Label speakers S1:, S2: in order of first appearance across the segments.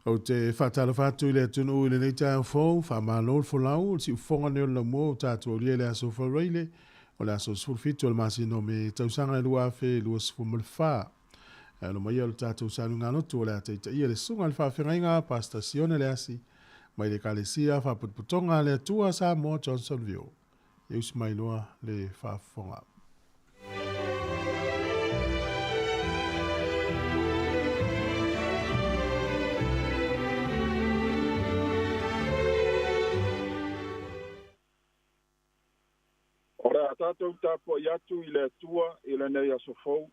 S1: Ou te faatalofa atu i le atunuu i lenei taeao fou, faamalo le folau, o le siufofoga lenei o le laumua ua tatou aulia i le aso Faraile, o le aso 17 o le masina o Me tausaga e 2024. E alo mai o le tatou saluga lotu o le a taitaia le susuga i le faafeagaiga Pastor Sione Leasi mai le Ekalesia Faapotopotoga a le Atua Samoa Johnsonville. E usi mai loa le faafofoga.
S2: O le a tatou tapuai atu i le Atua i lenei aso fou.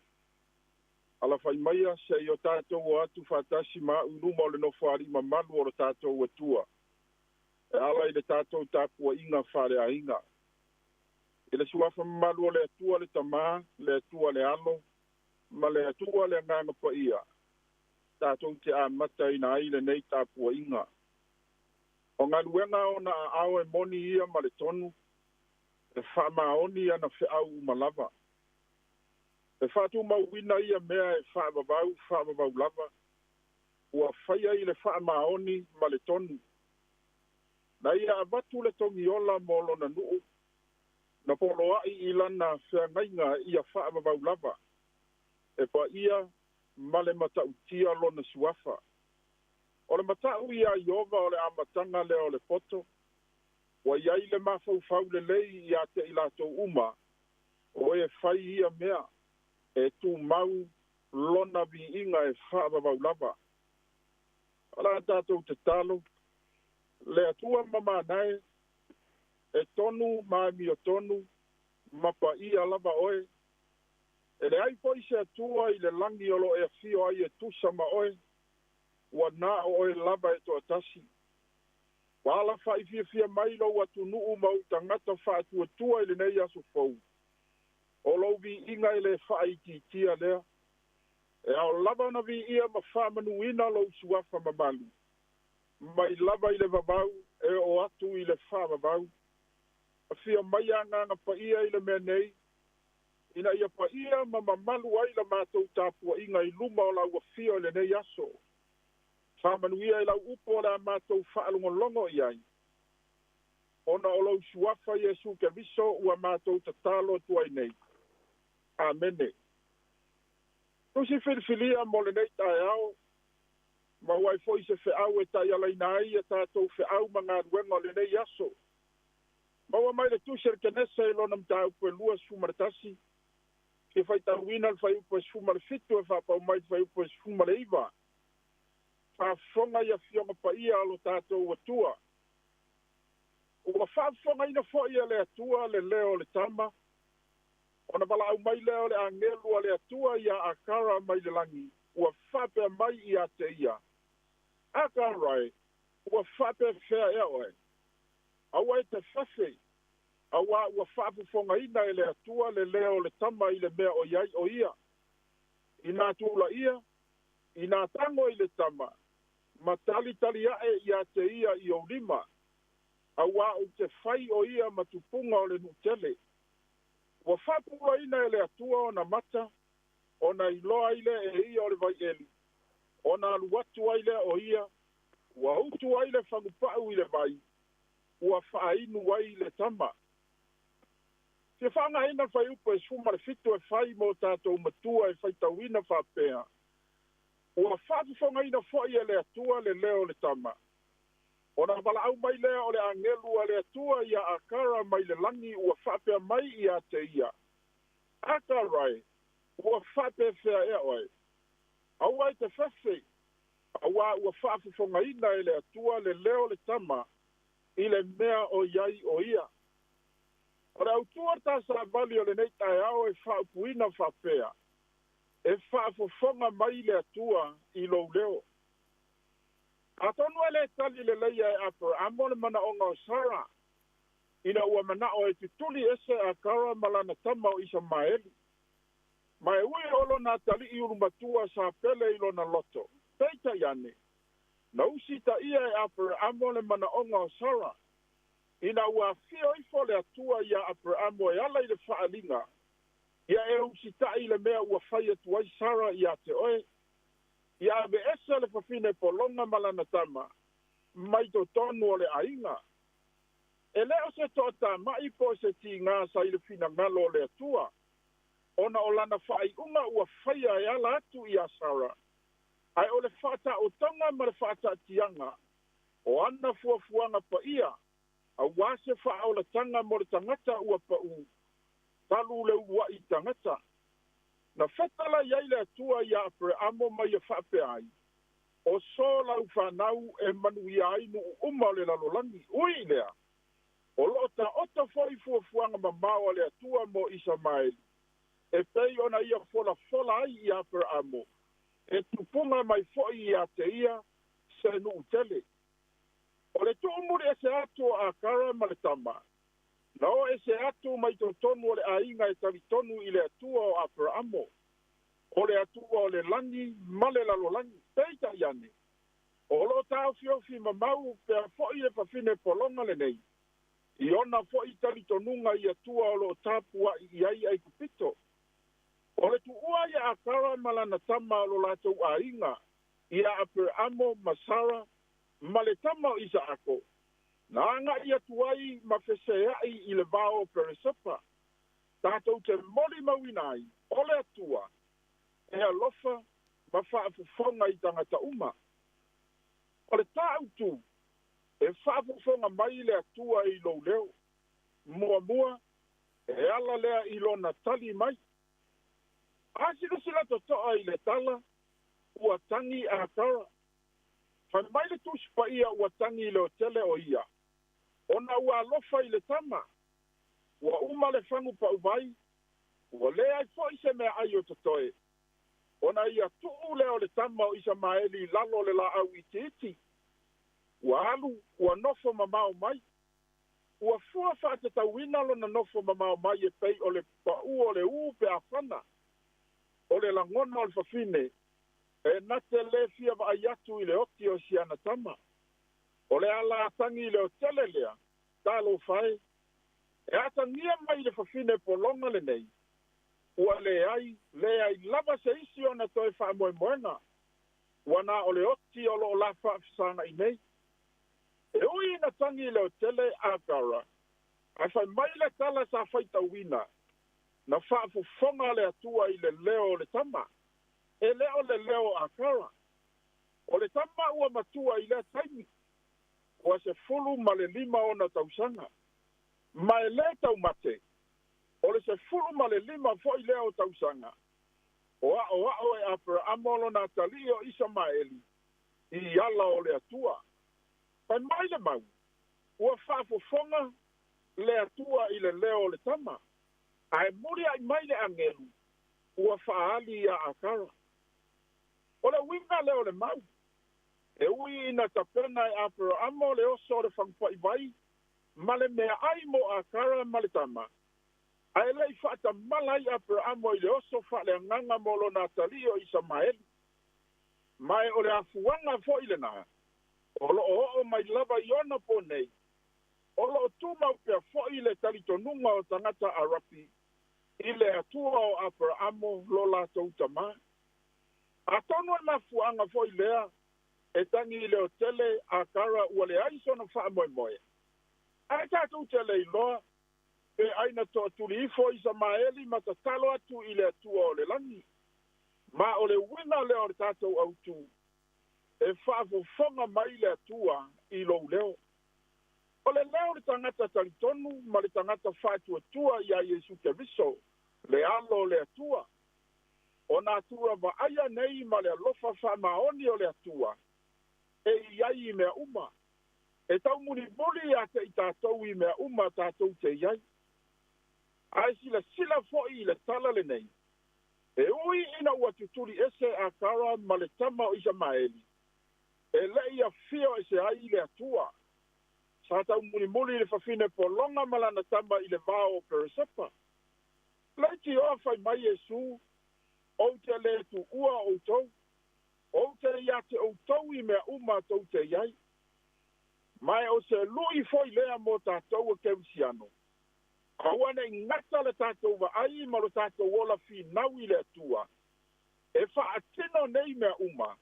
S2: Alafai maia se i o tatou o atu faatasi ma au i luma o le nofoalii mamalu o le tatou Atua, e ala i le tatou tapuaiga faaleaiga. I le suafa mamalu o le Atua le Tamā, le Atua le Alo, ma le Atua le Agaga Paia, tatou te amataina ai lenei tapuaiga. O galuega ona aao e moni ia ma le tonu, e faamaoni ana feau uma lava. E faatumauina ia mea e faavavau faavavau lava, ua faia i le faamaoni ma le tonu. Na ia avatu le togiola mo lona nuu, na poloai i lana feagaiga ia faavavau lava, e paia ma le matautia lona suafa. O le matau ia Ieova o le amataga lea o le poto, ua i ai le mafaufau lelei ia te i latou uma, o e fai ia mea, e tumau lona viiga e faavavau lava. O le a tatou tatalo, le Atua mamanae, e tonu ma amiotonu, ma paia lava oe. E leai foi se Atua i le lagi o lo o e afio ai e tusa ma oe, ua na o oe lava e toatasi. Ua alafai fiafia mai lou atunuu ma ou tagata faatuatua i lenei aso fou. O lou viiga e le faaitiitia lea. E ao lava ona viia ma faamanuina lou suafa mamalu. Mai lava i le vavau e oo atu i le faavavau. Afio mai Agaga Paia i le mea nei, ina ia paia ma mamalu ai la matou tapuaiga i luma o lau afio i lenei aso. Faamanuia i lau upu o le a matou faalogologo i ai. Ona o lou suafa Iesu Keriso ua matou tatalo atu ai nei. Amene. Tusi filifilia mo lenei taeao, ma ua ai foi se feau e taialaina ai ia tatou feau ma galuega o lenei aso. Maua mai le tusi a le Kenese i lona mataupu e 21, fia faitauina le fuaiupu e 17 e faapau mai le fuaiupu e 19. Faafofoga i afioga paia o lo tatou Atua. Ua faafofogaina foi e le Atua le leo o le tama, ona valaau mai lea o le agelu a le Atua ia Akara mai le lagi, ua faapea mai ia te ia, Akara e, ua faapefea ea oe? Aua e te fefe, auā ua faafofogaina e le Atua le leo o le tama i le mea o i ai o ia. Inā tulaia, inā tago i le tama, ma talitali ae ia te ia i ou lima, auā ou te fai o ia ma tupuga o le nuu tele. Ua faapulaina e le Atua ona mata, ona iloa ai lea e ia o le vaieli, ona alu atu ai lea o ia, ua utu ai le fagupau i le vai, ua faainu ai le tama. Fia faaaogaina le fuaiupu e 17 e fai mo tatou matua e faitauina faapea, ua faafofogaina foi e le Atua le leo o le tama. Ona valaau mai lea o le agelu a le Atua ia Akara mai le lagi ua faapea mai ia te ia, Akara e, ua faapefea ea oe? Aua e te fefe, auā ua faafofogaina e le Atua le leo o le tama i le mea o i ai o ia. O le autu o le tasavali o lenei taeao e faaupuina faapea, e faafofoga mai le Atua i lou leo. Atonu e le tali lelei e Aperamo le manaoga o Sara, ina ua manao e tutuli ese Akara ma lana tama o Isamaeli. Ma e ui o lona atalii ulumatua sa pele i lona loto, peitai ane, na usitaia e Aperamo le manaoga o Sara, ina ua afio ifo le Atua ia Aperamo e ala i le faaliga, ia e usitai i le mea ua fai atu ai Sara ia te oe. Ia aveese le fafine pologa ma lana tama mai totonu o le aiga. E lē o se toatama'i po o se tigā sa i le finagalo o le Atua, ona o lana faaiuga ua faia e ala atu iā Sara, ae o le faataotoga ma le faataatiaga o ana fuafuaga paia auā se faaolataga mo le tagata ua paū talu le ulua'i tagata. Na fetalai ai le Atua iā Aperamo ma ia faapea ai, “O so lau fanau e manuia ai nuu uma o le lalolagi.” Ui i lea, o loo taoto fo'i fuafuaga mamao a le Atua mo Isamaeli, e pei ona ia folafola ai iā Aperamo, e tupuga mai fo'i iā te ia se nuu tele. O le tuumuli ese atu o Akara ma le tama, na o ese atu mai totonu o le aiga e talitonu i le Atua o Aperamo, o le Atua o le lagi ma le lalolagi. Peitai ane, o loo taofiofi mamau pea fo'i le fafine pologa lenei i ona fo'i talitonuga i Atua o loo tapua'i i ai Aikupito. O le tuua ia Akara ma lana tama o lo latou aiga ia Aperamo ma Sara ma le tama o Isaako, na aga'i atu ai ma fesea'i i le vao o Peresepa, tatou te molimauina ai o le Atua e alofa ma faafofoga i tagata uma. O le tāutū e faafofoga mai le Atua i lou leo. Muamua, e ala lea i lona tali mai. A silasila totoa i le tala, ua tagi Akara. Fai mai le Tusi Paia ua tagi leotele o ia, ona ua alofa i le tama. Ua uma le fagu pauvai, ua leai fo'i se meaai o totoe, ona ia tuu lea o le tama o Isamaeli i lalo o le laau itiiti. Ua alu, ua nofo mamao mai. Ua fua faatatauina lona nofo mamao mai e pei o le paū o le ū pe afana. O le lagona o le fafine, e na te lē fia vaai atu i le oti o siana tama. O le ala atagi leotele lea, talofa e. E atagia mai le fafine pologa lenei, ua leai, leai lava se isi ona toe faamoemoega, ua na o le oti o loo la faafesaga'i nei. E ui ina tagi leotele Agara, ae fai mai le tala sa faitauina, na faafofoga le Atua i le leo o le tama, e lē o le leo o Akara. O le tama ua matua i lea taimi, ua 15 ona tausaga. Ma e lē taumate, o le 15 fo'i lea o tausaga, o a'oa'o e Aperamo lona atalii o Isamaeli i ala o le Atua. Fai mai le mau, ua faafofoga le Atua i le leo o le tama, ae mulia'i mai le agelu ua faaali iā Akara. O le uiga lea o le mau, e ui ina tapena e Aperamo le oso o le fagupa'i vai ma le meaai mo Akara ma le tama, ae le'i faatamala ai Aperamo i le oso faaleagaga mo lona atalii o Isamaeli. Ma e o le afuaga fo'i lenā, o loo oo mai lava i ona po nei, o loo tumau pea fo'i le talitonuga o tagata Arapi i le Atua o Aperamo lo latou tamā. Atonu e mafuaaga fo'i lea e tagi leotele Akara ua leai sona faamoemoe. Ae tatou te le iloa pe aina toatuli ifo Isamaeli ma tatalo atu i le Atua o le lagi. Ma o le uiga lea o le tatou autū, e faafofoga mai le Atua i lou leo. O le leo o le tagata talitonu ma le tagata faatuatua iā Iesu Keriso, le alo o le Atua. O natura vaaia nei ma le alofa faamaoni o le Atua, e i ai i mea uma. E taumulimuli ia te i tatou i mea uma tatou te i ai. Ae silasila fo'i i le tala lenei, e ui ina ua tutuli ese Akara ma le tama o Isamaeli, e le'i afio ese ai le Atua. Sa taumulimuli le fafine pologa ma lana tama i le vao o Peresepa. Leitioa fai mai Iesu, “Ou te lē tuua outou, ou te iā te outou i mea uma tou te i ai.” Ma e o se lu'i fo'i lea mo tatou e kerisiano. Aua ne'i gata le tatou vaai ma lo tatou ola finau i le Atua e faatino nei mea uma.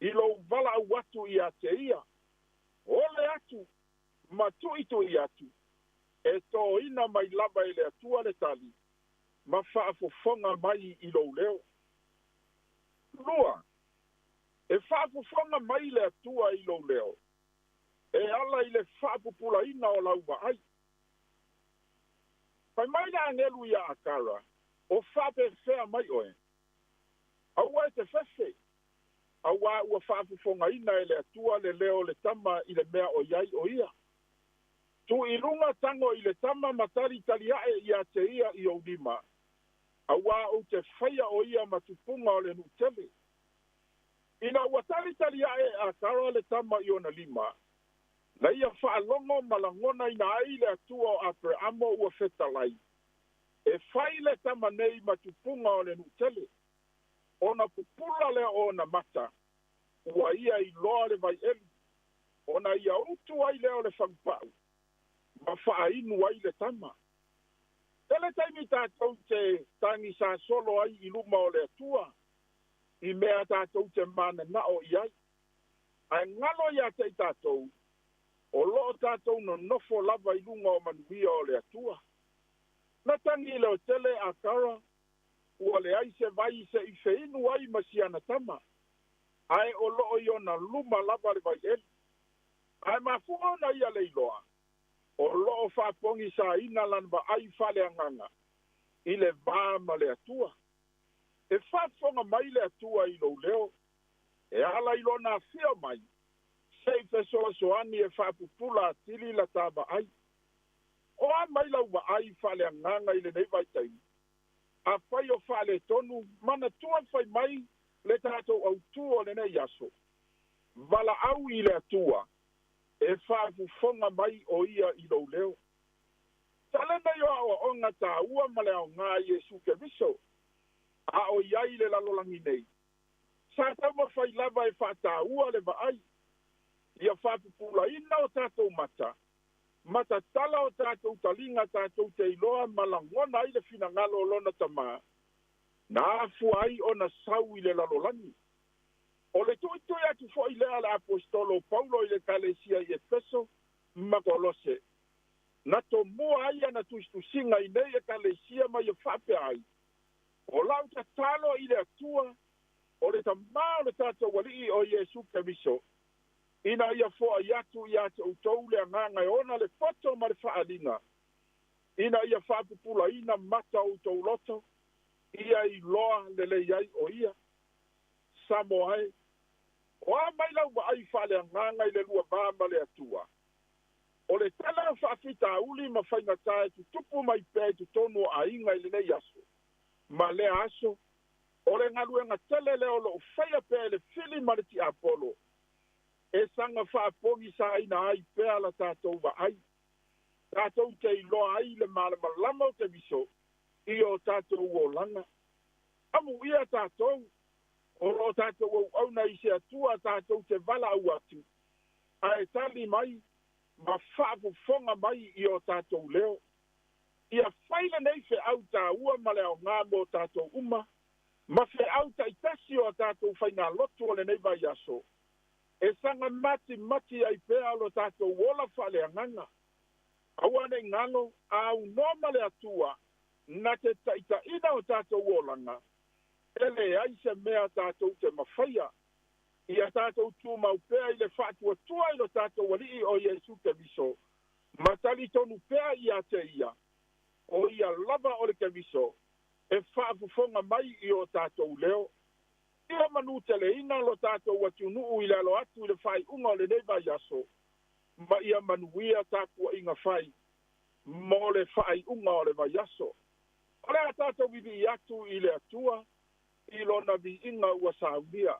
S2: I lou valaau atu ia te ia, ole atu ma tuitui atu, e toina mai lava e le Atua le tali, ma faafofoga mai i lou leo. 2, e faafofoga mai le Atua i lou leo, e ala i le faapupulaina o lau vaai. Fai mai le agelu ia Akara, o faapefea mai oe. Aua e te fefe, auā ua faafofogaina e le Atua le leo o le tama i le mea o i ai o ia. Tu i luga tago i le tama ma talitali ae ia te ia i ou lima, auā ou te faia o ia ma tupuga o le nuu tele. Ina ua talitali ae e Akara le tama i ona lima, na ia faalogo ma lagonaina ai le Atua o Aperamo ua fetalai, e fai le tama nei ma tupuga o le nuu tele. Ona pupula lea o ona mata, ua ia iloa le vaieli, ona ia utu ai lea o le fagupau, ma faainu ai le tama. Tele taimi tatou te tagisasolo ai i luma o le Atua, i mea tatou te mananao i ai. Ae galo ia te i tatou, o loo tatou nonofo lava i luga o manuia o le Atua. Na tagi leotele Akara, ua leai se vai se'i feinu ai ma siana tama, ae o loo i ona luma lava le vaieli. Ae mafua ona ia le iloa, o loo faapogisaina lana vaai faaleagaga i le va ma le Atua. E faafofoga mai le Atua i lou leo, e ala i lona afio mai, se'i fesoasoani e faapupula atili la ta vaai. O a mai lau vaai faaleagaga i lenei vaitaimi, afai o faaletonu, manatua fai mai le tatou autū o lenei aso. Valaau i le Atua, e faafofoga mai o ia i lou leo. Talena i o aoaoga tāua ma le aogā i Iesu Keriso, a o i ai le lalolagi nei. Sa taumafai lava e faataua le vaai, ia faapupulaina o tatou mata, ma tatala o tatou taliga tatou te iloa ma lagona ai le finagalo o lona tamā, na afua ai ona sau i le lalolagi. O le tuitui atu fo'i lea le aposetolo o Paulo i le Ekalesia i Efeso ma Kolose. Na tomua ai ana tusitusiga i nei Ekalesia ma ia faapea ai, o lau tatalo i le Atua, o le tamā o le tatou Alii o Iesu Keriso, ina ia foai atu ia te outou le agaga e ona le poto ma le faaliga, ina ia faapupulaina mata o outou loto, ia iloa lelei ai o ia. Samoa e, o a mai lau vaai faaleagaga i le lua va ma le Atua. O le tele o faafitauli ma faigatā e tutupu mai pea i totonu o aiga i lenei aso ma lea aso, o le galuega tele lea o loo faia pea e le fili ma le tiapolo, e saga faapogisaina ai pea la tatou vaai. Tatou te iloa ai le malamalama o Keriso i o tatou olaga. Amuia tatou, o loo tatou auauna i se Atua tatou te valaau atu, ae tali mai ma faafofoga mai i o tatou leo. Ia fai lenei feau tāua ma le aogā mo tatou uma, ma feau taitasi o a tatou faigalotu o lenei vaiaso, e saga matimati ai pea lo tatou ola faaleagaga. Aua nei galo, a aunoa ma le Atua, na te taitaina o tatou olaga, e leai se mea tatou te mafaia. Ia tatou tumau pea i le faatuatua i lo tatou Alii o Iesu Keriso, ma talitonu pea ia te ia, o ia lava o le Keriso, e faafofoga mai i o tatou leo. Ia manuteleina lo tatou atunuu i le alo atu i le faaiuga o lenei vaiaso, ma ia manuia tapuaiga fai mo le faaiuga o le vaiaso. O le a tatou vivii atu i le Atua, i lona viiga ua saunia.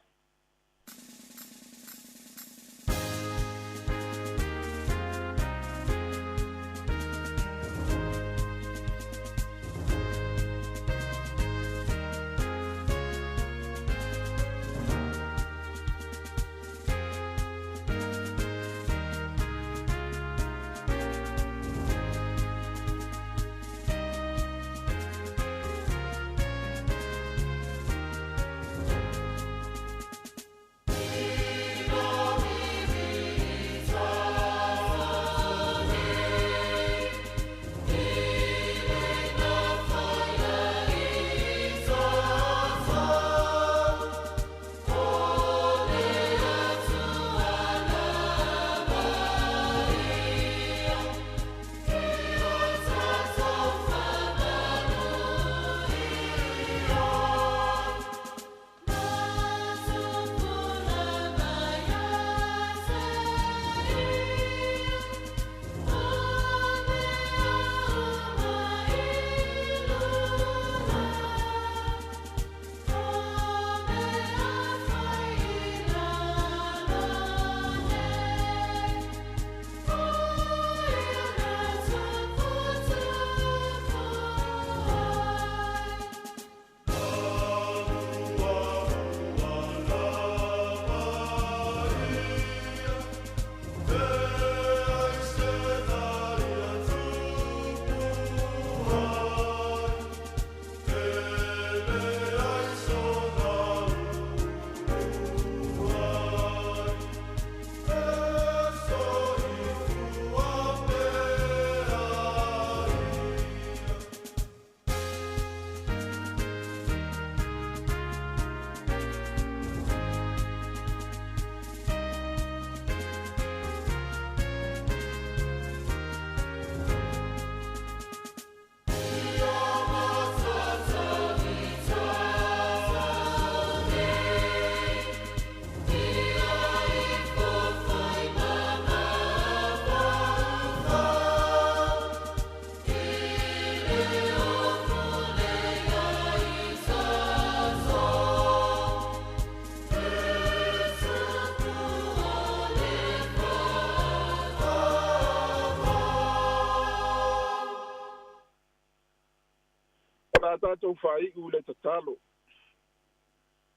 S2: Le a tatou faai'u i le tatalo.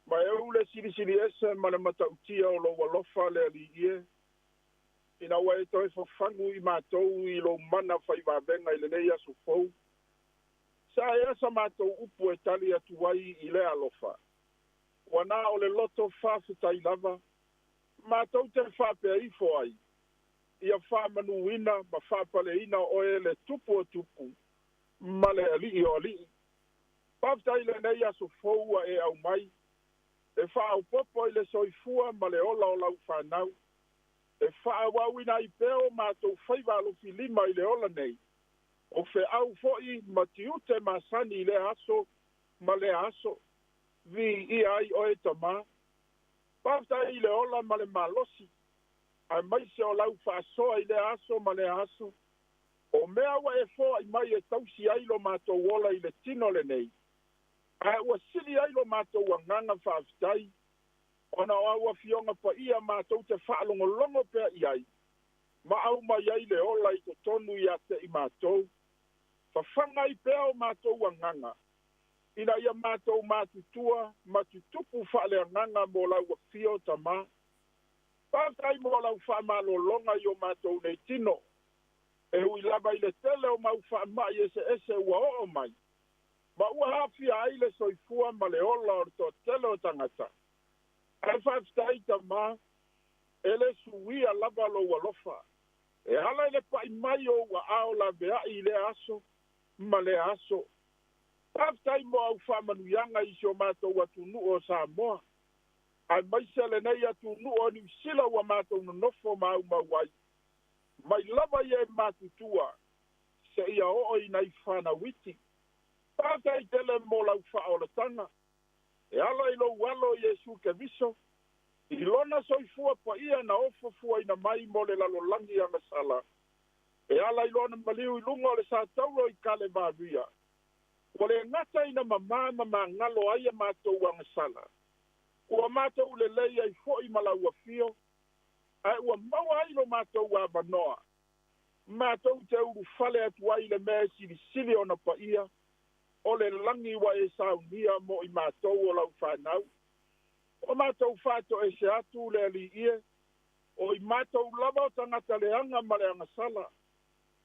S2: Ma e ou le silisili ese ma le matautia o lou alofa le Alii e, ina ua e toe fafagu i matou i lou mana faivavega i lenei aso fou. Sa e asa matou upu e tali atu ai i lea alofa. Ua na o le loto faafetai lava, matou te faapea ifo ai, ia faamanuina ma faapaleina oe le Tupu o tupu ma le Alii o alii. Faafetai i lenei aso fou ua e aumai, e faaopoopo i le soifua ma le ola o lau fanau, e faaauauina ai pea o matou faiva alofilima i le ola nei, o feau foi ma tiute masani i lea aso ma lea aso, viia ai oe Tamā. Faafetai i le ola ma le malosi, aemaise o lau faasoa i lea aso ma lea aso, o mea ua e foai mai e tausi ai lo matou ola i le tino lenei, ae ua sili ai lo matou agaga faafetai, ona o au afioga paia matou te faalogologo pea i ai, ma aumai ai le ola i totonu ia te i matou. Fafaga ai pea o matou agaga, ina ia matou matutua ma tutupu faaleagaga mo lau afio Tamā. Faafetai mo lau faamalologa i o matou nei tino, e ui lava i le tele o mau faamai eseese ua oo mai, ma ua aafia ai le soifua ma le ola o le toatele o tagata. Ae faafetai Tamā, e le suia lava lou alofa, e ala i le pai mai o ou aao laveai i lea aso ma lea aso. Faafetai mo au faamanuiaga i si o matou atunuu o Samoa, aemaise lenei atunuu o Niu Sila ua matou nonofo ma aumau ai, mai lava i e matutua seia oo i nai fanau iti. Faafetai tele mo lau faaolataga, e ala i lou alo Iesu Keriso, i lona soifua paia na ofofuaina mai mo le lalolagi agasala, e ala i lona maliu i luga o le satauro i Kalevaria, ua le gata ina mamā ma magalo ai a matou agasala, ua matou lelei ai foi ma lau afio, ae ua maua ai lo matou avanoa, matou te ulufale atu ai i le mea e silisili ona paia, o le lagi ua e saunia mo i matou o lau fanau. O matou faatoese atu le Alii e, o i matou lava o tagata leaga ma le agasala,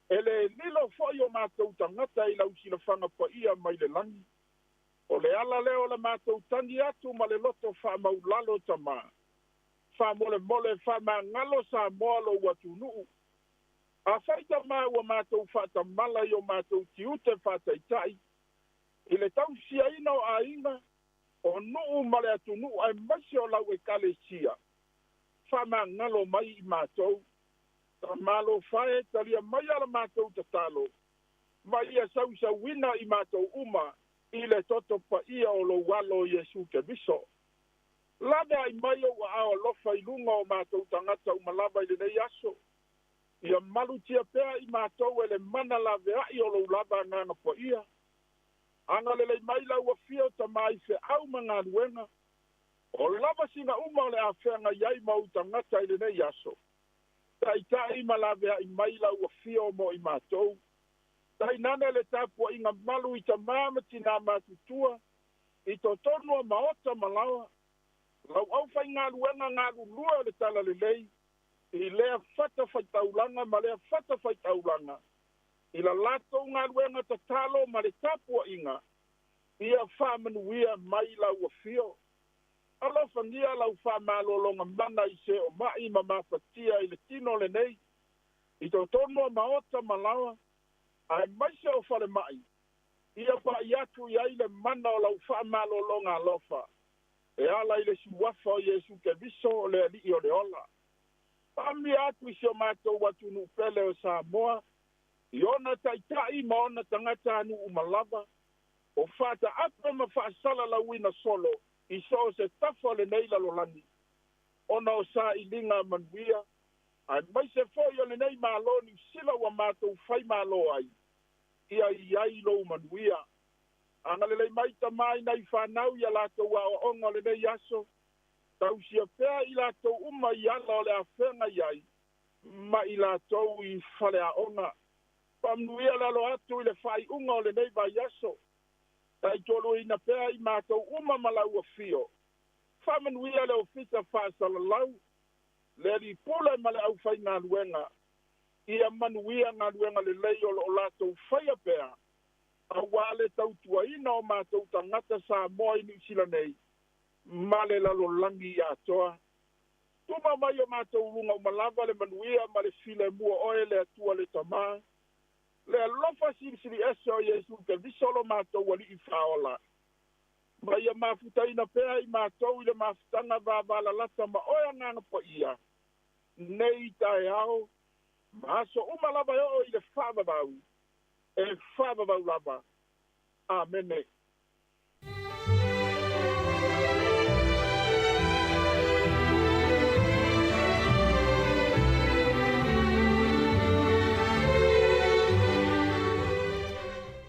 S2: e le lilo foi o matou tagata i lau silafaga paia mai le lagi. O le ala lea o le matou tagi atu ma le loto faamaulalo Tamā, faamolemole faamagalo Samoa lou atunuu. Afai Tamā ua matou faatamala i o matou tiute faataitai, i le tausiaina o aiga, o nuu ma le atunuu aemaise o lau ekalesia, faamagalo mai i matou. Tamā lofa e, talia mai a la matou tatalo, ma ia sausauina i matou uma i le toto paia o lou alo Iesu Keriso. Lave ai mai ou aao alofa i luga o matou tagata uma lava i lenei aso, ia malutia pea i matou e le mana laveai o lou lava agaga paia. Agalelei mai lau afio Tamā i feau ma galuega, o lava sina uma o le afeaga i ai ma ou tagata i lenei aso. Taitai ma laveai mai lau afio mo i matou. Tainane le tapuaiga malu i tamā ma tinā matutua, i totonu o maota ma laoa, lau aufaigaluega galulue o le talalelei, i lea fatafaitaulaga ma lea fatafaitaulaga, i la latou galuega tatalo ma le tapuaiga, ia faamanuia mai lau afio. Alofagia lau faamalologa mana i se o mai ma mafatia i le tino lenei, i totonu o maota ma laoa, aemaise o falemai, ia pai atu i ai le mana o lau faamalologa alofa, e ala i le suafa o Iesu Keriso o le Alii o le ola. Faamanuia atu i si o matou atunuu pele o Samoa, i ona taitai ma ona tagata nuu uma lava, o faataape ma faasalalauina solo i so o se tafa o lenei lalolagi, ona o sailiga manuia, aemaise foi o lenei Malo Niu Sila ua matou faimalo ai, ia i ai lou manuia. Agalelei mai Tamā i nai fanau ia latou aoaoga o lenei aso, tausia pea i latou uma i ala o le afega i ai, ma i latou i faleaoga. Faamanuia le alo atu i le faaiuga o lenei vaiaso. Taitualuaina pea i matou uma ma lau afio. Faamanuia le ofisa faasalalau, le alii pule ma le aufaigaluega, ia manuia galuega lelei o lo o latou faia pea, auā le tautuaina o matou tagata Samoa i Niu Sila nei ma le lalolagi atoa. Tuma mai o matou luga uma lava le manuia ma le filemu o oe le Atua le Tamā, le alofa silisili ese o Iesu Keriso lo matou Alii Faaola, ma ia mafutaina pea i matou i le mafutaga vavalalata ma oe Agaga Paia, nei taeao ma aso uma lava e oo i le faavavau, e faavavau lava. Amene.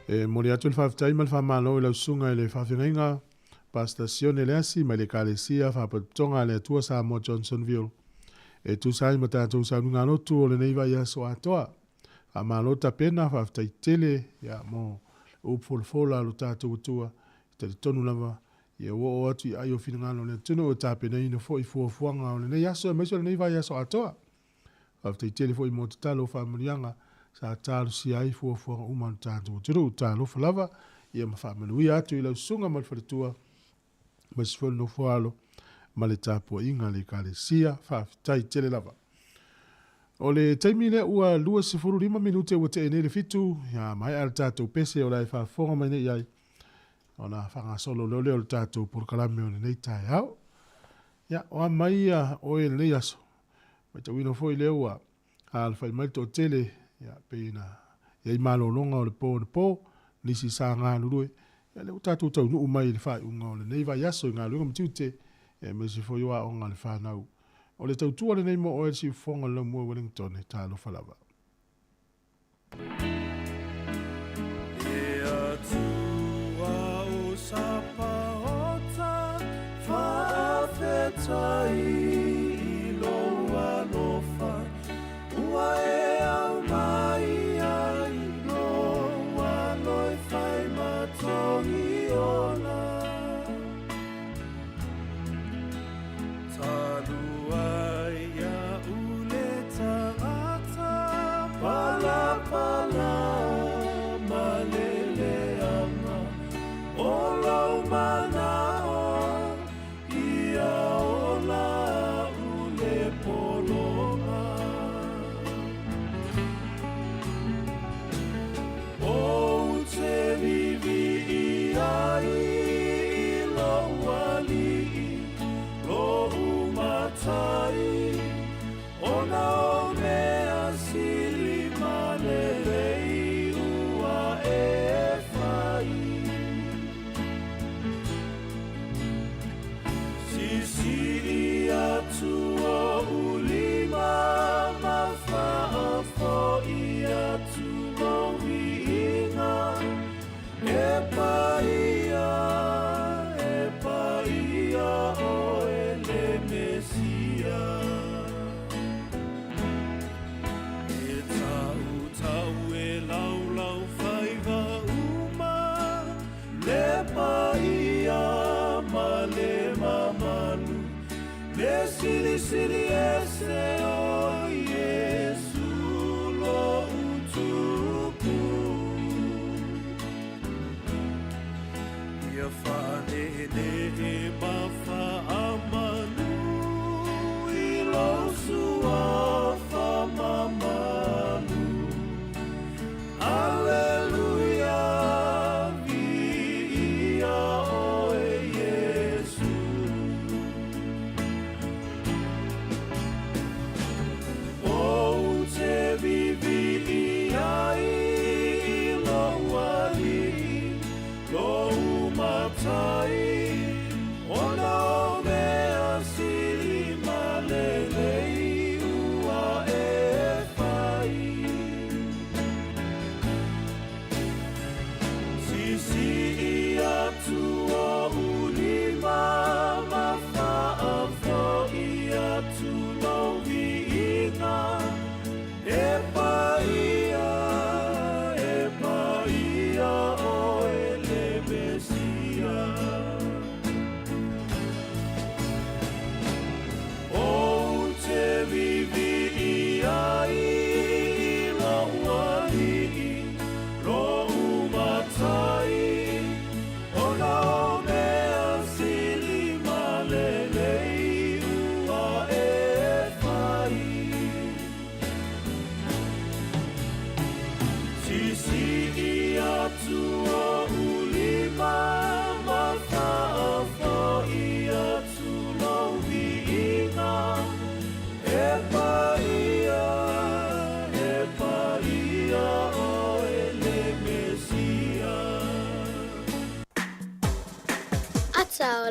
S1: E momoli atu le faafetai ma le faamalo i lau susuga i le faafeagaiga Pastor Sione Leasi mai le Ekalesia Faapatotoga a le Atua Samoa Johnsonville e tusa ai ma tatou sauniga lotu o lenei vaiaso atoa. Faamalo tapena, faafetai tele ia mo le upu folafola a lo tatou Atua. E talitonu lava ia ua oo atu i ai o finagalo o le atunuu e tapenaina foi fuafuaga o lenei aso aemaise o lenei vaiaso atoa. Faafetai tele foi mo tatalo o faamanuiaga sa talosia ai fuafuaga uma a lo tatou atunuu. Talofa lava ia ma faamanuia atu i lau susuga ma le faletua aemaise foi le nofoalo ma le tapuaiga a le Ekalesia. Faafetai tele lava. O le taimi lea ua 25 minute ua tee nei le 7, ia maea le tatou pese o la e faafofoga mai nei i ai ona faagasolo leo lea o le tatou polokalame o lenei taeao. Ia, o a mai ia oe i lenei aso, matauina foi lea ua alafai mai le toatele, ia, pei na i ai malologa o le po anapo, nisi sa galulue, ia lea ua tatou taunuu mai i le faaiuga o lenei vaiaso i galuega ma tiute, ia aemaise foi o aoga a le fanau. O le tautua lenei mo oe le siufofoga o le laumua i Wellington, talofa lava.
S3: E Atua o Sapaota, faafetai i lou alofa, ua e aumai ai lou alo e fai ma togi ola. Talu ai iaʻu le tagata palapala ma le leaga o lou manaʻo ia ola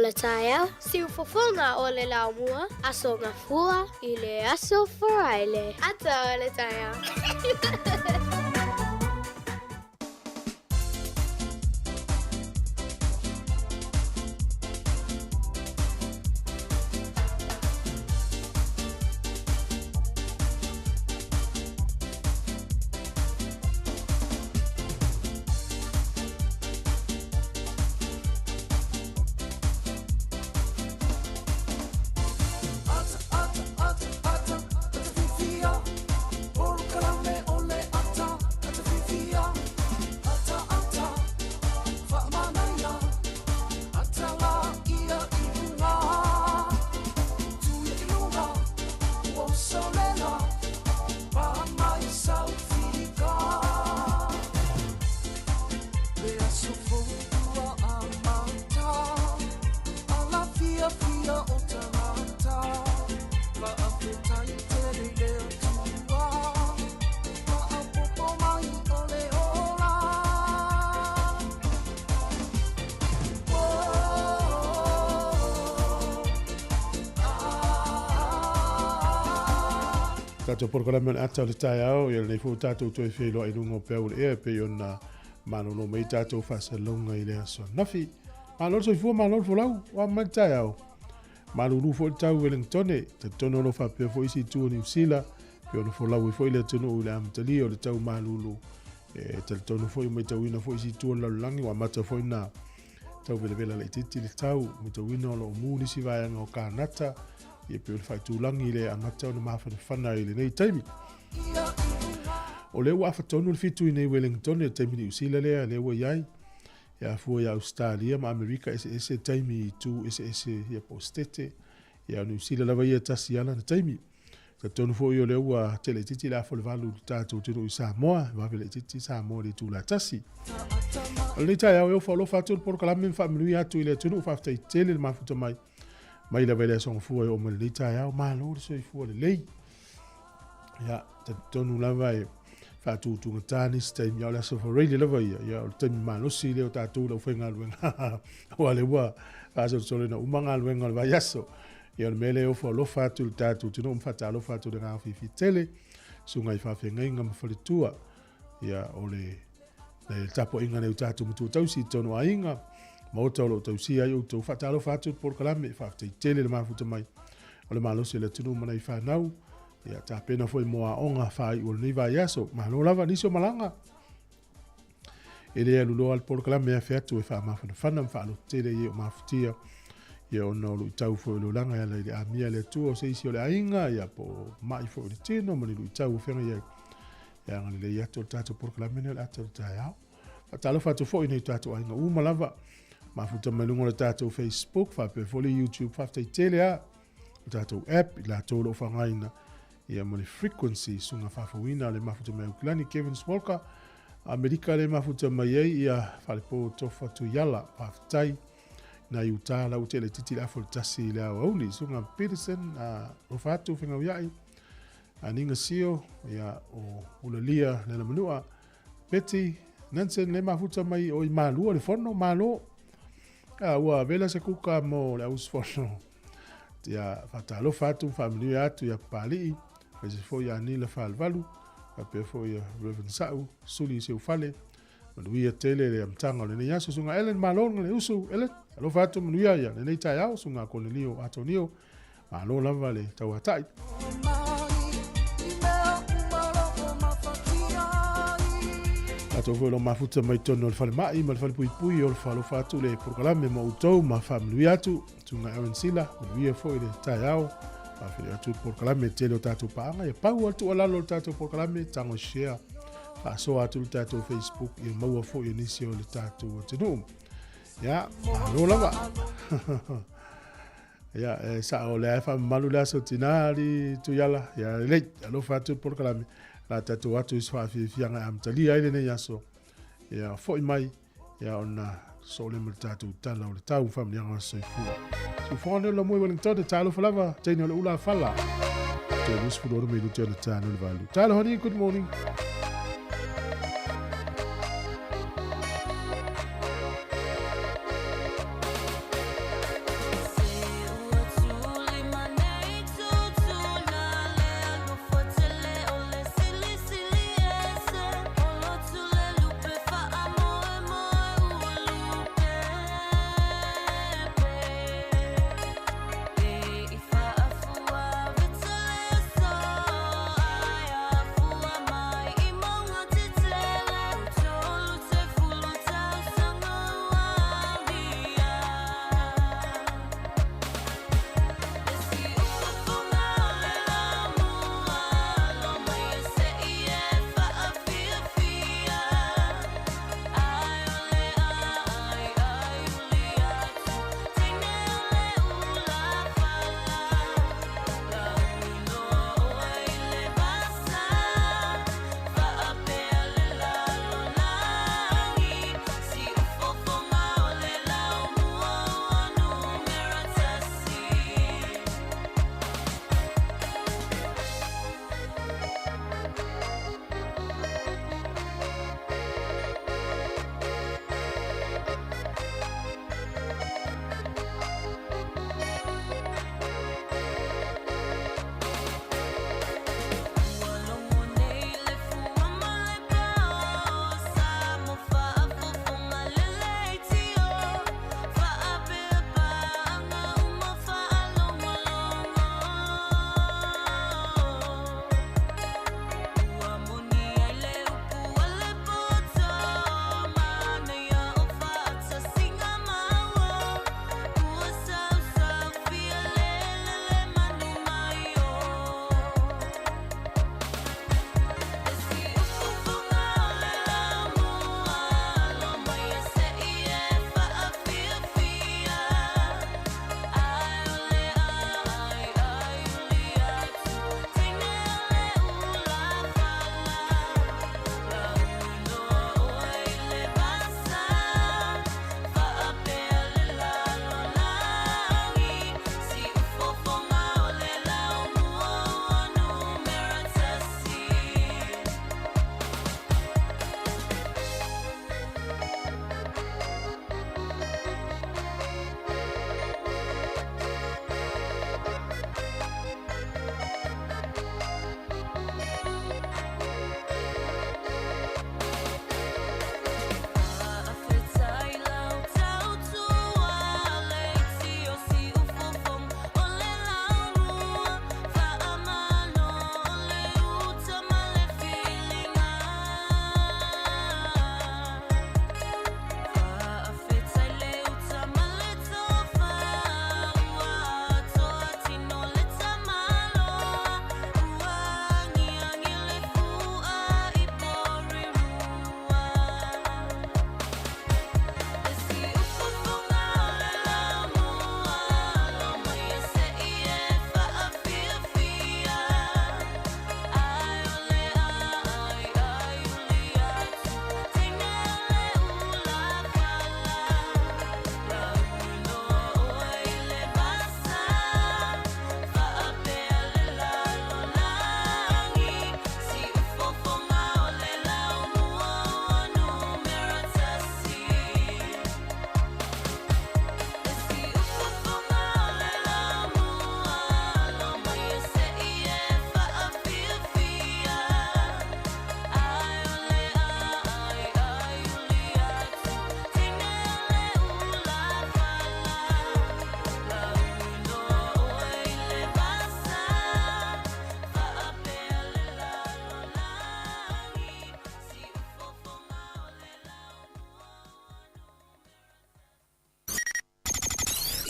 S4: le taeao, siufofoga o le laumua, Aso Gafua i le Aso Faraile. Ata o le taeao.
S1: Tatou polokalame o le ata o le taeao, ia lenei foi ua tatou toe feiloai i luga o peau o le ea e pei ona malolo mai tatou faasalalauga i le aso ananafi. Malo le soifua, malo le folau, ua mai le taeao. Malulu foi le tau Wellingtone, talitonu o lo o faapea foi isi itu o Niu Sila, pei ona folau ai foi le atunuu i le amatalia o le tau malulu. E talitonu foi ua matauina foi isi itu o le lalolagi ua amata foi ona tau velavela laitiiti le tau, matauina o lo o mu nisi vaega o Kanata, ia pei o le faaitulagi lea e amata ona mafanafana i lenei taimi. O lea ua afa tonu le 7 i nei Wellington i le taimi Niu Sila lea, lea ua i ai. E afua ia Ausetalia ma Amerika eseese taimi i itu eseese ia po o Setete. Ia o Niu Sila lava ia e tasi lava lana taimi. Talitonu foi o lea ua tele itiiti le afa o le 8 i le tatou atunuu i Samoa, e vave laitiiti Samoa i le itula tasi. O lenei taeao e ofo alofa atu le polokalame ma faamanuia atu i le atunuu, faafetai tele le mafuta mai. Mai lava i le aso Gafua e oo mai lenei taeao, malo le soifua lelei. Ia, talitonu lava e faatutugata nisi taimi, a o le aso Faraile lava ia, ia o le taimi malosi lea o tatou le aufaigaluega, aua o lea ua faasolosolo ina uma galuega o le vaiaso. Ia o le mea lea e ofo alofa atu i le tatou atunuu ma faatalofa atu i le agaga fiafia tele, susuga i faafeagaiga ma faletua, ia o le le tapuaiga nei o tatou matua tausi i totonu o aiga, maota o lo o tausia ai outou. Faatalofa atu i le polokalame, faafetai tele le mafuta mai o le malosi o le atunuu ma nai fanau. Ia tapena foi mo aoga faaiu o lenei vaiaso. Malo lava nisi o malaga. E le alu loa le polokalame afe atu e faamafanafana ma faalototele i e o mafutia. Ia ona o luitau foi o le olaga e ala i le amia le Atua o se isi o le aiga, ia po o mai foi o le tino ma ni luitau o feagai ai. E agalelei atu o le tatou polokalame lenei o le ata o le taeao. Faatalofa atu foi i nai o tatou aiga uma lava. Mafuta mai luga o le tatou Facebook, faapea foi le YouTube. Faafetai tele lava. O tatou app, i latou o lo o faaaogaina ia ma le frequency, suiga faafouina le mafuta mai Aukilani, Kevin Smolka, Amerika le mafuta mai ai ia Falepo Tofa Tuiala. Faafetai nai uta lau tele titi le afo le tasi i le aoauli. Suiga Peterson, alofa atu Fegauiai, Aniga Sio, ia o Ulalia Lena Manua, Betty Nansen le mafuta mai o i Malua le fono, malo. A, ua vela se kuka mo le auusufono. Ia faatalofa atu, faamanuia atu ia Papalii, aemaise foi ia Nila Falevalu, faapea foi ia Reverend Sa'u, Suli i Seufale. Manuia tele le amataga o lenei aso. Susuga Ellen, malo le usu. Ellen, alofa atu, manuia ia lenei taeao. Susuga Konelio Atonio, malo lava le tauatai. Tatou foi o lo mafuta mai totonu o le falemai ma le falepuipui o le faalofa atu le polokalame ma outou ma faamanuia atu. Susuga Aaron Sila, manuia foi le taeao. Faafeiloai atu le polokalame tele o tatou paaga. Ia pau lava le tuualalo o le tatou polokalame, tago share, faasoa atu le tatou Facebook ia maua foi e nisi o le tatou atunuu. Ia, malo lava. Ia, e sao lea e faamamalu le aso tina ali Tuiala. Ia, lelei, alofa atu le polokalame. La tatou atu i se faafiafiaga e amatalia ai lenei aso. Ia, foi mai, ia ona soo lea ma le tatou tala o le tau faamanuiaga o soifua. Soifua nei o la moe Wellington, talofa lava, teine o le ula fala. Toe 26 minute ona tano le valu. Talofa ni, good morning.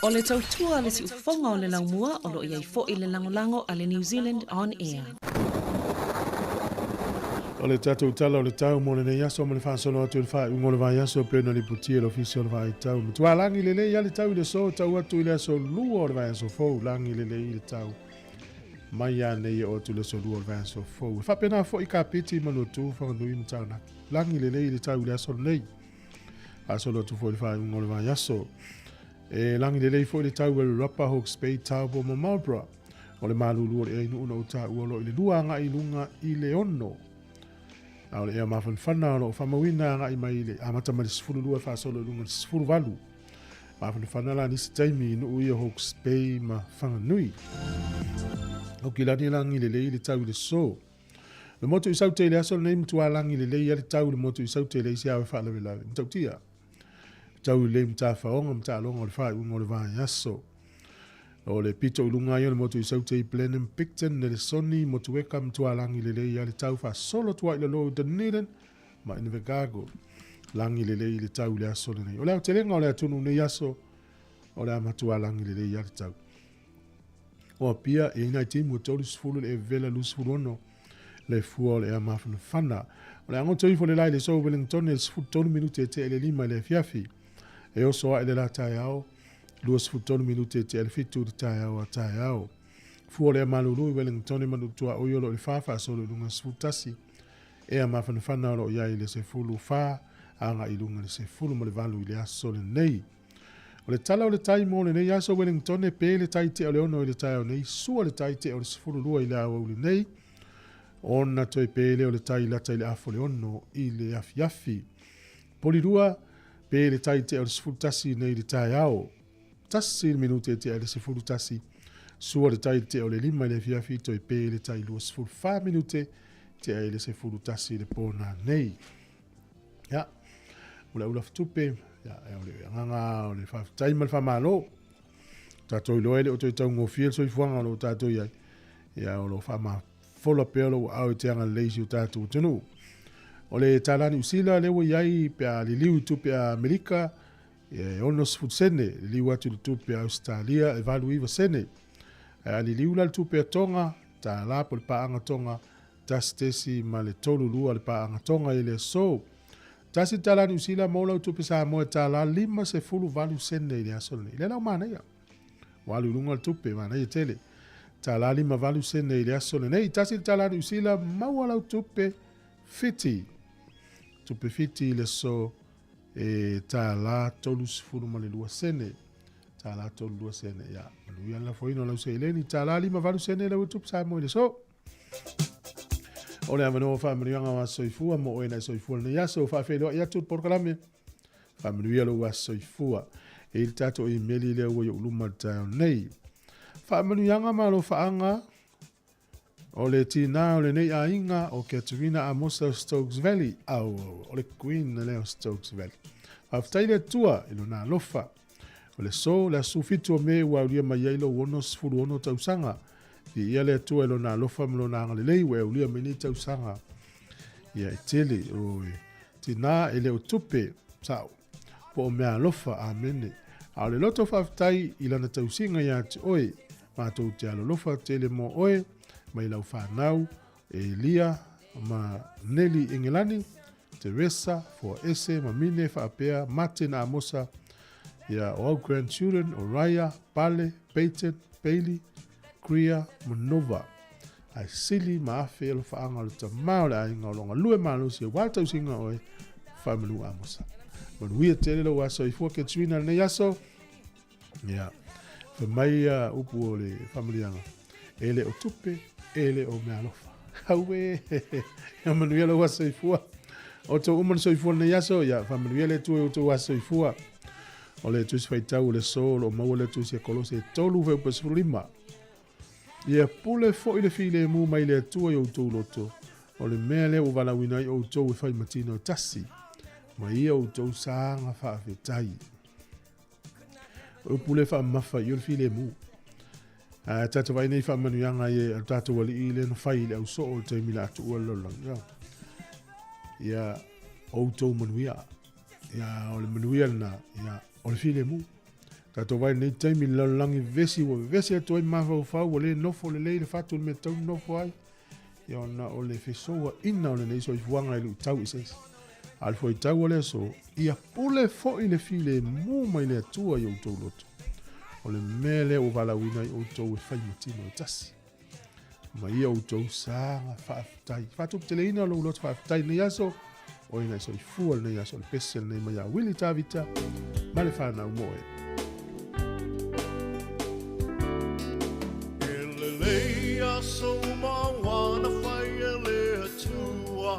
S5: O le tautua a le siufofoga o le laumua o lo o i ai foi le lagolago a le New Zealand On Air.
S1: O le tatou tala o le tau mo lenei aso ma le faasolo atu i le faaiuga o le vaiaso e pei ona lipotia e le Ofisa o le Vaai Tau. Matua lagi lelei lava le tau i le aso, tau atu i le aso lua o le vaiaso fou, lagi lelei le tau mai lava nei e oo atu i le aso lua o le vaiaso fou. E faapena foi Kapiti, Manuatu, Whanganui ma Taranaki. Lagi lelei le tau i le aso lenei. Faasolo atu foi i le faaiuga o le vaiaso. E lagi lelei foi le tau i Wairarapa, Hawke's Bay, Taupo ma Marlborough. O le malulu o le ea i Nuu na ou taua o lo o i le lua agai i luga i le ono. A o le ea mafanafana o lo o faamauina agai mai i le amata mai le 12 e faasolo i luga i le 18. Mafanafana la nisi taimi i nuu ia Hawke's Bay ma Whanganui. Aukilani lagi lelei le tau i le so. Le motu i Saute i le aso lenei matua lagi lelei a le tau i le motu i Saute i le isi ao e faalavelave. Matautia. Tau i lei matafaoga ma taaloga o le faaiuga o le vaiaso. O le pito i luga ai o le motu i Saute i Blenheim, Picton, Nelesoni, Motueka ma Tualagi lelei a le tau faasolo atu ai i lalo i Dunedin ma Invercargill. Lagi lelei i le tau i le aso lenei. O le aotelega o le atunuu nei aso, o le a matua lagi lelei a le tau. O Apia, e i ai nai timu e 30 le Evela 26 le fua o le ea mafanafana. O le agoto ifo le la i le so Wellington e 13 minute e tea i le lima i le afiafi. E oso ae le la taeao, 23 minute e tea i le fitu i le taeao a taeao. Fua o le ea malulu i Wellington e manu tuaoi o lo o i le fa faasolo i luga 11. Ea mafanafana o lo o i ai i le 14 agai i luga i le 18 i le aso lenei. O le tala o le tai mo lenei aso Wellingtone pe le tai tea o le ono i le taeao nei, sua le tai tea o le 12 i le aoauli nei, ona toe pe lea o le tai lata i le afo le ono i le afiafi. Polirua, pe le tai tea o le 11 nei i le taeao. Tasi le minute e tea i le 11, sua le tai tea o le lima i le afiafi, toe pe le tai 24 minute tea i le 11 i le pō nei. Ia, o le ula fatupe, ia, e o le agaga o le faafetai ma le faamalo. Tatou iloa e le o toe taugofie le soifuaga o lo o tatou i ai. Ia, o lo o faamafola pea lou aao i te agalelei i si o tatou atunuu. O le tala Niu Sila lea ua i ai pe a liliu i tupe a Amerika, e 60 sene, liliu atu i le tupe a Ausetalia e 89 sene. Ae a liliu la le tupe a Tonga, tala po o le paaga Tonga, Tasi tesi ma le tolu lua le paaga Tonga i le aso. Tasi le tala Niu Sila mo lau tupe Samoa e tala 58 sene i le aso lenei. Lea la ua manaia. Ua alu i luga le tupe, manaia tele. Tala 58 sene i le aso lenei. Tasi le tala Niu Sila maua lau tupe Fiti. Tupe Fiti i le aso e tala 32 sene. Tala 32 sene. Ia, manuia le lafoina o lau seleni. Tala 58 sene lau tupe Samoa i le aso. O le avanoa faamanuiaga o aso soifua mo oe na soifua lenei aso. Faafeiloai atu le polokalame. Faamanuia lou aso soifua. E i le tatou imeli lea ua i ou luma le taeao nei. Faamanuiaga ma alofaaga o le tinā o lenei aiga o Katerina Amosa o Stokes Valley. Au, au, o le queen lea o Stokes Valley. Faafetai le Atua i lona alofa. O le aso, le aso 17 o Me ua aulia mai ai lou 66 tausaga. Viia le Atua i lona alofa ma lona agalelei ua e aulia mai nei tausaga. Ia e tele, oi, tinā e le o tupe, sao, po o mea alofa, amene. A o le loto faafetai i lana tausiga ia te oe, matou te alolofa tele mo oe, mai lau whanau, Elia ma Neli Engelani, Teresa, Foaese ma Mine faapea Martin Amosa, ia o au grandchildren o Raya, Pale, Peyton, Bailey, Crea ma Nova. Ae sili ma afe alofaaga o le tama o le aiga o lo galue malosi aua le tausiga o oe, Faimanu Amosa. Manuia tele lou aso soifua Katrina lenei aso. Ia, fai mai ia upu o le faamanuiaga, e le o tupe, e le o meaalofa. Auē, ia manuia lou aso soifua. O tou uma na soifua lenei aso, ia faamanuia le Atua i outou aso soifua. O le tusi faitau o le aso o lo o maua le tusi a Kolose e 3 fuaiupu 15. Ia pule foi le filemu mai le Atua i outou loto, o le mea lea ua valaauina ai outou e fai ma tino e tasi, ma ia outou saga faafetai. O upu le faamamafa i o le filemu. A tatou vaai nei faamanuiaga i a tatou alii le na fai i le ausoo o le taimi la tuua le lalolagi. Ia, ia outou manuia. Ia, o le manuia lena, ia, o le filemu. Tatou vaai i lenei taimi i le lalolagi vevesi ua vevesi atu ai mafaufau ua le nofo lelei le fatu i le mea e tatau ona nofo ai, ia ona o le fesouaina o lenei soifuaga i luitau eseese. A o le fuaitau o le aso, ia pule foi le filemu mai le Atua i outou loto. O le mea lea ua valaauina ai outou e fai ma tino e tasi. Ma ia outou saga faafetai. Faatuputeleina lou loto faafetai i lenei aso, o ina e soifua lenei aso, o le pese lenei mai ia Willie Tavita ma le whanau moe.
S3: E lelei aso uma wana whai e le atua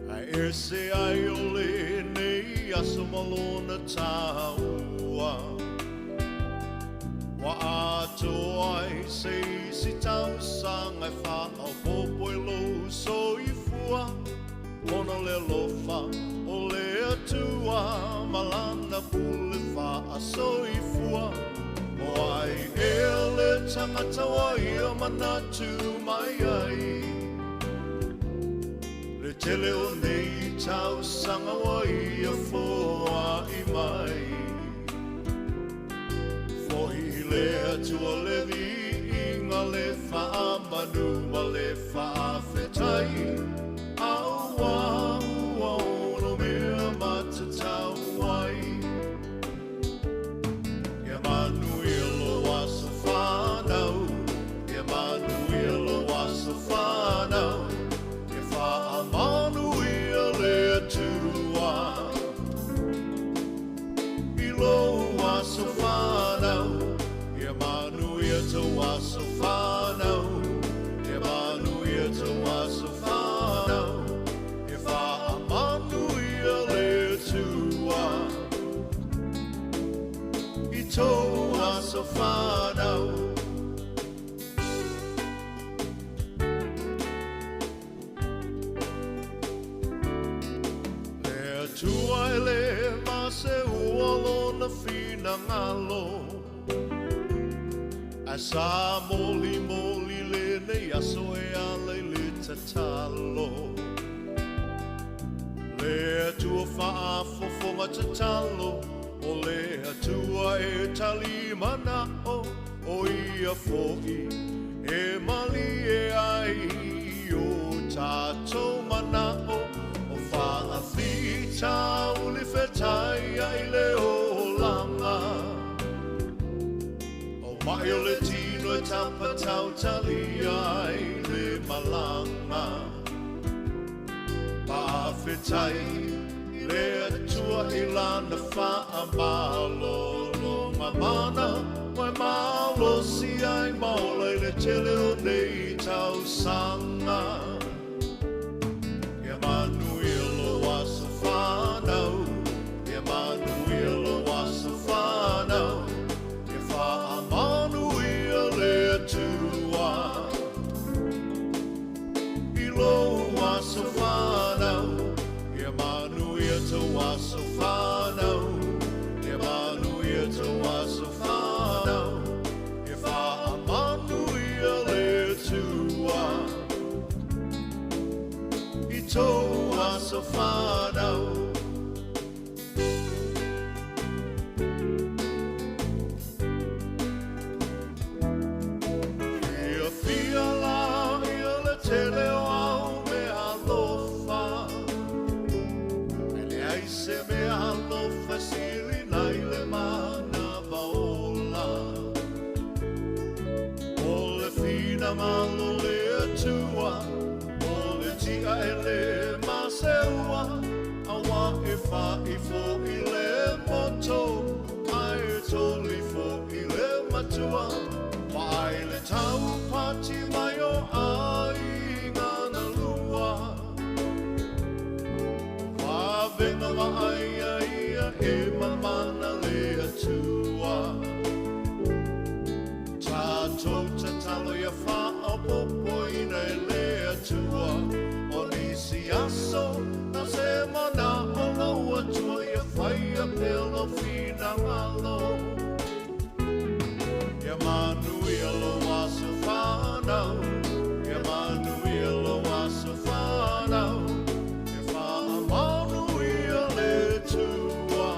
S3: Ai ese ai o le nei aso malona tāua Ua atoa ai se isi tausaga e faaopoopo i lou soifua, ona o le alofa o le Atua ma Lana pule faasoifua. O ai ea le tagata ua ia manatu mai ai? Le tele o nei tausaga ua ia foai mai. Foi i le Atua le viiga, le faamanu ma le faafetai, auā ua ono mea matatau ai. Ia manuia lou aso fanau, ia manuia lou aso fanau, ia faamanuia le Atua. I lou aso fanau, ia manuia tou aso fanau, ia manuia tou aso fanau, ia faamanuia le Atua i tou aso fanau. Le Atua e le maseua lona finagalo, Ae sa molimoli lenei aso e ala i le tatalo. Le Atua faafofoga tatalo, o le Atua e tali manao, o ia foi e malie ai i o tatou manao, o faafitauli fetai ai le olaga. O mai o le tino e tapatautalia ai le malaga. Faafetai le Atua i Lana faamalologa mana, ua e malosi ai ma ola i le tele o nei tausaga. Ia manuia lou aso fanau, ia manuia lou aso fanau, ia faamanuia le Atua i lou aso fanau, ia manuia tou aso fanau, ia manuia tou aso fanau, ia faamanuia le Atua i tou aso fanau. Ia fia la ia le tele o au mea alofa, E leai se mea alofa e sili nai le manava ola. O le finagalo o le Atua, o le tia e le maseua, Aua e fa'i fo'i le moto, ae toli fo'i le matua, Vaai le taupati mai o aiga na lua. Vavega vaaia ia e mamana le Atua. Tatou tatalo ia faaopoopoina e le Atua o nisi aso na se manao lou Atua ia faia pea lou finagalo. Ia manuia lou aso fanau, ia manuia lou aso fanau, ia faamanuia le Atua.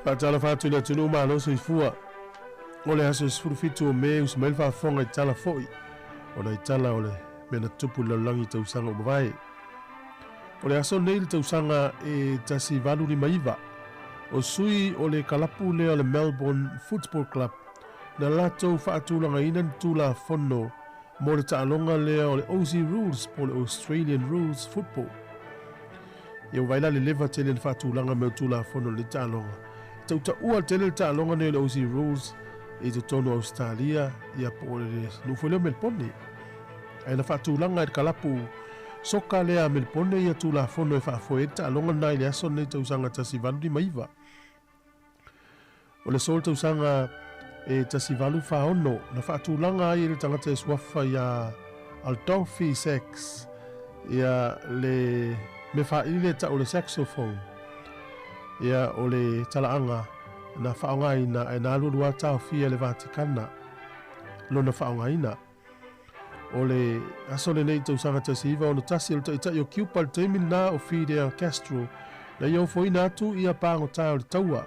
S1: Faatalofa atu i le atunuu malo soifua. O le aso 17 o Me uso mai le faafofoga i tala foi o nai tala o le mea na tutupu i le lalolagi i tausaga ua mavae. O le aso nei i le tausaga e 1859, o sui o le kalapu lea o le Melbourne Football Club na latou faatulagaina ni tulafono mo le taaloga lea o le Aussie Rules po o le Australian Rules Football. Ia ua vaai la le leva tele le faatulaga mai o tulafono o lenei taaloga. E tautaua tele le taaloga nei o le Aussie Rules i totonu o Ausetalia ia po o le nuu foi lea o Melipone. Ae na faatulaga e le kalapu soka lea a Melipone ia tulafono e faafoe ai le taaloga lena i le aso lenei tausaga 1859. O le aso o le tausaga e 1846 na faatulaga ai e le tagata e suafa iā Adolphe Sax ia le mea faaili lea tau o le saxophone. Ia o le talaaga na faaaogaina ae na alualu lava taofia e le Vatikana lona faaaogaina. O le aso lenei i tausaga 1961 o le taitai o Kiupa i le taimi lena o Fidel Castro na ia ofoina atu ia pagota o le taua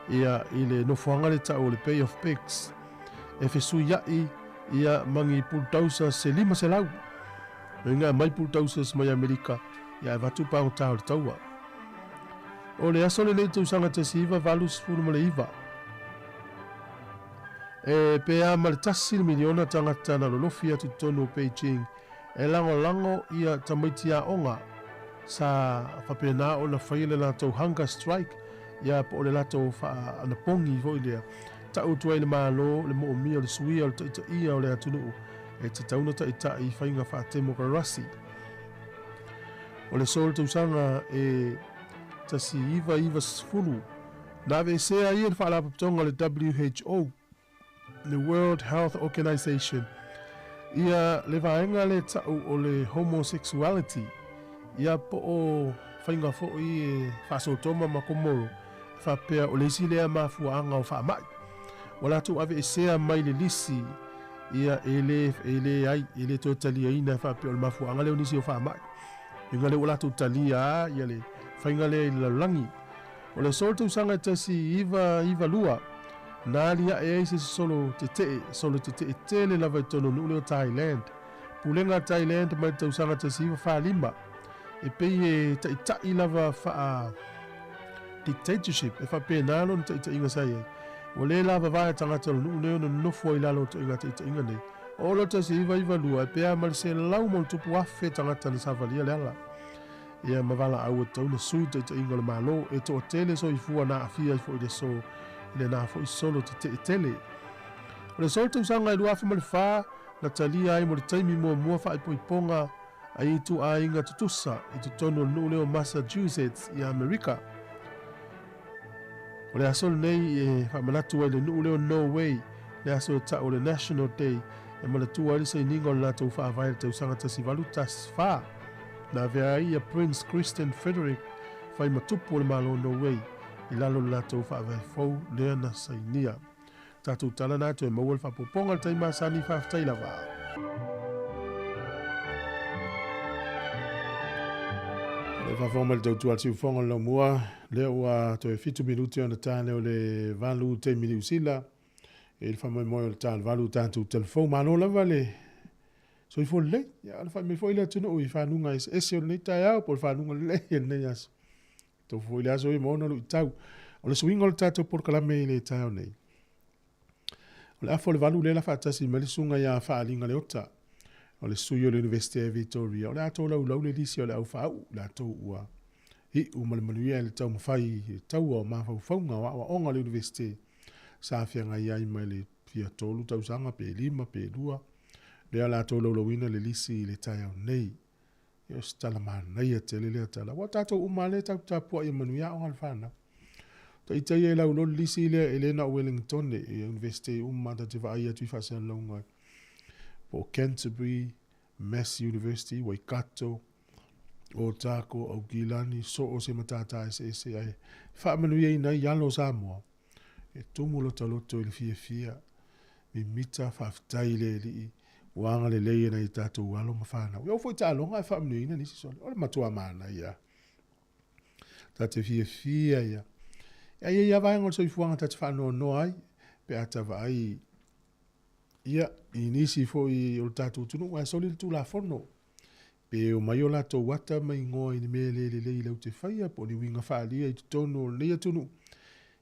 S1: ia i le nofoaga le tau o le Bay of Pigs e fesuia'i ia ma ni bulldozers se 500. Loiga aumai bulldozers mai Amerika ia ae avatu pagota o le taua. O le aso lenei i tausaga 1989, E pe a ma le tasi le miliona tagata na lolofi atu i totonu o Beijing e lagolago ia tamaiti aoga sa faapena ona faia le latou hunger strike ia po o le latou faa-anapogi foi lea tau atu ai le Malo le moomia o le suia o le taitaia o le atunuu e tatau ona taitai i faiga faatemokarasi. O le aso o le tausaga e 1990 Na aveesea ai e le Faalapotopotoga o le WHO, le World Health Organization, ia le vaega lea tau o le homosexuality, ia po o faiga foi e faa-Sotoma ma Komoro, e faapea o le isi lea mafuaaga o faamai. Ua latou aveesea mai le lisi ia e le, e leai, e le toe taliaina e faapea o le mafuaaga lea o nisi o faamai. Uiga lea ua latou talia ia le faiga lea i le lalolagi. O le aso o le tausaga e 1992, na aliae ai se solo tetee, solo tetee tele lava i totonu o le nuu lea o Thailand. Pulega a Thailand mai le tausaga 1945, e pei e taitai lava faa dictatorship, e faapena lona taitaiga sa i ai. Ua le lavava e tagata o le nuu lea ona nonofo ai i lalo o ituaiga taitaiga nei. O le 1992, e pe a ma le 100,000+ tagata na savalia le ala. Ia ma valaau e tatau ona sui taitaiga o le Malo e toatele soifua na aafia ai foi le aso i lena foi solo tetee tele. O le aso o le tausaga e 2004 na talia ai mo le taimi muamua faaipoipoga a ituaiga tutusa i totonu o le nuu lea o Massachusetts i Amerika. O le aso lenei e faamanatu ai le nuu lea o Norway, le aso e tau o le National Day, e manatua ai le sainiga o le latou faavae i le tausaga 1814. Na avea ai ia Prince Christian Frederik fai ma tupu o le Malo o Norway i lalo o le latou faavae fou lea na sainia. Tatou tala na toe maua le faaopoopoga i le taimi masani, faafetai lava. Le faafofoga mai le tautua a le siufofoga o le laumua, lea ua toe 7 minute ona ta lea o le 8 taimi Niu Sila i le faamoemoe o le ta le 8 tatou telefou. Malo lava le soifua lelei. Ia, le fai mai foi le atunuu i fanuga eseese o lenei taeao po o le fanuga lelei o lenei aso. Tofu foi le aso ia ma ona luitau. O le suiga o le tatou polokalame i le taeao nei, o le afa o le 8 lea la faatasi mai le susuga ia Faaliga Leota, o le sui o le Universite o Victoria, o le a tolaulau le lisi o le au faauu latou ua iu ma le manuia i le taumafai i le taua o mafaufauga o aoaoga o le Universite sa feagai ai mai le fia 3 tausaga pe 5 pe 2, lea o le a tolaulauina le lisi i le taeao nei. Ia o se tala manaia tele lea tala. Ua tatou uma lea tatou tapuai ia manuia aoga a le fanau. Ita ia e laulo le lisi lea e le na o Wellington e University uma ta te vaai atu i faasalalauga po o Canterbury, Massey University, Waikato, Otago, Aukilani, so o se matata eseese ai. Faamanuiaina ai alo o Samoa e tumu lota loto i le fiafia, mimita faafetai i le Alii ua agalelei e nai a tatou alo ma fanau. Ia oo foi taaloga ae faamanuiaina nisi sole. O le matua manaia. Ta te fiafia ia. Ae i ai lava vaega o le soifuaga ta te faanoanoa ai pe a ta vaai ia i nisi foi o le tatou atunuu ae soli le Tulafono, pe omai o latou ata ma igoa i ni mea le lelei latou te faia po o ni uiga faaalia i totonu o lenei atunuu,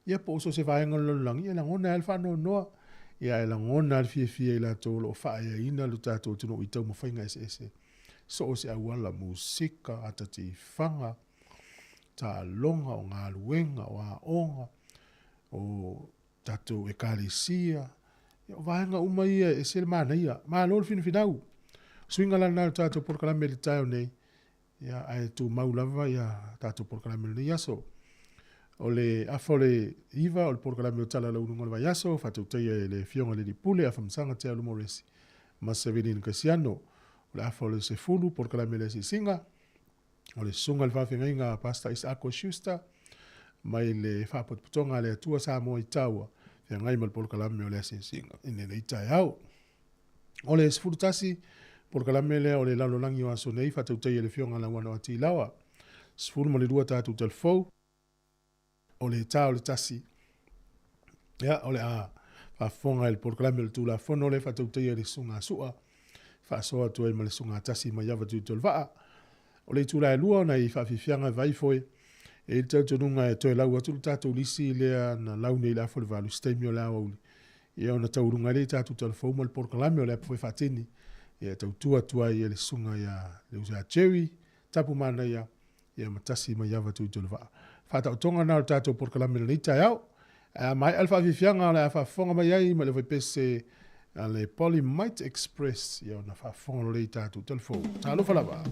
S1: ia po o so o se vaega o le lalolagi, e lagona ai lava le faanoanoa, ae lagona lava le fiafia e i latou o lo o faaeaina lo tatou atunuu i taumafaiga eseese, so o se auala, musika, ata tifaga, taaloga, o galuega, o aoga, o tatou ekalesia, ia o vaega uma ia e ese le manaia. Malo le finafinau. O suiga la lena o le tatou polokalame i le taeao nei, ia ae tumau lava ia tatou polokalame o lenei aso. O le afa o le 9 o le polokalame o Tala Lauuluga o le Vaiaso, faatautaia e le Afioga i le Alii Pule Afamasaga Te Alu Moresi ma Sevelin Kasiano. O le afa o le 10 polokalame o le Asiasiga, o le Susuga i le Faafeagaiga a Pastor Isako Schuster mai le Faapotopotoga a le Atua Samoa i Taua, feagai ma le polokalame o le asiasiga i lenei taeao. O le 11 polokalame lea o le lalolagi o aso nei, faatautaia e le Afioga Lauano Atilawa. 12 tatou talafou, o le ta o le tasi, ia, o le a faafofoga i le polokalame o le Tulafono lea faatautaia i le Susuga a Sua, faasoa atu ai ma le Susuga a Tasi mai Ava Tuitolevaa. O le itula e 2 nai faafiafiaga e vai foe, e i ai le talitonuga e toe lau atu le tatou lisi lea na lau nei i le afa o le 8 i se taimi o le aoauli, ia ona tauuluga ai lea i tatou talafou ma le polokalame o le apu foi faatini, ia e tautua atu ai e le Susuga ia Leusa Jerry Tapu Manaia, ia ma Tasi mai Ava Tuitolevaa. Faataotoga lena o le tatou polokalame i lenei taeao. Ae a maea le faafiafiaga o le a faafofoga mai ai ma le faipese a le Polymite Express, ia ona faafofoga loa lea i tatou talafou. Talofa lava!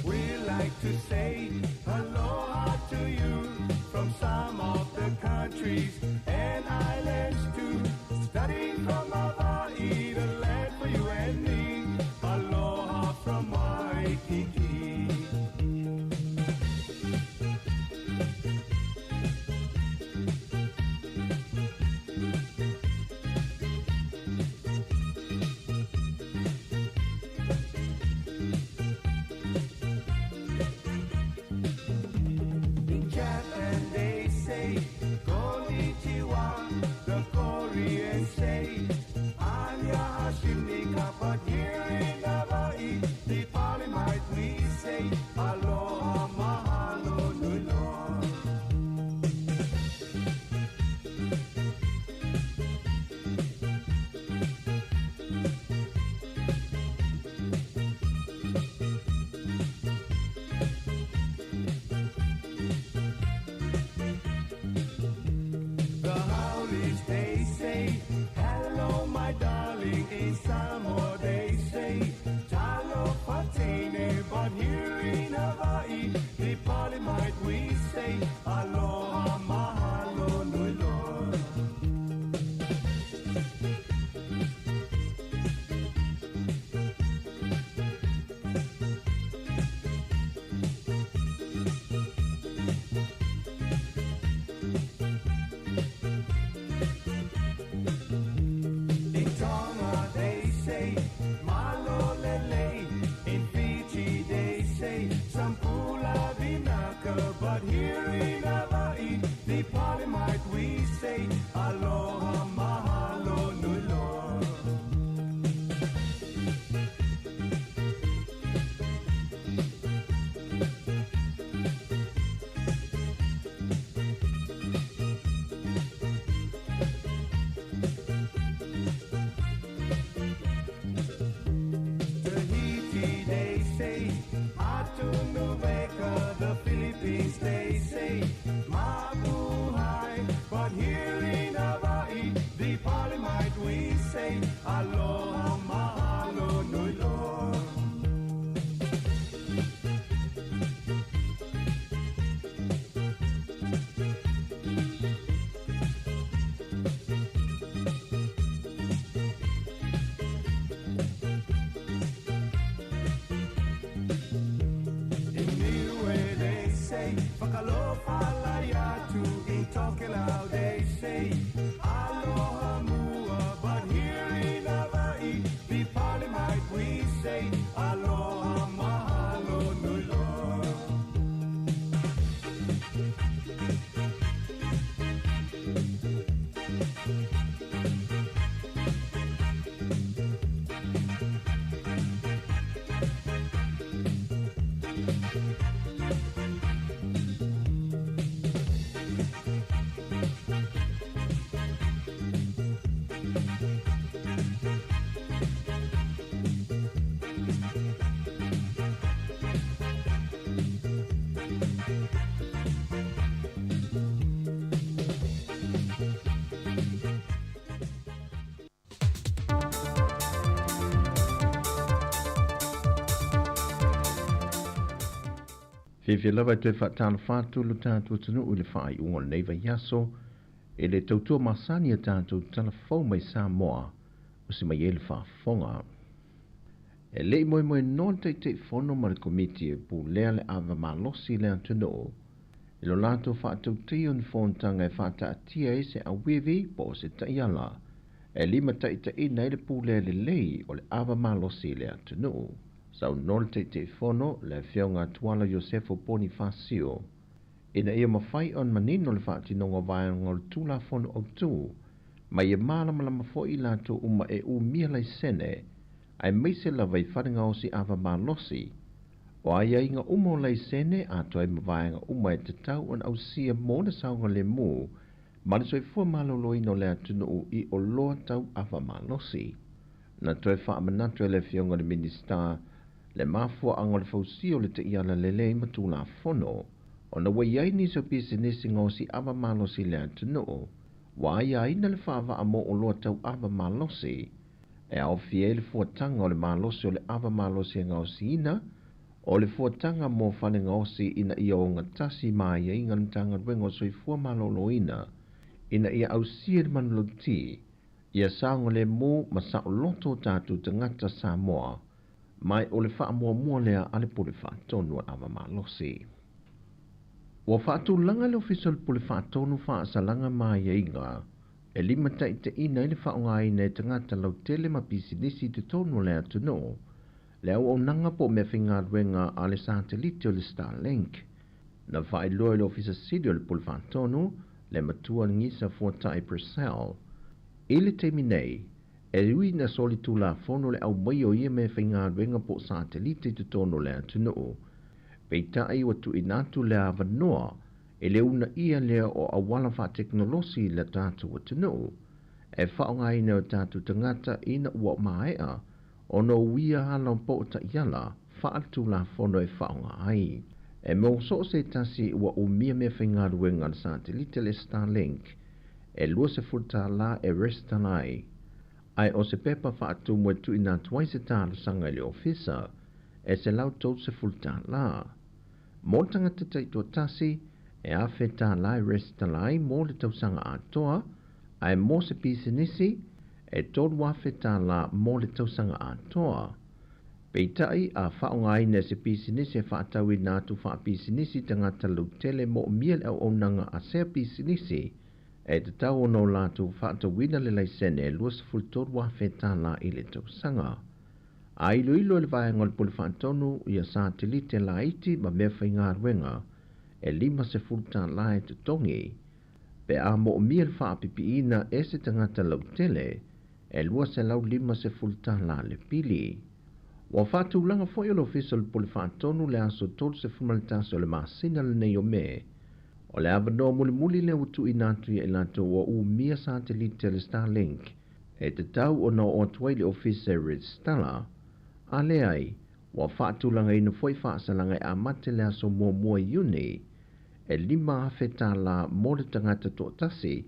S3: We like to say aloha to you from some of the countries and islands too. Starting from Hawaii, the land for you and me. Aloha from Waikiki. In Japan they say konnichiwa, the Koreans say annyeonghaseyo, but here in Hawaii, the Polymite we say aloha mahalo nui loa. The Howlies, they say, hello, my darling. In Samoa, they say, talo fatene. But here in Hawaii, the Polymite, we say, aloha, mahalo, nui loa. In Tonga they say
S6: Fiafia lava e toe faatalofa atu lo tatou atunuu i le faaiuga o lenei vaiaso i le tautua masani a tatou talafou mai Samoa o se mai ai le faafofoga. E le i moemoenoa le Taitaifono ma le Komiti e pulea le ava malosi i le atunuu i lo latou faatautaia o ni fonotaga e faataatia ai se auivi po o se taiala e limataitaiina ai le pulea lelei o le ava malosi i le atunuu. Saunoa le Taitaifono, le Afioga Tuala Iosefo Ponifasio, ina ia mafai ona manino le faatinoga o vaega o le Tulafono Autu, ma ia malamalama foi i latou uma e umia laisene, aemaise lava i falegaosi ava malosi, o aiaiga uma o laisene atoa ai ma vaega uma e tatau ona ausia mo le saogalemu ma le soifua maloloina o le atunuu i oloa tau ava malosi. Na toe faamanatu e le Afioga i le Minisita le mafuaaga o le fausia o le taiala lelei ma Tulafono, ona ua i ai nisi o pisinisi gaosi ava malosi i le atunuu, ua aiaina le faavaa mo oloa tau ava malosi, e aofia ai le fuataga o le malosi o le ava malosi e gaosiina, o le fuataga mo falegaosi ina ia ogatasi ma aiaiga o le Matagaluega o Soifua Maloloina, ina ia ausia le manulauti, ia saogalemu ma saoloto o tatou tagata Samoa, mai o le faamuamua lea a le Pule Faatonu o le Ava Malosi. Ua faatulaga le Ofisa o le Pule Faatonu faasalaga ma aiaiga e limataitaiina ai le faaaogaina e tagata lautele ma pisinisi i totonu o le atunuu le auaunaga po o meafaigaluega a le satelite o le Starlink. Na faailoa e le Ofisa Sili o le Pule Faatonu, le matua Gisa Fuatai Purcell, i le taimi nei, e ui ina solitulafono le aumaia o ia meafaigaluega po o satelite i totonu o le atunuu, peitai ua tuuina atu le avanoa e le uunaia lea o auala faatekonolosi i le tatou atunuu e faaaogaina e o tatou tagata ina ua maea ona uia ala po o taiala faaletulafono e faaaoga ai. E mo so o se tasi ua umia meafaigaluega a le satelite le Starlink e $20 e resitala ai, ae o se pepa faatumu e tuuina atu ai se talosaga i le ofisa e $130. Mo le tagata taitoatasi, e $1,000 e resitala ai mo le tausaga atoa, ae mo se pisinisi, e $3,000 mo le tausaga atoa. Peitai, a faaaogaina e se pisinisi e faatauina atu faapisinisi i tagata lautele moomia le auaunaga a sea pisinisi, e tatau ona o latou faatauina le laisene e $23,000 i le tausaga. A iloilo e le vaega o le Pule Faatonu ia satelite laiti ma meafaigaluega e $50 e totogi, pe a moomia le faapipiina e se tagata lautele e $250 le pili. Ua faatulaga foi e le Ofisa o le Pule Faatonu le aso 31 o le masina lenei o Me, o le avanoa mulimuli lea ua tuuina atu ia i latou ua umia satelite a le Starlink e tatau ona oo atu ai i le ofisa e resitala, a leai, ua faatulagaina foi faasalaga e amata i le aso 1 Iuni e $5,000 mo le tagata toatasi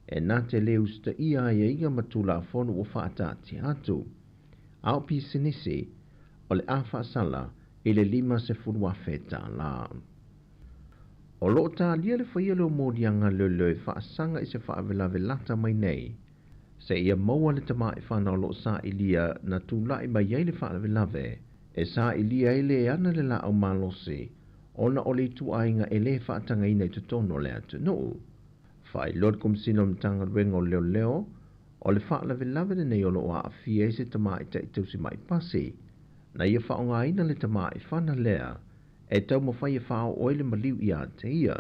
S6: e na te le usitaia aiaiga ma Tulafono ua faataatia atu. A o pisinisi, o le a faasala i le $50,000. O lo o talia le faia o le moliaga leoleo e faasaga i se faalavelave lata mai nei, seia maua le tamaiwhana o lo o sailia na tulai mai ai le faalavelave, e sailia ai le ana le laau malosi, ona o le ituaiga e le faatagaina i totonu o le atunuu. Faailoa le Komesina o le Matagaluega o Leoleo, o le faalavelave lenei o lo o aafia ai se tamaitai tausimai pasi, na ia faaaogaina le tamaiwhana lea e taumafai e faaoo ai le maliu ia te ia.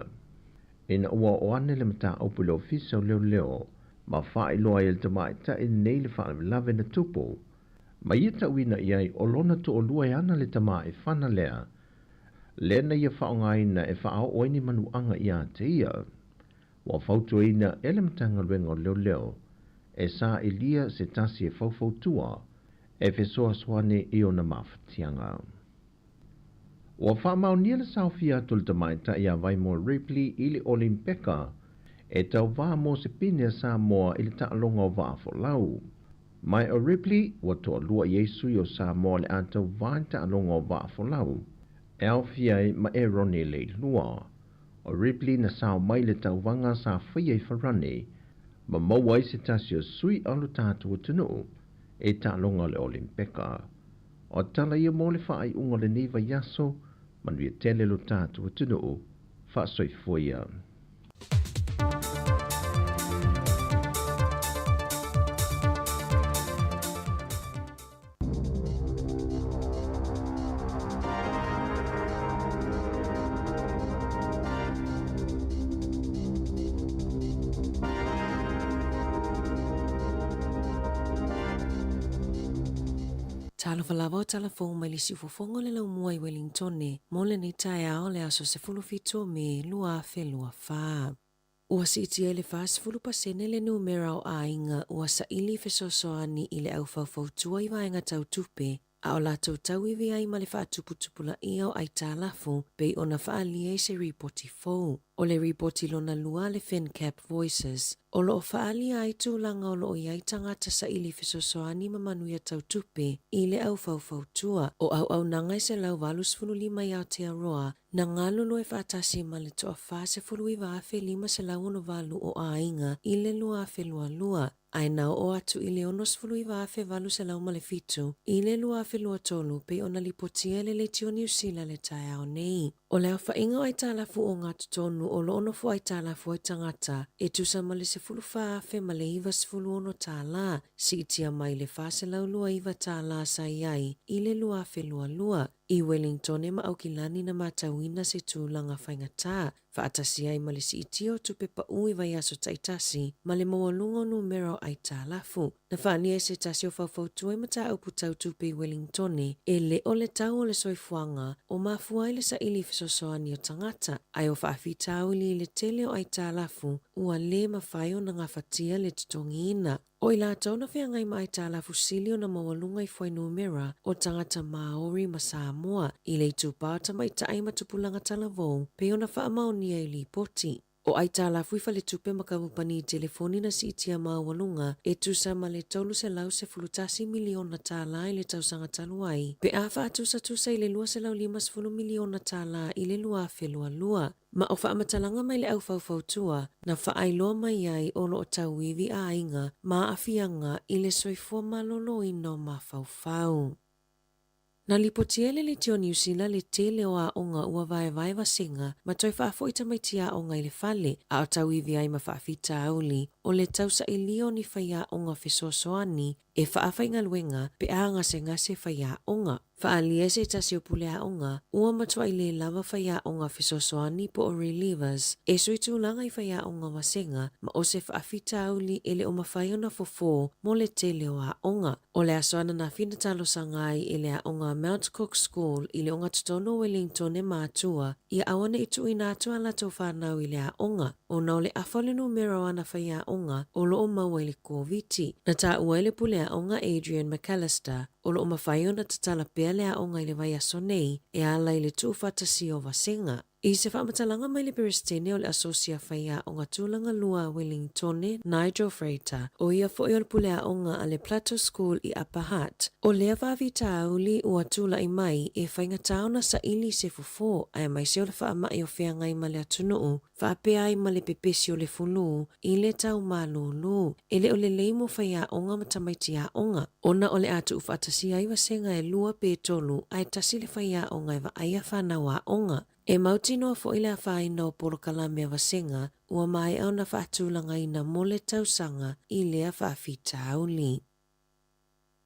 S6: Ina ua oo ane le mataupu i le Ofisa o Leoleo ma faailoa ai e le tamaitai lenei le faalavelave na tupu, ma ia tauina i ai o lona toalua e ana le tamaiwhana lea, lea na ia faaaogaina e faaoo ai ni manuaga ia te ia. Ua fautuaina e le Matagaluega o Leoleo e sailia se tasi e faufautua e fesoasoani i ona mafatiaga. Ua faamaonia le saofia atu o le tamaitai ia Vaimoa Ripley i le Olimpeka e tauvā mo se pine a Samoa i le taaloga o vaafolau. Mai o Ripley ua toalua i ai sui o Samoa o le a tauvā i le taaloga o vaafolau. E aofia ai ma Eroni Leilua. O Ripley na sao mai i le tauvaga sa faia i Farani ma maua ai se tasi o sui a lo tatou atunuu e taaloga o le Olimpeka. O tala ia mo le faaiuga o lenei vaiaso, manuia tele lo tatou atunuu, faasoifua ia.
S5: Talofa lava o tala fou mai le siufofoga o le laumua i Wellingtone mo lenei taeao le aso 17 o Me 2024. Ua siitia i le 40% le numera o aiga ua saili fesoasoani i le au faufautua i vaega tau tupe, a o latou tauivi ai ma le faatuputupulaia o aitalafu pei ona faaalia i se ripoti fou. O le ripoti lona lua a le FinCap Voices, o lo o faaalia ai tulaga o lo o i ai tagata saili fesoasoani ma manuia tau tupe i le au faufautua. O auaunaga e 185 i Aotearoa Na galulue faatasi ma le toa 49,568 o aiga i le 2022, ae na oo atu i le 69,807 i le 2023 pei ona lipotia e le Leitio Niu Sila le taeao nei. O le aofaiga o aitalafu ogatotonu o lo o nofo aitalafu ai tagata e tusa ma le $14,096 tala, siitia mai le $429 tala sa i ai i le 2022. I Wellingtone ma Aukilani na matauina se tulaga faigata, faatasi ai ma le siitia o tupe pau i vaiaso taitasi ma le maualuga o numera o aitalafu. Na faaalia e se tasi o faufautua i mataupu tau tupe i Wellingtone, e le o le tau o le soifuaga o mafua ai le saili fesoasoani o tagata, ae o faafitauli i le tele o aitalafu ua le mafai ona gafatia le totogiina. O i latou na feagai ma aitalafu sili ona maualuga i fuainumera o tagata Māori ma Samoa i le itupa o tamaitai ma tupulaga talavou pei ona faamaonia i lipoti. O aitalafu i faletupe ma kamupani telefoni na siitia maualuga e tusa ma le $311 miliona tala i le tausaga talu ai pe a faatusatusa i le $250 miliona tala i le 2022. Ma o faamatalaga mai le au faufautua na faailoa mai ai o lo o tauivi aiga ma aafiaga i le soifua maloloina o mafaufau. Na lipotia e le Leitio Niu Sila le tele o aoga ua vaevae vasega ma toe faafoi tamaiti aoga i le fale, a o tauivi ai ma faafitauli o le tausailia o ni faiaoga fesoasoani e faafaigaluega pe a gasegase faiaoga. Faaalia se tasi o puleaoga, ua matuai le lava faiaoga fesoasoani po o relievers e sui tulaga i faiaoga vasega ma o se faafitauli e le o mafai ona fofo mo le tele o aoga. O le aso ananafi na talosaga ai e le aoga Mount Cook School i le ogatotonu o Wellingtone ma Atua ia aua ne i tuuina atu a latou fanau i le aoga ona o le afa o le numera o ana faiaoga o lo o maua i le Koviti. Na taua e le puleaoga Adrian McAllister O lo o mafai ona tatala pea le aoga i le vaiaso nei e ala i le tuufaatasia o vasega. I se faamatalaga mai le Peresetene o le Asosi a Faiaoga Tulaga Lua a Wellingtone, Nigel Freiter, o ia foi o le puleaoga a le Plateau School i Upper Hutt, o lea faafitauli ua tulai mai e faigata ona saili se fofo aemaise o le faamai o feagai ma le atunuu faapea ai ma le pepesi o le fulu i le tau malūlū. E le o lelei mo faiaoga ma tamaiti aoga, ona o le a tuufaatasia ai vasega e lua pe tolu ae tasi le faiaoga e vaaia fanau aoga. E mautinoa foi le afaina o polokalame a vasega ua maea ona faatulagaina mo le tausaga i lea faafitauli.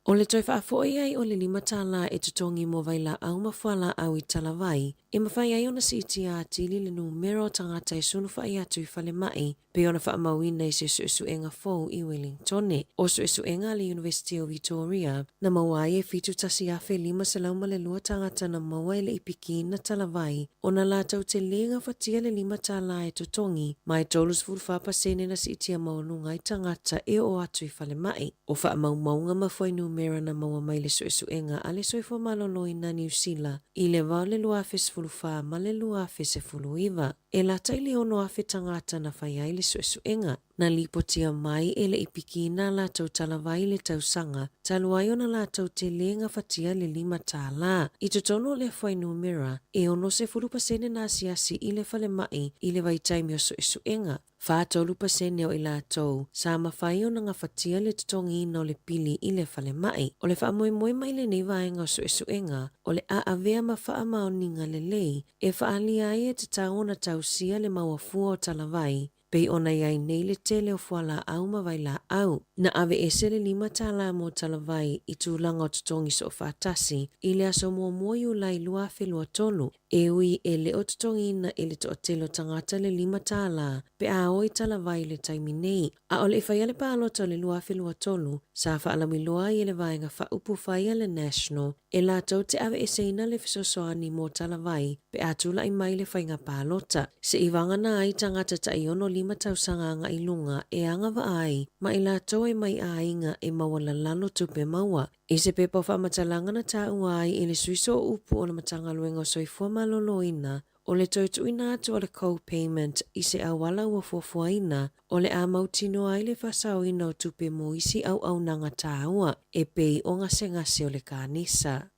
S5: O le toe faafoi ai o le $5 e totogi mo vailaau ma fualaau i talavai, e mafai ai ona siitia atili le numera o tagata e sulufai atu i falemai, pei ona faamauina i se suesuega fou i Wellingtone. O suesuega a le Iunivesite o Vitoria, na maua ai e 71,502 tagata na maua e le i pikiina talavai, ona latou te le gafatia le $5 e totogi, ma e 34% na siitia maualuga ai tagata e oo atu i falemai. O faamaumauga ma fuainumera na maua mai le suesuega a le Soifua Maloloina Niu Sila i le va o le 2014 ma le 2019. E lata i le 6,000 tagata na fai ai le suesuega. Na lipotia mai e le i pikiina a latou talavai i le tausaga talu ai ona latou te le gafatia le $5. I totonu o lea fuainumera, e 60 pasene na asiasi i le falemai i le vaitaimi o suesuega. 43 pasene o i latou sa mafai ona gafatia le totogiina o le pili i le falemai. O le faamoemoe mai lenei vaega o suesuega, o le a avea ma faamaoniga lelei e faaalia ai e tatau ona tausia le mauafua o talavai, pei ona i ai nei le tele o fualaau ma vailaau. Na aveese le $5 mo talavai i tulaga o totogi soofaatasi i le aso 1 Iulai 2023, e ui e le o totogiina e le toatele o tagata le $5 pe a o i talavai i le taimi nei. A o le i faia le palota o le 2023, sa faalauiloa ai e le vaega faaupufai a le National e latou te aveeseina le fesoasoani mo talavai pe a tulai mai le faiga palota, se'i vagana ai tagata tai 65 tausaga agai i luga e agavaa ai ma i latou e mai aiga e maualalalo tupe maua. I se pepa o faamatalaga na taua ai e le Sui Sooupu o le Matagaluega o Soifua Maloloina, o le toe tuuina atu o le co-payment i se auala ua fuafuaina, o le a mautinoa ai le faasaoina o tupe mo isi auaunaga taua e pei o gasegase o le kanesa.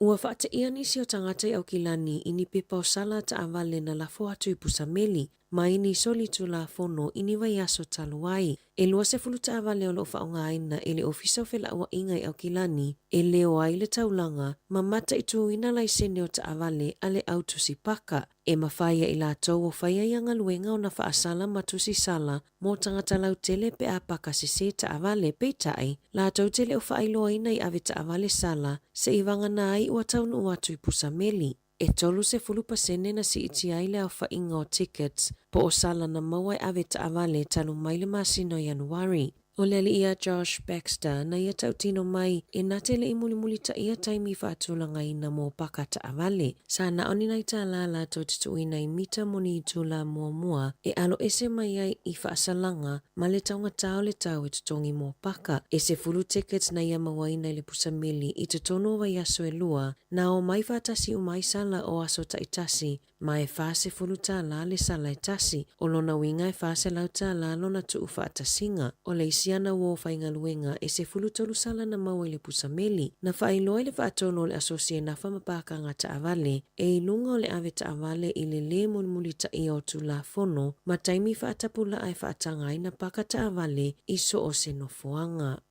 S5: Ua faateia nisi o tagata i Aukilani i ni pepa o sala taavale na lafo atu i pusameli mai ni solitulafono i ni vaiaso talu ai. E 20 taavale o lo o faaaogaina e le Ofisa o Felauaiga i Aukilani e leo ai le taulaga ma mataituina laisene o taavale a le au tusi paka. E mafai e i latou o faia ia galuega ona faasala ma tusi sala mo tagata lautele pe a paka sesē taavale, peitai, latou te le o faailoaina i ave taavale sala se'i vagana ai ua taunuu atu i pusameli. E 30 pasene na siitia ai le aofaiga o tickets po o sala na maua e ave taavale talu mai le masina o Ianuari. O le alii ia Josh Baxter na ia tautino mai e na te le i mulimulitaia taimi faatulagaina mo paka taavale. Sa na o ni nai tālā latou te tuuina i mita mo ni itulā muamua e aloese mai ai i faasalaga ma le taugatā o le tau e totogi mo paka. E 10 tickets na ia mauaina i le pusameli i totonu o vaiaso e lua, na o mai faatasi uma ai sala o aso taitasi, ma e $40 le sala e tasi. O lona uiga e $400 lona tuufaatasiga. O le isi ana uo faigaluega e 13 sala na maua i le pusameli. Na faailoa i le faatonu o le asosi e nafa ma pakaga taavale e i luga o le ave taavale i le lē mulimulitaia o tulafono ma taimi faatapulaa e faataga ai na paka taavale i so o se nofoaga.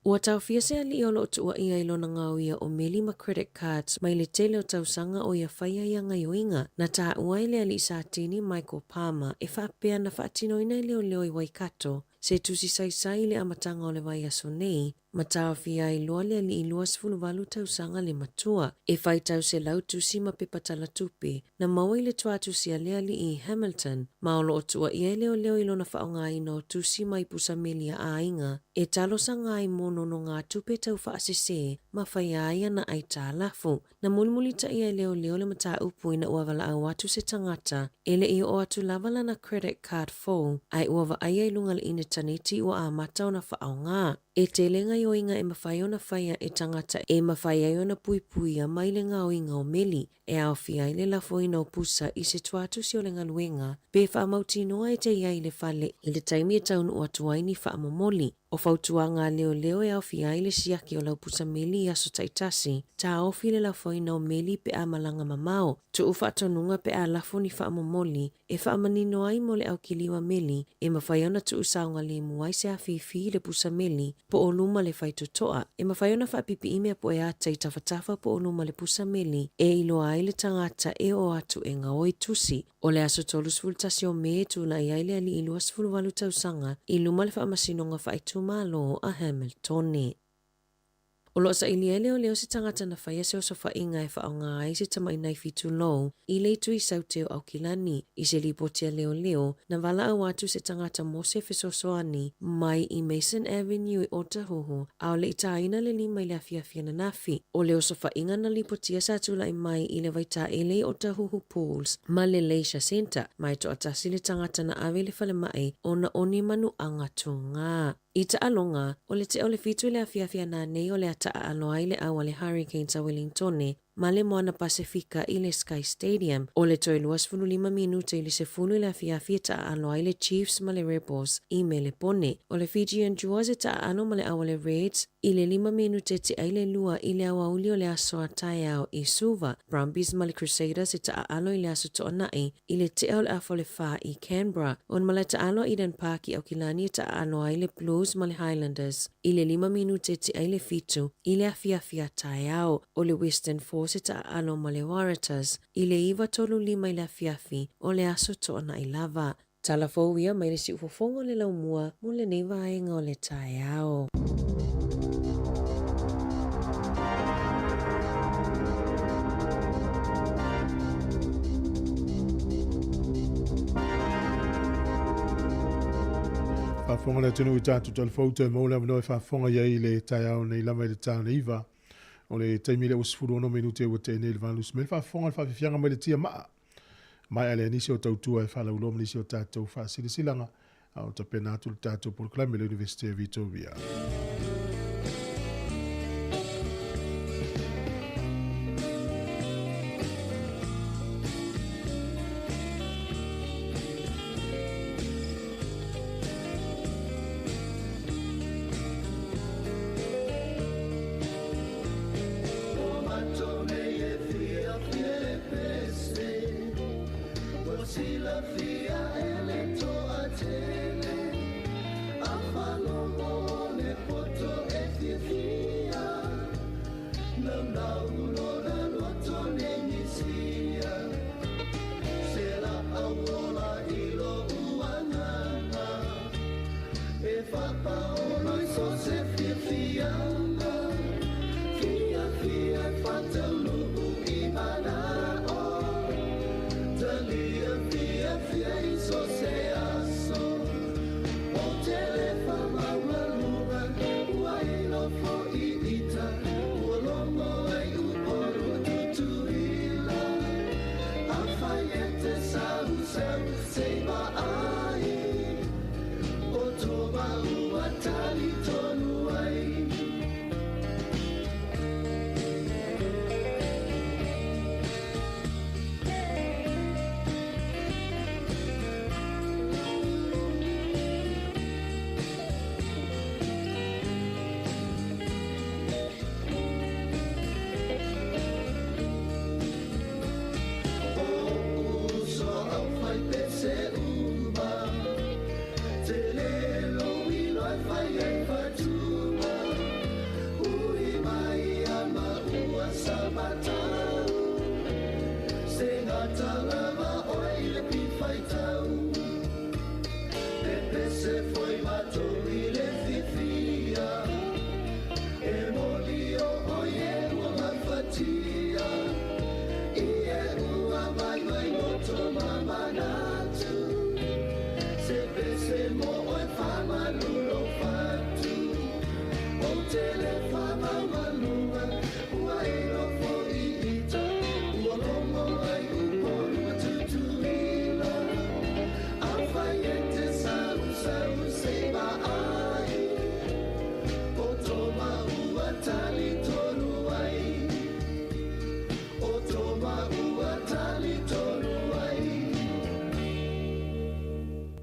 S5: Ua taofia se alii o loo tuuaia i lona gaoia o meli ma credit cards mai le tele o tausaga o ia faia ia gaioiga. Na taua e le alii Satini Michael Palmer e faapea na faatinoina e leoleo i Waikato se tusi saisai i le amataga o le vaiaso nei, ma taofia ai loa le alii 28 tausaga le matua. E faitau 100 tusi ma pepa talatupe na maua i le tuatusi a le alii i Hamilton, ma o loo tuuaia e leoleo i lona faaaogaina o tusi mai pusameli a aiga e talosaga ai mo nonogatupe tau faasesē ma faia ai ana aitalafu. Na mulimulitaia e leoleo le mataupu ina ua valaau atu se tagata e le i oo atu lava lana credit card fou, ae ua vaaia i luga le initaneti ua amata ona faaaogā. E tele gaoioiga e mafai ona faia e tagata e mafai ai ona puipuia mai le gaoiga o meli, e aofia ai le lafoina o pusa i se tuatusi o le galuega pe faamautinoa e te i ai i le fale i le taimi e taunuu atu ai ni faamomoli. O fautuaga a leoleo e aofia ai le siaki o lau pusameli i aso taitasi, taofi le lafoina o meli pe a malaga mamao, tuu faatonuga pe a lafo ni faamomoli e faamanino ai mo le aukiliua meli e mafai ona tuu saogalemu ai se afifi i le pusameli po o luma le faitotoa. E mafai ona faapipii mea pueata i tafatafa po o luma le pusameli e iloa ai le tagata e oo atu e gaoi tusi. O le aso 31 o Me e tulai ai le alii 28 tausaga i luma le faamasinoga faaitumālō a Hamiltone. O loo sailia e leoleo se tagata na faia se osofaiga e faaaogā ai se tamaʻi naifi tulou i le itu i Saute o Aukilani. I se lipoti a leoleo, na valaau atu se tagata mo se fesoasoani mai i Mason Avenue i Otahuhu, a o le i tāina le lima i le afiafi ananafi. O le osofaiga na lipotia sa tulaʻi mai i le vaitaele i Otahuhu Pools ma le Leisure Centre, ma e toatasi le tagata na ave i le falemaʻi ona o ni manuaga tugā. I taaloga, o le 6:45 i le afiafi ananei o le a taaalo ai le au a le Hurricanes a Wellingtone. ma le Moana Pasefika i le Sky Stadium. O le toe 25 minute i le 10 i le afiafi e taaalo ai le Chiefs ma le Rebels i Melepone. O le Fijian Druas e taaalo ma le Auale Reds i le lima minute tea i le lua i le aoauli o le aso a taeao i Suva. Brumbies ma le Crusaders e taaalo i le aso Toonai i le tea o le afa o le fa i Canberra. O le malae taalo a Eden Park i Aukilani e taaalo ai le Blues ma le Highlanders i le lima minute tea i le fitu i le afiafi a taeao. O le Western Force e taaalo ma le Waratahs i le 9:35 i le afiafi o le aso Toonai lava. Tala fou ia mai le siufofoga o le laumua mo lenei vaega o le taeao.
S1: Faafofoga le atunuu i tatou tala fou toe maua le avanoa e faafofoga i ai i le taeao nei lava i le ta o le iva. O le taimi lea ua 16 minute ua tea nei i le 8 mai le faafofoga le faafiafiaga mai le tia maa. Maea lea nisi o tautua e faalauiloa ma nisi o tatou faasilasilaga a o tapena atu le tatou polokalame i le University of Victoria.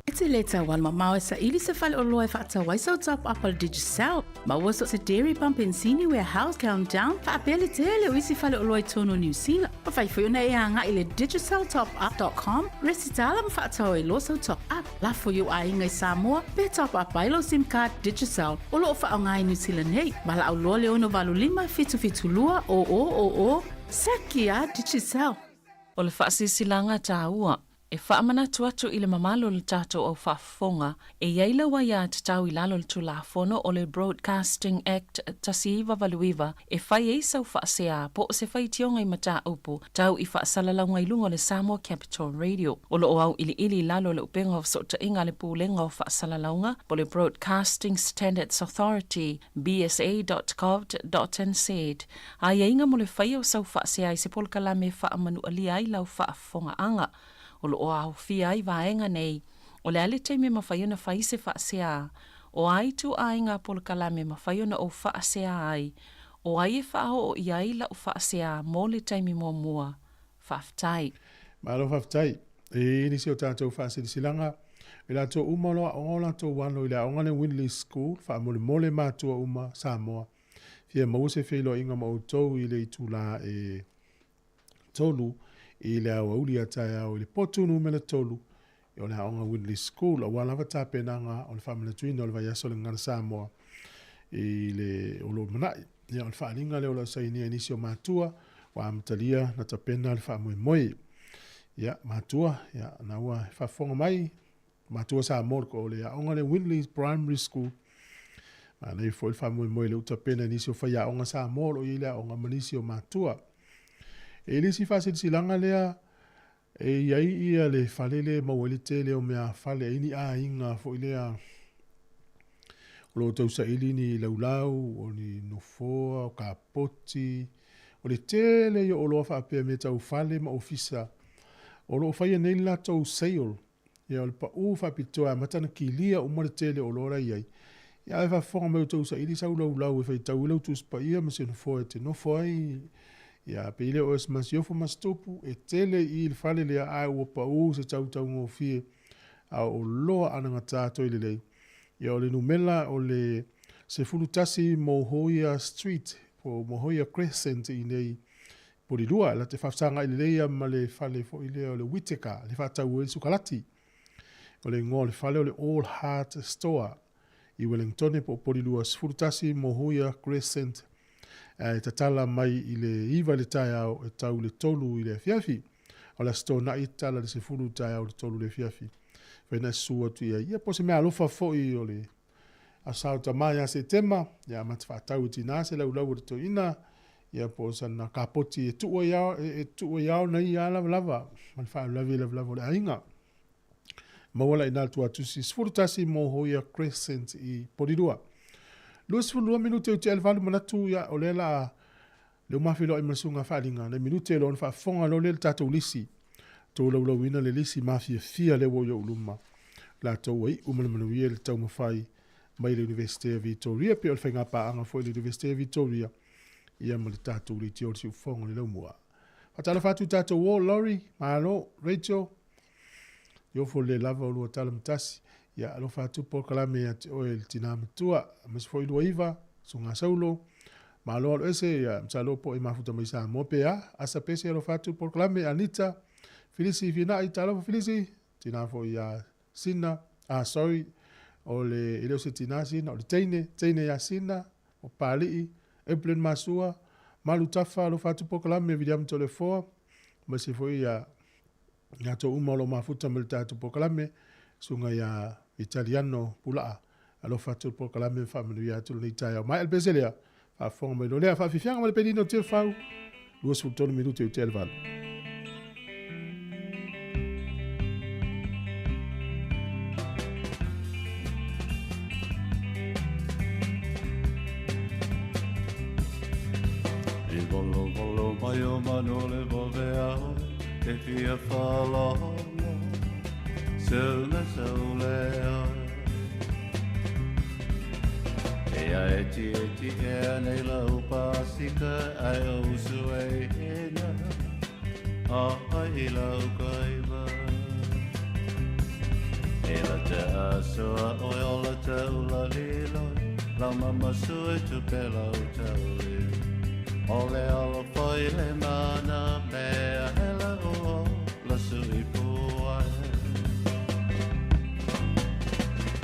S7: E te le tau alumamao e saili se faleoloa e faatau ai sau top up o le Digicel. Maua so o se dairy pump penisini warehouse countdown faapea le tele o isi faleoloa i totonu o Niu Sila. Mafai foi ona e agai i le digiceltopup.com, resitala ma faatau ai loa sau top up. Lafo i ou aiga i Samoa pe top up ai lou sim card Digicel o lo o faaaoga i Niu Sila nei. Valaau loa le 685 772 0000. Seki a Digicel!
S8: O le faasilasilaga taua E faamanatu atu i le mamalu o le tatou au faafofoga, e i ai lau aiatatau i lalo o le Tulafono o le Broadcasting Act 1989 e fai ai sau faasea po o se faitioga i mataupu tau i faasalalauga i luga o le Samoa Capital Radio. O lo o auiliili i lalo o le upega o fesootaiga a le Pulega o Faasalalauga po o le Broadcasting Standards Authority, bsa.govt.nz, aiaiga mo le faia o sau faasea i se polokalame e faamanualia ai lau faafofogaaga. O lo o aofia ai vaega nei, o le a le taimi e mafai ona fai se faasea, o a ituaiga polokalame e mafai ona ou faasea ai, O ai e faaoo i ai la'u faaseā mo le taimi muamua? Faafetai.
S1: Malo faafetai. E i ai nisi o tatou faasilasilaga, i latou uma o lo o aoga o latou alo i le aoga lea Winley School, faamolemole matua uma Samoa, fia maua se feiloaiga ma outou i le itula e 3 i le aoauli a taeao i le potu numera 3 o le aoga Winley School, aua lava tapenaga o le faamanatuina o le vaiaso o le Gagana Samoa i le o lo o lumanai. Ia, o le faaaliga lea o lo o sainia e nisi o matua ua amatalia na tapena le faamoemoe. Ia, matua, ia, na ua faafofoga mai, matua Samoa o le aoga lea Winley Primary School. Manaia foi le faamoemoe lea ua tapena e nisi o faiaoga Samoa o lo o i ai le aoga ma nisi o matua. E le isi faasilasilaga lea e i ai ia le fale lea e maua ai le tele o meafale ai ni aiga foi lea o lo o tausaili ni laulau, o ni nofoa, o kapoti, o le tele ia o oloa faapea mea tau fale ma ofisa o lo o faia nei le latou sale. Ia o le pau faapitoa e amata ona kilia uma le tele o oloa la e i ai. Ia ae faafofoga mai o tausaili sau laulau e faitau ai lau Tusi Paia ma se nofoa e te nofo ai. Ia pei lea o se masiofo ma se tupu, e tele i i le fale lea ae ua pau se tau taugofie a o oloa anagata toi lelei. Ia o le numela o le 11 Mohoia Street po o Mohoia Crescent i inei Polilua, la te faafesagai lelei lava ma le fale foi lea o le Whittaker le faatau ai le sukalati. O le igoa o le fale o le All Heart Store i Wellingtone po o Polilua 11 Mohuia Crescent e tatala mai i le 9 i le taeao e tau i le 3 i le afiafi. O le Aso Toonai e tatala i le 10 i le taeao i le 3 i le afiafi. Fai na susu atu i ai. Ia po o se meaalofa foi o le Aso Sa o Tama ia Setema, ia ma te faatau e tinā se laulau o le toeaina, ia po o sana kapoti e tuu ai ao, e tuu ai ao na ia lavalava, ma le faalavelave lavalava o le aiga. Maua la ina le tuatusi 11 Mohoia Crescent i Polilua. 22 minute o te valu manatu ia o lea la le uma feiloai ma le susuga Faaliga, nai minute loa ona faafofoga loa lea le tatou lisi. Tolaulauina le lisi mafiafia lea ua i ou luma. Latou ua iu ma le manuia i le taumafai mai le Iunivesite o Vitoria, pei o le faigapaaga foi le Iunivesite o Vitoria ia ma le tatou leitio o le siufofoga o le laumua. Faatalofa atu i tatou o, Lori, malo, Rachel, Iofo le lava o lua tala ma tasi. Ia alofa atu polokalame ia te oe le tina matua. Aemaise foi Luaiva, Susuga Saulo, malo alo ese, ia masalo po o e mafuta mai Samoa pe a. Asa Pese alofa atu polokalame, Anita, Filisi Finai, talofa Filisi, tina foi ia Sina, ah sorry, o le, e le o se tina Sina, o le teine, teine ia Sina, o Pali'i, Evelyn Masua, Malu Tafa, alofa atu polokalame, Viliame Toleafoa, aemaise foi ia latou uma o lo o mafuta ma le tatou polokalame, susuga ia Vitaliano Pulaa, alofa atu le polokalame ma faamanuia atu lenei taeao. Maea le pese lea, faafofoga mai loa lea, faafiafiaga ma le penina o Tiafau, 23 minute i tea le 8.
S3: I volovolo mai o manu le vave ao E fia faalogo Seu na seu lea E a e ti e ti e a nei lau pasika Ai o usu e hena A ai lau kaiva E la te asoa oi o la te ula liloi Lau mama sui tu pe lau tauli O le alo foi le mana mea hela o la sui puai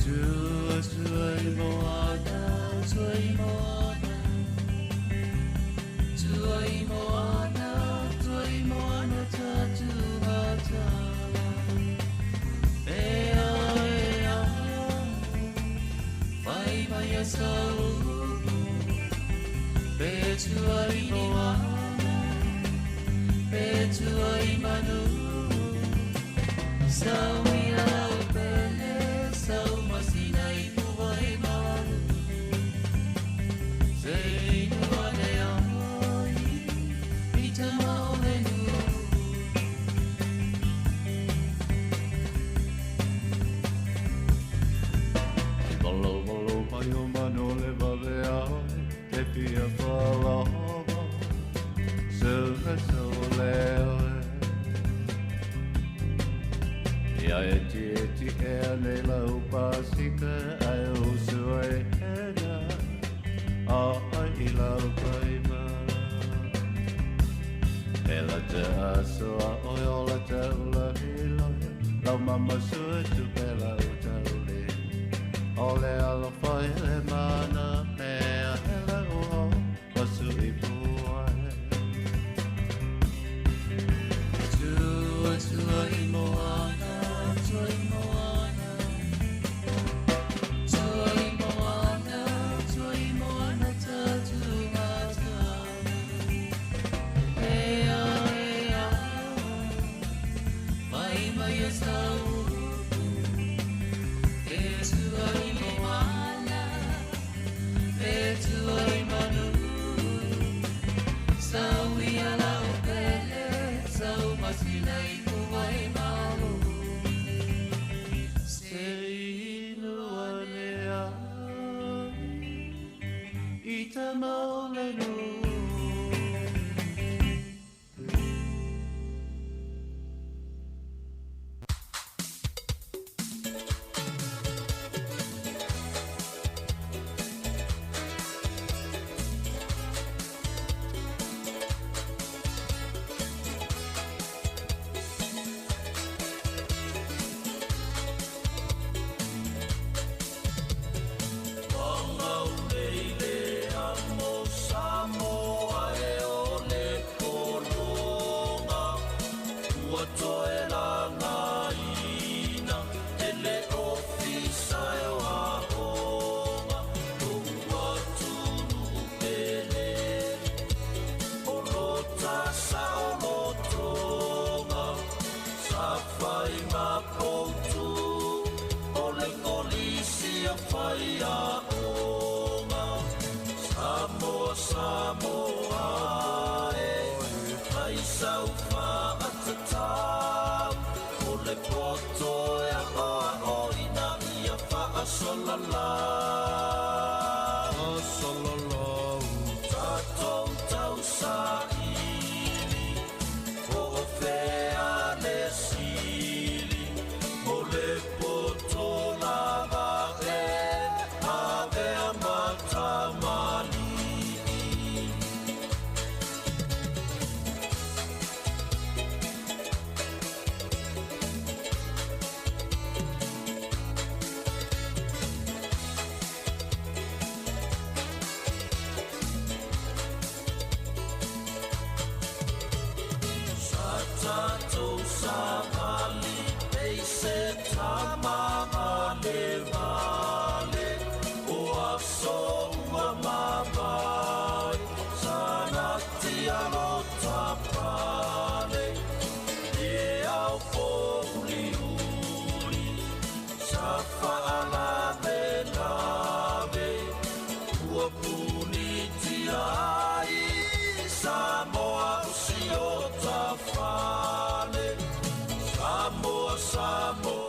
S3: Tua sui moana, sui moana Tua i moana, tua i moana ta tu hatala E a e a, whai mai a sau Pe tua i moana, pe tua i manu Sau i lau pele, sau masina i puwa e malu Se inu ane ai, i tama o le nu I valo valo mai o manu le vave ai Te fia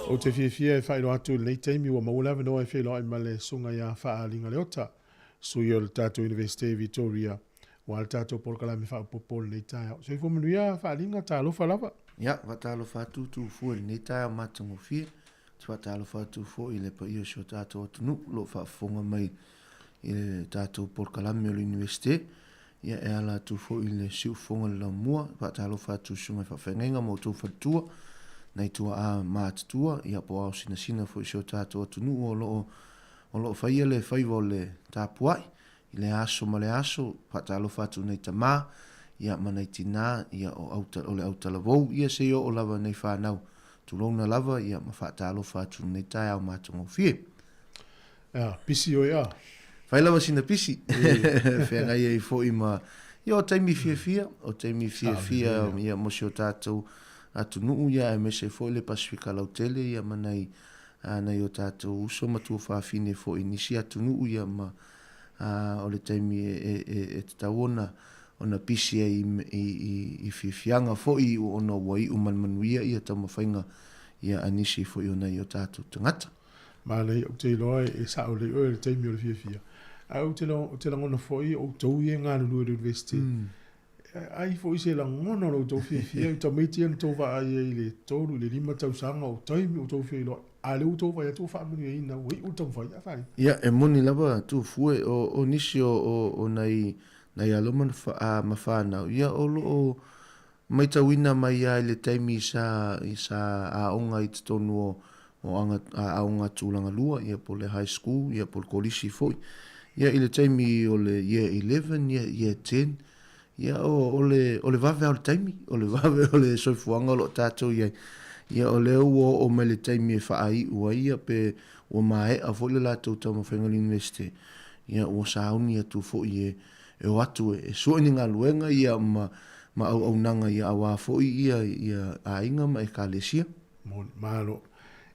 S1: Ou te fiafia e faailoa atu i lenei taimi ua maua le avanoa e feiloai ma le Susuga ia Faaalinga Leota, sui o le tatou Iunivesite i Victoria, aua le tatou polokalame faaopoopo o lenei taeao. Soifua manuia Faaalinga, talofa lava.
S9: Ia, faatalofa atu Tuufua i lenei taeao matagofie. Ou te faatalofa atu foi i le paia o si o tatou atunuu o lo o faafofoga mai i le tatou polokalame o le Iunivesite. Ia, e ala atu foi i le siufofoga o le laumua. E faatalofa atu i susuga i faafeagaiga ma outou faletua, nai tuaa matutua, ia po o ao sinasina foi i si o tatou atunuu o lo o, o lo o faia le faiva o le tapuai i lea aso ma lea aso. Faatalofa atu i nai tama, ia, ma nai tina, ia, o, auta, o le autalavou, ia se i oo lava i nai fanau. Tulouna lava, ia, ma faatalofa atu i lenei taeao matagofie.
S1: Ea, pisi oe a?
S9: Fai lava sina pisi. Feagai ai foi ma, ia, o taimi fiafia, o taimi fiafia, ia, mo si o tatou atunuu, ia, aemaise foi le Pasifika lautele, ia, ma nai, a, nai o tatou uso ma tuafafine foi i nisi atunuu, ia, ma, a, o le taimi e, e, e, e tatau ona, ona pisi ai i, i, i, i fiafiaga foi, ona ua iu ma le manuia, ia, taumafaiga, ia, a nisi foi o nai o tatou tagata.
S1: Manaia, ou te iloa e sao lelei oe i le taimi o le fiafia. Ae ou te, ou te lagona foi o outou ia e galulue i le University. Ai foi se lagona o lo outou fiafia i tamaiti ia na outou vaai ai i le 3 i le 5 tausaga o taimi o outou feiloai, a o lea ua outou vaai atu ua faamanuiaina, ua iu le taumafai a fai.
S9: Ia, e moni lava Tufue, o nisi o nai nai alo ma ma fanau, ia o lo o matauina mai lava i le taimi sa sa aoga i totonu o o aga aoga tulaga lua, ia po o le high school, ia po o le kolisi foi. Ia i le taimi o le year 11, ia year 10, ia o, o le, o le vave lava o le taimi, o le vave o le soifuaga o lo o tatou i ai. Ia o lea ua oo mai le taimi e faaiu ai ia pe ua maea foi le latou taumafaiga i le Iunivesite, ia ua sauni atu foi e, e o atu e, e sue ni galuega ia ma, ma auaunaga ia aua foi ia, ia aiga ma ekalesia.
S1: Moni, malo.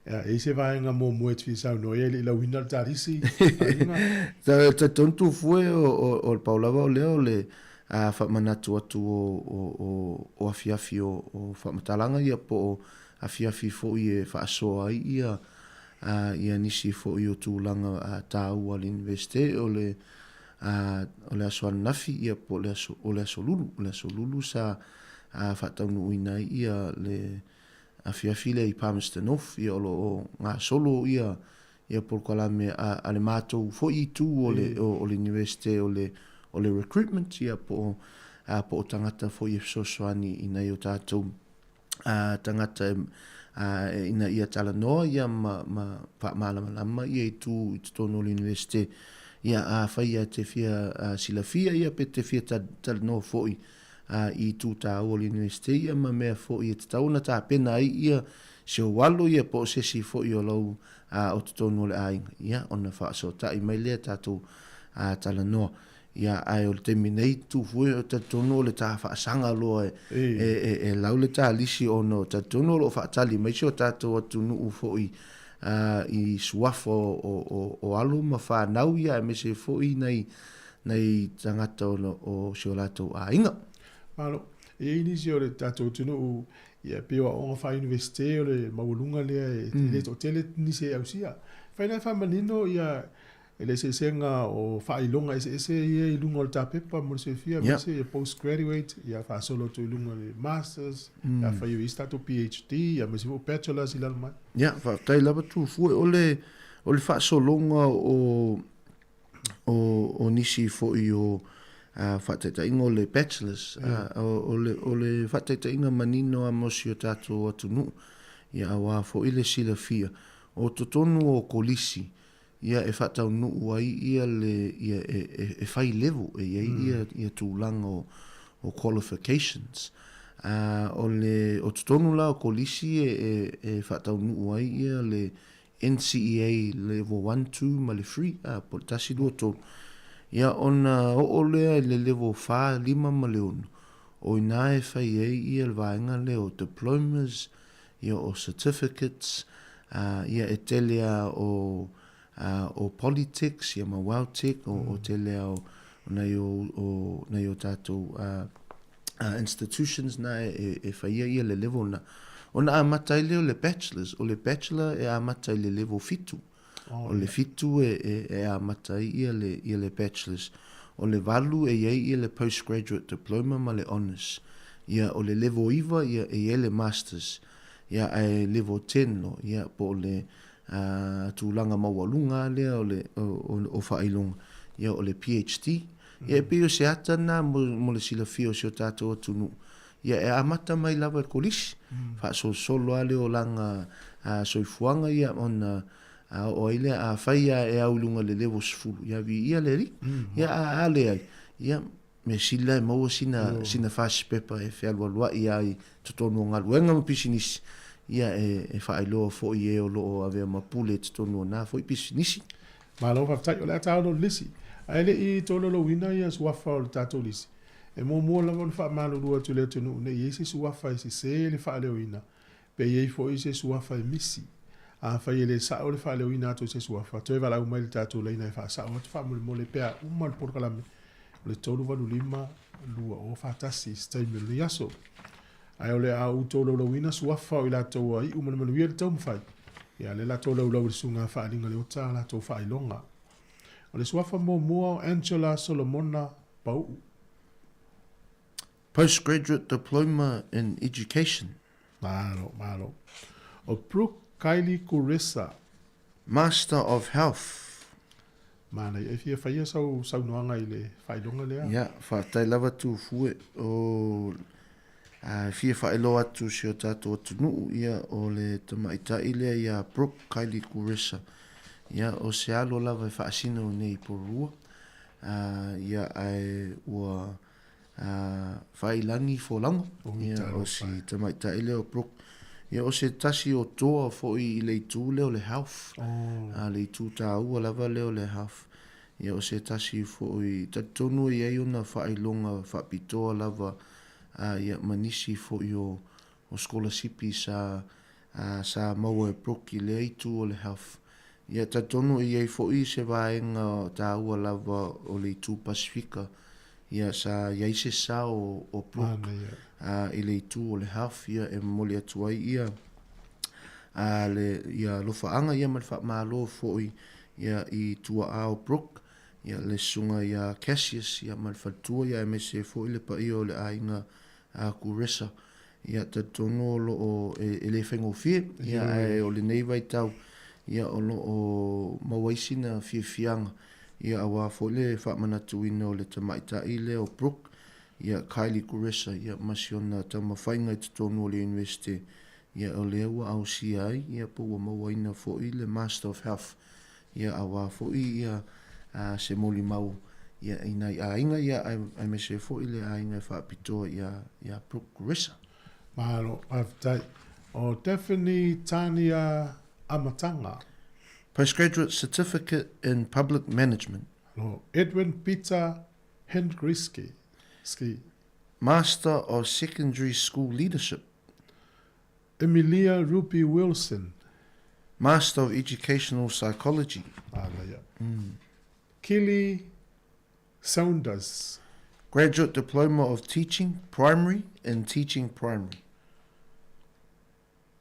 S1: Ia, e i ai se vaega muamua e te fia saunoa i ai e le i lauina le talisi, aiga?
S9: Talitonu Tufue, o le pau lava o lea o le faamanatu atu o afiafi o faamatalaga ia po o afiafi foi e faasoa ai ia ia nisi foi o tulaga taua a le Iunivesite o le o le aso ananafi ia po o le aso o le aso Lulu, o le aso Lulu sa faataunuuina ai ia le afiafi lea i Palmerston North, ia o lo o gasolo ia ia polokalame a, a le matou foi itu o le, o, o le Universite o le, o le recruitment, ia po o, a, po o tagata foi e fesoasoani i nai o tatou a, tagata e, a, ina ia talanoa ia ma, ma faamalamalama ia itu i totonu o le Universite. Ia, afai e te fia a, silafia ia pe te fia talanoa foi ā, i itu tāua o le Iunivesite ia ma mea foi e tatau ona tapena ai ia si ou alo ia po o se isi foi o lau, ā, o totonu o le aiga, ia, ona faasootai mai lea tatou, ā, talanoa. Ia, ae o le taimi nei, Tufue, e talitonu o le tā faasaga loa e, e, e, e lau le tā lisi ona o talitonu o lo o faatali mai si o tatou atunuu foi, ā, i suafa o, o, o, o alo ma whanau ia, aemaise foi nai, nai tagata o si o latou aiga.
S1: Malo. E i ai nisi o le tatou atunuu, ia, pei o aoga faa-Iunivesite o le maualuga lea e le toatele nisi e ausia. E fai la e faamanino ia le eseesega o faailoga eseese ia i luga o le tapepa mo le silafia, aemaise ia postgraduate, ia faasolo atu i luga i le masters, ia fai o isi tatou PhD, aemaise foi o bachelors i lalo mai.
S9: Ia, faafetai lava Tufue. O le, o le faasologa o o, o nisi foi o uh, faataitaiga o le bachelors, uh, o, le, o le faataitaiga manino a mo si o tatou atunuu, ia auā foi le silafia, o totonu o kolisi, ia e faataunuu ai ia le, ia e, e, e fai level, e i ai ia, ia tulaga o, o qualifications. Uh, o le, o totonu la o kolisi e, e, e faataunuu ai ia le NCEA level 1, 2 ma le 3, ā, po o le 1, 2, 3. Ia, ona oo lea i le level 4, 5 ma le 6, o inā e fai ai ia le vaega lea o diplomas, ia o certificates, ā, ia e tele a o, ā, o Polytechs, ia ma Weltec, o, o tele a o, o nai o, o, nai o tātou, ā, institutions na e, e whaia ia le level na. Ona amata ai lea o le bachelors, o le bachelor e amata i le level fitu. Oh, o le fitu e, e, e amata ai ia le, ia le bachelors. O le valu e iai ia le postgraduate diploma ma le honours. Ia, o le level iva ia e iai le masters. Ia, ae level 10 lo, ia, po o le uh, tulaga maualuga lea o le o, o, o faailoga. Ia, o le PhD. Ia e pei o se ata lena mo, mo le silafia o si o tatou atunuu. Ia e amata mai lava i le kolisi, faasolosolo lava le olaga soifuaga ia ona oo ai lea, afai lava e au i luga i le level 10, ia viia le Alii. Ia a, a leai, ia mea sili la e maua sina, sina fasi pepa e fealualuai ai i totonu o galuega ma pisinisi, ia e, e faailoa foi i e o lo o avea ma pule i totonu o na foi pisinisi.
S1: Malo faafetai, o le a taolo le lisi. Ae le i tolaulauina ia suafa o le tatou lisi, e muamua lava ona faamalulu atu i le atunuu ne i i ai se suafa e sese le faaleoina, pe i ai foi se suafa e misi. Afai e le sao le faaleoina atu o se suafa, toe valaau mai i le tatou laina e faasao atu faamolemole pe a uma le polokalame o le 385 241 i se taimi o lenei aso. Ae o le a ou tolaulauina suafa o i latou ua iu ma le manuia le taumafai, ia lea la tolaulau e le Susuga Faaaliga Leota a latou faailoga. O le suafa muamua o Angela Solomona Pau'u.
S9: Postgraduate Diploma in Education.
S1: Malo, malo. O Brooke Kylie Kuresa.
S9: Master of Health.
S1: Manaia e fia faia sau saunoaga i le faailoga lea.
S9: Ia, faafetai lava Tufue. O a fia faailoa atu si o tatou atunuu, ia, o le tamaitai lea ia Brooke Kylie Kuresa. Ia, o se alo lava e faasino nei i Porirua. A, ia, ae ua a, faailagi folauga. Ia, o si tamaitai lea o Brooke. Ia, o se tasi o toa foi i le itu lea o le health. Oh. A, le itu tāua lava lea o le health. Ia, o se tasi foi, talitonu e i ai ona faailoga faapitoa lava, a, ia, ma nisi foi o, o sikolasipi sa, a, sa maua e Brooke i lea itu o le health. Ia, talitonu e i ai foi se vaega tāua lava o le itu Pasifika, Ia, sa i ai se sao o Brooke i le itu o le Health, ia, e momoli atu ai ia, a, le, ia alofaaga ia ma le faamalo foi ia i tuaa o Brooke, ia le susuga ia Cassius ia ma le faletua ia aemaise ai foi le paia o le aiga a Kuresa. Ia, talitonu o lo o, e, e le faigofie, ia, ae o lenei vaitau, ia, o lo o maua ai sina fiafiaga, ia, aua foi le faamanatuina o le tamaitai lea o Brooke, ia, Kylie Kuresa, ia, ma si ona taumafaiga i totonu o le Iunivesite, ia, o lea ua ausia ai, ia, po ua mauaina foi le Master of Health, Ia, aua foi ia se molimau ia i nai aiga, ia, aemaise ai foi le aiga e faapitoa ia, ia Brooke Ressa.
S1: Malo, faafetai. O Daphne Tania Amatanga.
S9: Postgraduate Certificate in Public Management.
S1: Malo. Edwin Peter Hendriski. Ski.
S9: Master of Secondary School Leadership.
S1: Emilia Ruby Wilson.
S9: Master of Educational Psychology.
S1: Manaia. Kelly Saunders.
S9: Graduate Diploma of Teaching, Primary, in Teaching Primary.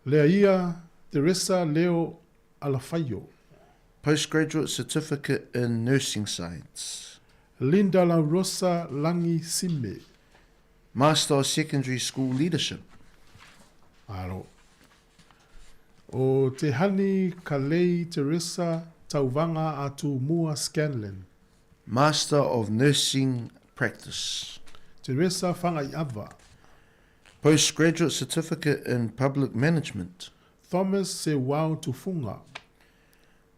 S1: Leaia Teresa Leo Alafaio.
S9: Postgraduate Certificate in Nursing Science.
S1: Linda La Rosa Langi Sime.
S9: Master of Secondary School Leadership.
S1: Alo. O Te Hani Kalei Teresa Tauvaga a Tumua Scanlon.
S9: Master of Nursing Practice.
S1: Teresa Fagaiava.
S9: Postgraduate Certificate in Public Management.
S1: Thomas Sewao Tufunga.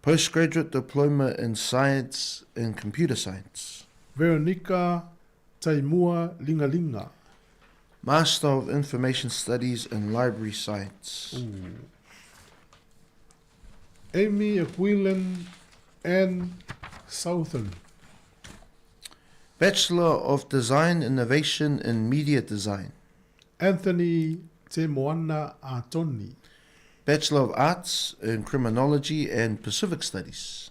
S9: Postgraduate Diploma in Science in Computer Science.
S1: Veronica Taimua Lingalinga.
S9: Master of Information Studies in Library Science.
S1: Ooh. Amy Aquilin Ann Southern.
S9: Bachelor of Design Innovation in Media Design.
S1: Anthony Te Moana Atoni.
S9: Bachelor of Arts in Criminology and Pacific Studies.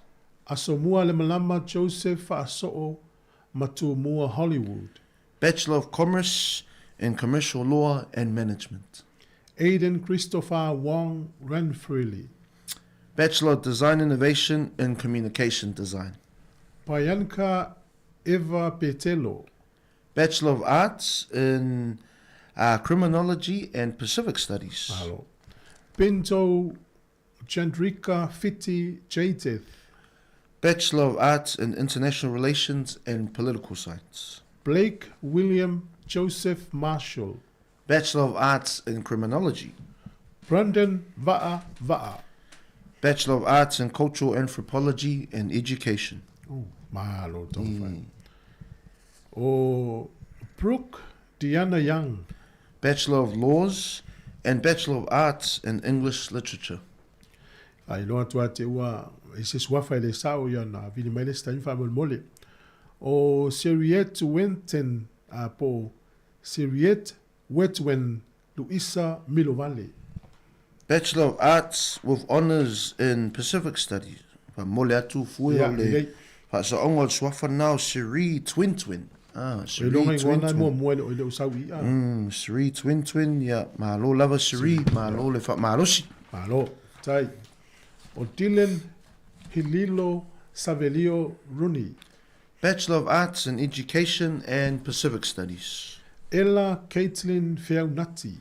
S1: Asomua Lemalama Joseph Fa'aso'o Matumua Hollywood.
S9: Bachelor of Commerce in Commercial Law and Management.
S1: Aiden Christopher Wong Renfreely.
S9: Bachelor of Design Innovation in Communication Design.
S1: Bianca Eva Petelo.
S9: Bachelor of Arts in uh, Criminology and Pacific Studies.
S1: Malo. Pinto Chandrika Fiti Jaitith.
S9: Bachelor of Arts in International Relations and Political Science.
S1: Blake William Joseph Marshall.
S9: Bachelor of Arts in Criminology.
S1: Brandon Va'a Va'a.
S9: Bachelor of Arts in Cultural Anthropology and Education.
S1: Ooh, malo taumafai. Mm. O Brooke Deanna Young.
S9: Bachelor of Laws and Bachelor of Arts in English Literature.
S1: A iloa atu a te ua i se suafa e le sao ia na vili mai le isi taimi faamolemole. O Seriette Wenten a po Seriette Wetwen Luisa Milovale.
S9: Bachelor of Arts with Honours in Pacific Studies. Faamomole atu fue o le faasaoga o le suafa lena o Seri Twentwen. Ah, Seri Twentwen.
S1: Muamua e le o sau i a.
S9: Seri Twentwen, ia, malo lava Seri, malo le faamalosi.
S1: Malo, faafetai. O Dylan Hililo Savelio Rooney.
S9: Bachelor of Arts in Education and Pacific Studies.
S1: Ella Caitlin Feaunati.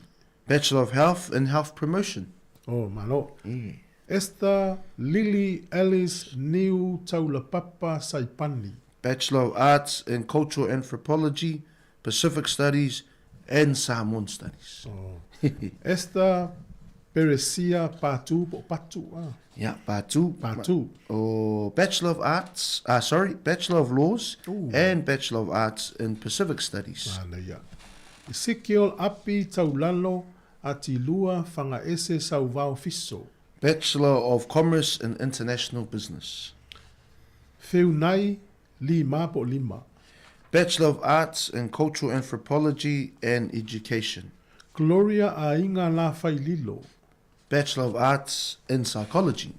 S9: Bachelor of Health in Health Promotion.
S1: Oh, malo. Esther Lily Alice Niu Taulapapa Saipani.
S9: Bachelor of Arts in Cultural Anthropology, Pacific Studies and Samoan Studies.
S1: Oh. Esther Peresia Patu po Patu. Ah.
S9: Yeah, Patu.
S1: Patu.
S9: Oh, Bachelor of Arts, sorry, Bachelor of Laws
S1: Ooh.
S9: and Bachelor of Arts in Pacific Studies.
S1: Manaia. Ezekiel Api Taulalo Atilua Fagaese Sauvao Fiso.
S9: Bachelor of Commerce in International Business.
S1: Feunai Lima po Lima.
S9: Bachelor of Arts in Cultural Anthropology and Education.
S1: Gloria Aiga Lafaililo.
S9: Bachelor of Arts in Psychology.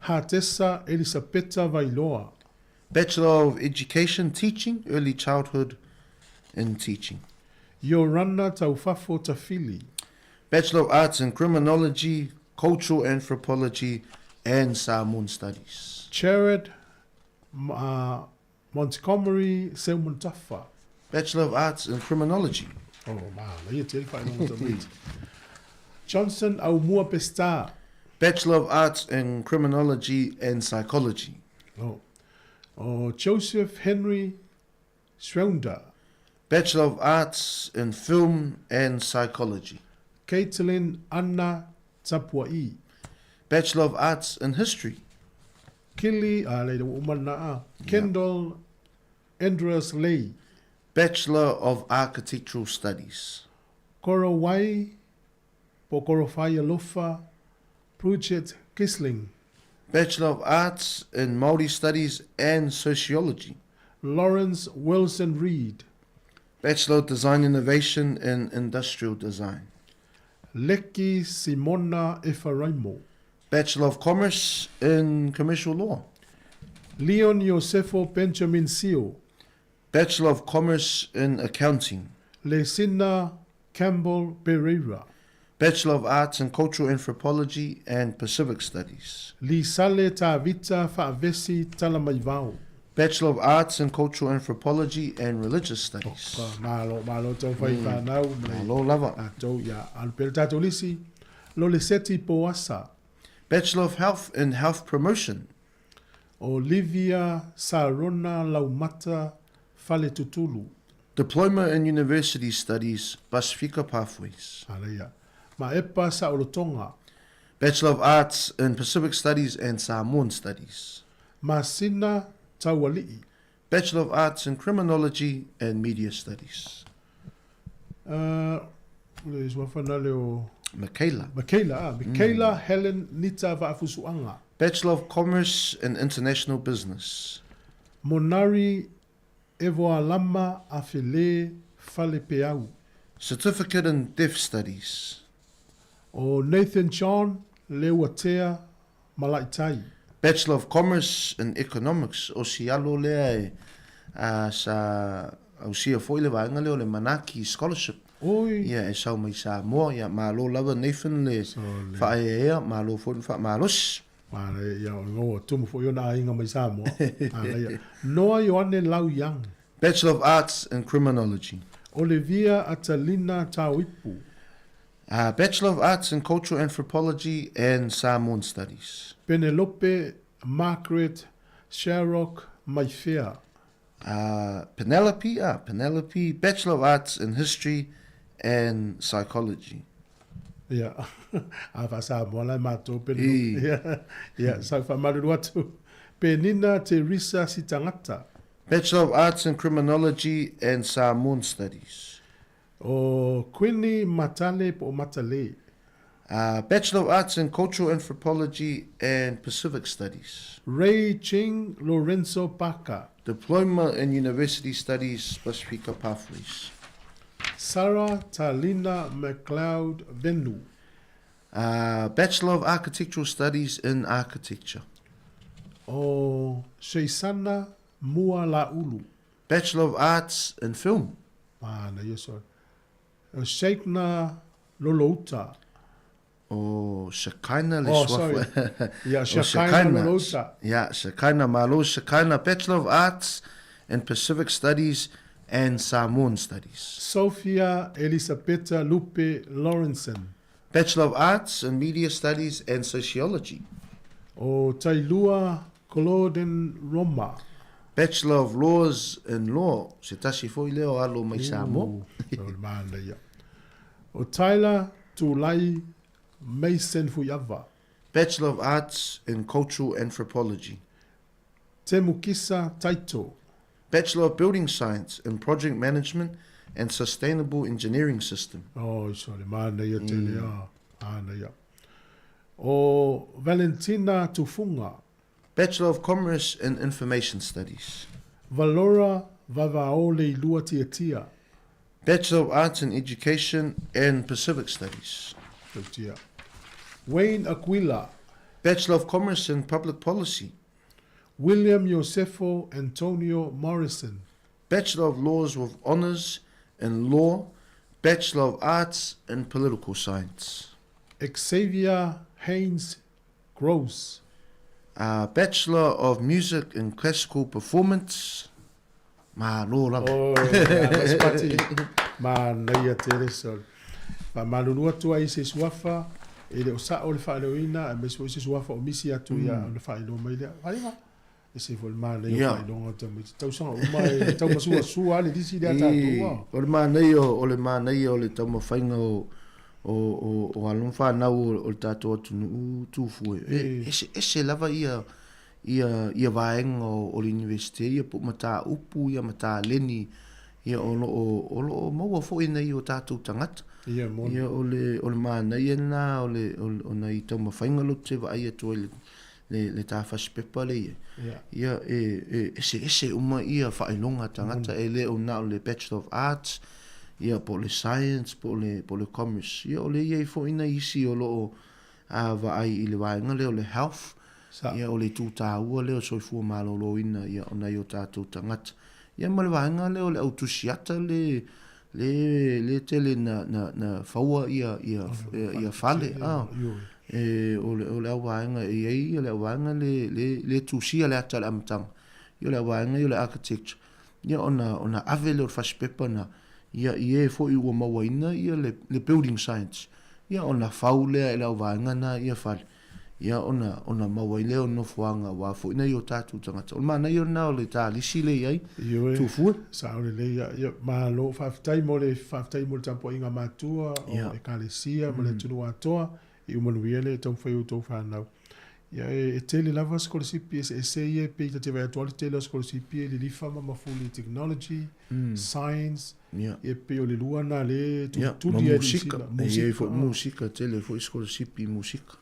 S1: Hatesa Elisapeta Vailoa.
S9: Bachelor of Education Teaching, Early Childhood in Teaching.
S1: Iorana Taufafo Tafili.
S9: Bachelor of Arts in Criminology, Cultural Anthropology and Samoan Studies.
S1: Jared Montgomery Seumanutafa.
S9: Bachelor of Arts in Criminology.
S1: Oh, manaia tele faailoga tamaiti. Johnson Aumua Pestar.
S9: Bachelor of Arts in Criminology and Psychology.
S1: Oh. Oh, Joseph Henry Schrounder.
S9: Bachelor of Arts in Film and Psychology.
S1: Caitlin Anna Tapua'i.
S9: Bachelor of Arts in History.
S1: Kelly, a leila ua uma lena a. Kendall Andreas Lei.
S9: Bachelor of Architectural Studies.
S1: Korowai po Korowhai Alofa Bridget Kisling.
S9: Bachelor of Arts in Māori Studies and Sociology.
S1: Lawrence Wilson Reid.
S9: Bachelor of Design Innovation in Industrial Design.
S1: Leki Simona Efaraimo.
S9: Bachelor of Commerce in Commercial Law.
S1: Leon Iosefo Benjamin Sio.
S9: Bachelor of Commerce in Accounting.
S1: Lesina Campbell Pereira.
S9: Bachelor of Arts in Cultural Anthropology and Pacific Studies.
S1: Lisale Tavita Fa'avesi Talamaivao.
S9: Bachelor of Arts in Cultural Anthropology and Religious Studies.
S1: Oh, malo, malo tau whai whānau.
S9: Malo lava.
S1: Tātou, ia, alu pere tātou lisi. Loleseti Poasa.
S9: Bachelor of Health in Health Promotion.
S1: Olivia Sarona Laumata Faletutulu.
S9: Diploma in University Studies, Pasifika Pathways.
S1: Aleia. Maepa Saolotonga.
S9: Bachelor of Arts in Pacific Studies and Samoan Studies.
S1: Masina Tauali'i.
S9: Bachelor of Arts in Criminology and Media Studies.
S1: Le suafa le o...
S9: Michaela.
S1: Michaela, ah, Michaela Helen Nita Va'afusu'aga.
S9: Bachelor of Commerce in International Business.
S1: Monari Evoalama Afele Falepeau.
S9: Certificate in Deaf Studies.
S1: O Nathan John Leuatea Malaitai.
S9: Bachelor of Commerce in Economics, o si alo lea e sa ausia foi le vaega lea o le Manaaki Scholarship.
S1: Oi.
S9: Ia e sau mai Samoa, ia malo lava Nathan le whaeaea, malo foi le whaamalosi.
S1: Manaia, ia o le ngoa tumu foi ona aiga mai Samoa. Manaia. Noa Ioane Lau Young.
S9: Bachelor of Arts in Criminology.
S1: Olivia Atalina Tauipu.
S9: Bachelor of Arts in Cultural Anthropology and Samoan Studies.
S1: Penelope Margaret Sharrock Maifea.
S9: Penelope, Penelope, Bachelor of Arts in History and Psychology.
S1: Ia, a wha-Samoa lai mātou Penelope. Ia, ia, sau whamaruru atu. Penina Teresa Sitangata.
S9: Bachelor of Arts in Criminology and Samoan Studies.
S1: O Queenie Matale po Matale.
S9: Bachelor of Arts in Cultural Anthropology and Pacific Studies.
S1: Ray Ching Lorenzo Paka.
S9: Diploma in University Studies, Pasifika Pathways.
S1: Sarah Talina McLeod Venu.
S9: Bachelor of Architectural Studies in Architecture.
S1: O Seisana Mua La'ulu.
S9: Bachelor of Arts in Film.
S1: Manaia sorry. O Sheikna Lolouta.
S9: O Shekinah le
S1: Oh,
S9: suafa.
S1: sorry. Ia,
S9: O
S1: Shekinah Lolota.
S9: Ia, Shekinah Malo, Shekinah, Bachelor of Arts in Pacific Studies and Samoan Studies.
S1: Sophia Elisapeta Lupe Lawrenson.
S9: Bachelor of Arts in Media Studies and Sociology.
S1: O Tailua Clauden Roma.
S9: Bachelor of Laws in Law, se tasi foi lea o alo mai Samoa.
S1: Ooh, o le manaia. O Tyler Tulai Mason Fuiava.
S9: Bachelor of Arts in Cultural Anthropology.
S1: Temukisa Taito.
S9: Bachelor of Building Science in Project Management and Sustainable Engineering System.
S1: Oh, iso le manaia tele a. Manaia. O Valentina Tufunga.
S9: Bachelor of Commerce in Information Studies.
S1: Valora Vavaole Ilua Tiatia.
S9: Bachelor of Arts in Education and Pacific Studies.
S1: Tautia. Wayne Aquila.
S9: Bachelor of Commerce in Public Policy.
S1: William Josefo Antonio Morrison.
S9: Bachelor of Laws with Honours in Law, Bachelor of Arts in Political Science.
S1: Xavier Haynes Gross.
S9: Bachelor of Music in Classical Performance. Malo lava.
S1: Oh, ia, pati. Manaia tele sol. Faamalulu atu ai i se suafa, e le o sao le faaleoina, aemaise foi se suafa o misi atu ia ona faailoa mai lea. Faiga, e se foi le manaia o faailoga o tamaiti. Tausaga uma e taumasuasua lava le lisi lea a tatou a.
S9: O le manaia o le manaia o le taumafaiga o o o o alo ma fanau o le tatou atunuu tufue e eseese lava ia ia ia vaega o le Iunivesite ia po o mataupu ia ma taleni ia o lo o o lo o maua foi e nai o tatou tagata.
S1: Ia, moni.
S9: Ia o le o le manaia lena o le o nai taumafaiga lea ou te vaai atu ai i le le ta fasipepa lea i ai.
S1: Ia.
S9: Ia e e eseese uma ia faailoga a tagata e le o na o le Bachelor of Arts ia po o le Science po o le po o le Commerce. Ia o lea i ai foi nai isi o lo o A vaai i le vaega lea o le health, ia o le itu taua lea o le soifua maloloina ia o nai o tatou tagata. Ia ma le vaega lea o le au tusiata le le le tele na na na faua ia ia ia fale a e o le o le au vaega e i ai ia le au vaega le le le tusia le ata i le amataga. Ia o le au vaega ia o le architecture. Ia ona ona ave lea o le fasipepa na ia i e foi ua mauaina ia le le building science. Ia ona fau lea e le auvaega na ia fale, ia ona, ona maua ai lea o nofoaga aua foi nai o tatou tagata. O le manaia lena o le talisi lea i ai,
S1: Ioe,
S9: Tufue.
S1: sao lelei ia, ia malo, faafetai mo le, faafetai mo le tapuaiga matua o Ekalesia ma le atunuu atoa, i umanuia le taumafai o outou fanau. Ia e, e tele lava sikolasipi eseese ia e pei ta te vaai atu lava le tele o sikolasipi e lilifa ma mafuli i technology, science,
S9: Ia.
S1: ia pei o le lua na lea e
S9: Ia, ma
S1: tulituli ai
S9: musika.
S1: Niu Sila.
S9: E i ai foi
S1: Musika.
S9: musika, tele foi sikolasipi i musika.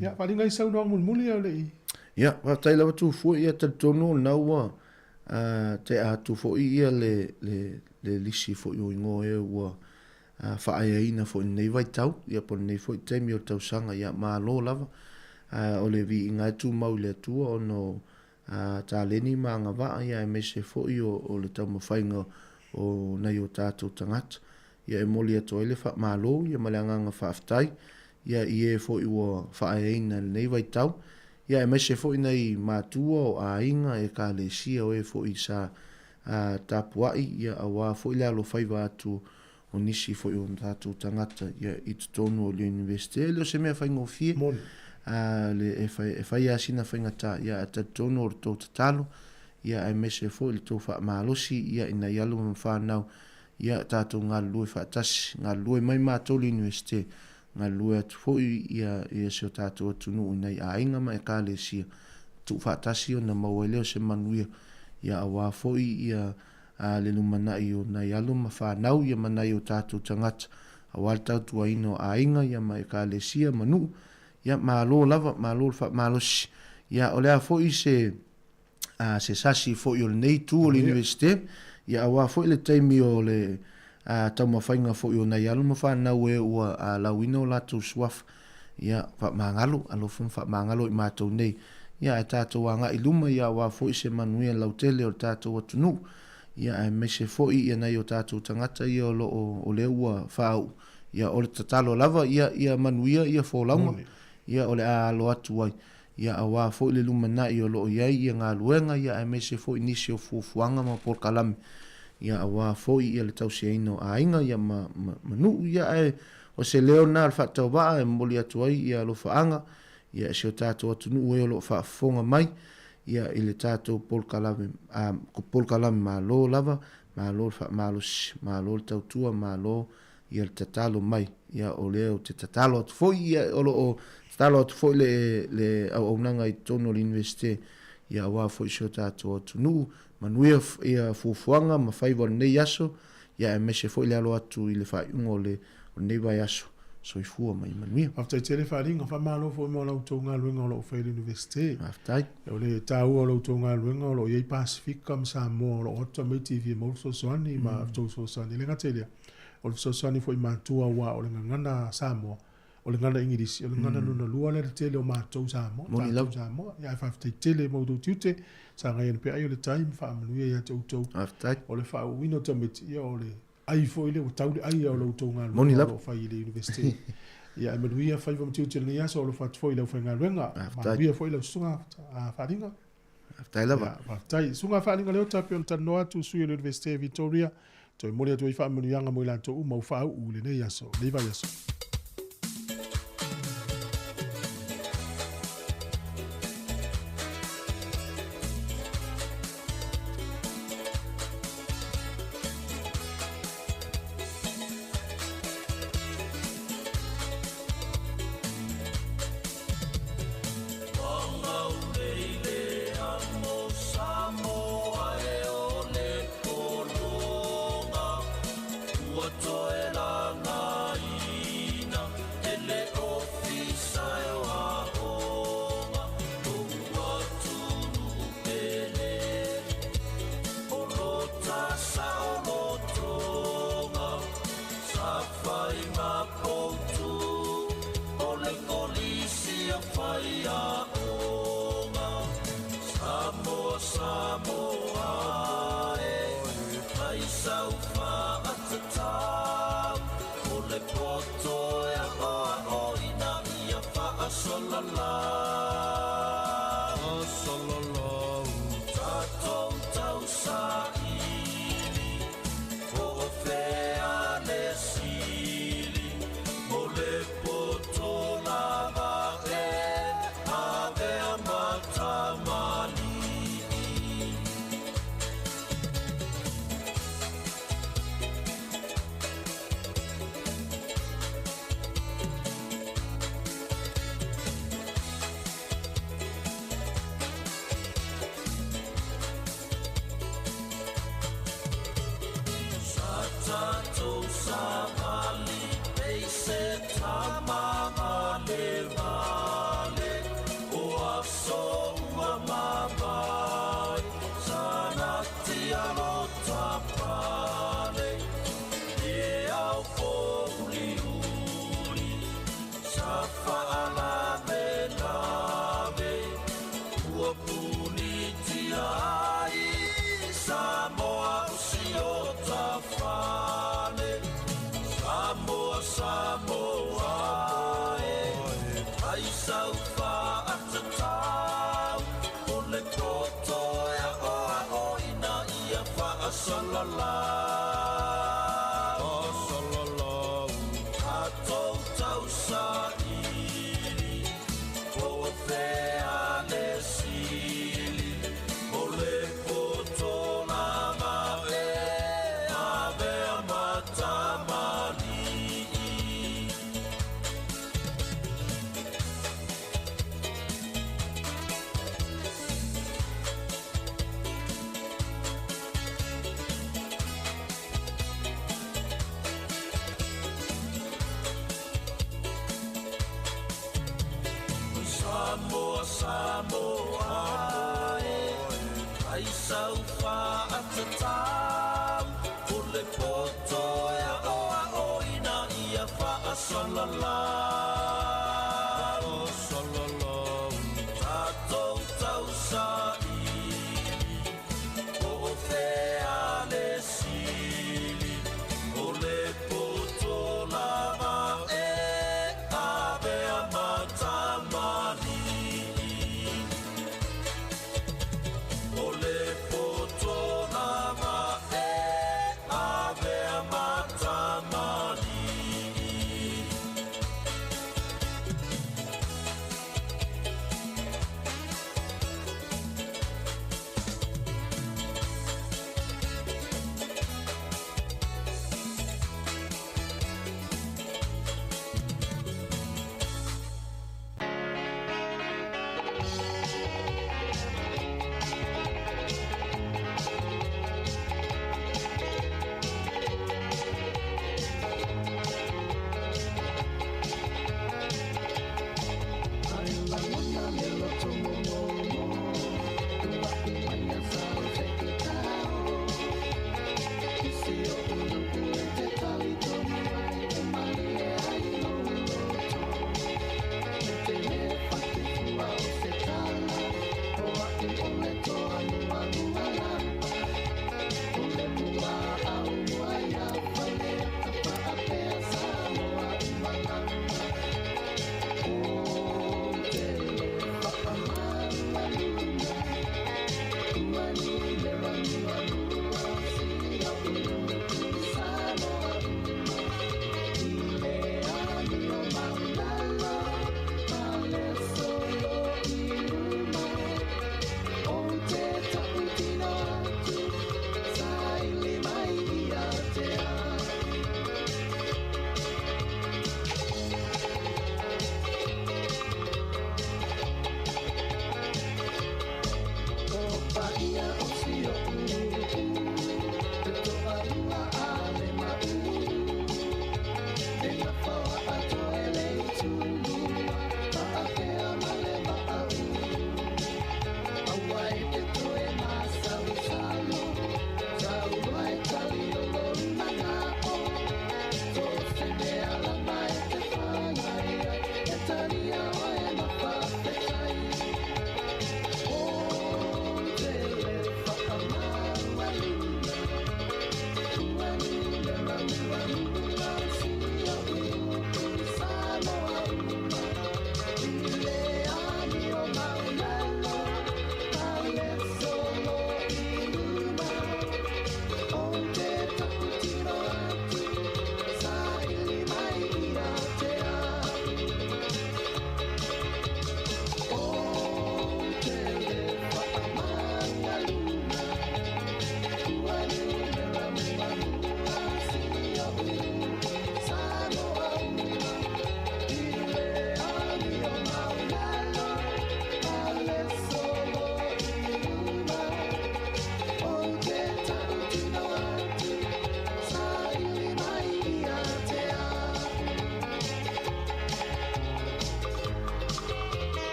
S1: Ia, faaaliga ai saunoaga mulimuli a le i.
S9: Ia, faafetai lava Tufue, ia talitonu o lena ua tea atu foi ia le, le, le lisi foi o igoa ea ua faaeaina foi i lenei vaitau, ia po o lenei foi taimi o le tausaga, ia malo lava. O le viiga e tumau i le Atua ona o taleni ma agavaa, ia aemaise foi o le taumafaiga o nai o tatou tagata. Ia e momoli atu ai le faamalo ia ma le agaga faafetai ia i e foi ua faaeaina i lenei vaitau, ia aemaise foi nai matua o aiga, ekalesia o e foi sa tapuai ia aua foi le alofaiva atu o nisi foi o tatou tagata ia i totonu o le Iunivesite. E le o se mea faigofie
S1: Moni.
S9: le e fai e fai lava sina faigata ia ae talitonu o le tou tatalo ia aemaise foi le tou faamalosi ia ina ia alo ma fanau ia tatou galulue faatasi, galulue mai matou le Iunivesite, galulue atu foi ia ia si o tatou atunuu i nai aiga ma ekalesia, tuufaatasi ona maua ai lea o se manuia ia aua foi ia a le lumanai o nai alo ma fanau ia ma nai o tatou tagata aua le tautuaina o aiga ia ma ekalesia ma nuu ia malo lava malo le faamalosi ia o le a foi se a se sasi foi o lenei itu o le Iunivesite ia aua foi le taimi o le a taumafaiga foi o nai alo ma fanau e ua a lauina o latou suafa ia faamagalo alofa ma faamagalo i matou nei ia ae tatou agai i luma ia aua foi se manuia lautele o le tatou atunuu ia aemaise foi ia nai o tatou tagata ia o lo o o lea ua faauu Ia, o le tatalo lava, ia, ia manuia ia folauga, ia, o le a alo atu ai, ia, aua foi le lumanai o lo o i ai ia galuega, ia, aemaise foi nisi o fuafuaga ma polokalame, ia, aua foi ia le tausiaina o aiga, ia, ma, ma, ma nuu, ia, ae o se leo lena o le faatauvaa e momoli atu ai ia alofaaga, ia, i si o tatou atunuu e o lo o faafofoga mai, ia, i le tatou polokalame, a, polokalame malo lava, malo le faamalosi, malo le tautua, malo ia le tatalo mai. Ia o lea ou te tatalo atu foi, ia o lo o tatalo atu foi le, le auaunaga i totonu o le Iunivesite, ia aua foi si o tatou atunuu, manuia ia fuafuaga ma faiva o lenei aso, ia aemaise foi le alo atu i le faaiuga o le, o lenei vaiaso. Soifua ma ia manuia.
S1: Faafetai tele Faalinga, faamalo foi mo la outou galuega o lo o fai i le Iunivesite.
S9: Faafetai.
S1: O le taua o la outou galuega o lo o i ai Pasefika ma Samoa o lo o o atu tamaiti e fia maua le fesoasoani ma outou fesoasoani. E le gata i lea, O le fesoasoani foi i matua aua o le gagana Samoa, o le gagana Igilisi, o le gagana lona lua lea le tele o matou Samoa,
S9: Moni
S1: tatou
S9: lava.
S1: Samoa. Ia ae faafetai tele mo outou tiute, sagai ane pea ai o le tai ma faamanuia ia te outou.
S9: Faafetai.
S1: O le faauuina o tamaiti, ia o le ai foi lea, ua tau le ai o la outou galuega
S9: Moni
S1: o
S9: lava.
S1: lo o fai i le Iunivesite. Ia ae manuia faiva ma tiute i lenei aso, alofa atu foi i le aufaigaluega.
S9: Faafetai.
S1: Manuia foi lau susuga Faalinga.
S9: Faafetai lava.
S1: Ia, faafetai. Susuga Faalinga Leota, pei ona talanoa atu sui o le Iunivesite Victoria, toe momoli atu ai faamanuiaga mo i latou uma ua faauu i lenei aso, lenei vaiaso.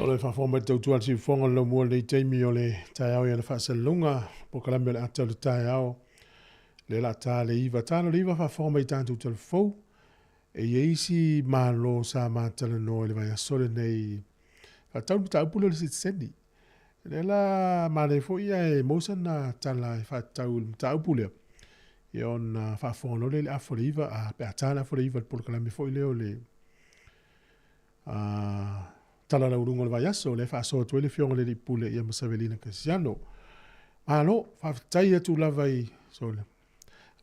S1: O le faafofoga mai le tautua a le siufofoga o le laumua i lenei taimi o le taeao i ana faasalalauga, polokalame o le ata o le taeao, lea o le a ta le iva. Ta loa le iva faafofoga mai i tatou talafou, e i ai isi Malo sa ma talanoa i le vaiaso lenei faatatau le mataupu lea o le sitiseni. Lea la manaia foi ae maua sana tala e faatatau i le mataupu lea, ia ona faafofoga loa lea i le afa o le iva, a, pe a ta le afa o le iva i le polokalame foi lea o le tala lauluga o le vaiaso, lea e faasoa atu ai le Afioga i le Alii Pule ia ma Savelina Kasiano. Malo, faafetai atu lava i sole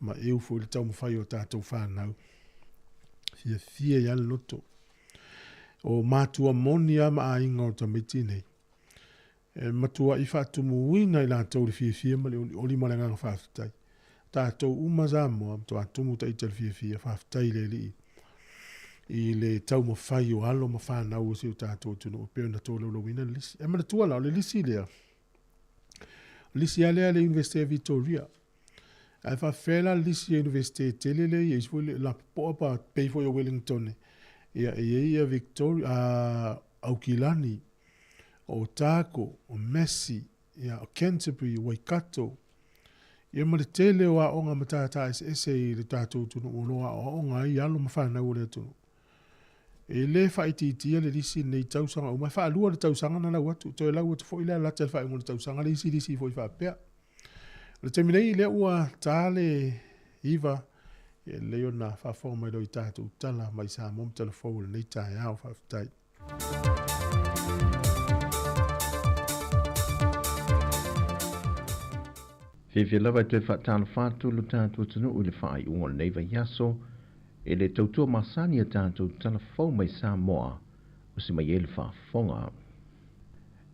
S1: ma eu foi le taumafai o tatou fanau. Fiafia i le loto. O matua moni a ma aiga o tamaiti nei. E matua'i faatumuina i latou le fiafia ma le olioli ma le agaga faafetai. Tatou uma Samoa, matua tumu taita le fiafia, faafetai i le Alii i le taumafai o alo ma fanau o si o tatou atunuu e pei ona tolaulauina le lisi. E manatua la, o le lisi lea, o le lisi lava lea a le Iunivesite o Victoria. Ae faafefea la le lisi a Iunivesite tele lea e i ai foi le lapopoa pa pei foi o Wellington, ia e i ai ia Victoria, Aukilani, o Otago, o Massey, ia, o Canterbury, o Waikato, ia ma le tele o aoga matata eseese i le tatou atunuu o lo o aoaoga ai alo ma fanau o le atunuu. E le faaitiitia le lisi lenei tausaga uma, e faalua le tausaga na lau atu, toe lau atu foi lea lata i le faaiuga o le tausaga le isi lisi foi faapea. O le taimi nei, lea ua ta le iva, e lelei ona faafofoga mai loa i tatou tala mai Samoa ma tala fou o lenei taeao. Faafetai.
S6: Fiafia lava e toe faatalofa atu lo tatou atunuu i le faaiuga o lenei vaiaso e le tautua masani a tatou tala fou mai Samoa o se mai ai le faafofoga.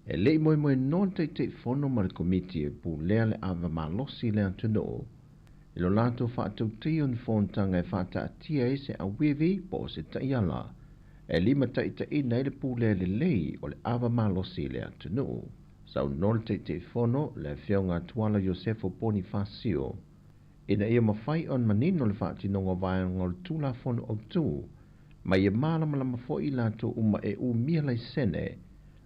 S6: E le i moemoenoa le Taitaifono ma le Komiti e pulea le ava malosi i le atunuu i lo latou faatautaia o ni fonotaga e faataatia ai se auivi po o se taiala e limataitaiina ai le pulea lelei o le ava malosi i le atunuu. Saunoa le Taitaifono, le Afioga a Tuala Iosefo Ponifasio, ina ia mafai ona manino le faatinoga o vaega o le Tulafono Autu, ma ia malamalama foi i latou uma e umia laisene,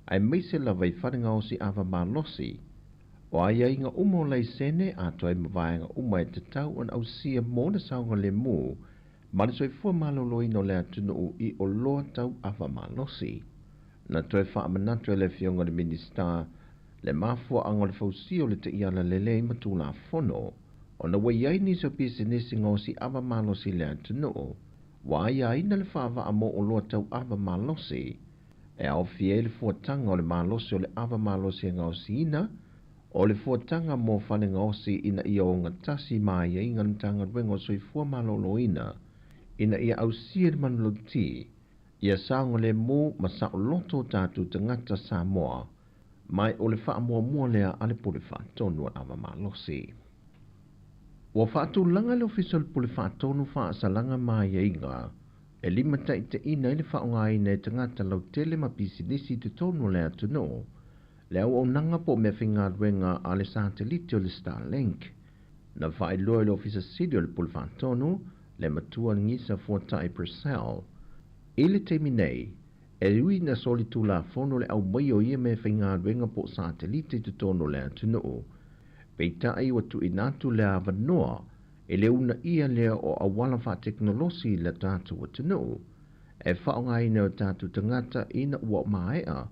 S6: aemaise lava i falegaosi ava malosi, o aiaiga uma o laisene atoa ai ma vaega uma e tatau ona ausia mo le saogalemu ma le soifua maloloina o le atunuu i oloa tau ava malosi. Na toe faamanatu e le Afioga i le Minisita le mafuaaga o le fausia o le taiala lelei ma Tulafono ona ua i ai nisi o pisinisi gaosi ava malosi i le atunuu ua aiaina le faavaa mo oloa tau ava malosi e aofia ai le fuataga o le malosi o le ava malosi e gaosiina o le fuataga mo fale gaosi ina ia ogatasi ma aiaiga a le Matagaluega o Soifua Maloloina ina ia ausia le manulauti ia saogalemu ma saoloto o tatou tagata Samoa mai o le faamuamua lea a le Pule Faatonu a Ava Malosi. Ua faatulaga le Ofisa o le Pule Faatonu faasalaga ma aiaiga e limataitaiina ai le faaaogaina e tagata lautele ma pisinisi i totonu o le atunuu le auaunaga po o meafaigaluega a le satelite o le Starlink. Na faailoa e le Ofisa Sili o le Pule Faatonu, le Matua Gisa Fuatai Purcell, i le taimi nei, e ui ina solitulafono le aumaia o ia meafaigaluega po o satelite i totonu o le atunuu, peitai ua tuuina atu le avanoa i le uunaia lea o auala faatekonolosi i le tatou atunuu e faaaogaina e o tatou tagata ina ua maea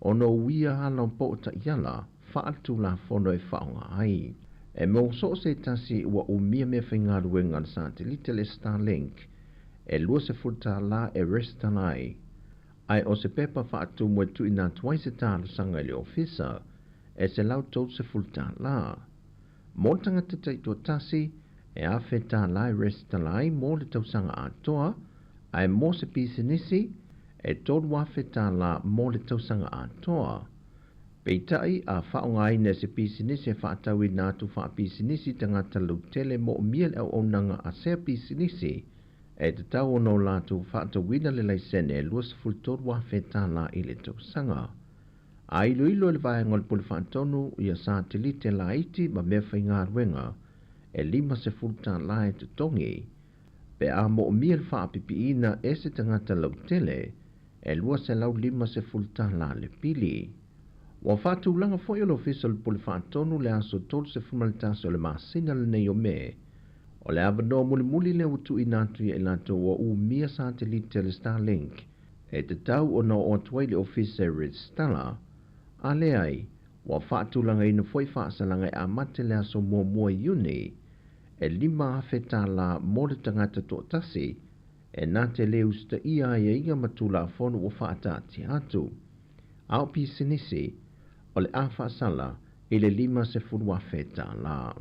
S6: ona uia ala o po o taiala faaletulafono e faaaoga ai. E mo so o se tasi ua umia meafaigaluega a le satelite le Starlink e $20 e resitala ai, ae o se pepa faatumu e tuuina atu ai se talosaga i le ofisa e $130. Mo le tagata taitoatasi, e $1,000 e resitala ai mo le tausaga atoa, ae mo se pisinisi, e $3,000 mo le tausaga atoa. Peitai, a faaaogaina e se pisinisi e faatauina atu faapisinisi tagata lautele moomia le auaunaga a sea pisinisi, e tatau ona o latou faatauina le laisene e $23,000 i le tausaga. A iloilo e le Vaega o le Pule Faatonu ia satelite laiti ma meafaigaluega e $50 e totogi, pe a moomia le faapipiina e se tagata lautele, e $250 le pili. Ua faatulaga foi e le Ofisa o le Pule Faatonu le aso 31 o le masina lenei o Me. O le avanoa mulimuli lea ua tuuina atu ia i latou ua umia satelite a le Starlink e tatau ona oo atu ai i le ofisa e resitala, a leai, ua faatulagaina foi faasalaga e amata i le aso 1 Iuni, e $5,000 mo le tagata toatasi e na te le usitaia aiaiga ma Tulafono ua faataatia atu. A o pisinisi, o le a faasala i le $50,000.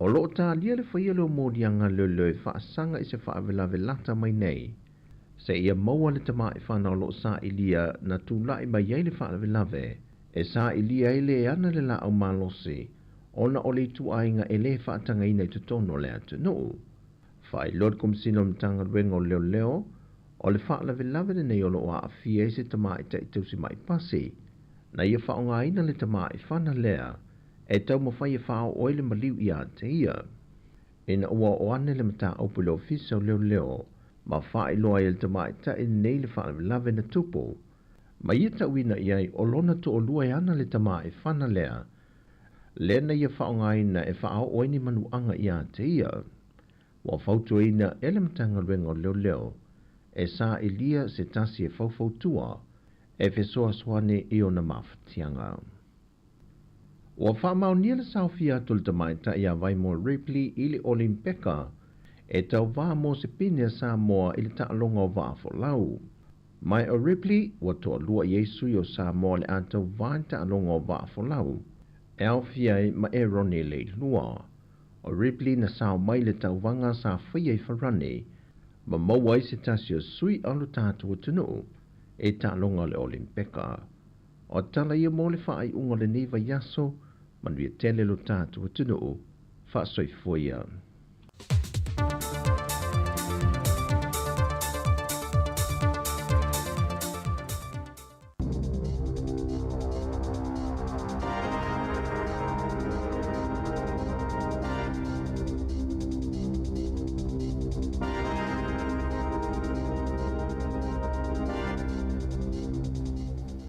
S6: O lo o talia le faia lea o moliaga leoleo e faasaga i se faalavelave lata mai nei, seia maua le tamaiwhana o lo o sailia na tulai mai ai le faalavelave, e sailia ai le ana le laau malosi ona o le ituaiga e le faatagaina i totonu o le atunuu. Faailoa le Komesina o le Matagaluega o Leoleo, o le faalavelave lenei o lo o aafia ai se tamaitai tausimai pasi, na ia faaaogaina le tamaiwhana lea e taumafai e faaoo ai le maliu ia te ia. Ina ua oo ane le mataupu i le Ofisa o Leoleo ma faailoa ai e le tamaitai lenei le faalavelave na tupu, ma ia tauina i ai o lona toalua e ana le tamaiwhana lea, lea na ia faaaogaina e faaoo ai ni manuaga ia te ia. Ua fautuaina e le Matagaluega o Leoleo e sailia se tasi e faufautua e fesoasoani i ona mafatiaga. Ua faamaonia le saofia atu o le tamaitai ia Vaimoa Ripley i le Olimpeka e tauva mo se pine a Samoa i le taaloga o vaa folau. Ma o Ripley ua toalua i ai sui o Samoa o le a tauva i le taaloga o vaa folau e aofia ai ma Eroni Leilua. O Ripley na sao mai i le tauvaga sa faia i Farani ma maua ai se tasi o sui o lo tatou atunuu e taaloga o le Olimpeka. O tala ia mo le faaiuga o lenei vaiaso, manuia tele lo tatou atunuu, faasoifua ia.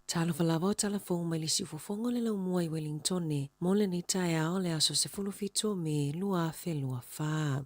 S5: Talofa lava o tala fou mai le siufofoga o le laumua i Wellingtone mo lenei taeao le aso 17 o Me 2024.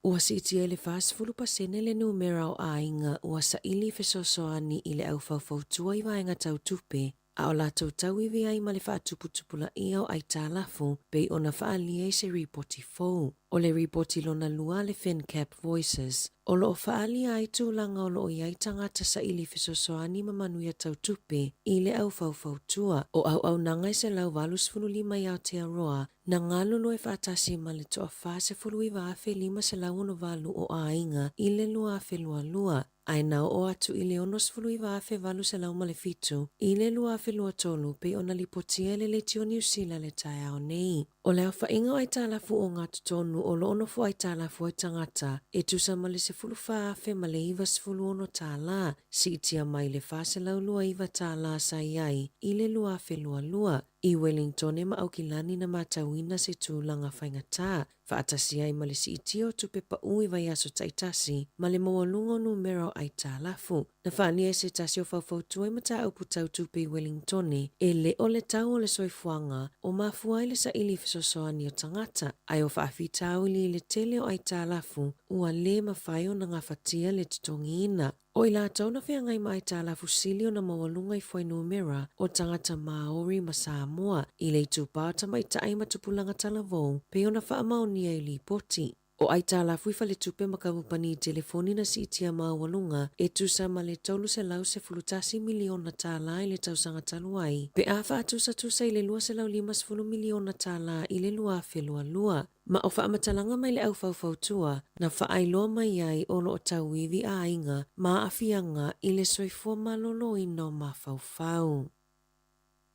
S5: Ua siitia i le 40% le numera o aiga ua saili fesoasoani i le au faufautua i vaega tau tupe, a o latou tauivi ai ma le faatuputupulaia o aitalafu pei ona faaalia i se ripoti fou. O le ripoti lona lua a le FinCap Voices, o lo o faaalia ai tulaga o lo o i ai tagata saili fesoasoani ma manuia tau tupe i le au faufautua. O auaunaga e 185 i Aotearoa Na galulue faatasi ma le toa 49,568 o aiga i le 2022, ae na oo atu i le 69,807 i le 2023 pei ona lipotia e le Leitio Niu Sila le taeao nei. O le aofaiga o aitalafu ogatotonu o lo o nofo aitalafu ai tagata e tusa ma le $14,096 tala, siitia mai le $429 tala sa i ai i le 2022. I Wellingtone ma Aukilani na matauina se tulaga faigata, faatasi ai ma le siitia o tupe pau i vaiaso taitasi ma le maualuga o numera o aitalafu. Na faaalia e se tasi o faufautua i mataupu tau tupe i Wellingtone, e le o le tau o le soifuaga o mafua ai le saili fesoasoani o tagata, ae o faafitauli i le tele o aitalafu ua le mafai ona gafatia le totogiina. O i latou na feagai ma aitalafu sili ona maualuga i fuainumera o tagata Māori ma Samoa i le itupa o tamaitai ma tupulaga talavou pei ona faamaonia i lipoti. O aitalafu i faletupe ma kamupani telefoni na siitia maualuga e tusa ma le $311 miliona tala i le tausaga talu ai, pe a faatusatusa i le $250 miliona tala i le 2022. Ma o faamatalaga mai le au faufautua na faailoa mai ai o lo o tauivi aiga ma aafiaga i le soifua maloloina o mafaufau.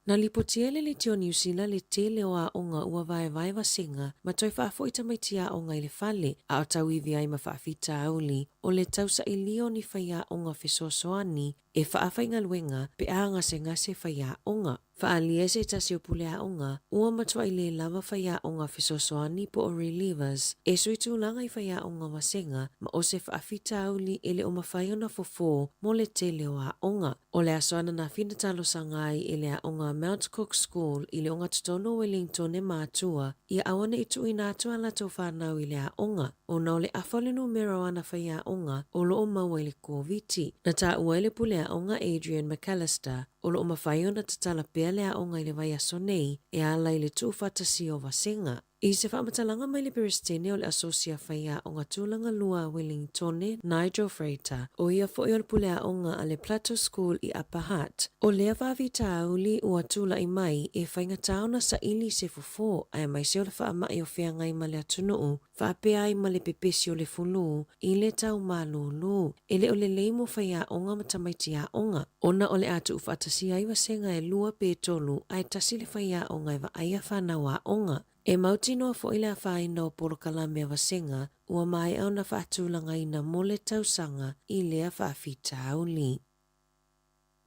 S5: Na lipotia e le Leitio Niu Sila le tele o aoga ua vaevae vasega ma toe faafoi tamaiti aoga i le fale, a o tauivi ai ma faafitauli. o le tausailia o ni faiaoga fesoasoani e faafaigaluega pe a gasegase faiaoga. Faaalia se tasi o puleaoga, ua matuai le lava faiaoga fesoasoani po o relievers e sui tulaga i faiaoga vasega ma o se faafitauli e le o mafai ona fofo mo le tele o aoga. O le aso ananafi na talosaga ai e le aoga Mount Cook School i le ogatotonu o Wellingtone matua ia aua ne i tuuina atu a latou fanau i le aoga ona o le afa o le numera o ana faiaoga o lo o maua i le Koviti. Na taua e le puleaoga Adrian McAllister o lo o mafai ona tatala pea le aoga i le vaiaso nei e ala i le tuufaatasia o vasega. I se faamatalaga mai le Peresetene o le Asosi a Faiaoga Tulaga Lua a Wellingtone, Nigel Freiter, ʻo ia foi o le puleaoga a le Plateau School i Upper Hutt, ʻo lea faafitauli ua tulai mai e faigata ona saili i se fofo aemaise o le faamai o feagai ma le atunuu faapea ai ma le pepesi o le fulū i le tau malūlū. E le o lelei mo faiaoga ma tamaiti aoga, ona o le a tuufaatasia ai vasega e lua pe tolu ae tasi le faiaoga e vaaia fanau aoga. E mautinoa foi le afaina o polokalame a vasega ua maea ona faatulagaina mo le tausaga i lea faafitauli.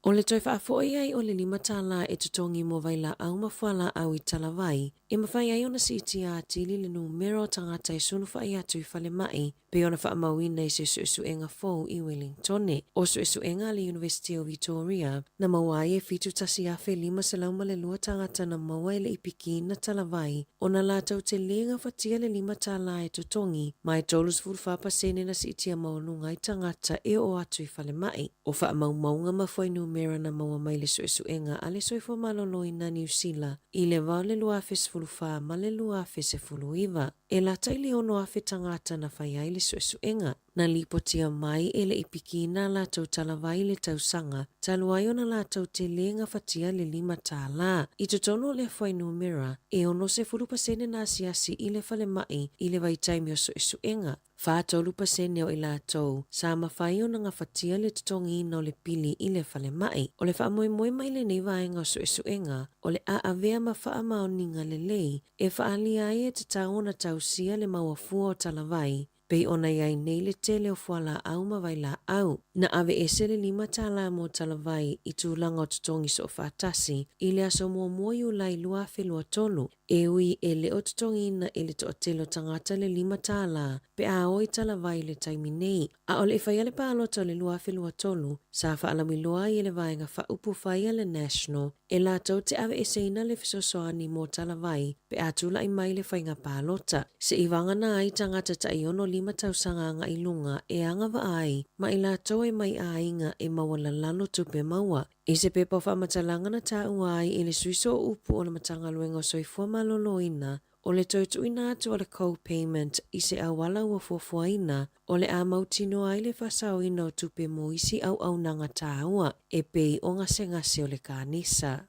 S5: O le toe faafoi ai o le $5 e totogi mo vailaau ma fualaau i talavai, e mafai ai ona siitia atili le numera o tagata e sulufai atu i falemai, pei ona faamauina i se suesuega fou i Wellingtone. O suesuega a le Iunivesite o Vitoria, na maua ai e 71,502 tagata na maua e le i pikiina talavai, ona latou te lē gafatia le $5 e totogi, ma e 34% na siitia maualuga ai tagata e oo atu i falemai. O faamaumauga ma fuainumera na maua mai le suesuega a le Soifua Maloloina Niu Sila i le va o le 2014 ma le 2019. E lata i le 6,000 tagata na fai ai le suesuega. Na lipotia mai e le i pikiina a latou talavai i le tausaga talu ai ona latou te lē gafatia le $5. I totonu o lea fuainumera, e 60% na asiasi i le falemai i le vaitaimi o suesuega. 43% o i latou sa mafai ona gafatia le totogiina o le pili i le falemai. O le faamoemoe mai lenei vaega o suesuega, o le a avea ma faamaoniga lelei e faaalia ai e tatau ona tausia le mauafua o talavai, pei ona i ai nei le tele o fualaau ma vailaau. Na aveese le $5 mo talavai i tulaga o totogi soofaatasi i le aso 1 Iulai 2023, E ui e le o totogiina e le toatele o tagata le $5 pe a o i talavai i le taimi nei, a o le i faia le palota o le 2023, sa faalauiloa ai e le vaega faaupufai a le National e latou te aveeseina le fesoasoani mo talavai pe a tulai mai le faiga palota. Seivagana ai tagata tai 65 tausaga agai i luga e agavaa ai ma i latou e mai aiga e maualalalo tupe maua. I se pepa o faamatalaga na taua ai i le sui sooupu o le Matagaluega o Soifua Maloloina, o le toe tuuina atu o le co-payment i se auala ua fuafuaina, o le a mautinoa ai le faasaoina o tupe mo isi auaunaga taua e pei o gasegase o le kanesa.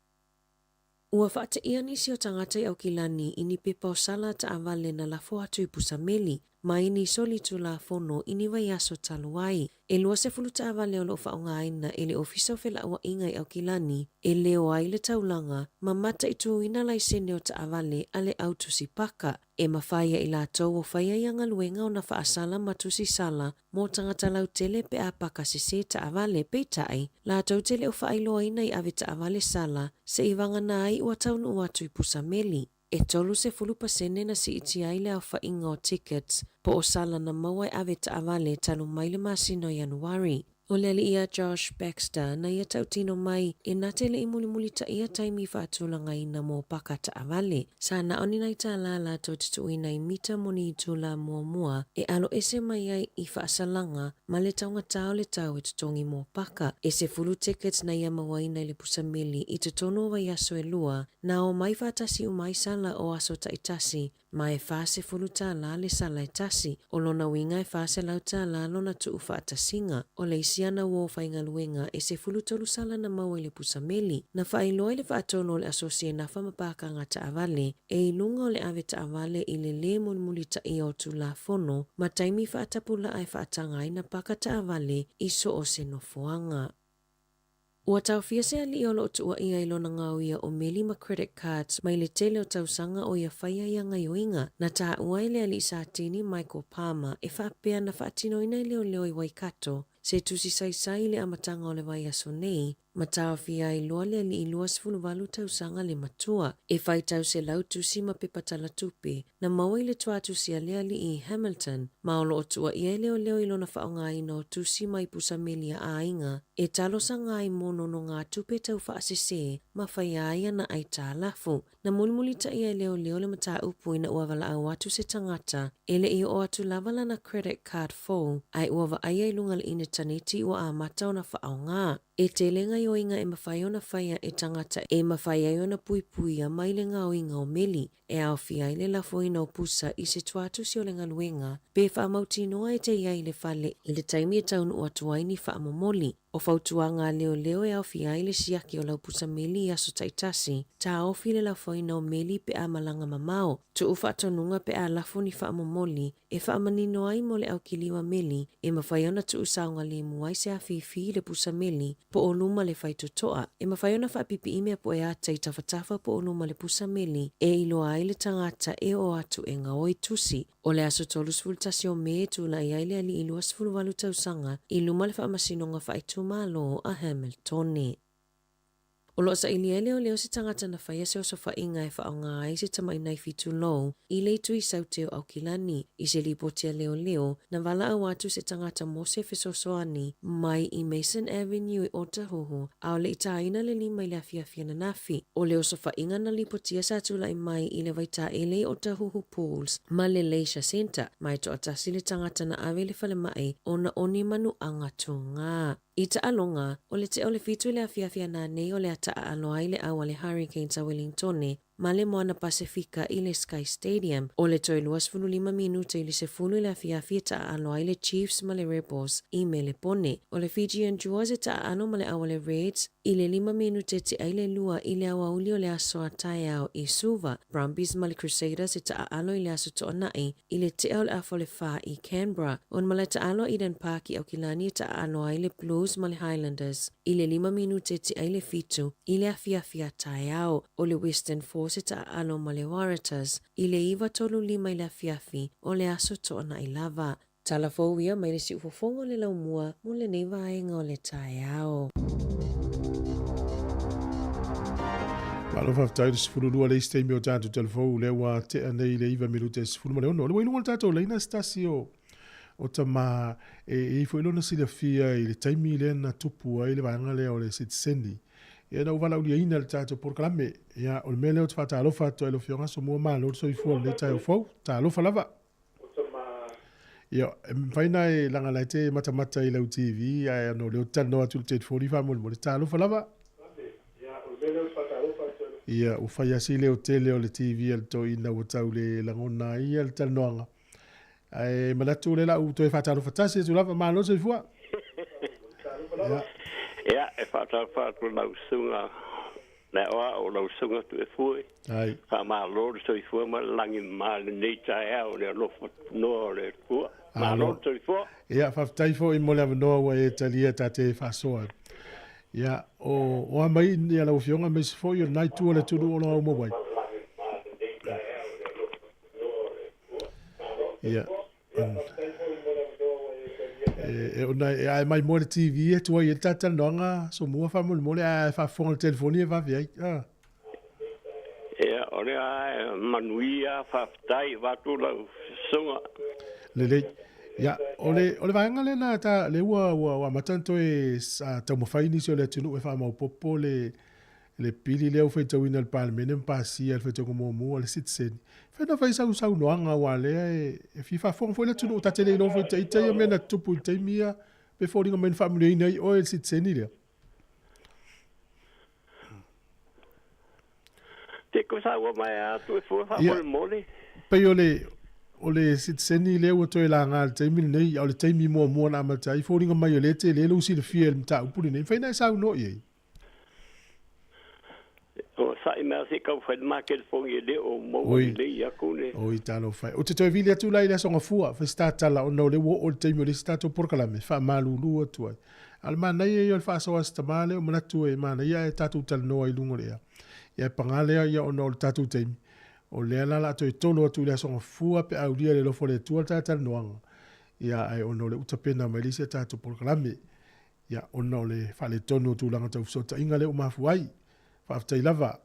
S5: Ua faateia nisi o tagata i Aukilani i ni pepa o sala taavale na lafo atu i Pusameli mai ni soli tulafono i ni vaiaso talu ai. E 20 taavale o lo o faaaogaina e le Ofisa o Felauaiga i Aukilani e leo ai le taulaga ma mataituina laisene o taavale a le au tusi paka. E mafai e i latou o faia ia galuega ona faasala ma tusi sala mo tagata lautele pe a paka sesē taavale, peitai, latou te le o faailoaina i ave taavale sala seivagana ai ua taunuu atu i Pusameli. E 30% na siitia ai le aofaiga o tickets po o sala na maua e ave taavale talu mai le masina o Ianuari. O le alii a Josh Baxter na ia tautino mai e na te le i mulimulitaia taimi faatulagaina mo paka taavale. Sa na o ni nai tālā latou te tuuina i mita mo ni itula muamua e alo ese mai ai i faasalaga ma le taugata o le tau e totogi mo paka. E 10 tickets na ia mauaina i le pusameli i totonu o vaiaso e lua Na omai faatasi uma ai sala o aso taitasi, ma e $40 le sala e tasi. O lona uiga e $400 lona tuufaatasiga. O le isi ana uo faigaluega e 13 sala na maua i le pusameli. Na faailoa i le faatonu o le asosi e nafa ma pākanga taavale, e i luga o le ave taavale i le lē mulimulitaia o Tulafono ma taimi faatapulaa e faataga ai na paka taavale i so o se nofoaga. Ua taofia se alii o lo o tuuaia i lona gaoia o meli ma credit cards mai le tele o tausaga o ia faia ia gaioiga. Na taua e le alii Satini Michael Palmer e faapea na faatinoina e leoleo i Waikato se tusi saisai i le amataga o le vaiaso nei ma taofia ai loa le alii 28 tausaga le matua. E faitau 100 tusi ma pepa talatupe na maua i le tuatusi a le alii i Hamilton, ma o lo o tuuaia e leoleo i lona faaaogaina o tusi mai pusa meli a aiga e talosaga ai mo nonogatupe tau faasese ma faia ai ana aitalafu. Na mulimulitaia e leoleo le mataupu ina ua valaau atu se tagata e le i oo atu lava lana credit card fou ae ua vaaia i luga o le initaneti ua amata ona faaaoga. E tele gaioiga e mafai ona faia e tagata e mafai ai ona puipuia mai le gaoiga o meli. E aofia ai le lafoina o pusa i se tuatusi o le galuega pe faamautinoa e te i ai i le fale i le taimi e taunuu atu ai ni faamomoli. O fautuaga a leoleo e aofia ai le siaki o lau pusa meli i aso taitasi, taofi le lafoina o meli pe a malaga mamao, tuu faatonuga pe a lafo ni faamomoli e faamanino ai mo le aukiliua meli e mafai ona tuu saogalemu ai se afifi i le pusa meli po o luma le faitotoa. E mafai ona faapipii mea pueata i tafatafa po o luma le pusa meli e iloa ai le tagata e oo atu e gaoi tusi. O le aso 31 o Me e tulai ai le alii 28 tausaga i luma le Faamasinoga Faaitumalo a Hamiltone. O lo o sailia e leoleo se tagata na faia se osofaiga e faaaoga ai se tamai naifi tulou i le itu i Saute o Aukilani. I se lipoti a leoleo, na valaau atu se tagata mo se fesoasoani mai i Mason Avenue i Otahuhu, a o le i tāina le lima i le afiafi ananafi. O le osofaiga na lipotia sa tulai mai i le vaitaele i Otahuhu Pools ma le Leisure Centre, ma e toatasi le tagata na ave i le falemai ona o ni manuaga tūgā. I taaloga, o le tea o le fitu i le afiafi ananei o le a taaalo ai le au a le Hurricanes a Wellingtone ma le Moana Pasefika i le Sky Stadium. O le toe 25 minute i le sefulu i le afiafi e taaalo ai le Chiefs ma le Rebels i Melepone. O le Fijian Druas e taaalo ma le au a le Reds i le lima minute tea i le lua i le aoauli o le aso a taeao i Suva. Brumbies ma le Crusaders e taaalo i le aso Toonai i le tea o le afa o le whā i Canberra. O le malae taalo a Eden Park i Aukilani e taaalo ai le Blues ma le Highlanders i le lima minute tea i le fitu i le afiafi a taeao. O le Western Force e taaalo ma le Waratahs i le 9:35 i le afiafi o le aso Toonai lava. Tala fou ia mai le siufofoga o le laumua mo lenei vaega o le taeao.
S1: Malo faafetai le 12 le isi taimi o tatou telefou lea ua tea nei le 9 minute e 16. Le ua i luga o le tatou laina se tasi o o tama e i ai foi lona silafia i le taimi lea na tupu ai le vaega lea o le sitiseni. Ia na ou valaauliaina le tatou polokalame. Ia o le mea lea ou te faatalofa atu ai i lau Afioga Asomua malo le soifua i lenei taeao fou. Talofa lava. Ia, e mafai na e laga la e te matamata i lau TV, ae ona o lea ou te talanoa atu i le telefoni faamolemole. Talofa lava. Ia, ua fai lava si leo tele o le TV a le toeaina ua tau le lagona ai ia le talanoaga. Ae manatu o lea la ua toe faatalofa tasi atu lava. Malo le soifua.
S10: Ia. Ia, e faatalofa atu i lau susuga Mea o au lau susuga Tuefue.
S1: Ai.
S10: Faamalo le soifua ma le lagi ma lenei taeao le alofa noa o le Atua. Malo le soifua.
S1: Ia, faafetai foi mo le avanoa ua e talia ta te faasoa. Ia, o, o a mai ia lau Afioga aemaise foi o lena itu o le atunuu o lo o maua ai. Ia, E, ona e ae mai moe le TV e tuai e le talatalanoaga Somua faamolemole ae ae faafofoga i le telefoni e vave ai. Ah.
S10: Ia, o lea e manuia, faafetai, avatu lau susuga.
S1: Lelei. Ia, o le, o le vaega lea na ta, le ua, ua, ua amata ona toe taumafai nisi o le atunuu e faamaopoopo le, le pili lea ua faitauina e le Palemene ma pasia e le faitauga muamua o le sitiseni. Fai na fai sau saunoaga aua lea e, e fia faafofoga foi le atunuu ta te le iloa foi ita ia mea na tutupu i le taimi ia pe foliga mai na faamanuiaina ai oe i le sitiseni lea.
S10: Te ko saua mai atu e fua faamolemole.
S1: Pei o le o le sitiseni lea ua toe laga i le taimi lenei, a o le taimi muamua na amata ai, foliga mai o lea e tele lou silafia i le mataupu lenei. Mafai na e saunoa i ai?
S10: O sa'i mea se i taumafai le ma telefoni e le o maua lelei atu le.
S1: Oi talofa e. Ou te toe vili atu la i le Aso Gafua, fai se ta tala ona o lea ua oo i le taimi o le isi tatou polokalame, faamalulu atu ai. A o le manaia ia o le faasoa a si tama lea, ua manatu e manaia ae tatou talanoa i luga o le ea. Ia ae paga lea ia ona o le tatou taimi, o lea la o le a toe tolo atu i le Aso Gafua pe a aulia e le alofa o le Atua le ta talanoaga, ia ae ona o lea ua tapena mai le isi a tatou polokalame. Ia, ona o le faaletonu o tulaga tau fesootaiga lea ua mafua ai. Faafetai lava.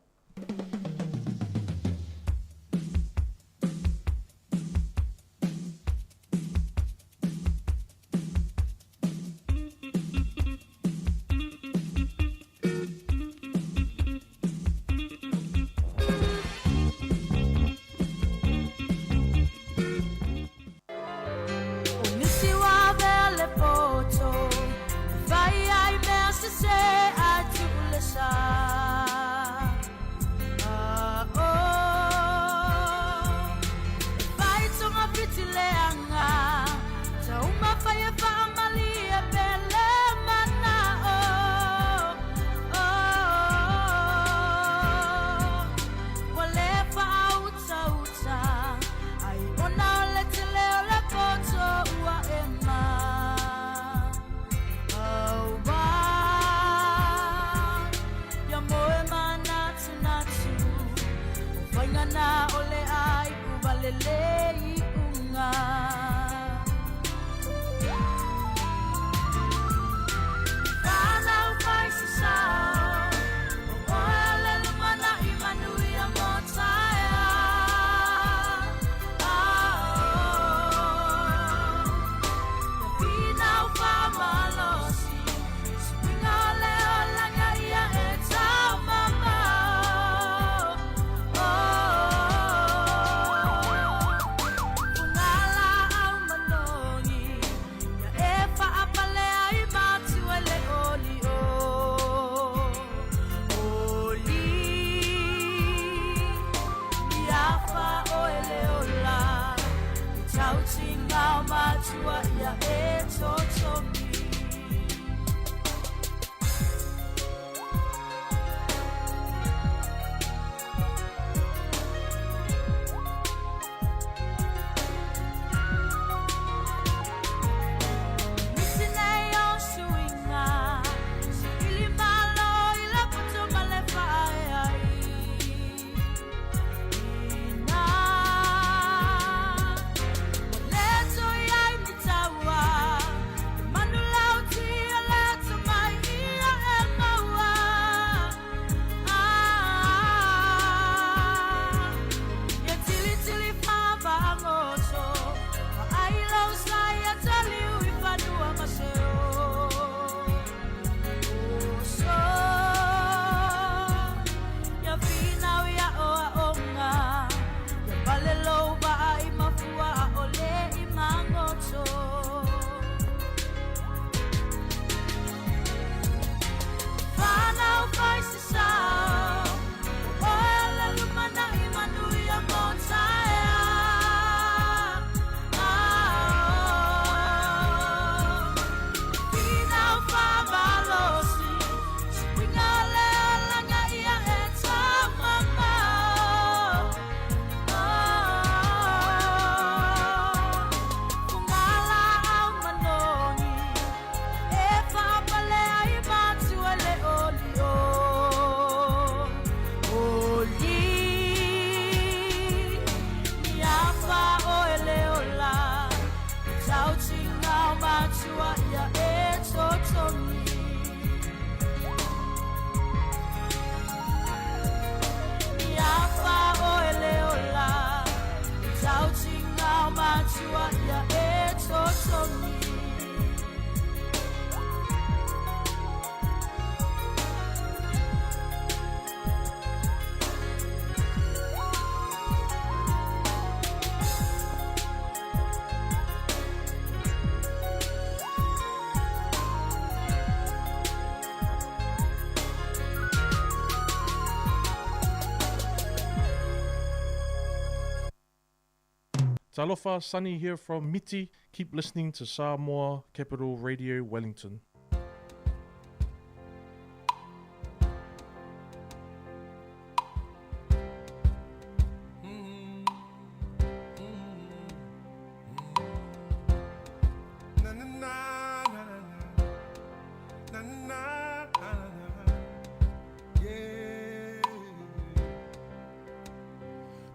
S11: Talofa, Sunny here from Miti. Keep listening to Samoa Capital Radio Wellington.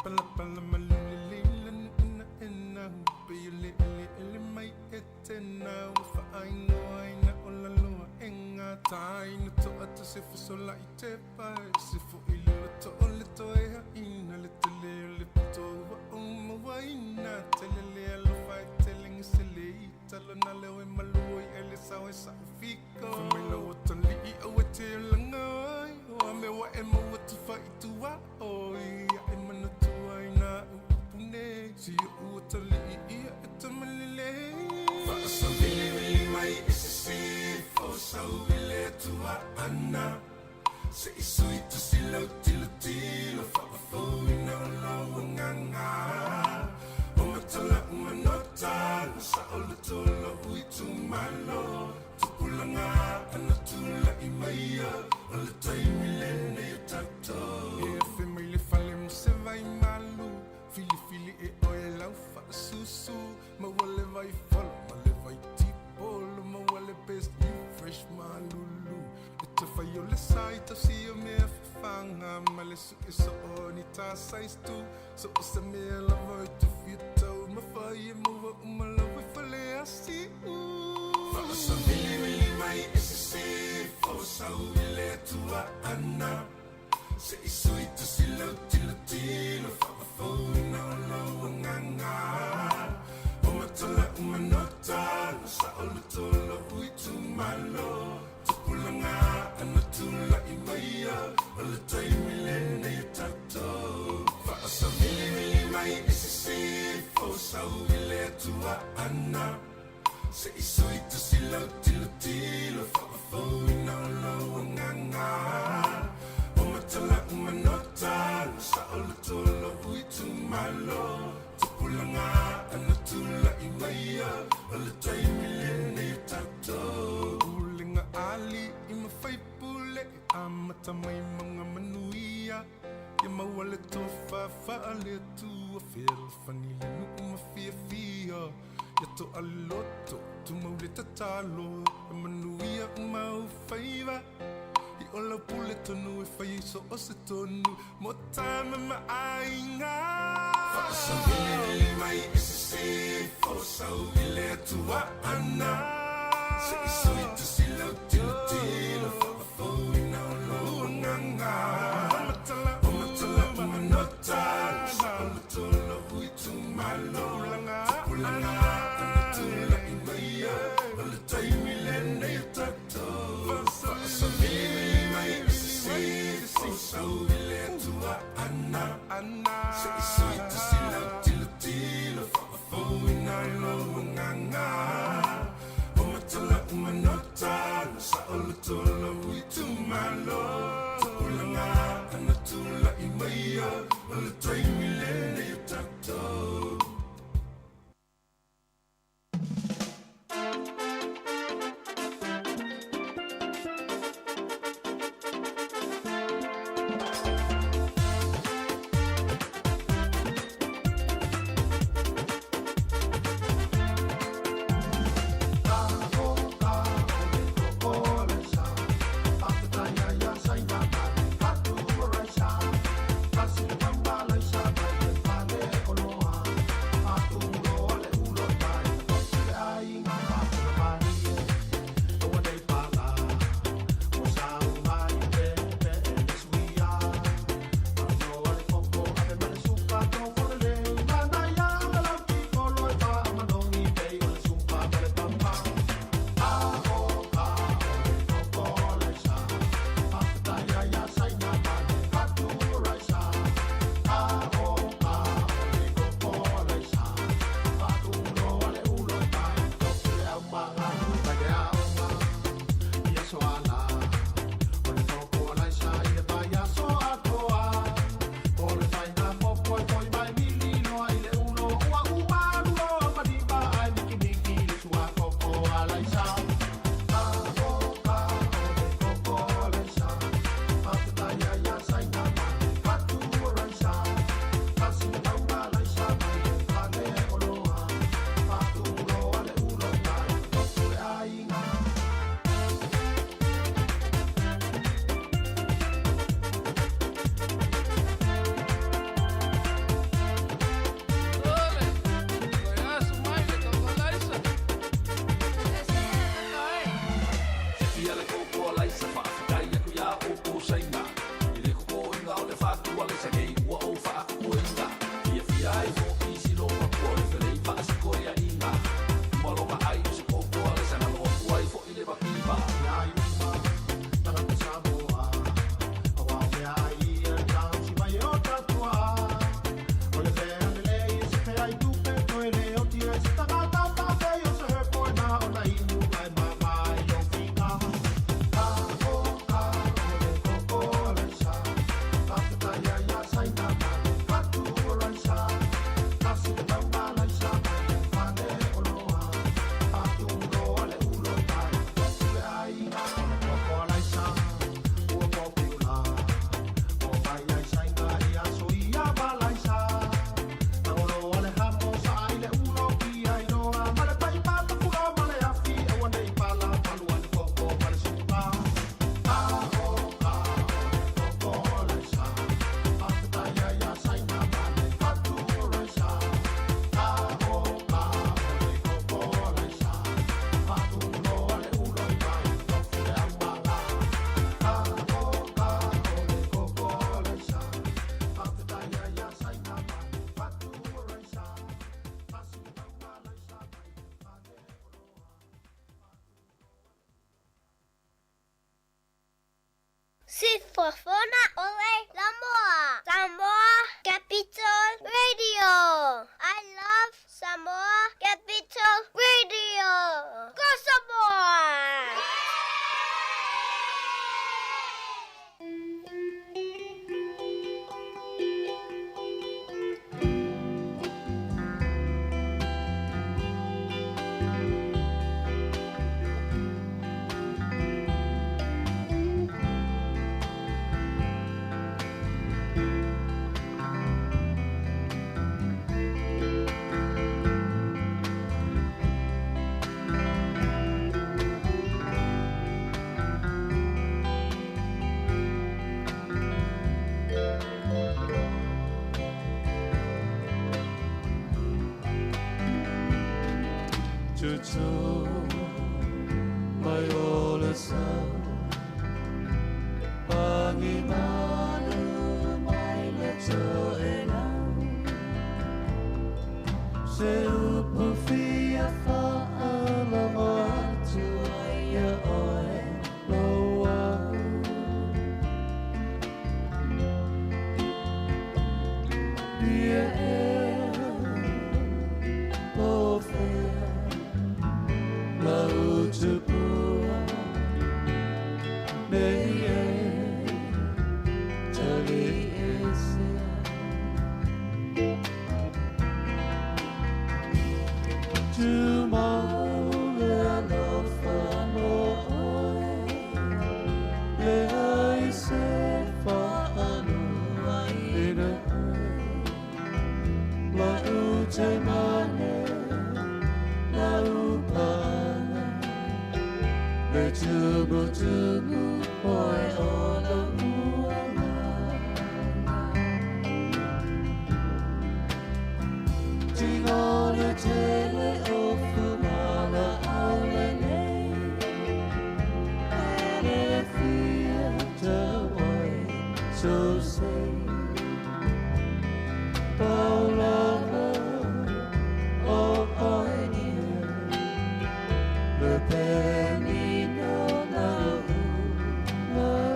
S12: Palapala malulelei lani ina ena Pe o le ele ele mai e tena Ua whaaingoa ina o laloa enga Taina toa ta se fasola i te pai Se fo i lilo to o le toe ha ina Le te leo le pito ua o mawaina Te lele alofa e te lengi se le i Talo na leo e malua i ele sao e sa ufiko Whamai lau o tali i au e te langa oi Oa me wa e maua tu whai tua oi Ia e mana tua i nā upune Si o ua tali i ia e tamalele Whaasawili mai i se sifo Sau i le tua ana Se i sui tu sila tilo tilo Whaafouina o lau nganga O matala umanota Sa o le tolo ui tu malo Tupulanga ana tula i maia O le taimi lene o tatou E fe mai le fale mo se vai malu Fili fili e oe lau whaasusu Maua le vai folo ma le vai tipolo Maua le best new fresh malulu E te whai o le sai tausi o mea whawhanga Ma le su e so o ni tā size tu So o se mea lava e tu whia tau Ma whai e maua umalawa e fale asi u Whaasawili mai e se sifo Sau i le tua ana Se i sui tu sila tilo tilo Whaafouina o lau nganga O matala umanota Sa o le tolo ui tu malo Tupulanga ana tula i maia O le taimi lene o tatou Whaasawili mai e se sifo Sau i le tua ana Se i sui tu sila tilo tilo Whaafouina o lau nganga O matala umanota Sa o le tolo ui tu malo Tupulanga ana tula i maia O le taimi lene o tatou Ulenga ali i mawhai pule Amata mai manga manuia Ia maua le tofa whaale tua Whiara whani le nuu ma fia fia Ia to aloto tu maule tatalo E manuia umau whaiva I ola pule tonu e whai so o se tonu Mo tama ma ainga Whaasawili mai e se sifo Sau i le tua ana Se i sui tu sila tilo tilo Whaafouina o lau nganga O matala umanota Sa o le tolo ui tu malo Tupulanga ana tula i maia O le taimi lene o tatou Whaasawili mai e se sifo Sau i le tua ana Se i sui tu sila tilo tilo Whaafouina o lau nganga O matala umanota Sa o le tolo ui tu malo Tupulanga ana tula i maia O le taimi lene o tatou
S4: Siufofoga o le Samoa. Samoa Capital Radio. I love Samoa Capital Radio. Go Samoa!
S3: Tutu mai o le sau Pangi manu mai le toelau Se upu fia whaalogo atu ai ia oe lou au Ia e o fea lau tupua nei e tali esea. Tumau le alofa mo oe, leai se whaaluaina oe. Lau taimane, lau pāga, le tumutumu oe o lou agaga. Tigo le tele o fugala au lenei, e le fia tauai so sei. Paulava o oe nia, le penina lau mai.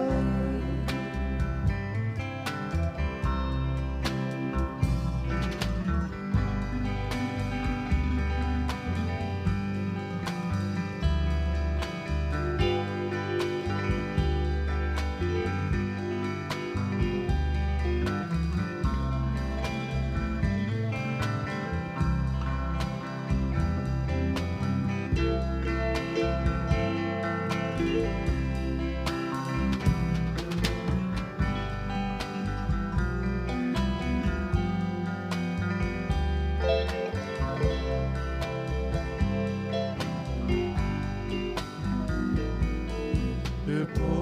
S3: Le po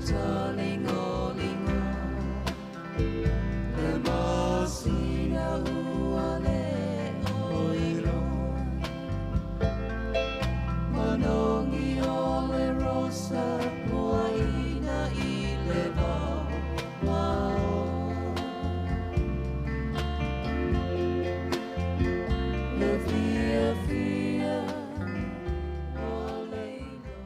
S3: talingolingo, le masina ua le oilo. Manongi o le rosa puaina i le vao wao. Le fia fia o leilo.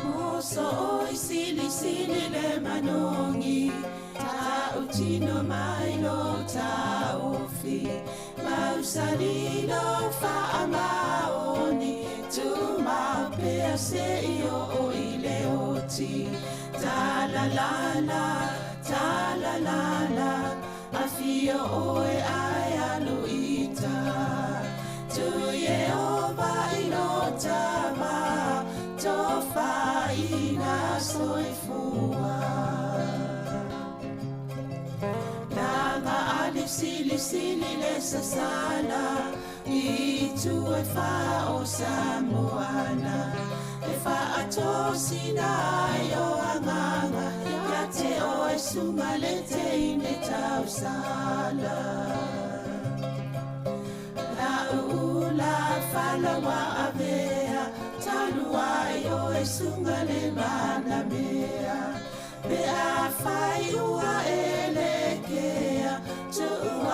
S7: Moso oi sili sili le manongi, ta utino mai lo taufi, mausalilo fa amaoni, tu mau pea se i o o i le oti. Ta la la la, ta la la la, afio oe ai aluita. Tu ye o vai lo tama, to whaina soifua. Langa ali sili sili le sasala, i tu e wha o Samoana. E wha atosina ai o anganga, ia te o e sunga le te ine tausala. La ula whalawa avea, talu ai o e sunga le mana mea. Pe a whai ua e le kea, tu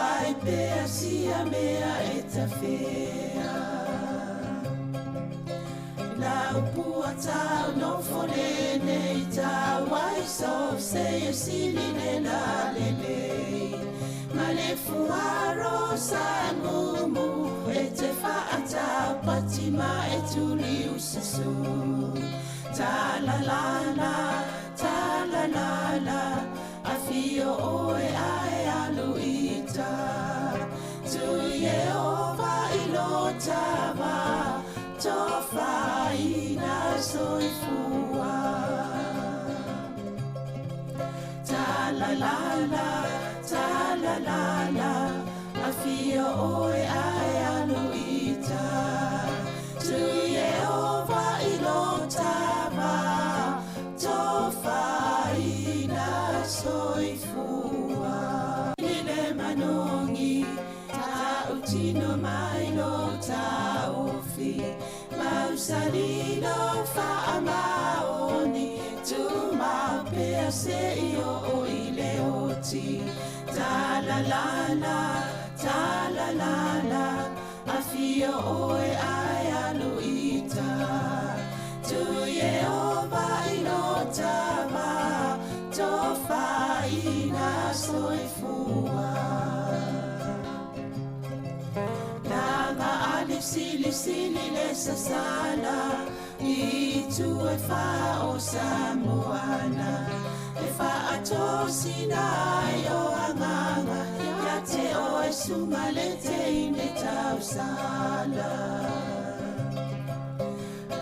S7: ai pe a sia mea e tawhea.
S13: La upu atau no fole nei tau ai so se e sili le la le le. Ma le fuaro sa mumu e te whaatau pati ma e tuli ususu. Ta la la la, ta la la la, a fio oe ae alu ita. Tu Yehova i lo tava, tofa ina soifua. Ta la la la, ta la la la, a fio oe ae alu ita. Tu Yehova i lo tava, tofa ina soifua. Lile manongi, ta utino mai lo taufi, mausalilo faamaoni, tu maupea se i o i le oti. Ta la la la, ta la la la, a fio oe ae alu ita. Tu Yehova i lo tava, tofa ina soifua. Langa ali sili sili le sasala, i tu e fa o Samoana. E fa ato sinai o anganga, ia te o e sunga le te ine tausala.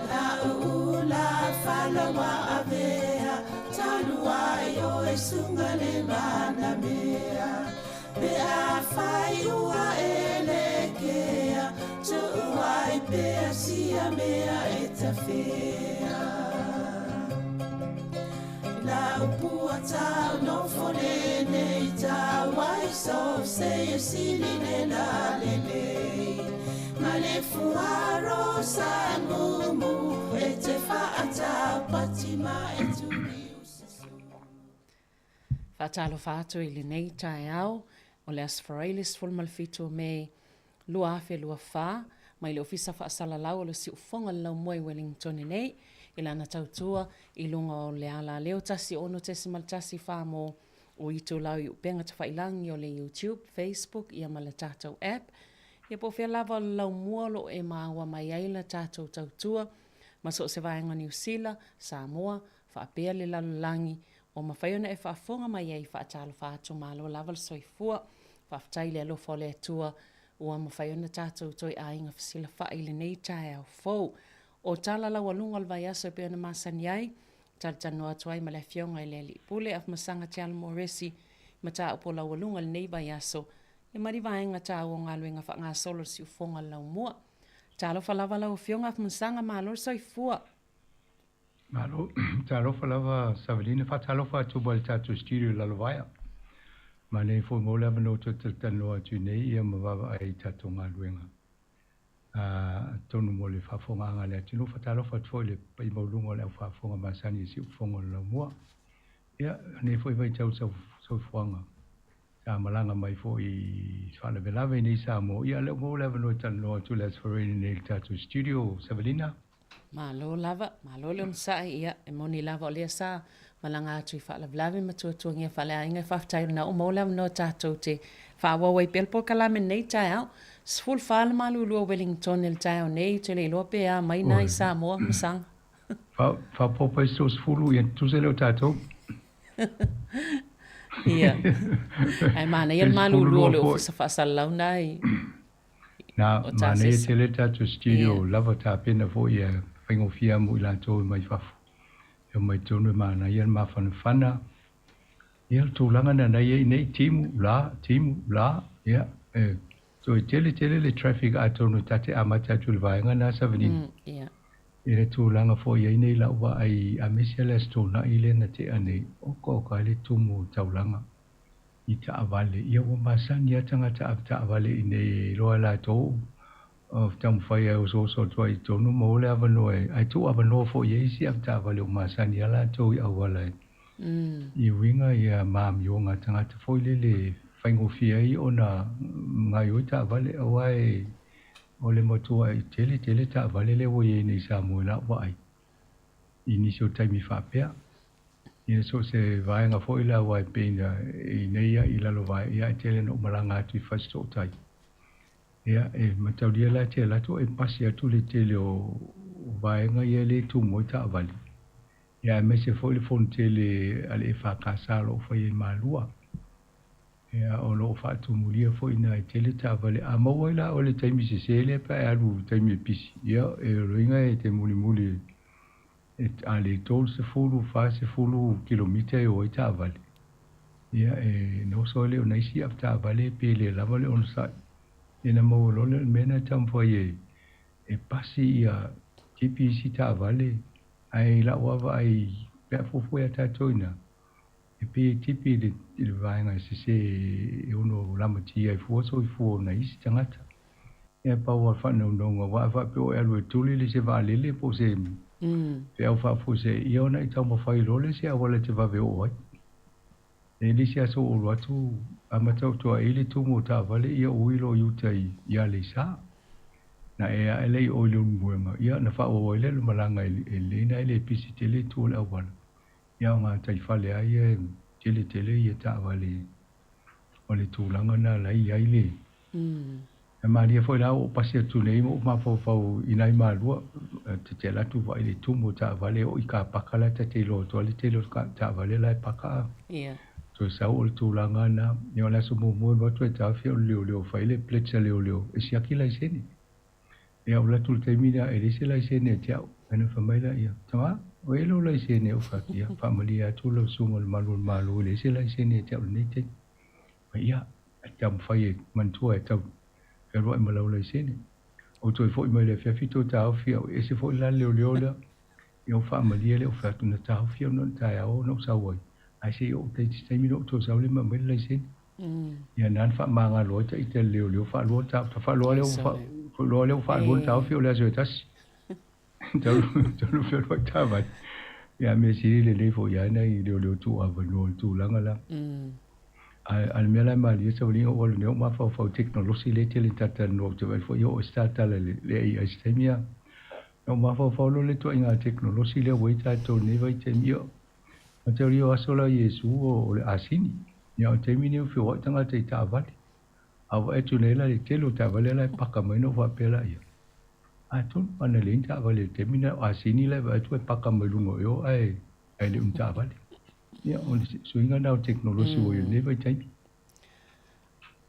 S13: La uula falawa avea, taluai o e sunga le manamea. Pe a whai ua e le kea, tuuai pea sia mea e tawhea. La upua tau no fole nei tau ai so se e sili le la le le. Ma le fuaro sa mumu e te whaatau pati ma e tuli ususu.
S8: Whaatalofa atu i lenei taeao o le Aso Faraile 17 Mei 2024 mai le Ofisa Faasalalau o le Siufoga le Laumua i Wellington nei i lana tautua i luga o le ala leo 1.14 mo o itulau i upega tafailangi o le YouTube, Facebook ia ma le tatou app. Ia po o fea lava o le laumua o lo o e maua mai ai la tatou tautua ma so o se vaega o Niu Sila, Samoa, faapea le lalolagi ua mafai ona e faafofoga mai ai faatalofa atu malo lava le soifua. Faafetai i le alofa o le Atua ua mafai ona tatou toe aiga fesilafai i lenei taeao fou. O tala laualuga o le vaiaso e pei ona masani ai, talatalanoa atu ai ma le Afioga i le Alii Pule Afamasaga Te Moresi mataupu o laualuga i lenei vaiaso ia ma ni vaega taua o galuega faagasolo o le siufoga o le laumua. Talofa lava lau Afioga Afamasaga, malo le soifua.
S14: Malo, talofa lava Savelina, faatalofa atu mai le tatou studio i Lalovaea. Manaia foi mo le avanoa toe talatalanoa atu nei ia ma vaavaai i tatou galuega. Atonu mo le faafofogaaga a le atunuu, faatalofa atu foi i le paia maualuga o le au faafofoga masani i siufofoga o le laumua. Ia, lenei foi vaitau i le soifuaga, sa malaga mai foi i faalavelave i nei Samoa. Ia, o lea ua maua le avanoa e talanoa atu le Aso Faraile nei i le tatou studio, Savelina.
S8: Malo lava, malo le onosai, ia, e moni lava o lea sa malaga atu i faalavelave ma tuatuagia faaleaiga, e faafetai o lena ua maua le avanoa tatou te faaauau ai pea le polokalame i lenei taeao. 14 le malulua o Wellington i le taeao nei, ou te le iloa pe a mai na i Samoa, Masaga.
S14: Faaopoopo ai se 30, ia tutusa lea o tatou.
S8: Ia, ae manaia le malulua o le Ofisa Faasalalau na i
S14: Na, manaia tele le tatou studio, lava tapena foi e faigofie lava mo i latou e mai fafo. E omai tonu e manaia le mafanafana. Ia, le tulaga na i ai nei, timu, la, timu, la, ia, e toe tele tele le traffic atonu ta te amata atu i le vaega na Savanini. I le tulaga foi i ai nei lau vaai aemaise le Aso Toonai lea na tea nei, oka oka ai le tumu o le taulaga. I taavale, ia ua masani lava tagata ave taavale i inei e iloa e latou taumafai e osooso atu ai i totonu maua le avanoa e, ae tuu avanoa foi i ai isi ave taavale ua masani lava latou i auala e i uiga ia ma amioga a tagata foi lele e faigofie ai ona gaoioi taavale aua e O le matua'i tele tele taavale lea ua i ai nei i Samoa i la'u vaai i nisi o taimi faapea. Ia so o se vaega foi la aua e pei na i nei ia i lalo vae ia e tele na ou malaga atu i Fasitootai. Ia e mataulia la e te alu atu e pasi atu le tele o vaega ia lea e tumu ai taavale. Ia aemaise foi le fonotele a le EFKS o lo o faia i Malua. Ia, o lo o faatumulia foi ina e tele taavale. A maua ai la oe le taimi sese lea pe a e alu i le taimi e pisi, ia, e loiga e te mulimuli e, a le 30, 40 kilomita e o ai taavale. Ia, e noso ai lea o nai isi avetaavale pe le lava le onosai. Ia na maua loa lea o le mea lena e taumafai e, e pasi ia tipi isi taavale, ae i lau lava vaai pe a fuafua ia tatou i ina, E pei e tipi i le, i le vaega e sese e ono lamatia ai fua soifua o nai isi tagata. Ia pau lava le faanaunauga aua a faapea o e alu e tuli le se vaalele po o se feau faafuasei, ia ona e taumafai loa lea se auala e te vave oo ai. E le isi aso ua ou alu atu amata ou toaei le tumu o taavale ia ui loa i uta i, i Aleisa. Na e ae lea i o i Leulumoega, ia ona faaauau ai lea o le malaga e lelei na e le pisi tele i tua o le auala. Ia o gataifale lava ia e tele tele ia taavale o le tulaga na la i ai le E malie foi la ua ou pasi atu nei ma ou mafaufau i nai malua ta te alu atu vaai le tumu o taavale o i ka paka la ta te iloa atu lava le tele o taavale la e paka a toe sau o le tulaga na. Ia o le aso muamua e alu atu e taofi au i le leoleo fai le pledge a leoleo e siaki laisene. Ia ou alu atu i le taimi lea e leai se laisene ia te au. Ia ona fai mai lea, Tama, o ai lou laisene? Ou fai atu, Ia, faamalie atu lau susuga i le malu o le Malo e leai se laisene ia te au i lenei taimi. Fai mai, Ia, e taumafai e manatua e tau fealuai ma lau laisene. Ou toe foi mai i le afiafi toe taofi au, e ese foi la le leoleo lea. Ia ou faamalie lea ou fai atu, na taofi au na o le taeao na ou sau ai, ae se i oo i se taimi na ou toe sau lea ma aumai le laisene. Ia na na faamagalo ai ita i le leoleo faalua ta faaloa lea ua lea ua faalua ona taofi o le aso e tasi. Talu talu fealuai taavale. Ia mea sili lelei foi lava nai leoleo tuu avanoa i le tulaga la. Ae a le mea la e malie savaliga ua alu nei ou mafaufau i tekonolosi lea e tele ina talatalanoa ou te vaai foi o oe se talatala i le AI i se taimi a. Na ou mafaufau loa i le ituaiga tekonolosi lea ua i ai tatou i lenei vaitaimi. Ia, mataulia o aso la o Iesu o le asini. Ia, o le taimi lenei ua feoai tagata i taavale. A ou vaai atu nei la i le tele o taavale la e paka mai ona ou faapea laia, atonu ana leai ni taavale i le taimi lena, o asini la e vaai atu e paka mai luga o o ae le o ni taavale. Ia, o le suiga lena o le tekonolosi ua i ai i lenei vaitaimi.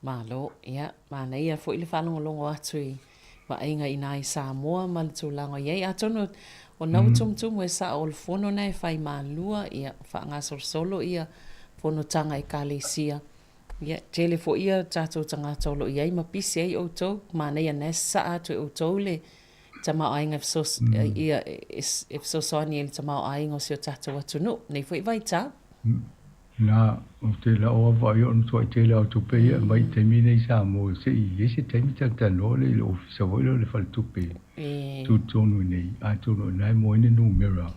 S8: Malo, ia, manaia foi le faalogologo atu i vaaiga i ina i Samoa ma le tulaga o i ai. Atonu o na ua tumutumu e sao o le fono na e fai malua, ia, faagasolosolo ia fonotaga Ekalesia. Ia, tele foi ia tatou tagata o lo o i ai ma pisi ai outou, manaia na e sasaa atu e outou le tamaoaiga ia, e fesoasoani ai i le tamaoaiga o si o tatou atunuu, nei foi vaitau.
S14: Na, ou te la'o lava vaai o le matua'i tele lava o tupe ia e aumai i taimi nei i Samoa se i i ai se taimi talatalanoa lea i le ofisa foi lea o le faletupe tutotonu i nei atonu o i ina e maua ai le numera.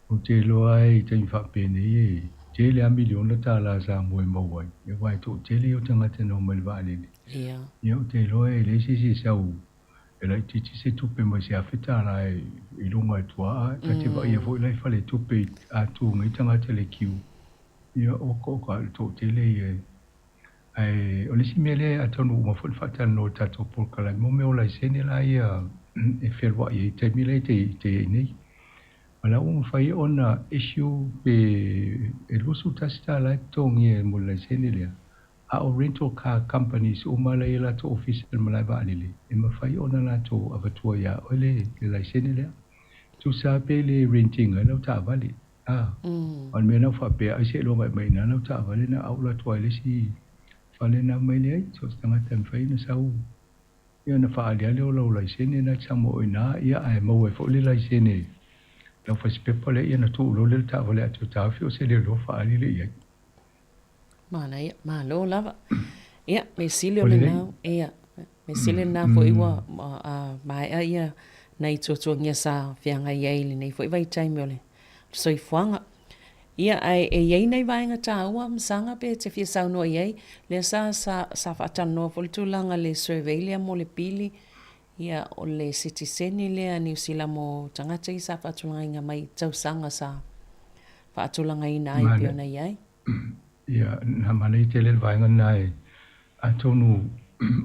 S14: Ou te iloa ai i taimi faapenei e tele lava miliona tālā Samoa e maua ai aua e toatele ia o tagata na omai i le vaalele. Ia ou te iloa e leai se isi e sau E laitiiti se tupe mai se $1000 i luga i tua a ta te vaaia foi la i faletupe a tu nei tagata i le kiu ia oka oka le toatele ia ae o le isi mea lea atonu ua uma foi ona faatalanoa i le tatou polokalame mo mea o laisene la ia e fealuai ai i taimi lea e te i ai nei ma la ua mafai ona issue pe e $21 e totogia mo le laisene lea A o rental car companies uma la i a latou ofisa i le malae vaalele, e mafai ona latou avatua iā oe le laisene lea. Tusa pe le rent ina ai lau taavale. A, o le mea na ou faapea ai seiloga e aumai i ina lau taavale na alu atu ai le isi fale na aumai leai, so o se tagata e mafai ona sau ia ona faaaliali o lau laisene na te sau i ina, ia ae maua ai foi le laisene lau fasipepa lea ia ona tuu loa lea o le taavale a toe taofi o se leoleo faaali lea i ai.
S8: Manaia, malo lava. Ia, mea sili o lena, ia, mea sili lena foi ua maea ia nai tuatuagia sa feagai ai i lenei foi vaitaimi o le soifuaga. Ia, ae e i ai nai vaega taua Masaga pe e te fia saunoa i ai, lea sa, sa, sa faatalanoa foi le tulaga i le survey lea mo le pili. Ia, o le sitiseni lea Niu Sila mo tagata ia sa faatulagaina mai i tausaga sa faatulagaina ai pei ona i ai.
S14: Ia, na manaia tele le vaega lena e, atonu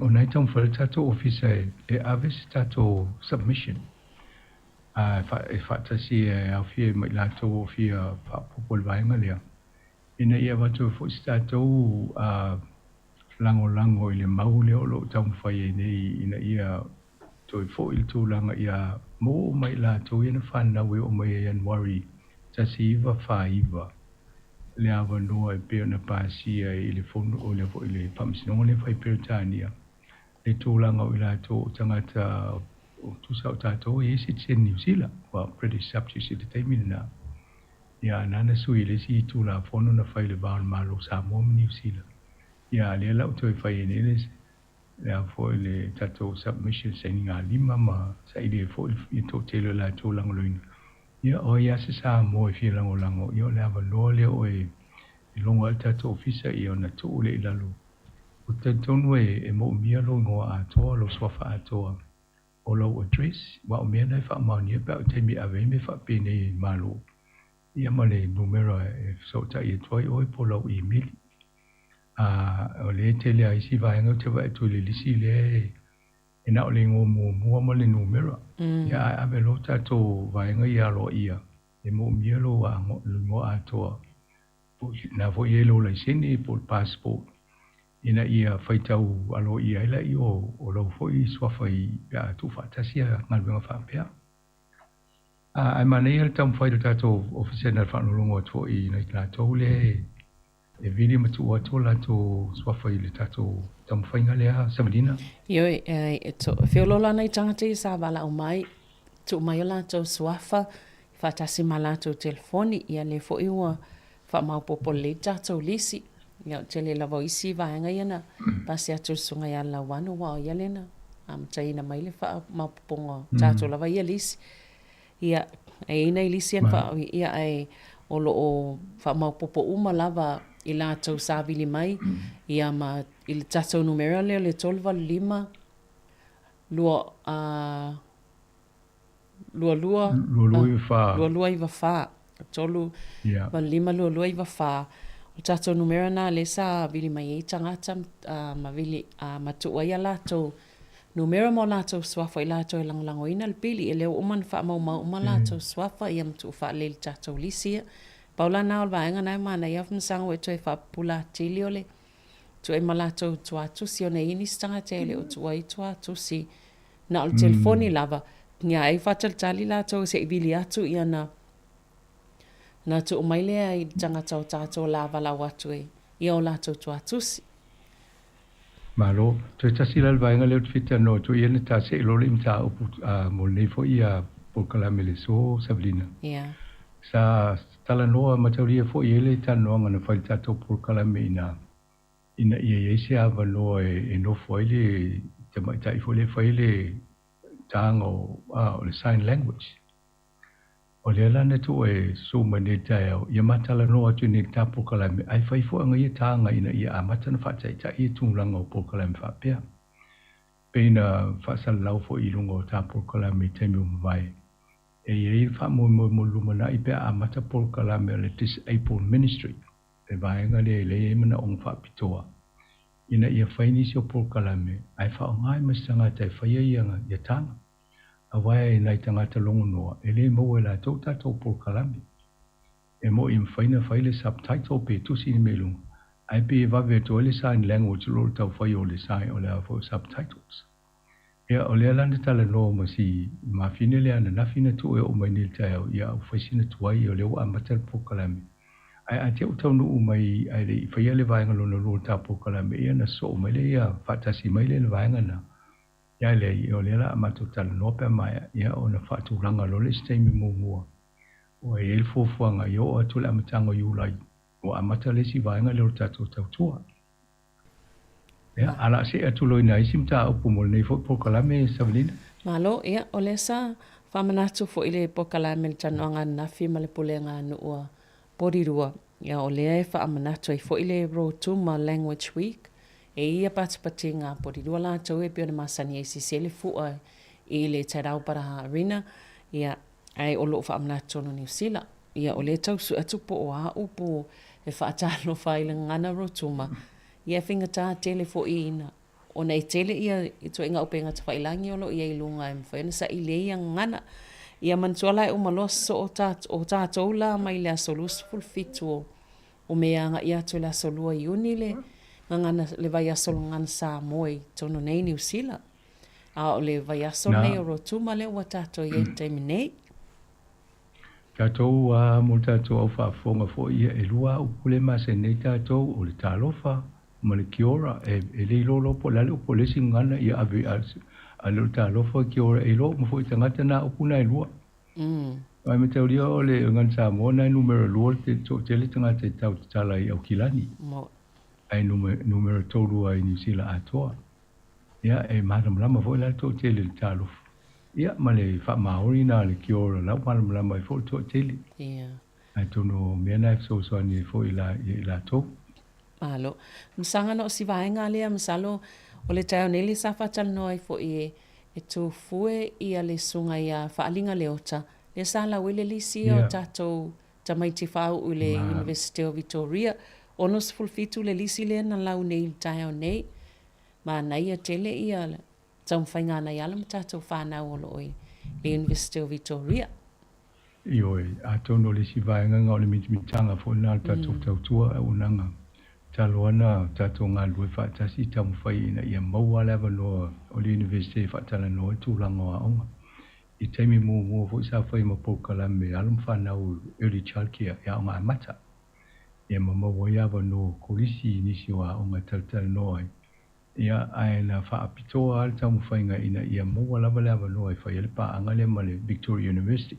S14: o na e taumafai le tatou ofisa e ave se tatou submission a e faatasi e aofia ai ma i latou o fia faaopoopo i le vaega lea, ina ia avatu ai foi se tatou lagolago i le mau lea o lo o taumafai ai nei ina ia toe foi le tulaga ia maua uma i latou ia na fanau e oo mai ia Ianuari 1949 le avanoa e pei ona pasia i le fono o le foi le faamasinoga lea fai Peretania le tulaga o i latou o tagata o tusa o tatou e i ai sitiseni Niu Sila ua British subjects i le taimi lena. Ia, nana sui i le isi Tulafono na fai i le va o le Malo o Samoa ma Niu Sila. Ia, lea la ua toe fai ai nei le, le a foi le tatou submission sainiga lima ma saili ai foi le toatele o latou lagolagoina. Ia, o ai lava se Samoa e fia lagolago, ia o le avanoa lea o e logo ai le tatou ofisa ia ona tuu lea i lalo. Ou te talitonu e moomia lou igoa atoa, lou suafa atoa. O lou address, aua o mea na e faamaonia pe a o taimi e ave ai mea faapenei i Malo, ia ma le numera e fesootai atu ai oe po o lau imeli. A o lea e tele lava isi vaega ou te vaai atu i le lisi lea e na o le igoa muamua ma le numera. Ia ae ave loa tatou vaega ia aloaia e moomia lou igoa atoa, na foi e i ai lou laisene po o le passport ina ia faitau aloaia ai laia o lau foi suafa i pe a tuufaatasi galuega faapea. Ae manaia le taumafai o le tatou Ofisa na faalogologo atu foi i nai latou lea e vili ma tuu atu o latou suafa i le tatou taumafaiga lea, Savalina.
S8: Ioe, e feoloolo lava nai tagata ia sa valaau mai, tuu mai o latou suafa faatasi ma latou telefoni, ia lea foi ua faamaopoopo lelei le tatou lisi. Ia o le tele lava o isi vaega ia na pasi atu i le Susuga ia Lauano aua o ia lea na amataina mai le faamaopoopoga o tatou lava ia lisi. Ia, e i ai nai lisi ia na faa, ia ae o lo o faamaopoopo uma lava i latou sa vili mai, ia ma i le tatou numera lea o le 385 2 22 2294. 2294. 3 8 5 2 2 9 4. O le tatou numera lena lea sa vili mai ai tagata ma vili ma tuu ai a latou numera ma o latou suafa i latou e lagolagoina le pili. E le ua uma ona faamaumau uma latou suafa ia ma tuu faalelei i le tatou lisi ia. Pau la lena o le vaega lena e manaia Afamasaga ua e toe faapupula atili o le tuu ai ma latou tuatusi ona e i ai nisi tagata e le o tuua ai tuatusi Na o le telefoni lava, ia ai faatalitali latou se i vili atu ia na na tuu mai lea i le tagata o tatou la valaau atu e ia o latou tuatusi.
S14: Malo. Toe tasi la le vaega lea ou te fia talanoa atu ai ia na ta see loa le mataupu mo lenei foi ia polokalame le aso Savelina.
S8: Ia.
S14: Sa talanoa mataulia foi i ai le talanoaga na fai i le tatou polokalame ina ina ia i ai se avanoa e nofo ai le tamaitai foi lea e fai ai le taga o, o le sign language. O lea la na tuu e susu mai nei i le taeao, ia ma talanoa atu nei i le ta polokalame, ae fai foi aga ia taga ina ia amata ona faataitai ia tulaga o polokalame faapea. Pei na faasalalau foi i luga o ta polokalame i taimi ua mavae, e i ai le faamoemoe mo le lumanai pe a amata polokalame a le Disabled Ministry. le vaega lea e leai ai manaoga faapitoa ina ia fai nisi o polokalame ae faaaoga ai ma se tagata e faia ia taga. Aua e nai tagata logonoa e le maua e latou tatou polokalame. E moʻi e mafai ona fai le subtitle pe tusi ni mea i luga, ae pei e vave atu ai le sign language i lo le tau fai o le sign o le a foi o subtitles. Ia, o lea la na talanoa ma si mafine lea ananafi na tuu e oo mai nei i le taeao, ia ua fai sina tuai, o lea ua amata le polokalame. Ae a te i ua taunuu mai ae le i faia le vaega lona lua o le ta polokalame, ia ona sosoo mai lea ia faatasi mai lea i le vaega lena. Ia ae leai, o lea la a matou talanoa pe a maea, ia ona faatulaga loa lea i se taimi muamua. Ua i ai le fuafuaga ia oo atu i le amataga o Iulai, ua amata le isi vaega lea o le tatou tautua. Ia, a o le a see atu loa i nai isi mataupu mo lenei foi polokalame, Savelina.
S8: Malo, ia, o lea sa faamanatu foi le polokalame i le talanoaga ananafi ma le pulega a nuu a Porirua. Ia, o lea e faamanatu ai foi le Rotuma Language Week, e i ai ia patipatiga a Porirua latou e pei ona masani ai sisi ai le fua. i le Ted Albert Arena, ia, ae o lo o faamanatu tonu Niu Sila. Ia, o lea e tau sue atu po o a upu e faatalofa ai i le gagana Rotuma, ia e faigata tele foi ina ona e tele ia ituaiga upega tafailagi o lo o i ai i luga e mafai ona saili ai ia gagana. Ia manatua la e uma loa soo o tatou la mai le aso 27 o o Me agai atu i le aso 2 Iuni le gagana le vaiaso o le gagana Samoa i totonu nei i Niu Sila. A o le vaiaso lenei o Rotuma lea ua tatou i ai i le taimi nei.
S14: Tatou a mo le tatou au faafofoga foi ia e lua a upu lea e masani nei tatou o le talofa ma le kia ora e e le iloa loa po o le a le upu a le isi gagana ia ave a le o le talofa kia ora e iloa uma foi e tagata na upu na e lua. Ae mataulia o le gagana Samoa na e numera lua le toatele tagata e tau tatala i Aukilani ae numera tolu ai i Niu Sila atoa. Ia e malamalama foi la le toatele i le talofa. Ia, ma le faamaoni na le kia ora la ua malamalama ai foi le toatele.
S8: Ia.
S14: Atonu o mea na e fesoasoani ai foi ia i latou.
S8: Malo. Masaga na o si vaega lea, masalo o le taeao nei lea sa faatalanoa ai foi e e tu fue ia le susuga ia Faaliga Leota, lea sa lau ai le lisi o tatou tamaiti faauu i le Universite o Vitoria. 67 le lisi lea na lau nei i le taeao nei. Manaia tele ia taumafaiga a nai alo ma tatou fanau o lo o i le Universite o Vitoria.
S14: Ioe, atonu o le isi vaega na o le mitamitaga foi lena o le tatou tautua auaunaga tatalo ana tatou galulue faatasi i taumafai ina ia maua le avanoa o le Universite e faatalanoa ai tulaga o aoga. I taimi muamua foi sa fai ma polokalame alo ma fanau Early Child Care i aoga amata, ia ma maua ai avanoa kolisi i nisi o aoga e talatalanoa ai. Ia, ae na faapitoa lava le taumafaiga ina ia maua lava le avanoa e fai ai le paaga lea ma le Victoria University.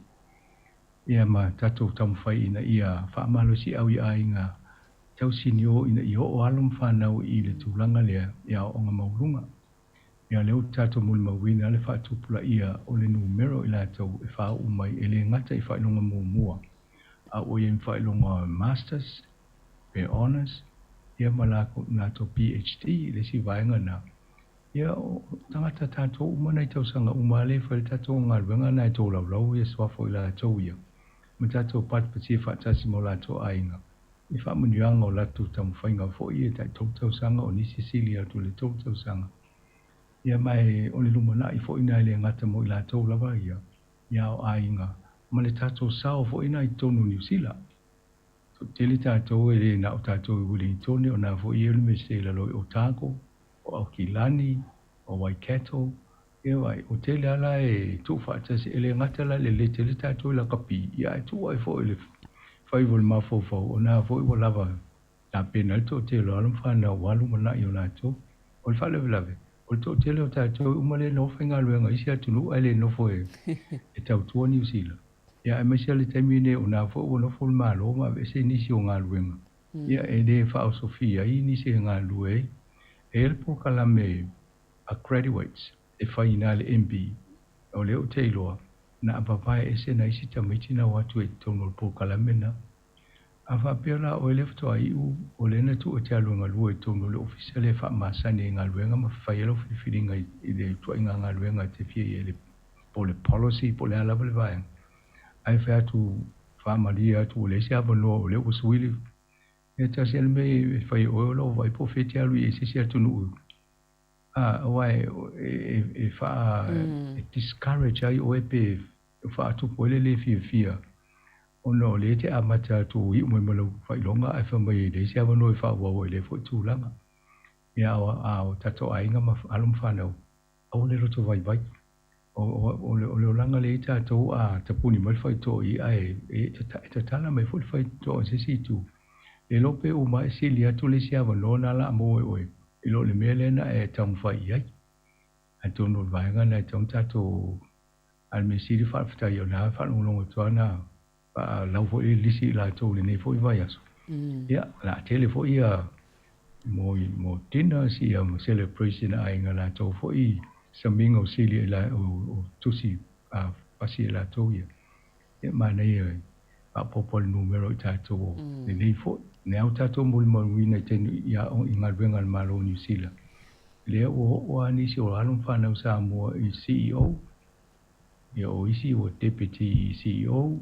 S14: Ia, ma tatou taumafai ina ia faamalosiau i aiga tausinio ina ia oo alo ma fanau i le tulaga lea i aoaoga maualuga. Ia, lea ua tatou molimauina le faatupulaia o le numera o i latou e faauu mai e le gata i faailoga muamua, a ua i ai ma faailoga Masters, pe Honours, ia ma latou PHD i le isi vaega lena. Ia, o tagata tatou uma na i tausaga uma lava lea e fai le tatou galuega lena e tolaulau ia suafa o i latou ia, ma tatou patipatia faatasi ma o latou aiga i faamanuiaga o latou taumafaiga foi ia tai tolu tausaga, o nisi e sili atu i le tolu tausaga. Ia ma o le lumanai foi lena e le gata mo i latou lava ia, ia o aiga ma le tatou sao foi lena i totonu o Niu Sila. Toatele tatou e le na o tatou i Wellingtone o na foi e le mese i lalo i Otago, o Aukilani, o Waikato, ia vai, o tele a la e tuu faatasi e le gata la le le tele tatou i lakapi, ia ae tuu ai foi le faiva o le mafaufau o na foi ua lava tapena ai le toatele o alo ma fanau ua lumanai o latou. O le faalavelave, o le toatele o tatou e uma le nofo faigaluega i isi atunuu ae le nofo e tautua Niu Sila. Ia aemaise lava le taimi lenei o na foi ua nofo le Malo ma aveese nisi o galuega, ia e le faaosofia ai nisi e galulue ai. E i ai le polokalame a graduates e fai ina le MB, o lea ou te iloa na avavae ese nai isi tamaiti na o atu ai i totonu o le polokalame lena. A faapea la oe lea faatoa iu, o lea na tuu e te alu e galue i totonu o le ofisa lea e faamasani ai galuega ma fai ai lau filifiliga i le ituaiga galuega e te fia i ai i le po o le policy po o le a lava le vaega, ae fai atu faamalie atu ua leai se avanoa o lea ua sui le mea tasi lava le mea e fai e oe o lau vaai po o fea e te alu i ai i se isi atunuu a aua e e faa e discourage ai oe pe faatupu ai le le fiafia ona o lea e te amata atu ua iu mai ma lau faailoga ae fai mai e leai se avanoa e faaauau ai i lea foi tulaga. Ia a o tatou aiga ma alo ma fanau Aua le loto vaivai. O le olaga lea i tatou a tapuni mai le faitoa i ae e tatala mai foi le faitoa i se isi itu. Le iloa pe uma e sili atu le isi avanoa na la maua e oe i lo le mea lea na e taumafai i ai. Atonu o le vaega lena e tatau ona tatou a o le mea sili faafetai o lena e faalogologo atu lava na Lau foi le lisi i latou i lenei foi vaiaso. Ia, o le a tele foi ia mo, mo dinners ia ma celebration a aiga latou foi samiga o sili i la, o, o tusi a pasi e latou ia. Ia manaia e faaopoopo le numera i tatou o lenei foi. Lea ua tatou molimauina i taimi i aoga i galuega a le Malo o Niu Sila, lea ua oo lava nisi o alo ma fanau Samoa i CEO. Ia, o isi ua Deputy CEO.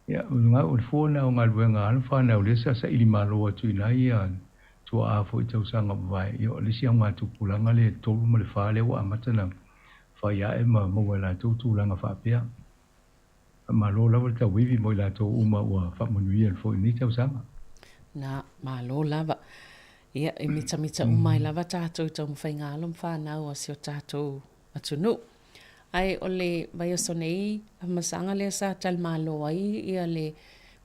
S14: Ia, o le fua lena o galuega a alo ma fanau lea sa saili malo atu i nai tuaa foi i tausaga ua mavae. Ia, o le isi augatupulaga lea e 3 ma le 4 lea ua amata ona fai ae ma maua e latou tulaga faapea. Faamalo lava le tauivi mo i latou uma ua faamanuia foi i lenei tausaga.
S8: Na, malo lava. Ia, e mitamita uma ai lava tatou i taumafaiga a alo ma fanau a si o tatou atunuu. Ae o le vaiaso nei, faamasaaga lea sa talimalo ai ia le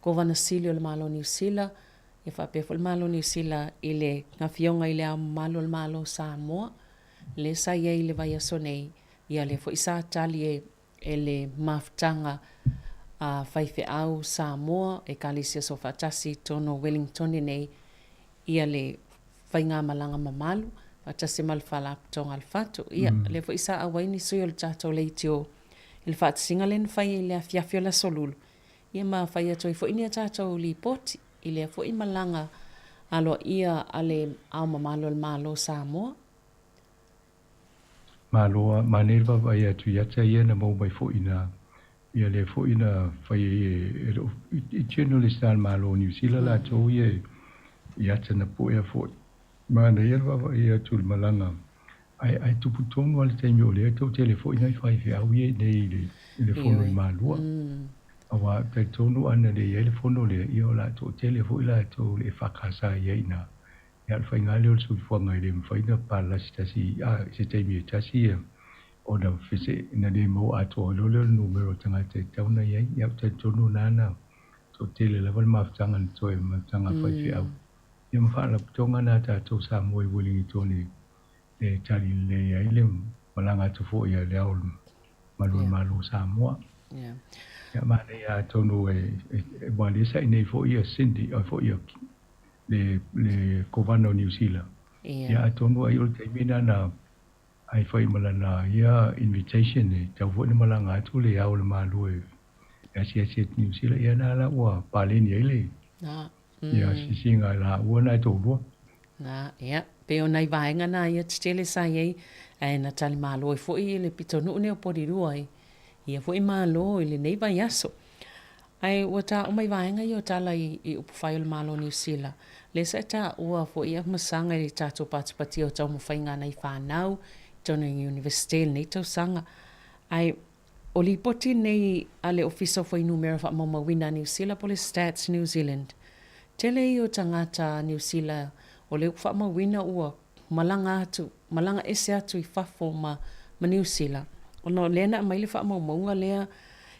S8: Kovana Sili o le Malo o Niu Sila, ia faapea foi le Malo o Niu Sila i le Afioga i Le Ao Mamalu o le Malo o Samoa, lea sa i ai i le vaiaso nei, ia lea foi sa tali e e le mafutaga a faifeau Samoa, Ekalesia Soofaatasi i totonu o Wellingtone nei ia le faigamalaga mamalu faatasi ma le Faalapotopotoga a le Fatu. Ia, lea foi sa auai ni sui o le tatou leitio i le faatasiga lea na fai i le afiafi o le Aso Lulu, ia ma fai atu ai foi ni a tatou lipoti i lea foi malaga aloaia a le Ao Mamalu o le Malo o Samoa.
S14: Malo a manaia le vaavaai atu i ata ia na maua mai foi ina ia lea foi na fai ai e lou i journalist a le Malo o Niu Sila latou ia i ata na puea foi. Manaia le vaavaai atu i le malaga ae ae tupu tonu a le taimi o lea tou tele foi nai faifeau ia i nei i le i le fono i Malua. Aua talitonu ana le i ai le fono lea ia o le a toatele foi latou le EFKS i ai ina. Ia, o le faiga lea o le soifuaga e le mafai ona palalasi tasi a i se taimi e tasi ia ona fese na le maua atoa ai loa lea o le numera o tagata e tatau ona i ai. Ia, ou te talitonu o lena na toatele lava le mafutaga na toe mafutaga a faifeau ia ma faalapotopotoga na a tatou Samoa i Uelingitone e tali lelei ai le malaga atu foi a Le Ao Mamalu o le Malo o Samoa. Ia, manaia atonu e aua lea sa i inei foi ia Cindy, foi ia le le Kovana o Niu Sila. Ia atonu ai o le taimi lena na ai fai ma lana ia invitation e tatau foi ona malaga atu le Ao o le Malo e asiasi atu i Niu Sila, ia na la ua paleni ai le ia asiasiga a laua na e toalua.
S8: Na, ia, pei o nai vaega na ia tetele sa i ai, ae na talimalo ai foi le pitonuu nei o Porirua i ia foi malo i lenei vaiaso. Ae ua taua mai vaega ia o tala i, i upufai o le Malo o Niu Sila, lea sa e taua foi ia masaga i le tatou patipatia o taumafaiga a nai fanau i totonu o Iunivesite i lenei tausaga. Ae o lipoti nei a le Ofisa o Fuainumera Faamaumauina a Niu Sila po o le Stats New Zealand, tele ia o tagata Niu Sila o lea ua faamauina ua malaga atu, malaga ese atu i fafo ma, ma Niu Sila, ona o lea na aumai le faamaumauga lea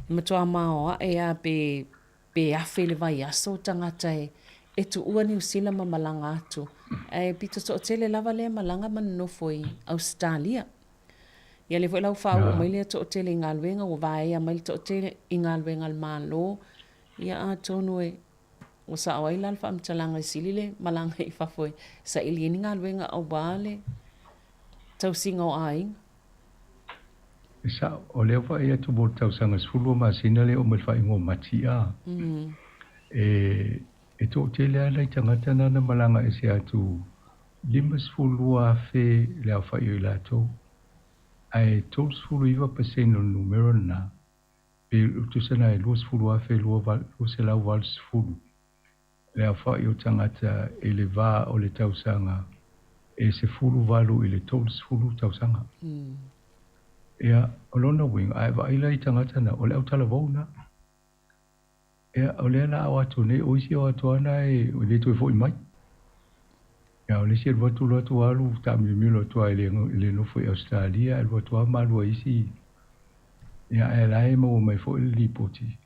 S8: e matua maoae lava pe, pe afe i le vaiaso tagata e, e tuua Niu Sila ma malaga atu. Ae pito toatele lava lea e malaga ma nonofo i Ausetalia. Ia lea foi la ua faaoo mai lea toatele i galuega, ua vaea mai le toatele i galuega a le Malo. Ia atonu e Ua sao ai la le faamatalaga e sili le malaga i fafo e saili ai ni galuega aua le tausiga o aiga.
S14: E sao, o lea vaai atu mo le tausaga 12 masina lea oo mai le faaiuga o Mati a. E, e toatele lava nai tagata na na malaga ese atu 52,000 le aofai o i latou, ae 39 pasene o le numera lena Pe tusa na e 20,280 le aofai o tagata i le va o le tausaga e 18 i le 30 tausaga. Ia, o lona uiga, a e vaai la i tagata na, o le autalavou na. Ia, o lea la a o atu nei, o isi o atu lava na e le toe foi mai. Ia, o le isi e alu atu alu atu alu taamilomilo atu lava e le nofo i Ausetalia, alu atu lava ma alu ai isi. Ia, ae la e maua mai foi le lipoti,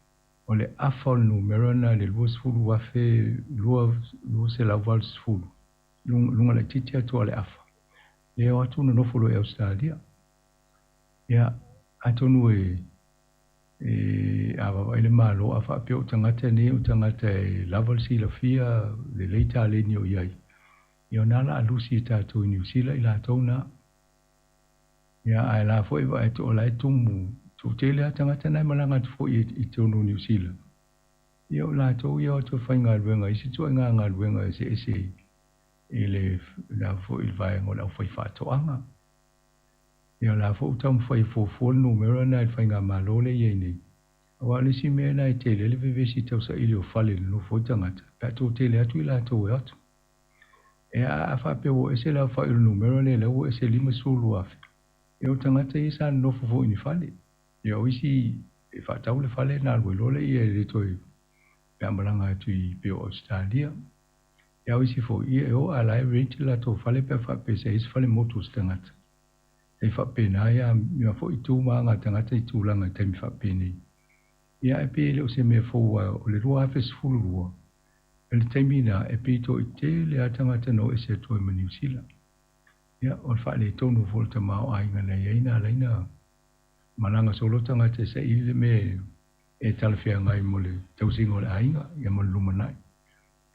S14: o le afa o le numera lena i le 20,280, luga laitiiti atu o le afa, lea o atu nonofo loa i Ausetalia. Ia, atonu e, e, a vaavaai le Malo a faapea o tagata nei o tagata e lava le silafia, lelei taleni o i ai, ia o na la a lusi e tatou i Niu Sila i latou na. Ia, ae la foi vaai atu o la e tumu, toatele lava tagata na e malaga atu foi i totonu o Niu Sila. Ia o latou ia o atu e faigaluega i isi ituaiga galuega eseese i le la foi i le vaega o le aufaifaatoaga. Ia o le a foi ua taumafai e fuafua le numera lena e le Faigamalo lea e i ai nei. Aua o le isi mea lena e tele ai le vevesi i tausaili o fale e nonofo ai tagata, pe a toatele atu i latou e o atu. Ea a faapea ua ese le aofai o le numera lea lea ua ese 52,000, ia o tagata ia sa nonofo foi i ni fale. Ia o isi e faatau le fale ona alu ai loa lea e le toe pe a malaga atu i pei o Ausetalia. Ia o isi foi, ia e o a la e rent le latou fale pe a faapea se i ai se fale motu o se tagata. E faapena ia foi tu ma aga a tagata i tulaga i taimi faapenei. Ia ae pei e le o se mea fou aua o le 2012, i le taimi na e pei toatele lava tagata na o ese atu ai ma Niu Sila. Ia o le faaletonu foi o le tamaoaiga na i ai na ala ai na malaga solo tagata e saili le mea e talafeagai mo le tausiga o le aiga ia ma le lumanai.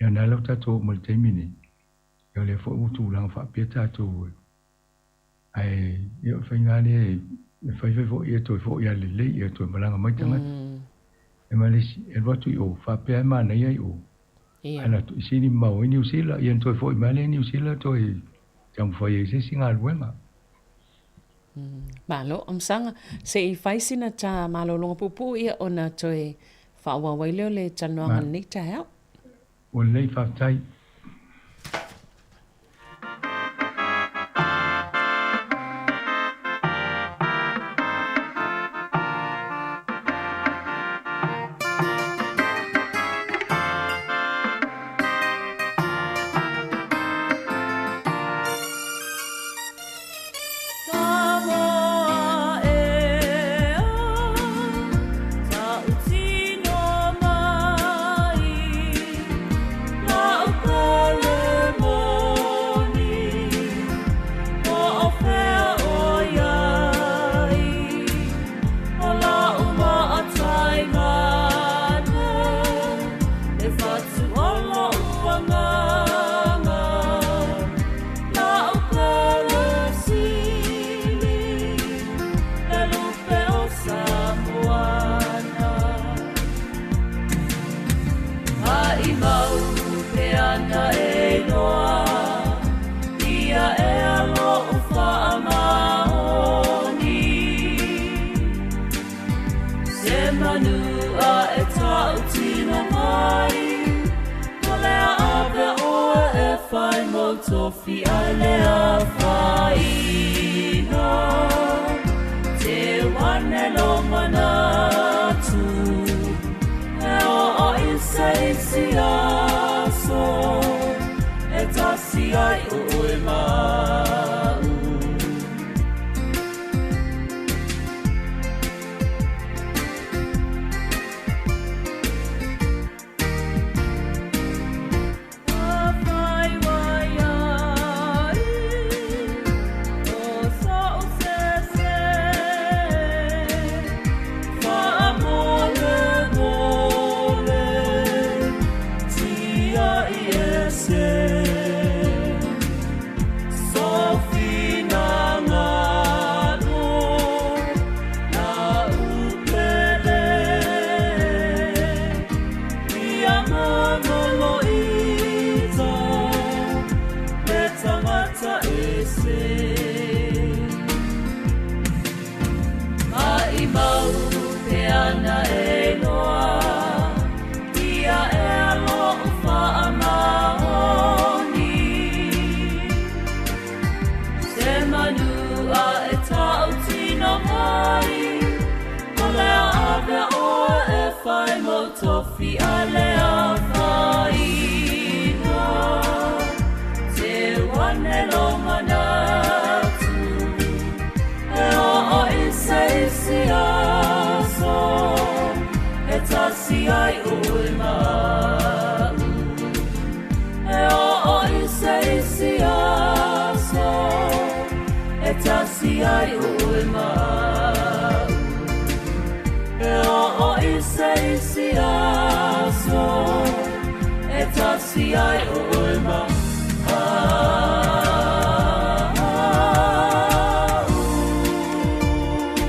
S14: Ia na ala ua tatou oo mai i le taimi nei, ia o lea foi ua tulaga faapea tatou Ae ia o le faiga lea e fai fai foi ia toe foi lava lelei ia toe malaga mai tagata. E ma le isi, e alu atu i o, faapea e manaia i o. Ae alu atu, e sili mamao ai Niu Sila, ia ona toe foi mai lea i Niu Sila toe taumafai ai i se isi galuega.
S8: Malo, Amusaga, se i fai sina ta malologa puupuu ia ona toe faaauau ai lea o le talanoaga i lenei taeao.
S14: Ua lelei, faafetai.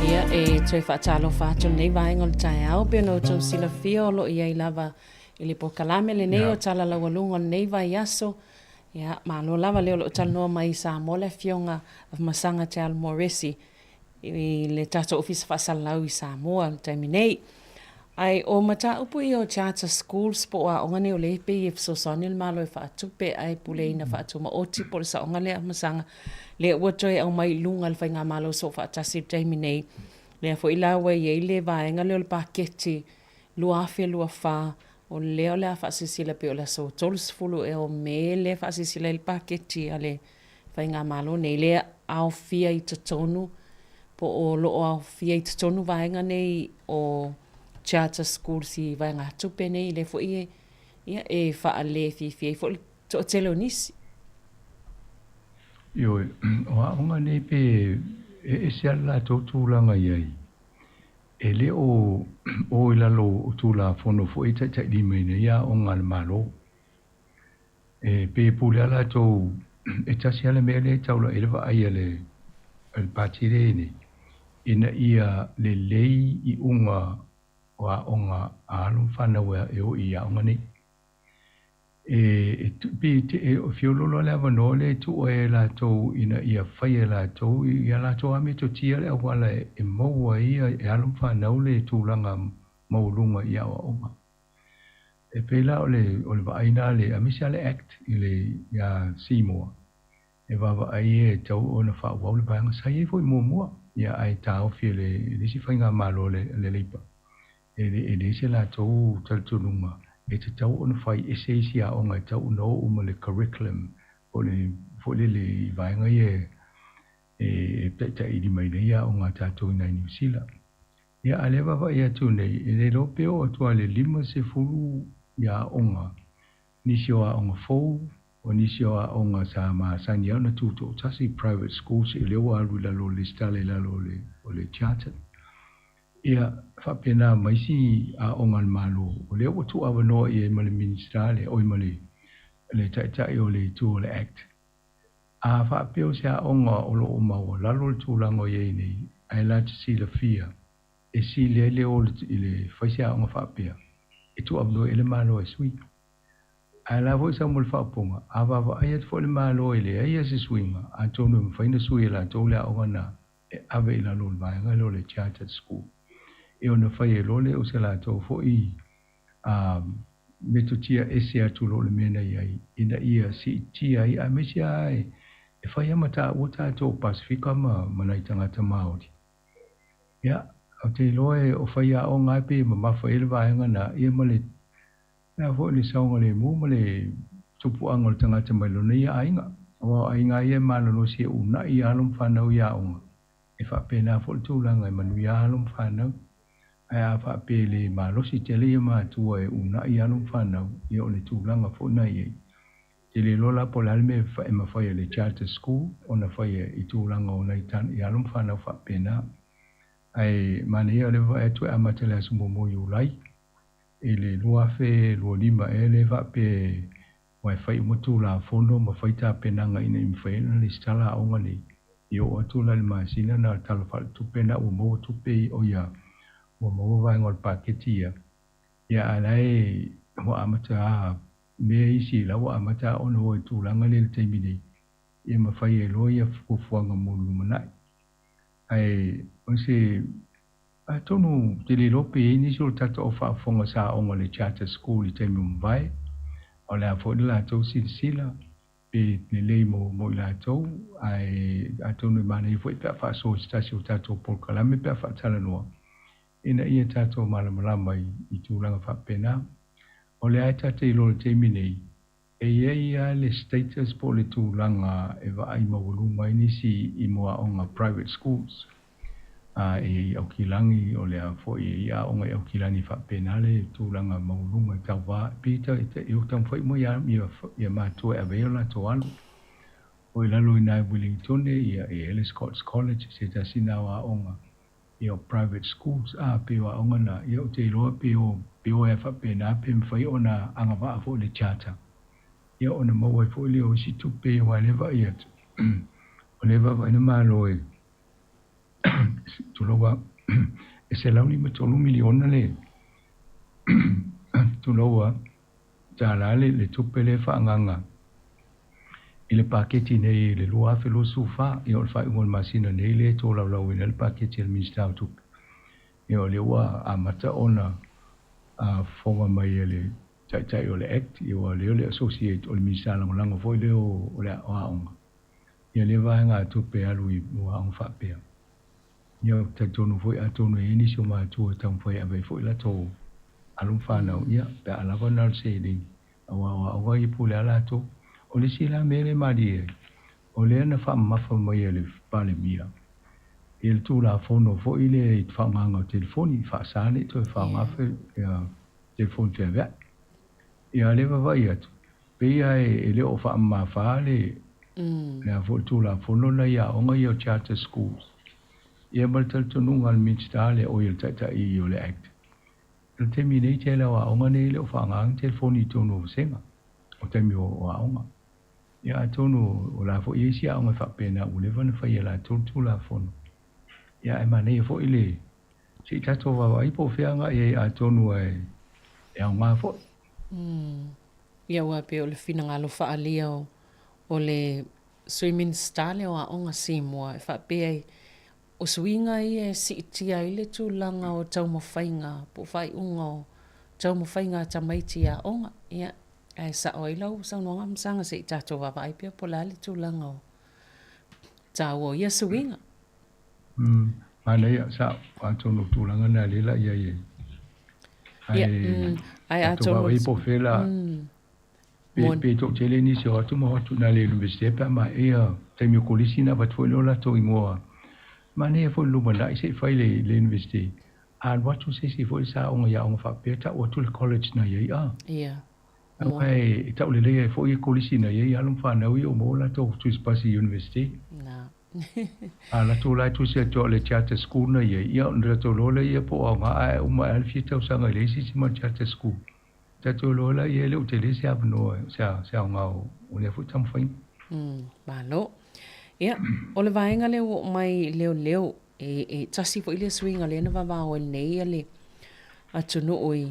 S8: Ia, e toe faatalofa atu lenei vaega o le taeao, pei ona outou silafia o lo o i ai lava i le polokalame lenei o Tala Laualuga o lenei vaiaso. Ia, malo lava lea o lo o talanoa mai i Samoa le Afioga a Masaga Te Alo Moresi. i le tatou Ofisa Faasalalau i Samoa i le taimi nei. Ae o mataupu ia o Charter Schools po o aoga nei o lea e pei e fesoasoani le Malo e faatupe ae puleaina faatumaoti po o le saoga lea Masaga lea ua toe aumai i luga e le Faigamalo Soofaatasi i le taimi nei. Lea foi la ua i ai le vaega lea o le paketi 2024 o lea o le a faasilasila pei o le aso 30 ea o Me lea e faasilasila ai le paketi a le Faigamalo nei lea aofia i totonu po o lo o aofia i totonu vaega nei o Charter Schools i vaegatupe nei lea foi e, ia, e faale fiafia ai foi le toatele o nisi.
S14: Ioe, o aoga nei pe e ese lava le latou tulaga i ai, e le o o i lalo o Tulafono foi e taitailimaina ai aoga a le Malo. E pei e pule lava latou, e tasi lava le mea lea e taulai ai le vaai a le Pati lea e i ai nei, ina ia lelei iuga o aoga a alo ma fanau e o i aoga nei. E pei e feoloolo lava le avanoa lea e tuu ai e latou ina ia fai e latou i a latou lava metotia le auala e maua ai e alo ma fanau le tulaga maualuga i aoaoga. E pei la o le o le vaai lena a le aemaise lava le Act i le iā Seymour e vaavaai e tatau ona faaauau le vaega sa i ai foi muamua ia ae taofi e le le isi faigamalo a le Labour e le e leai se latou talitonuga e tatau ona fai ese isi aoga e tatau ona oo uma le curriculum po o le foi lele i vaega ia e e taitailimaina ai aoga a tatou i ina i Niu Sila. Ia, a o lea e vaavaai atu nei, e le iloa pe oo atu lava i le 50 ia aoga, nisi o aoga fou, o nisi o aoga sa masani lava ona tutoatasi, private schools, o lea ua alu i lalo o le lesitala i lalo o le, o le chartered. Ia, faapena ma isi aoga a le Malo, o lea ua tuuavanoa i ai ma le Minisita lea, oi ma le, le Taitai o le Itu o le Act. A faapea o se aoga o lo o maualalo le tulaga o i ai nei, ae la te silafia e sili ai le o i le fai se aoga faapea, e tuuavanoa i ai le Malo e sui. Ae la foi sau mo le faaupuga, a vaavaai atu foi le Malo e leai lava se suiga, atonu e mafai ona sui e latou le aoga na e ave i lalo o le vaega lea o le Chartered School. E ono fai ai loa lea o se latou foi a metotia ese atu loa le mea na i ai ina ia siitia ai aemaise lava e fai lava ma taua tatou o Pasefika ma ma nai tagata Māori. Ia, ou te iloa e o faiaoga lava pei e mamafa i ai le vaega na ia ma le le a foi le saogalemu ma le tupuaga o le tagata mai lona ia aiga. Aua o aiga lava ia e malolosi e uunai i alo ma fanau i aoga, e faapena foi le tulaga e manuia alo ma fanau. Ae a faapea e le malosi tele ia matua e uunai alo ma fanau, ia o le tulaga foi lena e i ai. Te le iloa la po o le a le mea e mafai e le Charter School ona faia i tulaga o nai i alo ma fanau faapena. Ae manaia o lea e vaai atu e amata i le aso muamua o Iulai i le 2025 ea lea e faapea aua e fai uma Tulafono ma fai tapenaga ina ia mafai ai ona lesitala aoga nei. I oo atu la i le masina na o le Tala Faaletupe na ua maua tupe ia, o ia, ua maua vaega o le paketi ia, ia a o la e ua amata a mea isi la ua amata ona o i tulaga lea i le taimi nei, ia ma fai ai loa ia fuafuaga mo le lumanai. Ae o se Atonu ou te le iloa pe i ai nisi o le tatou au faafofoga sa aoga i le Charter School i taimi ua mavae, a o le a foi le latou silasila pe lelei mo mo i latou, ae atonu e manaia foi pe a faasoa i se tasi o tatou polokalame pe a faatalanoa ina ia tatou malamalama i i tulaga faapena. O lea e ta te iloa i le taimi nei, E i ai lava le status po o le tulaga e vaai maualuga ai nisi i moaoga private schools a e i Aukilani, o le a foi e i aoga i Aukilani e faapena le tulaga maualuga e tauva pei e taumafai uma ia matua e ave ai o latou alo. O i lalo i ina i Wellingtone ia e i ai le Scots College se tasi na o aoga ia o private schools a pei o aoga na ia ou te iloa pe o pe o ea faapena pe mafai ona agavaa foi le charter ia ona maua ai foi lea o isi tupe aua o lea e vaai atu o lea e vaavaai le Malo e tulou a e $153 miliona le tulou a tala le tupe lea e faaagaaga. I le paketi nei i le 2024, ia o le faaiuga o le masina nei lea e tolaulauina ai le paketi a le Minisita o Tupe. Ia o lea ua amata ona fofoga mai e le Taitai o le Act, ia ua lea o le Associate o le Minisita Lagolago foi lea o le Aoga, ia lea vaegatupe e alu i aoga faapea. Ia ou te talitonu foi atonu e i ai nisi o matua e taumafai e ave ai foi latou alo ma fanau, ia pe a lava na o le seleni, aua o aoga ia e pule lava latou. O le isi la mea lea e malie ai, o lea na faamamafa mai e le Palemia ia le Tulafono foi lea i le faaaogaina o telefoni, faasa ne i toe faaaoga telefoni feaveai. Ia a o lea e vaavaai atu, pei lava e le o faamamafa le le a foi le Tulafono lena i aoga ia o charter schools. Ia ma le talitonuga a le Minisita lea, oi le Taitai o le Act, o le taimi nei tele o aoga nei e le o faaaogaina ni telefoni i totonu o vasega, o taimi o aoga. Ia atonu o la foi e i ai isi aoga e faapena ua leva ona fai e latou le Tulafono. Ia ae manaia foi le se i tatou vaavaai po o fea agai i ai atonu e aoga foi.
S8: Ia aua pei o le finagalo faaalia o le Sui Minisita lea o Aoga Samoa e faapea ai, o suiga ia e siitia ai le tulaga o taumafaiga po o faaiuga o taumafaiga a tamaiti i aoga. Ia, ae sao ai lau saunoaga Masaga se i tatou vaavaai pea po o le a le tulaga o taua o ia suiga.
S14: Manaia, sao, atonu o tulaga na lea la i ai ai. Ae tatou vaavaai po o fea la, pe toatele nisi o atu ma o atu i ina i le Iunivesite pe a maea taimi o kolisi ona avatu foi lea o latou igoa. Manaia foi i le lumanai se i fai le Iunivesite, a alu atu se isi foi sa aoga i aoga faapea tau atu le college na i ai a. Aua e tau lelei ai foi kolisi na i ai alo ma fanau ia ua maua latou tusipasi i Iunivesite. A latou la e tusi atu o le charter school na i ai, ia ona tatou iloa lea po o aoga ae uma ae le fia tausaga i le isi isi ma charter school. Tatou iloa la ia e le o tele se avanoa, se aoga o lea foi taumafaiga.
S8: Malo. Ia, o le vaega lea ua oo mai i leoleo, e tasi foi lea suiga lea na vavao ai nei le atunuu i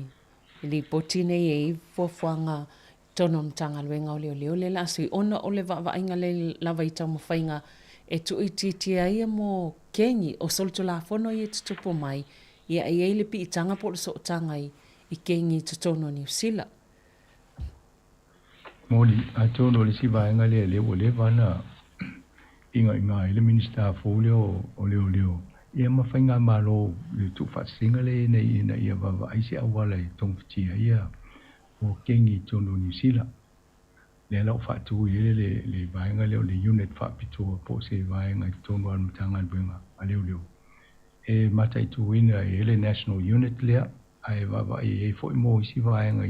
S8: lipoti nei e i ai fuafuaga totonu o le Matagaluega o Leoleo lea o le a sui ona o le vaavaaiga lea lava i taumafaiga e tuuitiitia ai mo kegi o solitulafono ia e tutupu mai, ia e i ai le piitaga po o le sootaga i kegi i totonu o Niu Sila.
S14: Moli, atonu o le isi vaega lea lea ua leva ona igaiga ai le Minisita fou lea o Leoleo ia ma Faigamalo i le tuufaatasiga lea e i ai nei ina ia vaavaai se auala e togafitia ai ia mo kegi i totonu o Niu Sila. Lea la ua faatu i ai le vaega lea o le unit faapitoa po o se vaega i totonu lava o le Matagaluega a Leoleo e mataituina e i ai le National Unit lea ae vaavaai i ai foi mo isi vaega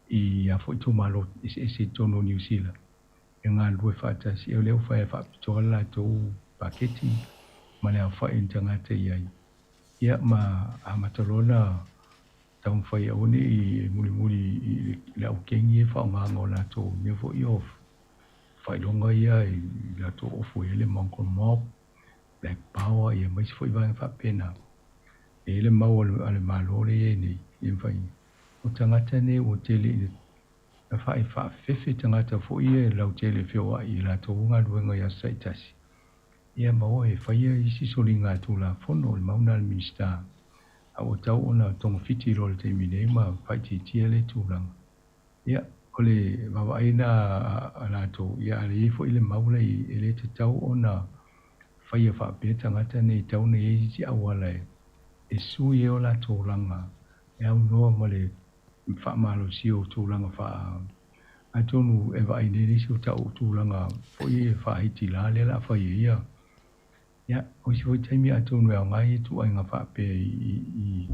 S14: i a foi itumalo eseese i totonu o Niu Sila e galulue faatasi. O lea ua fai faapitoa le latou paketi ma le aofai o ni tagata i ai. Ia ma amata loa ona taumafai aua ne i mulimuli i le aukegi e faaaogaina o latou mea foi o faailoga ia i latou ofu e i ai le Mongrel Mob, Black Power ia ma isi foi vaega faapena. E i ai le mau a le Malo lea e i ai nei, e mafai o tagata nei ua tele ina faafefefe tagata foi ia e lautele e feoai i latou galuega i aso taitasi. Ia ma o e faia isi soliga Tulafono o le mau lena a le Minisita a ua tau ona togafiti loa i le taimi nei ma faaitiitia lea tulaga. Ia, o le vaavaai lena a latou, ia a i ai foi le mau la e le tatau ona faia faapea tagata nei e tatau ona i ai isi auala e sui ai o latou olaga e aunoa ma le faamalosia o tulaga faa Atonu e vaai nei nisi o tau tulaga foi ia faa-Hitila lea o le a fai ai ia. Ia, o isi foi taimi atonu e aoga ia ituaiga faapea i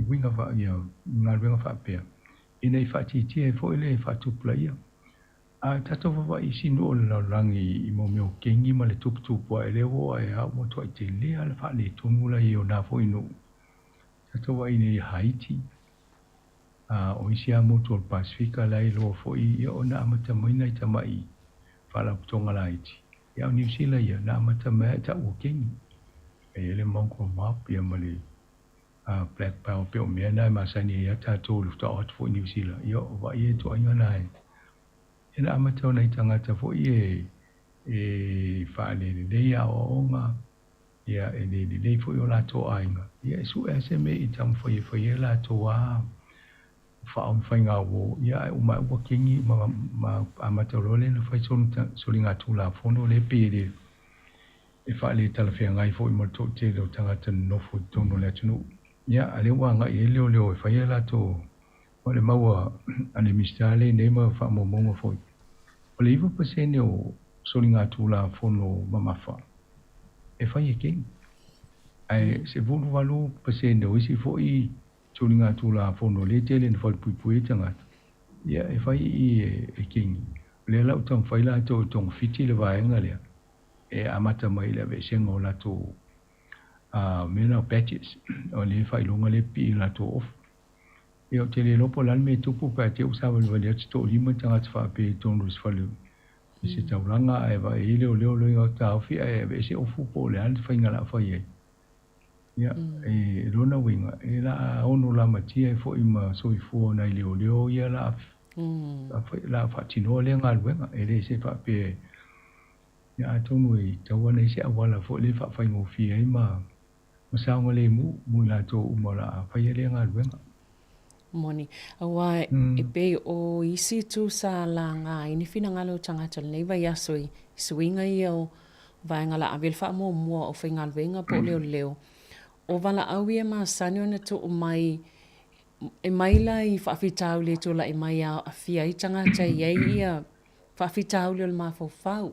S14: uiga ia galuega faapea, ina ia faatiatia ai foi le faatupulaia. A tatou vaavaai i isi nuu o le lalolagi i mea o kegi ma le tuputupu ae lea ua oo ae lava ua matuai tele lava le faaletonu la i ai o na foi nuu. Tatou vaai nei i Haiti, A o isi lava motu o le Pasefika la e iloa foi ia ona amata mai nai tamai faalapotopotoga laiti. Ia a o Niu Sila ia, na amata mai lava i tau o kegi. E i ai le Mongrel Mob ia ma le Black Power pei o mea na e masani ai lava tatou i le faatoa o atu foi i Niu Sila. Ia o vaai ia ituaiga na e. Ia na amata o nai tagata foi e e faalelelei aoaoga, ia e le lelei foi o latou aiga, ia e sue lava se mea i taumafai e fai ai latou a faaomi-faigauo, ia ae uma ae ua kegi ma ma amata loa lea ona fai soligatulafono lea pei e le e faaletalafeagai foi ma le toatele o tagata nonofo i totonu o le atunuu. Ia, a o lea ua agai i ai leoleo e fai a latou o le mau a le Minisita lea nei ma faamaumauga foi. O le 9% o soligatulafono mamafa e fai e kegi, ae 18% o isi foi soligatulafono lea e tele ina falepuipui ai tagata, ia e fai i i e kegi. O lea la ua taumafai latou e togafiti le vaega lea e amata mai i le aveesega o latou mea na o badges, o le faailoga lea e pipii i latou ofu. Ia ou te le iloa po o le a le mea e tupu pe a te i ua savalivali atu toalima tagata faapea i totonu o se fale i se taulaga ae vaai ai leoleo loa i taofi ae aveese ofu po o le a le faiga o le a fai ai. Ia, e lona uiga, e la a ono lamatia ai foi ma soifua o nai leoleo ia la a faatinoa lea galuega. E le se faapea, ia atonu e tatau ona i ai se auala foi lea e faafaigofie ai ma ma saogalemu mo i latou uma o le a faia lea galuega.
S8: Moni. Aua e pei o isi itu sa laga ai ni finagalo o tagata i lenei vaiaso i suiga ia o vaega la ave le faamuamua o faigaluega po o leoleo, o valaau ia e masani ona tuu mai e mai la i faafitauli e tulai mai a aafia ai tagata e i ai ia faafitauli o le mafaufau.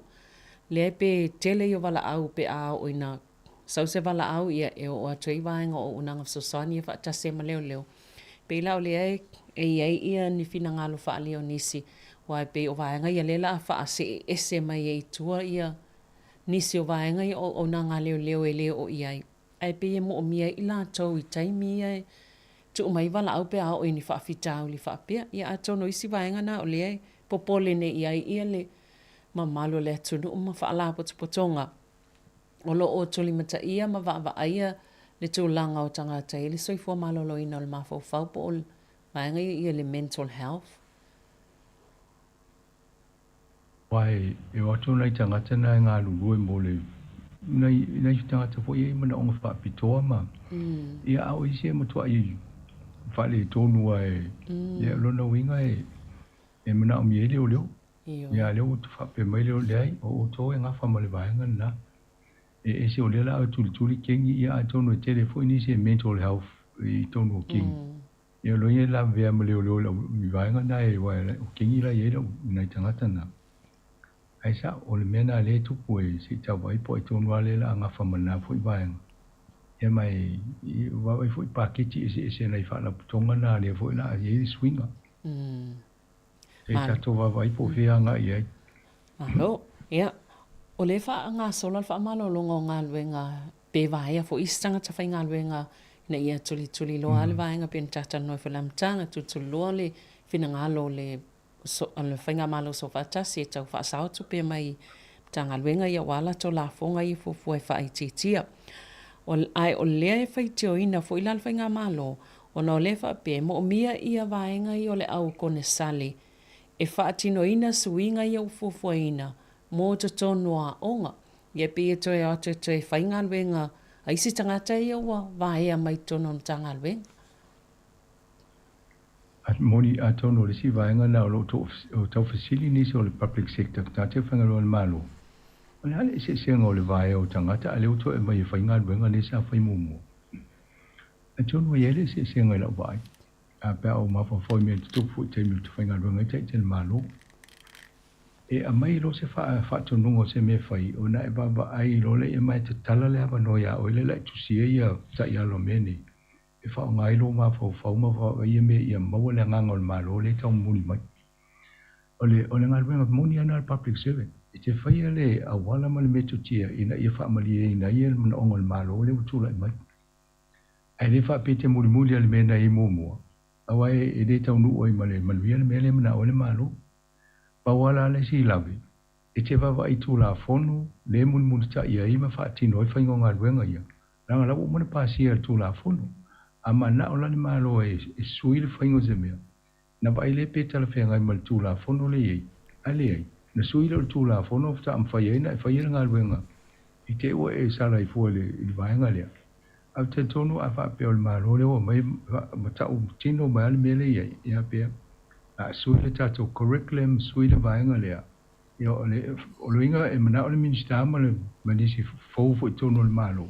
S8: Lea pe tele ia o valaau pe a oo ina sau se valaau ia e oo atu ai vaega o auaunaga fesoasoani ia faatasi ai ma leoleo. Pei la o lea e i ai ia ni finagalo faaalia o nisi, aua e pei o vaega ia lea o le a faasee ese mai ai i tua ia nisi o vaega ia o auaunaga a leoleo e le oo i ai. Ae pei e moomia ai i latou i taimi ia e tuu mai ai valaau pe a oo i ni faafitauli faapea. Ia atonu o isi vaega na o lea e popole nei i ai ia le mamalu o le atunuu ma faalapotopotoga o lo o tulimataia ma vaavaaia le tulaga o tagata i le soifua maloloina o le mafaufau po o vaega ia le mental health.
S14: Aua e o atu nai tagata na e galulue mo le nai nai tagata foi ia i manaoga faapitoa ma ia a o isi e matuai faaletonu lava e ia o lona uiga e e manaomia ai leoleo. Ia a o lea ua faapea mai lea, leai, o outou e gafa ma le vaega lena. E ese o lea la a tulituli kegi, ia atonu e tele foi nisi e mental health i totonu o kegi. Ia o lo ia e lavea ma leoleo i lau i vaega na e aua o kegi la e i ai lau nai tagata na. Ae sao, o le mea na lea e tupu e se i tau vaai po o ai tonu lava lea la a gafa ma lena foi vaega. Ia ma e vaavaai foi i paketi eseese a nai faalapotopotoga na lea foi la a i ai le suiga. E tatou vaavaai po o fea agai i ai.
S8: Malo. Ia, o lea e faagasolo le faamalologa o galuega pe vaea foi isi tagata faigaluega ina ia tulituliloa le vaega pei ona talatalanoa ai foi i le amataga, tulituliloa le finagalo o le o le Faigamalo Soofaatasi e tau faasao tupe mai Matagaluega ia aua latou lafoga ia e fuafua e faaitiitia. Ae o lea e faitioina foi la le Faigamalo ona o lea e faapea e moomia ia vaega ia o le au konesale e faatinoina suiga ia ua fuafuaina mo totonu o aoga. Ia pei e toe o atu e toe fai galuega a isi tagata ia ua vaea mai totonu o le Matagaluega.
S14: Moni, atonu o le isi vaega lena o lo o taufesili nisi o le public sector, tagata e faigaluega a le Malo, o le a le eseesega o le vaea o tagata a o lea ua toe aumai e fai galuega lea sa fai muamua? Atonu e i ai le eseesega i lau vaai, a pe a ou mafaufau i mea e tutupu foi i taimi ou te faigaluega ai Taitai o le Malo. E aumai loa se faatonuga o se mea e fai, ona e vaavaai loa lea ma e tatala le avanoa ia oe lea o le a e tusia ia taiala o mea nei, e faaaoga ai lou mafaufau ma vaavaai ia mea ia maua le agaga o le Malo lea e taumuli mai. O le, o le galuega moni lava lena a le public servant, e te faia le auala ma le metotia ina ia faamalieina ai le manaoga o le Malo lea ua tulai mai. Ae le faapea e te mulimuli lava i le mea na i ai muamua, aua e le taunuu ai ma le manuia le mea lea e manao ai le Malo. Pau lava la le isi lave, e te vaavaai i Tulafono lea e mulimulitai ai ma faatino ai faiga o galuega ia, leaga la ua uma ona pasia e le Tulafono. A manao la le Malo e sui le faiga o se mea, na vaai lea pe talafeagai ma le Tulafono lea e i ai. Ae leai, na sui lea o le Tulafono faatoa mafai ai ona e faia le galuega i te i ua e sala ai fua i le vaega lea. Ae ou te talitonu a faapea o le Malo lea ua aumai ma tau tino mai lava le mea lea e i ai, ia pea a sui le tatou curriculum, sui le vaega lea, ia o le uiga e manao le Minisita ma le ma nisi fou foi i totonu o le Malo,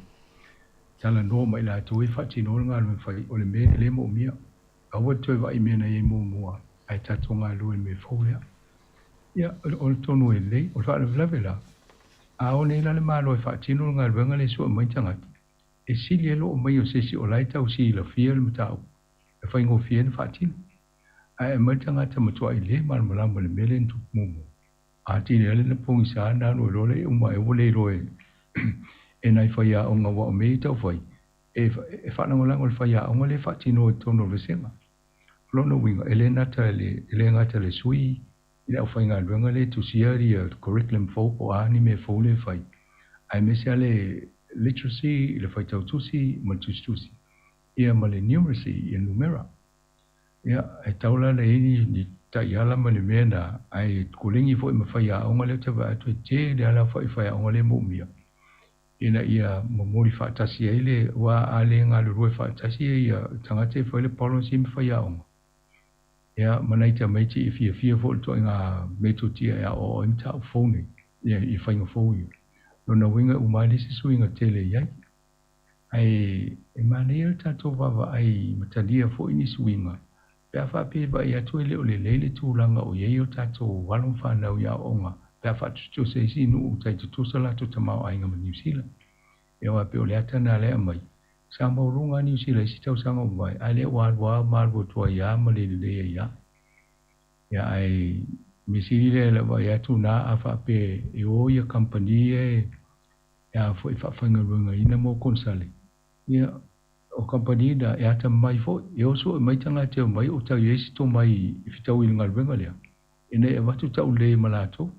S14: talanoa ma i latou e faatinoa le galuega fai, o le mea e le moomia. Aua le toe vaai i mea na i ai muamua, ae tatou galulue i le mea fou lea. Ia, o le tonu e lelei. O le faalavelave la, a o nei la le Malo e faatino le galuega lea e sue mai tagata, e sili ai lou aumai o se isi o la e tau silafia le mataupu, e faigofie ai ona faatino. Ae aumai le tagata matuai le malamalama i le mea lea na tupu muamua. Atili ai lena pogisa na alu ai loa lea e uma ai ua le iloa e nai faiaoga aua o mea ia e tau fai, e faalagolago i le faiaoga lea e faatinoa i totonu o le vasega. O lona uiga, e le gata e le gata i le sui i le aufaigaluega lea e tusia ia curriculum fou po o a ni mea fou lea e fai, aemaise lava le literacy, le faitau tusi ma le tusitusi, ia ma le numeracy, ia numera. Ia, e tatau la ona i ai ni taiala ma ni mea na, ae koleni foi ma faiaoga lea ou te vaai atu e tele lava le aofai o faiaoga lea e moomia. ina ia momoli faatasi ai le, aua a le galulue faatasi ia tagata e fai le policy ma faiaoga, ia, ma nai tamaiti e fiafia foi i le ituaiga metotia e aoao ai mataupu fou nei, ia, i faiga fou ia. Lona uiga e uma ai le isi suiga tele e i ai. Ae e manaia le tatou vaavaai ma talia foi ni suiga pe a faapea e vaai atu e le o lelei le tulaga o i ai o tatou alo ma fanau i aoaoga pe a faatusatusa i isi nuu tai tutusa latou tamaoaiga ma Niu Sila. E aua pei o le ata lena lea e aumai, sa maualuga lava Niu Sila i isi tausaga ua mavae, ae lea ua alu lava ma alu atu ai lava ma le lelei ai lava. Ia ae mea sili lea i lau vaai atu na a faapea e o ia kamupani ia e a foi e faafaigaluegaina mo konesale, ia O kamupani na e atamamai foi, e o sue mai tagata e omai o tau i ai se tomai e fetau i le galuega lea, ina ia avatu taulelei ma latou,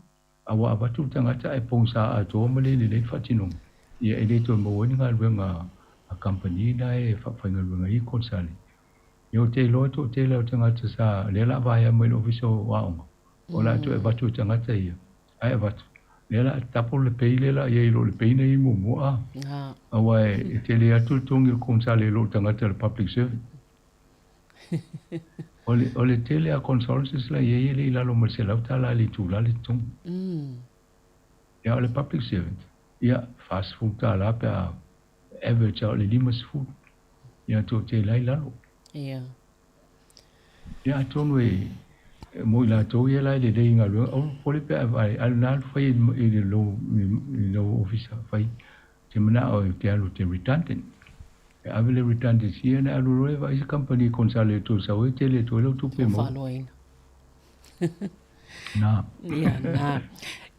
S14: a ua avatu le tagata ae pogisa atoa ma le lelei le faatinoga, ia e le toe maua ai ni galuega a kamupani na e faafaigaluega ai i konesale. Ia ou te iloa e toatele o tagata sa lea la vaea mai le Ofisa o Aoga, o le a toe avatu e tagata ia, ae avatu, lea la a double le pay lea la a i ai i lo le pay na i ai muamua a. Aua e tele atu le togi o le konesale i lo le tagata o le public servant. O le, o le tele a consultants la i ai e le i lalo ma le $100 i le itula le totogi. Ia o le public servant, ia $40 pe a average a o le 50. Ia toatele ai lalo.
S8: Ia.
S14: Ia atonu e mo i latou ia la e lelei i galuega, aua popole pe a vaai, alu na alu fai i le lou, i lou ofisa fai, te manao e te alu te redundant. E ave le redundancy ia na alu loa e vaai se company e konesale e tou sau ai tele atu ai lau tupe e maua.
S8: Faaloaina.
S14: Na.
S8: Ia, na.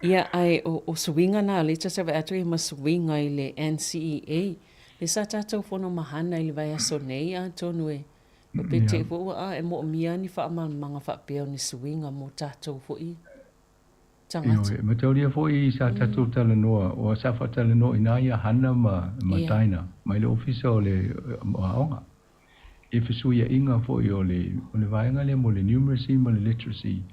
S8: Ia, ae o, o suiga na lea ta te vaai atu i ma suiga i le NCEA, lea sa tatou fono mahana i le vaiaso nei, atonu e Pe te i foi ua a e moomia ni faamalamalamaga faapea o ni suiga mo tatou foi tagata.
S14: Ioe, mataulia foi sa tatou talanoa, ua sa faatalanoa i ina ia Hana ma ma Dinah mai le ofisa o le aoga i fesuiaiga foi o le o le vaega lea mo le numeracy ma le literacy.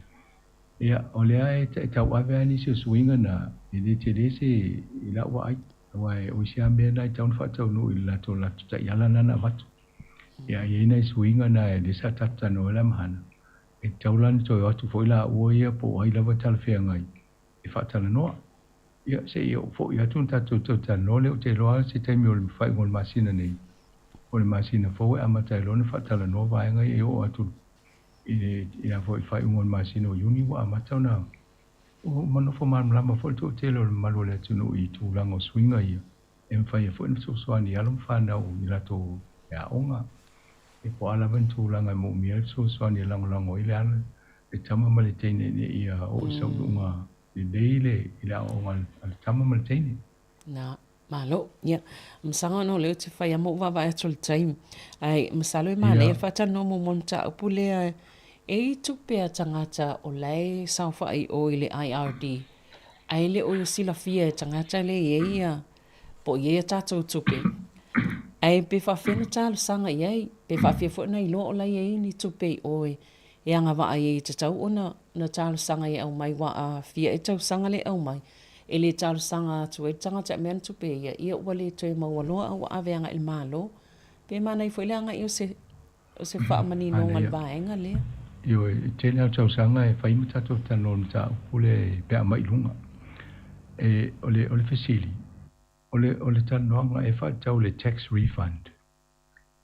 S14: Ia, o lea e tauave lava nisi o suiga na, e le tele se i lau vaai, aua o isi lava mea na e tatau ona faataunuu i le latou latou taiala lena na avatu. Ia, e i ai nai suiga na lea sa tatou talanoa ai la ma Hana, e tatau la ona toe o atu foi laua ia po o ai lava e talafeagai e faatalanoa. Ia, se i oo foi atu ona tatou toe talanoa lea, ou te iloa lava se taimi o le faaiuga o le masina nei, o le masina fou e amata ai loa ona faatalanoa vaega ia e oo atu i le i le foi faaiuga o le masina o Iuni ua amata ona ua nofo malamalama foi le toatele o le mamalu o le atunuu i tulaga o suiga ia. E mafai ai foi ona fesoasoani i alo ma fanau i latou aoga. E po o a lava ni tulaga e moomia ai le fesoasoani e lagolago ai le ala, le tama ma le teine ina ia oo i saunoaga lelei le i le aoaoga a le tama ma le teine.
S8: Na, malo. Ia, masalo ona o lea ou te fai lava ma ou vaavaai atu i le taimi. Ae masalo e manaia le faatalanoa muamua i le mataupu lea e i tupe a tagata o la e saofai i o i le IRD. Ae le o silafia e tagata lea e i ai ia, po o i ai a tatou tupe. Ae pe faafefea ona talosaga i ai, pe faafefea foi ona iloa o la e i ai ni tupe i o e agavaa i ai e tatau ona. na talosaga e aumai ua aafia e tausaga le aumai, e le talosaga atu ai le tagata e aumai ana tupe ia, ia ua le toe maua loa a ua ave agai i le Malo. Pe manaia foi le agai o se o se faamaninoga i le vaega lea.
S14: Ioe, e tele lava tausaga e fai ma tatou talanoa i le mataupu lea pe a aumai i luga. E, o le, o le fesili, o le, o le talanoaga e faatatau i le tax refund.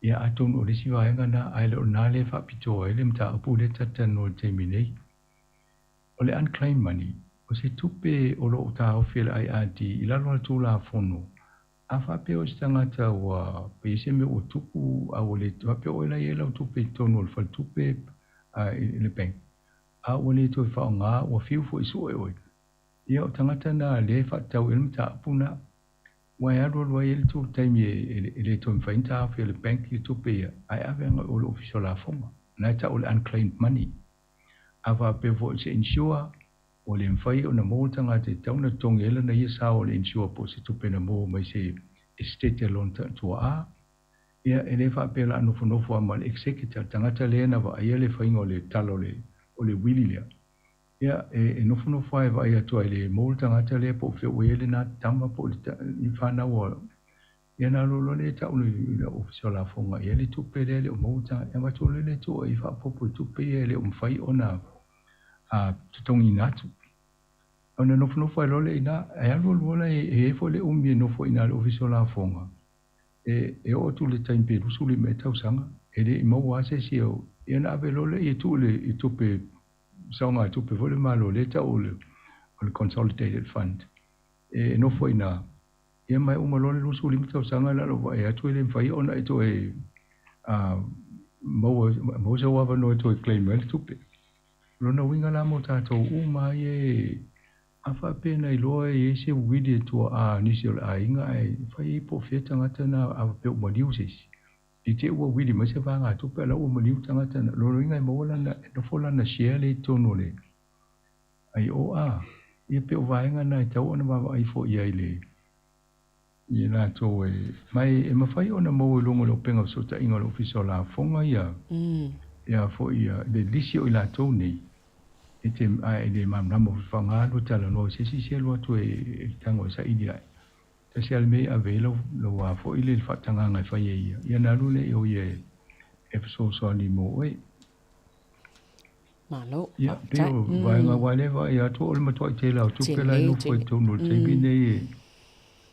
S14: Ia, atonu o le isi vaega lena, ae le o lena lea e faapitoa ai le mataupu lea ta te talanoa i le taimi nei. O le unclaimed money, o se tupe o lo o taofi e le IRD i lalo o le Tulafono, a faapea o se tagata ua pei se mea ua tupu a ua le faapea oe la e i ai lau tupe i totonu o le faletupe i le bank, a ua le toe faaaoga, ua fiu foi e sue oe. Ia, o tagata na lea e faatatau i ai le mataupu lena. Aua e alualu ai le tou taimi e le toe mafai ona taofi e le bank le tupe ia, ae ave agai i o le Ofisa o Lafoga. Lena e tau o le unclaimed money. A faapea foi o se insure, ua le mafai ona maua le tagata e tatau ona totogi ai lana ia sao o le insure po o se tupe na maua mai se estate a lona tuaa, ia e le faapea o le a nofonofo lava ma le executor, le tagata lea na vaaia le faiga o le tala o le uili lea. Ia, e nofonofo lava e vaai atu ai le maua le tagata lea po o fea ua i ai lena tama po o ni fanau a Ia na alu loa lea e tau i le Ofisa o Lafoga i ai le tupe lea e le o maua le tagata. Ia avatu loa lea e tuu ai faaopoopo i tupe ia e le o mafai ona totogiina atu. Ona nofonofo ai loa lea i ina, ae alu alu loa e i ai foi le umi e nofo ai i ina i le Ofisa o Lafoga, e oo atu i le taimi pe 25 ea tausaga, e le i maua lava se isi o, ia ona ave loa lea e tuu i tupe saogatupe foi le Malo lea e tau o le Consolidated Fund e nofo i ina, ia ma e uma loa le 25 tausaga na o lou vaai atu e le mafai ona e toe maua, maua sou avanoa e toe claim ai le tupe. O lona uiga la mo tatou uma ia e a faapea na iloa e i ai se uili e tuaa nisi o le aiga ae fai ai po o fea tagata na a faapea ua maliu se isi. I te i ua wili mai se vaegatupe a la ua maliu tagata na, lona uiga e maua lana, e nofo lana share lea i totonu o le IOA. Ia pei o vaega na e tatau ona vaavaai foi i ai le, i latou e, ma e mafai ona maua i luga o le upega fesootaiga o le Ofisa o Lafoga ia, ia foi ia le lisi o i latou nei, e te, ae le malamalama foi faaaoga lua talanoa i se isi se alu atu e tago e saili ae. Tasi a le mea i ave ai lau lau a foi le faatagaga e fai e ia, ia ona alu lea i o ia e fesoasoani mo oe.
S8: Malo,
S14: Ia, pei o vaega aua lea e vaai atu o le matuai tele lava o tupe la e nofo i totonu o le taimi nei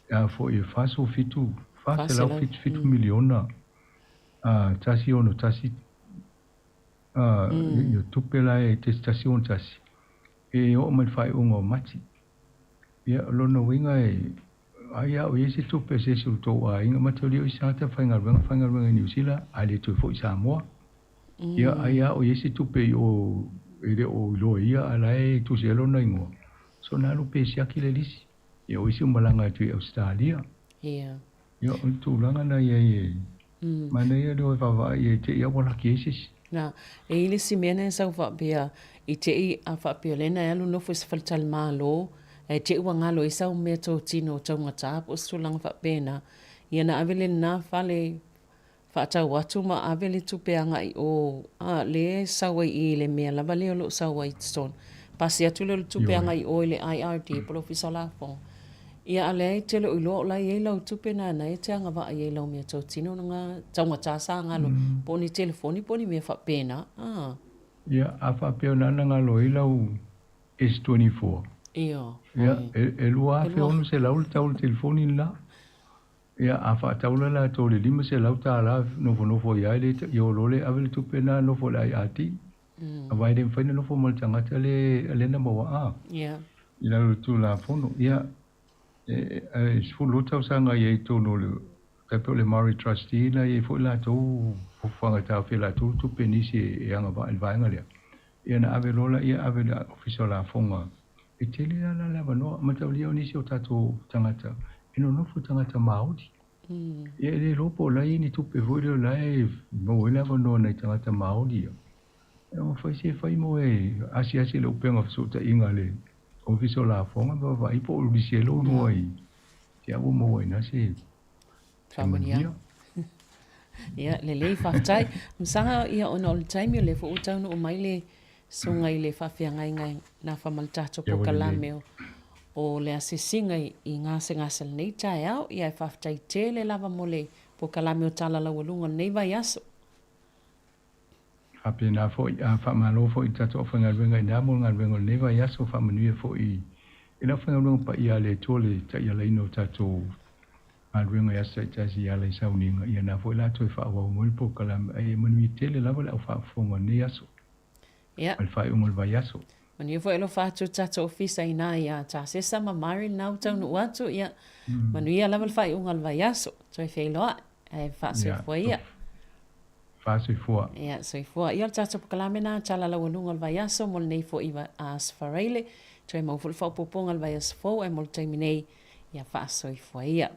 S14: e a foi e 47, 477 miliona, a, 161, a, ia tupe la e 161 e oo mai i le faaiuga o Mati. Ia, o lona uiga e, ai a o i ai se tupe a se isi o le tou aiga, mataulia o isi tagata faigaluega, faigaluega i Niu Sila, ae le toe foi i Samoa. Ia, ai a o i ai se tupe i o e le o iloa e ia, a la e tusi ai lona igoa, so na alu pe siaki le lisi. Ia, o isi ua malaga atu i Ausetalia.
S8: Ia.
S14: Ia, o le tulaga na i ai e, manaia le o e vaavaai i ai te i a ua laki ai se isi.
S8: Na, e i ai le isi mea na e sau faapea, i te i a faapea o lea na e alu nofo i se faletalimalo, ae te i ua galo ai sau meatotino taugata po o se tulaga faapena, ia na ave le lena fale faatau atu ma ave le tupe agai i o, a, lea e sau ai i i le mea lava lea o lo o sau ai i totonu. Pasi atu lea o le tupe agai i o i le IRD po o le Ofisa o Lafoga. Ia a lea e te le o iloa o la e i ai lau tupe na na e te agavaa i ai lau meatotino na taugata sa galo po o ni telefoni po o ni mea faapena. A.
S14: Ia, a faapea o na galo ai lau S24.
S8: Io.
S14: Ia, e $2,600 le tau o le telefoni lena. Ia, a faataula latou i le $500 nofonofo ai lava le, ia o loa le ave le tupe lena nofo i le IRD. Aua e le mafai ona nofo ma le tagata lea na maua a i lalo o le Tulafono. Ia, e 12 tausaga i ai i totonu o le, tai pei o le Māori Trustee na i ai foi latou fuafuaga e taofia e latou le tupe i nisi e agavaa i le vaega lea. Ia ona ave loa lea ave i le Ofisa o Lafoga. E tele lava la le avanoa, mataulia o nisi o tatou tagata e nonofo i tagata Māori. Ia e le iloa po o la e i ai ni tupe foi lea o la e maua ai le avanoa nai tagata Māori ia. E mafai se fai mo e asiasi i le upega fesootaiga a le Ofisa o Lafoga ma vaavaai po o lisi ai lou igoa i te au ua maua ai i ina se
S8: manuia. Ia, lelei, faafetai. Masaga, ia, ona o le taimi o lea foi ua taunuu mai le Susuga i le faafeagaiga e nafa ma le tatou polokalame o le asiasiga i gasegase i lenei taeao. Ia e faafetai tele lava mo le polokalame o Tala Laualuga o lenei vaiaso.
S14: Faapena foi, a faamalo foi i le tatou aufaigaluega i ina mo le galuega o lenei vaiaso, faamanuia foi i le aufaigaluega paia a le Atua le taialaina o tatou galuega i aso taitasi e ala i sauniga, ia na foi la toe faaauau mai le polokalame, ae ia manuia tele lava le au faafofoga o lenei aso ma le faaiuga o le vaiaso.
S8: Manuia foi alofa atu le tatou ofisa i ina ia Tasesa ma Mari lena ua taunuu atu, ia manuia lava le faaiuga o le vaiaso. Toe feiloai, ae faasoifua ia.
S14: Faasoifua.
S8: Ia, soifua. Ia o le tatou polokalame lena Tala Laualuga o le Vaiaso mo lenei foi Aso Faraile. Toe maua foi le faaopoopoga i le vaiaso fou ae mo le taimi nei, ia faasoifua ia.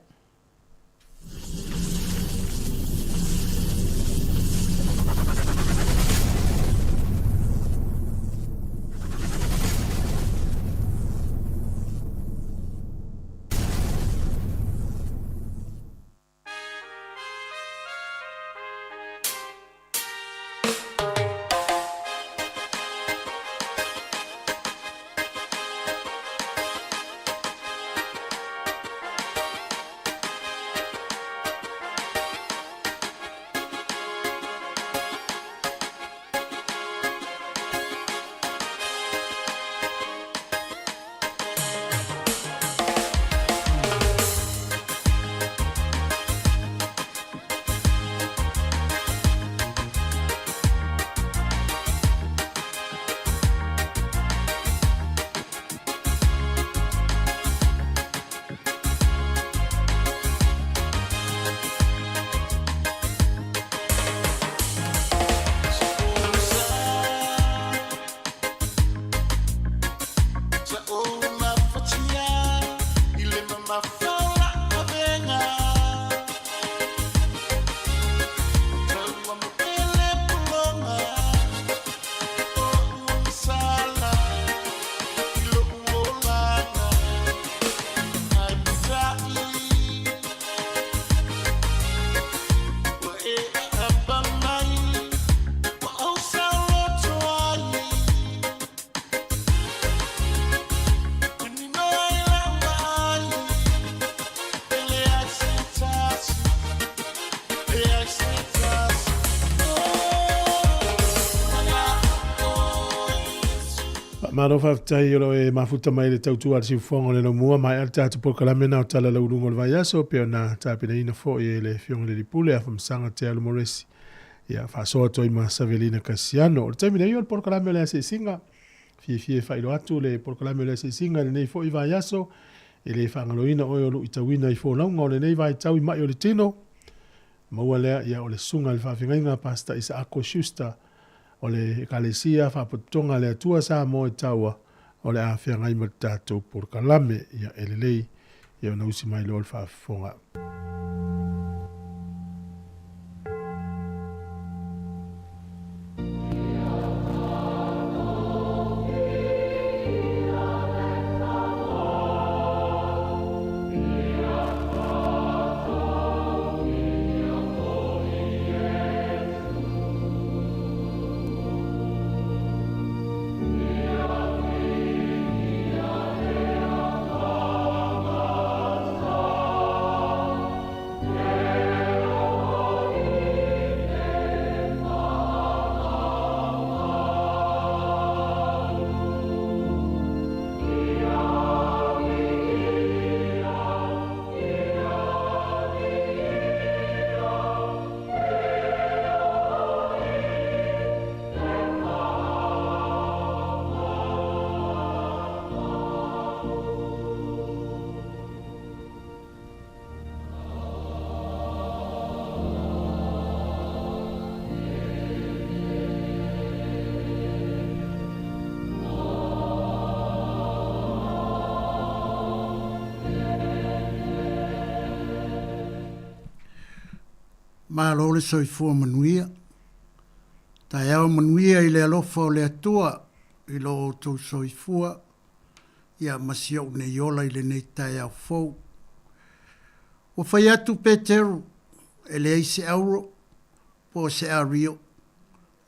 S1: Malo faafetai o lo e mafuta mai le tautua a le siufofoga o le Laumua maea le tatou polokalame na o Tala Laualuga o le Vaiaso pei ona tapenaina foi e le Afioga i le Alii Pule Afamasaga Te Alu Moresi ia faasoa atu ai ma Savelina Kasiano. O le taimi nei o le polokalame o le asiasiga Fiafia e faailoa atu le polokalame o le asiasiga i lenei foi vaiaso, e le faagaloina oe o luitauina i folauga o lenei vaitau i mai o le tino. Maua lea ia o le Susuga i le Faafeagaiga Pastor Isaako Schuster o le Ekalesia Faapotopotoga a le Atua Samoa i Taua o le a feagai ma le tatou polokalame. Ia e lelei ia ona usi mai loa le faafofoga.
S15: Malo le soifua manuia. Taeao manuia i le alofa o le Atua i lo outou soifua ia ma si ou nei ola i lenei taeao fou. Ua fai atu Peteru, e leai se auro, po o se ario,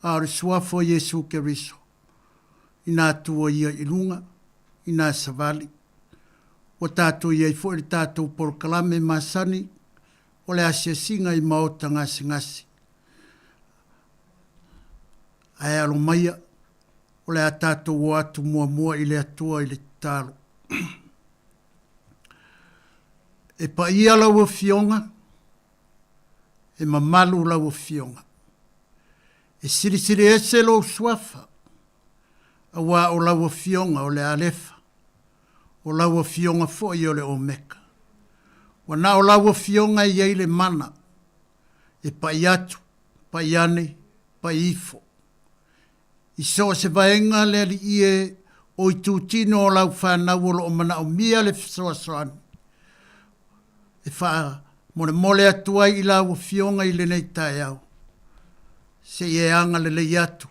S15: a o le Suafa o Iesu Keriso. Inā tua ia i luga, inā savali. Ua tatou i ai foi le tatou polokalame masani o le asiasiga i maota gasegase. Ae alo maia, o le a tatou o atu muamua i le Atua i le tatalo. E paia lau Afioga, e mamalu lau Afioga. E silisili ese lou suafa, auā o lau Afioga o le Alefa, o lau Afioga foi o le Omeka. Ua na o lau Afioga e i ai le mana, e pai atu, pai ane, pai ifo. I so o se vaega le alii e o itutino o lau fanau o lo o manaomia le fesoasoani, e faamolemole atu ai i lau Afioga i lenei taeao, se i e agalelei atu,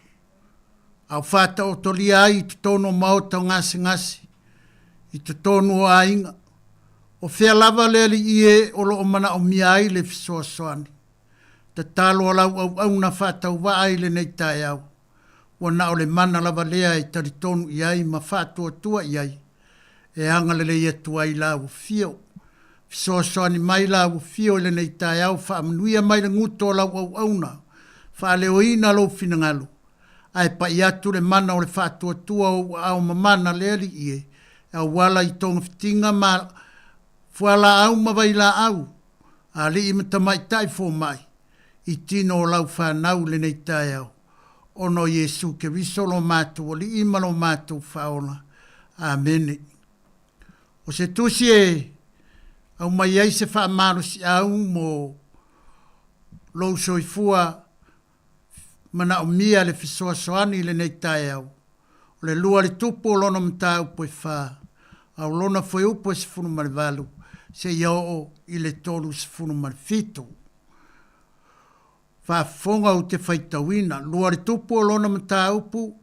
S15: a o faataotolia ai i totonu o maota o gasegase, i totonu o aiga, o fea lava le alii e o lo o manaomia ai le fesoasoani. Tatalo a lau auauna faatauvaa i lenei taeao, ua na o le mana lava lea e talitonu i ai ma faatuatua i ai, e agalelei atu ai lau afio. Fesoasoani mai lau afio i lenei taeao, faamanuia mai le guto o lau auauna, faaleoina lou finagalo, ae pai atu le mana o le faatuatua o ou aao mamana le Alii e, e auala i togafitiga ma fualaau ma vailaau, alii ma tamaitai fomai, i tino o lau fanau i lenei taeao, ona o Iesu Keriso lo matou Alii ma lo matou Faaola. Amene. O se tusi e aumai ai se faamalosiau mo lou soifua manaomia le fesoasoani i lenei taeao, o le lua le tupu o lona mataupu e fa, a o lona fuaiupu e 18 seia oo i le 37. Faafofoga ou te faitauina, lua le tupu o lona mataupu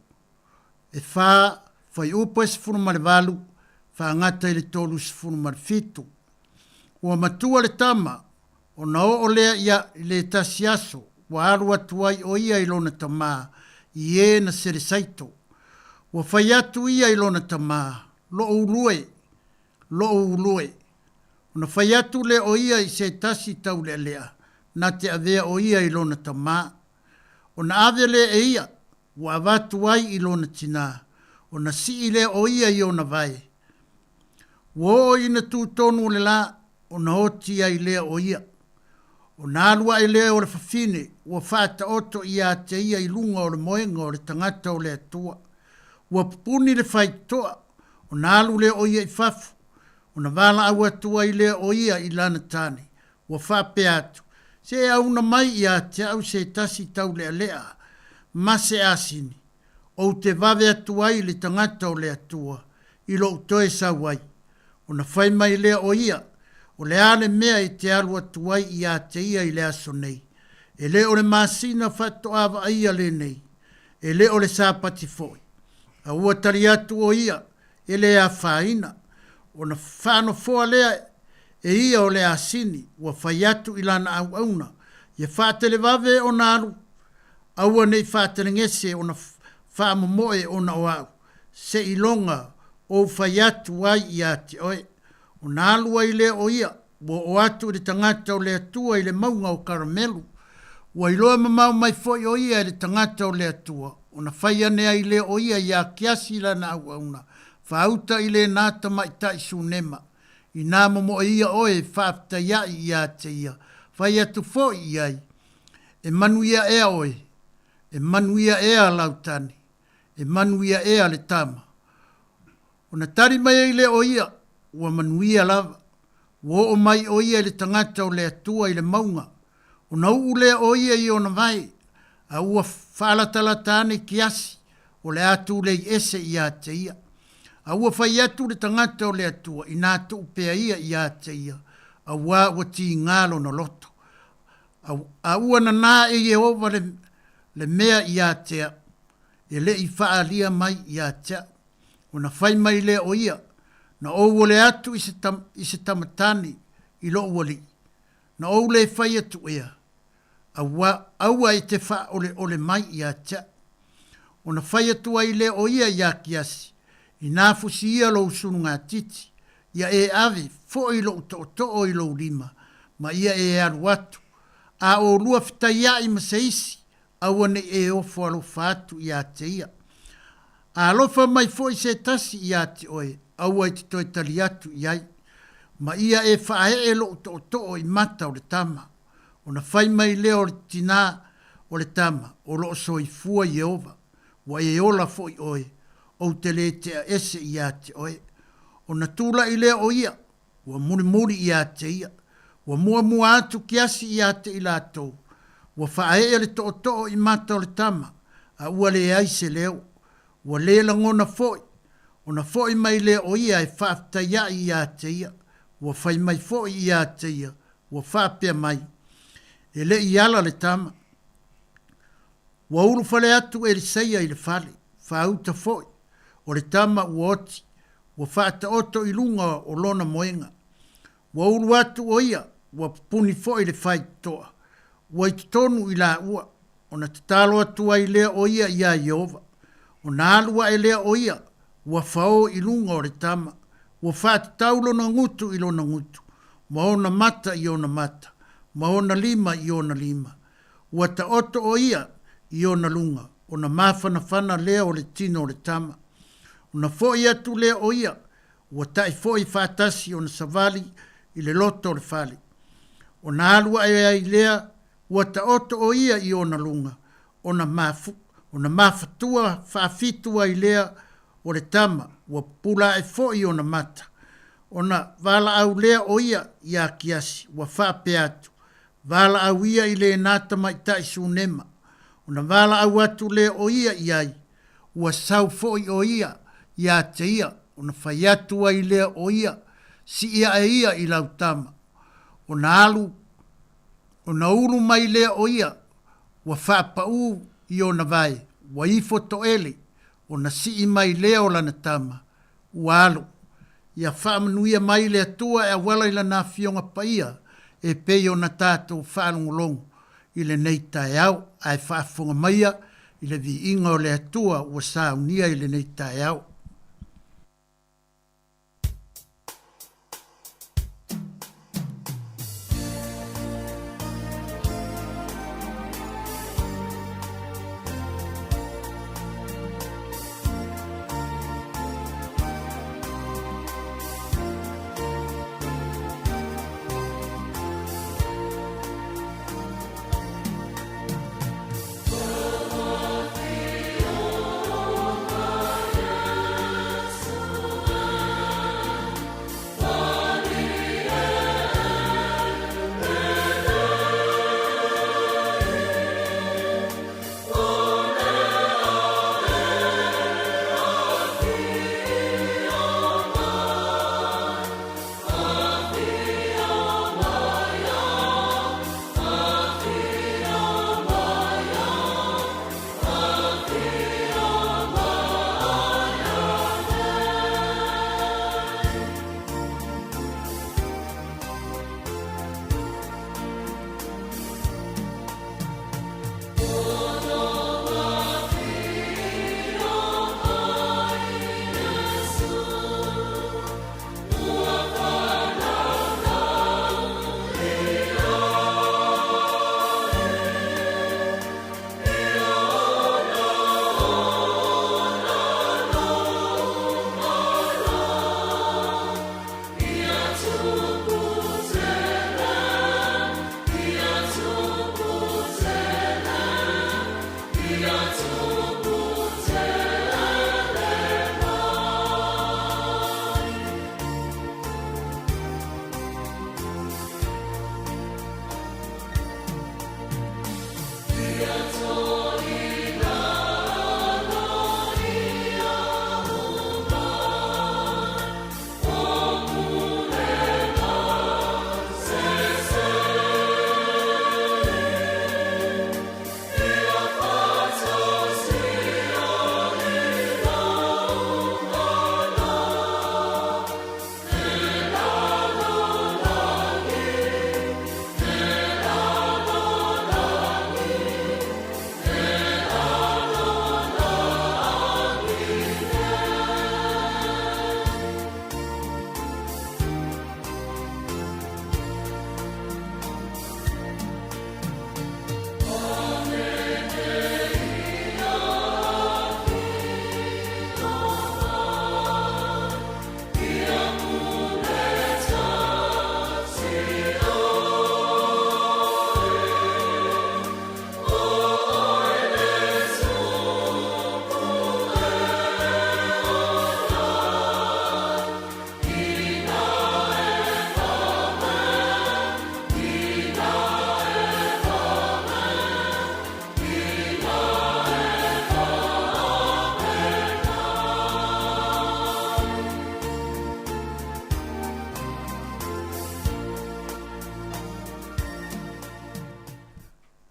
S15: e fa, fuaiupu e 18, faagata i le 37. Ua matua le tama, ona oo lea ia i le tasi aso, ua alu atu ai o ia i lona tamā, i e na selesaito. Ua fai atu ia i lona tamā, Loo ulu e! Loo ulu e! Ona fai atu lea o ia i se tasi taulealea, na te avea o ia i lona tamā. Ona ave lea e ia, ua avatu ai i lona tinā, ona sii lea o ia i ona vae. Ua oo ina tū tonu o le lā, ona oti ai lea o ia. Ona alu aʻe lea o le fafine, ua faataoto iā te ia i luga o le moega o le tagata o le Atua. Ua pupuni le faitotoa, ona alu lea o ia i fafo, ona valaau atu ai lea o ia i lana tane, ua faapea atu, Se e auna mai iā te au se tasi taulealea ma se asini, ou te vave atu ai i le tagata o le Atua, i lou toe sau ai. Ona fai mai lea o ia, O le a le mea e te alu atu ai iā te ia i le aso nei? E le o le masina faatoa vaaia lenei, e le o le Sapati foi. A ua tali atu o ia, e le afaina. Ona faanofoa lea e ia o le asini ua fai atu i lana auauna, ia faatelevave ona alu, aua ne i faatelegese ona faamomoe ona o au, seiloga ou fai atu ai ia te oe. Ona alu ai lea o ia, ua oo atu i le tagata o le Atua i le mauga o Karamelu. Ua iloa mamao mai foi o ia e le tagata o le Atua, ona fai ane ai lea o ia iā Kiasi lana auauna, faauta i lena tamaitai Sunema. Inā momoe ia oe e faafetaiaʻi iā te ia, fai atu foi i ai, E manuia ea oe, e manuia ea lau tane, e manuia ea le tama. Ona tali mai ai lea o ia, Ua manuia lava. Ua oo mai o ia i le tagata o le Atua i le mauga, ona uu lea o ia i ona vae, a ua faalatalata ane Kiasi, o le a tulei ese iā te ia. A ua fai atu le tagata o le Atua, inā tuu pea ia iā te ia, auā ua tigā lona loto. A, a ua nanā e Ieova le, le mea iā te au, e le i faaalia mai iā te au. Ona fai mai lea o ia, Na ou ole atu i se, i se tamatane i lou alii, na ou le fai atu ea, aua, aua e te faaoleole mai ia te au. Ona fai atu ai lea o ia iā Kiasi, Inā fusi ia lou sulugatiti, ia e ave foʻi loʻu toʻotoʻo i lou lima, ma ia e alu atu. A ʻolua fetaiaʻi ma se isi, aua ne i e ofo alofa atu iā te ia. A alofa mai foʻi se tasi iā te ʻoe, aua i te toe tali atu i ai. Ma ia e faaeʻe loʻu toʻotoʻo i mata o le tama. Ona fai mai lea o le tinā o le tama, o loo soifua Ieova, ua e ola foʻi ʻoe, ou te lē tea ese iā te ʻoe. Ona tulaʻi lea o ia, ua mulimuli iā te ia. Ua muamua atu Kiasi iā te i latou. Ua faaeʻe le toʻotoʻo i mata o le tama, a ua leai se leo. Ua lē lagona foʻi, ona foʻi mai lea o ia e faafetaiaʻi iā te ia. Ua fai mai foʻi iā te ia, ua faapea mai, E le i ala le tama. Ua ulufale atu Eliseia i le fale, faauta foʻi, o le tama ua oti, ua faataoto i luga o lona moega. Ua ulu atu ʻo ia, ua pupuni foʻi le faitotoa, ua i totonu i laua, ona tatalo atu ai lea o ia iā Ieova. Ona alu aʻe lea o ia, ua faō i luga o le tama, ua faatatau lona gutu i lona gutu, ma ona mata i ona mata, ma ona lima i ona lima. Ua taoto ʻo ia i ona luga, ona māfanafana lea o le tino o le tama. Ona foʻi atu lea o ia, ua taʻi foʻi faatasi ona savali i le loto o le fale. Ona alu aʻe ai lea, ua taoto ʻo ia i ona luga, ona mafu, ona mafatua faafitu ai lea o le tama, ua pupula aʻe foʻi ona mata. Ona valaau lea o ia iā Kiasi, ua faapea atu, Valaau ia i lēnā tamaitai Sunema. Ona valaau atu lea o ia i ai, ua sau foʻi ʻo ia iā te ia, ona fai atu ai lea o ia, Siʻi aʻe ia i lau tama. Ona alu, ona ulu mai lea o ia, ua faapaʻū i ona wae, ua ifo toʻele, ona siʻi mai lea o lana tama, ua alu. Ia faamanuia mai le Atua e auala i Lana Afioga Paia e pei ona tatou faalogologo i lenei taeao, ae faafofoga maia i le viiga o le Atua ua saunia i lenei taeao.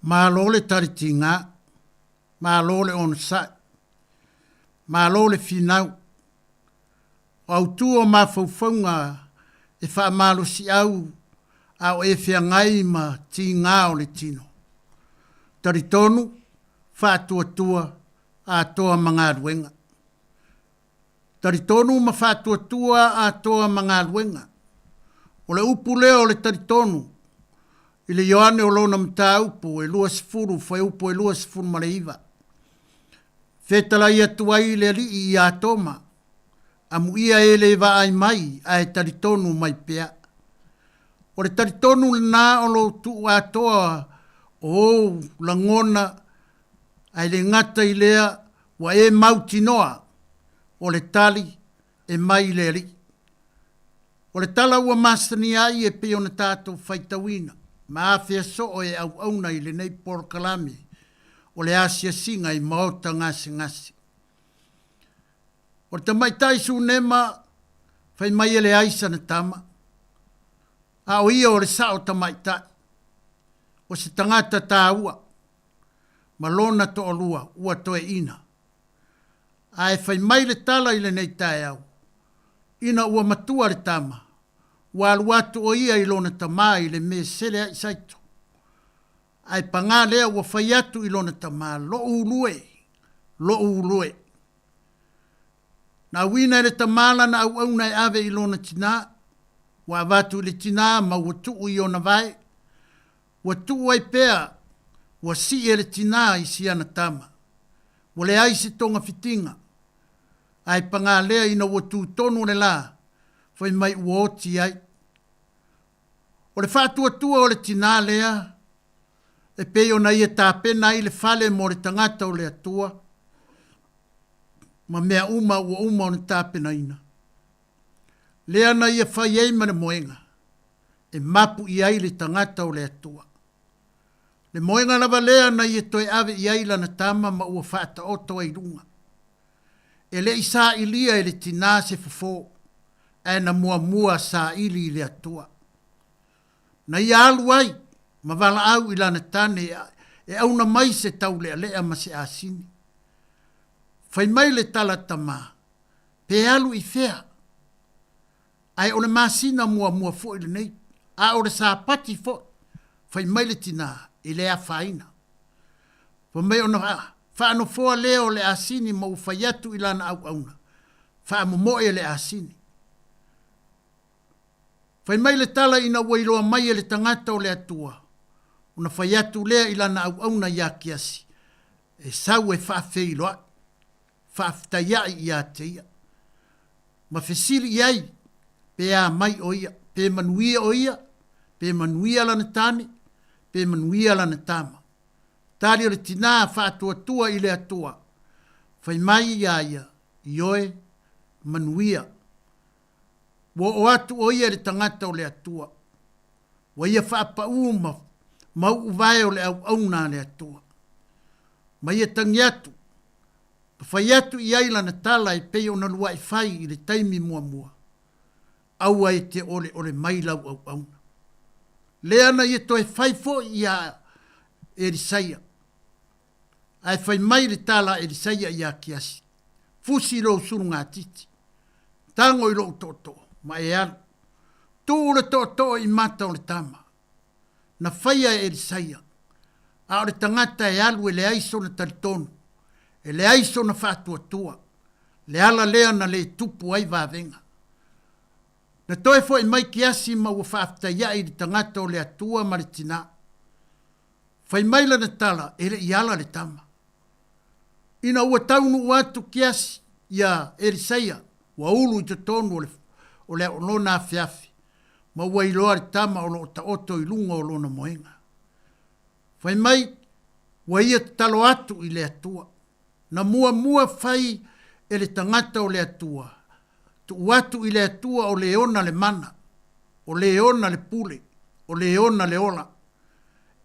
S15: Malo le tali tigā, malo le onosai, malo le finau. O autū o mafaufauga e faamalosiau a o e feagai ma tigā o le tino. Talitonu, faatuatua, atoa ma galuega. Talitonu ma faatuatua atoa ma galuega. O le upu lea o le talitonu i le Ioane o lona mataupu e 20 fuaiupu e 29. Fetalai atu ai le Alii iā Toma, Amuia e le vaai mai ae talitonu mai pea. O le talitonu lena o lou tuu atoa o ou lagona ae le gata i lea ua e mautinoa o le tali e mai i le Alii. O le tala ua masania ai e pei ona tatou faitauina ma afea soo e auauna i lenei polokalame o le asiasiga i maota gasegase. O le tamaitai Sunema fai mai e leai sana tama, a o ia o le sao tamaitai, o se tagata taua, ma lona toalua ua toeaina. Ae fai mai le tala i lenei taeao, ina ua matua le tama, ua alu atu o ia i lona tamā i le me sele ai saito. Ae pagā lea ua fai atu i lona tamā, Lo'u ulu e, lo'u ulu e. Na auina e le tamā lana auauna e ave i lona tinā. Ua avatu i le tinā ma ua tuu i ona vae. Ua tuu ai pea, ua sii e le tinā i siana tama. Ua leai se togafitiga. Ae pagā lea ina ua tū tonu le lā, fai mai ua oti ai. O le faatuatua o le tinā lea, e pei ona ia tapena ai le fale mo le tagata o le Atua, ma mea uma ua uma ona tapenaina. Lea na ia fai ai ma le moega, e mapu i ai le tagata o le Atua. Le moega lava lea na ia toe ave i ai lana tama ma ua faataoto ai i luga. E le i sailia e le tinā se fofo, ae na muamua saili i le Atua. Na ia alu ai ma valaau i lana tane e auna mai se taulealea ma se asini. Fai mai le tala tama, Pe alu i fea? Ae o le masina muamua foi lenei, a o le Sapati foi, fai mai le tinā, e le afaina. Fai mai ona faanofoa lea o le asini ma ua fai atu i lana auauna, Faamomoe le asini. Fai mai le tala ina ua iloa mai e le tagata o le Atua, ona fai atu lea i lana auauna iā Kiasi, e sau e faafeiloai, faafetaiaʻi iā te ia, ma fesili i ai, pe a mai ʻo ia, pe manuia ʻo ia, pe manuia lana tane, pe manuia lana tama. Tali o le tinā faatuatua i le Atua, fai mai iā ia, Ioe, manuia. Ua oo atu ʻo ia i le tagata o le Atua. Ua ia faapaʻū ma mauʻuvae o le auauna a le Atua. Ma ia tagi atu, ma fai atu i ai lana tala e pei ona luaʻi fai i le taimi muamua, Aua e te oleole mai lau auauna. Lea na ia toe fai foi iā Elisaia. Ae fai mai le tala a Elisaia iā Kiasi, Fusi lou sulugatiti, tago i lou tootoo, ma e alu. Tuu le tootoo i mata o le tama. Na faia e Elisaia, a o le tagata e alu e leai sona talitonu, e leai sona faatuatua, le ala lea na le tupu ai vavega. Na toe foi mai Kiasi ma ua faafetaiaʻi i le tagata o le Atua ma le tinā. Fai mai lana tala, e le i ala le tama. Ina ua taunuu atu Kiasi iā Elisaia, ua ulu i totonu o le, o le lona afeafe, ma ua iloa le tama o lo o taoto i luga o lona moega. Fai mai, ua ia tatalo atu i le Atua. Na muamua fai e le tagata o le Atua, tuu atu i le Atua o le ona le mana, o le ona le pule, o le ona le ola,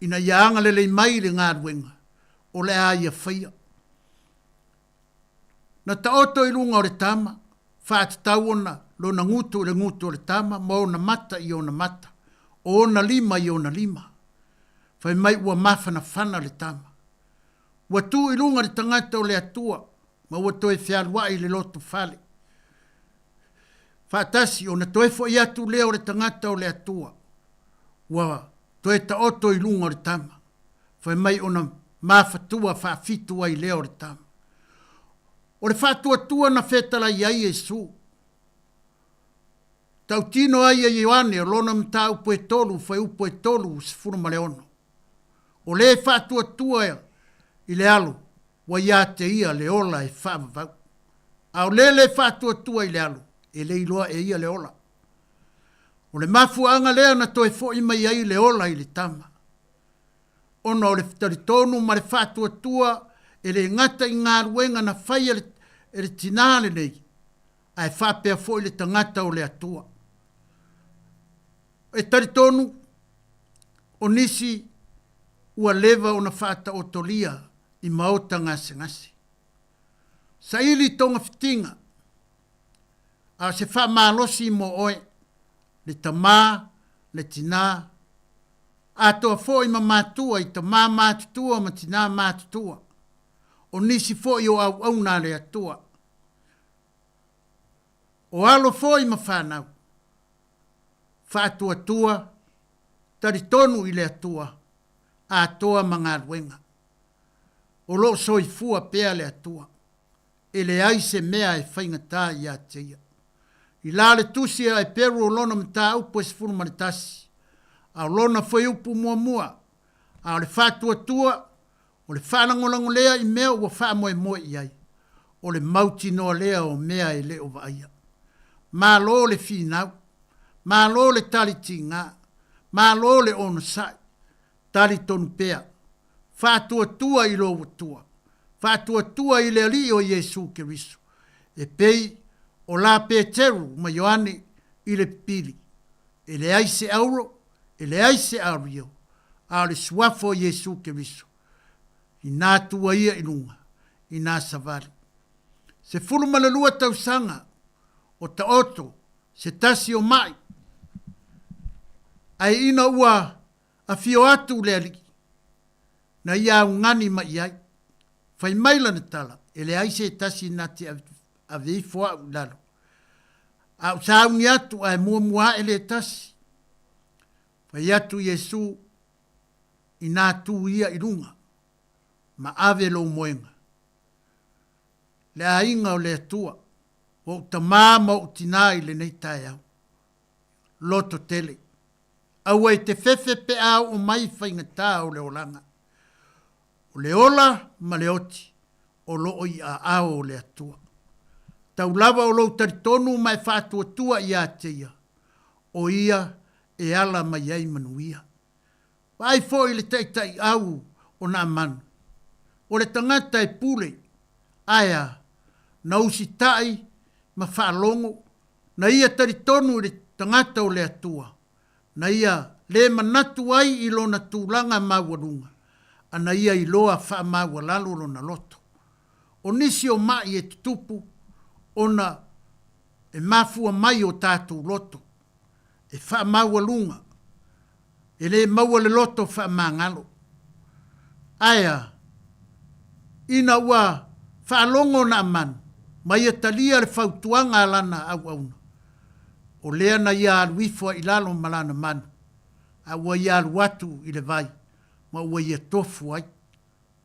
S15: ina ia agalelei mai le galuega o le a ia faia. Na taoto i luga o le tama, faatatau ona lona gutu i le gutu o le tama ma ona mata i ona mata, o ona lima i ona lima. Fai mai ua mafanafana le tama. Ua tu i luga le tagata o le Atua ma ua toe fealuai i le loto fale. Faatasi ona toe foi atu lea o le tagata o le Atua, ua toe taoto i luga o le tama. Fai mai ona mafatua faafitu ai lea o le tama. O le faatuatua na fetalai ai Iesu. Tautino ai e Ioane o lona mataupu e tolu fuaiupu e 36. O le faatuatua i le Alo, ua ia te ia le ola e faavavau. A o le le faatuatua i le Alo, e le iloa e ia le ola. O le mafuaaga lea na toe foi mai ai le ola i le Tama, ona o le talitonu ma le faatuatua e le gata i galuega na faia e le tinā lenei, ae faapea foi le tagata o le Atua. E talitonu, o nisi ua leva ona faataotolia i maota gasegase. Saili togafitiga, a o se faamalosi mo oe, le tamā, le tinā, atoa foi ma matua i tamā matutua ma tinā matutua, o nisi foi o auauna a le Atua, o alo foi ma fanau, faatuatua, talitonu i le Atua, atoa ma galuega. O lo o soifua pea le Atua. E leai se mea e faigata ia te Ia. I la le tusi a Eperu o lona mataupu e 11, a o lona fuaiupu muamua, a o le faatuatua, o le faalagolago lea i mea ua faamoemoe i ai, o le mautinoa lea o mea e le o vaaia. Malo le finau, malo le tali tiga, malo le onosai, talitonu pea, faatuatua i lou Atua, faatuatua i le Alii o Iesu Keriso, e pei o la Peteru ma Ioane i le pipili, e leai se auro, e leai se ario, a o le Suafa o Iesu Keriso, inā tua ia i luga, inā savali. 12 tausaga o taoto se tasi o ma'i, ae ina ua afio atu le Alii, na ia augani mai ai. Fai mai lana tala, e leai se tasi na te ave ifo a'u i lalo. A ou sauni atu ae muamua a'e le tasi. Fai atu Iesu, Inā tū ia i luga, ma ave lou moega. Le aiga o le Atua, o ou tamā ma ou tinā i lenei taeao. Loto tele. Aua e te fefe pe a oo mai faigata o le olaga. O le ola ma le oti o lo o i aao o le Atua. Tau lava o lou talitonu ma e faatuatua ia te Ia, o Ia e ala mai ai manuia. Vaai foi i le taitaiau o Naamanu, o le tagata e pule, ae a, na usitai ma faalogo, na ia talitonu i le tagata o le Atua, na ia le manatu ai i lona tulaga maualuga, a na ia iloa faamaualalo lona loto. O nisi o maʻi e tutupu ona e mafua mai o tatou loto e faamaualuga, e le maua le loto faamagalo. Ae a? Ina ua faalogo Naamanu ma ia talia le fautuaga a lana auauna, o lea na ia alu ifo ai i lalo ma lana manu, a ua ia alu atu i le vai, ma ua ia tofu ai.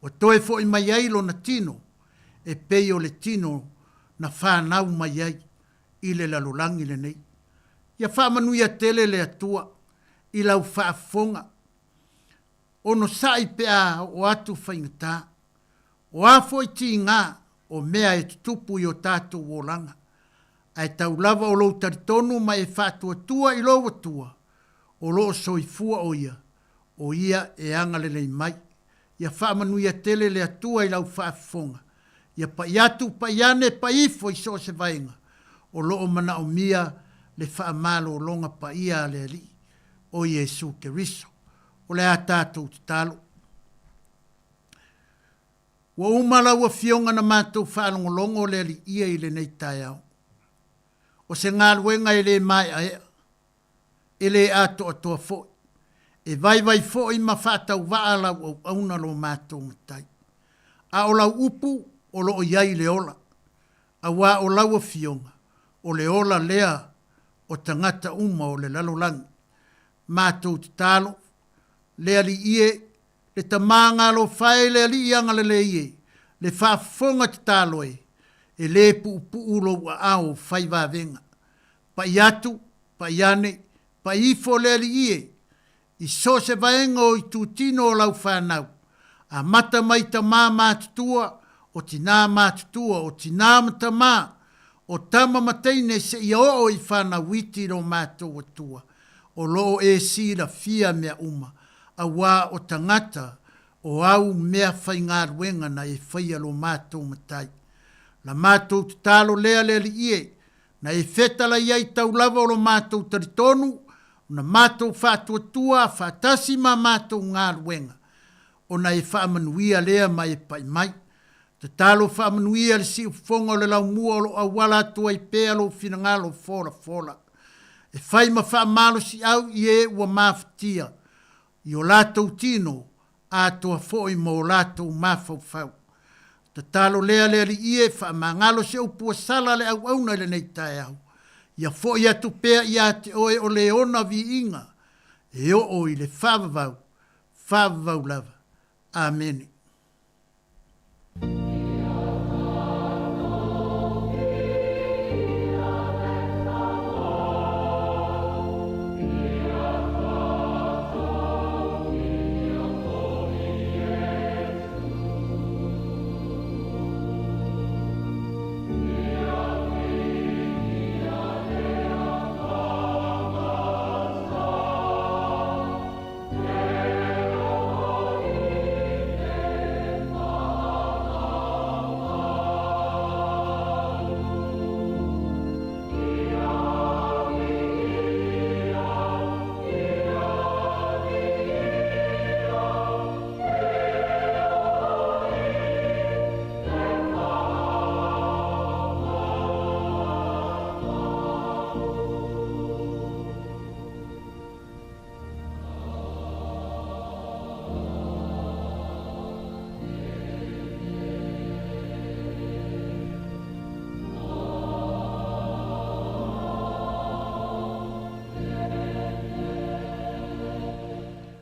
S15: Ua toe foi mai ai lona tino e pei o le tino na fanau mai ai i le lalolagi lenei. Ia faamanuia tele le Atua i lau faafofoga. Onosai pe a oo atu faigata. O a foi tiga o mea e tutupu i o tatou olaga, ae tau lava o lou talitonu ma e faatuatua i lou Atua, o lo o soifua o Ia, o Ia e agalelei mai. Ia faamanuia tele le Atua i lau faafofoga. Ia pai atu, pai ane, pai ifo i so o se vaega o lo o manaomia le faamalologa paia a le Alii, o Iesu Keriso. O le a tatou tatalo. Ua uma lau Afioga na matou faalogologo le Aliia i lenei taeao. O se galuega e le maeaea, e le atoatoa foi. E vaivai foi ma faatauvaa lau auauna lo matou Matai. A o lau upu o lo o i ai le ola, auā o lau Afioga, o le ola lea o tagata uma o le lalolagi. Matou tatalo, le Alii e, le Tama galofa e le Alii agalelei e, le faafofoga tatalo e, e lē puupuu lou aao fai vavega. Pai atu, pai ane, pai ifo le Alii e, i so o se vaega o itutino o lau fanau, amata mai tamā matutua, o tinā matutua, o tinā ma tamā, o tama ma teine seia oo i fanau iti lo matou Atua, o lo o e silafia mea uma, auā o tagata o au mea faigaluega na e faia lo matou Matai. La matou tatalo lea le Alii e, na e fetalai ai tau lava o lo matou talitonu, ona matou faatuatua faatasi ma matou galuega, ona e faamanuia lea ma e pai mai. Tatalo faamanuia le siufofoga o le laumua o lo o auala atu ai pea lou finagalo folafola, e fai ma faamalosiau i e ua mafatia i o latou tino atoa foi ma o latou mafaufau. Tatalo lea le Alii e faamagalo se upu ua sala le auauna i lenei taeao, ia foi atu pea ia te oe o le ona viiga e oo i le faavavau, faavavau lava. Amene.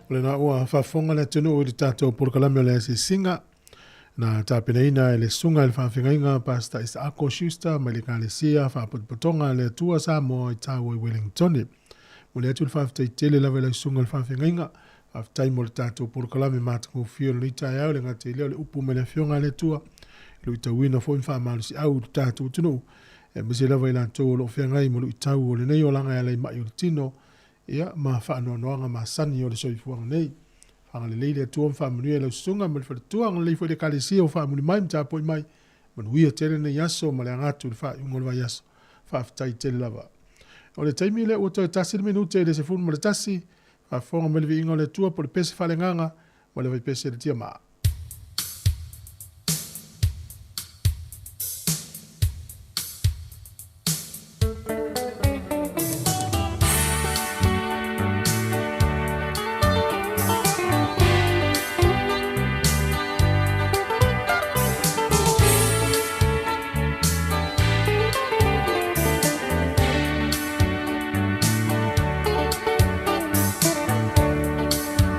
S1: O lena ua faafofoga le atunuu i le tatou polokalame o le asiasiga na tapenaina e le Susuga i le Faafeagaiga Pastor Isaako Schuster mai le Ekalesia Faapotopotoga a le Atua Samoa i Taua i Wellingtone. Momoli atu le faafetai tele lava i lau Susuga i le Faafeagaiga. Faafetai mo le tatou polokalame matagofie o lenei taeao, e le gata i lea o le upu mai le Afioga a le Atua, i luitauina foi ma faamalosiau i lo tatou atunuu, aemaise lava i latou o lo o feagai ma luitau o lenei olaga e ala i mai o le tino, ia, ma faanoanoaga masani o le soifuaga nei. Agalelei le Atua ma faamanuia i lau susuga ma le faletua, agalelei foi i le Ekalesia ua faamuli mai ma tapuai mai. Manuia tele lenei aso ma le aga atu i le faaiuga o le vaiaso. Faafetai tele lava. O le taimi lea ua toe tasi le minute i le 11, faafofoga mai le viiga o le Atua po o le pese faaleagaga ma le vaipese le tiamaa.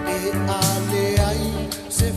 S13: E ale ai se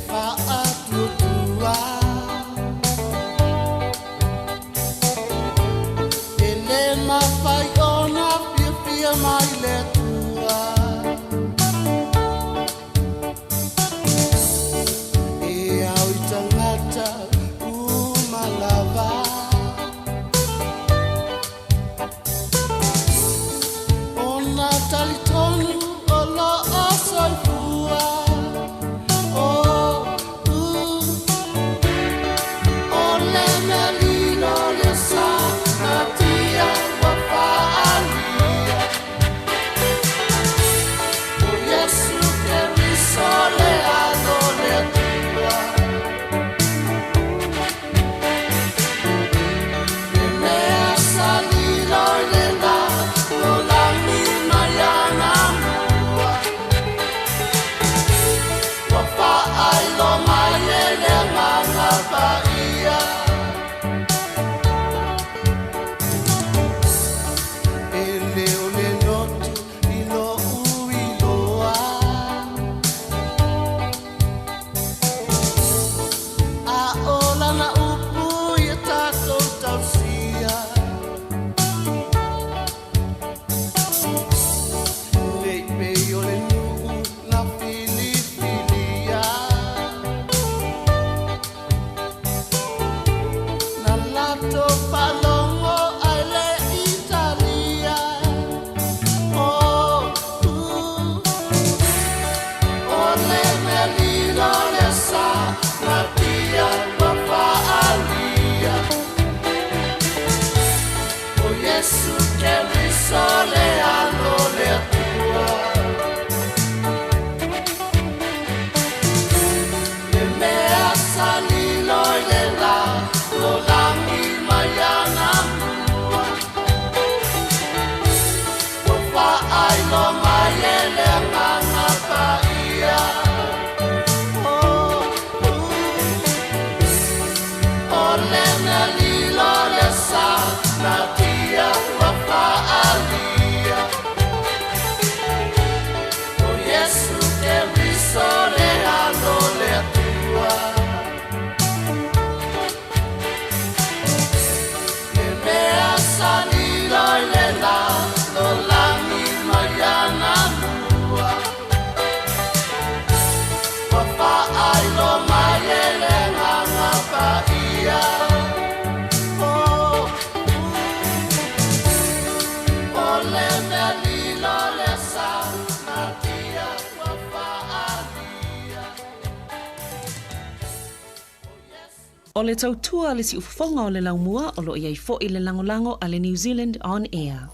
S8: O le tautua a le siufofoga o le laumua o lo o i ai foi le lagolago a le New Zealand On Air.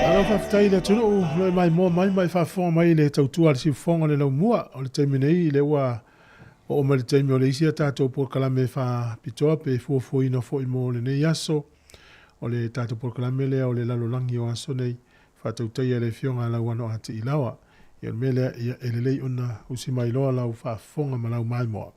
S1: Malo faafetai i le atunuu lo e maimoa mai ma e faafofoga mai i le tautua a le siufofoga o le laumua o le taimi nei lea ua oo mai le taimi o le isi a tatou polokalame faapitoa pe fuafuaina foi mo lenei aso. O le tatou polokalame lea o le lalolagi o aso nei faatautaia e le Afioga a Lauano a Tiilawa. Ia o le mea lea, ia e lelei ona usi mai loa lau faafofoga ma lau maimoa.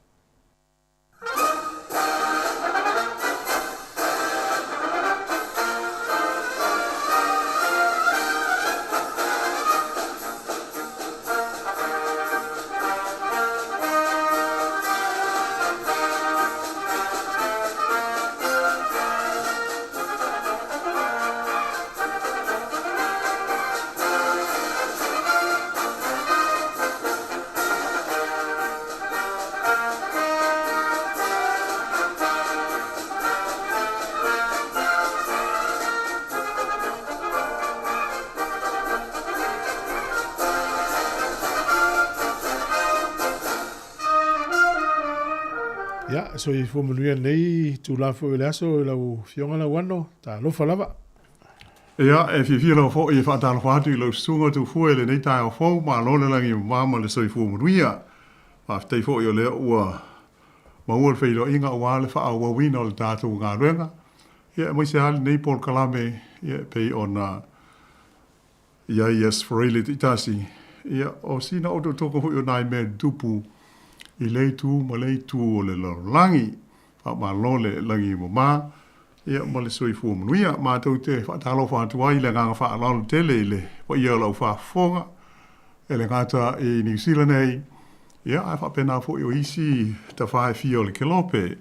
S1: Ia, soifua manuia lenei itula foi o le aso i lau Afioga Lauano, talofa lava.
S16: Ia, e fiafia lava foi e faatalofa atu i lau susuga Tufue i lenei taeao fou, malo le lagi mama ma le soifua manuia. Faafetai foi o lea ua maua le feiloaiga aua le faaauauina o le tatou galuega, ia aemaise lava lenei polokalame ia e pei ona i ai ia Sfraili taitasi, ia o sina otootoga foi o nai mea tutupu i lea itu ma lea itu o le lalolagi. Faamalo le lagi mama, ia ma le soifua manuia. Matou te faatalofa atu ai i le agaga faaaloalo tele i le paia o lau faafofoga e le gata i Niu Sila nei, ia ae faapena foi o isi tafa e fia o le kelope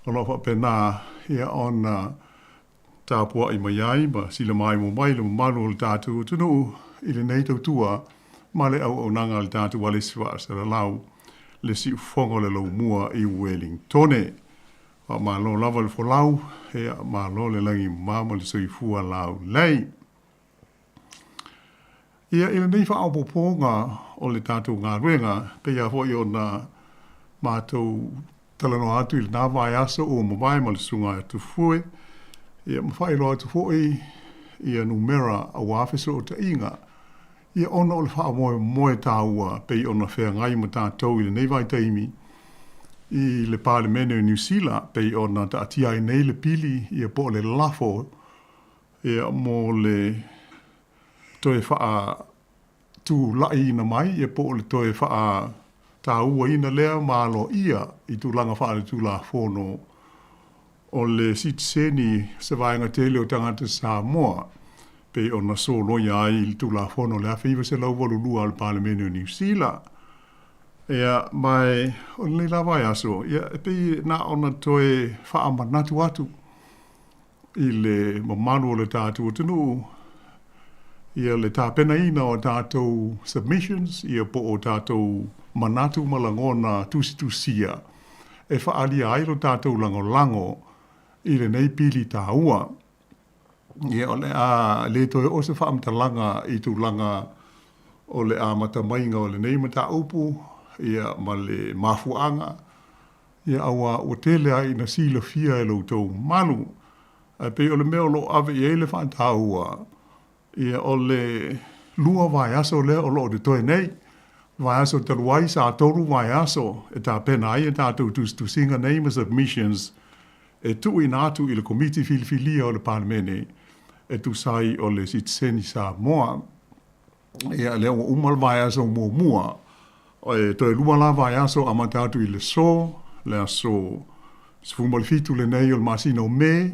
S16: o lo o faapena ia ona tapuai mai ai ma silamaimoa mai le mamalu o le tatou atunuu i lenei tautua ma le auaunaga a le tatou alesi faasalalau le siufofoga o le laumua i Uelingtone. Faamalo lava le folau, ia malo le lagi mama ma le soifua laulei. Ia, i lenei faaopoopoga o le tatou galuega, pei lava foi ona matou talanoa atu i lena vaiaso ua mavae ma le Susuga ia Tufue, ia ma faailoa atu foi ia numera aua fesootaiga, ia ona o le faamoemoe taua pei ona feagai ma tatou i lenei vaitaimi i le Palemene o Niu Sila pei ona taatia ai nei le pili ia po o le lafo ia mo le toe faatulaiina mai ia po o le toe faatauaina lea ma aloaia i tulaga faaletulafono o le sitiseni se vaega tele o tagata Samoa pei ona soloia ai i le Tulafono o le 1982 a le Palemene o Niu Sila. Ia, ma o lenei la vaiaso, ia, e pei na ona toe faamanatu atu i le mamalu o le tatou atunuu. Ia le tapenaina o tatou submissions ia po o tatou manatu ma lagona tusitusia e faaalia ai lo tatou lagolago i lenei pili taua. Ia o le a le toe oo se faamatalaga i tulaga o le amata maiga o lenei mataupu ia ma le mafuaaga ia auā ua tele ai ina silafia e lo outou mamalu. Ae pei o le mea o lo o ave i ai le faataua, ia o le lua vaiaso lea o lo o totoe nei. Vaiaso talu ai sa tolu vaiaso e tapena ai a tatou tusitusiga nei ma submissions e tuuina atu i le Komiti Filifilia o le Palemene e tusa ai o le Sitiseni Samoa. Ia, lea ua uma le vaiaso muamua, e toe lua la vaiaso amata atu i le aso, le aso 17 lenei o le masina o Me,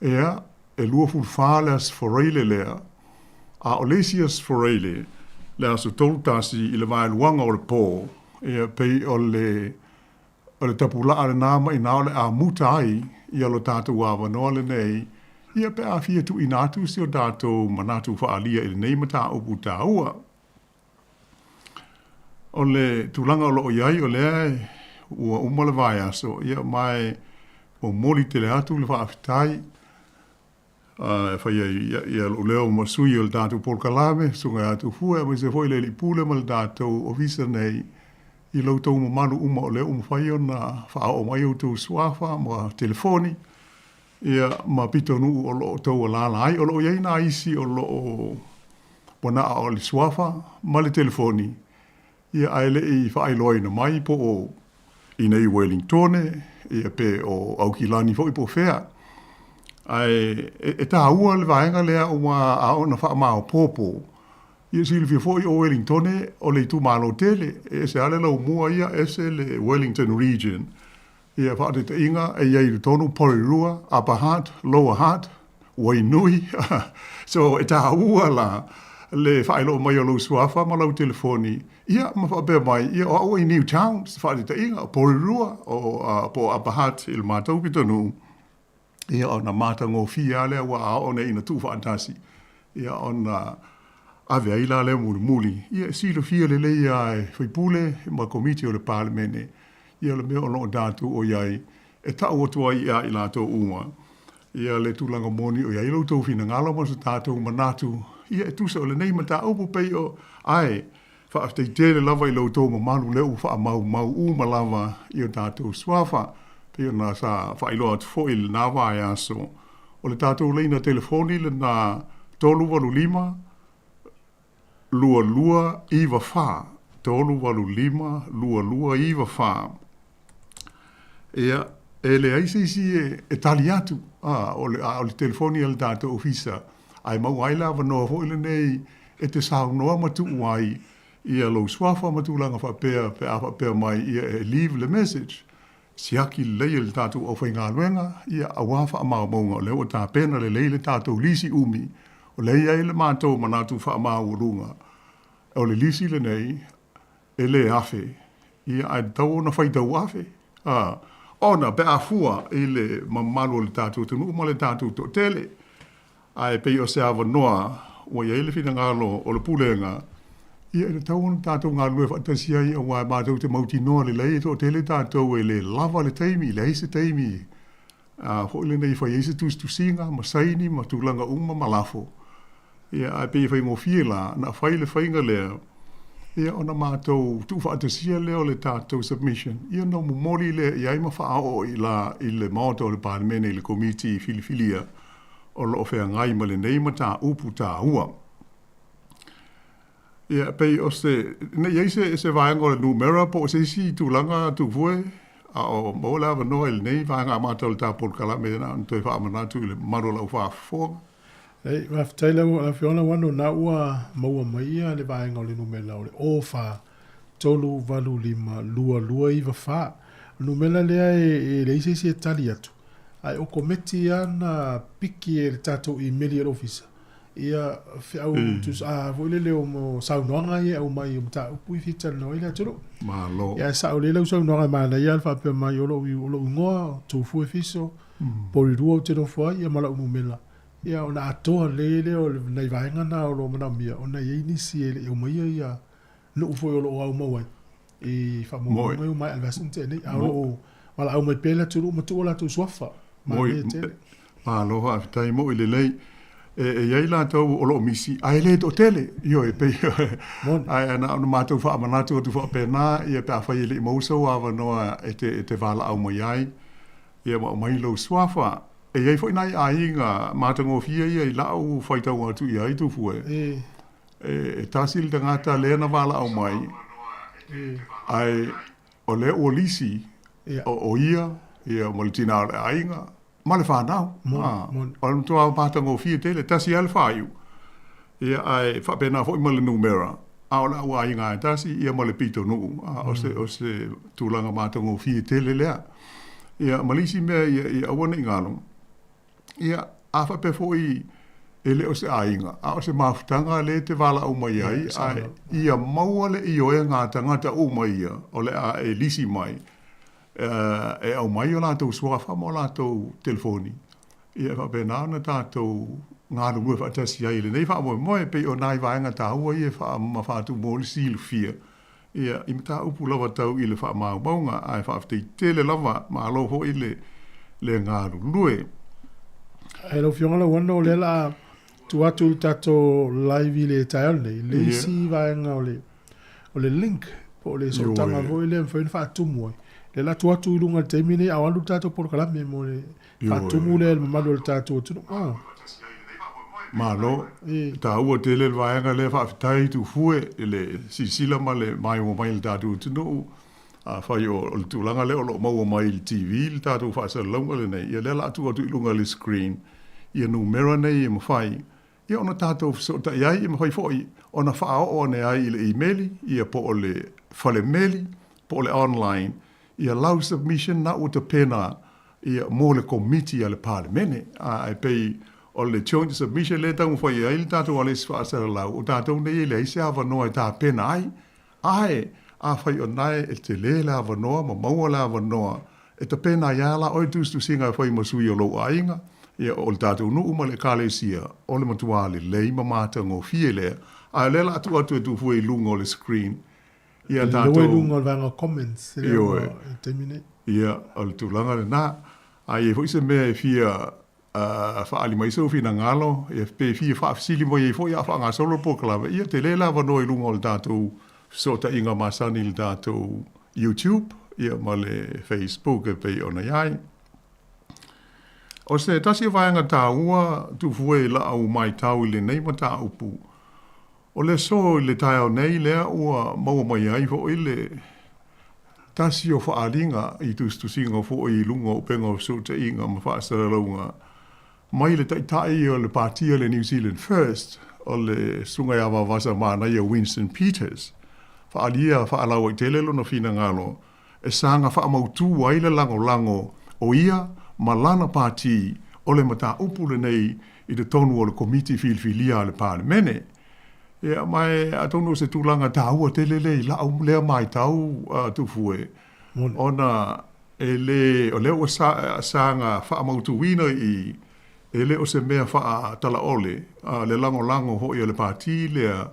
S16: ia, e 24 le Aso Faraile lea, a o le isi Aso Faraile, le aso 31 i le vaeluaga o le po, ia, pei o le O le tapulaa lena ma inā o le a muta ai ia lo tatou avanoa lenei, ia pe a fia tuuina atu si o tatou manatu faaalia i lenei mataupu taua. O le tulaga o lo o i ai, o lea ua uma le vaiaso, ia ma e momoli tele atu le faafetai e fai ai ia lou leo ma sui o le tatou polokalame, Susuga ia Tufue, aemaise foi le Alii Pule ma le tatou Ofisa nei, i lo outou mamalu uma o lea ua mafai ona faaoo mai outou suafa ma telefoni, ia, ma pitonuu o lo o outou alaala ai. O lo o i ai nai isi o lo o ua na o le suafa ma le telefoni, Ia, ae le i faailoaina mai po o i nei Uelintone, ia pe o Aukilani foi po o fea. Ae e taua le vaega lea aua a oo ina faamaopoopo, ia silafia foi o Uelintone o le itumalo tele, e ese lava le laumua ia, ese le Wellington Region. Ia, faataitaiga, e i ai i totonu Porirua, Upper Hutt, Lower Hutt, Wainui. So, e taua la le faailoa mai o lou suafa ma lau telefoni, ia, ma faapea mai, ia, o au ua i Newtown, se faataitaiga, o Porirua, o, po o Upper Hutt i le matou pitonuu, ia, ona matagofie lava lea aua a oo nei ina tuufaatasi, ia, ona ave ai la lea mulimuli, ia, e silafia lelei lava e sui usufono ma Komiti o le Palemene, Ia le mea o lo o tatou o i ai e tau atu ai ia i latou uma, ia le tulaga moni o i ai lo outou finagalo ma so tatou manatu, ia e tusa o lenei mataupu pei o, ae, faafetai tele lava i lo outou mamalu lea ua faamaumau uma lava i o tatou suafa, pei ona sa faailoa atu foi i lena vaiaso, o le tatou laina telefoni lena 385 2294, 385 2294. Ia, e leai se isi e tali atu, a, o le, a o le telefoni a le tatou ofisa, ae maua ai le avanoa foi lenei e te saunoa ma tuu ai ia lou suafa ma tulaga faapea pe a faapea mai ia e leave le message. Siaki lelei e le tatou aufaigaluega, ia, aua faamaumauga o lea ua tapena lelei le tatou lisi umi, o lea e i ai le matou manatu faamaualuga, o le lisi lenei e le afe, ia, ae tatau ona faitau afe, a, ona pe a fua i le mamalu o le tatou atunuu ma le tatou toatele. Ae pei o se avanoa ua i ai le finagalo o le Pulega, ia e tatau ona tatou galulue faatasi ai aua e matou te mautinoa lelei e toatele tatou e le lava le taimi, leai se taimi a foi lenei e fai ai se tusitusiga ma saini ma tulaga uma ma lafo. Ia ae pei e faigofie la na fai le faiga lea, ia ona matou tuufaatasia lea o le tatou submission, ia ona momoli lea i ai ma faaoo i la i le Maota o le Palemene i le Komiti Filifilia o lo o feagai ma lenei mataupu taua. Ia, pei o se, ne i ai se, se vaega o le numera po o se isi tulaga Tufue, a o maua le avanoa i lenei vaega amata o le ta polokalame na ona toe faamanatu i le mamalu o lau faafofoga.
S1: Ei, faafetai lau Afioga Wano, na ua maua mai ia le vaega o le numera o le 04 385 2294. O le numera lea e leai se isi e tali atu, Ae o kometi ia na piki e le tatou imeli a le ofisa, ia feau tus, a foi lele o mo saunoaga ia e aumai o mataupu i fia talanoa ai le atunuu.
S16: Malo.
S1: Ia ae sao lelei lau saunoaga e manaia le faapea mai o lou, o lou igoa, o Tufue Fiso, Porirua ou te nofo ai, ia ma lau numera. Ia, ona atoa lelei ai lea o nai vaega na o lo o manaomia, ona e i ai nisi e le i aumaia ia nuu foi o lo o aumau ai i faamaumauga ia ua maea i le vaiaso na tea nei, a o lo o valaau mai pea le atunuu ma tuu o latou suafa. Manaia tele.
S16: Malo faafetai moi lelei. E i ai latou o lo o misi ae le toatele. Ioe, e pei ae na ona matou faamanatu atu faapena, ia pe afai e le i maua sou avanoa e te valaau mai ai, ia ma aumai lou suafa. E i ai foi nai aiga matagofie ia i la'u faitau atu i ai Tufue. E tasi le tagata lea na valaau mai, ae o lea ua lisi o ia ia ma le tina o le aiga ma le fanau. O le matua matagofie tele, tasi lava le faaiu. Ia ae faapena foi ma le numera, a o le au aiga e tasi ia ma le pitonuu. O se tulaga matagofie tele lea. Ia ma le isi mea ia aua ne i galo, ia a faapea foi e le o se aiga, a o se mafutaga lea e te valaau mai ai, ae ia maua le ioega a tagata uma ia o le a e lisi mai, e aumai o latou suafa ma o latou telefoni, ia e faapena ona tatou galulue faatasi ai i lenei faamoemoe. E pei o nai vaega taua ia e faamamafa atu mo le silafia, ia, i mataupu lava tau i le faamaumauga, ae faafetai tele lava, malo foi le le galulue.
S1: Ae lau Afioga Lauano, o lea o le a tuu atu i le tatou live i le taeao lenei, le isi vaega o le o le link po o le sootaga foi lea e mafai ona faatumu ai. Lea o le a tuu atu i luga i le taimi lenei a o alu le tatou polokalame mo le faatumu lea i le mamalu o le tatou atunuu. Ah.
S16: Malo, taua tele le vaega lea, faafetai Tufue i le silasila ma le maimoa mai i le tatou atunuu. Afai o le tulaga lea o lo o maua mai i le TV le tatou faasalalauga lenei, ia lea o le a tuu atu i luga i le screen ia numera nei e mafai ia ona tatou fesootai ai, e mafai foi ona faaoo ane ai i le imeli, ia po o le fale meli, po o le online, ia lau submission na ua tapena ia mo le Komiti a le Palemene. Ae pei o le joint submission lea e taumafai ai le tatou alesi faasalalau, o tatou nei e leai se avanoa e tapena ai. Ae, afai o na e tele le avanoa ma maua le avanoa e tapena ai lava la oe tusitusiga e fai ma sui o lou aiga, ia, o le tatou nuu ma le Ekalesia, o le matua lelei ma matagofie lea. Ae o lea o le a tuu atu e Tufue i luga o le screen
S1: ia tatou. Lea ua i luga o le vaega o comments lea ua i le taimi nei.
S16: Ia, o le tulaga lena. A i ai foi se mea e fia faaali mai sou finagalo, ia, pe fia faafesili mai ai foi a o faagasolo le polokalame, ia, tele le avanoa i luga o le tatou fesootaiga masani i le tatou YouTube, ia, ma le Facebook e pei ona i ai. O se tasi o vaega taua Tufue i la'u maitau i lenei mataupu, o le aso i le taeao nei lea ua maua mai ai foi le tasi o faaaliga i tusitusiga foi i luga o upega o fesootaiga ma faasalalauga mai le Taitai o le Pātia le New Zealand First, o le Susuga ia Vaovasa Manaia Winston Peters, faaalia faalauaitele lona finagalo e saga faamautū ai le lagolago o ia ma lana pāti o le mataupu lenei i totonu o le Komiti Filifilia a le Palemene. Ia, ma e atonu o se tulaga taua tele lea i la'u lea maitau, Tufue, ona e lē, o lea ua saga faamautūina i, e le o se mea faatalaole le lagolago ho'i a le pāti lea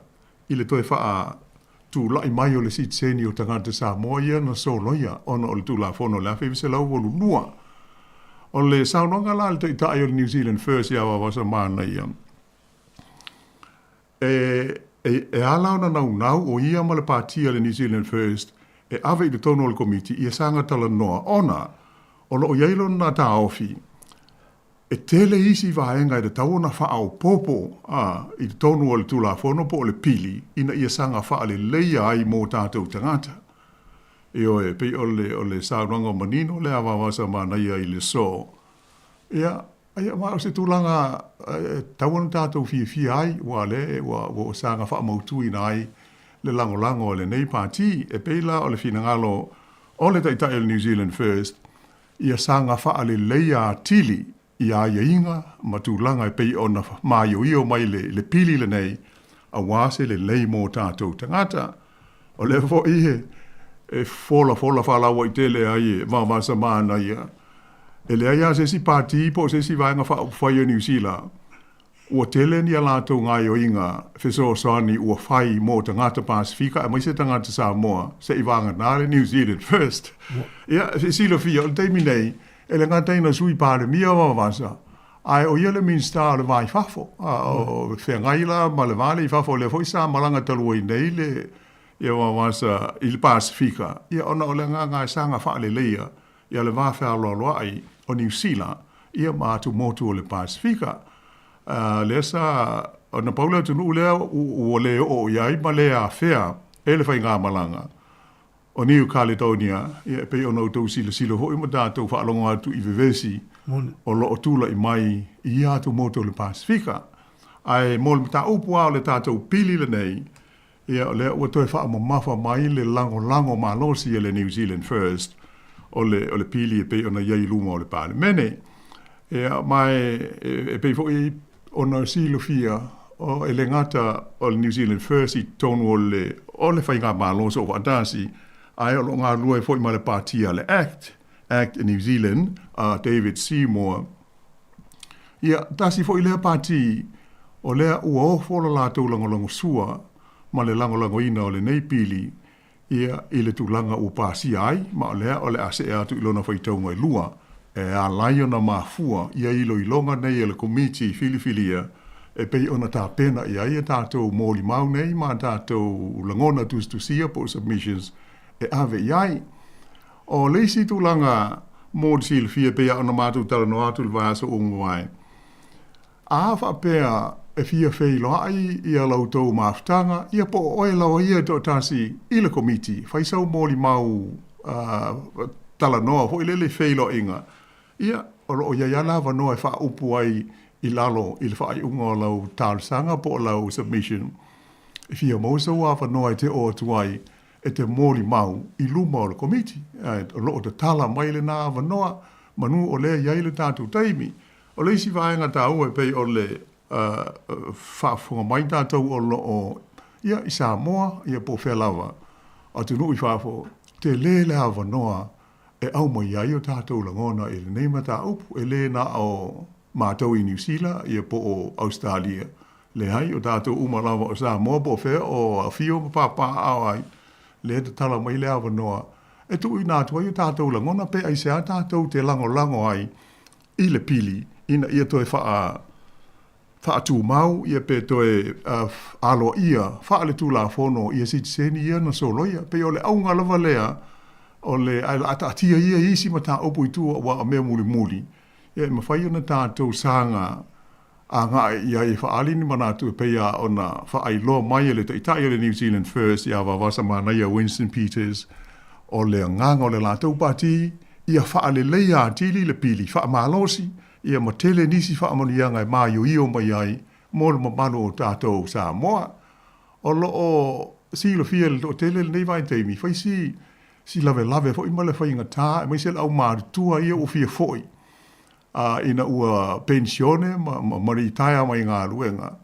S16: i le toe faatulai mai o le sitiseni o tagata Samoa ia na soloia ona o le Tulafono o le 1982. O le saunoaga la a le Taitai o le New Zealand First ia Vavasa Manaia, e ala ona naunau o ia ma le Pāti a le New Zealand First e ave i totonu o le Komiti ia saga talanoa ona o lo o i ai lona taofi E tele isi vaega e tatau ona faaopoopo i totonu o le Tulafono po o le pili ina ia saga faaleleia ai mō tātou tagata. Ioe, e pei o le, o le saunoaga manino lea a Vaovasa Manaia i le aso. Ia, ia ma o se tulaga e tatau ona tātou fiafia ai, aua o lea ua, ua saga faamautuina ai le lagolago a lenei Pati. E pei la o le finagalo o le Taitai o le New Zealand First, ia saga faaleleia atili i aiaiga ma tulaga e pei ona maioio mai le pili lenei aua se lelei mo tatou tagata. O lea foi e folafola faalauaitele ai e Vaovasa Manaia, e leai lava se isi pati po o se isi vaega faaupufai o Niu Sila. Ua tele ni a latou gaoioiga fesoasoani ua fai mo tagata Pasefika aemaise tagata Samoa se i vagana le New Zealand First. Ia, e silafia, o le taimi nei, e le gata ina Sui Palemia Vavasa, ae o ia le Minisita o le Va i Fafo, a o feagai la ma le va lea i fafo, o lea foi sa malaga talu ai nei le ia Vavasa i le Pasefika, ia ona o le agaga e saga faaleleia ia le va fealoaloai o Niu Sila ia ma atumotu o le Pasefika. Lea sa ona pau le atunuu lea ua le oo i ai ma le afea e le faigamalaga o New Caledonia, ia e pei ona outou silasila foi ma tatou faalogo atu i vevesi o lo o tulai mai i ia atumotu o le Pasefika. Ae mo le mataupu lava o le tatou pili lenei, Ia, o lea ua toe faamamafa mai le lagolago malosi a le New Zealand First o le, o le pili e pei ona i ai i luma o le Palemene. Ia, ma e, e, e pei foi ona silafia, o, e le gata o le New Zealand First i totonu o le, o le Faigamalo Soofaatasi, ae o lo o galulue foi ma le Pati a le act, Act in New Zealand, a David Seymour. Ia, tasi foi lea pati o lea ua ofo lo latou lagolagosua ma le lagolagoina o lenei pili, ia, i le tulaga ua pasia ai, ma o lea o le a see atu i lona faitauga e lua, e ala ai ona mafua ia iloiloga nei a le Komiti Filifilia e pei ona tapena i ai a tatou molimau nei ma a tatou lagona tusitusia po o submissions e ave i ai. O le isi tulaga mo le silafia e pei lava ona matou talanoa atu i le vaiaso ua mavae, a faapea e fia feiloai ia la outou mafutaga, ia po o oe lava ia e toatasi i le Komiti, fai sau molimau talanoa foi lele i feiloaiga, ia, o lo o i ai lava le avanoa e faaupu ai i lalo i le faaiuga o lau talosaga po o lau submission, e fia maua sou avanoa e te oo atu ai e te molimau i luma o le Komiti. O lo o tatala mai lena avanoa, manu o lea e i ai le tatou taimi. O le isi vaega taua e pei o le faafofoga mai tatou o lo o ia i Samoa ia po o fea lava, atunuu i fafo, tele le avanoa e aumai ai o tatou lagona i lenei mataupu, e le na o matou i Niu Sila ia po o Ausetalia, Leai, o tatou uma lava o Samoa po o fea o afio ma papaaao ai, lea e tatala mai le avanoa e tuuina atu ai o tatou lagona pe aisea tatou te lagolago ai i le pili ina ia toe faa faatumau ia pe toe aloaia faaletulafono ia sitiseni ia na soloia. Pei o le auga lava lea o le ae o le a taatia ia isi mataupu i tua aua o mea mulimuli ia e mafai ona tatou saga agai i ai e faaali ni manatu e pei lava ona faailoa mai e le Taitai o le New Zealand First ia Vavasa Manaia Winston Peters, o le agaga o le latou pati ia faaleleia atili le pili faamalosi ia ma tele nisi faamanuiaga e māioio mai ai mo le mamalu o tatou Samoa. O lo o silafia e le toatele lenei vaitaimi, fai si si lavelave foi ma le faigata aemaise le aumatutua ia ua fia foi a ina ua penisione ma, ma, ma ritaea mai galuega,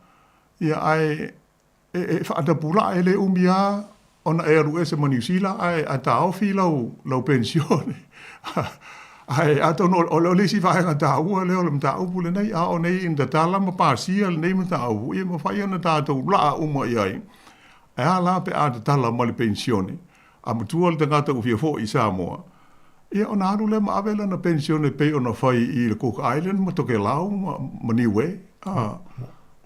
S16: ia ae e, e faatapulaa e le umi lava ona e alu ese ma Niu Sila ae, ae taofi lau, lau penisione. ae atonu o, o le isi vaega taua lea o le mataupu lenei, a o nei ina tatala ma pasia lenei mataupu, ia mafai ona tatou laa uma i ai. Ae a la pe a tatala ma le penisione, a matua le tagata ua fia foi i Samoa, ia ona alu lea ma ave lana penisione e pei ona fai i le Cook Island ma Tokelau ma, ma Niue, a,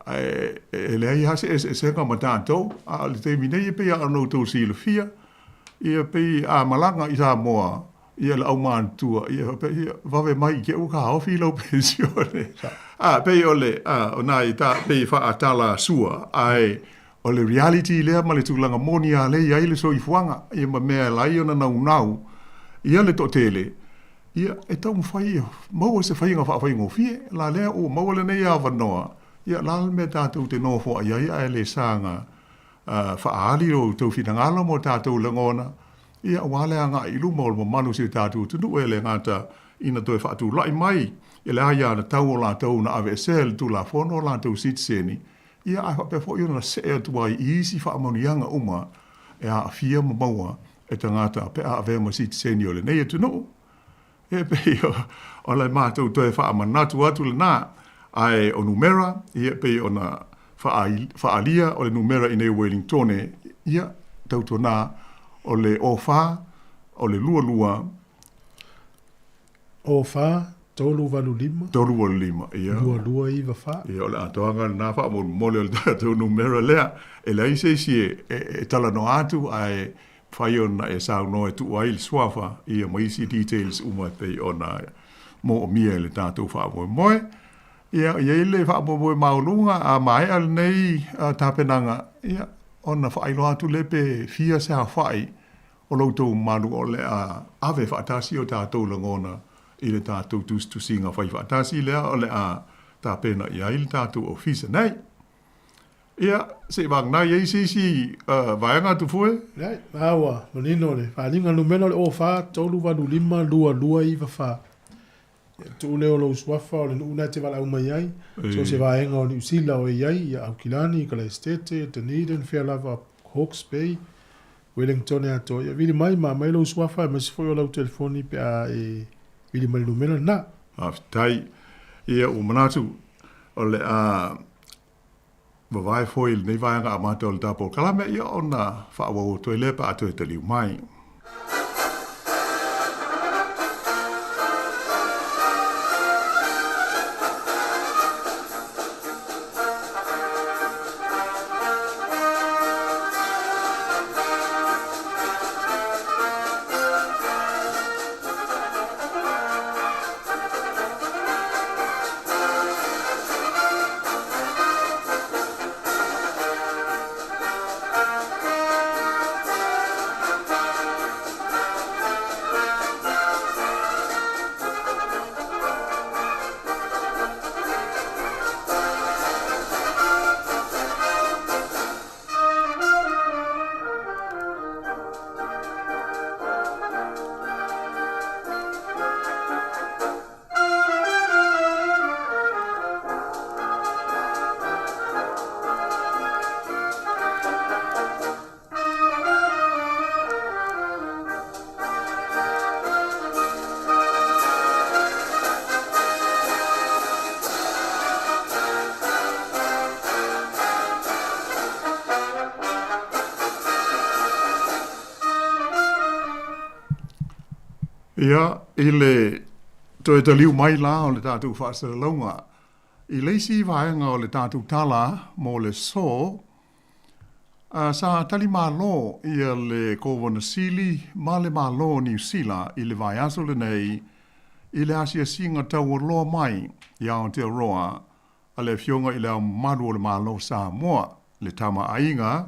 S16: ae e leai lava se eseesega ma tatou, a o le taimi nei e pei lava ona outou silafia, ia pei a malaga i Samoa, ia le aumatutua, ia faapea, ia vave mai i te i ua taofi lau penisione. A, pei o le, a, o nai ta, pei e faatala sua, ae O le reality lea ma le tulaga moni a lea e i ai le soifuaga, ia ma mea e ala ai ona naunau ia le toatele, ia e taumafai ia maua se faiga faafaigofie. La lea ua maua lenei avanoa, ia la le mea tatou te nofoai ai ae le saga faaali lo outou finagalo ma o tatou lagona, ia aua le agai i luma o le mamalu o si o tatou atunuu e le gata ina toe faatulai mai i le aiatatau o latou na aveesea e le Tulafono o latou sitiseni, Ia, ae faapea foi ona see atu ai i isi faamanuiaga uma e aafia ma maua e tagata pe a avea ma sitiseni o lenei atunuu. E pei o le matou toe faamanatu atu lena. Ae o numera, ia, e pei ona faaalia o le numera i nei Welingtone, ia, tautuana, o le 04, o le 22,
S1: 04, 385.
S16: 385, ia.
S1: 2294.
S16: Ia, o le atoaga lena faamolemole o le tatou numera lea. E leai se isi e talanoa atu, ae mafai ona e saunoa e tuu ai le suafa, ia, ma isi details uma e pei ona moomia e le tatou faamoemoe. Ia, e i ai le faamoemoe maualuga, a maea lenei tapenaga, ia, ona faailoa atu lea pe fia se aofai o lo outou mamalu o le a ave faatasi o tatou lagona i le tatou tusitusiga fai faatasi lea o le a tapena i ai le tatou ofisa nei. Ia, seiavagana e i ai se isi vaega Tufue?
S1: Leai, a ua manino le faaaliga numera o le 04 385 2294. Ia, tuu lea o lou suafa o le nuu lena e te valaau mai ai, so o se vaega o Niu Sila o e i ai, ia Aukilani, Kalaesetete, Dunedin, fea lava, Hawke's Bay, Wellington e atoa. Ia vili mai ma aumai lou suafa aemaise foi o lau telefoni pe a e vili mai le numera lena.
S16: Faafetai. Ia, ua manatu o le a vavae foi i lenei vaega amata o le ta polokalame, ia ona faaauau atu ai lea pe a toe taliu mai. Ia, i le toe taliu mai la o le tatou faasalalauga i le isi vaega o le tatou tala mo le so, sa tali malo ia le Kovana Sili ma le Malo o Niu Sila i le vaiaso lenei i le asiasiga taualoa mai i Aotearoa a le Afioga i Le Ao Mamalu o le Malo o Samoa, le Tama a Aiga,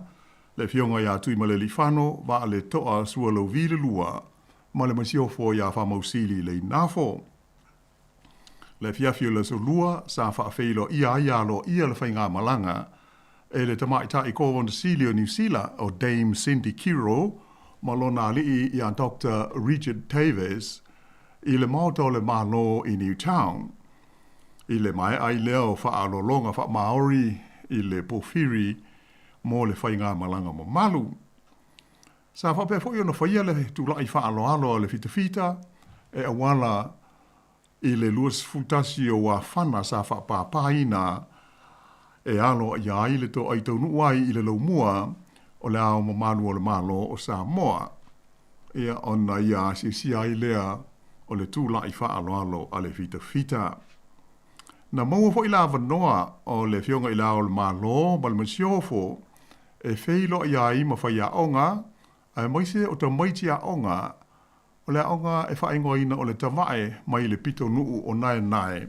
S16: le Afioga ia Tuimalealiifano Vaaleto'a Sualauvi le Lua, ma le Masiofo ia Faamausili Leinafo. Le afiafi o le Aso Lua sa faafeiloaia ai aloaia le faigamalaga e le Tamaitai Kovana Sili o Niu Sila o Dame Cindy Kiro ma lona alii ia Doctor Richard Davis i le Maota o le Malo i Newtown. I le maea ai lea o faaaloaloga faamaori i le pōwhiri mo le faigamalaga mamalu. Sa faapea foi ona faia le tula'i faaaloalo a le fitafita e auala i le 21 o Uafana sa faapāpāina e aloaia ai le toai taunuu ai i le laumua o le Ao Mamalu o le Malo o Samoa, ia ona ia asiasia ai lea o le tula'i faaaloalo a le fitafita. Na maua foi le avanoa o le Afioga i le Ao o le Malo ma le Masiofo e feiloai ai ma faiaoga aemaise o tamaiti aoga o le aoga e faaigoaina o le Tavae mai le pitonuu o Naenae.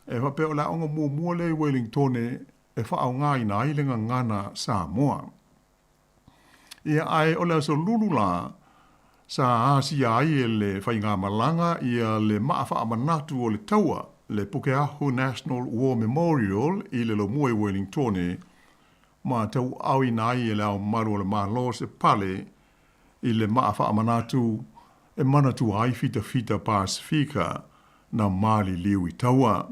S16: E faapea o le aoga muamua lea i Welingtone e faaaogaina ai le gagana Samoa. Ia, ae o le Aso Lulu la, sa asia ai e le faigamalaga ia le maa faamanatu o le taua, le Pukeahu National War Memorial i le Lomua i Welingtone, ma tauaaoina ai e le Ao Mamalu o le Malo se pale i le maa faamanatu e manatua ai fitafita Pasefika na maliliu i taua.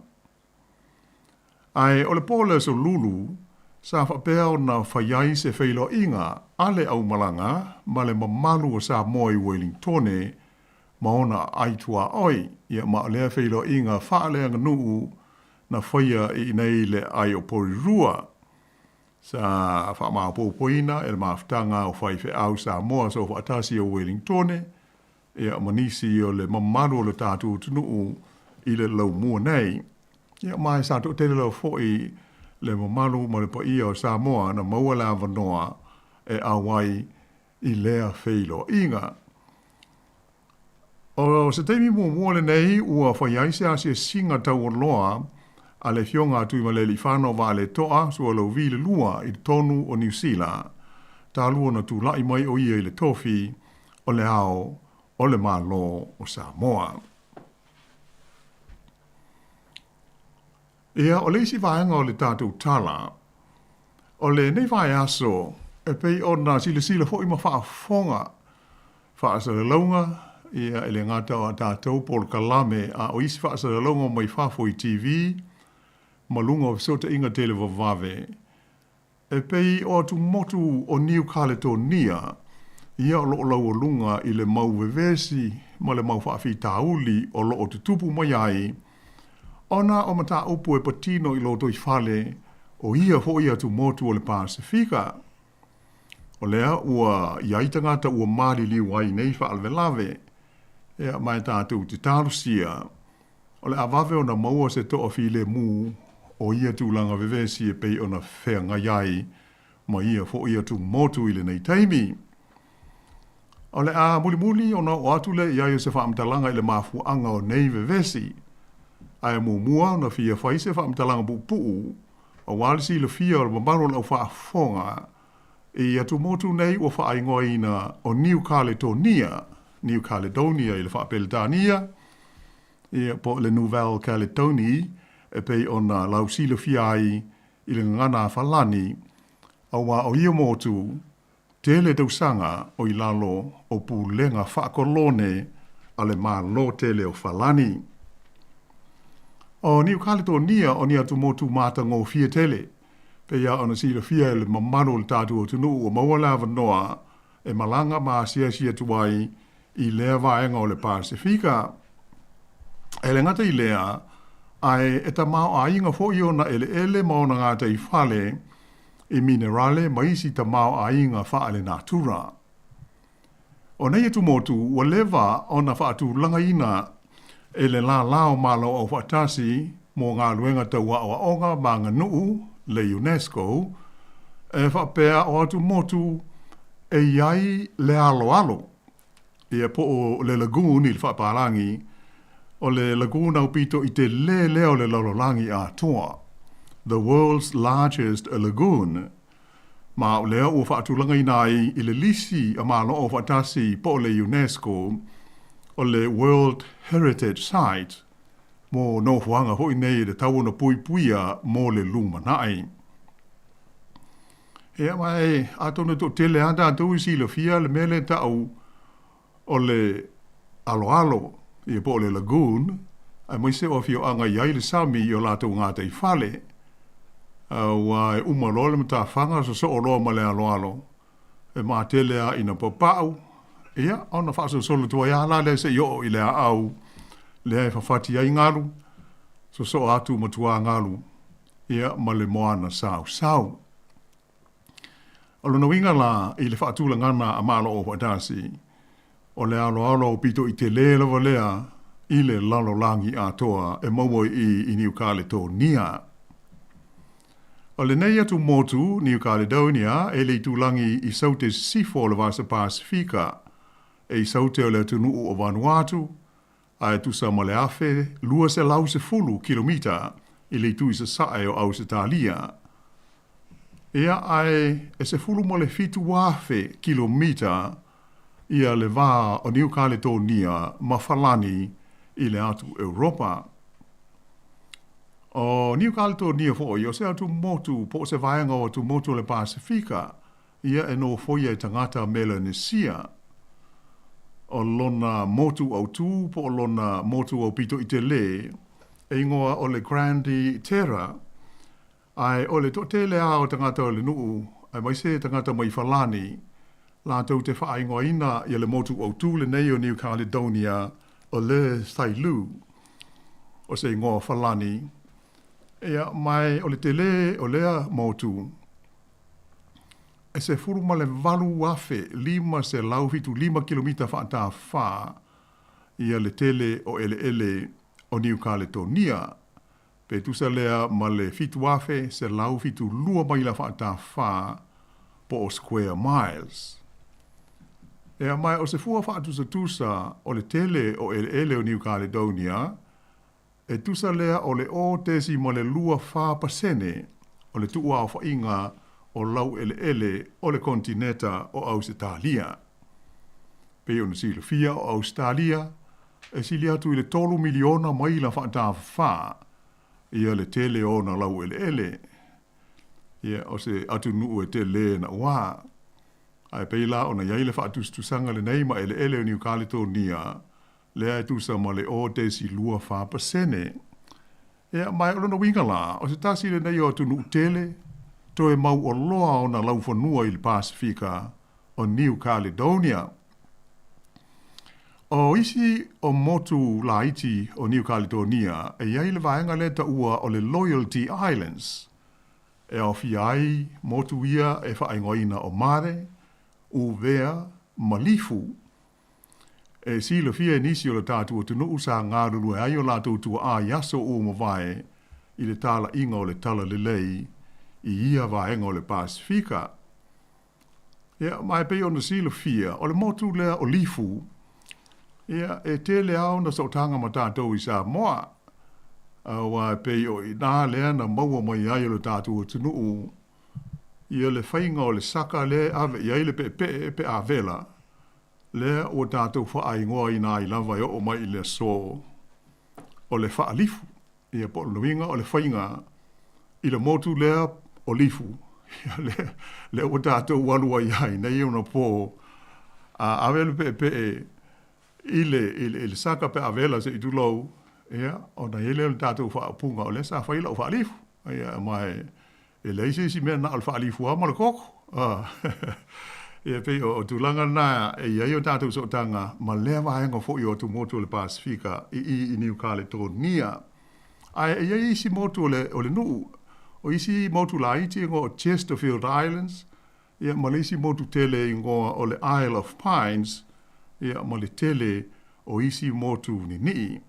S16: Ae o le po o le Aso Lulu, sa faapea ona fai ai se feiloaiga a le aumalaga ma le mamalu o Samoa i Uelingtone ma ona aai tuaoi, ia ma o lea feiloaiga faaleaganuu na faia i inei i le aai o Porirua. Sa faamaopoopoina e le mafutaga o faifeau Samoa Soofaatasi o Uelingitone, ia ma nisi o le mamalu o le tatou atunuu i le laumua nei. Ia ma sa toatele lava foi le mamalu ma le paia o Samoa na maua le avanoa e auai i lea feiloaiga. O se taimi muamua lenei ua fai ai se asiasiga taualoa a le Afioga a Tuimalealiifano Vaaletoa Sualauvi le Lua i totonu o Niu Sila, talu ona tulai mai o ia i le tofi o le Ao o le Malo o Samoa. Ia, o le isi vaega o le tatou tala, o lenei vaiaso, e pei ona silasila foi ma faafofoga faasalalauga, ia, e le gata o a tatou polokalame, a o isi faasalalauga mai fafo i TV ma luga o fesootaiga televavave, E pei o atumotu o Niu Kaletonia, ia o lo o laualuga i le mau vevesi ma le mau faafitauli o lo o tutupu mai ai, ona o mataupu e patino i lotoifale o ia foi atumotu o le Pasefika. O lea ua i ai tagata ua maliliu ai nei faalavelave, ia ma e tatou te talosia O le a vave ona maua se toafilemu o ia tulaga vevesi e pei ona feagai ai ma ia foi atumotu i lenei taimi. O le a mulimuli ona oo atu lea i ai o se faamatalaga i le mafuaaga o nei vevesi. Ae muamua ona fia fai se faamatalaga puupuu aua le silafia o le mamalu o le aufaafofoga i atumotu nei ua faaigoaina o Niu Kaletonia, New Caledonia i le Faapeletania, Ia, po o le Nouvelle-Calédonie e pei ona lausilafia ai i le gagana a Falani, auā o ia motu, tele tausaga o i lalo o pulega faakolone a le Malo tele o Falani. O Niu Kaletonia o ni atumotu matagofie tele, pei lava ona silafia e le mamalu o le tatou atunuu ua maua le avanoa e malaga ma asiasi atu ai i lea vaega o le Pasefika. E le gata i lea, ae e tamaoaiga foi ona eleele ma ona gataifale i minerale ma isi tamaoaiga faalenatura. O nei atumotu ua leva ona faatulagaina e le lālā o Malo Aufaatasi mo Galuega Tau Aoaoga ma Aganuu, le UNESCO, e faapea o atumotu e i ai le aloalo, ia po o le lagoon i le faapalagi, o le lagoon aupito i telē lea o le lalolagi atoa, the world's largest lagoon, ma o lea ua faatulagaina ai i le lisi a Malo Aufaatasi po o le UNESCO o le World Heritage Site mo nofoaga foi nei e tatau ona puipuia mo le lumanai. Ia, ma e, atonu e toatele lava tatou e silafia le mea lea e tau o le aloalo, ia po o le lagoon, aemaise o afioaga i ai le sami i o latou gataifale, aua e uma loa le matafaga sosoo loa ma le aloalo, e matele lava ina papau, ia, ona faasolosolo atu ai lava la lea seia oo i le aau lea e fafati ai galu, sosoo atu ma tuagalu, ia, ma le moana sausau. O lona uiga la i le faatulagana a Malo Aufaatasi, o le aloalo aupito i tele lava lea i le lalolagi atoa e maua i i Niu Kaletonia. O lenei atumotu, New Caledonia, e le itulagi i Saute Sisifo o le Vasa Pasefika, e i Saute o le atunuu o Vanuatu, a e tusa ma le 1210 kilomita i le itu i sasae o Ausetalia. Ia, ae e 17,000 kilomita ia le va o Niu Kaletonia ma Falani i le atu Europa. O Niu Kaletonia foi, o se atumotu po o se vaega o atumotu o le Pasefika, ia e nofoia e tagata Melanesia. O lona motu autū po o lona motu aupito i telē, e igoa o le Grande Terre, ae o le toatele lava o tagata o le nuu, aemaise tagata mai Falani, latou te faaigoaina ia le motu autū lenei o New Caledonia o Le Sailou, o se igoa Falani. Ia, ma o le telē o lea motu, e 18,575 kilomita faatafā ia le tele o eleele o Niu Kaletonia, pe tusa lea ma le 7,172 maila faatafā po o square miles. Ea, ma o se fua faatusatusa o le tele o eleele o Niu Kaledonia, e tusa lea o le 0.24% o le tuuaofaiga o laueleele o le konetineta o Ausetalia. Pei ona silafia o Ausetalia, e sili atu i le 3 miliona maila faatafafa ia le tele o ona laueleele. Ia, o se atunuu e telē naʻuā. Ae pei la ona i ai le faatusatusaga lenei ma eleele o Niu Kaletonia, lea e tusa ma le 0.24%. Ia, ma o lona uiga la, o se tasi lenei o atunuu tele, toe mauoloa ona laufanua i le Pasefika o New Caledonia. O isi o motu laiti o New Caledonia e i ai le vaega lea taua o le Loyalty Islands, e aofia ai motu ia e faaigoaina o Mare, Uvea ma Lifu. E silafia e nisi o le tatou atunuu sa galulue ai o latou tuaa i aso ua mavae i le talaiga o le talalelei i ia vaega o le Pasefika. Ia, ma e pei ona silafia, o le motu lea o Lifu, ia, e tele lava ona sootaga ma tatou i Samoa, aua e pei o i ina lea na maua mai ai e lo tatou atunuu ia le faiga o le saka lea e ave i ai le peepee pe a vela, lea ua tatou faaigoaina ai lava e oo mai i le aso o le faalifu. Ia, po o lona uiga o le faiga i le motu lea o Lifu, ia, lea, lea ua tatou alu ai ai nei ona po, a ave le peepee i le, i le, i le saka pe a vela se i tulou, ia, ona i ai lea o le tatou faaupuga, o lea sa fai lau faalifu. Ia, ma e, e leai se isi mea na o le faalifu lava ma le koko. Ia, e pei o, o tulaga na e i ai o tatou sootaga ma lea vaega foi o atumotu o le Pasefika i i i Niu Kaletonia. Ae e i ai isi motu o le, o le nuu, o isi motu laiti e igoa o Chesterfield Islands, ia ma le isi motu tele e igoa o le Isle of Pines, ia ma le tele o isi motu ninii.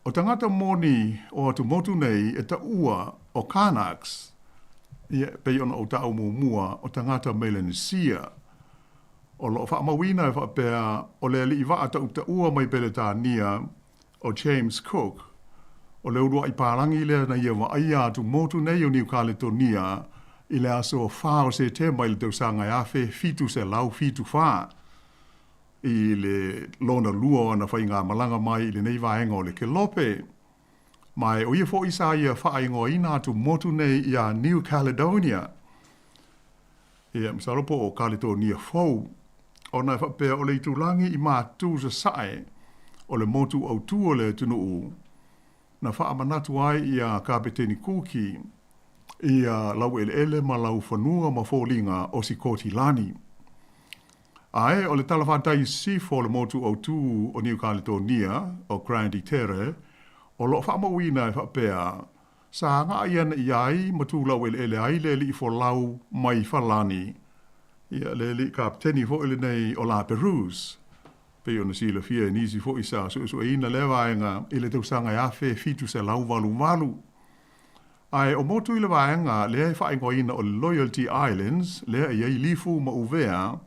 S16: O tagata moni o atumotu nei e taua o Kanaks, ia, e pei ona ou taʻu muamua, o tagata Melanesia. O lo o faamauina e faapea o le alii vaa tautaua mai Peretania o James Cook, o le uluai palagi lea na ia vaaia atumotu nei o Niu Kaletonia i le aso 4 o Setema i le tausaga e 1774. I le lona lua o ana faigamalaga mai i lenei vaega o le kelope. Ma o ia foi sa ia faaigoaina atu motu nei iā New Caledonia. Ia, masalo po o Kaletonia Fou, ona e faapea o le itulagi i matu sasae o le motu autū o le atunuu, na faamanatu ai iā Kapeteni Kuki ia laueleele ma laufanua ma foliga o Sikotilani. Ae o le talafatai i sisifo o le motu autū o Niu Kaletonia, o Grande Terre, o lo o faamauina e faapea, sa agai ane i ai ma tu laueleele ai le alii folau mai Falani, ia le alii kapeteni foi lenei o La Perouse. Pei ona silafia e nisi foi sa suesueina lea vaega i le tausaga e 1788. Ae o motu i le vaega lea e faaigoaina o le Loyalty Islands, lea e i ai Lifu ma Uvea,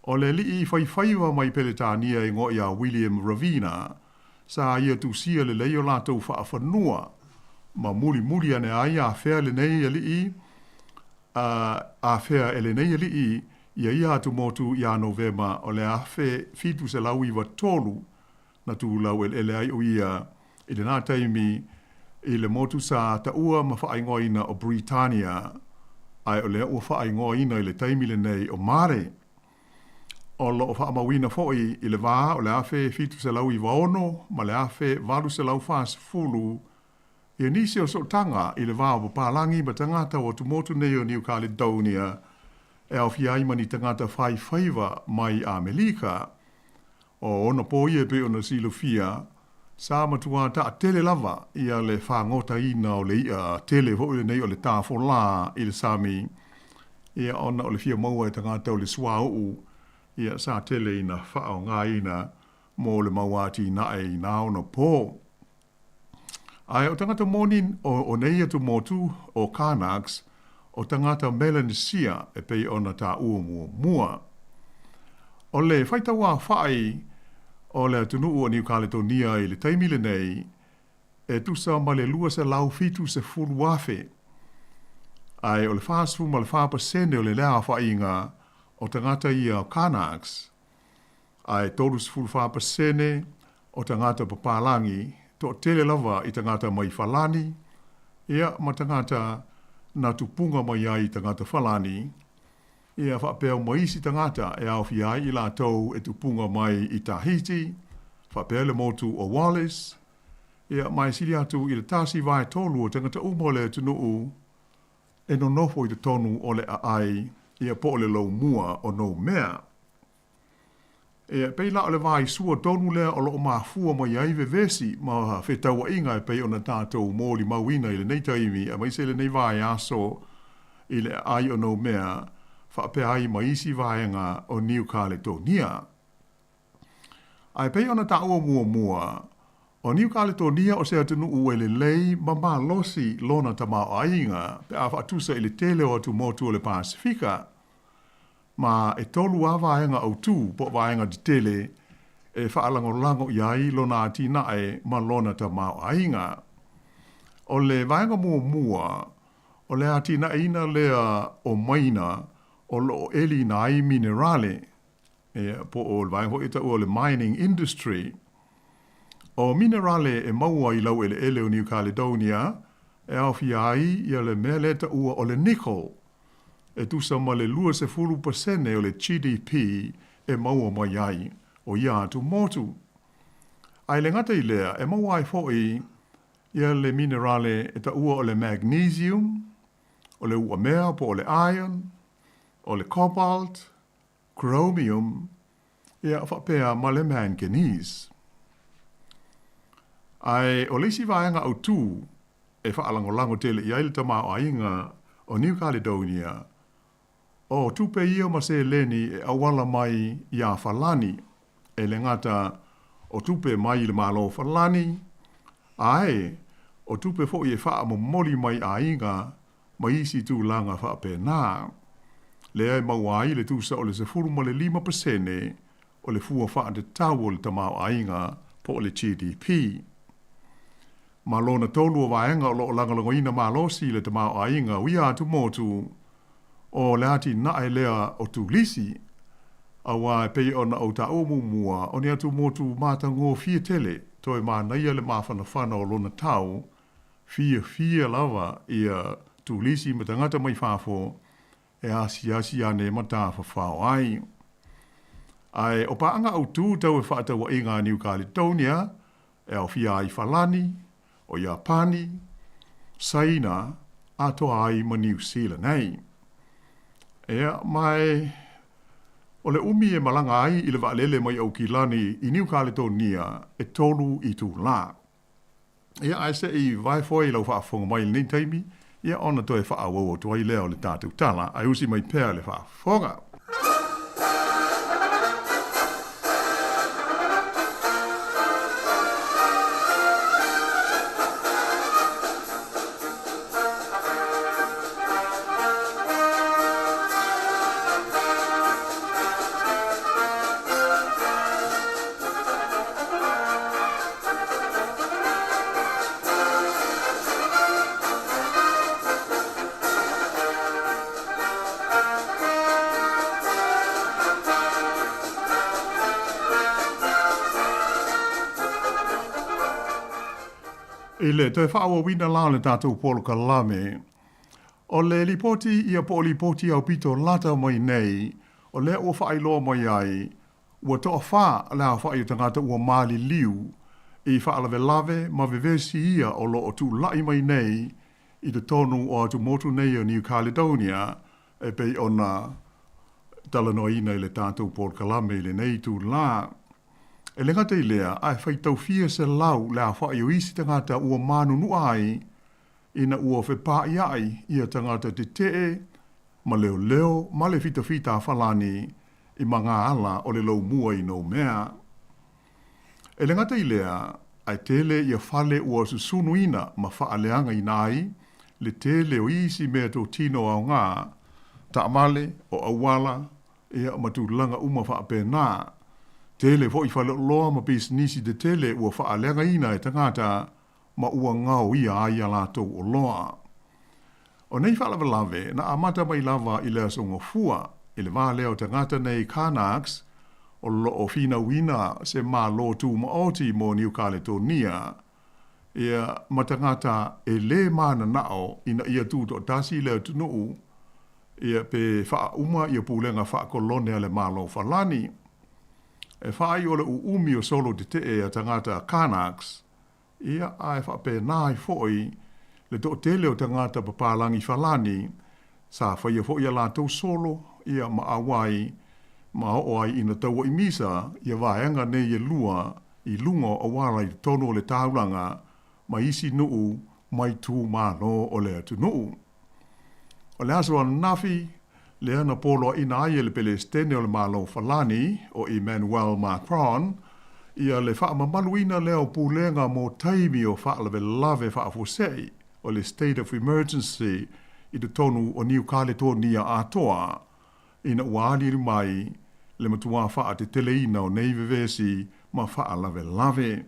S16: o le alii faifaiva mai Peretania e igoa ia William Ravina, sa ia tusia lelei o latou faafanua, ma mulimuli ane ai afea lenei alii, a afea e lenei alii ia ia atumotu iā Novema o le 1793, na tulau eleele ai o ia i lena taimi i le motu sa taua ma faaigoaina o Britannia, ae o lea ua faaigoaina i le taimi lenei o Mare. O lo o faamauina foi i le va o le 1796 ma le 1840 ia nisi o sootaga i le va o papalagi ma tagata o atumotu nei o Niu Kaledonia e aofia ai ma ni tagata faifaiva mai Amelika. O ona po ia e pei ona silafia, Sa matua taatele lava ia le fagotaina o le i'a tele foi lenei o le tafolā i le sami, ia ona o le fia maua e tagata o le suauu, ia sa tele ina faaaogaina mo le mau atinae i na ona po. Ae o tagata moni o nei atumotu o Kanaks, o tagata Melanesia e pei ona taua muamua. O le faitauaofai o le atunuu o Niu Kaletonia i le taimi lenei, e tusa ma le 270,000, ae o le 44% o le aofaiga o tagata ia o Kanaks, ae 34% o tagata papalagi, toatele lava i tagata mai Falani, ia ma tagata na tupuga mai ai i tagata Falani, ia faapea ma isi tagata e aofia ai i latou e tupuga mai i Tahiti, faapea le motu o Wallis, ia ma e sili atu i le tasi vaetolu o tagata uma o le atunuu e nonofo i totonu o le aai, ia po o le Loumua o Noumea. E pei la o le vaisua tonu lea o lo o mafua mai ai vevesi ma fetauaiga e pei ona tatou molimauina i lenei taimi aemaise lenei vaiaso i le aai o Noumea faapea ai ma isi vaega o Niu Kaletonia. Ae pei ona taua muamua, o Niu Kaletonia o se atunuu e lelei ma malosi lona tamaoaiga pe a faatusa i le tele o atumotu o le Pasefika. Ma e tolu lava vaega autū po o vaega tetele e faalagolago i ai lona atinae ma lona tamaoaiga. O le vaega muamua, o le atinaeina lea o maina o lo o eliina ai minerale, ia, po o le vaega foi e taua o le mining industry. O minerale e maua i laueleele o New Caledonia e aofia ai ia le mea lea e taua o le nickel, e tusa ma le 20% o le GDP e maua mai ai o ia atumotu. Ae le gata i lea, e maua ai foi ia le minerale e taua o le magnesium, o le uamea po o le iron, o le cobalt, chromium, ia faapea ma le manganese. Ae o le isi vaega autū e faalagolago tele i ai le tamaoaiga o New Caledonia, o tupe ia ma seleni e auala mai iā Falani, e le gata o tupe mai i le Malo o Falani, ae o tupe foi e faamomoli mai aiga ma isi tulaga faapena, lea e maua ai le tusa o le 15% o le fua faatatau o le tamaoaiga po o le GDP. Ma lona tolu o vaega o lo o lagolagoina malosi le tamaoaiga o ia atumotu, o le atinae lea o turisi, aua e pei ona ou taua muamua, o ni atumotu matagofie tele, toe manaia le mafanafana o lona tau, fiafia lava ia turisi ma tagata mai fafo e asiasi ane ma tafafao ai. Ae o paaga autū tau fefaatauaiga a Niu Kaletonia e aofia ai Falani, o Iapani, Saina, atoa ai ma Niu Sila nei. Ea, ma e o le umi e malaga ai i le vaalele mai Aukilani i Niu Kaletonia e tolu itulā. Ia, ae se i vae foe i lau faafofoga mai i lenei taimi, ia ona toe faaauau atu ai lea o le tatou tala, ae usi mai pea le faafofoga. I le toe faaauauina la o le tatou polokalame, o le lipoti ia po o lipoti aupito lata mai nei, o lea ua faailoa mai ai Ua toafa le aofai o tagata ua maliliu i faalavelave ma vevesi ia o lo o tulai mai nei i totonu o atumotu nei o New Caledonia e pei ona talanoaina i le tatou polokalame i lenei itulā. E le gata i lea, ae faitau fia selau le aofaʻi o isi tagata ua manunuʻa ai ina ua fepaʻiaʻi ia tagata tetee ma leoleo ma le fitafita a Falani i magaala o le Laumua i Noumea. E le gata i lea, ae tele ia fale ua susunuina ma faaleagaina ai le tele o isi mea totino aoga, taavale, o auala, ia ma tulaga uma faapena. Tele foi faleoloa ma pisinisi tetele ua faaleagaina e tagata ma ua gaoia ai a latou oloa. O nei faalavelave na amata mai lava i le Aso Gafua, i le va lea o tagata nei Kanaks o lo o finauina se Malo Tumaoti mo Niu Kaletonia, ia, ma tagata e lē mananao ina ia tutoatasi le atunuu, ia, pe faauma ia pulega faakolone a le Malo Falani. E faaiu o le uumi o solo tetee a tagata Kanaks, Ia, a e faapena ai foi le toatele o tagata papalagi falani, sa faia foi a latou solo, ia, ma auai, ma oo ai ina tauaʻi misa ia vaega nei e lua i luga o auala i totonu o le taulaga ma isi nuu ma itumalo o le atunuu. O le aso ananafi, lea na poloaʻina ai e le Pelesitene o le Malo Falani, o Emmanuel Macron, ia le faamamaluina lea o pulega mo taimi o faalavelave faafuasei, o le State of Emergency, i totonu o Niu Kaletonia atoa, ina ua aliali mai le matuā faateteleina o nei vevesi ma faalavelave.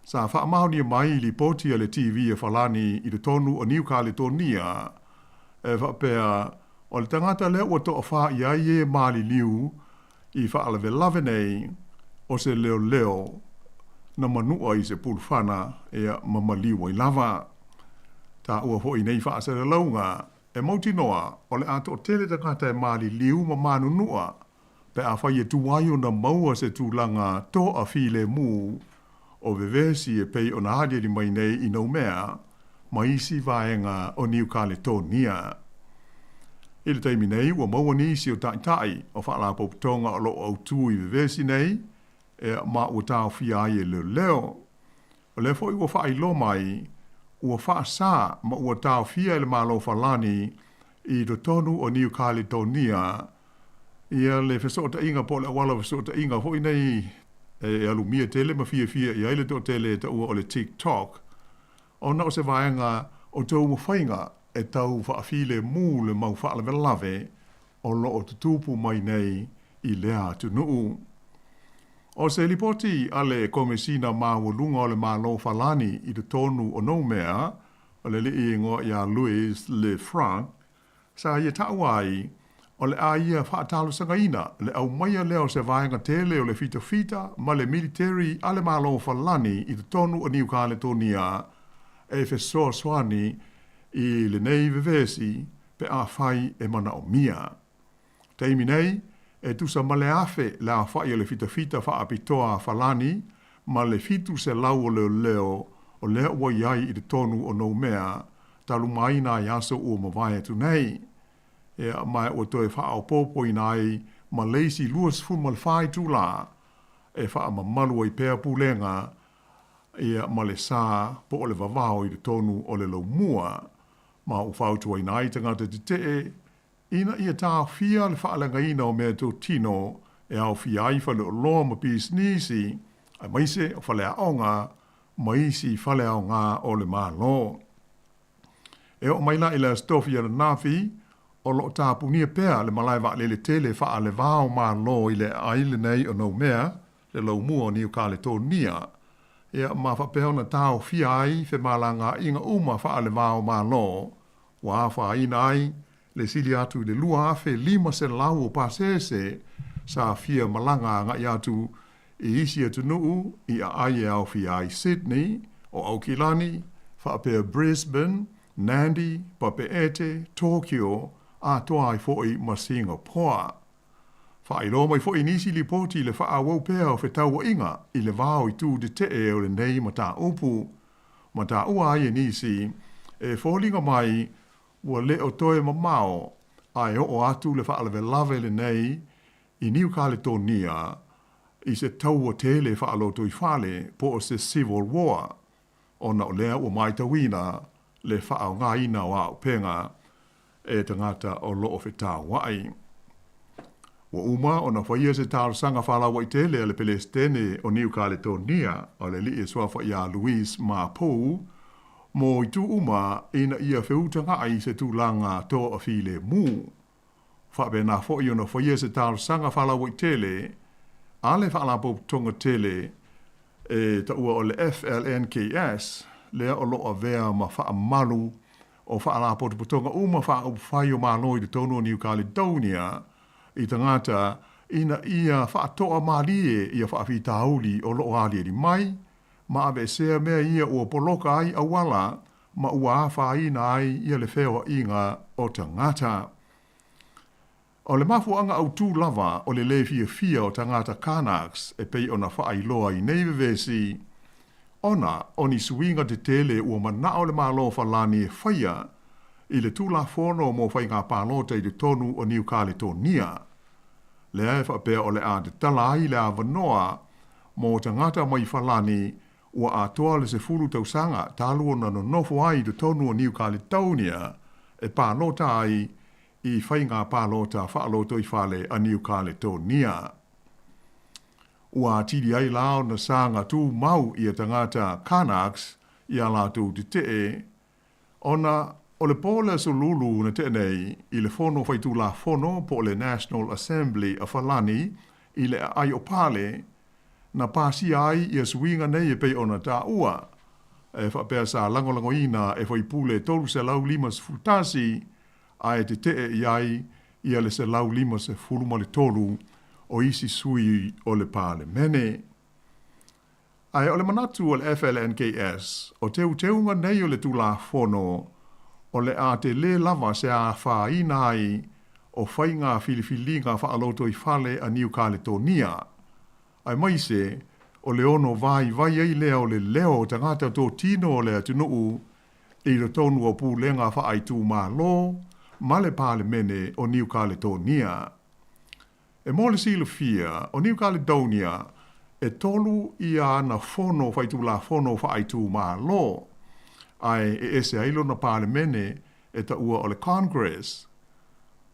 S16: Sa faamaonia mai i lipoti a le TV a Falani i totonu o Niu Kaletonia, e faapea, o le tagata lea ua toafa i ai e maliliu i faalavelave nei, o se leoleo na manua i se pulufana, ia, ma maliu ai lava. Taua foi nei faasalalauga, e mautinoa o le a toatele tagata e maliliu ma manunua Pe afai e tuai ona maua se tulaga toafilemu o vevesi e pei ona aliali mai nei i Noumea ma isi vaega o Niu Kaletonia. I le taimi nei ua maua nisi o taitai o faalapotopotoga o lo o autū i vevesi nei, ma ua taofia ai e leoleo. O lea foi ua faailoa mai, ua faasā ma ua taofia e le Malo Falani i totonu o Niu Kaletonia ia le fesootaiga po o le auala o fesootaiga foi nei e alumia tele ma fiafia i ai le toatele e taua o le TikTok, ona o se vaega o taumafaiga e tau faafilemu le mau faalavelave o lo o tutupu mai nei i lea atunuu. O se lipoti a le Komesina Maualuga o le Malo Falani i totonu o Noumea, o le alii igoa ia Louis Le Franc, sa ia taua ai, o le a ia faatalosagaina le aumaia lea o se vaega tele o le fitafita ma le militeri a le Malo Falani i totonu o Niu Kaletonia e fesoasoani i lenei vevesi pe afai e manaomia. Taimi nei, e tusa ma le 1000 le aofaʻi o le fitafita faapitoa a Falani ma le 700 o leoleo o lea ua i ai i totonu o Noumea talu mai nai aso ua mavae atu nei. Ea, ma ua toe faaopoopoina ai ma le isi 24 itulā e faamamalu ai pea pulega ia ma le sa po o le vavao i totonu o le laumua ma ua fautuaina ai tagata tetee ina ia taofia le faaleagaina o meatotino e aofia ai faleoloa ma pisinisi, aemaise o faleaoga ma isi faleaoga o le Malo. E oo mai la i le Aso Tofi ananafi, o lo o tapunia pea le malae vaalele tele faale-va o Malo i le aai lenei o Noumea, le laumua o Niu Kaletonia, ia ma faapea ona taofia ai femalagaaiga uma faale-va o Malo, ua afaina ai le sili atu i le 2,500 o pasese sa fia malaga agai atu i isi atunuu i aai e aofia ai Sydney, o Aukilani, faapea Brisbane, Nandi, Papeete, Tokyo, atoa ai foi ma Singapore. Faailoa mai foi nisi lipoti i le faaauau pea o fetauaiga i le va o itu tetee o lenei mataupu. Ma taua ai e nisi, e foliga mai ua le o toe mamao ae oo atu le faalavelave lenei i Niu Kaletonia. i se taua tele faalotoifale po o se civil war, ona o lea ua matauina le faaaogaina o auupega e tagata o lo o fetauai. Ua uma ona faia se talosaga faalauaitele a le Pelesitene o Niu Kaletonia, o le alii e suafa ia Louis Mapou, mo itu uma ina ia feutagaʻi i se tulaga toafilemu. Faapena foi ona faia se talosaga faalauaitele a le Faalapotopotoga tele e taua o le FLNKS, lea o lo o avea ma faamalu o faalapotopotoga uma faaupufai o Malo i totonu o New Caledonia i tagata ina ia faatoamalie ia faafitauli o lo o aliali mai ma aveesea mea ia ua poloka ai auala ma ua afaina ai ia le feoaiga o tagata. O le mafuaaga autū lava o le lē fiafia o tagata Kanaks e pei ona faailoa i nei vevesi, ona o ni suiga tetele ua manao le Malo o Falani e faia i le Tulafono mo Faiga Palota i totonu o Niu Kaletonia, lea e faapea o le a tatala ai le avanoa mo tagata mai Falani ua atoa le 10 tausaga talu ona nonofo ai i totonu o Niu Kaletonia e palota ai i faiga palota faalotoifale a Niu Kaletonia. Ua atili ai la ona saga tumau ia tagata Kanaks i a latou tetee, ona o le po o le Aso Lulu na tea nei i le Fono Faitulafono po o le National Assembly a Falani i le aai o Pale, na pasia ai ia suiga nei e pei ona taua, e faapea sa lagolagoina e faipule 351 ae tetee i ai ia le 153 o isi sui o le Palemene. Ae o le manatu o le FLNKS, o teuteuga nei o le Tulafono o le a telē lava se afaina ai o faiga filifiliga faalotoifale a Niu Kaletonia, aemaise o le ono vaivai ai lea o le leo o tagata totino o le atunuu i totonu o pulega faaitumalo ma le Palemene o Niu Kaletonia. E mo le silafia, o Niu Kaledonia e tolu ia ana fono faitulafono faaitumalo, ae e ese ai lona Palemene e taua o le Congress.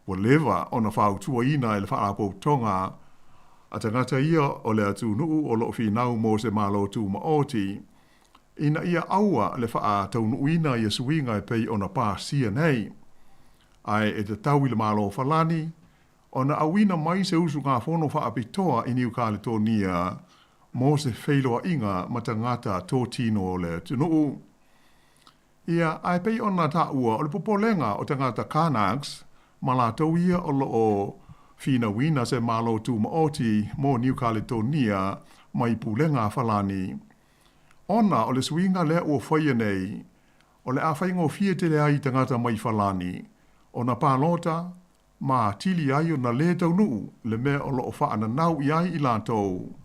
S16: Ua leva ona fautuaina e le Faalapotopotoga a tagata ia o le atunuu o lo o finau mo se Malo Tumaoti ina ia aua le faataunuuina ia suiga e pei ona pasia nei, ae e tatau i le Malo o Falani ona auina mai se usugafono faapitoa i Niu Kaletonia mo se feiloaiga ma tagata totino o le atunuu. Ia, ae pei ona taua, o le popolega o tagata Kanaks ma latou ia o lo o finauina se Malo Tumaoti mo Niu Kaletonia mai pulega a Falani, ona o le suiga lea ua faia nei, o le a faigofie tele ai i tagata mai Falani ona palota ma atili ai ona lē taunuu le mea o lo o faananau i ai i latou,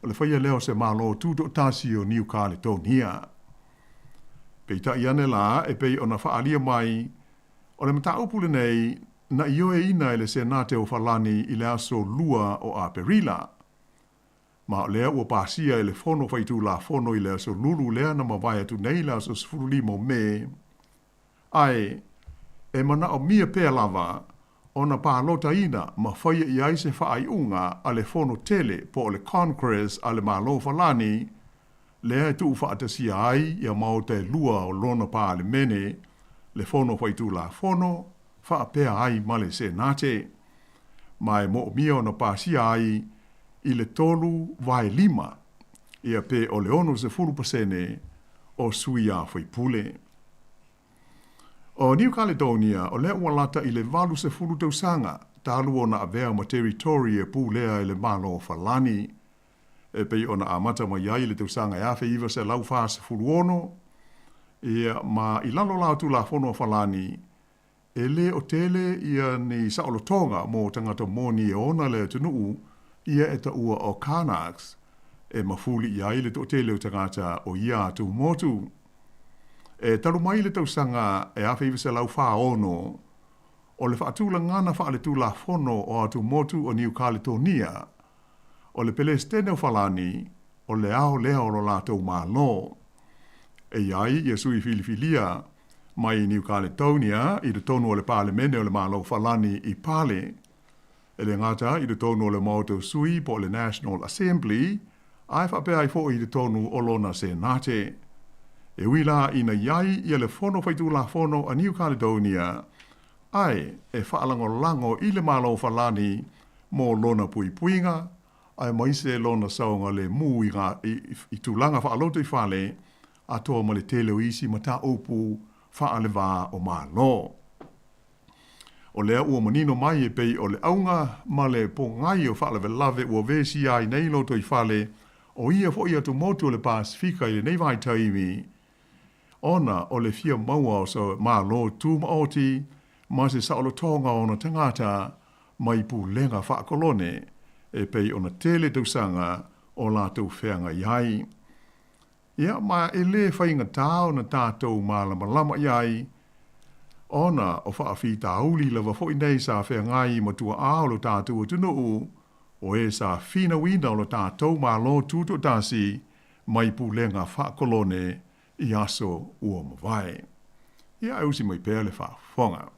S16: o le faia lea o se Malo Tutoatasi o Niu Kaletonia. Peitai ane la, e pei ona faaalia mai, o le mataupu lenei na ioeina e le Senate o Falani i le aso 2 o Aperila. Ma o lea ua pasia e le Fono Faitulafono i le aso Lulu lea na mavae atu nei le aso 15 o Me, Ae, e manaomia pea lava ona palotaina ma faia i ai se faaiuga a le Fono Tele po o le Congress a le Malo Falani, lea e tuufaatasia ai ia maota e lua o lona Palemene, le Fono Faitulafono faapea ai ma le Senate, ma e moomia ona pasia ai i le 3/5, ia pe o le 60% o sui a faipule. O New Caledonia, o lea ua lata i le 80 tausaga talu ona avea ma territory e pulea e le Malo o Falani, e pei ona amata mai ai i le tausaga e 1946, ia, ma i lalo la o Tulafono a Falani, E lē o tele ia ni saolotoga mo tagata moni e ona le atunuu ia e taua o Kanaks, e mafuli i ai le toatele o tagata o ia atu motu. E talu mai le tausaga e 1946, o le faatulagana faaletulafono o atu motu o Niu Kaletonia, o le Pelesitene o Falani, o le ao lea o lo latou Malo. E i ai ia sui filifilia mai Niu Kaletonia i totonu o le Palemene o le Malo o Falani i Pale. E le gata i totonu o le Maota o Sui po o le National Assembly, ae faapea ai foi i totonu o lona Senate. E ui la ina i ai ia le Fono Faitulafono a Niu Kaledonia, ae e faalagolago i le Malo o Falani mo lona puipuiga, aemaise lona saogalemu i i tulaga faalotoifale, atoa ma le tele o isi mataupu faale-va o Malo. O lea ua manino mai e pei o le auga ma le pogai o faalavelave ua vesia ai nei lotoifale o ia foi atumotu o le Pasefika i lenei vaitaimi, ona o le fia maua o se Malo tumaoti ma se saolotoga o ona tagata mai pulega faakolone e pei ona tele tausaga o latou feagai ai. Ia, ma e lē faigata ona tatou malamalama i ai, ona o faafitauli lava foi nei sa feagai ma tua'a o lo tatou atunuu, o e sa finauina o lo tatou Malo Tutoatasi mai pulega faakolone i aso ua mavae. Ia, ae usi mai pea le faafofoga.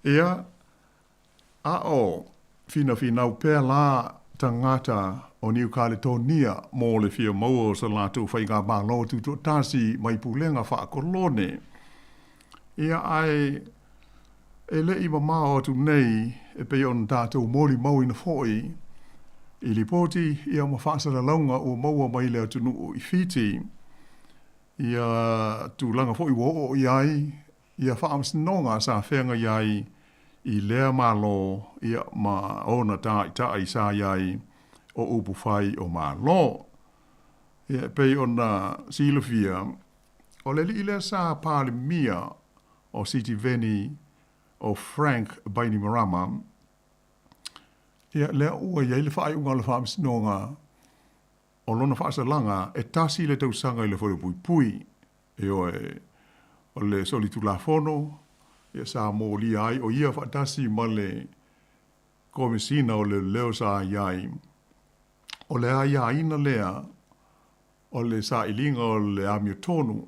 S16: Ia, a o finafinau pea la tagata o Niu Kaletonia mo le fia maua o sa latou faigamalo tutoatasi mai pulega faakolone. Ia, ae e le i mamao atu nei e pei ona tatou molimauina foi i lipoti ia ma faasalalauga ua maua mai le atunuu i Fiti, ia tulaga foi ua oo i ai ia faamasinoga sa feagai ai i lea Malo ia ma ona tāitaʻi sa i ai o upu fai o Malo. Ia e pei ona silafia, o le alii lea sa Palemia o Sitiveni o Frank Bainimarama, ia lea ua i ai le faaiuga o le Faamasinoga o lona faasalaga e tasi le tausaga i le falepuipui. Ioe, o le solitulafono ia sa molia ai o ia faatasi ma le Komesina o Leoleo sa i ai. O le aiaina lea o le sailiga o le amiotonu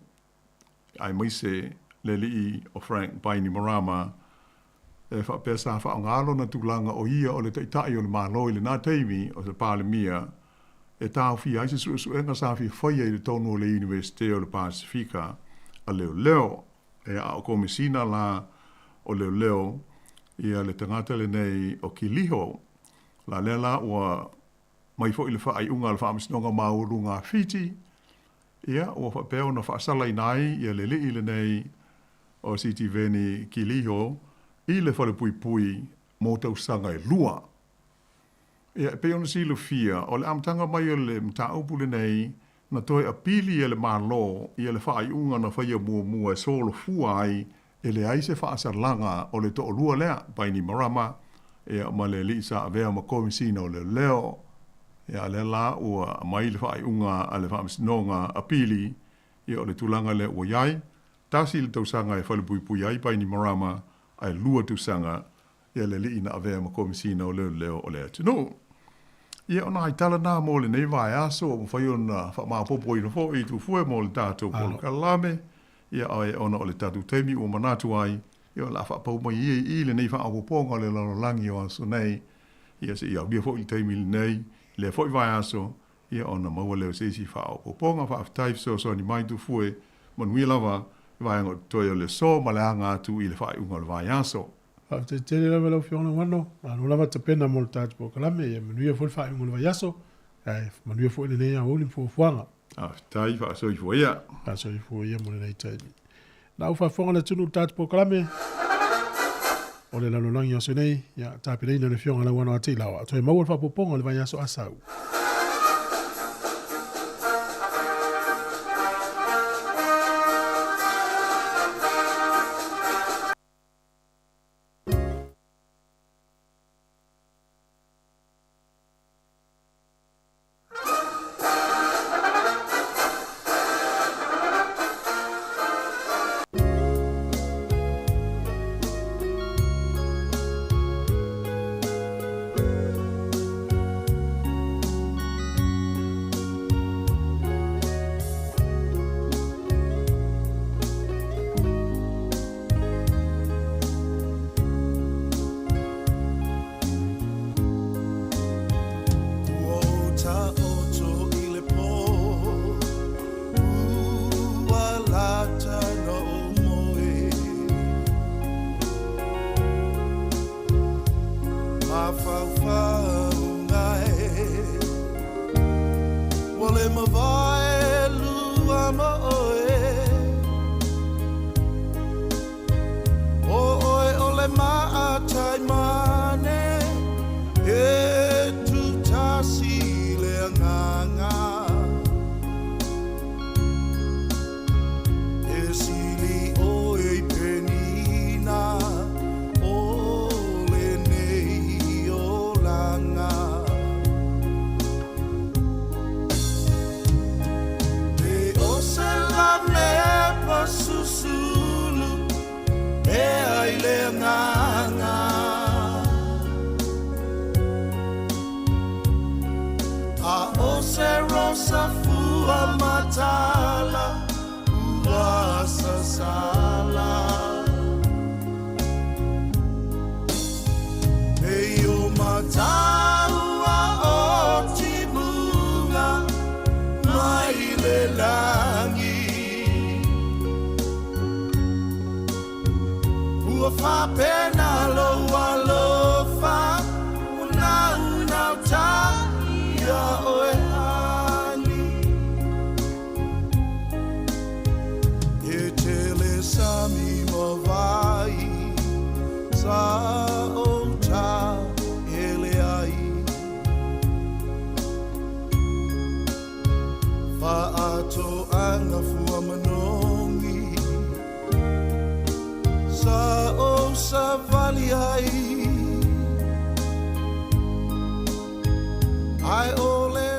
S16: aemaise le alii o Frank Bainimarama e faapea sa faaaoga lona tulaga o ia o le Taitai o le Malo i lena taimi o se Palemia e taofia ai se suesuega sa fia faia i totonu o le Iunivesite o le Pasefika a Leoleo. Ea a o Komesina la o Leoleo ia le tagata lenei o Kiliho la lea la ua mai foi le faaiuga a le Faamasinoga Maualuga a Fiti, ia, ua faapea ona faasalaina ai ia le alii lenei o Sitiveni Kiliho i le falepuipui mo tausaga e lua. Ia, e pei ona silafia, o le amataga mai o le mataupu lenei, na toe apili e le Malo ia le faaiuga na faia muamua e solofua ai e leai se faasalaga o le toalua lea, Bainimarama, ia, ma le alii sa avea ma Komesina o Leoleo. Ia, a lea la ua aumai le faaiuga a le Faamasinoga Apili, ia, o le tulaga lea ua i ai, tasi le tausaga e falepuipui ai Bainimarama, ae lua tausaga ia le alii na avea ma Komesina o Leoleo o le atunuu. Ia, o nai tala na mo lenei vaeaso ua mafai ona faamaopoopoina foi i Tufue mo le tatou polokalame. Ia, ae ona o le tatou taimi ua manatu ai, ia o le a faapau mai ia i i lenei faaopoopoga o le lalolagi o aso nei, ia seia aulia foi le taimi lenei, lea foi vaiaso, ia ona maua lea o se isi faaopoopoga. Faafetai fesoasoani mai Tufue, manuia lava le vaega o totoe o le aso ma le aga atu i le faaiuga o le vaiaso.
S1: Faafetai tele lava lau Afioga Lagano, malo lava tapena mo le tatou polokalame, ia manuia foi le faaiuga o le vaiaso, ae manuia foi lenei aoauli ma fuafuaga.
S16: Faafetai, faasoifua ia.
S1: Faasoifua ia mo lenei taimi. Na au faafofoga le atunuu i le tatou polokalame o le lalolagi o aso nei, ia, tapenaina le Afioga Lauano a Teilaoa, toe maua le faaopoopoga o le vaiaso a sau.
S3: Ua ou taoto i le pō, ua lata na ou moe. Mafaufauga e, ua le mavae lua ma oe. ʻO ʻoe o le maʻataimane e tūtasi i le agaga. E sili ʻoe i penina o lenei olaga. E o se la mepa susulu e ai le agaga. A o se rosa fua matala ua sasala. E o mataua o timuga mai le lagi. Ua faapena lou alofa ua naunau ta ia oe ani. E tele sami ma vai sa ou ta hele ai. Faatoaga fua manogi sa ou savali ai. Ai o le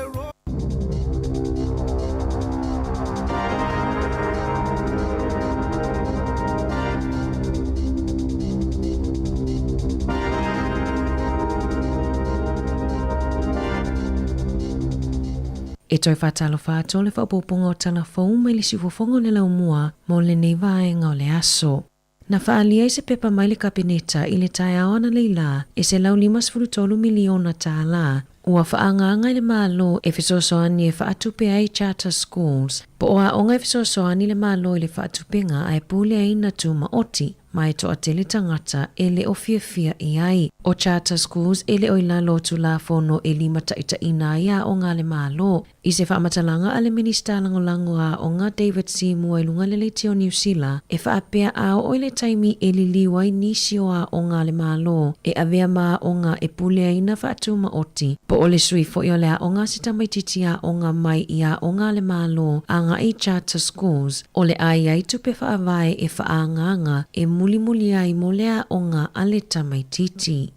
S5: E toe faatalofa atu o le faaopoopoga o tala fou mai le siufofoga o le laumua mo lenei vaega o le aso. Na faaalia ai se pepa mai le Kapeneta i le taeao analeila e $153 miliona tālā ua faaagaaga i le Malo e fesoasoani e faatupe ai charter schools, po o aoga e fesoasoani le Malo i le faatupenga ae puleaina tumaoti ma e toatele tagata e le o fiafia i ai. O charter schools e le o i lalo o Tulafono e limataitaiina ai aoga a le Malo. I se faamatalaga a le Minisita Lagolago a Aoga David Seymour i luga le leitio o Niu Sila, e faapea a oo i le taimi e liliu ai nisi o aoga a le Malo e avea ma aoga e puleaina faatumaoti, po o le sui foi o le aoga a se tamaitiiti aoga mai i aoga a le Malo agai i charter schools, o le a i ai tupe faavae e faaagaaga e mulimuli ai mo le aoga a le tamaitiiti.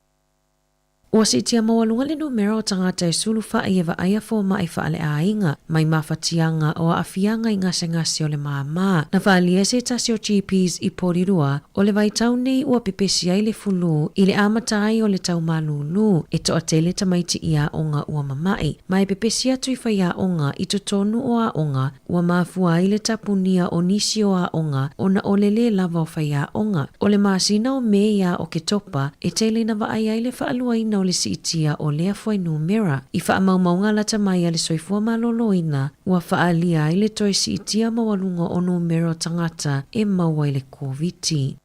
S5: Ua siitia maualuga le numera o tagata e sulufaʻi e vaaia fomaʻi faaleaiga mai mafatiaga o aafiaga i gasegase o le māmā. Na faaalia e se tasi o GPs i Porirua, o le vaitau nei ua pepesi ai le fulu i le amata ai o le tau malūlū e toatele tamaiti i aoga ua mamaʻi, ma e pepesi atu i faiaoga i totonu o aoga Ua mafua ai le tapunia o nisi o aoga ona o le lē lava o faiaoga. O le masina o Me iā Oketopa e tele ina vaai ai le faaluaina o le siitia o lea fuainumera. I faamaumauga lata mai a le soifua maloloina, ua faaalia ai le toe siitia maualuga o numera o tagata e maua i le Koviti.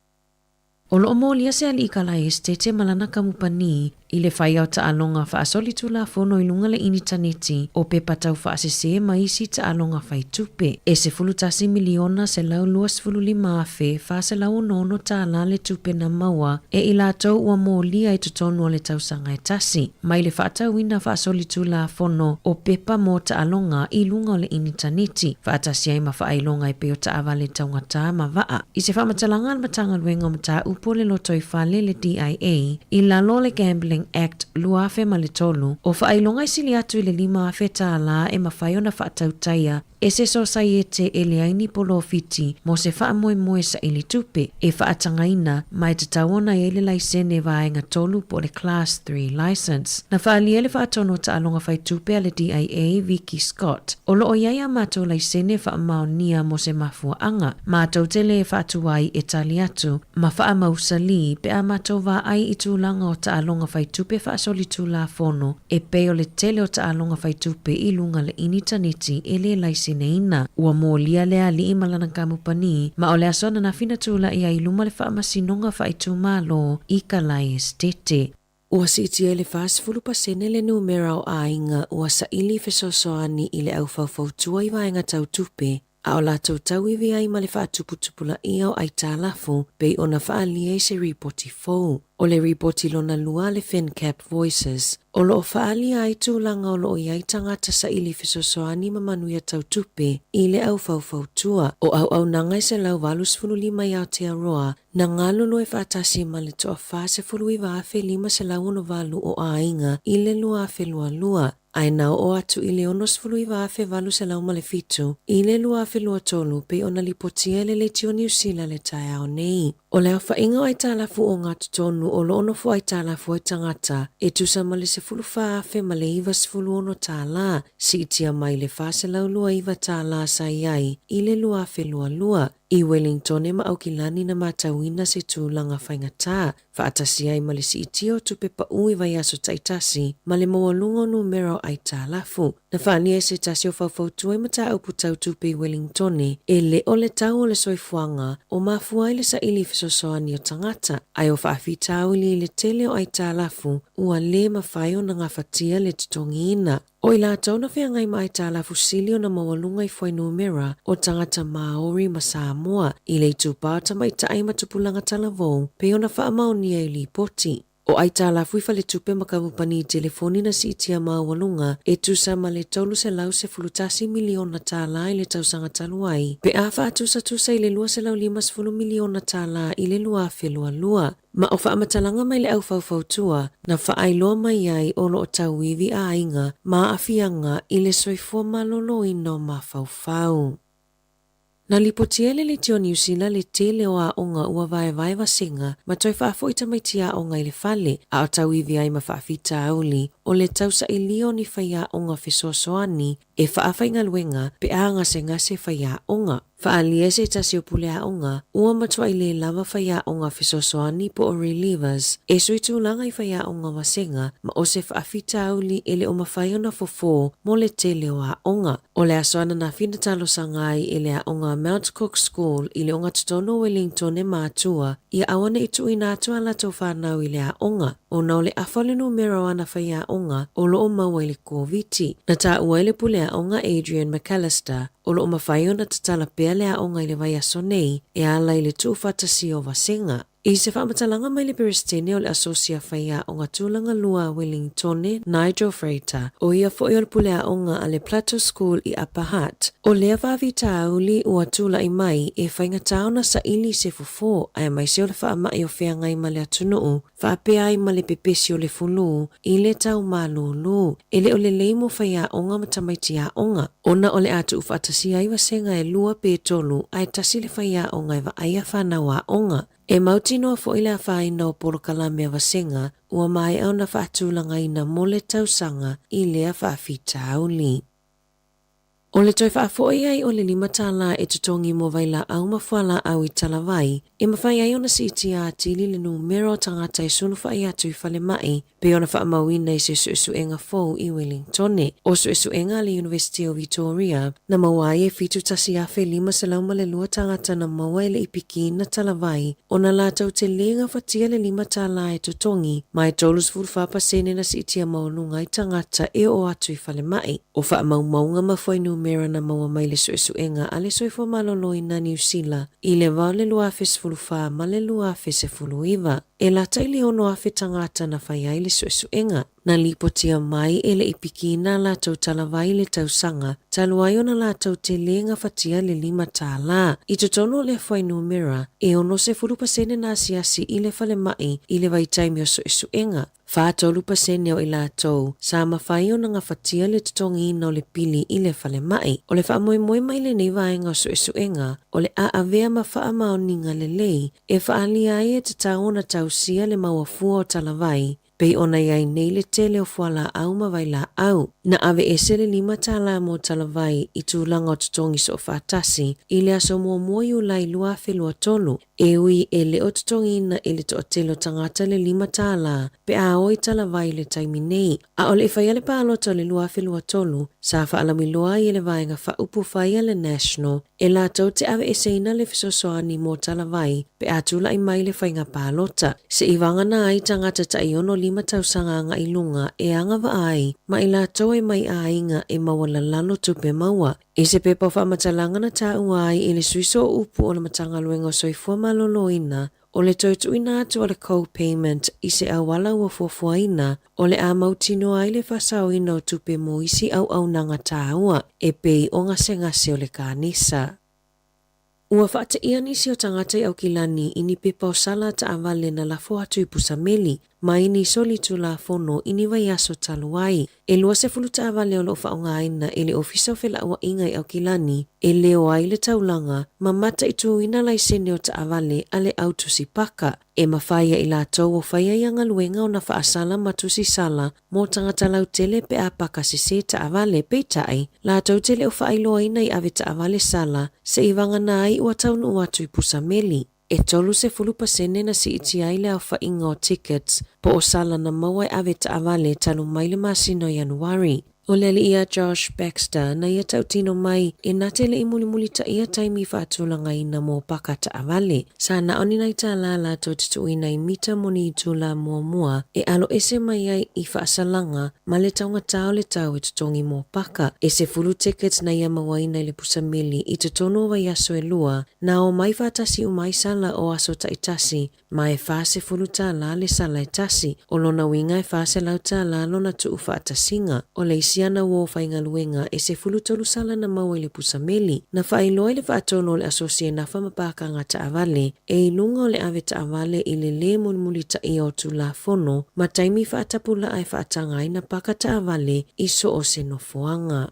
S5: O lo o molia se aliʻi kalae esetete ma lana kamupani. I le faia o taaloga faasolitulafono i luga le initaneti o pepa taufaasese ma isi taaloga fai tupe, e $11,125,466 tala le tupe na maua e i latou ua molia i totonu o le tausaga e tasi, mai le faatauina faasolitulafono o pepa mo taaloga i luga o le initaneti, faatasi ai ma faailoga e pei o taavale taugata ma vaa. I se faamatalaga a le Matagaluega o Mataupu o le Lotoifale, le DIA, i lalo o le Gambling Act 2003, o faailoga e sili atu i le $5,000 tālā e mafai ona faatautaia e se sosaiete e leai ni polofiti mo se faamoemoe saili tupe e faatagaina ma e tatau ona i ai le laisene Vaega 3 po o le Class 3 Licence. Na faaalia le faatonu o taaloga fai tupe a le DIA, Vicki Scott, O lo o i ai a matou laisene faamaonia mo se mafuaaga, matou te lē faatu ai e tali atu ma faamausalī pe a matou vaai i tulaga o taaloga fai tupe faasolitulafono e pei o le tele o taaloga fai tupe i luga le initaneti e lē laiseneina. Ua molia le alii ma lana kamupani ma o le aso ananafi na tula'i ai i luma le faamasinoga faaitumalo i Kalae Esetete. Ua siitia i le 40% le numera o aiga ua saili fesoasoani i le aufaufautua i vaega tau tupe, a o latou tauivi ai ma le faatuputupulaia o aitalafu pei ona faaalia i se ripoti fou. O le ripoti lona lua a le FinCap Voices, o lo o faaalia ai tulaga o lo o i ai tagata saili fesoasoani ma manuia tau tupe i le aufaufautua. O auaunaga e 185 i Aotearoa Na galulue faatasi ma le toa 49,568 o aiga i le 2022, ae na oo atu i le 69,807 i le 2023 pei ona lipotia e le Leitio Niu Sila le taeao nei. O le aofaiga o aitalafu ogatotonu o lo o nofo aitalafu ai tagata e tusa ma le $14,096 tala, siitia mai le $429 tala sa i ai i le 2022. I Wellingtone ma Aukilani na matauina se tulaga faigata, faatasi ai ma le siitia o tupe paū i vaiaso taitasi ma le maualuga o numera o aitalafu. Na faaalia e se tasi o faufautua i mataupu tau tupe i Wellingtone, e le o le tau o le soifuaga o mafua ai le saili fesoasoani o tagata, ae o faafitauli i le tele o aitalafu ua le mafai ona gafatia le totogiina. O i latou na feagai ma aitalafu sili ona maualuga i fuainumera o tagata Māori ma Samoa i le itupa o tamaitai ma tupulaga talavou pei ona faamaonia i lipoti. O aitalafu i faletupe ma kamupani telefoni na siitia maualuga e tusa ma le $311 miliona tala i le tausaga talu ai pe a faatusatusa i le $250 miliona tala i le 2022. Ma o faamatalaga mai le aufaufautua na faailoa mai ai o lo o tauivi aiga ma aafiaga i le soifua maloloina o mafaufau. Na lipotia e le Leitio Niu Sila le tele o aoga ua vaevae vasega ma toe faafoi tamaiti aoga i le fale, a o tauivi ai ma faafitauli o le tausailia o ni faiaoga fesoasoani e faafaigaluega pe a gasegase faiaoga. Faaalia se tasi o pule aoga, ua matuai lē lava faiaoga fesoasoani po o relievers e sui tulaga i faiaoga vasega ma o se faafitauli e le o mafai ona fofo mo le tele o aoga. O le aso ananafi na talosaga ai e le aoga Mount Cook School i le ogatotonu o Wellingtone matua ia aua ne i tuuina atu a latou fanau i le aoga ona o le afa o le numera o ana faiaoga o lo o maua i le Koviti. Na taua ai le pule aoga Adrian McAllister O lo o mafai ona tatala pea le aoga i le vaiaso nei e ala i le tuufaatasia o vasega. I se faamatalaga mai le Peresetene o le Asosi a Faiaoga Tulaga Lua a Wellingtone, Nigel Freiter, o ia foi o le pule aoga a le Plateau School i Upper Hutt, o lea faafitauli ua tulai mai e faigata ona saili i se fofo aemaise o le faamai o feagai ma le atunuu faapea ai ma le pepesi o le fulū i le tau malūlū. E le o lelei mo faiaoga ma tamaiti aoga, ona o le a tuufaatasia ai vasega e lua pe tolu ae tasi le faiaoga e vaaia fanau aoga. E mautinoa foi le afaina o polokalame a vasega ua maea ona faatulagaina mo le tausaga i lea faafitauli. O le toe faafoi ai o le $5 e totogi mo vailaau ma fualaau i talavai, e mafai ai ona siitia atili le numera o tagata e sulufai atu i falemai pei ona faamauina i se suesuega fou i Wellingtone. O suesuega a le Iunivesite o Vitoria, na maua ai e 71,502 tagata na maua e le i pikiina talavai ona latou te lē gafatia le $5 e totogi, ma e 34% na siitia maualuga ai tagata e oo atu i falemai. O faamaumauga ma fuainumera na maua mai le suesuega a le Soifua Maloloina Niu Sila i le va o le 2014 ma le 2019. E lata i le 6,000 tagata na fai ai le suesuega. Na lipotia mai e le i pikiina a latou talavai i le tausaga talu ai ona latou te lē gafatia le $5. I totonu o lea fuainumera, e 60% na asiasi i le falemai i le vaitaimi o suesuega. 43% o i latou sa mafai ona gafatia le totogiina o le pili i le falemai. O le faamoemoe mai lenei vaega o suesuega, o le a avea ma faamaoniga lelei e faaalia ai e tatau ona tausia le mauafua o talavai, pei ona i ai nei le tele o fualaau ma vailaau. Na aveese le $5 mo talavai i tulaga o totogi soofaatasi i le aso 1 Iulai 2023, E ui e le o totogiina i le toatele o tagata le $5 pe a o i talavai i le taimi nei, a o le i faia le palota o le 2023, sa faalauiloa ai e le Vaega Faaupufai a le National e latou te aveeseina le fesoasoani mo talavai pe a tulai mai le faiga palota. Se'i vagana ai tagata tai 65 tausaga agai i luga e agavaa ai ma i latou e mai aiga e maualalalo tupe maua. I se pepa o faamatalaga na taua ai i le sui sooupu o le Matagaluega o Soifua Maloloina, o le toe tuuina atu o le co-payment i se auala ua fuafuaina, o le a mautinoa ai le faasaoina o tupe mo isi auaunaga taua e pei o gasegase o le kanesa. Ua faateia nisi o tagata i Aukilani i ni pepa o sala taavale na lafo atu i Pusameli mai ni solitulafono i ni vaiaso talu ai. E 20 taavale o lo o faaaogaina e le Ofisa o Felauaiga i Aukilani e leo ai le taulaga ma mataituina laisene o taavale a le au tusi paka. E mafai e i latou o faia ia galuega ona faasala ma tusi sala mo tagata lautele pe a paka sesē taavale. Peitai, latou te le o faailoaina i ave taavale sala se'i vagana ai ua taunuu atu i Pusameli. E 30% na siitia ai le aofaiga o tickets po o sala na maua e ave taavale talu mai le masina o Ianuari. O le alii a Josh Baxter na ia tautino mai e na te le i mulimulitaia taimi faatulagaina mo paka taavale. Sa na o ni nai tālā latou te tuuina i mita mo ni itula muamua e alo ese mai ai i faasalaga ma le taugata o le tau e totogi mo paka. E 10 tickets na ia mauaina i le pusameli i totonu o vaiaso e lua, na omai faatasi uma ai sala o aso taitasi ma e $40 le sala e tasi. O lona uiga e $400 lona tuu faatasiga. O le isi ana uo faigaluega e 13 sala na maua i le pusameli. Na faailoa i le faatonu o le asosi e nafa ma pākanga taavale e i luga o le ave taavale i le lē mulimulitaia o Tulafono ma taimi faatapulaa e faataga ai na paka taavale i so o se nofoaga.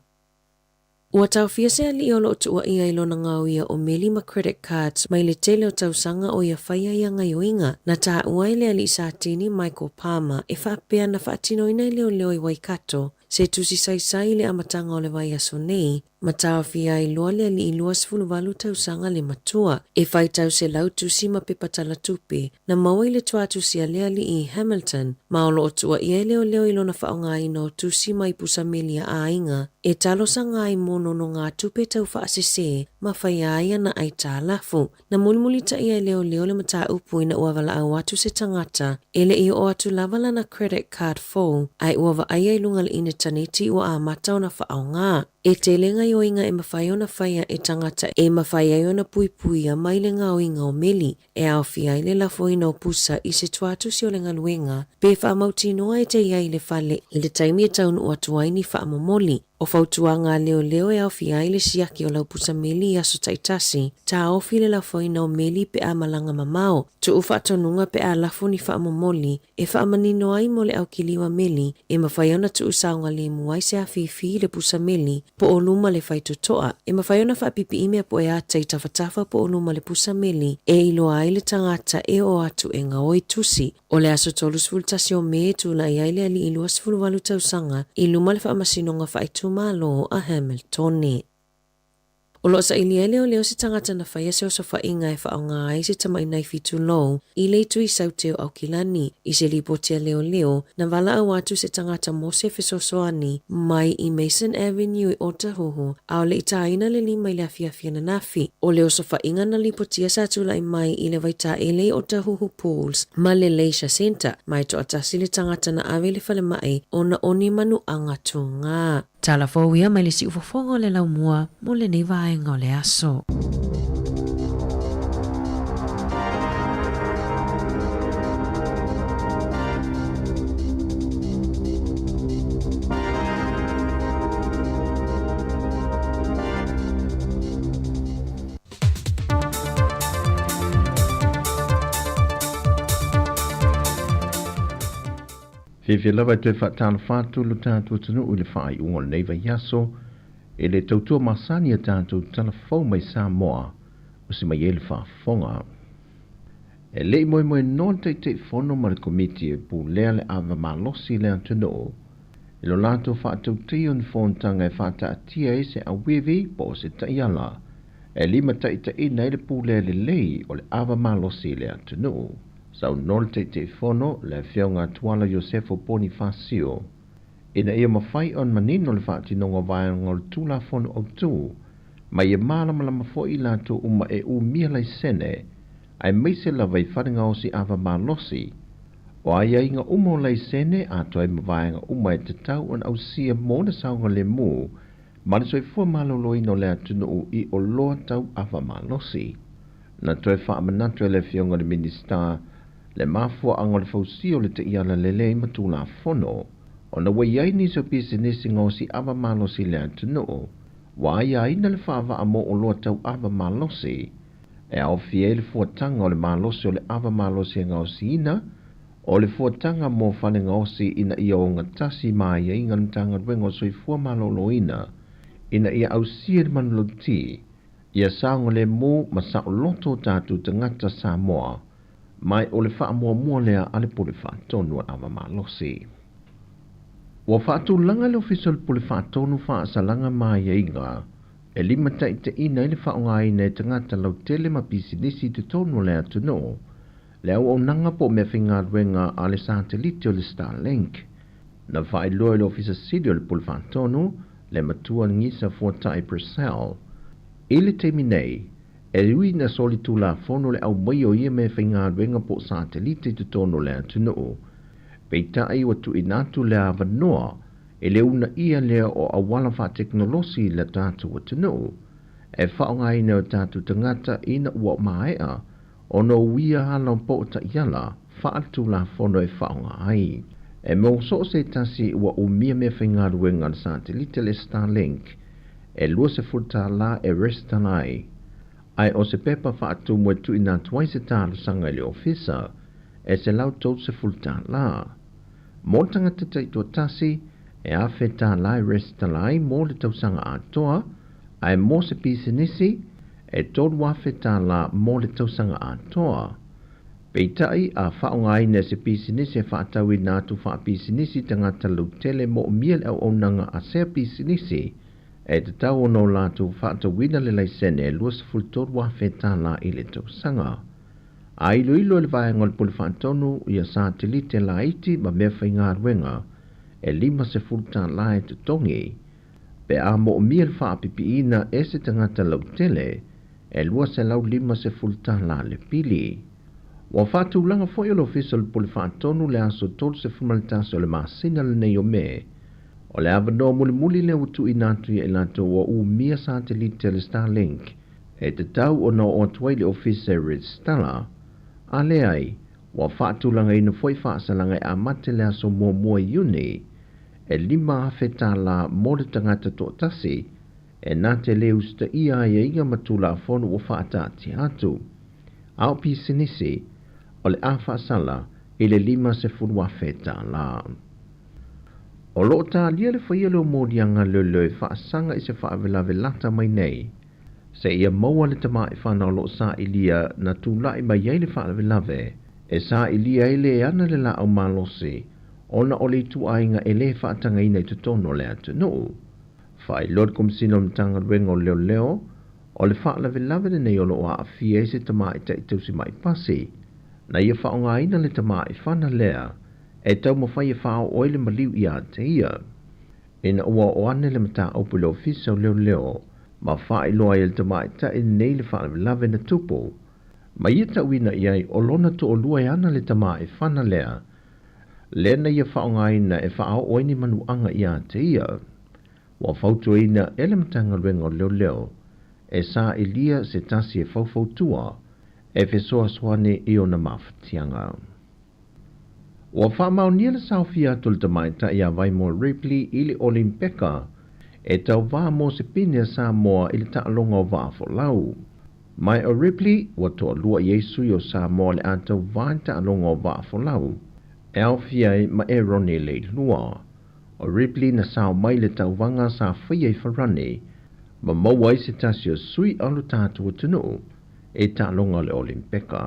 S5: Ua taofia se alii o lo o tuuaia i lona gaoia o meli ma credit cards mai le tele o tausaga o ia faia ia gaioiga. Na taua e le alii Satini Michael Palmer e faapea na faatinoina e leoleo i Waikato se tusi saisai i le amataga o le vaiaso nei ma taofia ai loa le alii 28 tausaga le matua. E faitau 100 tusi ma pepa talatupe na maua i le tuatusi a le alii i Hamilton, ma o lo o tuuaia e leoleo i lona faaaogaina o tusi mai pusameli a aiga e talosaga ai mo nonogatupe tau faasesē ma faia ai ana aitalafu. Na mulimulitaia e leoleo le mataupu ina ua valaau atu se tagata e le i oo atu lava lana credit card fou ae ua vaaia i luga o le initaneti ua amata ona faaaoga. E tele gaoioiga e mafai ona faia e tagata e mafai ai ona puipuia mai le gaoiga o meli e aofia ai le lafoina o pusa i se tuatusi o le galuega pe faamautinoa e te i ai i le fale i le taimi e taunuu atu ai ni faamomoli. O fautuaga a leoleo e aofia ai le siaki o lau pusa meli i aso taitasi, taofi le lafoina o meli pe a malaga mamao, tuu faatonuga pe a lafo ni faamomoli e faamanino ai mo le aukiliua meli e mafai ona tuu saogalemu ai se afifi i le pusa meli po o luma le faitotoa. E mafai ona faapipii mea pueata i tafatafa po o luma le pusa meli e iloa ai le tagata e oo atu e gaoi tusi. O le aso 31 o Me e tulai ai le alii 28 tausaga i luma le Faamasinoga Faaitumalo a Hamiltone. O lo o sailia e leoleo se tagata na faia se osofaiga e faaaoga ai se tamai naifi tulou i le itu i Saute o Aukilani. I se lipoti a leoleo, na valaau atu se tagata mo se fesoasoani mai i Mason Avenue i Otahuhu, a o le i tāina le lima i le afiafi ananafi. O le osofaiga na lipotia sa tulai mai i le vaitaele i Otahuhu Pools ma le Leisure Centre, ma e toatasi le tagata na ave i le falemai ona o ni manuaga tugā. Tala fou ia mai le siufofoga o le laumua mo lenei vaega o le aso.
S6: Fiafia lava e toe faatalofa atu lo tatou atunuu i le faaiuga o lenei vaiaso e le tautua masani a tatou tala fou mai Samoa o se mai ai le faafofoga. E le i moemoenoa le Taitaifono ma le Komiti e pulea le ava malosi i le atunuu i lo latou faatautaia o ni fonotaga e faataatia ai se auivi po o se taiala e limataitaiina ai le pulea lelei o le ava malosi i le atunuu. Saunoa le Taitaifono, le Afioga Tuala Iosefo Ponifasio, ina ia mafai ona manino le faatinoga o vaega o le Tulafono Autu, ma ia malamalama foi i latou uma e umia laisene, aemaise lava i falegaosi ava malosi. O aiaiga uma o laisene atoa ai ma vaega uma e tatau ona ausia mo le saogalemu ma le soifua maloloina o le atunuu i oloa tau ava malosi. Na toe faamanatu e le Afioga i le Minisita le mafuaaga o le fausia o le taiala lelei ma Tulafono ona ua i ai nisi o pisinisi gaosi ava malosi i le atunuu ua aiaina le faavaa mo oloa tau ava malosi e aofia ai le fuataga o le malosi o le ava malosi e gaosiina, o le fuataga mo fale gaosi ina ia ogatasi ma aiaiga a le Matagaluega o Soifua Maloloina ina ia ausia le manulauti ia saogalemu ma saoloto o tatou tagata Samoa mai o le faamuamua lea a le Pule Faatonu o le Ava Malosi. Ua faatulaga le Ofisa o le Pule Faatonu faasalaga ma aiaiga e limataitaiina ai le faaaogaina e tagata lautele ma pisinisi i totonu o le atunuu le auaunaga po o meafaigaluega a le satelite o le Starlink. Na faailoa e le Ofisa Sili o le Pule Faatonu, le Matua Gisa Fuatai Purcell, i le taimi nei, e ui ina solitulafono le aumaia o ia meafaigaluega po o satelite i totonu o le atunuu, peitai ua tuuina atu le avanoa e le uunaia lea o auala faatekonolosi i le tatou atunuu e faaaogaina e o tatou tagata ina ua maea ona uia ala o po o taiala faaletulafono e faaaoga ai. E mo so o se tasi ua umia meafaigaluega a le satelite le Starlink e $20 e resitala ai, ae o se pepa faatumu e tuuina atu ai se talosaga i le ofisa e $130. Mo le tagata taitoatasi, e $1,000 e resitala ai mo le tausaga atoa, ae mo se pisinisi, e $3,000 mo le tausaga atoa. Peitai, a faaaogaina e se pisinisi e faatauina atu faapisinisi tagata lautele moomia le auaunaga a sea pisinisi, e tatau ona o latou faatauina le laisene e $23,000 i le tausaga. A iloilo e le Vaega o le Pule Faatonu ia satelite laiti ma meafaigaluega e $50 e totogi, pe a moomia le faapipiina e se tagata lautele e $250 le pili. Ua faatulaga foi e le Ofisa o le Pule Faatonu le aso 31 o le masina lenei o Me, o le avanoa mulimuli lea ua tuuina atu ia i latou ua umia satelite a le Starlink e tatau ona oo atu ai i le Ofisa e resitala, a leai, ua faatulagaina foi faasalaga e amata i le aso 1 Iuni e $5,000 mo le tagata toatasi e na te le usitaia aiaiga ma Tulafono ua faataatia atu. A o pisinisi, o le a faasala i le $50,000. O lo o talia le faia leo moliaga leoleo e faasaga i se faalavelave lata mai nei, seia maua le tamaiwhana o lo o sailia na tulai mai ai le faalavelave, e sailia ai le ana le laau malosi ona o le ituaiga e le faatagaina i totonu o le atunuu. Faailoa le Komesina o le Matagaluega o Leoleo, O le faalavelave lenei o lo o aafia ai se tamaitai tausima'i pasi, na ia faaaogaina le tamaifana lea e taumafai e faaoo ai le maliu ia te ia. Ina ua oo ane le mataupu i le Ofisa o Leoleo ma faailoa ai e le tamaitai lenei le faalavelave na tupu, ma ia tauina i ai o lona toalua e ana le tamaifana lea, lea na ia faaaogaina e faaoo ai ni manuaga ia te ia. Ua fautuaina e le Matagaluega o Leoleo e sailia se tasi e faufautua e fesoasoani i ona mafatiaga. Ua faamaonia le saofia atu o le tamaitai ia Vaimoa Ripley i le Olimpeka e tauva mo se pine a Samoa i le taaloga o vaa folau. Ma o Ripley ua toalua i ai sui o Samoa o le a tauva i le taaloga o vaa folau e aofia ai ma Eroni Leilua. O Ripley na sao mai i le tauvaga sa faia i Farani ma maua ai se tasi o sui a lo tatou atunuu i taaloga o le Olimpeka.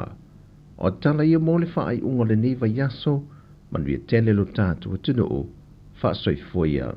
S6: O tala ia mo le faaiuga o lenei vaiaso, manuia tele lo tatou atunuu, faasoifua ia.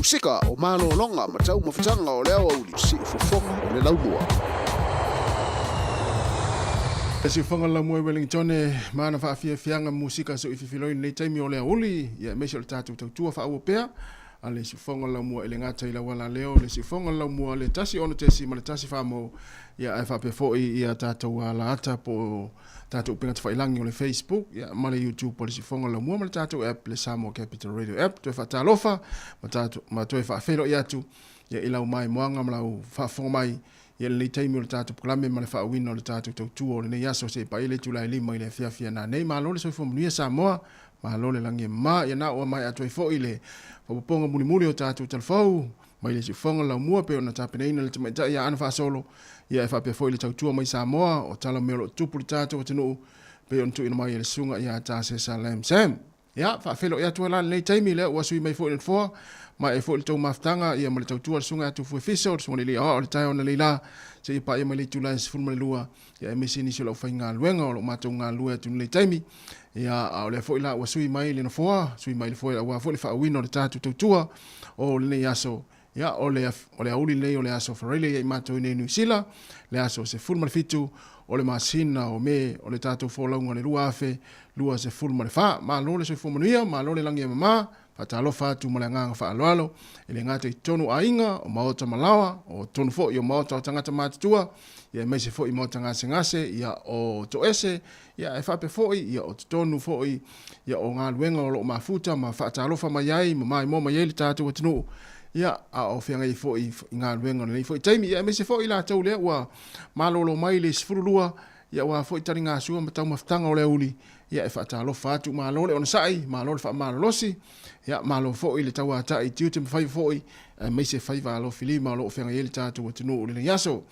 S17: Musika o malologa ma taumafataga o le aoauli, Siufofoga o le Laumua.
S1: Le siufofoga o le Laumua i Wellingtone ma ana faafiafiaga musika se i fifilo i lenei taimi o le aoauli, ia aemaise o le tatou tautua faaauau pea a le siufofoga o le Laumua i le gata i lau alaleo, le siufofoga o le Laumua le 1 6 ma le 1 4 ia ae faapea foi ia tatou alaata po o tatou upega tafailagi o le Facebook ia, ma le YouTube o le Sifoga Laumua ma le tatou app le Samoa Capital Radio app. Toe faatalofa ma, tatou, ma toe faafeiloai atu ia, i lau maimoaga ma lau faafofoga mai ia lenei taimi o le tatou proklame ma le faauina o le tatou tautua o lenei aso se i paia le itula e 5 i le afiafi a nanei. Malo le soifua manuia Samoa, malo le lagi e mama. Ia na ua maea atu ai foi le faaopoopoga mulimuli o tatou talafou mai le siufofoga laumua pei ona tapenaina le tamaitai ia Ana Faasolo, ia e faapea foi le tautua mai Samoa o tala mea o lo o tupu i le tatou atunuu pei ona tuuina mai e le susuga ia Tasesa Lam Sam. Ia, faafeiloai atu ai la lenei taimi lea ua sui mai foi le nofoa, ma e foi le tou mafutaga ia ma le tautua a le susuga ia Tufue Fiso, le susuga Lelei Aoao i le taeao analeila seia paia mai le itula e 12, ia aemaise nisi o le aufaigaluega o lo o matou galulue atu i lenei taimi. Ia, a o lea foi la ua sui mai le nofoa, sui mai le foe aua foi le faauuina o le tatou tautua o lenei aso. Ia, o le, o le aoauli lenei o le aso Faraile ia i matou i nei Niu Sila, le aso 17 o le masina o Me o le tatou folauga o le 2024. Malo le soifua manuia, malo le lagi e mama. Faatalofa atu ma le agaga faaaloalo, e le gata i totonu o aiga, o maota ma laoa, o totonu foi o maota o tagata matutua, ia aemaise foi maota gasegase, ia o toese, ia ae faapea foi ia o totonu foi ia o galuega o lo o mafuta ma faatalofa mai ai ma maimoa mai ai le tatou atunuu, ia a o feagai ai foi i galuega o lenei foi taimi, ia aemaise foi i latou lea ua malolo mai le 12 ia aua foi taligasua ma taumafataga o le aoauli, ia e faatalofa atu, malo le onosai, malo le faamalolosi, ia malo foi le tauatai i tiute ma faiva foi, aemaise faiva alofilima o lo o feagai ai le tatou atunuu i lenei aso.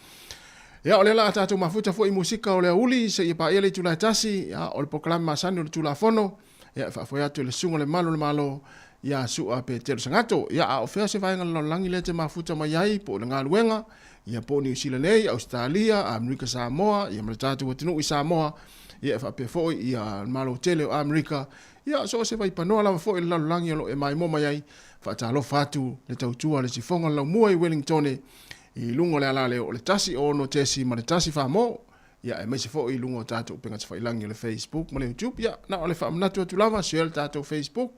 S1: Ia, o lea la a tatou mafuta foi i musika o le aoauli seia paia le itula e tasi, ia, o le polokalame masani o le Tulafono, ia, e faafoe atu e le Susuga i le Malu o le Malo, ia Su'a Petelo Sagato. Ia, a o fea se vaega o le lalolagi lea e te mafuta mai ai, po o le galuega, ia po o Niu Sila nei, Ausetalia, Amerika Samoa, ia ma le tatou atunuu i Samoa, ia e faapea foi ia le Malo tele o Amerika, ia so o se vaipanoa lava foi o le lalolagi o lo o e maimoa mai ai, faatalofa atu le tautua a le sifoga o le laumua i Wellingtone i luga o le alaleo o le 1 6 ma le 1 4 mo, ia aemaise foi i luga o tatou upega tafailagi o le Facebook ma le YouTube. Ia, na o le faamanatu atu lava, share le tatou Facebook,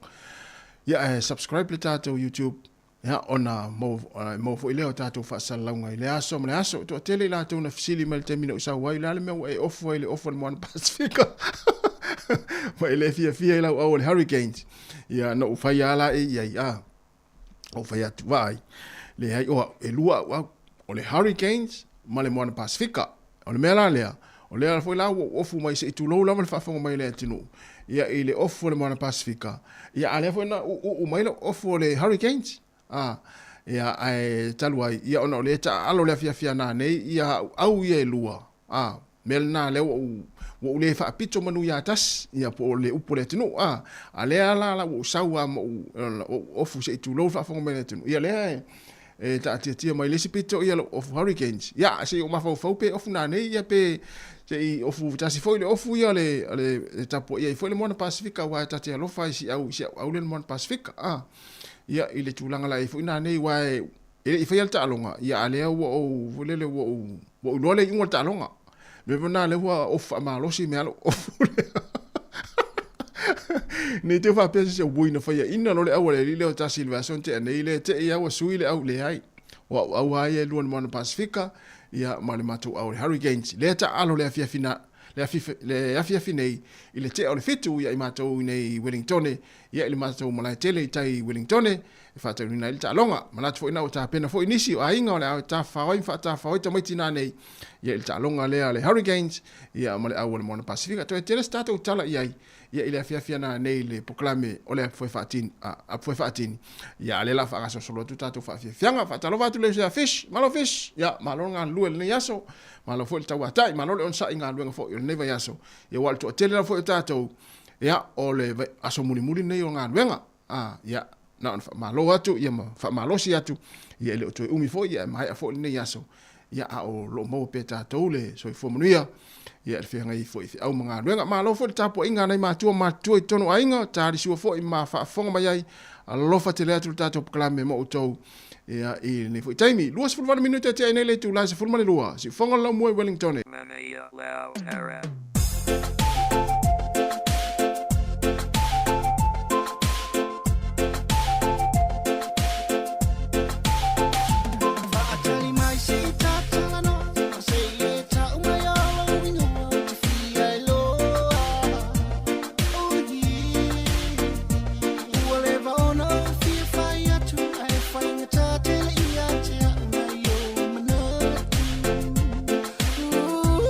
S1: ia ae subscribe le tatou YouTube, ia ona maua foi lea o tatou faasalalauga i le aso ma le aso. E toatele i latou na fesili mai le taimi na ou sau ai, o le a le mea ua e ofu ai i le ofu a le Moana Pasifika ma e le fiafia i lau au o le Hurricanes. Ia, na ou fai lava la i ai, a, ou fai atu, vaai, leai, o au, e lua au au, o le Hurricanes ma le Moana Pasifika. O le mea la lea, o lea foi la ua ou ofu mai se i tulou lava le faafofoga mai a le atunuu, ia i le ofu o le Moana Pasifika, ia a lea foi na uu mai lau ofu o le Hurricanes, a, ia ae talu ai, ia ona o lea e taaalo le afiafi a nanei ia au au ia e lua, a, mea lena lea ua ou, ua ou le faapito manu ia tasi, ia po o le upu a le atunuu, a, a lea la la ua ou sau lava ma ou, ou ofu se i tulou le faafofoga mai a le atunuu, ia lea e, e taatiatia mai le isi pito ia lou ofu Hurricanes. Ia, se i ou mafaufau pe ofu nanei ia pe se i ofu tasi foi le ofu ia le, le, le tapuaia ai foi le Moana Pasifika aua e ta te alofa i si au, i si au au lea le Moana Pasifika. Ah, ia, i le tulaga la e i ai foi nanei aua e, e le i faia le taaloga, ia a lea ua ou, foi lele, ua ou, ua ou iloa le iuga o le taaloga. Le mea lena lea ua ofu faamalosi mea lou ofu lea. Nei te faapea se se ui na faiaina loa le au a le alii lea o tasi i le vaiaso na tea nei lea te i lava ua sui le au leai. O au au lava ia e lua i le Moana Pasifika ia ma le matou au o le Hurricanes. Lea taaalo le afiafi na le afiafi, le afiafi nei i le tea o le 7 ia i matou i nei i Wellingtone ia i le matou malae tele i tai i Wellingtone e faataunuuina ai le taaloga. Manatu foi na ua tapena foi nisi o aiga o le a tafafao ai ma faatafafao ai tamaiti nanei ia i le taaloga lea a le Hurricanes ia ma le au o le Moana Pasifika. Toe tele se tatou tala i ai ia i le afiafi nanei i le polokalame o le Apufoe Faatini, Apufoe Faatini. Ia a lea la faagasolosolo atu tatou faafiafiaga. Faatalofa atu le uso ia Fish, malo Fish. Ia malo le galulue i lenei aso. Malo foi le tauatai, malo le onosai i galuega foi o lenei vaiaso. Ia aua o le toatele lava foi o tatou ia o le aso mulimuli lenei o galuega. A, ia, na ona faamalo atu, ia ma faamalosi atu, ia e le o toe umi foi, ia e maea foi lenei aso, ia a o lo o maua pea tatou le soifua manuia, ia e feagai foi i feau ma galuega. Malo foi le tapuaiga a nai matua matutua i totonu o aiga, talisua foi ma faafofoga mai ai,
S18: Alofa tele atu le tatou polokalame ma outou ia i lenei foi taimi. 28 minute e tea ai nei le itula e 12, siufoga o le laumua i Wellington.
S13: Faatali mai se i tatalanoa, ma se i e tau mai o lou inoa, ou te fia iloa. Oh yeah. Ua leva ona ou fia fai atu, ae faigata tele ia te au nai ou manatu. Ooh.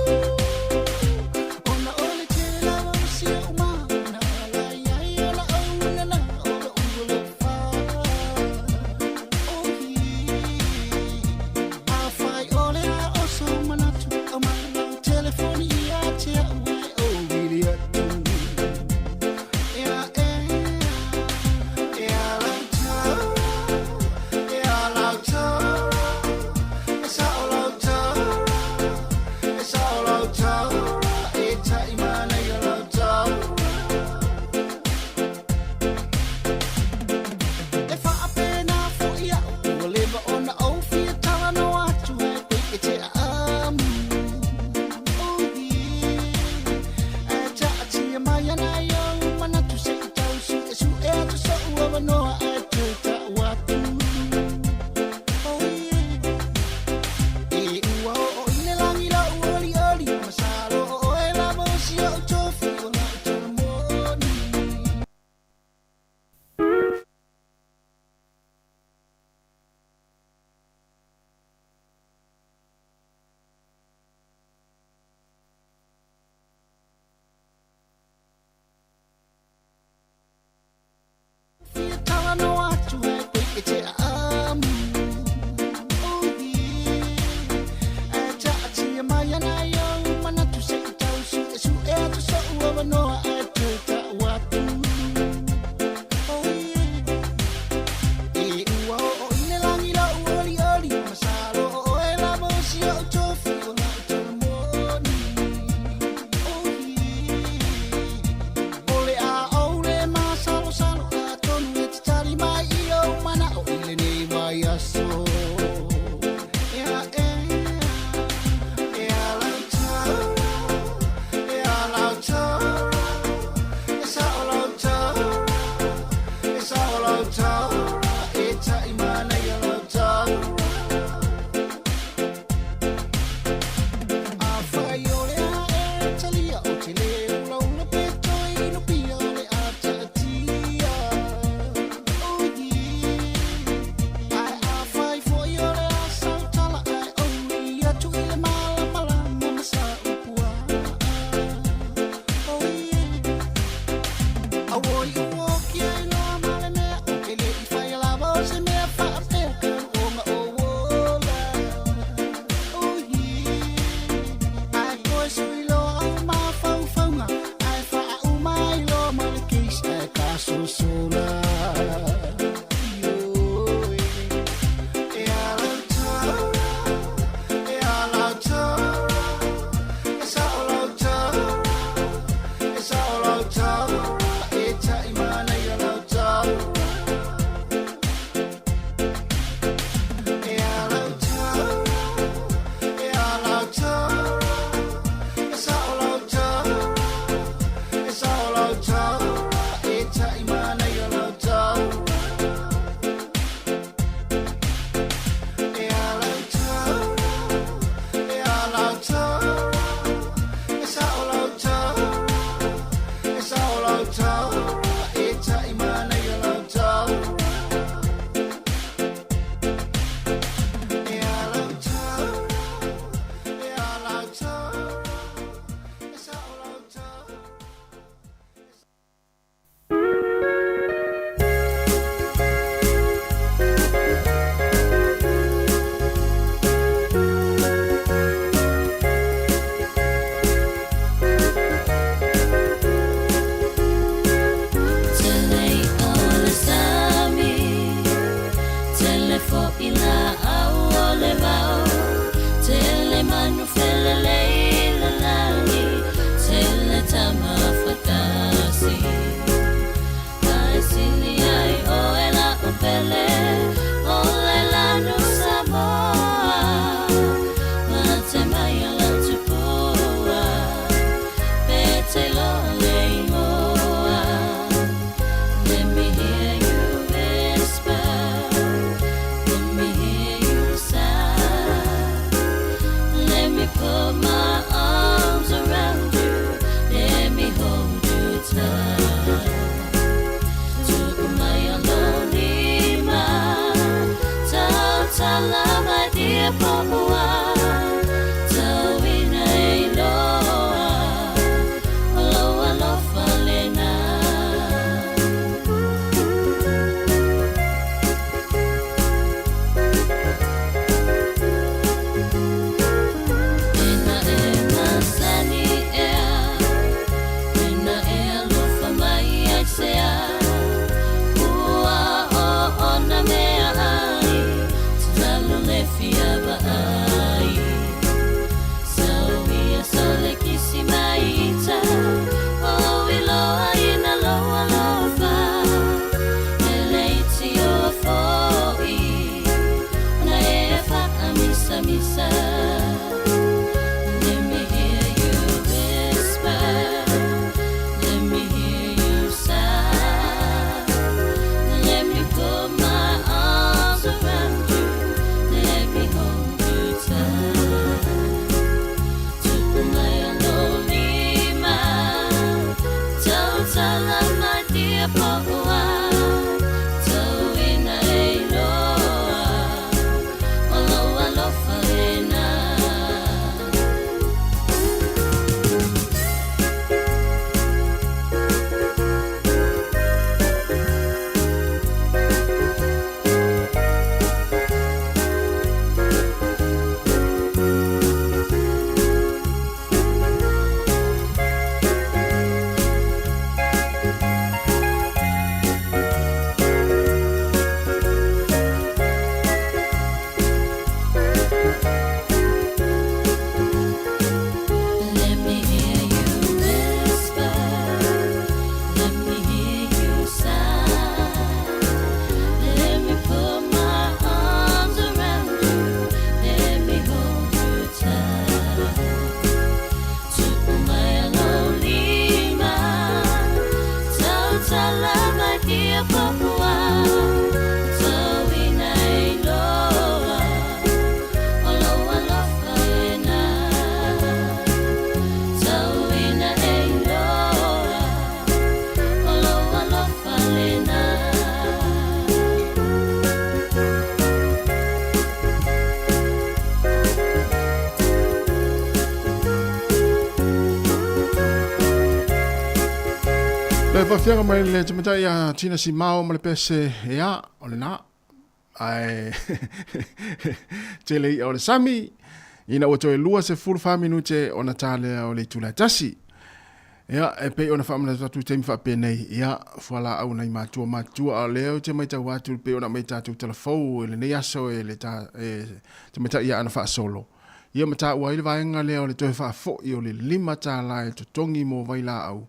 S18: Le faafiaga mai le tamatai ia Tina Simao ma le pese ea o lena ae tele i'a o le sami ina ua toe 24 minute ona ta lea o le itula e tasi. Ia, e pei ona faamanatu atu i taimi faapenei, ia, fualaau nai matua matutua, a o lea ou te matau atu pei ona aumai tatou tala fou i lenei aso e le ta, e tamaitai ia Ana Faasolo. Ia ma taua ai le vaega lea o le toe faafoi o le $5 e totogi mo vailaau,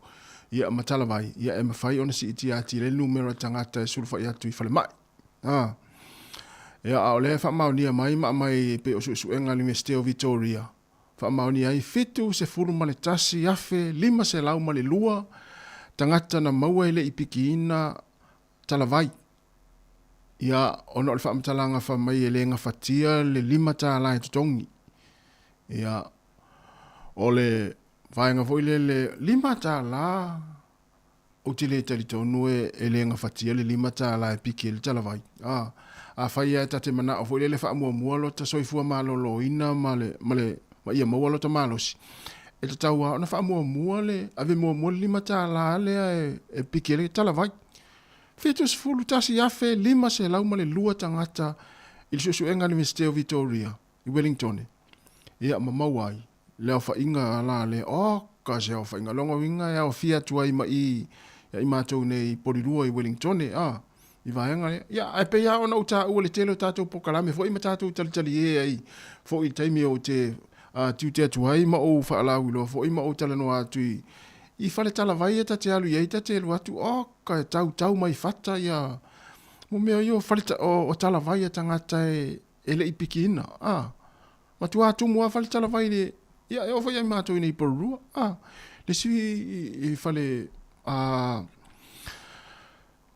S18: ia ma talavai, ia e mafai ona siitia atili ai le numera tagata e sulufai atu i falemai. A. Ia, a o lea e faamaonia mai ma aumai e pei o suesuega a le Iunivesite o Vitoria, faamaonia ai 71,502 tagata na maua e le i pikiina talavai. Ia, ona o le faamatalaga fai mai e le gafatia le $5 e totogi. Ia, o le vaega foi lele, $5 Ou te le talitonu e le gafatia le $5 e piki ai le talavai. A, afai lava e ta te manao foi lele faamuamua lota soifua maloloina ma le, ma le, ma ia maua lota malosi, e tatau lava ona faamuamua le, ave muamua le $5 lea e piki ai le talavai. 71,502 tagata i le suesuega a le Iunivesite o Vitoria i Wellingtone, ia ma maua ai le aofaiga la lea, oka se aofaiga. Lona uiga e aofia atu ai ma i ia i matou nei i Polilua i Wellingtone, a, i vaega lea. Ia, ae pei lava ona ou taua le tele o tatou polokalame foi ma tatou talitalie ai foi i le taimi ou te tiute atu ai ma ou faalauiloa foi ma ou talanoa atu i, i fale talavai ia ta te alu i ai, ta te alu atu, oka, e tautau mai fata ia, mo mea ia o fale, o talavai a tagata e, e le i pikiina, a. Matua tumu lava fale talavai i le, ia e oo foi ia i matou i nei i Porirua, a, le isi i fale, a,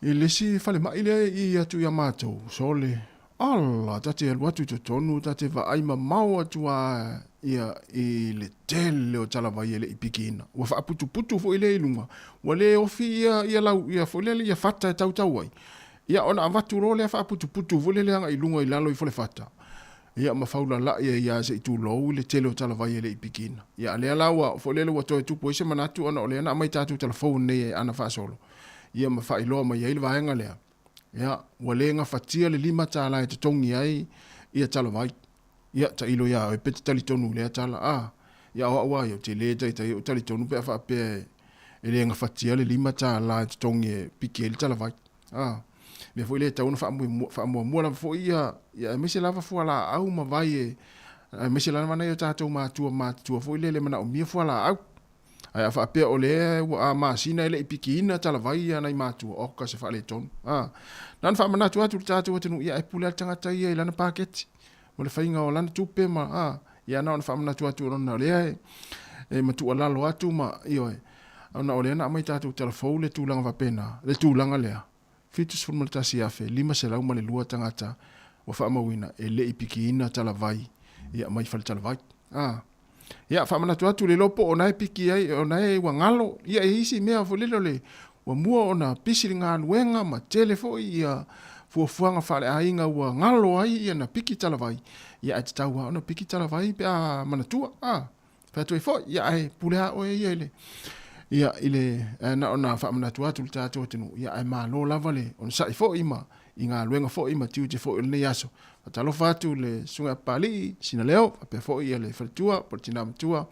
S18: i le isi falemai lea i atu ia matou, sole, ala, ta te alu atu i totonu, ta te vaai mamao atu lava ia i le tele o talavai e le i pikiina. Ua faaputuputu foi lea i luga, ua le ofi ia, ia lau, ia foi lea ia fata e tautau ai. Ia ona avatu loa lea faaputuputu foi lele agai i luga i lalo i falefata. Ia ma faulala'i ai lava se i tulou i le tele o talavai e le i pikiina. Ia a lea la ua foi lele ua toe tupu ai se manatu ona o lea na aumai tatou talafou nei e ana faasolo, ia ma faailoa mai ai le vaega lea, ia ua le gafatia le $5 e totogi ai ia talavai. Ia tailo ia oe pe te talitonu i lea tala, a, ia o au lava ia ou te le taitai ou talitonu pe a faapea e le gafatia le $5 e totogi e piki ai le talavai. A, mea foi lea e tatau ona faamuamua lava foi ia, ia aemaise lava fualaau ma vai e, aemaise lava nai o tatou matua matutua foi lele e manaomia fualaau. Ae a faapea o lea ua a masina e le i pikiina talavai ia nai matua, oka se faaletonu. A, na ona faamanatu atu i le tatou atunuu, ia e pule lava le tagata ia i lana paketi ma le faiga o lana tupe ma, a, ia na ona faamanatu atu ona o lea e matualalo atu ma, ioe, ona o lea na aumai tatou talafou le tulaga faapena, le tulaga lea, 71,502 tagata ua faamauina e le i pikiina talavai ia mai faletalavai. A, ia faamanatu atu le iloa po o na e piki ai, o na e ua galo, ia e isi mea foi lele o le ua mua ona pisi le galuega ma tele foi ia fuafuaga faaleaiga ua galo ai ia na piki talavai, ia ae tatau lava ona piki talavai pe a manatua. A, fai atu ai foi, ia ae pule lava oe ia i le, ia i le, ae na ona faamanatu atu i le tatou atunuu, ia ae malo lava le onosai foi ma i galuega foi ma tiute foi o lenei aso. Faatalofa atu i le Susuga ia Papalii Sinaleo, faapea foi ia le faletua po o le tina matua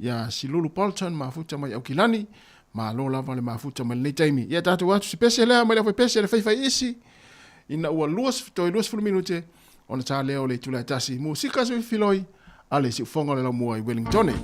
S18: ia Silulu Bolton mafuta mai Aukilani, malo lava le mafuta mai lenei taimi. Ia tatou atu se pese lea mai le aufaipese le faifai isi ina ua toe 20 minute ona ta lea o le itula e tasi. Musika se filoi a le siufoga o le laumua i Wellingtone.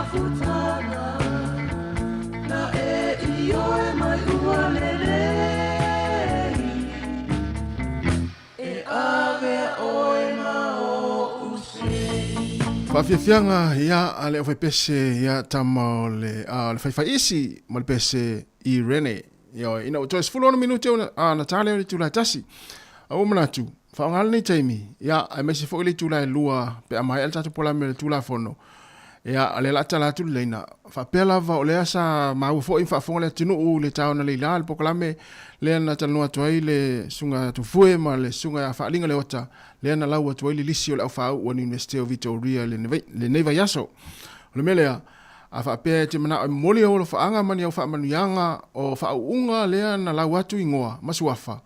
S13: mafutaga Na e ioe mai ua lelei E avea oe ma o'u sei.
S18: Faafiafiaga ia a le aufaipese ia tama o le a o le faifaiisi ma le pese i Rene. Ioe, ina ua toe 16 minute ona a na ta lea o le itula e tasi. A ua manatu, faaaoga lenei taimi, ia, aemaise foi le itula e lua pe a maea le tatou polame o le Tulafono, ia, o lea o le a tala atu le laina. Faapea lava o lea sa maua foi ma faafofoga le atunuu i le ta ona leila le polokalame lea na talanoa atu ai le Susuga Tufue ma le Susuga ia Faaliga Leota, lea na lau atu ai le lisi o le aufaauu a le Iunivesite o Vitoria i lenei vaiaso. O le mea lea, a faapea e te manao e momoli ou alofaaga ma ni au faamanuiaga o faauuga lea na lau atu igoa ma suafa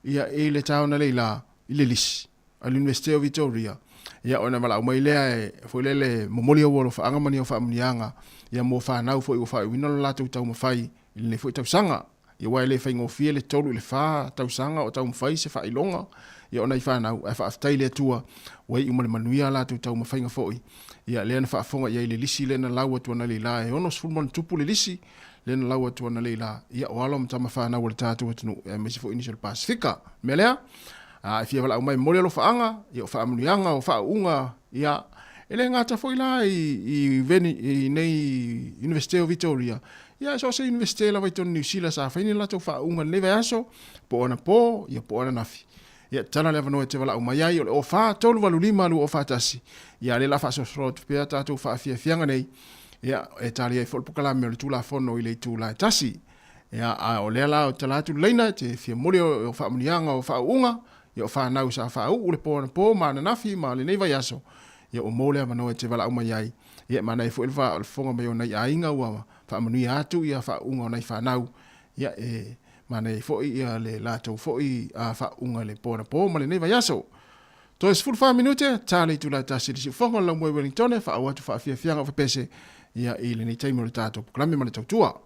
S18: ia i le taona leila i le lisi a le Iunivesite o Vitoria, ia ona valaau mai lea e foi lele momoli ou alofaaga ma ni au faamanuiaga ia mo fanau foi ua faaiuina lo latou taumafai i lenei foi tausaga. Ia aua e le faigofie le 3 i le 4 tausaga o taumafai se faailoga ia o nai fanau, ae faafetai i le Atua ua iu ma le manuia a latou taumafaiga foi. Ia lea na faafofoga i ai le lisi lea na lau atu analeila e 60 ma ona tupu le lisi lea na lau atu analeila, ia o alo ma tama fanau a le tatou atunuu aemaise foi nisi o le Pasefika. O le mea lea, a e fia valaau mai e momoli alofaaga, ia o faamanuiaga, o faauuga, ia e le gata foi la i i nei Iunivesite o Vitoria, Ia, so o se Iunivesite lava i totonu o Niu Sila sa fai ni latou faauuga i lenei vaiaso, po o anapo, ia po o ananafi. Ia, tatala le avanoa e te valaau mai ai, o le 04 385 2041. Ia, a o lea o le a faasolosolo atu pea tatou faafiafiaga nei, ia, e tali ai foi le polokalame o le Tulafono i le itula e tasi. Ia, a o lea la ou te tala atu le laina, e te fia momoli o faamanuiaga o faauuga, ia o fanau sa faauu le po anapo ma ananafi ma lenei vaiaso, ia ua maua le avanoa e te valaau mai ai. Ia e manaia foi le fofoga mai o nai aiga ua faamanuia atu ia faauuga o nai fanau, ia e manaia ai foi ia le latou foi faauuga i le po anapo ma lenei vaiaso. Toe 14 minute, ta le itula e tasi i le siufofoga o le Laumua i Wellingtone, faaauau atu faafiafiaga o fepese ia i lenei taimi o le tatou polokalame ma le tautua.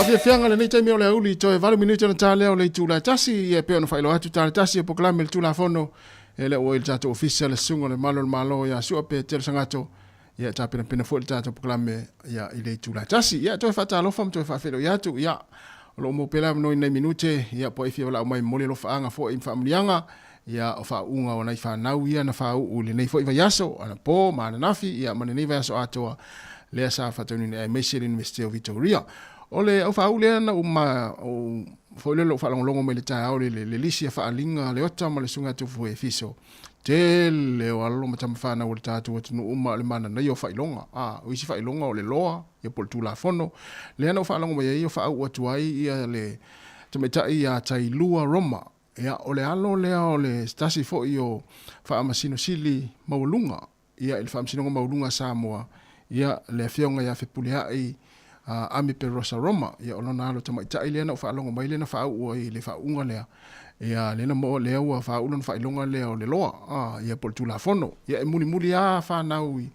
S18: Faafiafiaga lenei taimi o le aoauli toe 8 minute ona ta lea o le itula e tasi ia e pei ona faailoa atu ta le tasi o polokalame le Tulafono e le ua i le tatou ofisa le susuga o le Malo o le Malo ia Sua pe Tele Sagato ia e tapenapena foi le tatou polokalame ia i le itula e tasi. Ia toe faatalofa ma toe faafeiloai atu ia o lo o maua pea le avanoa i nai minute ia po o ai fia valaau mai e momoli alofaaga foi ma faamanuiaga ia o faauuga o nai fanau ia na faauu i lenei foi vaiaso anapo ma ananafi ia ma lenei vaiaso atoa lea sa faataunuuina aemaise le Iunivesite o Vitoria. O le au faauu lea na ou ma ou foi lea lou faalogologo mai le taeao le le lisi a faaliga a Leota ma le Susuga ia Tufue Fiso. Tele o alo ma tama fanau o le tatou atunuu ma o le mananaia o faailoga. A, o isi faailoga o le loa, ia po o le Tulafono. Lea na ou faalogo mai ai o faauu atu ai ia le tamaitai ia Tailua Roma. Ia, o le alo lea o le tasi foi o Faamasino Sili maualuga, ia, i le Faamasinoga Maualuga a Samoa, ia, le Afioga ia Fepuleai Amipe Rosa Roma. Ia, o lona alo tamaitai lea na ou faalogo mai lea na faauu ai i le faauuga lea, ia, lea na maua, lea ua faauu lona faailoga lea o le loa, ia, po o le Tulafono. Ia, e mulimuli lava fanau i,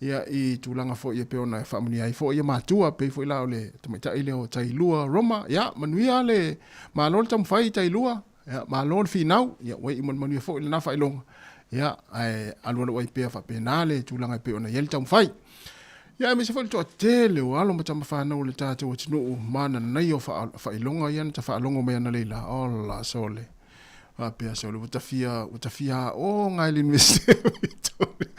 S18: ia, i tulaga foi e pei ona faamanuia ai foi ia matua, pei foi la o le tamaitai lea o Tailua Roma. Ia, manuia le Malo le taumafai i Tailua, ia, malo le finau, ia, ua iu ma le manuia foi lena faailoga, ia, ae alualu ai pea faapena le tulaga e pei ona i ai le taumafai. Ia, aemaise foi le toatele o alo ma tama fanau o le tatou atunuu ma nanaia o faailoga ia na ta faalogo mai analeila, ola sole, faapea sole, ua ta fia, ua ta fia aoga i le Iunivesite o Victoria.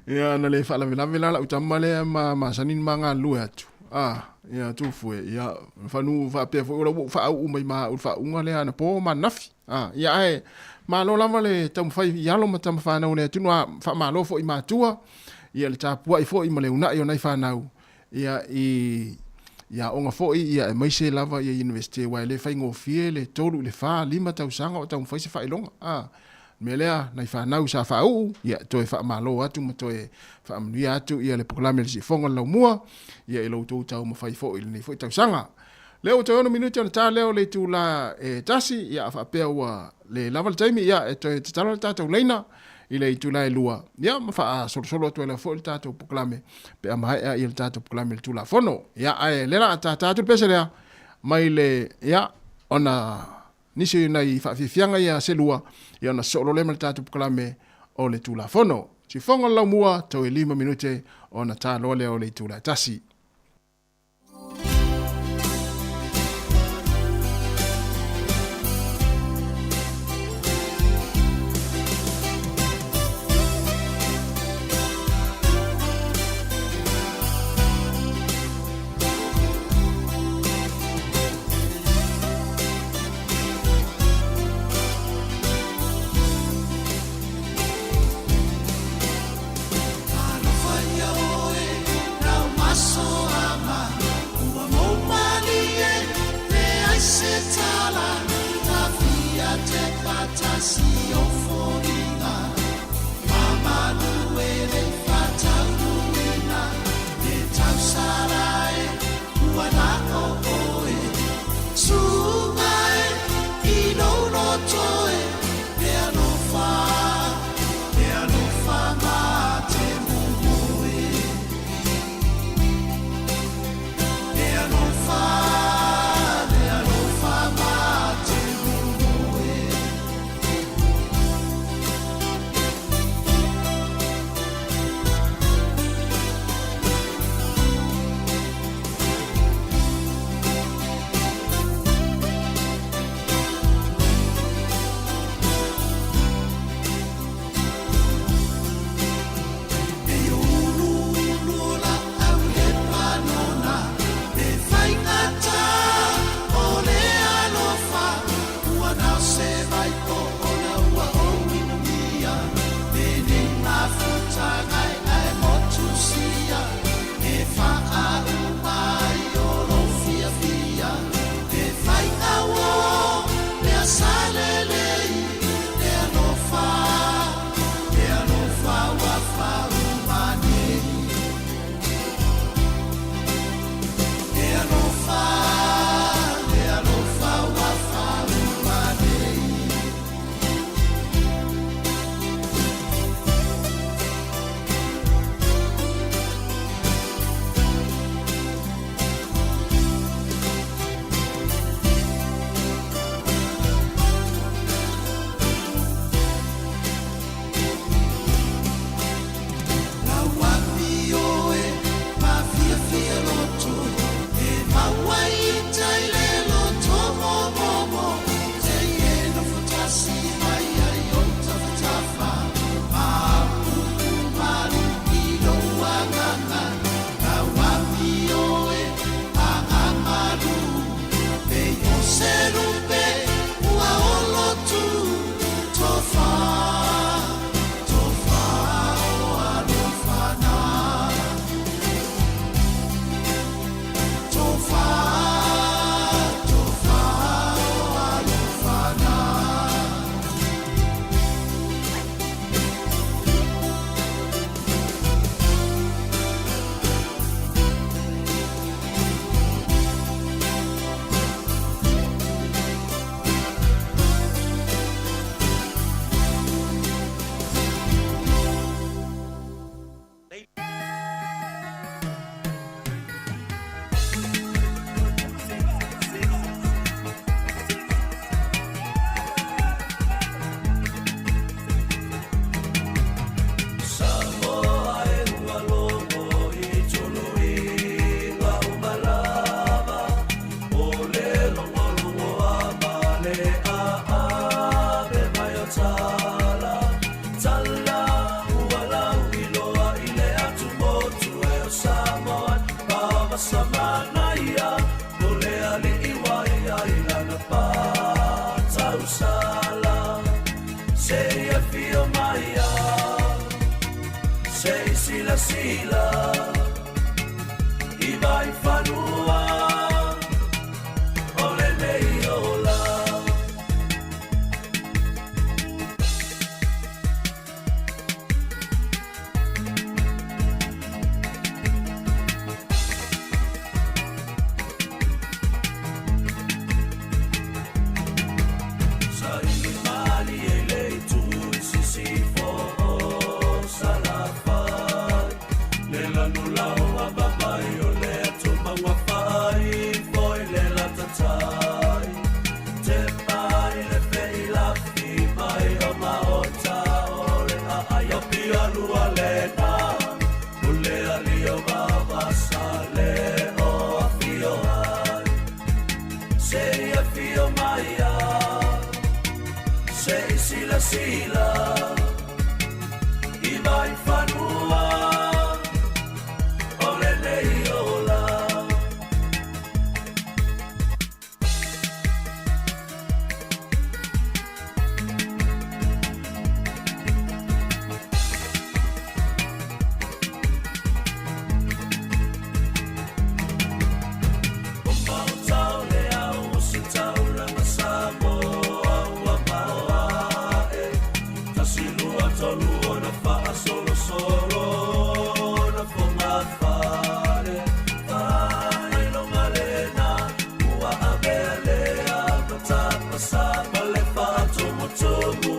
S18: Ia, na le faalavelave la lau tama lea ma masani ma galulue atu. A, ia, Tufue, ia, fanu faapea foi o la ua ou faauu mai ma au i le faauuga lea anapo ma ananafi. A, ia, ae malo lava le taumafai i alo ma tama fanau o le atunuu, a faamalo foi i matua, ia, le tapuai foi ma le uunai o nai fanau, ia, i, i aoga foi, ia, aemaise lava ia Universite, aua e le faigofie le 3 i le 4, 5 tausaga o taumafai se faailoga. A, mea lea, nai fanau sa faauu, ia, toe faamalo atu ma toe faamanuia atu ia le polokalame a le Siufofoga o le Laumua, ia i lo outou taumafai foi i lenei foi tausaga. Lea ua toe 6 minute ona ta lea o le itula e tasi, ia a faapea ua le lava le taimi, ia e toe tatala le tatou laina i le itula e 2, ia ma faasolosolo atu ai lava foi le tatou polokalame pe a maea ia le tatou polokalame i le Tulafono. Ia ae lea la a tata atu le pese lea mai le, ia, ona nisi o nai faafiafiaga ia se lua, ia ona sosoo loa lea ma le tatou polokalame o le Tulafono. Siufofoga o le Laumua, toe 5 minute ona ta loa lea o le itula e tasi.
S13: silasila i vaifanua o lenei ola. Saili malie i le itu i sisifo o Salafai, le lanu laoa babai o le atumauga fai foi le latatai. Te pai le feilafi mai o maota o le aai o pialua lena, o le ali o vavasa le o afio ai. Se i afio mai ai, se i silasila i vaifanua o lenei ola. O maota o le ao o se taulaga Samoa ua maoae, tasi lua tolu ona faasolosolo na fogafale. Faailoga lena ua avea lea matapasa ma le faatumutumu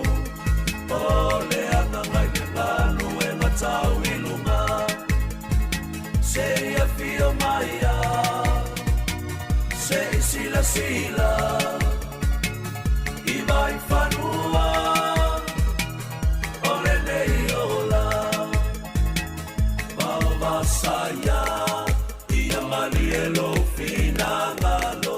S13: o le agaga i le galuega tau i luga. Se i afio mai ai, se i silasila i vaifanua o lenei ola. Vaovasaia ia malie lou finagalo,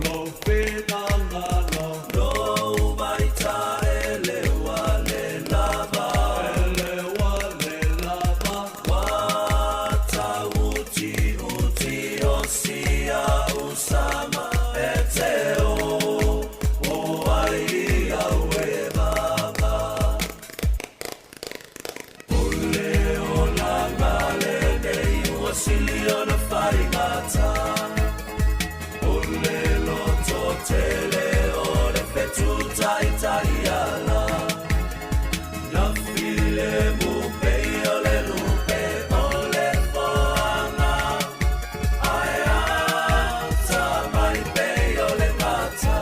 S13: lou finagalo, lou vaita e le ua le lava, e le ua le lava. Ua uti uti o sia usama e te o, o ai au e vaga. O le olaga lenei ua sili ona faigata, o le loto tele o le fetu taitaiala. Na file mu pei o le lupe o le foaga, ae ata mai pei o le gata.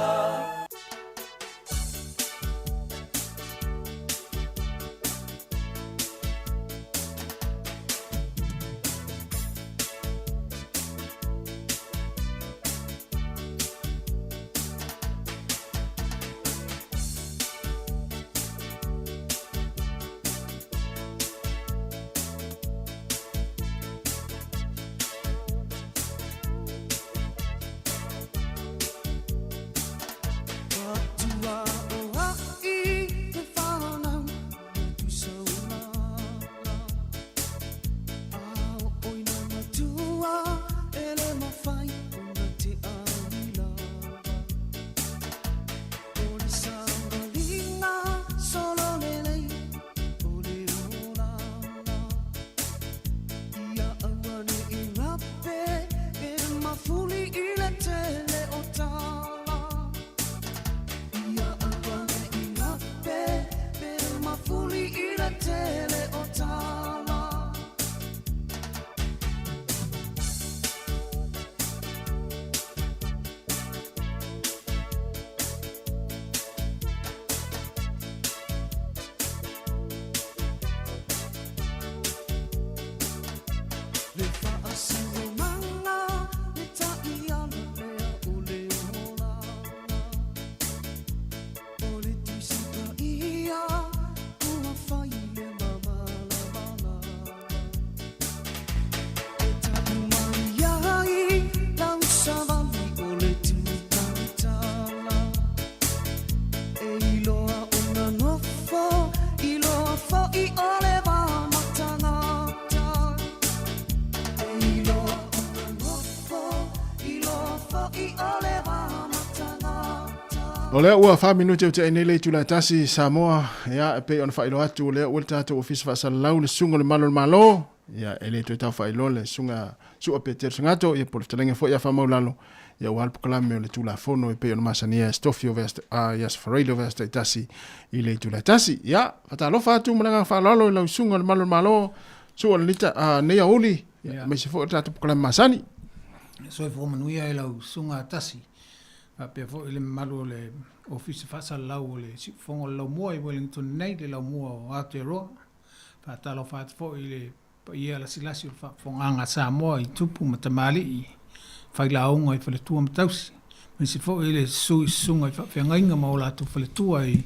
S19: Atua o ai te whanau tu saulala. Ao oina matua e le mawhai ona te awilava. O le sangalinga solo lelei o le olanga. Ia aua ne i rape e mafuli i le tele o tala. Ia aua ne i rape e mafuli i le tele o tala. Le whaasilomanga le ta'iala lea o le olanga. O le tusi paia ua fai le
S18: O lea ua 4 minute o tea nei le itula e 1 Samoa, ia, e pei ona faailoa atu, o lea ua le tatou ofisa faasalalau le susuga o le Malu o le Malo, ia, e le toe tau faailoa le susuga Sua Petero Sagato, ia, po o le fetalaiga foi ia Faamaulalo, ia, ua alu polokalame o le Tulafono e pei ona masania e se tofi o vaiaso, a, i Aso Faraile o vaiaso taitasi i le itula e 1. Ia, faatalofa atu ma le agaga faaaloalo i lau susuga o le Malu o le Malo, Sua Lelita, a, nei aoauli, ia, aemaise foi o le tatou polokalame masani.
S20: Soifua manuia i lau susuga Tasi, faapea foi le mamalu o le Ofisa Faasalalau o le Siufofoga o le Laumua i Wellington nei, le Laumua o Aotearoa. Faatalofa atu foi i le paia lasilasi o le faafofogaaga a Samoa i tupu ma tamalii, failauga i faletua ma tausi, aemaise foi le susu i susuga i faafeagaiga ma o latou faletua i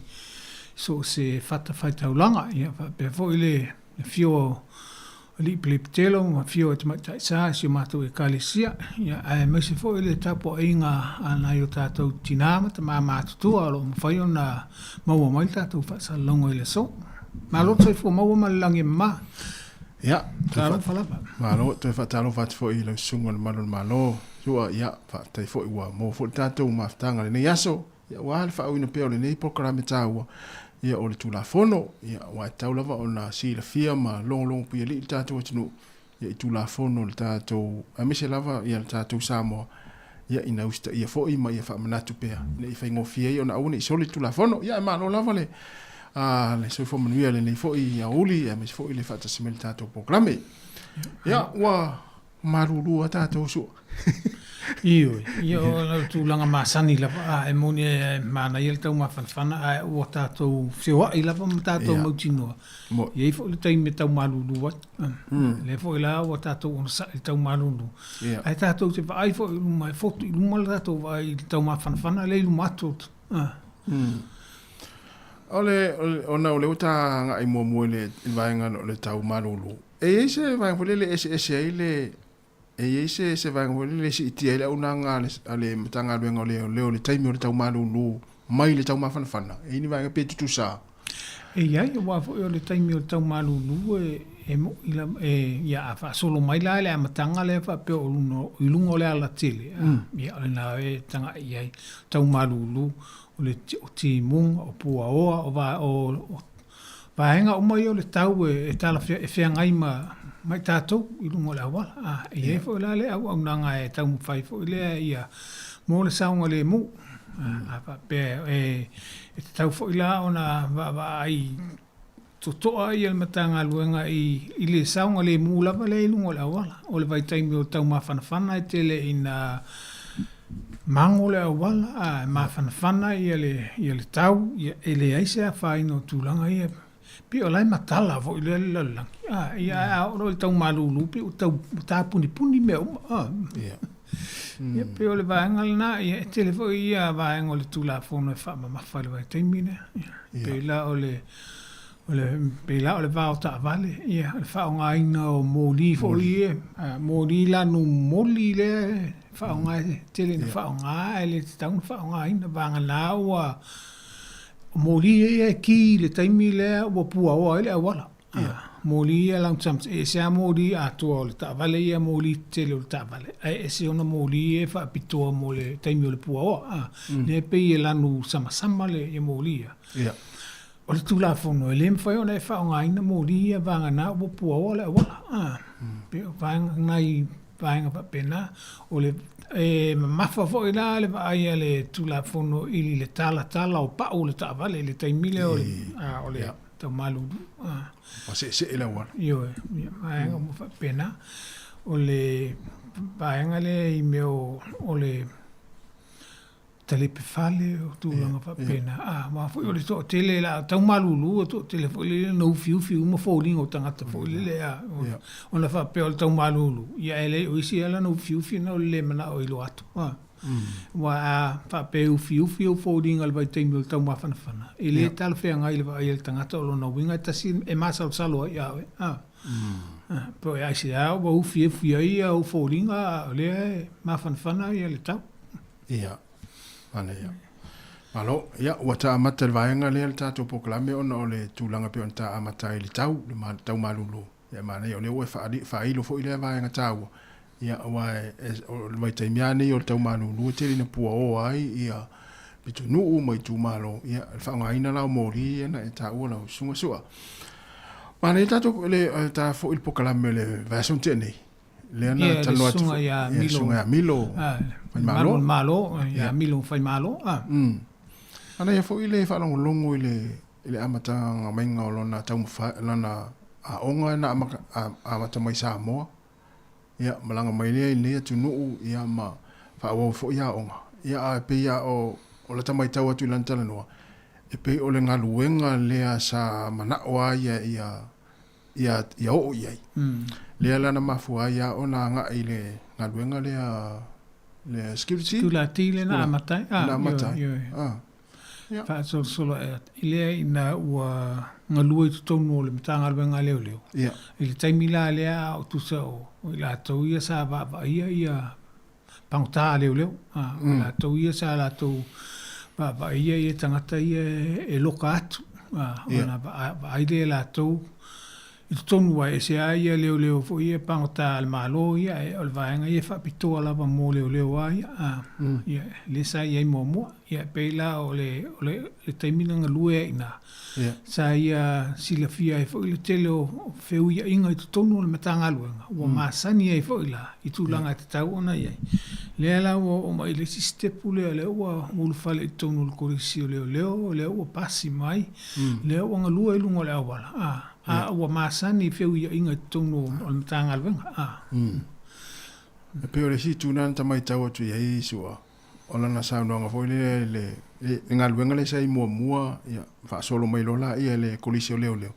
S20: so o se fatafaitaulaga. Ia faapea foi le afio o Alii Pelepitelo ma afio o Tamaitai Sa i si o matou Ekalesia, ia, aemaise foi le tapuaiga a nai o tatou tina ma tama matutua o lo o mafai ona maua mai le tatou faasalalauga i le aso. Malo le soifua maua ma le lagi e mama.
S18: Ia,
S20: talofa lava.
S18: Malo, toe faatalofa atu foi i lau susuga i le Malu o le Malo. Sua, ia, faafetai foi ua maua foi le tatou mafutaga i lenei aso. Ia, aua le faaauauina pea o lenei polokalame taua, ia, o le Tulafono. Ia, aua e tatau lava ona silafia ma logologo puialii le tatou atunuu, ia, i Tulafono o le tatou, aemaise lava ia le tatou Samoa, ia, ina usitaia foi ma ia faamanatu pea, ina ia faigofie ai ona aua ne i soli le Tulafono. Ia, ae malo lava le, a, le soifua manuia i lenei foi aoauli, aemaise foi le faatasi mai i le tatou polokalame. Ia, ua malulu lava tatou sua.
S20: Ioe, ia o le tulaga masani lava, a e moni e manaia le taumafanafana, ae ua tatou feoai lava ma tatou mautinoa, e i ai foi le taimi e tau malulu ai. Lea foi la ua tatou onosai i le tau malulu, ae tatou te vaai foi i luma, e fotu i luma le tatou vaai i le taumafanafana lea e i luma atu.
S18: O le, ona o lea ua ta agai muamua i le vaega o le tau malulu, E i ai se vaega foi lele e eseese ai le e i ai se se vaega foi lele e siitia ai le auaunaga a le a le Matagaluega o Leoleo i le taimi o le tau malulu mai le tau mafanafana? E i ai ni vaega pe tutusa?
S20: E i ai, aua foi o le taimi o le tau malulu e e mo'i lava e ia a faasolo mai la i le amataga lea faapea o luga i luga o le alatele, ia o lena e taga'i i ai tau malulu o le o timuga, o puaoa, o va o Vaega uma ia o le tau e talafea, e feagai ma, ma i tatou i luga o le auala. A, e i ai foi la le auaunaga e taumafai foi lea ia mo le saogalemu. A, a faapea e, e tatau foi la ona vaavaai totoa ia le Matagaluega i, i le saogalemu lava lea i luga o le auala. O le vaitaimi o le taumafanafana e tele ina mago le auala ae mafanafana ia le ia le tau, ia e leai se afaina o tulaga ia. Pei o la e matala foi lea le lalolagi, a, ia ae a oo loa i le tau malulu pei ua tau tapunipuni mea uma, a. Ia. Ia pei o le vaega lena, ia e tele foi ia vaega o le Tulafono e faamamafa i le vaitaimi lea. Ia. Pei la o le O le, pei la o le va o taavale, ia, o le faaaogaina o moli foi ia, moli lanu moli lea e faaaoga, e tele ina faaaoga ae le tatau ona faaaogaina, vagana ua, o moli ia e ki i le taimi lea ua puaoa ai le auala. Moli ia lanu e ese lava moli atoa o le taavale ia, moli tetele o le taavale, ae ese ona moli ia e faapitoa mo le taimi o le puaoa. Lea e pei e lanu samasama le moli ia. O le Tulafono, e le mafai ona e faaaogaina moli ia vagana ua puaoa le auala. A, pei o vaega, nai vaega faapena. O le, e mamafa foi la le vaai a le Tulafono i le talatala o pau o le taavale i le taimi lea o le, a, o le tau malulu. A.
S18: Ua seesee le auala.
S20: Ioe, ia, vaega uma faapena. O le vaega lea i mea o, o le talepe fale, o tulaga faapena. A, aua foi o le toatele la tau malulu, o toatele foi lele na ufiufi uma foliga o tagata foi lele a, ona faapea o le tau malulu, ia ae leai o isi ala na ufiufi na o le le manao e iloa atu. A, aua a faapea e ufiufi ou foliga i le vaitaimi o le tau mafanafana, e le talafeagai i le vaai a le tagata, o lona uiga e tasi e masalosalo ai ia oe. A, po o aisea ua ufiufi ai ou foliga a o lea e mafanafana le tau.
S18: Ia, manaia. Malo, ia, ua ta amata le vaega lea le tatou polokalame ona o le tulaga pei ona ta amata ai i le tau, le tau malulu. Ia, manaia, o lea ua e faailo foi lea vaega taua. Ia, aua o le vaitaimi lava nei o le tau malulu e tele ina puaoa ai ia pitonuu ma itumalo, ia, le faaaogaina la o moli ia na e taua lau susuga Su'a. Manaia tatou le ta foi le polokalame o le vaiaso na tea nei, lea na
S20: Ia, le
S18: talanoa atu
S20: susuga
S18: foi,
S20: ia
S18: ia,
S20: Milo,
S18: susuga ia Milo
S20: ah,
S18: Faimalo.
S20: Malu o le Malo, ia Milo Faimalo, ah.
S18: Manaia foi le faalogologo i le i le amataga maiga o lona taumafai, lana aoga na amata mai Samoa, ia, malaga mai lea i lenei atunuu, ia, ma faaauau foi aoga. Ia, ae pei lava o, o lata matau atu i lana talanoa, e pei o le galuega lea sa manao lava ia, ia, ia, ia oo i ai. Lea la na mafua ai lava ona agai i le galuega lea, le security.
S20: Security lea na amata ai.
S18: Na amata ai. Ah.
S20: Faasolosolo i lea ina ua galue i totonu o le Matagaluega a Leoleo. I le taimi la lea a o tusa o i latou ia sa vaavaaia ia pagota a leoleo, o i latou ia sa latou vaavaaia ia tagata ia e loka atu, ona vaai lea e latou i totonu aua e ese lava ia leoleo foi ia pagota a le Malo ia, ae o le vaega ia e faapitoa lava mo leoleo lava ia, ia lea sa i ai muamua. Ia e pei la o le o le taimi na galue ai i ina, sa ia silafia ai foi le tele o feuiaiga i totonu o le Matagaluega, ua masani ai foi la i tulaga e tatau ona i ai. Lea la ua oo mai i le isi sitepu lea, lea ua ulufale i totonu o le Kolisi o Leoleo, lea ua pasi mai, lea ua galue i luga o le auala, a ua masani i feuiaiga i totonu o le Matagaluega. A.
S18: E pei o le isi itu lena na ta matau atu i ai Su'a, o lana saunoaga foi lea i le, le galuega lea sa i muamua, ia, faasolo mai loa laia i le Kolisi o Leoleo.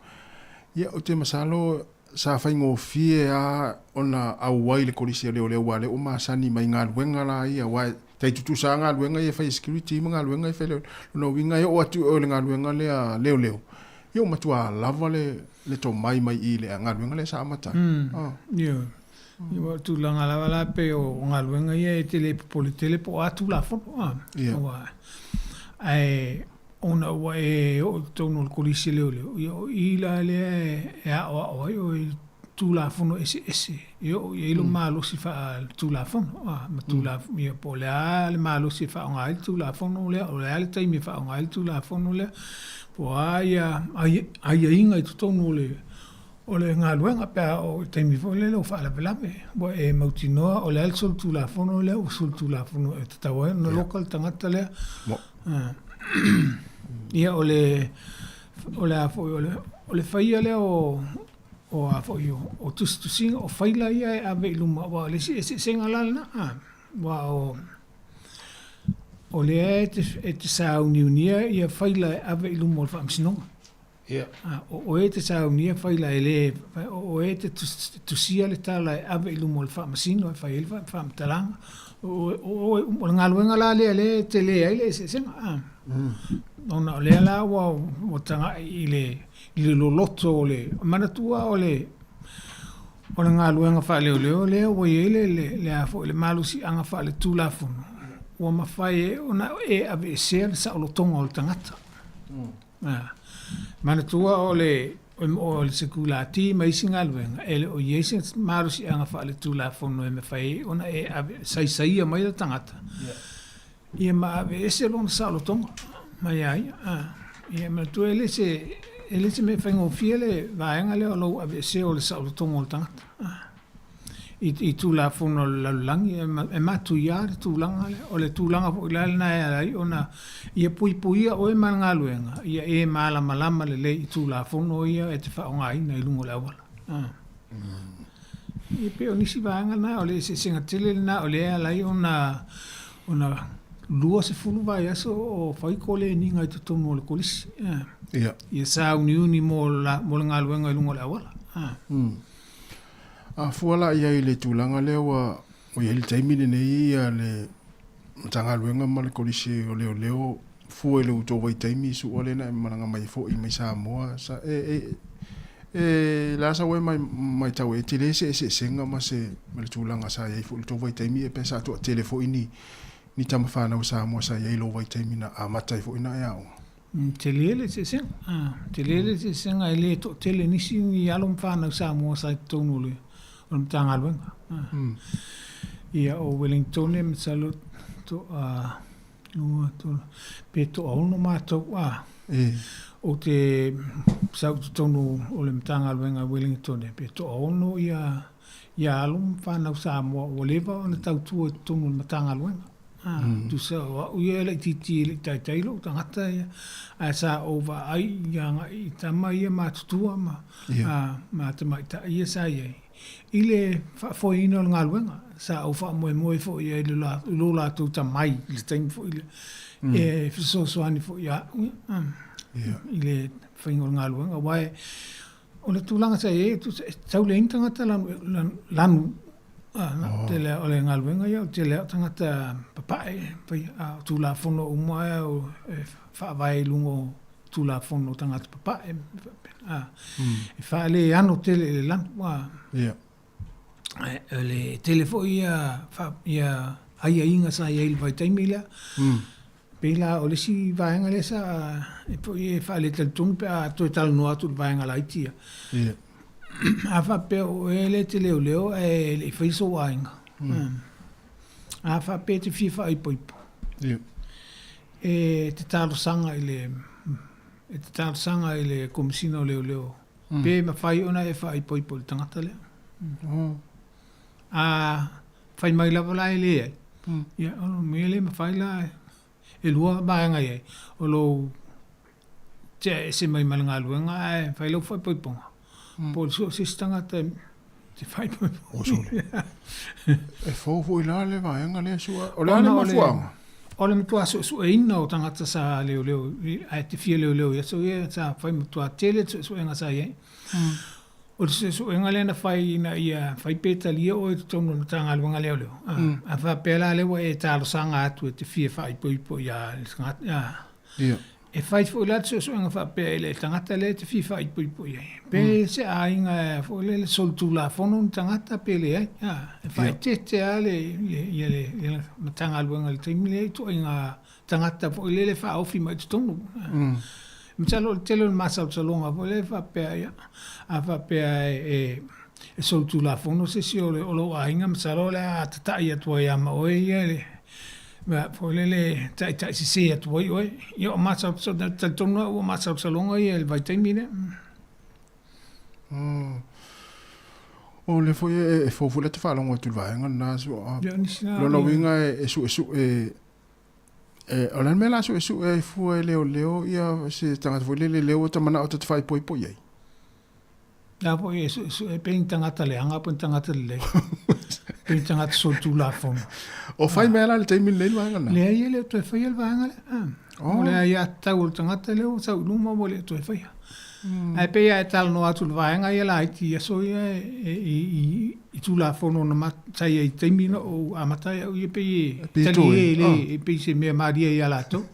S18: Ia, ou te masalo sa faigofie lava ona auai i le Kolisi o Leoleo aua o lea ua masani mai i galuega la ia, aua e tai tutusa lava galuega ia e fai e security ma galuega ia e fai e leoleo. O lona uiga e oo atu i o i le galuega lea a leoleo, ia ua matua lava le, le tomai mai i i le galuega lea sa amata ai.
S20: Ioe. Aua o le tulaga lava la pei o galuega ia e te le popole tele po o a Tulafono, a. Aua, ae ona ua e oo i totonu o le Kolisi Leoleo, ia o i la lea e aoao ai oe i Tulafono eseese e oo i ai lou malosi faaletulafono, a, ma Tulafono, ia po o le a le malosi e faaaoga ai le Tulafono lea, o le a le taimi e faaaoga ai le Tulafono lea, po o a ia aiaiga i totonu o le O le galuega pe a oo i le taimi foi lele ua faalavelave, ua e mautinoa o le a le solitulafono lea ua solitulafono e tatau ai ona loka le tagata lea. Ia o le o le a foi o le o le faia lea o o a foi o tusitusiga o faila ia e ave i luma aua o le isi eseesega la lena aua o o lea e te sauniunia ia faila e ave i luma o le Faamasinoga.
S18: Ia.
S20: A, o oe e te saunia faila e le, o oe e te tusia le tala e ave i luma o le Faamasino e fai ai le faamatalaga. O oe, o le galuega la lea lea e tele ai le eseesega, a. Ona o lea la ua, ua tagai i le, i le loloto o le, manatua o le, o le galuega faaleoleo lea ua i ai le, le, le a foi, le malosiaga faaletulafono, ua mafai ai ona e aveesea le saolotoga o le tagata. Manatua o le o le sekulati ma isi galuega, e le o i ai se malosiaga faaletulafono e mafai ai ona e ave, saisaia mai le tagata, ia ma aveese lona saolotoga mai a ia. Ia manatua e le se, e le se mea faigofie le vaega lea o lou aveesea o le saolotoga o le tagata. I, i Tulafono a le lalolagi, e matuia le tulaga lea. O le tulaga foi la lena e ala ai ona ia puipuia oe ma le galuega, ia e malamalama lelei i Tulafono ia e te faaaogaina i luga o le auala. Ia pei o nisi vaega na, o le eseesega tele lena o lea e ala ai ona ona 20 vaiaso o fai koleniga i totonu o le kolisi. Ia sauniuni mo le galuega i luga o le auala.
S18: A fua la i ai i le tulaga lea ua i ai le taimi lenei ia le Matagaluega ma le Kolisi o Leoleo fua i lo outou vaitaimi su'a lea na e malaga mai ai foi mai Samoa sa e e e la sa ua e matau e tele se eseesega ma se ma le tulaga sa i ai foi i le tou vaitaimi e pe sa toatele foi ni ni tama fanau Samoa sa i ai i lou vaitaimi na amata ai foi na e aoga.
S20: Tele le eseesega. Tele le eseesega e le toatele nisi ni alo ma fanau Samoa sa i totonu o le o le Matagaluega. Ia o Wellingtone masalo toa 2, 3, pe toaono matou, a. Ou te sau i totonu o le Matagaluega i Wellington, pe toaono ia ia alo ma fanau Samoa ua leva ona tautua i totonu o le Matagaluega. A, tusa o au ia e laitiiti e le i taitai lou tagata ia, ae sa ou vaai i agai i tama ia matutua ma, a, ma tamaitai ia sa i ai i le faafoeina o le galuega. Sa ou faamoemoe foi i ai i lo latou tamai i le taimi foi lea, e fesoasoani foi ia au ia, i le faiga o le galuega. Aua o le tulaga sa i ai, e tau leai ni tagata lanu, tele o le galuega ia, o le tele lava o tagata papae, a o Tulafono uma e faavae i luga o Tulafono o tagata papae, e faaleano tele i le lanu. O le tele foi ia aiaiga sa i ai i le vaitaimi lea. Pei la o le isi vaega lea sa e foi e faaletalitonu pe a toe talanoa atu i le vaega laiti ia. A faapea o oe lea e te leoleo ae le i faia sou aiga. A faapea e te fia faaipoipo, e te talosaga i le e te talosaga i le Komesina o Leoleo pe mafai ona e faaipoipo i le tagata lea. A fai mai lava la e leai, ia o le mea le mafai la, e lua vaega e i ai, o lou tea ese mai ma le galuega ae fai lau faaipoipoga, po o le so o se isi tagata e te faaipoipo.
S18: O sole. E fou foi la le vaega lea sua. O le a le mafuaaga?
S20: O le matua suesueina o tagata sa leoleo ae te fia leoleo i aso ia sa fai matua tele le suesuega sa i ai. O le suesuega lea na fai ina ia fai pe talia oe i totonu o le Matagaluega Leoleo. A faapea la lea ua e talosaga atu e te fia faaipoipo ia le tagata, e fai foi la le suesuega faapea i le tagata lea e te fia faaipoipo i ai. Pe se aiga foi lele solitulafono ni tagata pe leai. E faaeteete lava le le Matagaluega i le taimi lea i ituaiga tagata foi lele faaofi mai i totonu. Masalo o le tele o le masalosaloga foi lea faapea, ia, a faapea e solitulafono se isi o lou aiga, masalo o le a tatai atu ai lava ma oe ia le mea foi lele e taitai sese atu ai oe. Ia o masalosaloga, e talitonu lava ua masalosaloga ia i le vaitaimi lea.
S18: O lea foi e fou foi la ta faalogo atu i le vaega lena, lona uiga e suesue E, o le a le mea la suesue ai fua e leoleo ia se tagata foi lele lea ua ta manao ta te faaipoipo i ai?
S20: La foi e suesue pe ni tagata leaga pe ni tagata lelei. Pe ni tagata solitulafono.
S18: O fai mea la le taimi lenei le vaega lena?
S20: Leai e le o toe faia le vaega lea. O le aiatatau o le tagata lea ua sau i luma ua le o toe faia. Ae pei lava e talanoa atu i le vaega ia laiti i aso ia i Tulafono na sa i ai i taimi na ou amata ai au ia pei e talie e le e pei se mea malie ia latou.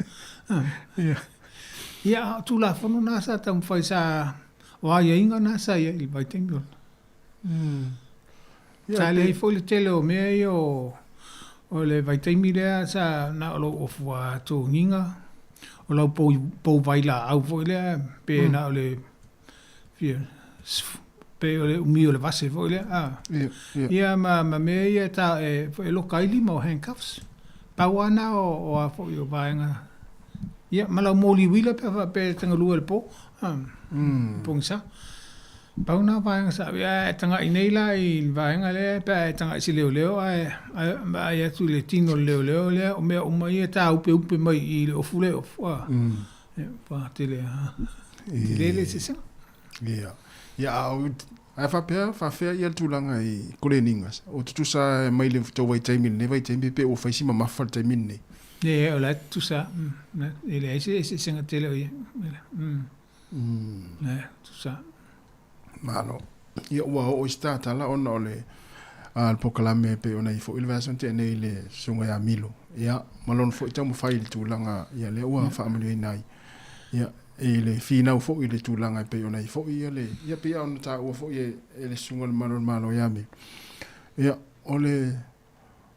S20: Ia a o Tulafono na sa taumafai sa o aiaiga na sa i ai i le vaitaimi o Sa leai foi le tele o mea ia o o le vaitaimi lea sa na o lou ofu togiga, o lau pou pou vailaau foi lea pe na o le fia pe o le umi o le vase foi lea a. Ia ma ma mea ia e ta e e loka ai lima o handcuffs. Pau lava na o o a foi o vaega ia ma lau moli uila pe a faapea e te galue i le po a, pogisa. Pau na vaega sa ave ae taga'i nei la i le vaega lea pe a e taga'i i se leoleo ae vaai atu i le tino o le leoleo lea o mea uma ia e tāupeupe mai i le ofu le ofu a. Ia ua tele a tele le eseesega.
S18: Ia. Ia a o ae faapea faafea ia le tulaga i koleniga o tutusa mai le tou vaitaimi i lenei vaitaimi pe ua fai si mamafa le taimi lenei?
S20: Leai o la e tutusa e leai se eseesega tele o i ai. Nē, tutusa.
S18: Malo. Ia ua oo i se tatala ona o le a le polokalame e pei ona i ai foi le vaiaso na tea nei i le Susuga ia Milo. Ia, ma lona foi taumafai i le tulaga ia lea ua faamanuiaina ai. Ia, i le finau foi i le tulaga e pei ona i ai foi ia le ia pei ona taua foi e, e le Susuga i le Malu o le Malo ia Milo. Ia, o le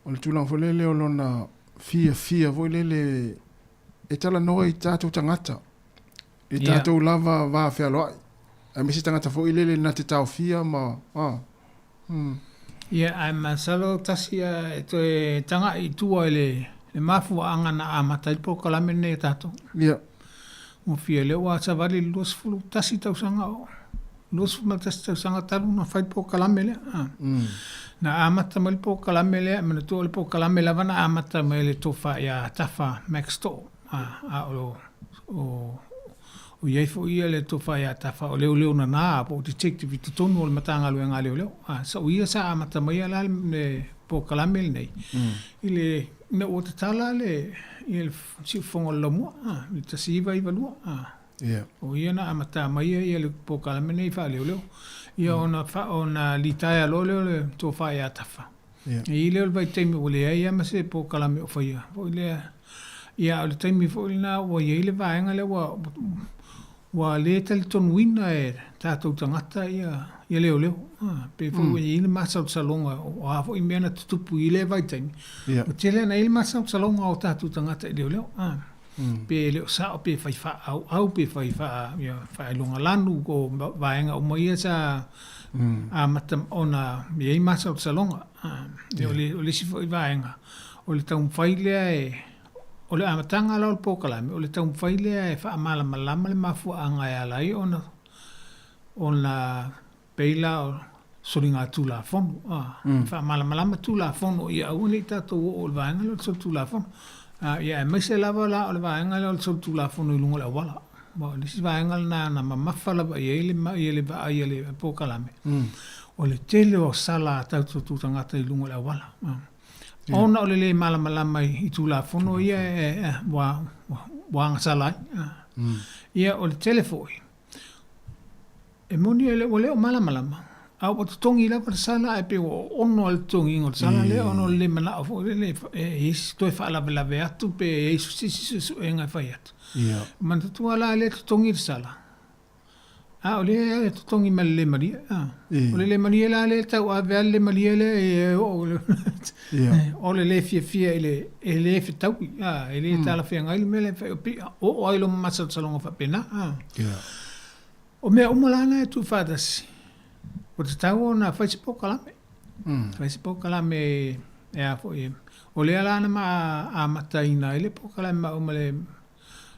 S18: o le tulaga foi lele o lona fiafia foi lele e talanoa i tatou tagata I tatou lava va fealoai, aemaise tagata foi lele na te taofia ma, a,
S20: Ia, ae masalo tasi a e toe taga'i i tua i le le mafuaaga na amata ai le polokalame lenei a tatou.
S18: Ia.
S20: Ua fia lea ua savali le 21 tausaga o 21 tausaga talu ona fai le polokalame lea. Na amata mai le polokalame lea, e manatua o le polokalame lava na amata mai e le Tofa ia Tafa Max Too, a o o o i ai foi ia le Tofa ia Tafa o leoleo nana po o detective i totonu o le Matagaluega a Leoleo. So o ia sa amata maia la le polokalame lenei i le ina ua tatala le ia le siufofoga o le laumua i le 1992. O ia na amata maia ia le polokalame lenei faaleoleo. Ia ona ona litaea loa lea o le Tofa ia Tafa. E i ai lea o le vaitaimi ua leai lava ma se polokalame o faia foi lea. Ia a o le taimi foi lena ua i ai le vaega lea ua ua le talitonuina e tatou tagata ia ia leoleo. Pei foi ua i ai le masalosaloga o a foi mea na tutupu i lea vaitaimi, ua tele ona i ai le masalosaloga o tatou tagata i leoleo. Pe le o sao pe fai faaauau pe fai faa ia faailoga lanu o vaega uma ia sa amata ona i ai masalosaloga. Ia o le o le isi foi vaega o le taumafai lea e o le amataga la o le polokalame o le taumafai lea e faamalamalama le mafuaaga e ala ai ona ona Pei la o soligatulafono, a, e faamalamalama Tulafono ia aua ne i tatou oo i le vaega lea o le solitulafono. A, ia aemaise lava la o le vaega lea o le solitulafono i luga o le auala. Aua o le isi vaega lena na mamafa lava i ai le, ia le vaai a le polokalame, o le tele o sala a tatou tagata i luga o le auala. Ona o le lē malamalama i Tulafono ia e, ua, ua agasala ai. Ia o le tele foi, E moni e le, ua le o malamalama, a ua totogi lava le sala ae pei ua oono lava le totogiina o le sala lea ona o le le manao foi lele e i ai se toe faalavelave atu pe i ai se isi suesuega e fai atu. Manatua la lea e totogi le sala, a o lea e totogi ma le le malie. O le le malie la lea e tauave lava le le malie lea e oo o le le fiafia i le e le fetaui, e le talafeagai le mea lea e fai, pei oo ai lou masalosaloga faapena. O mea uma la na e tuufaatasi, ua tatau ona fai se polokalame. Fai se polokalame e a foi, o lea la na ma amataina ai le polokalame maua ma le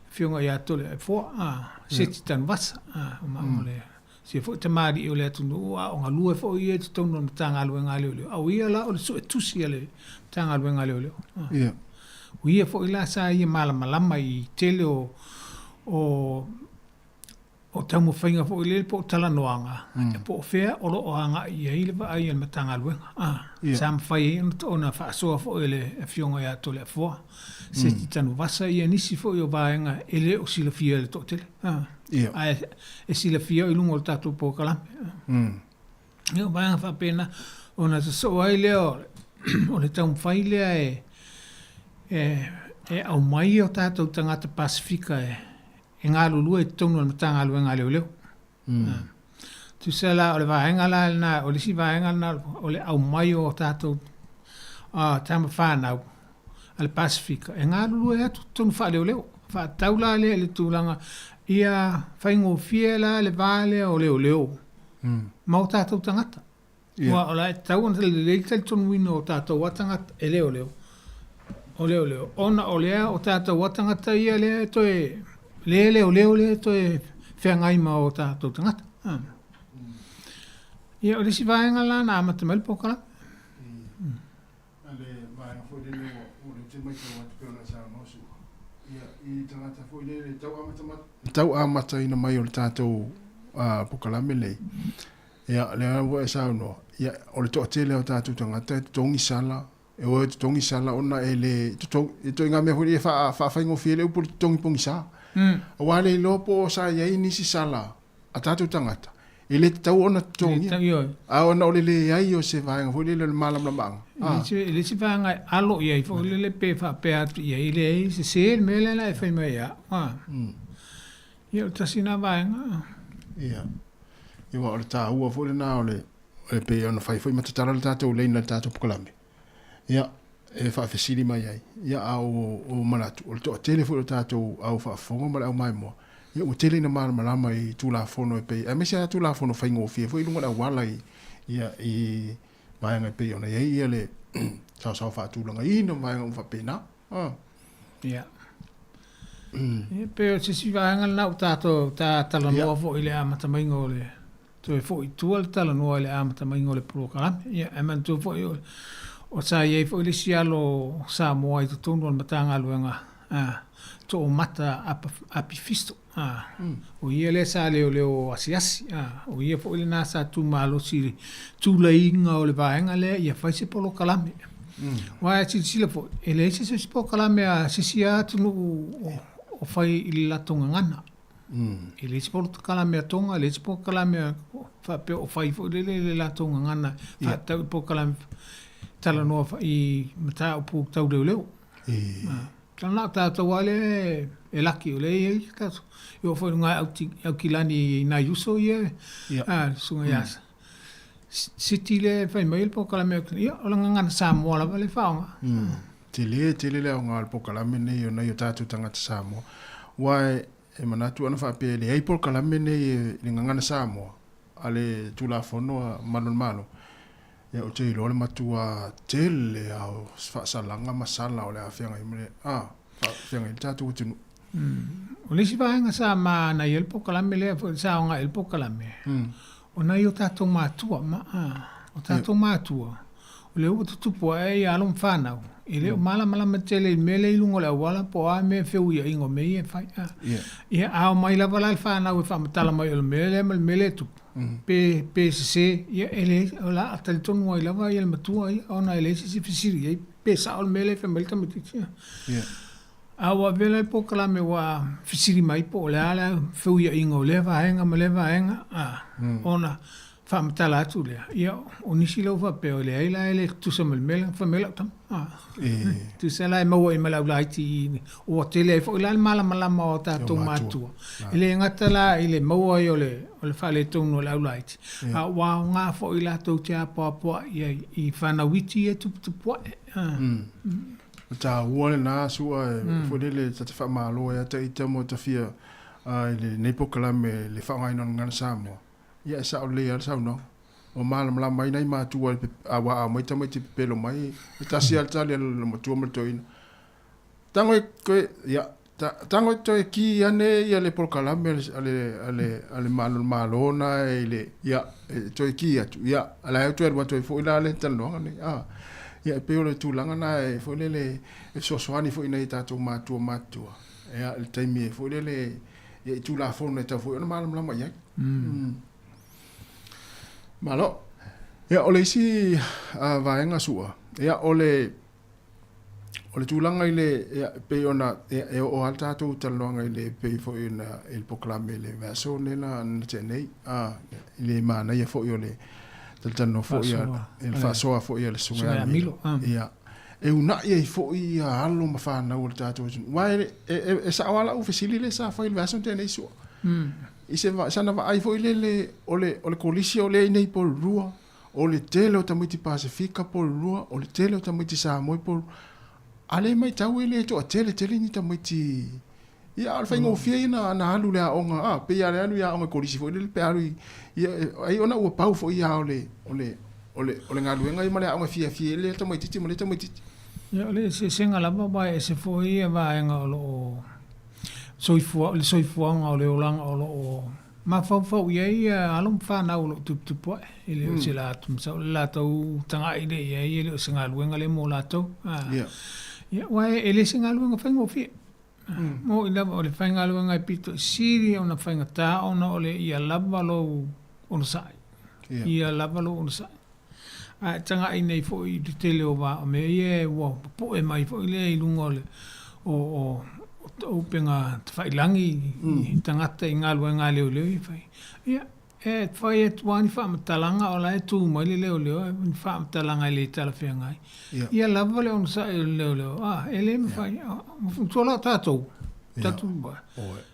S20: Afioga ia Toleafoa, Seti Tanuvasa, o maua ma le sia foi tamalii o le atunuu, a o galue foi ia i totonu o le Matagaluega a Leoleo, a o ia la o le suetusi a le Matagaluega a Leoleo. O ia foi la sa ia malamalama i tele o o taumafaiga foi lele po o talanoaga, po o fea o lo o agai i ai le vaai a le Matagaluega. Sa mafai ai ona faasoa foi e le Afioga ia Toleafoa Seti Tanuvasa ia nisi foi o vaega e le o silafia e le toatele, ae e silafia i luga o le tatou polokalame. Ia o vaega faapena ona sosoo ai lea o le taumafai lea e aumai o tatou tagata Pasefika e e galulue i totonu o le Matagaluega a Leoleo. Tusa la o le vaega la lena, o le isi vaega lena o le aumai o tatou tama fanau a le Pasefika e galulue atu i totonu faaleoleo. Faatatau la lea i le tulaga ia faigofie la le va lea o leoleo ma o tatou tagata. Aua o la e tatau ona lelei le talitonuina o tatou lava tagata e leoleo, o leoleo, ona o lea o tatou lava tagata ia lea e toe, lea e leoleo lea e toe feagai ma o tatou tagata. Ia, o le isi vaega la na amata mai le polokalame.
S18: A le vaega foi lele ua o lea ou te matau atu pei ona e saunoa Su'a, ia, i tagata foi lele tau amata le tau amataina mai o le tatou polokalame lenei, ia, lea ua e saunoa, ia, o le toatele o tatou tagata e totogi sala, e o e totogi sala ona e le totogi, e ituaiga mea foi lea e faafaigofie ai le upu o le totogi pogisa. Aua le iloa po o sa i ai nisi sala a tatou tagata, e le tatau ona totogia, a ona o le leai o se vaega foi lele o le malamalamaaga.
S20: E le isi vaega e alo i ai foi lele pe faapea atu i ai, e leai, e sese le mea lea la e fai mai ia au. Ia, o le tasi lena vaega.
S18: Ia, aua o le taua foi lena o le, e pei ona fai foi ma tatala le tatou lane a le tatou polokalame. Ia, e faafesili mai ai. Ia, a o manatu, o le toatele foi o tatou au faafofoga ma le au maimoa, ia ua tele ina malamalama i Tulafono e pei, aemaise lava Tulafono faigofie foi i luga o le auala i, ia, i vaega e pei ona i ai ia le saosaoa faatulagaina ma vaega uma faapena. Ah.
S20: Ia. Ia, pei o se isi vaega lena ua tatou ta talanoa foi i le amatamaiga o le toe foi i tua le talanoa i le amatamaiga o le polokalame. Ia, ae manatua foi o, o sa i ai foi le isi alo o Samoa i totonu o le Matagaluega a Toomata Api Fisto. A, o ia lea sa leoleo asiasi. A, o ia foi lena sa tumalosi i le tulaiga o le vaega lea ia fai se polokalame. Aua e silasila foi, e leai se isi polokalame a se isi lava atunuu o fai i le latou gagana. E leai se polokalame a Tonga, e leai se polokalame a faapea o fai foi lele i le latou gagana faatatau i polokalame talanoa i mataupu tau leoleo. Tala na o tatou lava lea e laki o lea e i ai tatou. E oo foi i luga i Aukilani i nai uso ia, a, le susuga ia Siti lea e fai mai le polokalame Aukilani, ia o le gagana Samoa lava lea e faaaoga.
S18: Tele tele le aoga o le polokalame lenei o nai o tatou tagata Samoa. Aua e manatu ana faapea e leai polokalame nei i le gagana Samoa a le Tulafono a Malu o le Malo, Ia, ou te iloa le matua tele lava o faasalaga ma sala o le a feagai ma le, a, feagai le tatou atunuu.
S20: O le isi vaega sa manaia ai le polokalame lea foi sa aoga ai le polokalame, o nai o tatou matua ma, a, o tatou matua, o lea ua tutupu ae ia alo ma fanau, e le o malamalama tele i le mea lea i luga o le auala po o a mea feuiaiga o mea ia e fai, a. Ia, a omai lava la le fanau e faamatala mai o le mea lea ma le mea lea e tupu, Pe, pe sese, ia e leai, o le a talitonu ai lava ia le matua ia, ona e leai se isi e fesili i ai, pe sao le mea lea e fai mai le tamaitiiti.
S18: Yeah.
S20: A ua avea la le polokalame ua fesili mai po o le a le feuiaiga o lea vaega ma lea vaega, a, ona faamatala atu lea, ia, o nisi la ua faapea, e leai la e le tutusa ma le mea lea na fai mai lau tama. A, tusa la e maua ai ma le aulaiti i, ua tele ai foi la le malamalama o tatou matua. E le gata la i le maua ai o le, o le faaletonu o le aulaiti, a ua aoga foi latou te apoapoai ai i fanau iti ia e tuputupu ae.
S18: O taua lena sua foi lele ta te faamalo ai a ita mo ta fia i lenei polokalame le faaaogaina o le gagana Samoa. Ia e sao lelei lava le saunoaga. Ua malamalama ai nai matua i le aua a omai tamaiti pepelo mai, e tasi lava le tali a le matua ma le toeaina. Tago e toe, ia, tago e toe ki ane ia le polokalame a le, a le, a le Malo, Malo na i le, ia, e toe ki atu, ia, a la e toe alu atu ai foi la le talanoaga nei. A, ia, e pei o le tulaga na e foi lele e fesoasoani foi i nai tatou matua matutua, ia, i le taimi e foi lele ia, i Tulafono e tatau foi ona malamalama i ai. Malo. Ia, o le isi vaega sua, ia, o le, o le tulaga i le, ia, pei ona, ia, e oo lava le tatou talanoaga i le, pei foi ona, i le polokalame i le vaiaso lea na, na tea nei, a, i le manaia foi o le talatalanoa foi a, i le faasoa foi a le Susuga ia Milo. Ia, e uunai ai foi ia alo ma fanau o le tatou atunuu. Aua e, e, e, e sao lava lau fesili lea sa fai i le vaiaso na tea nei sua. I se sana vaai foi lele o le, o le kolisi o lea i nei Porirua, o le tele o tamaiti Pasefika Porirua, o le tele o tamaiti Samoa i Porirua. A le matau e le toatele tele ni tamaiti Ia, a o le faigofie ia na, na alu i le aoga, a, pei lava le alu i aoga i kolisi foi lele pe alu i, ia, ai ona ua pau foi ia o le, o le, o le, o le galuega ia ma le aoga e fiafia ai lea tamaitiiti ma lea tamaitiiti.
S20: Ia, o le eseesega lava aua e ese foi ia vaega o lo o soifua, le soifuaga o le olaga o lo o mafaufau i ai ia alo ma fanau o lo o tuputupu ae. E le o se latou, masalo o le latou tagai lea i ai, e le o se galuega lea mo latou. Ia, aua e le se galuega faigofie. Moni lava o le faigaluega e pito i sili ona faigata ona o le ia lava lou onosai. Ia lava lou onosai. A e tagai nei foi i le tele o va o mea ia ua popoe mai foi lea i luga o le o o upega tafailagi i tagata i galuega a leoleo ia e fai. Ia, e fai atu lava ni faamatalaga o la e tu mai le leoleo ni faamatalaga e le talafeagai. Ia lava le onosai o le leoleo, a, e le mafai. Matua la o tatou, tatou,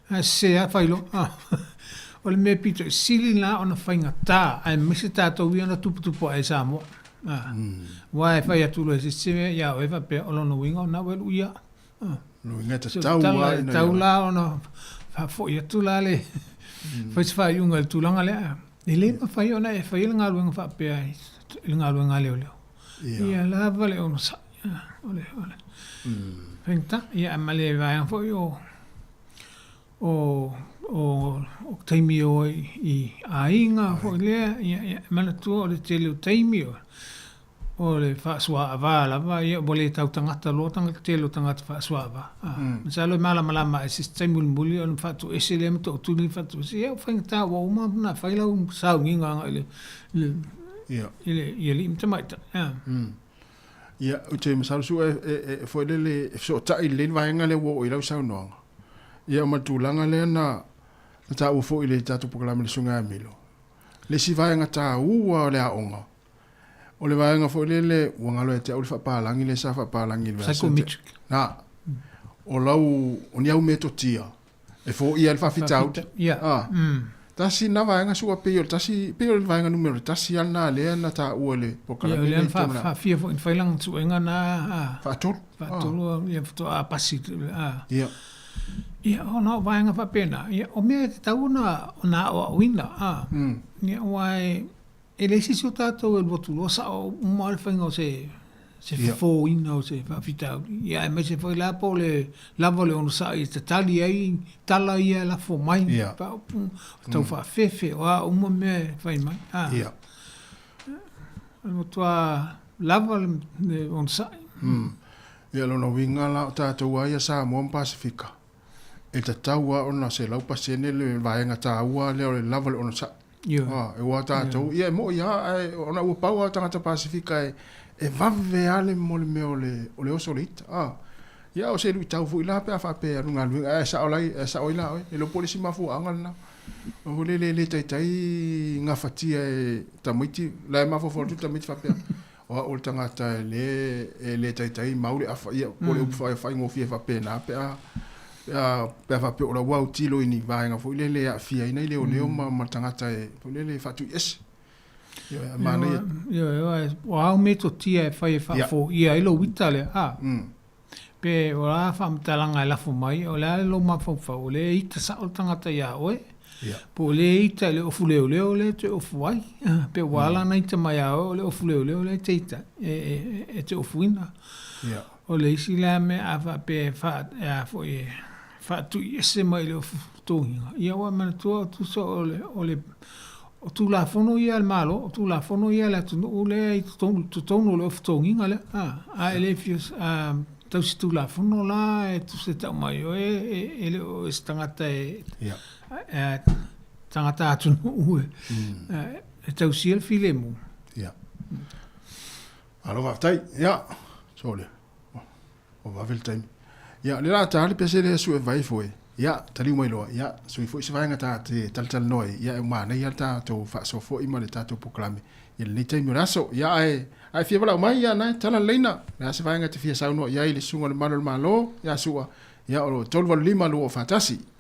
S20: ae sese lava fai loa. A, o le mea pito i sili la ona faigata, aemaise tatou ia na tuputupu ae i Samoa. A, aua e fai atu loa e se isi mea ia oe faapea, o lona uiga o lena ua e luia.
S18: A, Luiga e tatau lava
S20: ina ia. Tatau la ona faafoi atu la le, fai se faaiuga i le tulaga lea. E le mafai ona e faia le galuega faapea i le galuega a leoleo. Ia lava le onosai. O le o le faigata. Ia, ma le vaega foi o o o o taimi e o ai i aiga foi lea, ia e manatua o le tele o taimi o O le faasuaava lava, ia ua le tau tagata loa tagata tele o tagata faasuaava. Masalo e malamalama ai se isi taimi mulimuli ona faatoese lea ma tootuli ma faatoese. Ia ua faigata ua uma ona fai lau sauniga agai i le i le i alii ma tamaitai.
S18: Ia, ou te masalo Su'a e foi lele e fesootai lelei le vaega lea ua oo i lau saunoaga. Ia ma le tulaga lea na taua foi i le tatou polokalame i le Susuga ia Milo. Le isi vaega taua o le aoga, O le vaega foi lele ua galo ia te au le faapalagi lea sa faapalagi i le vaiaso na tea. Na, o lau, o ni au metotia e foia ai le faafitauli. A, tasi lena vaega su'a pei o le tasi, pei o le vaega numera tasi lava lena lea na taua i le polokalame
S20: lea. Ia, o lea na faafia foi na fai lana suega na, a.
S18: Faatolu.
S20: Faatolu, ia faatoa pasi, a. Ia. Ia, ona o vaega faapena, ia, o mea e tatau ona aoaoina, a. Ia, aua e, E leai se isi o tatou e alu atu loa sao uma le faiga o se se fofoina o se faafitauli, ia aemaise foi la po o le lava o le onosai e tatali ai tala ia e lafo mai, faaupuga, tau faafefe, o a uma mea e fai mai. A, e matua lava le onosai.
S18: Ia, lona uiga la o tatou lava ia Samoa ma Pasefika, e tatau lava ona 100% le vaega taua lea o le lava o le onosai. Ioe. Aua tatou, ia e mo'i lava, ae ona ua pau lava tagata Pasefika e vave lava le mo le mea o le o le oso o le ita. Ia o se luitau foi la pe a faapea e alu galuega, ae sao lai, ae sao ai la oe. E le iloa po o le isi mafuaaga lena. O le le taitai gafatia e tamaiti, la e mafaufau atu tamaiti faapea, o au o le tagata e le e le taitai mau le afa, ia po o le upu faigofie faapena pe a pe a faapea o lau autilo i ni vaega foi lele e aafia ai nai leoleo ma le tagata e foi lele e faatuiese. Ioe, a manaia.
S20: Ioe, o a au metotia e fai e faafoia ai lou ita lea, a? Pe o a faamatalaga e lafo mai, o le a lou mafaufau, o lea e ita sao le tagata iā oe, po o lea e ita i le ofu leoleo lea e toe ofu ai, pe ua ala ona ita mai ia oe o le ofu leoleo lea e te ita ai, e te ofuina. O le isi la mea a faapea e faa, e a foi e faatuiese mai i le ofu togiga, ia ua e manatua o tusa o le, o le, o Tulafono ia a le Malo, o Tulafono ia a le atunuu lea i totonu, totonu o le ofu togiga lea, a, a e le fia, a tausi Tulafono la e tusa e tau mai oe, e, e le o oe se tagata e, e, tagata atunuu e, e tausia le filemu.
S18: Ia. Malo faafetai. Ia, sole. Ua vave le taimi. Ia, o lea o le a ta le pese lea sue vai foi. Ia, taliu mai loa. Ia, sui foi se vaega ta te talatalanoa ai. Ia, e manaia le tatou faasoa foi ma le tatou polokalame i lenei taimi o le aso. Ia, ae, ae fia valaau mai, ia, na e tala le laina. O le a se vaega e te fia saunoa i ai i le susuga o le Malu o le Malo, ia Su'a. Ia, o lo 385 241.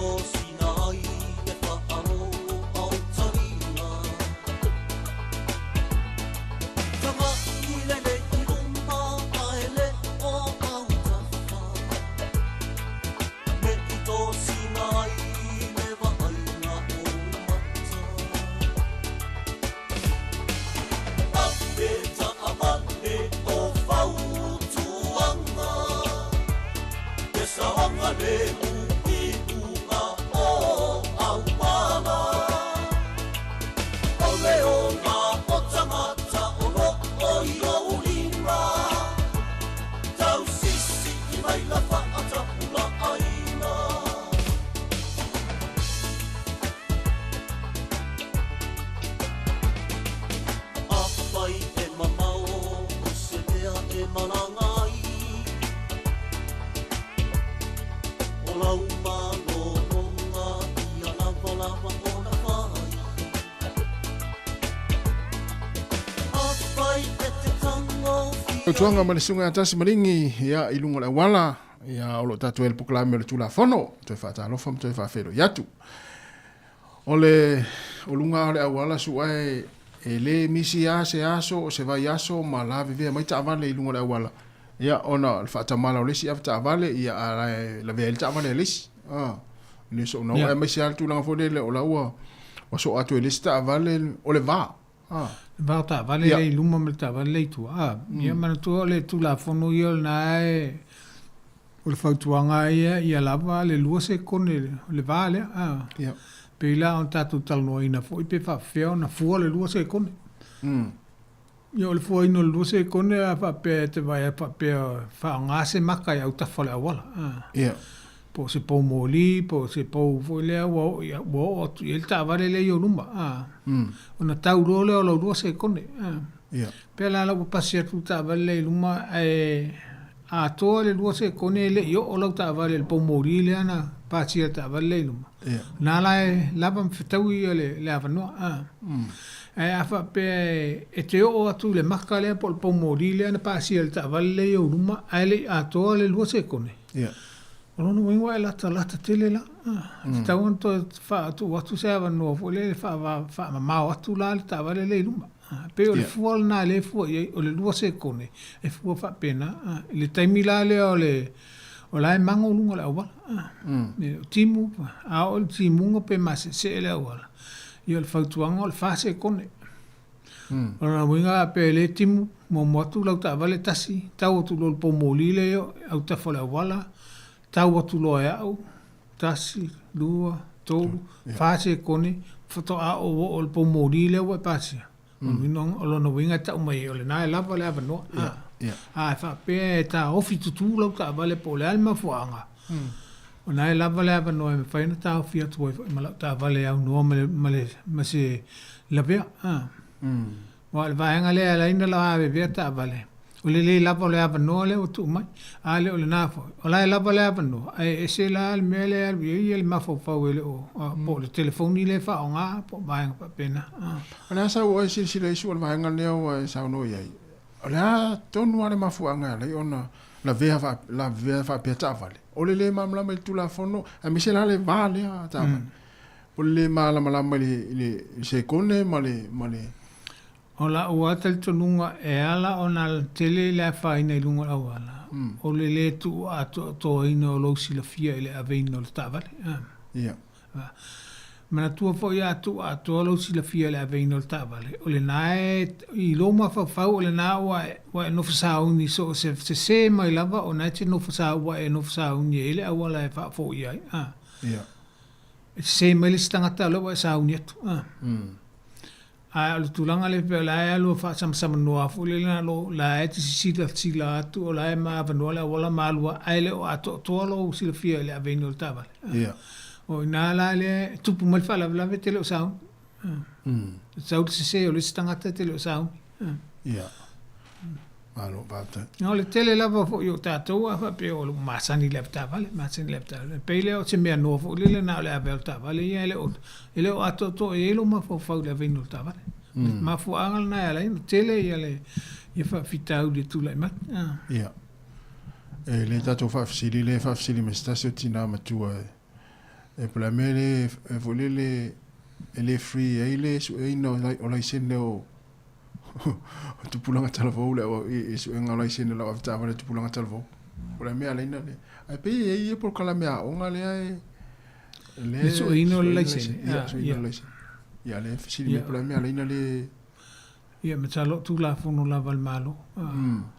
S19: tosina ai le faalogo autalia. Taga'i lelei i luma ae le o autafa, ne'i tosina ai le vaaiga o mata. Ave taavale o fautuaga, le saogalemu i luga o auala. O le ola o tagata o loo i ou lima, tausisi maila faatapulaaina. Afai e mamao o se mea e malaga ai, o lau malologa ia lavalava ona fai. Afai e te tagofia.
S18: Fautuaga ma le Susuga ia Tasi Maligi, ia, i luga o le auala, ia, o lo o tatou ai le polokalame o le Tulafono, toe faatalofa ma toe faafeiloai atu. O le o luga o le auala suae e le misi lava se aso o se vaiaso ma lavevea mai taavale i luga o le auala, ia, ona o le faatamala o le isi avetaavale, ia, a la e lavea ai le taavale a le isi. A, le soonao, aemaise lava le tulaga foi lele o la ua soo atu e le isi taavale o le va. A.
S20: Le va o taavale lea i luma ma le taavale lea i tua. A, ia manatua o le Tulafono ia o lena e, o le fautuaga ia ia lava le lua sekone o le va lea. A. Pei la ona tatou talanoaina foi pe faapefea ona fua le lua sekone. Ia o le fuaina o le lua sekone a faapea e te vaai atu faapea faaaoga se maka i autafa o le auala. A. Po o se pou moli, po o se pou foi lea ua oo i, ua oo atu i ai le taavale lea i ou luma. A. Ona tau loa lea o lau lua sekone. A. Pea la la ua pasi atu le taavale lea i luma ae atoa le lua sekone e le i oo lau taavale i le pou moli lea na pasia e le taavale lea i luma. Na la e lava ma fetaui ia le, le avanoa. A. Ae a faapea e te oo atu i le maka lea po o le pou moli lea na pasia e le taavale lea i ou luma ae le i atoa le lua sekone, O lona uiga ua e latalata tele la. E tatau ona toe faatuu atu se avanoa foi lea e faamamao atu la le taavale lea i luma. E pei o le fua lena lea e fua i ai, o le lua sekone e fua faapena. I le taimi la lea o le o la e mago luga o le auala. O timu, a oo i le timuga pe maseesee le auala, ia o le fautuaga o le fa sekone. O lona uiga pe le timu, muamua atu lau taavale tasi, tau atu loa i le poumoli lea i autafa o le auala, tau atu loa e au, tasi, lua, tolu, fa sekone, faatoa ou oo i le poumoli lea ua e pasia. O lona uiga e tau mai ai, o lena e lava le avanoa. A e faapea e taofi tutū lau taavale po o le a le mafuaaga, o lena e lava le avanoa e mafai ona taofi atu ai foi ma lau taavale e aunoa ma le, ma le, ma se lavea. Aua o le vaega lea e ala ai ona lavevea taavale, o le le lava o le avanoa lea ua tuu mai. A le o lena foi, o la e lava le avanoa, ae ese la le mea lea e alu i ai le mafaufau e le o, po o le telefoni lea e faaaoga po o vaega faapena.
S18: O le a sau oe e silasila i sua o le vaega lea ua e saunoa i ai? O le a tonu lava le mafuaaga e ala ai ona lavea lavea faapea taavale? O le le malamalama i le Tulafono, aemaise la le va lea a taavale. O le le malamalama i le, i le sekone ma le, ma le.
S20: O la'u lava talitonuga e ala ona tele le afaina i luga o le auala, o le le tuu atoatoaina o lou silafia i le aveina o le taavale.
S18: Ia.
S20: Manatua foi a tuu atoa lou silafia i le aveina o le taavale, o lena e, i lou mafaufau o lena ua e, ua e nofo sauni so o se sese mai lava o na e te nofo sa, ua e nofo sauni ai le auala e faafoia ai.
S18: Ia.
S20: E sese mai le isi tagata o lea ua e sauni atu. Ae o le tulaga lea pei o la e alu e faasamsamanoa foi lele na lo la e te sisilasila atu o la e ma avanoa le auala ma alu lava ae le o atoatoa lou silafia i le aveina o le taavale. O i ina la lea e tupu mai le faalavelave e te le o sauni. E sau le sese o le isi tagata e te le o sauni.
S18: Ia. Malo, faafetai.
S20: O le tele lava foi o tatou a faapea o masani i le avetaavale, masani i le avetaavale. E pei lea o se mea noa foi lele na o le ave lava o le taavale ia e le o, e le o atoatoa i ai lou mafaufau i le aveina o le taavale. O le mafuaaga lena e ala ai ona tele ia le ia faafitauli e tulai mai.
S18: Ia. E le tatou faafesili, le faafesili ma se tasi o tina matua e. E po o le a mea le e foi lele e le free ai le sueina o laisene o tupulaga talavou le i suega o laisene o lau avetaavale tupulaga talavou. Po o le a mea e ala ai ona le ae pei e i ai ia polokalame aoga lea e
S20: le Le sueina o le laisene.
S18: Ia, sueina o le laisene. Ia lea e fesili mai po o le a mea e ala ai ona le
S20: Ia, masalo o Tulafono lava a le Malo.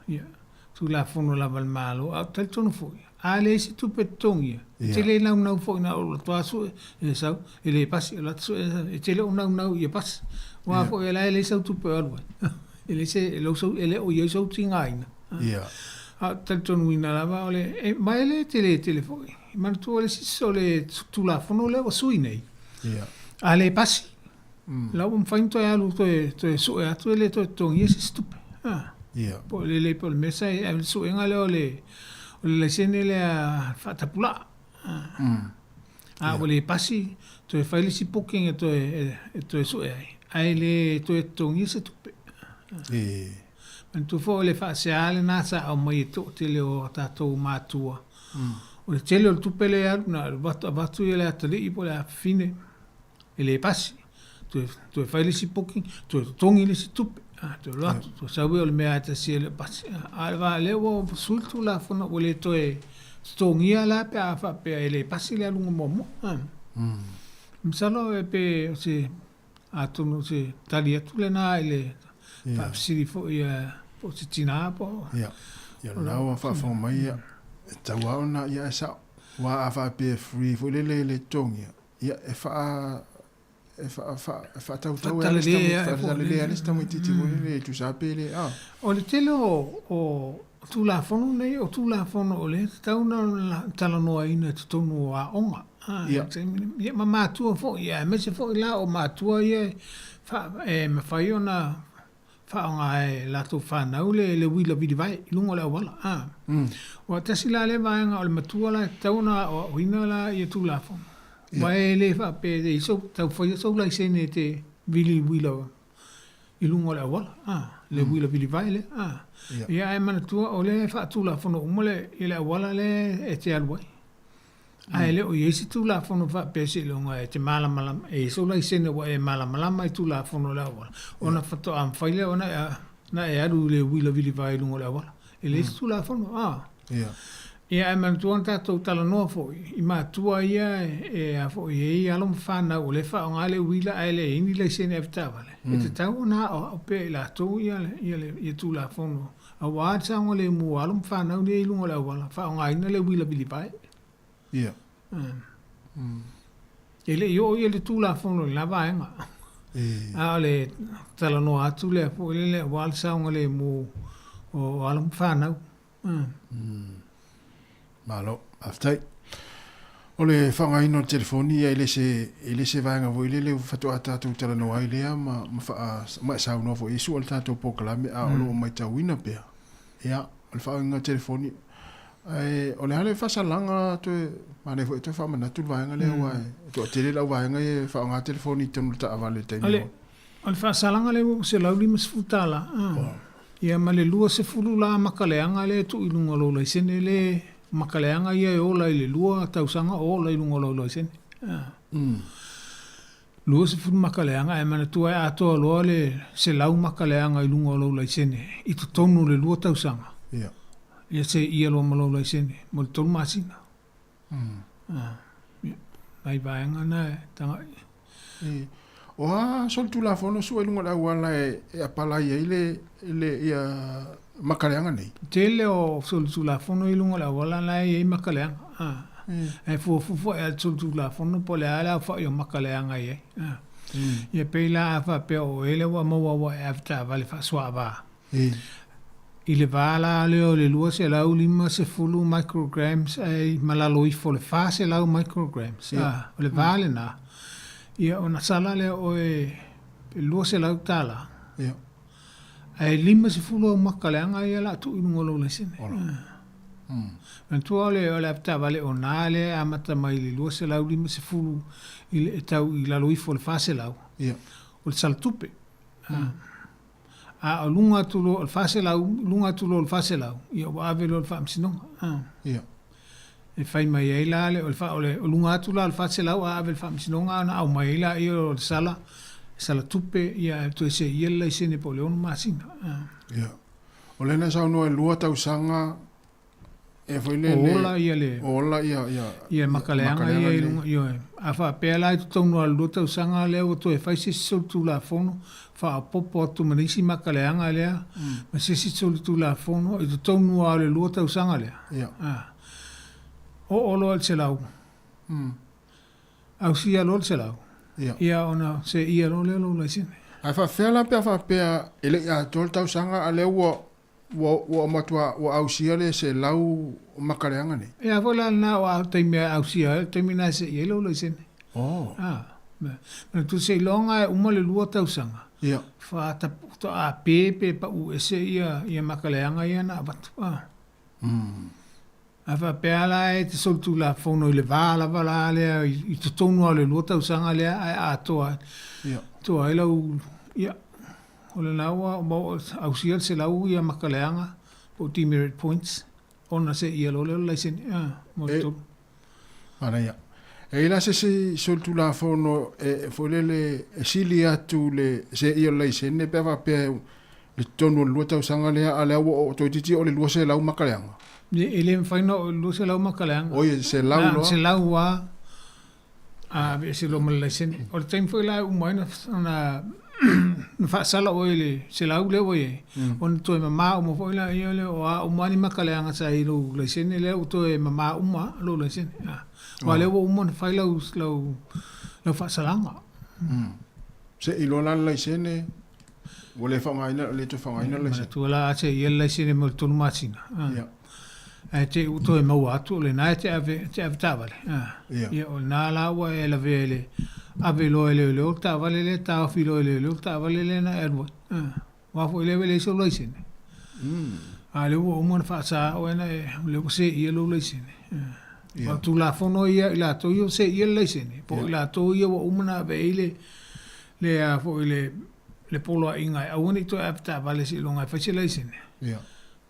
S20: Ia, Tulafono lava a le Malo. A ou te talitonu foi, a leai se tupe e totogia, e te le naunau foi na o lou atu lava sue e sau, e le pasi, o le atu sue e sau, e te le o naunau ia pasi. Aua foi o la e leai sau tupe o alu ai. E leai se, e le o i ai sou tigaina. A ou te talitonuina lava o le, e, ma e le tele tele foi. E manatua le isi o le Tulafono lea ua sui nei, a le pasi, La ua mafai ona toe alu toe, toe sue atu e le toe totogia se isi tupe. Ha.
S18: Ia.
S20: Po o le lelei po o le mea sa i ai, o le suega lea o le, o le laisene lea faatapulaa. Ha. A ua le pasi, toe fai le isi booking e toe, e toe sue ai, ae le toe totogia se tupe.
S18: E.
S20: Manatua foi o le faasea lena sa aumai e toatele o a tatou matua. O le tele o le tupe lea e alu, na o le avatu ia le atalii po o le afafine, e le pasi, toe, toe fai le isi booking, toe totogi le isi tupe, a, toe alu atu, toe sau ia o le mea lava e tasi e le o pasi. A o le va lea ua sui le Tulafono ua le toe totogia la pe a faapea e le pasi le aluga muamua. A. Masalo e pe o se, atonu o se tali atu lena i le faafesili foi a po o se tina po o.
S18: Ia, ia o lena ua faafofoga mai ia, e tatau lava ona, ia e sao. Aua a faapea e free foi lele le totogia, Ia, e faa e faa faa e faatautau ai le isi tamaitiiti, le isi tamaitiiti foi lele e tusa pe le a.
S20: O le tele o o Tulafono nei, o Tulafono o lea e tatau ona talanoaina i totonu o aoga.
S18: Ia.
S20: Ia ma matua foi, aemaise foi la o matua ia e e mafai ona faaaoga e latou fanau le le uila vilivae i luga o le auala a. Ua tasi la lea vaega o le matua la e tatau ona aoaoina la ia Tulafono. Aua e le faapea e i sou tau faia sou laisene e te vili uila i luga o le auala a, le uila vilivae lea a. Ia ae manatua o lea e faatulafono uma le ia le auala lea e te alu ai. Ae le o i ai se Tulafono faapea seiloga e te malamalama, e i ai sou laisene ua e malamalama i Tulafono o le auala, ona faatoa mafai lea ona e, e alu i le uila vilivae i luga o le auala. E leai se Tulafono, a. Ia, ae manatua ona tatou talanoa foi i matua ia e a foi, e i ai alo ma fanau o lea e faaaoga le uila ae leai ni laisene avetaavale, e tatau ona aoao pea e latou ia, ia, ia Tulafono Aua le saogalemu o alo ma fanau nei i luga o le auala, faaaogaina le uila vilivae.
S18: Ia.
S20: E le i oo ia le Tulafono i lena vaega. A o le talanoa atu lea foi lele aua le saogalemu o alo ma fanau.
S18: Malo, faafetai. O le faaaogaina o le telefoni, ia e le se, e le se vaega foi lele faatoa tatou talanoa ai lea ma, ma, faa, ma e saunoa foi i sua le tatou polokalame, a o lo o matauina pea, ia, o le faaaogaina o le telefoni, ae o le a le faasalaga toe, manaia foi e toe faamanatu le vaega lea, aua e toatele le auvaega ia e faaaoga telefoni i totonu o le taavale i le taimi o.
S20: O le faasalaga lea ua $150, ia ma le 20 la maka leaga lea e tuu i luga o lou laisene le maka leaga ia e ola i le lua tausaga o ola i luga o lou laisene. 20 maka leaga ae manatua e atoa loa le 100 maka leaga i luga o lou laisene i totonu o le lua tausaga. Ia seia loa ma lou laisene mo le tolu masina. Ia, nai vaega na e tagai.
S18: E, o a solitulafono sua i luga o le auala e, e apalai ai le, le ia maka leaga nei?
S20: Tele o solitulafono i luga o le auala la e i ai maka leaga. A. E fuafua foi lava le solitulafono po o le a le aofai o maka leaga e i ai. A. Ia pei la a faapea o oe lea ua maua ua e avetaavale faasoaava. I le va la lea o le 250 micrograms ae ma lalo ifo o le 400 micrograms, a, o le va lena, ia ona sala lea o oe pe $200, ae 50 au maka leaga ia o le a tuu i luga o lou laisene. Manatua o le o le avetaavale ona lea e amata mai i le 250 i le e tau i lalo ifo o le 400, o le sala tupe. A o luga atu loa o le 400, luga atu loa o le 400, ia ua ave loa i le faamasinoga.
S18: Ia.
S20: E fai mai ai la le, o le fa, o le, o luga atu la o le 400 a ave i le Faamasinoga ona aumai ai laia o le sala, sala tupe, ia ae toe seia le laisene po o le 6 masina.
S18: Ia. O lea na saunoa e lua tausaga e foi le
S20: le ola ia le
S18: ola ia ia
S20: ia makaleaga ia i luga ioe. A faapea la i totonu lava o le lua tausaga lea ua toe fai se isi solitulafono faaopoopo atu ma nisi makaleaga lea ma se isi solitulafono i totonu lava o le lua tausaga lea.
S18: Ia.
S20: Oo loa i le 100. Ausia loa le 100.
S18: Ia.
S20: Ia ona seia loa lea o lou laisene.
S18: Ae faapefea la pe a faapea e le i atoa le tausaga a lea ua ua ua matua ua ausia le 100 makaleaga nei?
S20: Ia foi la lena o a taimi e ausia ai, o le taimi lena e seia ai lou laisene.
S18: Oh.
S20: A, manatua seiloga e uma le lua tausaga.
S18: Ia.
S20: Faatoa pe pe pau ese ia ia makaleaga ia na avatu. A. A faapea la e te solitulafono i le va lava la lea i totonu lava o le lua tausaga lea ae atoa atoa ai lau, ia, o lena ua ausia le 100 ia makaleaga po o demerit points ona seia loa lea o le laisene, a, mo le tolu.
S18: Manaia. E i ai la se isi solitulafono e foi lele e sili atu le seia o le laisene pe a faapea le totonu o le lua tausaga lea a lea ua oo toeitiiti oo i le 200 makaleaga.
S20: E le mafai ona oo i le 200 makaleaga.
S18: Oi, e 100 loa.
S20: 100 lava a aveese loa ma le laisene. O le taimi foi la e uma ai ona faasala oe i le 100 lea ua i ai, ona toe mama uma foi laia lea, o a uma lava ni makaleaga sa i lou laisene lea ua toe mama uma lava lou laisene. Aua o lea ua uma ona fai lau faasalaga.
S18: Sei loa la le laisene Ua le faaaogaina, le toe faaaogaina le laisene.
S20: Manatua la a seia le laisene mo le tolu masina.
S18: Ia.
S20: Ae te i ua toe maua atu, o lena e te ave, te ave taavale.
S18: Ia.
S20: Ia, o lena la ua e lavea i le ave loa e leoleo le taavale lea, taofi loa e leoleo le taavale lea na e alu ai. Aua foi lea ua leai sou laisene. A o lea ua uma ona faasa oe na e, o lea ua seia lou laisene.
S18: Ia.
S20: O le Tulafono ia i latou ia ua seia le laisene, po o i latou ia ua uma ona ave i ai le, le a foi le, le poloaiga e aua ne i toe ave taavale seiloga e fai se laisene.
S18: Ia.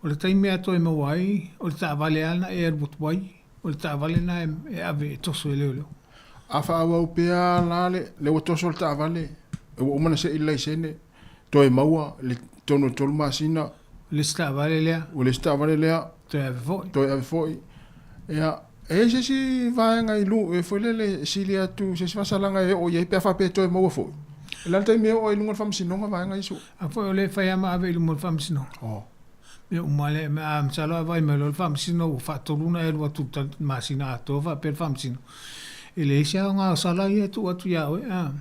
S20: O le taimi lava e toe maua ai, o le taavale lava lena e alu atu ai, o le taavale lena e ave e toso e leoleo.
S18: A faaauau pea la le, le ua toso le taavale, ua uma ona sei le laisene, toe maua le totonu o le tolu masina.
S20: Le isi taavale lea.
S18: Ua le isi taavale lea.
S20: Toe ave foi.
S18: Toe ave foi. Ia, e i ai se isi vaega i lu, e foi lele e sili atu se isi faasalaga e oo i ai pe a faapea e toe maua foi. O le a le taimi e oo ai i luga o le faamasinoga vaega ia sua?
S20: A foi o lea e fai lava ma ave i luma o le faamasinoga.
S18: Oh.
S20: Mea uma lea, a masalo a vaai mai loa le faamasino ua faatolu ona e alu atu i le masina atoa faapea le faamasino. E leai se aoga o sala ia e tuu atu ia oe, a.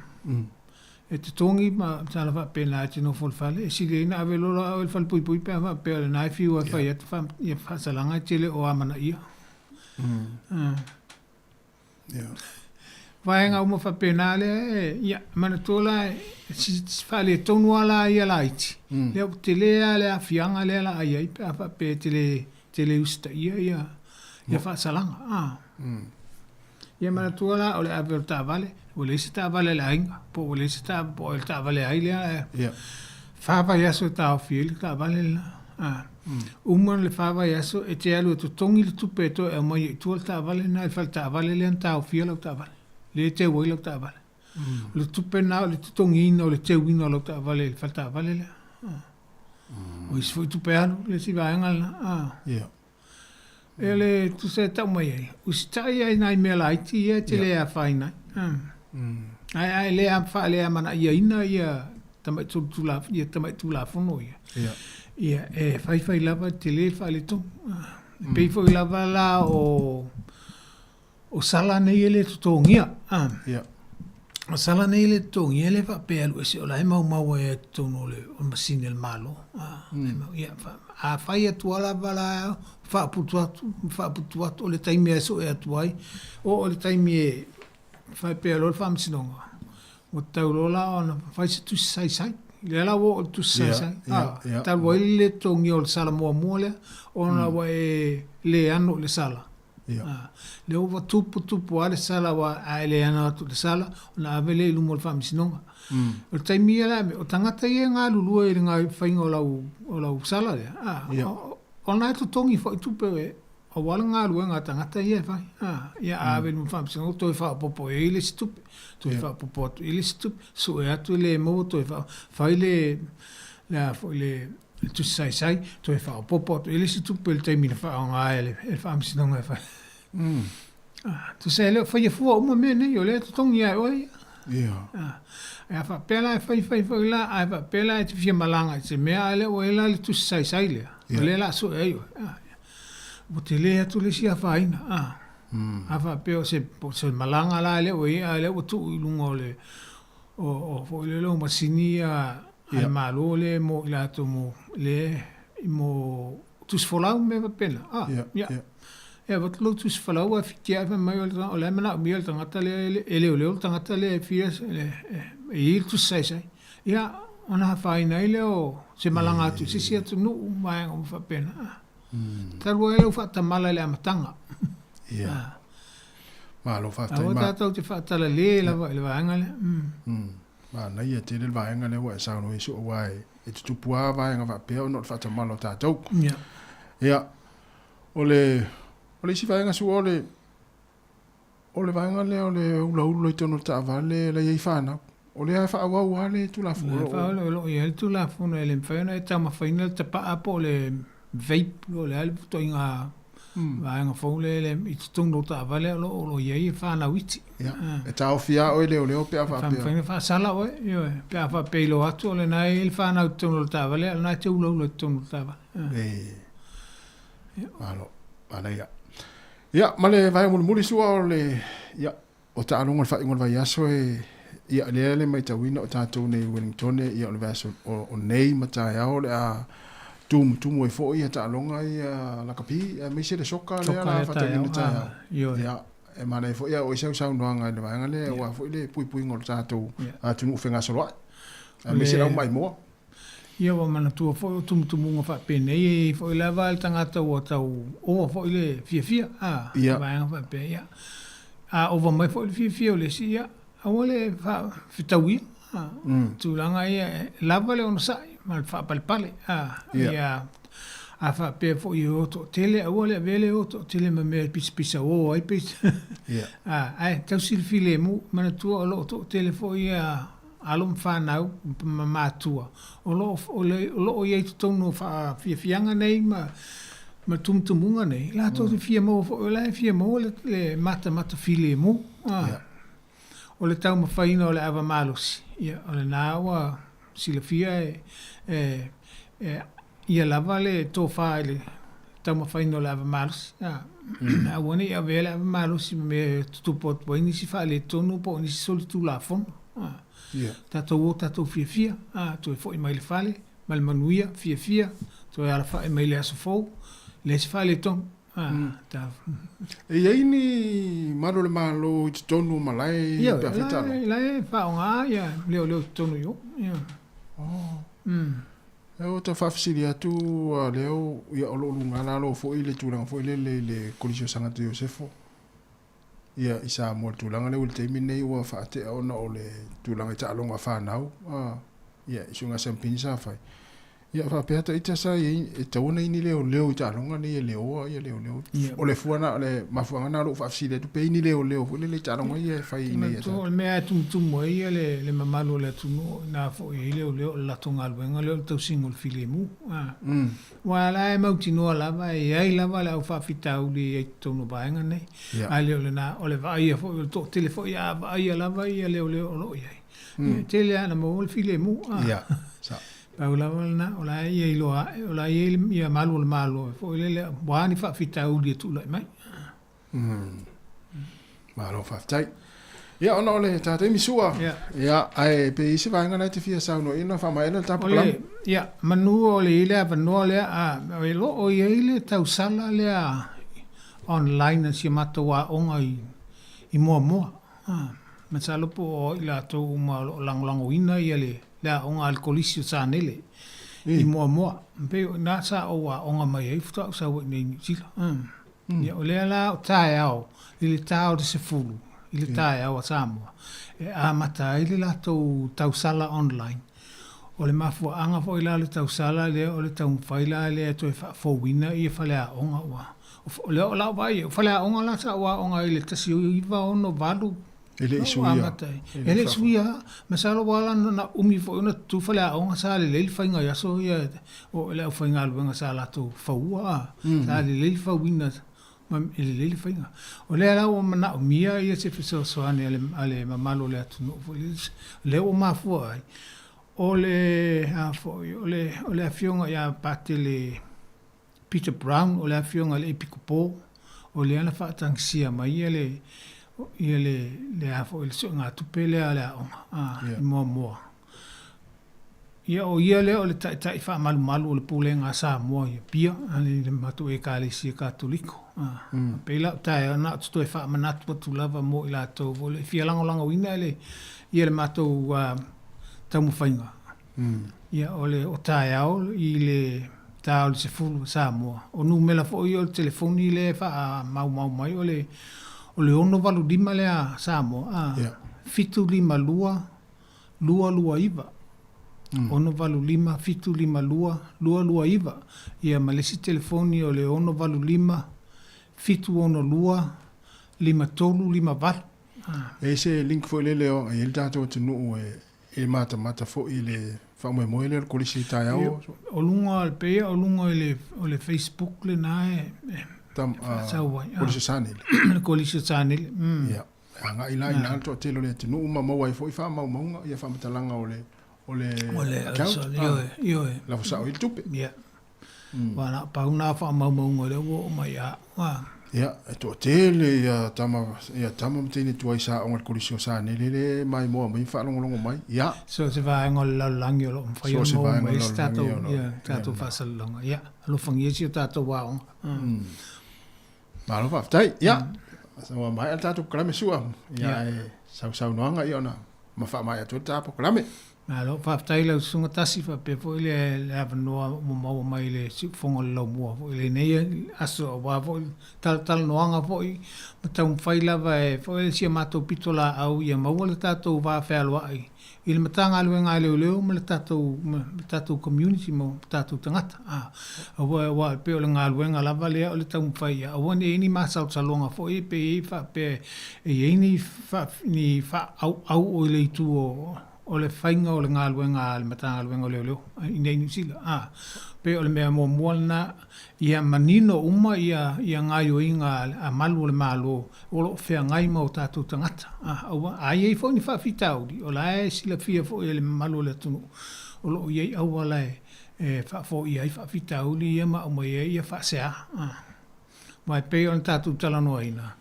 S20: E totogi ma tala faapena e te nofo i le fale, e sili ai ona ave loa la oe i le falepuipui pe a faapea o lena e fiu lava e fai atu ia faasalaga e te le o amanaia. Vaega uma faapena lea e, ia, manatua la, e faaletonu lava la ia laiti, lea ua tele lava le aafiaga lea o le a i ai pe a faapea e te le, te le usitaia ia, ia faasalaga. Ia manatua la o le ave o le taavale, ua leai se taavale a le aiga, po ua leai se taavale, po o le taavale a ai lea, ae
S18: Ia.
S20: fa vaiaso e taofi ai le taavale lena. A, uma le fa vaiaso e te alu e totogi le tupe e toe aumai ai i tua le taavale lena i le fale taavale lea na taofia lau taavale, lea e teu ai lau taavale. O le tupe lena o le totogiina o le teuina o lau taavale i le fale taavale lea. O isi foi tupe alu le isi vaega lena. A.
S18: Ia.
S20: E le tusa e tau mai ai, usitai ai nai mea laiti ia e te le afaina ai. Ae a e le faaleamanaiaina ia tamai ia tamai Tulafono ia, ia e faifai lava e tele le faaletonu. E pei foi lava la o O sala nei e le totogia.
S18: Ia.
S20: O sala nei e le totogia e le faapea e alu ese o la e maumau ai lava i totonu o le masini a le Malo. Ia, a fai atu lava la, faaputu atu, faaputu atu, o le taimi lava e sue atu ai, oo i le taimi e faapea loa le Faamasinoga, ua tatau loa la ona fai se tusi saisai. Lea la ua oo i le tusi saisai. Talu ai le le totogia o le sala muamua lea, ona ua e le ano i le sala.
S18: Ia.
S20: Lea ua tupu tupu lava le sala aua a e le ano atu i le sala ona ave lea i luma o le faamasinoga. O le taimi ia la o tagata ia e galulue i le faiga o lau o lau sala lea, ona e totogi foi tupe o Aua le galuega a tagata ia e fai. A, ia a ave i luma o le Faamasinoga, toe faaopoopo i ai le isi tupe, toe faaopoopo atu i ai le isi tupe, sue atu e le maua toe faa, fai le, le a foi le, le tusi saisai, toe faaopoopo atu i ai le isi tupe i le taimi na faaaoga ai e le, e le Faamasinoga e fai. Tusa e le o faia fua uma mea nei, o lea e totogi lava e oe ia.
S18: Ia.
S20: Ae a faapea la e fai fai foi la, ae faapea la e te fia malaga i se mea, ae le ua i ai la le tusi saisai lea, o lea o le a sue ai oe. Ua tele atu le isi afaina. A faapea o se, o se malaga la lea ua i ai, ae lea ua tuu i luga o le, o, o foi lele o masini ia a le Malo lea mo i latou mo, le, mo tusi folau ma mea faapena. Ia, e avatu lou tusi folau ae fiti ae fai mai o la e manaomia e le tagata lea, e leoleo le tagata lea e fia, e i ai le tusi saisai. Ia, ona afaina ai lea o se malaga atu i se isi atunuu ma vaega uma faapena. Talu ai lou faatamala i le amataga.
S18: Ia. Malo faafetai.
S20: Aua tatou te faatalale lava i le vaega lea.
S18: Manaia tele le vaega lea ua e saunoa ai soo aua e tutupu lava vaega faapea ona o le faatamala o tatou.
S20: Ia.
S18: Ia. O le o le isi vaega sua o le o le vaega lea o le ulaula i totonu o le taavale la e i ai fanau. O lea e faaauau lava le Tulafono.
S20: O lo o i ai le Tulafono e le mafai ona e taumafaina le tapaa po o le vape po o le a le ituaiga vaega fou lea i totonu o taavale o lo o i ai fanau iti.
S18: E taofi lava oe leoleo pe a faapea. E
S20: mafai ona faasala oe, ioe, pe a faapea e iloa atu o lena e i ai le fanau i totonu o le taavale a o lena e te ulaula i totonu o le taavale.
S18: Malo, manaia. Ia, ma le vaega mulimuli sua o le, ia, O taaloga o le faaiuga o le vaiaso e, ia, lea le maitauina o tatou nei i Wellingtone, ia, o le vaiaso o, o nei ma taeao o le a tumutumu ai foi ia taaloga ia lakapi, aemaise le soka lea la faatauina taeao. Ia, e manaia foi a oo i sau saunoaga i le vaega lea aua foi le puipuiga o le tatou atunuu fegasoloai, aemaise le au maimoa.
S20: Ia ua manatua foi o tumutumuga faapenei e i ai foi lava le tagata ua tau ova foi le fiafia, a, vaega faapea, ia. A ova mai foi le fiafia o le isi, ia, aua le faafetauia, a, tulaga ia, e lava le onosai ma le faapalepale, a, ia, a faapea foi e o toatele, aua le avea le o toatele ma mea e pisapisao ai pei, a, ae tausi le filemu, manatua o lo o toatele foi ia alo ma fanau ma matua o lo o lo o i ai i totonu o faafiafiaga nei ma ma tumutumuga nei, latou te fia maua foi, o la e fia maua le, le matamata filemu. Ah. O le taumafaiina o le ava malosi, ia, o lena ua silafia e, e, e ia lava le tofa i le taumafaiina o le ava malosi. Ah. Aua ne i avea le ava malosi ma mea e tutupu atu ai nisi faaletonu po o nisi solitulafono. Ah.
S18: Yeah.
S20: Tatou o tatou fiafia, ah, toe foi mai le fale, ma le manuia, fiafia, toe alafai mai le aso fou, leai se faaletonu. Ah, ta...
S18: E i ai ni malu o le Malo i totonu o malae
S20: Ioe,
S18: pe a fai taaloga?
S20: La e faaaoga ia leoleo i totonu i o. Ia.
S18: Oh. E ua tau faafesili atu a lea ia o lo o luga lalo foi le tulaga foi lele i le Kolisi o Sagato Iosefo. Ia i Samoa i le tulaga lea ua i le taimi lenei ua faatea ona o le tulaga i taaloga a fanau a ia i suiga sampini sa fai. Ia faapea ta ita sa i ai e tatau ona i ai ni leoleo i taaloga nei e leoa ia leoleo. O le fua na o le mafuaaga na o lou faafesili atu pe i ai ni leoleo foi lele i taaloga ia e fai ina ia
S20: O le mea e tumutumu ai ia le le mamalu o le atunuu o i ina foi e i ai leoleo o le latou galuega lea o le tausiga o le filemu. Aua o la e mautinoa lava e i ai lava le au faafitauli e i ai i totonu o vaega nei. Ae le o lena, o le vaaia foi o le toatele foi a vaaia lava ia leoleo o lo o i ai. Ia, e tele lava ina maua le filemu. Pau lava lena, o la e ia iloa ae, o la e i ai ia malu o le Malo foi lele, ua a ni faafitauli e tulai mai.
S18: Malo faafetai. Ia, ona o le ta taimi sua. Ia, ae pe i ai se vaega la e te fia saunoa i ai ona faamaea lea o le ta polokalame.
S20: Ia, manu o le i le avanoa lea, a, e lo o i ai le tausala lea online a si a matou aoga i, i Moamoa. A, masalo po o ai latou uma o lo o lagolagoina ia le, le aoga a le Kolisi o Sanele i Moamoa. Pei o i ina sa ou aoga mai ai faatoa ou sau ai i inei i Niu Sila. Ia, o lea la o taeao, i le ta o le 10 i le taeao a Samoa, e amata ai le latou tausala online. O le mafuaaga foi la o le tausala lea, o le taumafai la lea e toe faafouina ia faleaoga ua. O lea o lau vaai, o faleaoga la sa ou aoga ai i le 1968.
S18: E le i suia.
S20: E le i suia. Masalo ua ala ona umi foi ona tutu faleaoga, sa lelei le faiga i aso ia o le aufaigaluega sa latou faua a. Sa lelei le fauina ma e lelei le faiga. O lea la ua manaomia ia se fesoasoani a le mamalu o le atunuu foi lele, lea ua mafua ai o le a foi o le o le afioga ia Patele Peter Brown, o le afioga i le Epikopo, o lea na faatagisia mai ia le ia le le a foi le suegatupe lea a le aoga a i Moamoa. Ia o ia lea o le taitai faamalumalu o le Pulega a Samoa i Apia, i le matou Ekalesia Katoliko. A, pei la o taeao na o te toe faamanatu atu lava mo i latou foi lea e fia lagolagoina le ia le matou taumafaiga. Ia, o le o taeao i le ta o le 10 a Samoa. O numera foi ia o le telefoni lea e faamaumau mai o le o le 685 lea a Samoa, a, 752 229. 685 752 229. Ia ma le isi telefoni o le 685 762 5358.
S18: E i ai se link foi lele o agai ai le tatou atunuu e e matamata foi i le faamoemoe lea o le Kolisi taeao.
S20: O luga, e pei o luga i le, o le Facebook lena e, e faasau ai.
S18: Kolisi o Sanele.
S20: Le Kolisi o Sanele.
S18: Ia, e agai la i ina le toatele o le atunuu ma maua ai foi faamaumauga, ia faamatalaga o le, o le account.
S20: Ioe, ioe.
S18: Lafo sao ai le tupe.
S20: Ia. Aua na o pau na o faamaumauga lea ua oo mai ia au. A.
S18: Ia, e toatele ia tama, ia tama ma teine tuai sa aoga i le Kolisi o Sanele lea e maimoa mai ma faalogologo mai. Ia.
S20: So se vaega o le lalolagi o lo o mafai ona maua mai ai se tatou, ia, tatou faasalalauga. Ia, alofagia si o tatou aoga.
S18: Malo faafetai. Ia, ua maea le tatou polokalame sua. Ia, ae sausaunoaga ia ona ma faamaea atu ai le ta polokalame.
S20: Malo, faafetai lau Susuga Tasi faapea foi le le avanoa ua maua mai i le siufofoga o le laumua foi i lenei aso aua foi talatalanoaga foi ma taumafai lava e foi si a matou pitolaau ia maua le tatou va fealoai i le Matagaluega a Leoleo ma le tatou ma le tatou community ma tatou tagata. A, aua aua e pei o le galuega lava lea o le taumafai ia aua ne i i ai ni masalosaloga foi pe i ai faapea e i ai ni faa ni faaauau o i le itu o o le faiga o le galuega a le Matagaluega o Leoleo i inei i Niu Sila. A, pei o le mea muamua lena, ia manino uma ia ia gaoioiga a malu o le Malo o lo o feagai ma o tatou tagata. A, aua, a i ai foi ni faafitauli, o la e silafia foi e le mamalu o le atunuu, o lo o i ai auala e e faafoia ai faafitauli ia ma aumai ai ia faasea. A, aua e pei ona tatou talanoaina,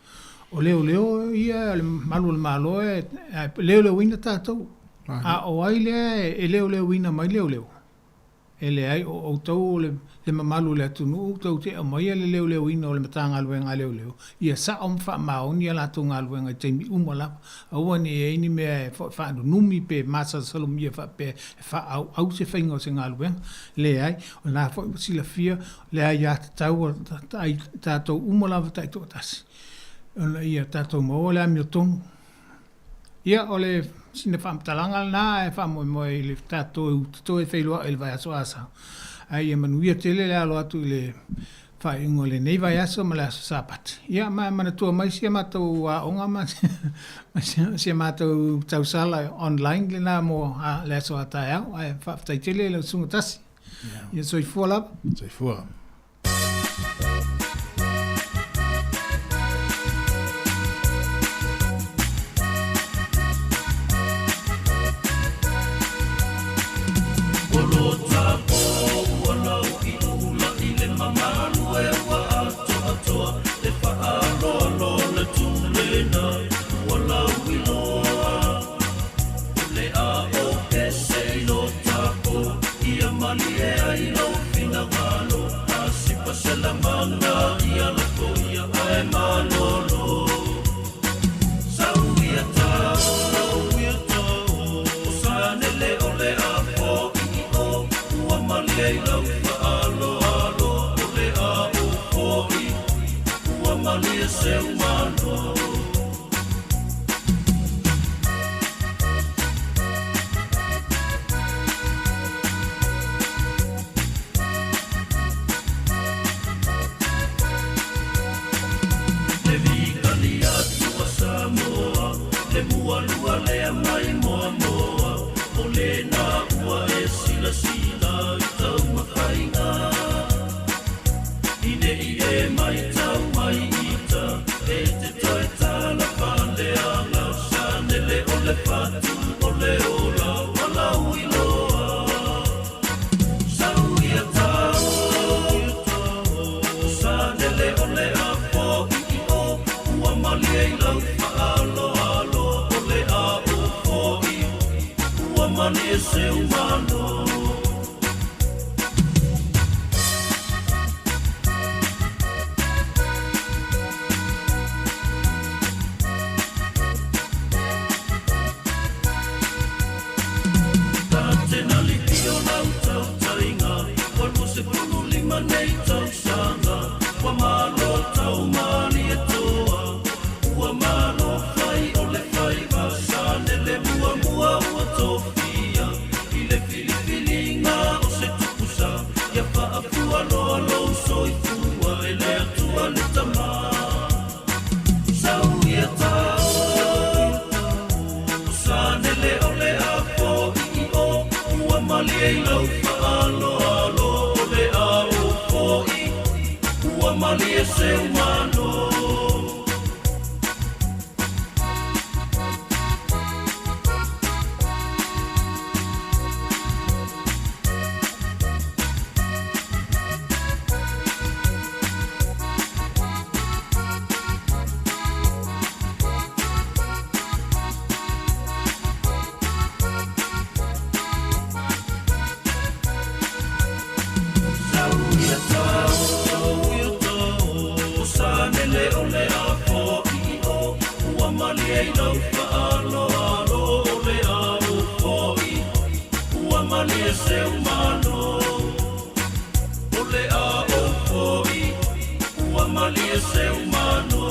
S20: o leoleo ia, o le malu o le Malo e leoleoina tatou, a o ai lea e leoleoina mai leoleo? E leai, o outou o le mamalu o le atunuu tou te aumaia le leoleoina o le Matagaluega a Leoleo, ia sao ma faamaoni a latou galuega i taimi uma lava. Aua ne i i ai ni mea e faanunumi pe masalosalogia faapea e faaauau se faiga o se galuega. Leai, o lena foi ua silafia le aiatatau a tatou uma lava taitoatasi ina ia tatou maua le amiotonu. Ia, o le sina faamatalaga lena ae faamoemoe i le tatou toe feiloai i le vaiaso Asau. Ae ia manuia tele le alo atu i le faaiuga o lenei vaiaso ma le aso Sapati. Ia, ma e manatua mai si a matou aoga ma si a matou tausala online lena mo le aso a taeao. Ae faafetai tele i lau Susuga Tasi. Ia soifua lava.
S18: Soifua.
S19: le fatu o le ola ua lauiloa. Sau ia tao, sa nele o le a fo'i i o, ua malie i lau fa'aloalo o le a o fo'i, ua malie seu malo. Tena lipi o lau tautaiga, ua 25 nei tausaga, ua malo tau malie toa, ua malo fai o le faiva, sa nele muamua ua tofia, i le filifiliga o se tupusa, ia fa'afua loa lou soifua e le Atua le Tamā. Sau ia tao, sa nele o le a fo'i i o, ua malie i lau fa'aloalo o le a o fo'i, ua malie seu malo. Sau ia tao, sa nele o le a fo'i i o, ua malie i lau fa'aloalo o le a o fo'i, ua malie seu malo. O le a o fo'i, ua malie seu malo.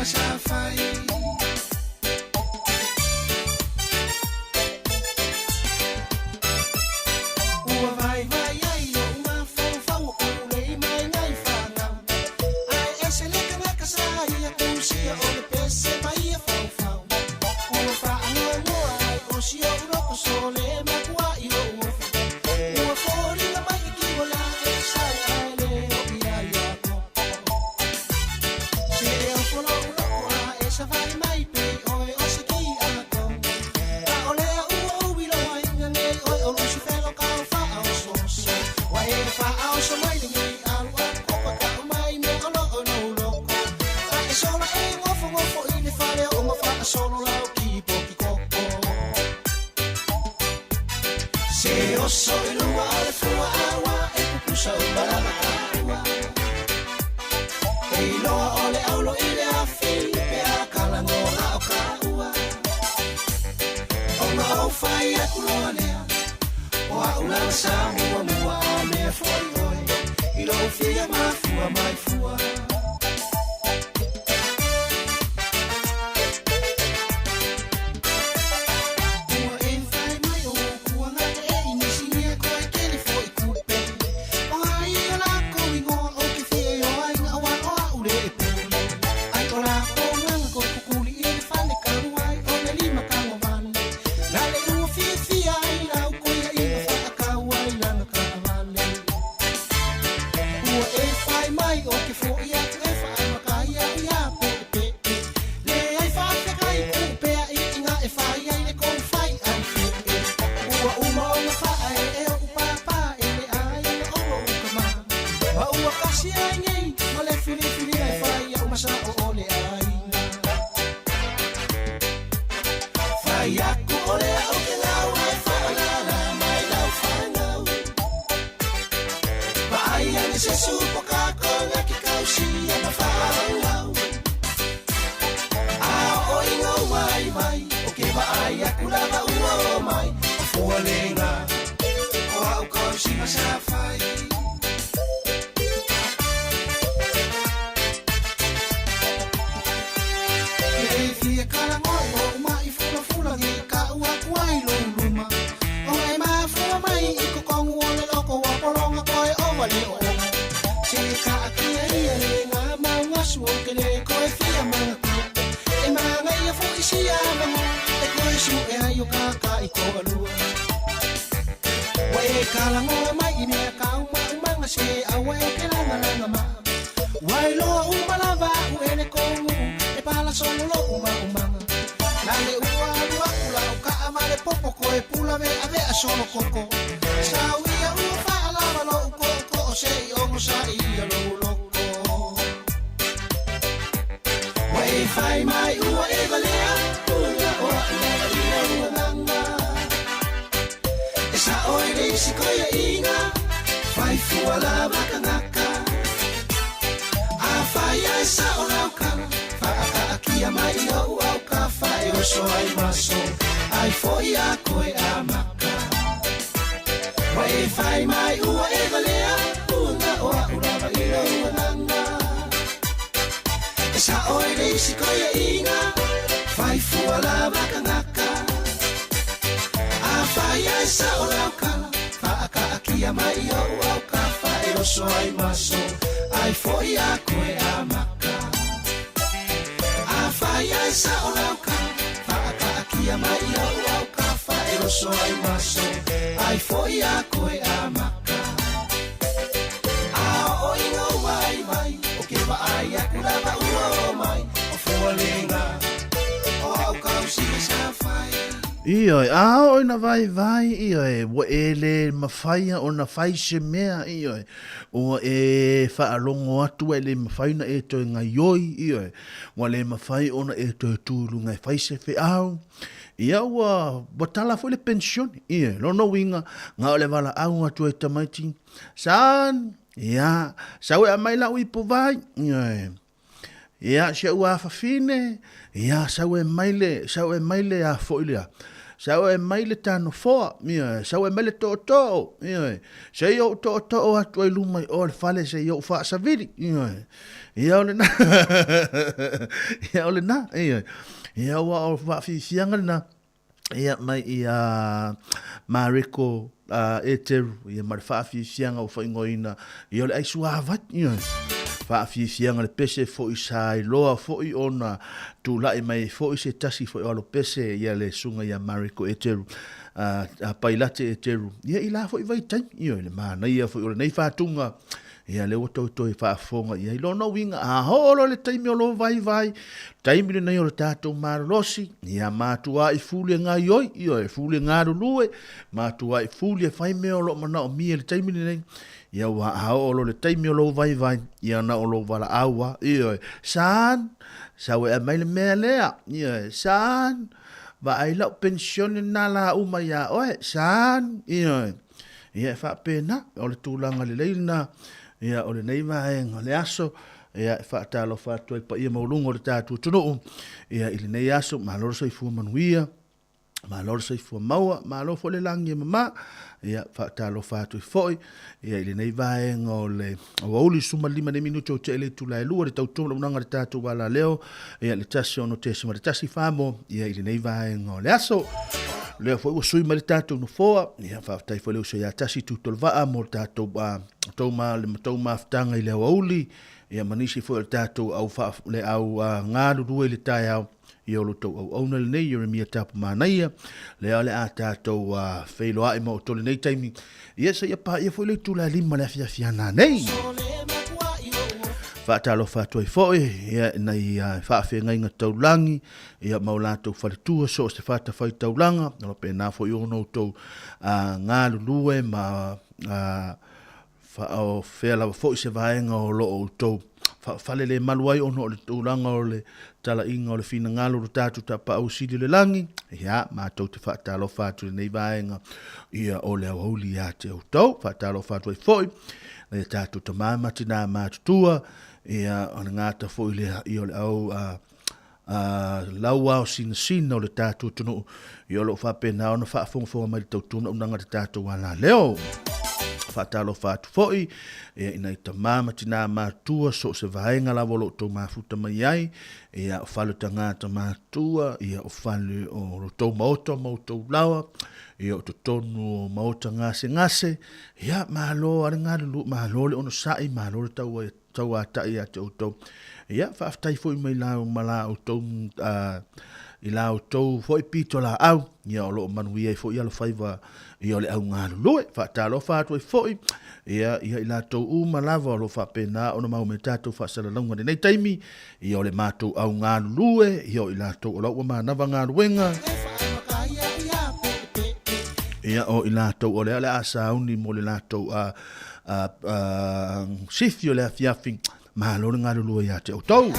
S13: kausiga sa fai. Ua vaivai ai lou mafaufau o kou lei mai nai fanau. Ae ese le kanaka sa ia kausia o le pese ma ia faufau. Ua faanoanoa ai o si ou loko sole makuaʻi lou ofa. Ua foliga mai i kigola e sau ae le o ia ia koko. Se ofo lou loko a e savali mai pei oe o se ki a kou. A o lea ua ou iloa aiga nei oe o Lusifelo kau faaosooso. Ua e faaoso mai lenei alualu koko e kau mai mea o loo i lou loko. A e sola e gofogofo i le fale o ma faasolo lau kipoki koko. Se oso i luga o le fua aua e pupusa uma lava taua. E iloa o le aulo i le afi pe a kalagoa o kaua. Ona ou fai atu loa lea o a'u lava sa muamua a mea foi oe i lou fia mafua mai fua. Ua e fai mai o kuaga te e inisinia koe kele foi kupe. O ai o lākou igoa o ke fia i o aiga aua o a'u le e pule. Ai o lākou gaga koe kukuli i le fale kalu ai o le lima tagovale. La le ua fiafia ai lau koiaʻiga faakau ai lana taavale. Ua e fai mai o ke foʻi atu e faaamata iaʻu iā Peʻepeʻe. Leai faafekai kuʻu pea iʻiga e fai ai le kou fai ai feʻe. Ua uma ona faaeʻe oʻu pāpā e le aiga o loʻu kama. Ma ua kasi ai nei ma le filifiliga e fai iaʻu ma saʻo o le ʻāina. Fai aku ʻo le aʻu ke gau e faalala mai lau fanau. Vaai ane se supo kākou na ke kausia ma faauau. A o inga waiwai o ke vaai aku lava ua o mai o fua lenga o au kausiga sa fai. Ke e fia kalagoa i o mai fulafula nge ka ua aku ai lou luma. O e mafua mai i kokongu o le loko wa polonga koe o wale o ongo. Se ka akia ia le ngā maungasu o ke le koe fia mangatua. E manga ia fo isi a mango, e koe su e ai o kaka i ko alua. Wa e kalangoa mai i mea kau maumanga se aua e ke langa langa ma. Wa e loa uma lava u e le kongu, e pala solo lo uma umanga. La le ua alua ula o ka ama le popo koe pula ve a ve a solo koko. Sa uia ua faalava lo u ko ko o se i ongo sa ia lo loko. Wa e fai mai ua e valea, ua o a ua ia ua nganga. E sa oe le isi koia inga, fai fua lava kangaka. A fai ai sa o lau kala, faakaakia mai i ou au ka fae oso ai maso, ai foi a koe a maka. Wa e fai mai ua e valea, ua nga o a ua lava i lou nganga. E sa oe le isi koia inga, fai fua lava kangaka. A fai ai sa o lau kala, faakaakia mai i ou au ka fae oso ai maso, ai foi a koe a maka. A fai ai sa o lau kala, faakaakia mai i ou au ka fae oso ai maso, ai foi a koe a maka. A o inga wai wai, o ke vaai aku lava ua o mai, o fua lenga, o au kausiga sa fai.
S9: Ioe, a o ina vai vai, ioe, ua e le mafaia o na fai se mea, ioe, ua e faalogo atu ua e le mafai ona e toe gaioi, ioe, ua le mafai ona e toe tu i luga e fai se feau, ia ua, ua tala foi le penisione, ioe, lona uiga, na o le valaau atu ai tamaiti, Son, ia, sau e aumai lau ipu vai, ioe, ia, si ou afafine, ia, sau e mai le, sau e mai le a foi lea, Sau e aumai le ta nofoa, ioe, sau e aumai le tootoo, ioe, se i ou tootoo atu ai luma i o le fale se i ou faasavili, ioe. Ia o lena, ia o lena, ioe. Ia ua o faafiafiaga lena, ia mai ia Mareko Eteru, ia ma le faafiafiaga ua faaigoaina, ia o le aisuāvai, ioe. Faafiafiaga le pese foi sa iloa foi ona tulai mai ai foi se tasi foi o alo pese ia le susuga ia Mareko Eteru, a Pailate Eteru, ia i la foi vaitaimi, ioe, le manaia foi o lenei faatuga, Ia, lea ua toe toe faafofoga i ai. Lona uiga, a oo loa le taimi o lou vaivai, taimi lenei o le tatou malolosi, ia matuai fuli e gaioi, ioe, fuli e galulue, matuai fuli e fai mea o lo o manaomia i le taimi lenei. Ia, aua a oo loa le taimi o lou vaivai, ia na o lou valaau lava, ioe, Son, sau e aumai le mea lea, ioe, Son, vaai lau penisione lena la uma ia oe, Son, ioe. Ia e faapena, o le tulaga lelei lena, ia o lenei vaega o le aso, ia e faatalofa atu ai paia maualuga o le tatou atunuu, ia i lenei aso, malo le soifua manuia, malo le soifua maua, malo foi le lagi e mama, ia faatalofa atu ai foi, ia i lenei vaega o le aoauli 15 nei minute o tea i le itula e 2 le tautua ma le auaunaga a le tatou alaleo, ia le 106.1 Samoa, ia i lenei vaega o le aso. Lea foi ua sui mai le tatou nofoa, ia faafetai foi le uso ia Tasi Tuitolevaa mo le tatou tou ma le tou mafutaga i le aoauli, ia ma nisi foi o le tatou au faa, le au galulue i le taeao, ia o lo tou auauna lenei Ieremia Tapu Manaia, lea o le a tatou feiloai ma outou lenei taimi, ia seia paia foi le itula e 5 le afiafi a nanei. Faatalofa atu ai foi ia i nai faafeagaiga taulagi ia ma o latou faletua so o se fatafaitaulaga, o lo o pena foi ona outou galulue ma o fea lava foi se vaega o lo o outou faafalelemalu ai ona o le tulaga o le talaiga o le finagalo o lo tatou Tapaau Sili o le Lagi, ia, matou te faatalofa atu i lenei vaega, ia, o le aoauli ia te outou. Faatalofa atu ai foi i a tatou tama ma tinā matutua, ia, o le gata foi lea, ia, o le au, a, lauao sinasina o le tatou atunuu, ia o lo o faapena ona faafogafoga mai le tautua ma auaunaga a le tatou alaleo. Faatalofa atu foi ia, i nai tama ma tinā matutua, so o se vaega lava o lo o outou mafuta mai ai, ia, o fale o tagata matutua, ia, o fale o lo outou maota ma outou laoa, ia, o totonu o maota gasegase, ia, malo lava le galulue, malo le onosai, malo le tau tauatai ia te outou. Ia, faafetai foi mai la ma la outou i la outou foi pitolaau, ia o lo o manuia ai foi alofaiva ia o le au galulue. Faatalofa atu ai foi ia ia i latou uma lava o lo o faapena ona mau mai tatou faasalalauga i lenei taimi, ia o le matou au galulue, ia o i latou o la ua manava galuega. Ia o i latou o lea o le a sauni mo le latou sifi o le afiafi, malo le galulue ia te outou.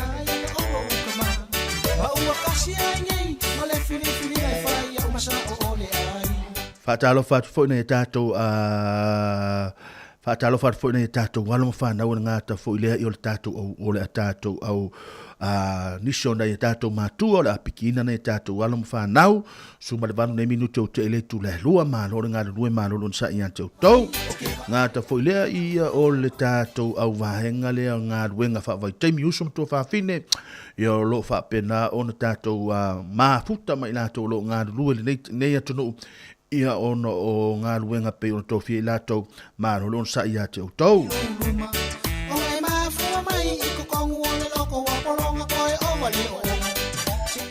S9: Faatalofa atu foi nai a tatou faatalofa atu foi nai a tatou alo ma fanau o le gata foi lea i o le tatou au o le a tatou au nisi o nai a tatou matua o le a pikiina nai a tatou alo ma fanau Suma le valu nei minute o te le itula e lua, malo le galulue, malo le onosai ia te outou. Gata foi lea ia o le tatou auvaega lea o galuega faavaitaimi uso ma tuafafine, ia o lo o faapena ona tatou mafuta ma i latou o lo o galulue i lenei atunuu, ia ona o galuega pei ona tofia i latou, malo le onosai ia te outou.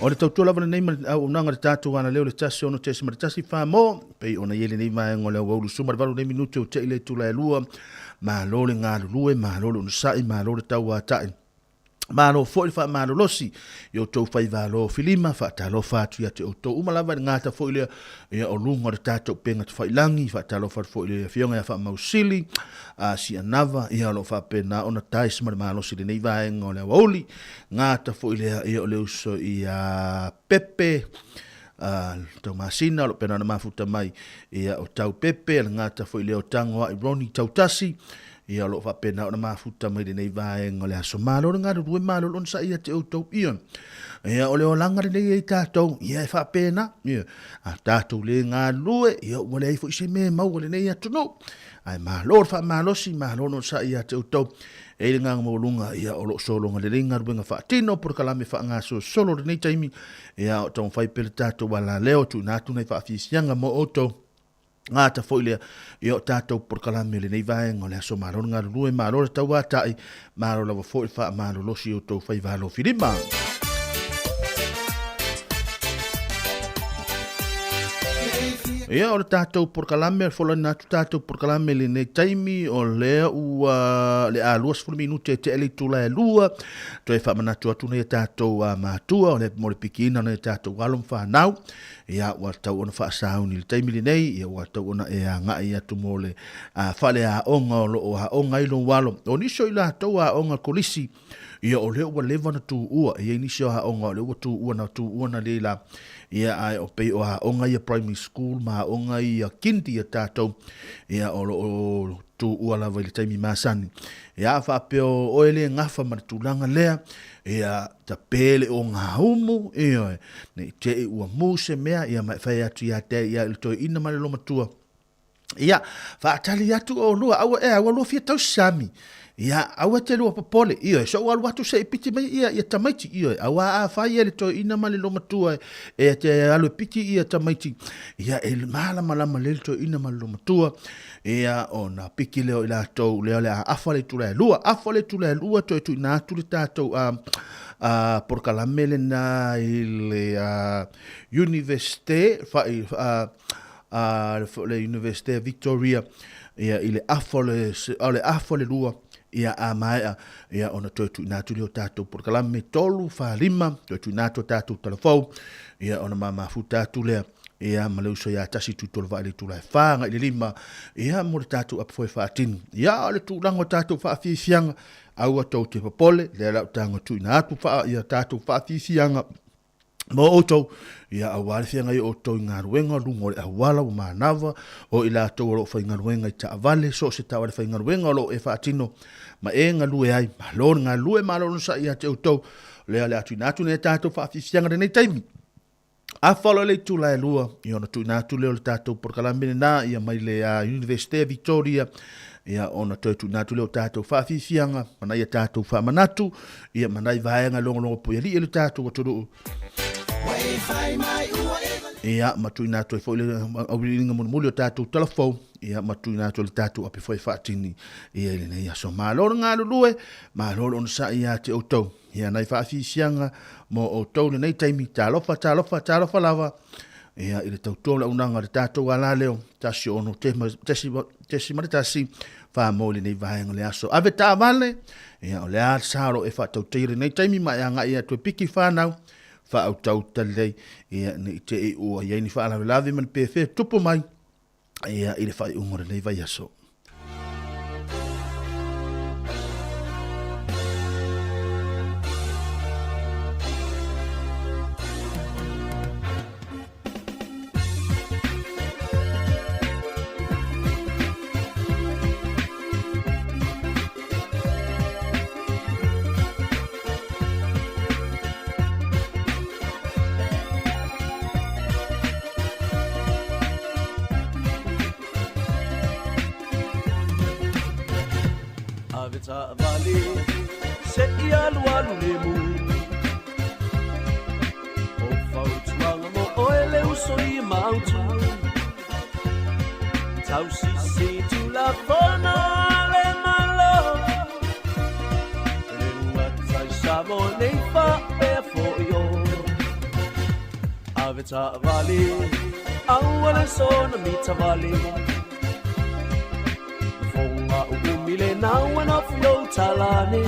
S9: O le tautua lava lenei ma le auaunaga a le tatou alaleo le 1 6.1 mo pei ona i ai lenei vaega o le aoauli suma le 8 nei minute o te'i le itula e 2. Malo le galulue, malo le onosai, malo le tauatai. Malo foi le faamalolosi i outou faivalo filima, faatalofa atu ia te outou uma lava i le gata foi lea ia o luga o le tatou upega tafailagi, faatalofa atu foi i le Afioga ia Faamausili a Sianava, ia o lo o faapena ona tais ma le malosi i lenei vaega o le aoauli, gata foi lea ia o le uso ia Pepe Taumasina o lo o pena ona mafuta mai ia o Tau Pepe, le gata foi lea o Tagoai Ronnie Tautasi. Ia o lo o faapena ona mafuta mai lenei vaega o le aso. Malo le galulue, malo le onosai ia te outou. Ioe. Ia o le olaga lenei e i tatou, ia e faapena. Ioe. A tatou le galulue, ia ua leai foi se mea e maua i lenei atunuu. Ae malo le faamalosi, malo le onosai ia te outou. E i le agaga maualuga, ia o lo o sologa lelei galuega faatino, polokalame faagasolosolo i lenei taimi, ia o taumafai pea le tatou alaleo, tuuina atu nai faafiafiaga mo outou. Gata foi lea ia o tatou polokalame o lenei vaega o le aso. Malo le galulue, malo le tauatai, malo lava foi le faamalolosi i outou faiva alofilima. Ia, o le tatou polokalame, o le folana atu tatou polokalame i lenei taimi, o lea ua le a 20 minute e tea le itula e 2, toe faamanatu atu nei a tatou matua, o le mo le pikiina o nai a tatou alo ma fanau. Ia, ua tatau ona faasauni i le taimi lenei, ia ua tatau ona e agai atu mo le faleaoga o lo o aoga ai lou alo. O nisi o i latou aoga kolisi, ia o lea ua leva ona tuua, e i ai nisi o aoga o lea ua tuua na tuua na lei la, ia ae o pei o aoga ia primary school ma aoga ia kindi a tatou, ia o lo o tuua lava i le taimi masani. Ia a faapea o oe le gafa ma le tulaga lea, ia tape le ogaumu, ioe, ne i te i ua mu se mea, ia ma e fai atu ia te ia i le toeaina ma le lomatua, ia, faatali atu oulua, aua ea, ua lua fia tausami, ia, aua te lua popole, ioe, so ua alu atu se i piti mai ia, ia tamaiti, ioe, aua a fai e le toeaina ma le lomatua e te alu e piti ia tamaiti, ia, e malamalama lelei le toeaina ma le lomatua, Ia, ona piki lea o i latou, lea o le a afa le itula e 2. Afa le itula e 2, toe tuuina atu le tatou a polokalame lena i le Universite, fai, a, le Universite Victoria, ia, i le afa o le, o le afa o le 2, ia, a maea, ia, ona toe tuuina atu lea o tatou polokalame, 3, 4, 5, toe tuuina atu o tatou talafou, ia, ona mamafuta atu lea. Ia, ma le uso ia tasi tutolu vai le itula e 4 agai le 5, ia, mo le tatou apofoe faatino. Ia, o le tulaga o tatou faafiafiaga, aua tou te popole, lea la o tago tuuina atu faa, ia tatou faafiafiaga mo outou, ia, aua le feagai o outou i galuega, luga o le auala ua manava, o i latou o lo o faigaluega i taavale, so o se taavale faigaluega o lo o e faatino ma e galue ai. Malo le galulue, malo le onosai ia te outou, lea o le a tuuina atu nei tatou faafiafiaga i lenei taimi. Afa loa le itula e 2, ia ona tuuina atu lea o le tatou polokalame lena ia mai le Universite Victoria, ia ona toe tuuina atu lea o tatou faafiafiaga, ma nai a tatou faamanatu, ia ma nai vaega e logologo puialii e le tatou atunuu. Ia, ma tuuina atu ai foi le auiliiliga mulimuli o tatou talafou, ia ma tuuina atu ai le tatou ape foi faatini ia i lenei aso. Malo le galulue, malo le onosai ia te outou. Ia nai faafiafiaga mo outou lenei taimi. Talofa, talofa, talofa lava. Ia, i le tautua o le auaunaga a le tatou alaleo, 16.1, wha i lenei vaega o le aso. Ave taavale, ia, o le a le sa o lo o e faatautaia i lenei taimi ma e agai atu e piki whanau, whaautauta lelei, ia, ne i te i ua i ai ni faalavelave ma ni pefea tupu mai, ia, i le faaiuga o lenei vaiaso.
S19: Ave taavale se i alualu le mu O fautuaga mo oe le uso i mautu Tausisi tulafono a le Malo Le ugata i Samoa nei faapea foi o Ave taavale aua le sona mitavale Fonga uumi le naua na fio talane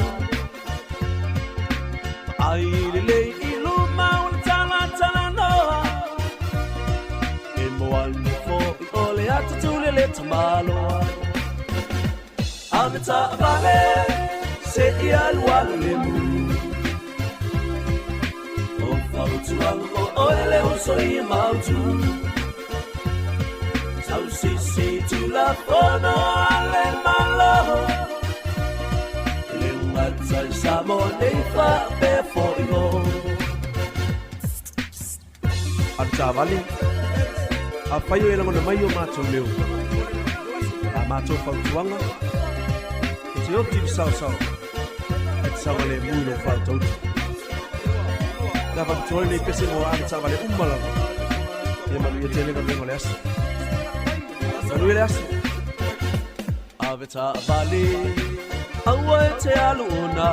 S19: Ai lelei i luma o le talatala noa E moana foi o le ata tule le tamaloa Ave taavale se i alualu le mu O fautuaga o oe le uso i mautu Tausisi tulafono a le Malo. nei faapea foʻigo.
S21: Ave taavale, afai o e lagona mai o matou leo, a matou fautuaga, e te oti le saosao, ae te saogalemu i lou fautautu. Le a faapitoa lenei pese mo ave taavale uma lava. Ia manuia tele galuega o le aso. Manuia le aso.
S19: Ave taavale, aua e te alu ona.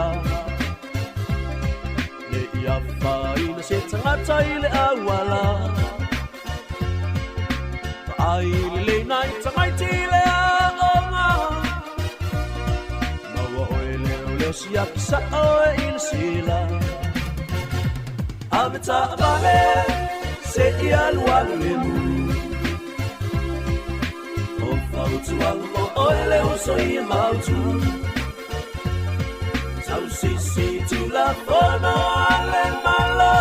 S19: Ne i afaina se tagata i le auala. Vaai lelei nai tamaiti i le aoga. Maua oe leoleo siaki sao e i le sila. Ave taavale, se i alualu lemu. O fautuaga mo oe le uso i e mautu. Tausisi tulafono a le Malo.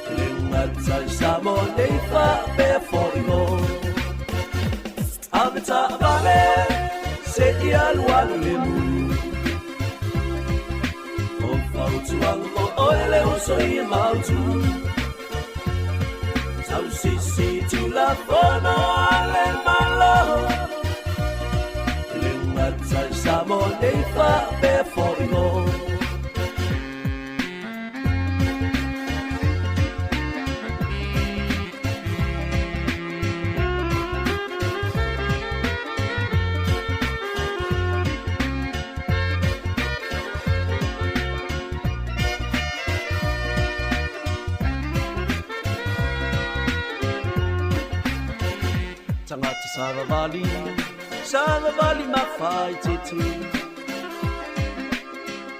S19: E le ugata i Samoa nei faapea foʻigo. Ave taavale, se i alualu lemu. O fautuaga mo oe le uso i e mautu. Tausisi tulafono a le Malo. E le ugata i Samoa nei faapea foʻigo. Tagata savavali, savavali mafaitete.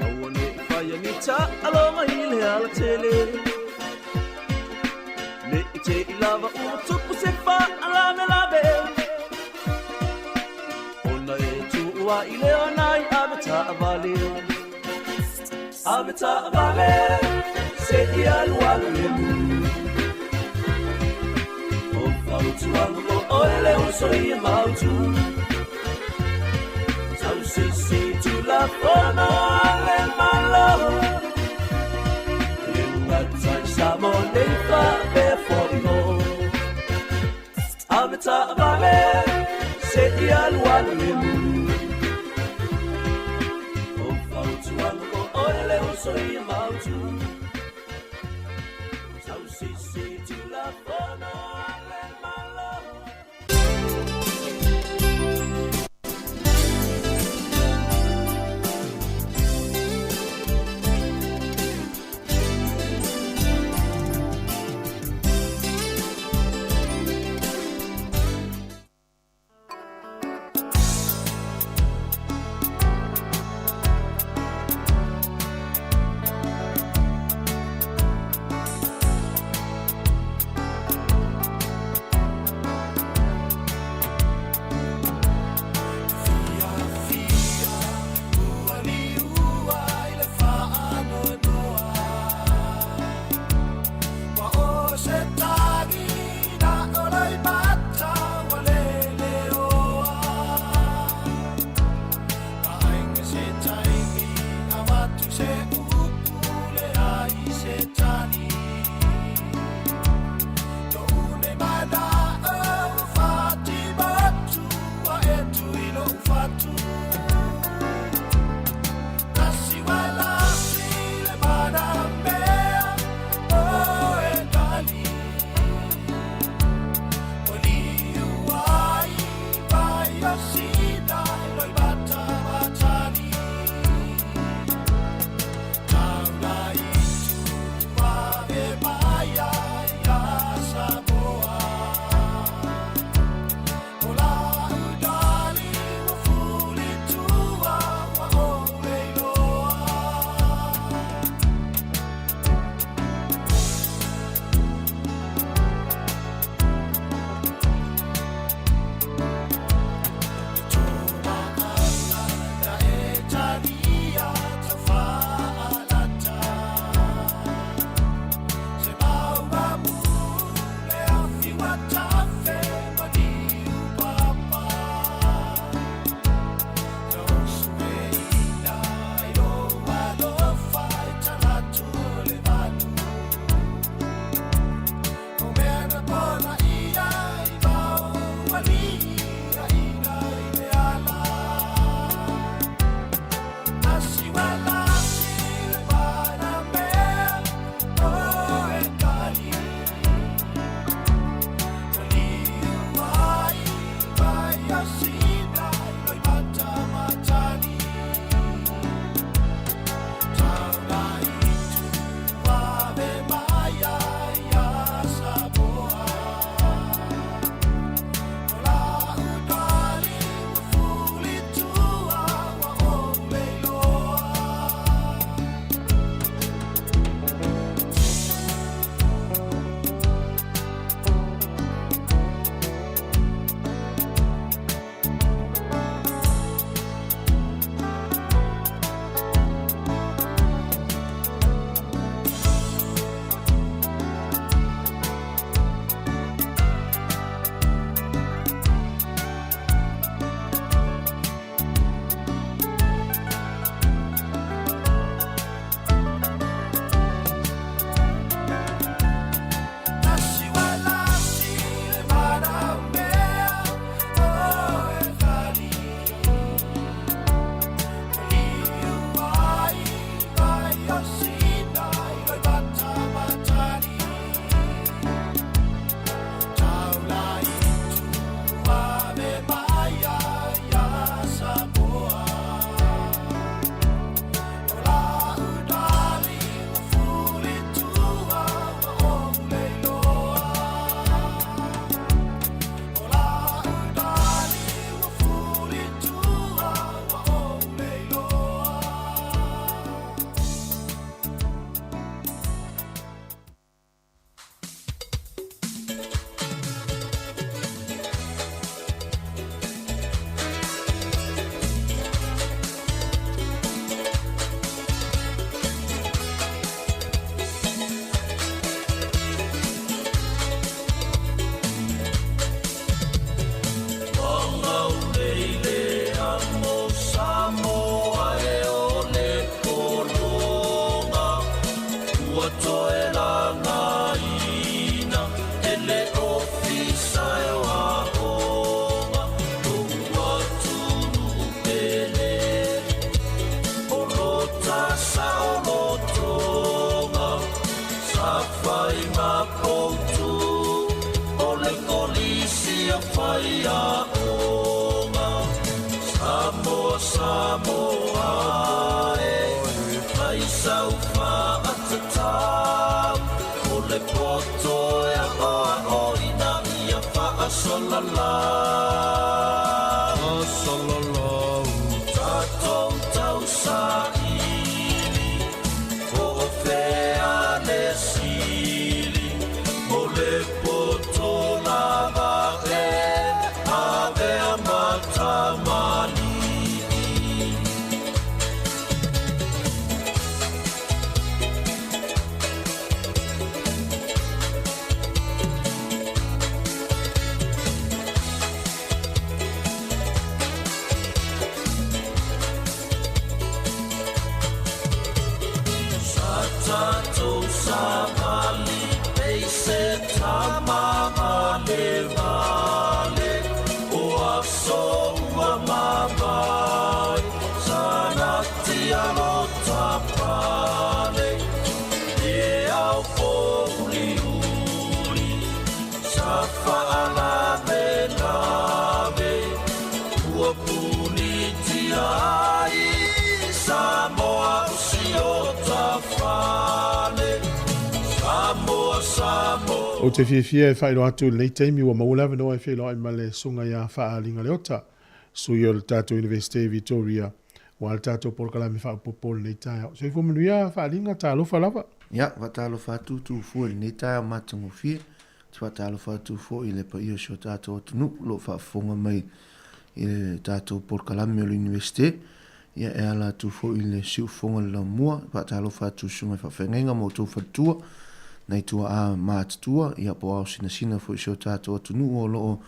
S19: Aua neʻi faia ni taʻaloga i le alatele. Neʻi teʻi lava ua tupu se faalavelave. Ona e tuuaʻi lea nai ave taavale. Ave taavale, se i alualu lemu. O fautuaga mo oe le uso i e mautu. Tausisi tulafono a le Malo. E le ugata i Samoa nei faapea foʻigo. Ave taavale, se i alualu lemu. O fautuaga mo oe le uso i e mautu. Tausisi tulafono a le Malo. faiaoga Samoa Samoa e Fai sau faatatau O le poto e aoaoina ia faasalalau Tatou tausaili Po o fea le sili O le poto lava e Avea ma tamalii. Sa tatou savali pei se tama valevale O aso ua mavae Sa nati alo tapale E ao pouliuli Sa faalavelave Ua punitia ai Samoa o si ota fale Samoa Samoa.
S1: Ou te fiafia e faailoa atu i lenei taimi ua maua le avanoa e feiloai ma le Susuga ia Faaaliga Leota, sui o le tatou Iunivesite i Vitoria, aua le tatou polokalame faaopoopo o lenei taeao. Soifua manuia Faaaliga, talofa lava.
S9: Ia, faatalofa atu Tuufue i lenei taeao matagofie. Ou te faatalofa atu foi i le paia o si o tatou atunuu o lo o faafofoga mai i le tatou polokalame o le Iunivesite. Ia, e ala atu foi i le siufofoga o le laumua. E faatalofa atu i susuga i faafeagaiga ma outou faletua, nai tuaa matutua, ia po o ao sinasina foi i si o tatou atunuu o lo o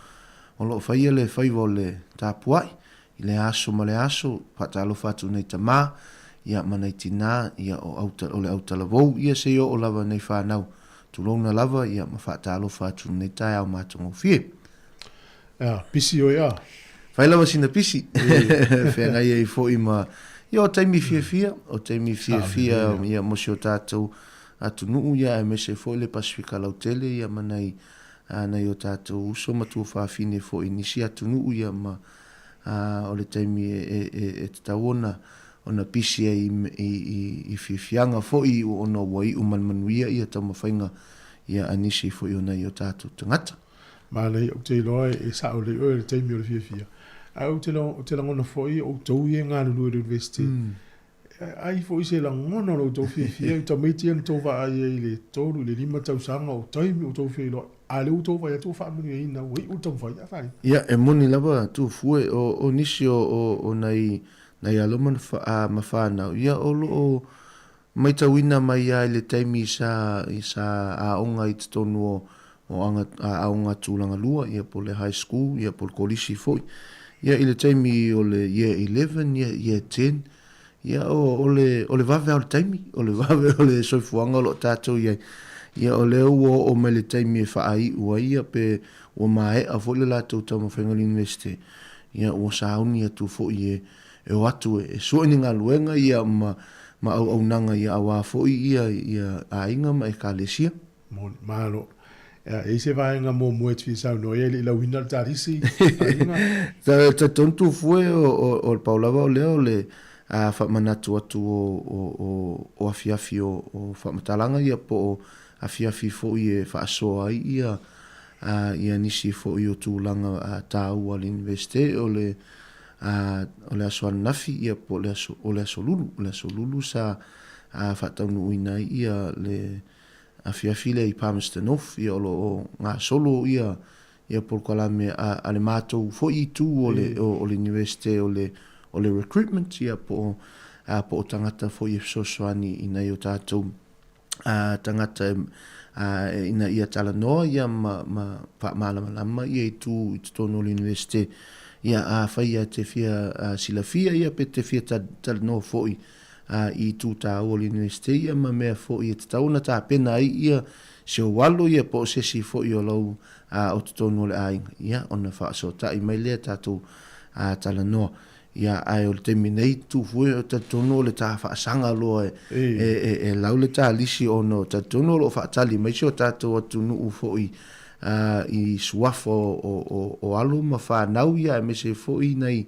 S9: o lo o faia le faiva o le tapuai i lea aso ma lea aso. Faatalofa atu i nai tama, ia, ma nai tina, ia, o auta, o le autalavou, ia, seia oo lava i nai fanau. Tulouna lava, ia, ma faatalofa atu i lenei taeao matagofie.
S1: Ea, pisi oe a?
S9: Fai lava sina pisi. Feagai ai foi ma, ia, o taimi fiafia, o taimi fiafia, ia, mo si o tatou atunuu, ia, aemaise foi le Pasefika lautele, ia, ma nai, a nai o tatou uso ma tuafafine foi i nisi atunuu ia ma a, o le taimi e, e, e, e tatau ona ona pisi ai i, i, i, i fiafiaga foi ona ua iu ma le manuia ia taumafaiga ia a nisi foi o nai o tatou tagata.
S1: Manaia, ou te iloa e sao lelei oe i le taimi o le fiafia. Ae ou te, ou te lagona foi outou ia e galulue i le university, Ai foi se lagona o lo outou fiafia i tamaiti ia na tou vaai ai i le 3 i le 5 tausaga o taimi o outou feiloai, a o lea ua outou vaai atu ua faamanuiaina, ua iu le taumafai a fai.
S9: Ia, e moni lava Tufue, o nisi o nai nai alo ma ma fanau, ia o lo o maitauina mai lava i le taimi sa sa aoga i totonu o o aga aoga tulaga lua, ia po o le high school, ia po o le kolisi foi. Ia i le taimi o le year 11, ia year 10, ia o, o le, o le vave lava o le taimi, o le vave o le soifuaga o lo o tatou i ai. Ia o lea ua oo mai le taimi e faaiu ai, ia pe ua maea foi le latou taumafaiga i le Iunivesite, ia ua sauni atu foi e, e o atu e, e sue ni galuega ia ma, ma auaunaga ia aua foi ia, ia aiga ma ekalesia.
S1: Moni, malo. E i ai se vaega muamua e te fia saunoa i ai e le i lauina le talisi, aiga?
S9: Talitonu Tufue, o le pau lava o lea o le faamanatu atu o afiafi o faamatalaga ia po o afiafi foi e faasoa ai ia ia nisi foi o tulaga taua a le Iunivesite o le o le aso ananafi ia po o le aso o le aso Lulu, o le aso Lulu sa faataunuuina ai ia le afiafi lea i Palmerston North, ia o lo o gasolo ia ia polokalame a, a le matou foi itu o le, o, o le Universite o le, o le recruitment, ia po o, a, po o tagata foi e fesoasoani i nai o tatou a, tagata e, a, ina ia talanoa ia ma, ma faamalamalama ia itu i totonu o le Universite. Ia afai ia te fia a, silafia ia pe te fia talanoa foi ā, i itu tāua o le Iunivesite ia ma mea foi e tatau ona tapena ai ia si ou alo ia po o se isi foi o lau ā, o totonu o le aiga, ia, ona faasootai mai lea tatou ā, talanoa. Ia, ae o le taimi nei, Tufue, e talitonu o le tā faasaga loa e, e, e, e lau le tā lisi ona o talitonu o lo o faatali mai si o tatou atunuu foi i suafa o alo ma whanau ia aemaise ai foi nai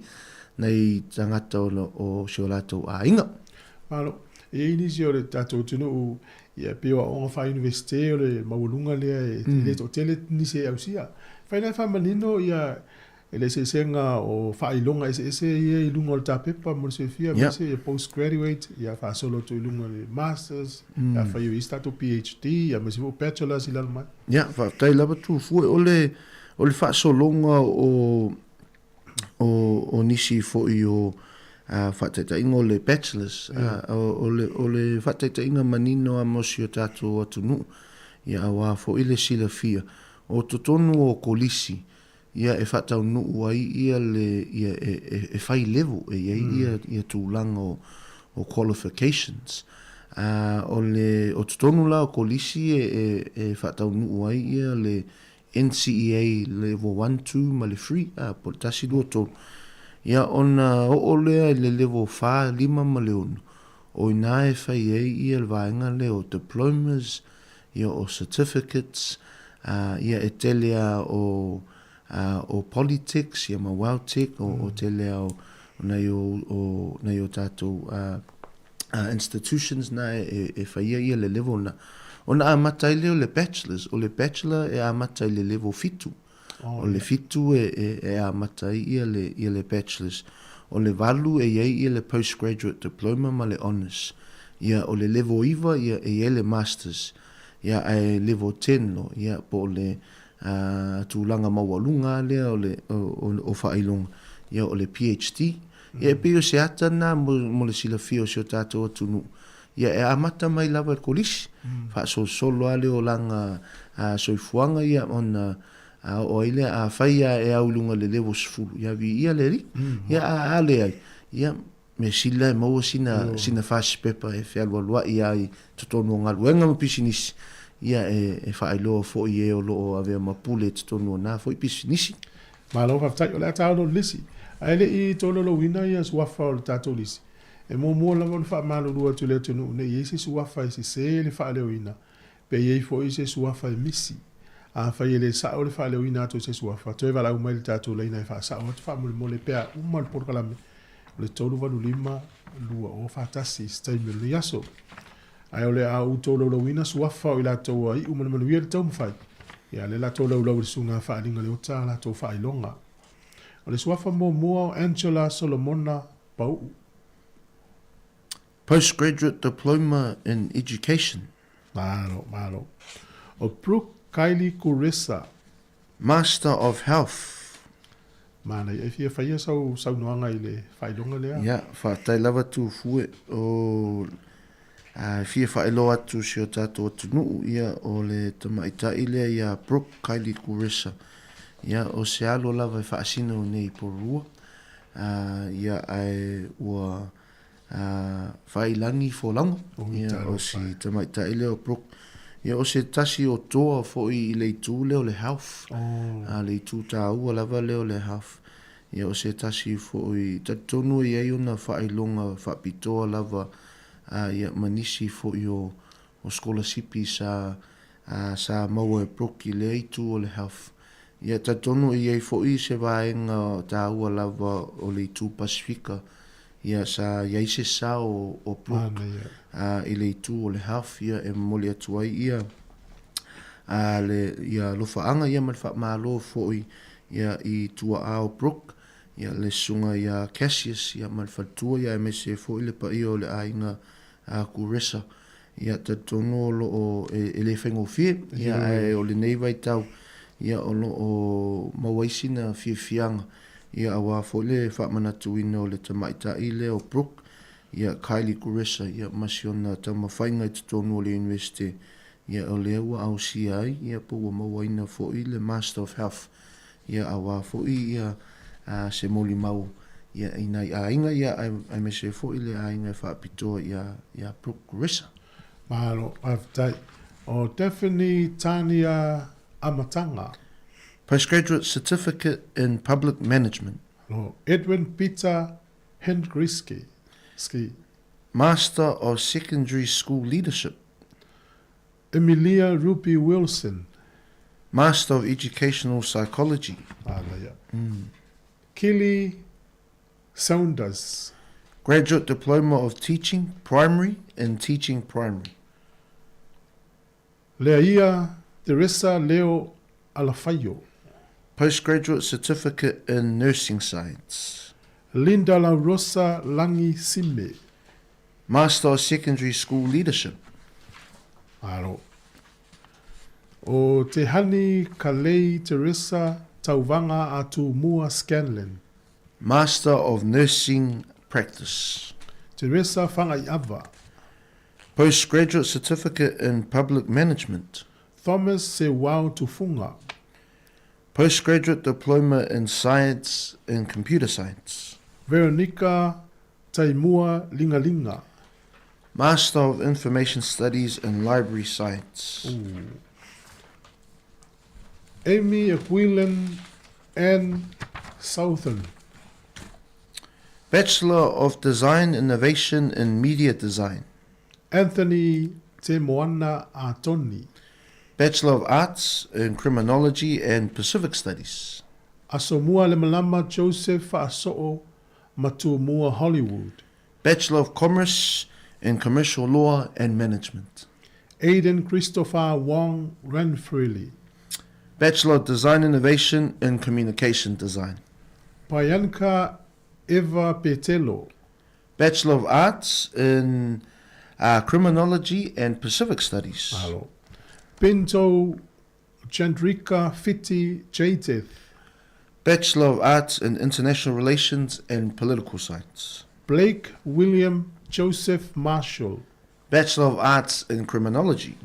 S9: nai tagata o si o latou aiga.
S1: Malo. E i ai nisi o le tatou atunuu ia pei o aoga faa-Universite o le maualuga lea e le toatele nisi e ausia. E fai la e faamanino ia le eseesega o faailoga eseese ia i luga o le tapepa mo le silafia aemaise ia postgraduate ia faasolo atu i luga o le masters ia fai o isi tatou PhD aemaise foi o bachelors i lalo mai.
S9: Ia, faafetai lava Tufue. O le o le faasologa o o o nisi foi o faataitaiga o le bachelors o le o le faataitaiga manino lava mo si o tatou atunuu ia aua foi le silafia o totonu o kolisi ia e faataunuu ai ia le ia e e e fai level e i ai ia ia tulaga o o qualifications. A o le o totonu la o kolisi e e e faataunuu ai ia le NCEA level 1, 2 ma le 3, a po o le 1, 2, 3. Ia ona oo lea i le level 4, 5 ma le 6, o i ina e fai ai ia le vaega lea o diplomas, ia o certificates, ā, ia e tele a o, ā, o Polytechs, ia ma Weltec, o, o tele a o, o nai o, o, nai o tātou, ā, ā, institutions na e, e, e whaia ia le level na. Ona amata ai lea o le bachelors, o le bachelor e amata i le level fitu. Oh, o le fitu e, e, e amata ai ia le, ia le bachelors. O le valu e i ai ia le postgraduate diploma ma le honours. Ia, o le level iva ia e i ai le masters. Ia, ae level ten loa, ia, po o le uh, tulaga maualuga lea o le o, o, o faailoga, ia, o le PhD. Ia, e pei o se ata lena mo, mo le silafia o si o tātou atunuu. Ia, e amata mai lava i le kolisi, mm. faasolosolo lava le olaga uh, soifuaga ia ona a oo ai lea, afai lava e au i luga i le level 10, ia viia le Alii. Mm. Ia, a, a leai, ia, mea sili la e maua sina, sina fasipepa e fealualuai ai i totonu o galuega ma pisinisi, ia e, e faailoa foi i e o lo o avea ma pule i totonu o na foi pisinisi.
S1: Malo faafetai, o le a taolo le lisi. Ae le i tolaulauina ia suafa o le tatou lisi, e muamua lava ona faamalulu atu i le atunuu ne i i ai se suafa e sese le faaleoina, pe i ai foi se suafa e misi. Afai e le sao le faaleoina atu o se suafa, toe valaau mai i le tatou laina e faasao atu faamolemole pe a uma le polokalame o le 385 241 i se taimi o lenei aso. Ae o le a ou tolaulauina suafa o i latou a iu ma le manuia le taumafai, ia lea la tolaulau i le susuga Faaaliga Leota a latou faailoga. O le suafa muamua o Angela Solomona Pau'u.
S9: Postgraduate Diploma in Education.
S1: Malo, malo. O Brooke Kylie Kuresa.
S9: Master of Health.
S1: Manaia e fia faia sau saunoaga i le faailoga lea.
S9: Ia, faafetai lava Tufue. O a fia faailoa atu si o tatou atunuu, ia, o le tamaitai lea ia Brooke Kylie Kuresa. Ia, o se alo lava e faasino nei i Porirua. A, ia, ae ua A Faiilagi Folauga, ia, o si tamaitai lea o Brooke. Ia, o se tasi o toa foi i le itu lea o le health. Oh. A le itu tāua lava lea o le health. Ia, o se tasi foi, talitonu e i ai ona faailoga faapitoa lava, a, ia, ma nisi foi o, o sikolasipi sa, a, sa maua e Brooke i lea itu o le health. Ia, talitonu e i ai foi se vaega tāua lava o le itu Pasifika, Ia, sa i ai se sao o Brooke i le itu o le Health, ia, e momoli atu ai ia, a, le, ia alofaaga ia ma le faamalo foi ia i tuaa o Brooke, ia le susuga ia Cassius ia ma le faletua ia aemaise foi le paia o le aiga a Kuresa. Ia, talitonu o lo o, e, e le faigofie, ia, ae o lenei vaitau, ia, o lo o maua ai sina fiafiaga, ia, aua foi le faamanatuina o le tamaitai lea o Brooke, ia, Kylie Kuresa, ia, ma si ona taumafaiga i totonu o le Iunivesite, ia, o lea ua ausia ai, ia, po ua mauaina foi le Master of Health, ia, aua foi, ia, se molimau, ia, i nai aiga, ia, aemaise foi le aiga e faapitoa ia, ia Brooke Ressa.
S1: Malo, faafetai. O Daphne Tania Amataga.
S9: Postgraduate Certificate in Public Management.
S1: O Edwin Peter Hendriski. Ski.
S9: Master of Secondary School Leadership.
S1: Emilia Ruby Wilson.
S9: Master of Educational Psychology.
S1: Manaia. Kili Saunders.
S9: Graduate Diploma of Teaching, Primary, in Teaching Primary.
S1: Leaia Teresa Leo Alafaio.
S9: Postgraduate Certificate in Nursing Science.
S1: Linda Laurosa Langi Sime.
S9: Master of Secondary School Leadership.
S1: Alo. O Te Hani Kalei Teresa Tauvaga Atumua Scanlon.
S9: Master of Nursing Practice.
S1: Teresa Fagaiava.
S9: Postgraduate Certificate in Public Management.
S1: Thomas Sewao Tufunga.
S9: Postgraduate Diploma in Science in Computer Science.
S1: Veronica Taimua Lingalinga.
S9: Master of Information Studies in Library Science.
S1: Ooh. Amy Aquilin Ann Southern.
S9: Bachelor of Design Innovation in Media Design.
S1: Anthony Te Moana Atoni.
S9: Bachelor of Arts in Criminology and Pacific Studies.
S1: Asomua Lemalama Joseph Fa'aso'o Matumua Hollywood.
S9: Bachelor of Commerce in Commercial Law and Management.
S1: Aiden Christopher Wong Renfreely.
S9: Bachelor of Design Innovation in Communication Design.
S1: Bianca Eva Petelo.
S9: Bachelor of Arts in uh, Criminology and Pacific Studies.
S1: Alo. Pinto Chandrika Fiti Jaitith.
S9: Bachelor of Arts in International Relations and Political Science.
S1: Blake William Joseph Marshall.
S9: Bachelor of Arts in Criminology.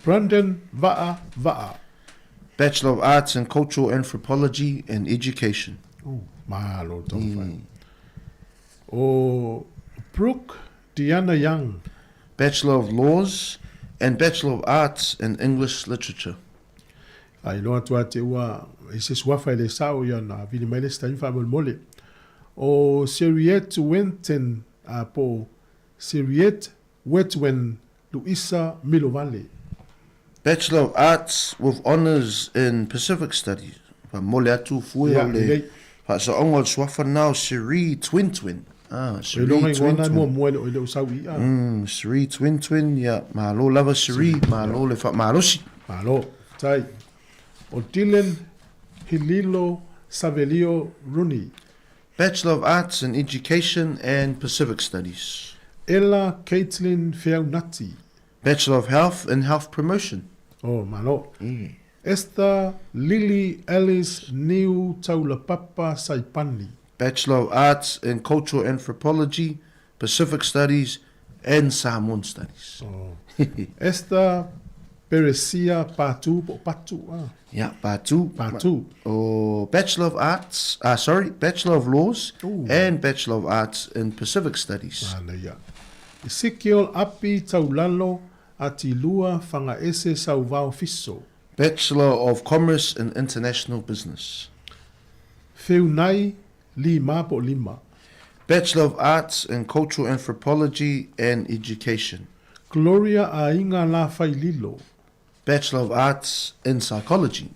S1: Brandon Va'a Va'a.
S9: Bachelor of Arts in Cultural Anthropology and Education.
S1: Ooh, malo tau whai. O Brooke Deanna Young.
S9: Bachelor of Laws and Bachelor of Arts in English Literature.
S1: A iloa atu a te ua i se suafa e le sao ia na vili mai le se taimi faamolemole. O Seriette Wenten a po Seriette Wetwen Luisa Milovale.
S9: Bachelor of Arts with Honours in Pacific Studies. Faamole atu fue o le faasaoga o le suafa lena o Seri Twentwen. Ah, Seri Twentwen.
S1: Muamua e le o sau i a.
S9: Seri Twentwen, ia, malo lava Seri, malo le faamalosi.
S1: Malo, tai. O Dylan Hililo Savelio Rooney.
S9: Bachelor of Arts in Education and Pacific Studies.
S1: Ella Caitlin Feaunati.
S9: Bachelor of Health in Health Promotion.
S1: Oh, malo. Esther Lily Alice Niu Taulapapa Saipani.
S9: Bachelor of Arts in Cultural Anthropology, Pacific Studies and Samoan Studies.
S1: Oh. Esther Peresia Patu po Patu. Ah.
S9: Yeah, Patu.
S1: Patu.
S9: Oh, Bachelor of Arts, sorry, Bachelor of Laws Ooh. and Bachelor of Arts in Pacific Studies.
S1: Manaia. Ezekiel Api Taulalo Atilua Fagaese Sauvao Fiso.
S9: Bachelor of Commerce in International Business.
S1: Feunai Lima po Lima.
S9: Bachelor of Arts in Cultural Anthropology and Education.
S1: Gloria Aiga Lafaililo.
S9: Bachelor of Arts in Psychology.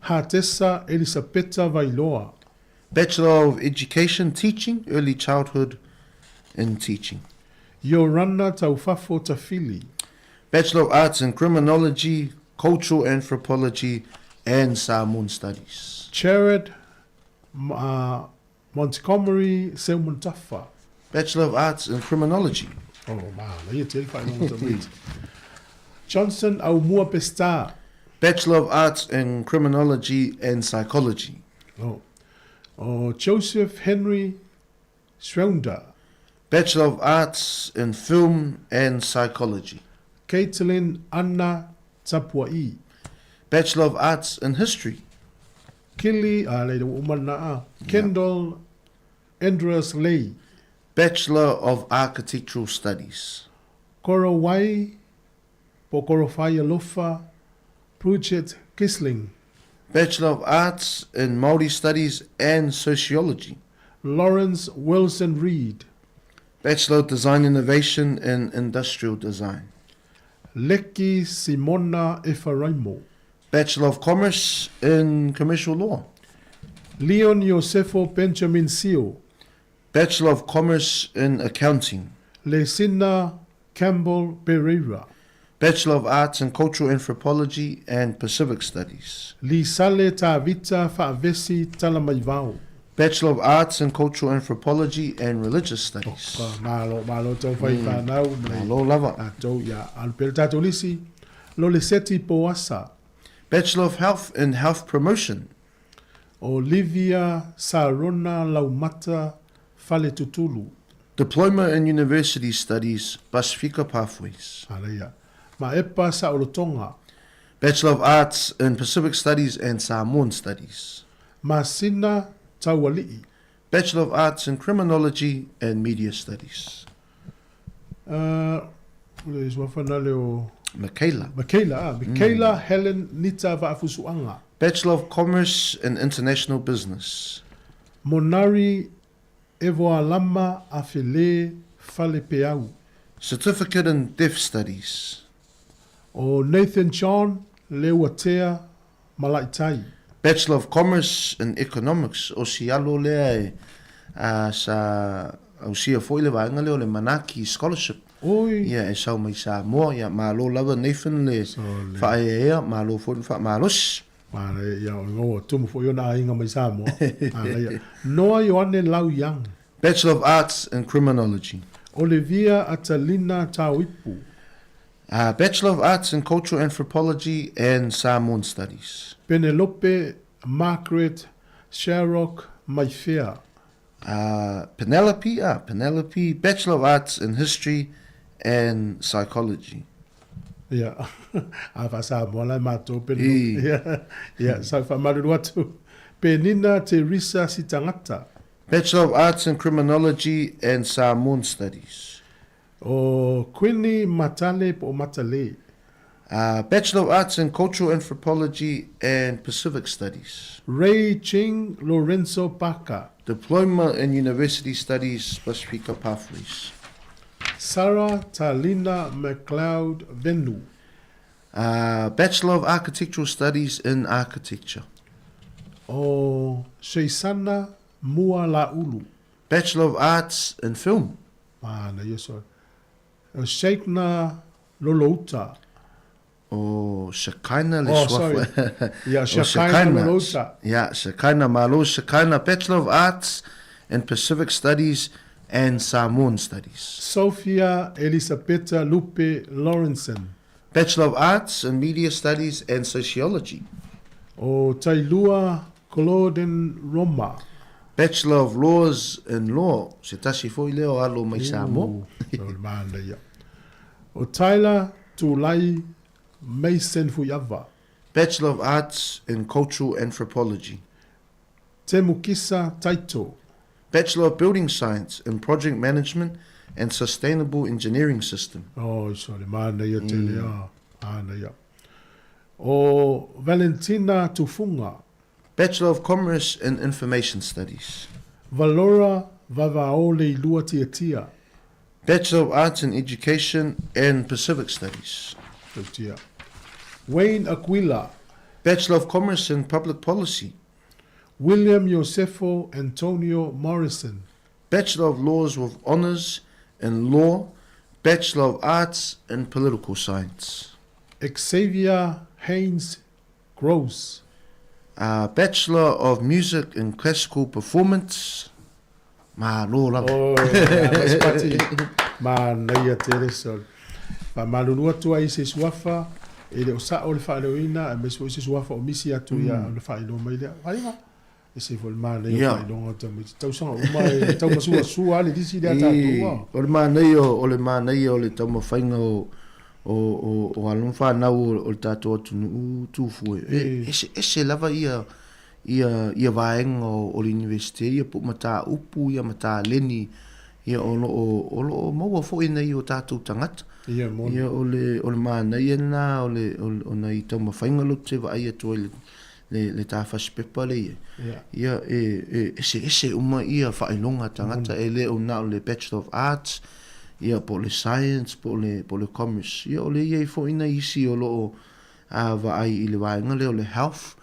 S1: Hatesa Elisapeta Vailoa.
S9: Bachelor of Education Teaching, Early Childhood in Teaching.
S1: Iorana Taufafo Tafili.
S9: Bachelor of Arts in Criminology, Cultural Anthropology and Samoan Studies.
S1: Jared uh, Montgomery Seumantafa.
S9: Bachelor of Arts in Criminology.
S1: Oh, man, ia te whai Johnson Aumua Pesta.
S9: Bachelor of Arts in Criminology and Psychology.
S1: Oh. Oh, Joseph Henry Schrounder.
S9: Bachelor of Arts in Film and Psychology.
S1: Caitlin Anna Tapua'i.
S9: Bachelor of Arts in History.
S1: Kelly, ah, leira, ua uma lena, ah. Kendall Andreas Lei.
S9: Bachelor of Architectural Studies.
S1: Korowai po Korowhai Alofa Bridget Kisling.
S9: Bachelor of Arts in Māori Studies and Sociology.
S1: Lawrence Wilson Reid.
S9: Bachelor of Design Innovation in Industrial Design.
S1: Leki Simona Efaraimo.
S9: Bachelor of Commerce in Commercial Law.
S1: Leon Iosefo Benjamin Sio.
S9: Bachelor of Commerce in Accounting.
S1: Lesina Campbell Pereira.
S9: Bachelor of Arts in Cultural Anthropology and Pacific Studies.
S1: Lisale Tavita Fa'avesi Talamaivao.
S9: Bachelor of Arts in Cultural Anthropology and Religious Studies.
S1: Oh, malo, malo tau whai whānau.
S9: Malo lava.
S1: Tātou, ia, alu pea le tātou lisi. Loleseti Poasa.
S9: Bachelor of Health in Health Promotion.
S1: Olivia Sarona Laumata Faletutulu.
S9: Diploma in University Studies, Pasifika Pathways.
S1: Aleia. Maepa Saolotoga.
S9: Bachelor of Arts in Pacific Studies and Samoan Studies.
S1: Masina Tauali'i.
S9: Bachelor of Arts in Criminology and Media Studies.
S1: Uh, le suafa le o...
S9: Michaela.
S1: Michaela, ah, Michaela Helen Nita Vaafusuaga.
S9: Bachelor of Commerce in International Business.
S1: Monari Evoalama Afele Falepeau.
S9: Certificate in Deaf Studies.
S1: O Nathan John Leuatea Malaitai.
S9: Bachelor of Commerce in Economics, o si alo lea e sa ausia foi le vaega lea o le Manaaki Scholarship.
S1: Oi.
S9: Ia, e sau mai Samoa, ia malo lava Nathan le faaeaea, malo foi le faamalosi.
S1: Manaia, ia, o le maua tumu foi ona aiga mai Samoa. Manaia. Noa Ioane Lau Young.
S9: Bachelor of Arts in Criminology.
S1: Olivia Atalina Tauipu.
S9: Bachelor of Arts in Cultural Anthropology and Samoan Studies.
S1: Penelope Margaret Sharrock Maifea.
S9: Penelope, Penelope, Bachelor of Arts in History and Psychology.
S1: Ia, a faa-Samoa la e matou Penelope. Ia, ia, sa faamalulu atu. Penina Teresa Sitagata.
S9: Bachelor of Arts in Criminology and Samoan Studies.
S1: O Queenie Matale po o Matale.
S9: Bachelor of Arts in Cultural Anthropology and Pacific Studies.
S1: Ray Ching Lorenzo Paka.
S9: Diploma in University Studies, Pasifika Pathways.
S1: Sarah Talina McLeod Venu.
S9: Bachelor of Architectural Studies in Architecture.
S1: O Sheisana Mua Laulu.
S9: Bachelor of Arts in Film.
S1: Manaia sole. O Sheikna Lolouta.
S9: O Shekinah le
S1: Oh,
S9: suafa.
S1: sorry. Ia,
S9: O
S1: Shekinah Lolouta.
S9: Ia, Shekinah Malo, Shekinah Bachelor of Arts in Pacific Studies and Samoan Studies.
S1: Sophia Elisapeta Lupe Lawrenson.
S9: Bachelor of Arts in Media Studies and Sociology.
S1: O Tailua Clauden Roma.
S9: Bachelor of Laws in Law, se tasi foi lea o alo mai Samoa.
S1: O le manaia. O Tyler Tulai Mason Fuiava.
S9: Bachelor of Arts in Cultural Anthropology.
S1: Temukisa Taito.
S9: Bachelor of Building Science in Project Management and Sustainable Engineering System.
S1: Oh, so le manaia tele a. Manaia. O Valentina Tufunga.
S9: Bachelor of Commerce in Information Studies.
S1: Valora Vavaole Ilua Tiatia.
S9: Bachelor of Arts in Education and Pacific Studies.
S1: Tautia. Wayne Aquila.
S9: Bachelor of Commerce in Public Policy.
S1: William Iosefo Antonio Morrison.
S9: Bachelor of Laws with Honours in Law, Bachelor of Arts in Political Science.
S1: Xavier Haynes Gross.
S9: Bachelor of Music in Classical Performance. Malo lava.
S1: Oh, ia, pati. Manaia tele sol. Faamalulu atu ai i se suafa, e le o sao le faaleoina, aemaise foi se suafa o misi atu ia ona faailoa mai lea. Vaaiga, e se foi le manaia o faailoga o tamaiti. Tausaga uma e tau masuasua lava le lisi lea a tatou a.
S9: O le manaia o le manaia o le taumafaiga o o o o alo ma fanau o le tatou atunuu tufue e eseese lava ia ia ia vaega o le Iunivesite ia po o mataupu ia ma taleni ia o lo o o lo o maua foi nai o tatou tagata.
S1: Ia moni.
S9: Ia o le o le manaia lena o le o nai taumafaiga lea ou te vaai atu ai i le le ta fasipepa lea i ai.
S1: Ia.
S9: Ia e e eseese uma ia faailoga a tagata e le o na o le Bachelor of Arts ia po o le Science po o le po o le Commerce. Ia o lea i ai foi nai isi o lo o vaai i le vaega lea o le health,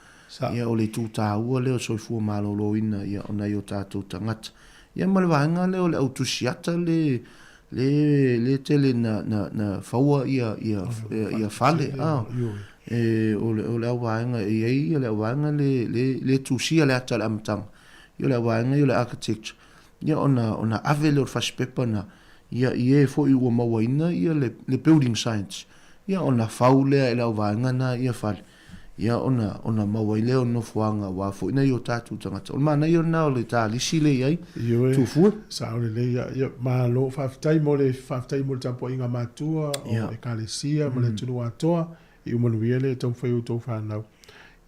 S9: ia o le itu taua lea o le soifua maloloina ia o nai o tatou tagata. Ia ma le vaega lea o le au tusiata le le le tele na na na faua ia ia ia fale a e o le o le au vaega e i ai ia le au vaega le le le tusia le ata i le amataga. Ia o le au vaega ia o le architecture. Ia ona ona ave lea o le fasipepa na ia i e foi ua mauaina ia le le building science. Ia ona fau lea e le au vaega na ia fale. Ia ona ona maua ai lea o nofoaga aua foi nai o tatou tagata. O le manaia lena o le talisi lea i ai,
S1: Ioe,
S9: Tufua.
S1: Sao lelei. Ia, ia, malo, faafetai mo le, faafetai mo le tapuaiga matua o Ekalesia ma le atunuu atoa, i umanuia le taumafai o outou fanau.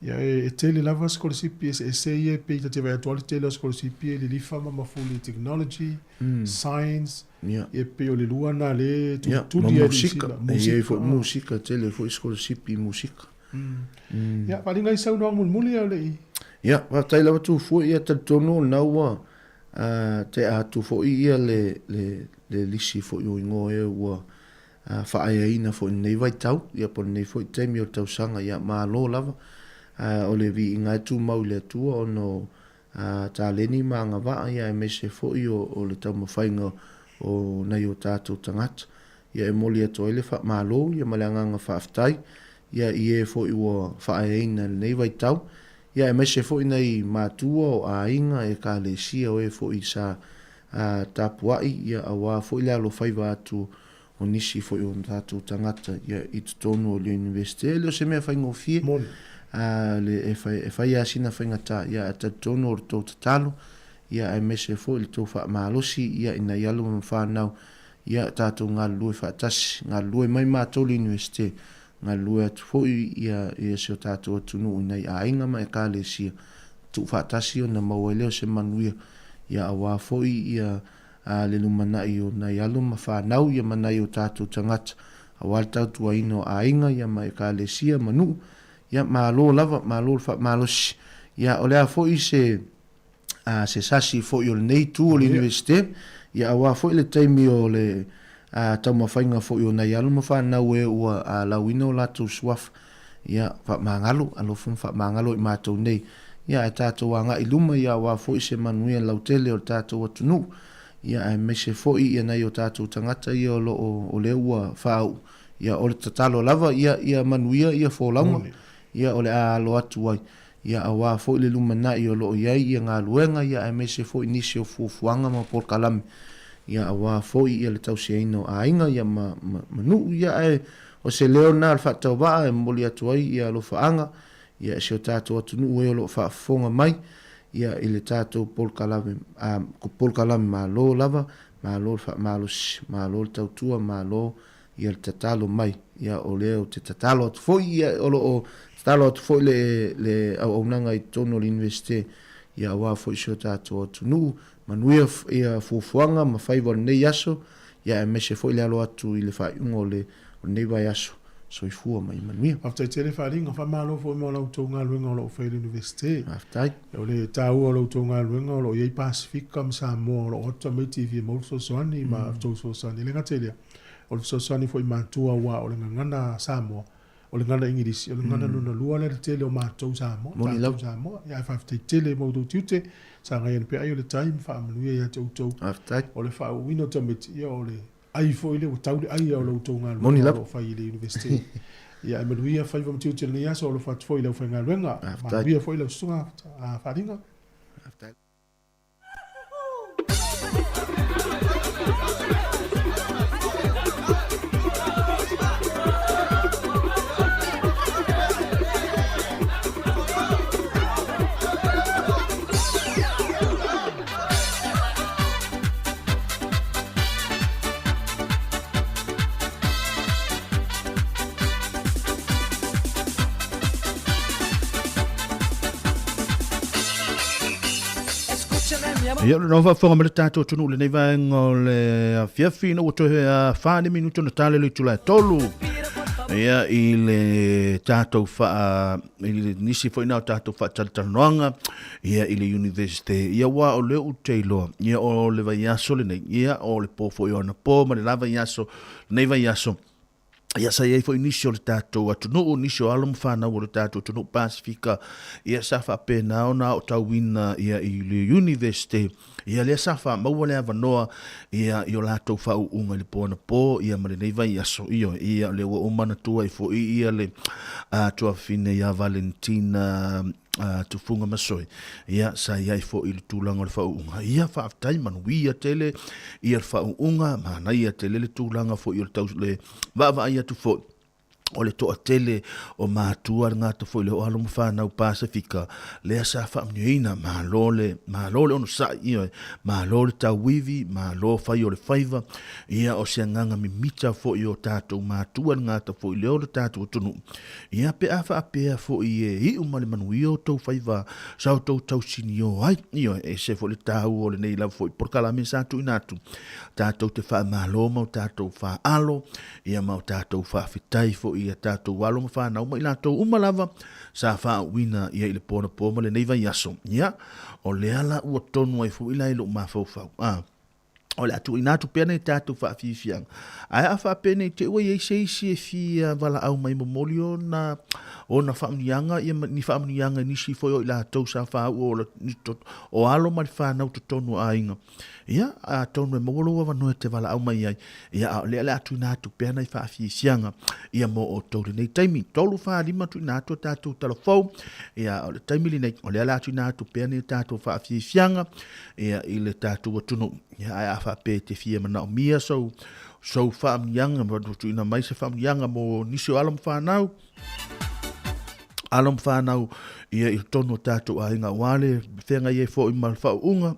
S1: Ia, e, e tele lava sikolasipi eseese ia e pei ta te vaai atu lava le tele o sikolasipi e lilifa ma mafuli i technology, science,
S9: Ia.
S1: Ia pei o le lua na le
S9: Ia,
S1: tulituli
S9: ma
S1: ai le
S9: musika.
S1: Sila.
S9: E i ai foi
S1: Musika.
S9: musika, tele foi sikolasipi i musika.
S1: Ia, faaaliga ai saunoaga mulimuli a o le i.
S9: Ia, faafetai lava Tufua, ia talitonu o lena ua tea atu foi ia le, le, le lisi foi o igoa e ua faaeaina foi i lenei vaitau, ia po o lenei foi taimi o le tausaga, ia malo lava. O le viiga e tumau i le Atua ona o a taleni ma agavaa ia aemaise foi o le taumafaiga o nai o tatou tagata. Ia e momoli atu ai le faamalo ia ma le agaga faafetai ia i e foi ua faaeaina i lenei vaitau, ia aemaise foi nai matua o aiga, ekalesia o e foi sa tapuai ia aua foi le alofaiva atu o nisi foi o tatou tagata ia i totonu o le Iunivesite. E le o se mea faigofie le e fai, e fai lava sina faigata, ia ae talitonu o le tou tatalo, ia aemaise foi le tou faamalosi ia ina ia alo ma fanau, ia tatou galulue faatasi, galulue mai matou le Iunivesite, galulue atu foi ia ia si o tatou atunuu i nai aiga ma ekalesia, tuufaatasi ona maua ai lea o se manuia, ia aua foi ia a le lumanai o nai alo ma fanau ia ma nai o tatou tagata aua le tautuaina o aiga ia ma ekalesia ma nuu ia malo lava malo le faamalosi ia o le a foi se a se sasi foi o lenei itu o le Universite ia aua foi le taimi o le a taumafaiga foi o nai alo ma fanau e ua a lauina o latou suafa ia faamagalo alofa ma faamagalo i matou nei ia ae tatou agai i luma ia aua foi se manuia lautele o le tatou atunuu ia aemaise foi ia nai o tatou tagata ia o lo o o lea ua faauu ia o le tatalo lava ia ia manuia ia folauga ia o le a alo atu ai ia aua foi le lumanai o lo o i ai ia galuega ia aemaise foi nisi o fuafuaga ma polokalame ia aua foi ia le tausiaina o aiga ia ma ma ma nuu ia ae O se leo lena o le faatauvaa e momoli atu ai ia alofaaga ia i si o tatou atunuu e o lo o faafofoga mai ia i le tatou polokalame a polokalame malo lava, malo le faamalosi, malo le tautua, malo ia le tatalo mai. Ia o lea ou te tatalo atu foi ia o lo o tatalo atu foi le le auaunaga i totonu o le Iunivesite ia aua foi si o tatou atunuu, manuia ia fuafuaga ma faiva o lenei aso ia aemaise foi le alo atu i le faaiuga o le o lenei vaiaso. Soifua ma ia manuia.
S1: Faafetai tele Faalinga, faamalo foi mo la outou galuega o lo o fai i le Iunivesite.
S9: Faafetai.
S1: O le taua o la outou galuega o lo o i ai Pasefika ma Samoa o lo o ota tamaiti e fia maua le fesoasoani ma outou fesoasoani. E le gata i lea, o le fesoasoani foi i matua aua o le gagana Samoa, o le gagana Igilisi, o le gagana lona lua lea i le tele o matou Samoa,
S9: Moni
S1: tatou
S9: lava.
S1: Samoa. Ia ae faafetai tele mo outou tiute, sagai ane pea ai o le tai ma faamanuia ia te outou.
S9: Faafetai.
S1: O le faauuina o tamaiti, ia o le ai foi lea, ua tau le ai o la outou galuega
S9: Moni
S1: o lo
S9: lava.
S1: o fai i le Iunivesite. Ia ae manuia faiva ma tiute i lenei aso, alofa atu foi i le aufaigaluega.
S9: Faafetai.
S1: Manuia foi lau susuga Faalinga.
S9: Faafetai.
S2: Ia, o le faafofoga mai le tatou atunuu i lenei vaega o le afiafi ina ua toe 4 minuto ona tala le itula e 3. Ia, i le tatou faa, i le nisi foi na o tatou faatalatalanoaga, ia, i le Universite. Ia, aua o lea ou te iloa, ia, o le vaiaso lenei, ia, o le po foi o anapo ma le la vaiaso, lenei vaiaso. Ia, sa i ai foi nisi o le tatou atunuu, nisi o alo ma fanau o le tatou atunuu Pasefika, ia sa faapena ona aotauina ia i le University, ia lea sa faamaua le avanoa ia i o latou faauuga i le po anapo ia ma lenei vaiaso. Ioe, ia o lea ua ou manatua ai foi ia le tuafafine ia Valentina Tufuga Masoe, ia sa i ai foi i le tulaga o le faauuga. Ia faafetai, manuia tele ia le faauuga, manaia tele le tulaga foi o le tau, le vaavaai atu foi o le toatele o matua le gata foi le o alo ma fanau Pasefika lea sa faamanuiaina. Malo le, malo le onosai, ioe, malo le tauivi, malo fai o le faiva, ia o se agaga mimita foi o tatou matua le gata foi lea o le tatou atunuu. Ia, pe a faapea foi e iu ma le manuia outou faiva sa outou tausinio ai, ioe, e ese foi le taua o lenei lava foi polokalame sa tuuina atu, tatou te faamalo ma o tatou faaalo, ia ma o tatou faafetai foi ia tatou alo ma fanau ma i latou uma lava sa faauuina ia i le po anapo ma lenei vaiaso. Ia, o lea la ua tonu ai foi la i lou mafaufau, a. o le a tuuina atu pea nei tatou faafiafiaga. Ae a faapea nei te ua i ai se isi e fia valaau mai momoli ona ona faamanuiaga ia ni faamanuiaga i nisi foi o i latou sa faauu o, o alo ma le fanau totonu o aiga. Ia, atonu e maua lou avanoa e te valaau mai ai. Ia, a o lea o le a tuuina atu pea nai faafiafiaga ia mo outou lenei taimi. 3, 4, 5 tuuina atu a tatou talafou. Ia, o le taimi lenei, o lea o le a tuuina atu pea ni tatou faafiafiaga ia, i le tatou atunuu. Ia, ae a faapea e te fia manaomia sou, sou faamanuiaga, ma tuuina mai se faamanuiaga mo nisi o alo ma fanau, alo ma fanau ia i totonu o tatou aiga, aua le feagai ai foi ma le faauuga,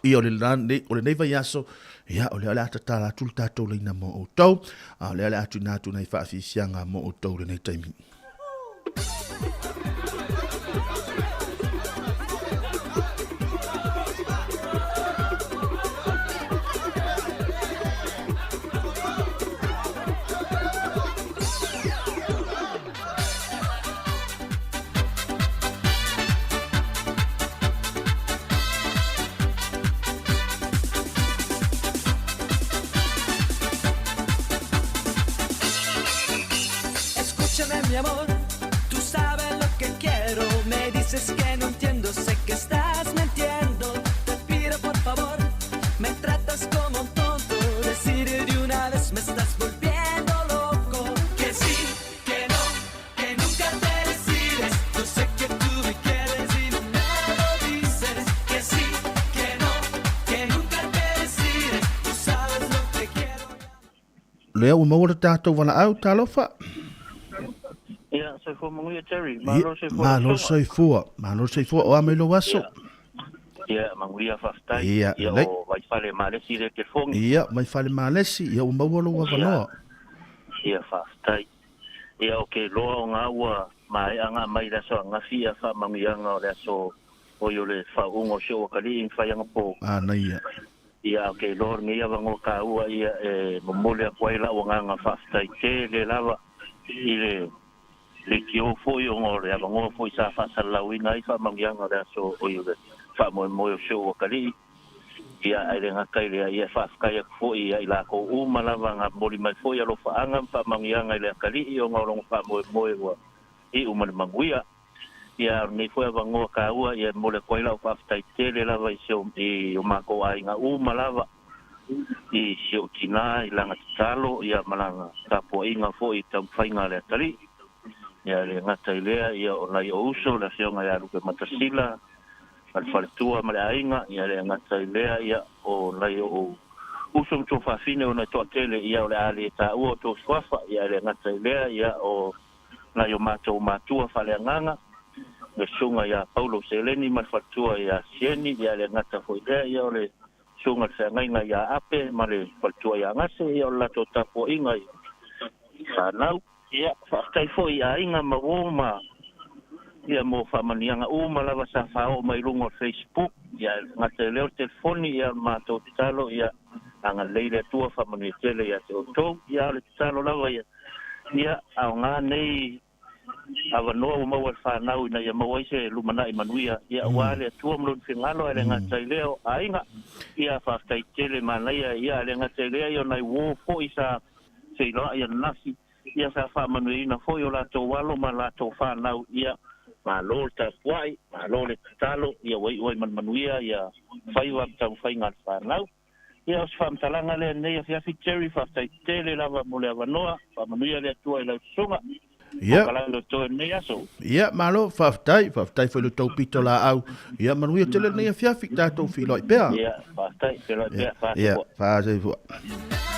S2: ia o le nei, o lenei vaiaso, ia o lea o le a tatala atu le tatou laina mo outou, a o lea o le a tuuina atu nai faafiafiaga mo outou i lenei taimi.
S19: Escúchame mi amor, tú sabes lo que quiero. Me dices que no entiendo, sé que estás mintiendo. Te pido por favor, me tratas como un tonto. Decir de una vez me estás volviendo loco. Que sí, que no, que nunca te decides. Yo sé que tú me quieres y no me lo dices. Que sí, que no, que nunca te decides. Tú sabes lo que quiero.
S2: Lea ua maua le tatou valaau, talofa.
S10: Ia, soifua manuia Terry. Malo soifua.
S2: Malo soifua. Malo soifua. O a mai lou aso.
S10: Ia, manuia faafetai. Ia, ia o Vaifale Malesi le telefoni.
S2: Ia, Vaifale Malesi, ia ua maua lou avanoa.
S10: Ia, faafetai. Ia, o ke loa o ngā ua mae'a ngā mai le aso angafi ia faamanuiaga o le aso oi o le faauuga o si ou atalii ma faiaga po.
S2: Manaia.
S10: Ia, o ke loa o lenei avanoa taua ia e momoli atu ai la'u agaga faafetai tele lava i le leitio foi ona o le avanoa foi sa faasalalauina ai faamanuiaga o le aso oi o le faamoemoe o si ou atalii. Ia, ae le gata i lea, ia e faafetai atu foi ia i latou uma lava na momoli mai foi alofaaga ma faamanuiaga i le atalii ona o lona faamoemoe ua iu ma le manuia. Ia, a o lenei foi avanoa taua, ia e momoli atu ai lau faafetai tele lava i si o, i o matou aiga uma lava, i si ou tinā i lana tatalo, ia ma lana tapuaiga foi i taumafaiga a le atalii. Ia, e le gata i lea, ia o nai ou uso, le Afioga ia Lupe Matasila, ma le faletua ma le aiga, ia le gata i lea, ia, o nai ou uso ma tuafafine ona e toatele, ia, o le a le taua o tou suafa, ia, e le gata i lea, ia, o nai o matou matua faaleagaga, le susuga ia Paulo Seleni ma le faletua ia Sieni, ia, e le gata foi i lea, ia, o le susuga i le feagaiga ia Ape ma le faletua ia Gase, ia, o le latou tapuaiga i fanau. Ia, faafetai foi i aiga ma uo ma, ia, mo faamanuiaga uma lava sa faaoo mai i luga o le Facebook, ia, e gata i lea o le telefoni, ia, o le matou tatalo, ia, agalelei le Atua, faamanuia tele ia te outou. Ia, a o le tatalo lava ia, ia, aoga nei avanoa ua maua e le fanau ina ia maua ai se lumanai manuia, ia, aua le Atua ma Lona finagalo, ae le gata i lea o aiga, ia, faafetai tele manaia, ia, ae le gata i lea, ia, o nai uo foi sa. feiloai ananafi, ia sa faamanuiaina foi o latou alo ma latou fanau, ia malo le tapuai, malo le tatalo, ia ua iu ai ma le manuia ia faiva ma taumafaiga a le fanau. Ia o se faamatalaga lea i lenei afiafi Jerry, faafetai tele lava mo le avanoa, faamanuia le Atua i lau susuga.
S2: Ia.
S10: Kokalale o toe lenei aso.
S2: Ia, malo, faafetai, faafetai foi i lo tou pito laau. Ia, manuia tele lenei afiafi, tatou feiloai pea.
S10: Ia, faafetai, feiloai pea,
S2: Ia,
S10: fasoifua.
S2: fasoifua.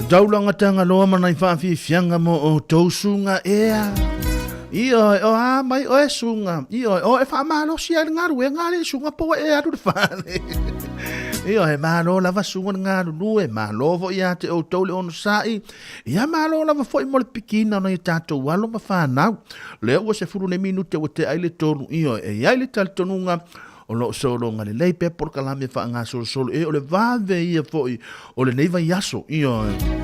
S2: Taulagatanga loa ma nai faafiafiaga mo outou suga ea. Ioe, o a mai oe suga. Ioe, o e faamalosi ai le galuega a le suga po ua e alu i le fale. Ioe, malo lava suga le galulue, malo foi ia te outou le onosai. Ia malo lava foi mo le pikiina o nai a tatou alo ma fanau. Lea ua 10 nei minute ua tea ai le 3. Ioe, e i ai le talitonuga o lo o sologa lelei pea polokalame faagasolosolo e o le vave ia foi o lenei vaiaso. Ioe.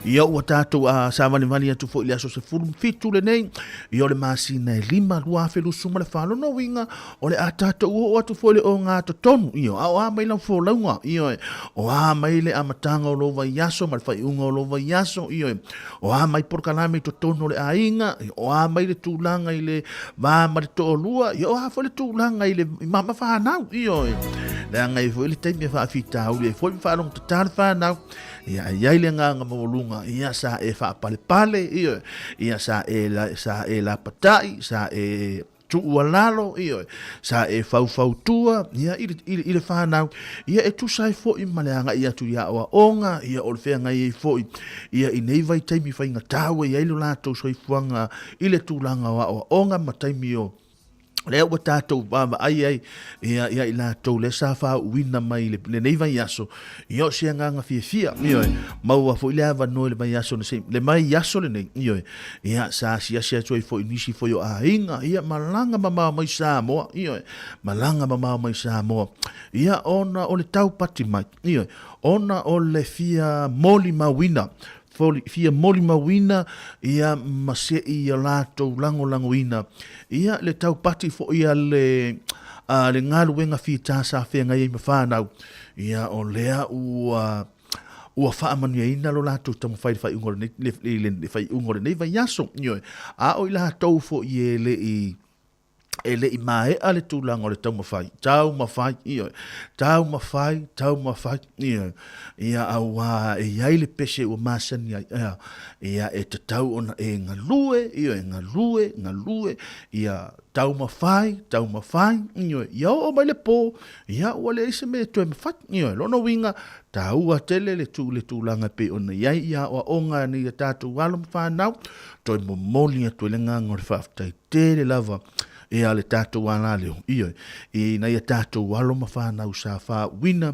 S2: Ia ua tatou a savalivali atu foi i le aso 17 lenei, ia o le masina e 5, 2024, lona uiga o le a tatou oo atu foi i le ogatotonu, ia a o a mai lau folauga, ioe, o a mai le amataga o lou vaiaso ma le faaiuga o lou vaiaso, ioe, O a mai polokalame i totonu o le aiga, o a mai le tulaga i le va ma le toalua, ia o a foi le tulaga i le i mama fanau, ioe. Leaga e foi le taimi e faafitauli ai foi ma faalogotata le fanau, ia e i ai le agaga maualuga, ia sa e faapalepale, ioe, ia sa e, sa e lapatai, sa e tuualalo, ioe, sa e faufautua, ia, i le, i le, i le fanau, ia e tusa ai foi ma le agai atu i aoaoga, ia o le feagai ai foi, ia i nei vaitaimi faigata ua i ai lo latou soifuaga i le tulaga o aoaoga ma taimi o lea ua tatou vaavaai ai ia, ia i latou lea sa faauuina mai i lenei vaiaso, ia o se agaga fiafia, ioe, maua foi le avanoa i le vaiaso na se, le vaiaso lenei, ioe, Ia, sa asiasi atu ai foi i nisi foi o aiga, ia, malaga mamao mai Samoa, ioe, malaga mamao mai Samoa, ia, ona o le taupati mai, ioe, ona o le fia molimauina, fia molimauina, ia, ma se i o latou lagolagoina, ia, le taupati foi a le, a le galuega fita sa feagai ai ma fanau, ia, o lea ua ua faamanuiaina lo latou taumafai i le faaiuga o lenei, le, le, le faaiuga o lenei vaiaso. Ioe. A o i latou foi e le i e le i maea le tulaga o le taumafai, taumafai, ioe, taumafai, taumafai, ioe, ia auā e i ai le pese ua masani ai, ia, ia e tatau ona e galue, ioe, galue, galue, ia taumafai, taumafai, ioe, ia oo mai le pō, ia ua leai se mea e toe mafai. Ioe, lona uiga, taua tele le tu le tulaga e pei ona i ai ia aoaoga nei a tatou alo ma fanau, toe momoli atu ai le agaga o le faafetai tele lava ia le tatou alaleo, ioe, i nai a tatou alo ma fanau sa faauuina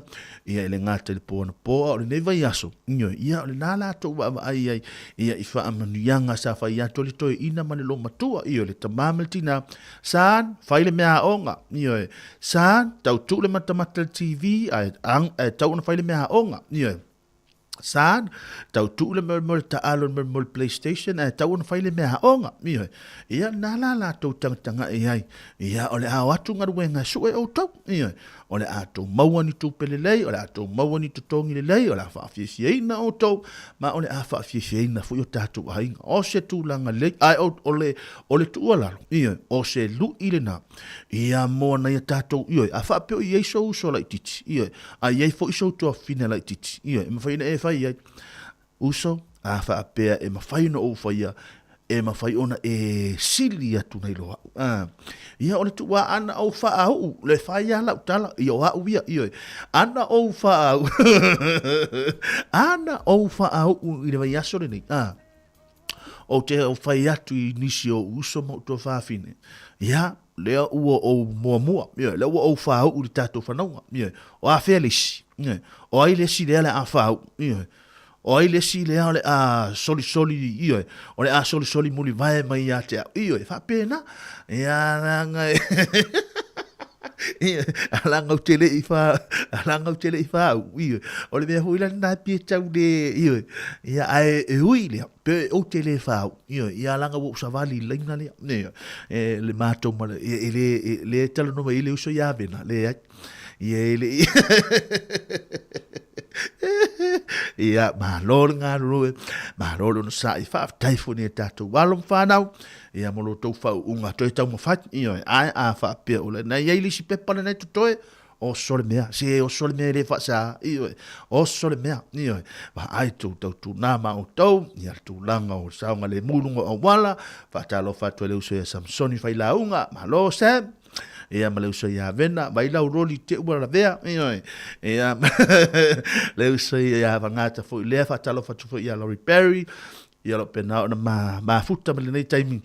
S2: ia e le gata i le po anapo a o lenei vaiaso, ioe, ia o lena latou vaavaai ai ia i faamanuiaga sa fai atu ai le toeaina ma le loomatua, ioe, le tama ma le tina, Son, fai le mea aoga, ioe. Son, tau tuu le matamata i le TV ae, ae tau ona fai le mea aoga, ioe. Son, tau tuu le mea mo le taalo le mea mo le PlayStation ae tau ona fai le mea aoga, ioe. Ia, na la latou tagatagai ai, ia, o le a o atu galuega e sue outou, ioe. O le a tou maua ni tupe lelei, o le a tou maua ni totogi lelei, o le a faafiafiaina outou, ma o le a faafiafiaina foi o tatou aiga. O se tulaga lelei, ae o, o le, o le tuualalo, ioe, o se lui lena, ia mo nai a tatou, ioe, a faapea o i ai sou uso laitiiti, ioe, a i ai foi sou tuafafine laitiiti, ioe, e mafai ona e fai ai, Uso, a faapea e mafai ona ou faia, e mafai ona e sili atu nai lo a'u. A, ia o le tuua ana ou faauu, le fai a lau tala, ia o a'u ia, ioe. Ana ou faauu, ana ou faauu i le vaiaso lenei, a, ou te fai atu i nisi o uso ma ou tuafafine, ia, lea ua ou muamua, ioe, lea ua ou faauu i le tatou fanauga, ioe, o afea le isi, ioe, o ai le isi lea o le a faauu, ioe, O ai le isi lea o le a solisoli, ioe, o le a solisoli mulivae mai ia te au, ioe, faapena. Ia, leaga e, leaga ou te le i wha, leaga ou te le i whau, ioe. O le mea hui la nā pie tau le, ioe, ia, ae e ui lea, pe ou te le whau, ioe, ia leaga ua usavali i laina lea, ioe, e le mātou ma le, e, e le, e le talanoa mai i le uso ia vena, le ai. Ia e le i. Ia, malo le galulue, malo le onosai, faafetai foi nei tatou alo ma fanau, ia mo lo tou faauuga toe taumafai, ioe, ae a faapea o le, na i ai le isi pepa lenei totoe, oso le mea, se oso le mea e le faasa, ioe, oso le mea, ioe, vaai tou tautuná ma outou, ia le tulaga o le saogalemu i luga o auala, faatalofa atu ai le uso ia Samsoni Failauga, malo Sam. Ia ma le uso ia Vena, vai lau roli te ua lavea, ioe. Ia le uso ia Vagata foi lea, faatalofa atu foi ia Laurie Perry, ia o lo o pena ona mafuta ma lenei taimi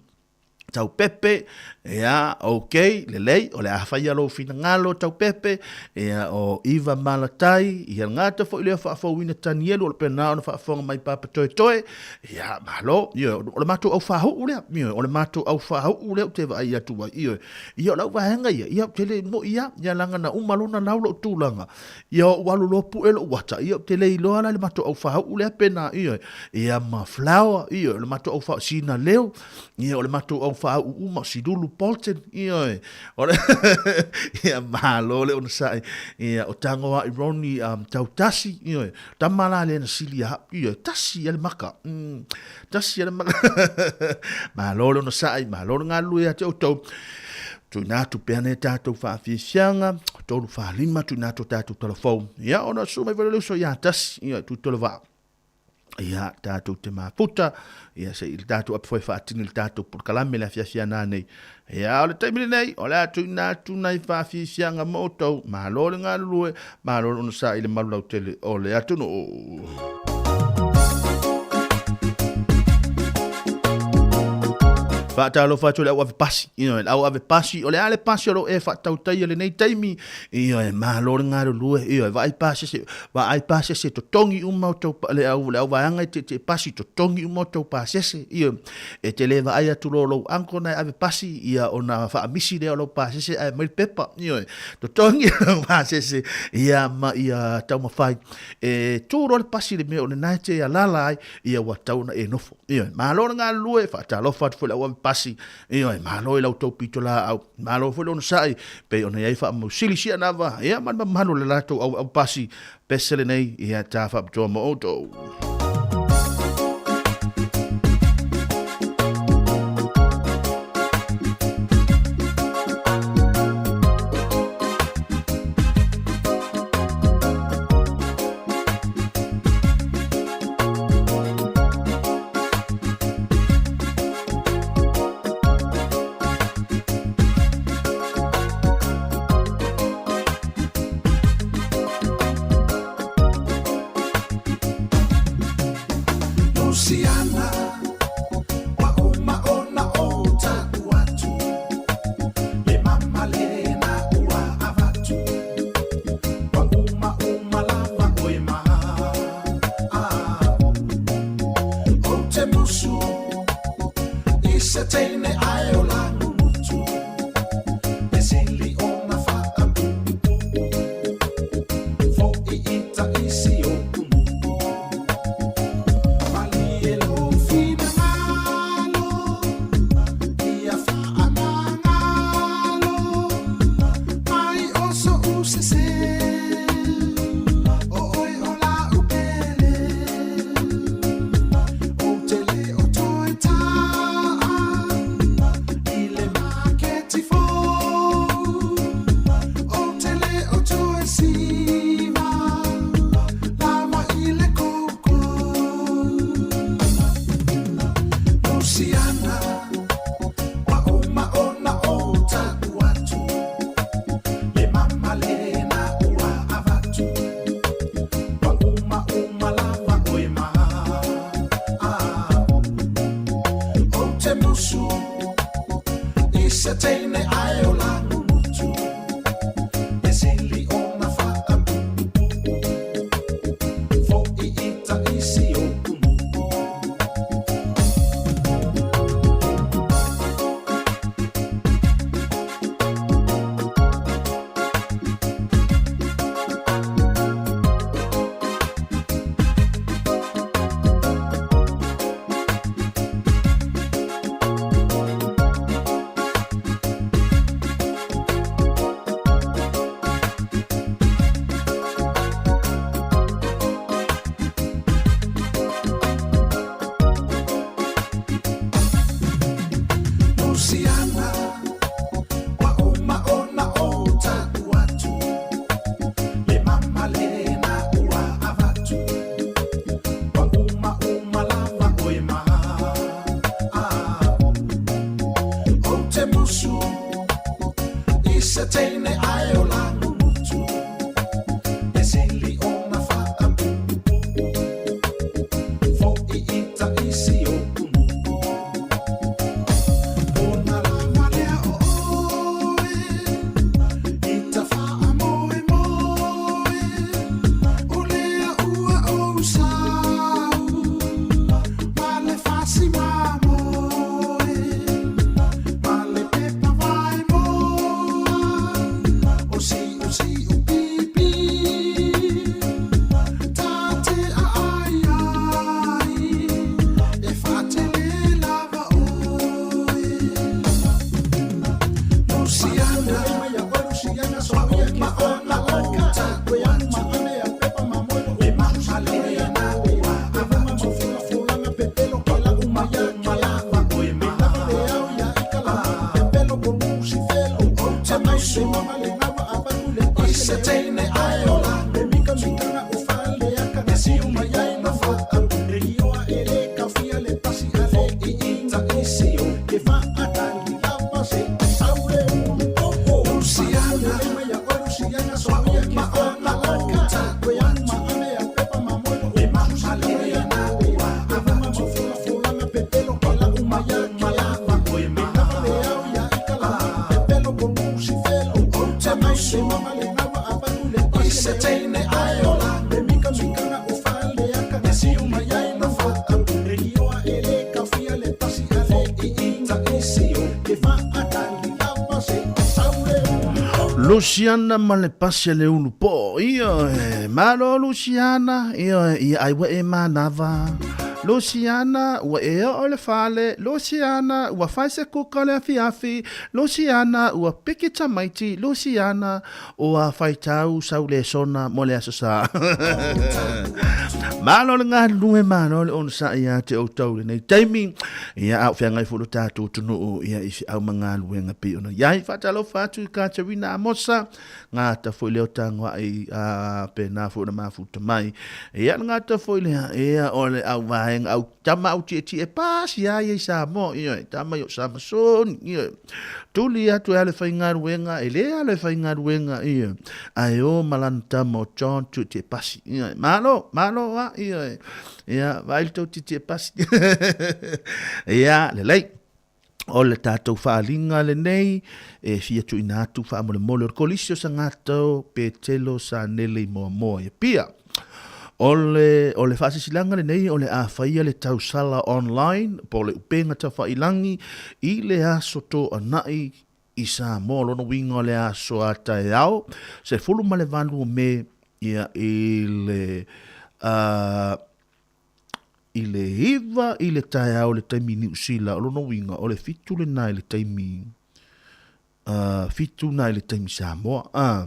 S2: taupepe, ia, ok, lelei, o le a faia lou finagalo taupepe, ia, o Iva Malatai, ia gata foi lea faafouina Tanielu, o le pena ona faafofoga mai Papa Toetoe, ia, malo, ioe, o le matou au faahuu lea, ioe, o le matou au faahuu lea ou te vaai atu ai, ioe, ia o lau vaega ia, ia, ou te le moi ia, ia leaga na uma lona lau lou tulaga, ia ou alu loa pue lou ata, ia ou te le iloa la le matou au faahuu lea pena, ioe, ia ma Flower, ioe, o le matou au faahuu, Sina Leo, Ia, o le matou au faauu uma, o Silulu Bolton, ioe, o le, ia, malo le onosai, ia, o Tagoai Ronnie um, Tautasi, ioe, tama la lea na sili a, ioe, tasi a le maka, tasi a le maka, malo le onosai, malo le galulue ia te outou, tuuina atu pea nei tatou faafiafiaga, 3 4 5, tuuina atu o tatou talafou, ia, ona susu mai foi le uso ia Tasi, ia, Tuitolovaa. Ia, tatou te mafuta, ia se i le tatou apu foi faatini le tatou polokalame le afiafi ana nei. Ia, o le taimi lenei, o le a tuuina atu nai faafiafiaga mo outou, malo le galulue, malo le onosai i le malu lautele o le atunuu. Faatalofa atu i le au ave pasi, ioe, le au ave pasi, o le a le pasi o lo o e faatautaia lenei taimi, Ioe, malo le galulue, ioe, vaai pasese, vaai pasese totogi uma outou, le au, le au vaega e tietie pasi, totogi uma outou pasese, ioe, e te le vaai atu loa lou uncle na e ave pasi, ia ona faamisi lea o lou pasese ae aumai le pepa, ioe, totogi lou pasese, ia ma ia taumafai e tu loa le pasi i le mea o lena e te alala ai, ia ua tatau ona e nofo, ioe, malo le galulue, faatalofa atu foi i le au ave pasi, Ioe, malo i la outou pitolaau, malo foi le onosai, pei ona i ai faamausili sianava, ia ma le mamalu o le latou auaupasi, pese lenei, ia ta faapitoa mo outou.
S13: Luciana, ua uma ona ou taʻu atu, le mama lena ua avatu, ua uma uma lava oe ma aʻu. Ou te musu i se teine ae o Langumutu, e sili ona faapuupuu, foʻi i taisi o Umupu. Malie lou finagalo, ia faamagalo, mai o soʻu sese, o oe o la'u pele. Ou te le o toe ta'a i le maketi fou, ou te le o toe siva lava i le koukou. Luciana, ua uma ona ou taʻu atu, le mama lena ua avatu.
S2: Luciana ma le pasi a le ulu po. Ioe, malo Luciana, ioe, ia ai ua e manava. Luciana, ua e oo i le fale. Luciana, ua fai se kuka o le afiafi. Luciana, ua piki tamaiti. Luciana, Ua faitau sau lesona mo le Aso Sa. Malo le galulue, malo le onosai ia te outou i lenei taimi. Ia, a o feagai foi lo tatou atunuu ia i feau ma galuega pei ona i ai. Faatalofa atu i Katerina Amosa, gata foi lea o tagoai a pena foi ona mafuta mai. Ia, le gata foi lea, ia, o le au vaega au tama au tietie pasi a ia i Samoa, ia, tama i o Samasoni, ia. Tuli atu e ale faigaluega, e le ale faigaluega, ia, ae o ma lana tama o John Tuetie Pasi. Ia, malo, malo a, ia, ia, vaai le tou tietie pasi. Ia, lelei. O le tatou faaaliga lenei e fia tuuina atu faamolemole o le Kolisi o Sagato Petelo Sanele i Moamoa i Apia. O le, o le faasisilaga lenei o le a faia le tausala online po o le upega tafailangi i le aso Toanai i Samoa. Lona uiga o le aso a taeao, 18 o Me, ia, i le, uh, i le 9 i le taeao i le taimi Niu Sila. O lona uiga o le 7 lena i le taimi uh, 7 na i le taimi Samoa. Uh.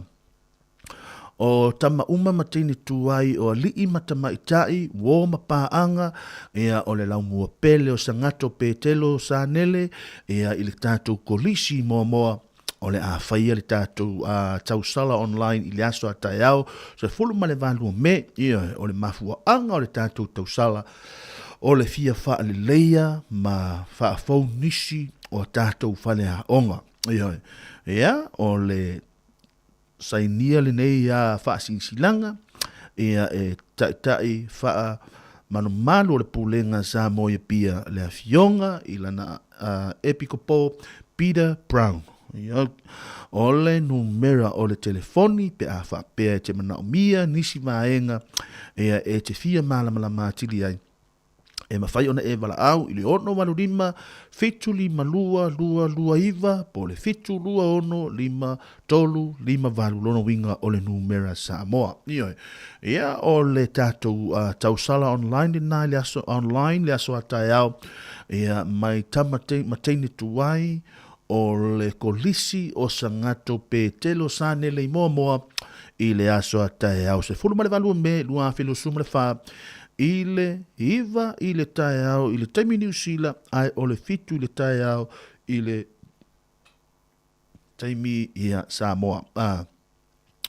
S2: O tama uma ma teine tuai, o alii ma tamaitai, uo ma paaga, ia o le laumua pele o Sagato Petelo Sanele, ia i le tatou Kolisi i Moamoa, o le a faia le tatou tausala online i le aso a taeao, 18 o Me, ia o le mafuaaga o le tatou tausala, o le fia faaleleia ma faafou nisi o tatou faleaoga. Ia, ia o le Sainia lenei a faasilasilaga ia e Taitai Faamalumalu o le Pulega Samoa i Apia le Afioga i lana Epikopo Peter Brown. Ia, o le numera o le telefoni pe a faapea e te manaomia nisi vaega ia e te fia malamalama atili ai. E mafai ona e valaau i le 685 752 229 po o le 726 5 3 5 8, lona uiga o le numera Samoa. Ioe. Ia, o le tatou uh, tausala online lena i le aso online le aso a taeao, ia, mai tama te, ma teine tuai o le kolisi o Sagato Petelo Sanele i Moamoa i le aso a taeao 18 Me 2024 i le 9 i le taeao i le taimi Niu Sila ae o le 7 i le taeao i le taimi ia Samoa. A.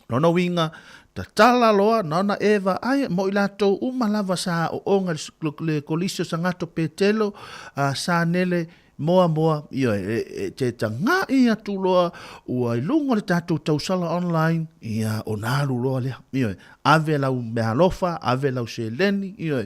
S2: Lona uiga, tatala loa na ona Eva ai mo i latou uma lava sa aoaoga i le Kolisi o Sagato Petelo, a, Sanele, Moa moa, ioe, e, e te taga'i atu loa ua i luga o le tatou tausala online, ia, ona alu loa lea, ioe, ave lau meaalofa, ave lau seleni, ioe,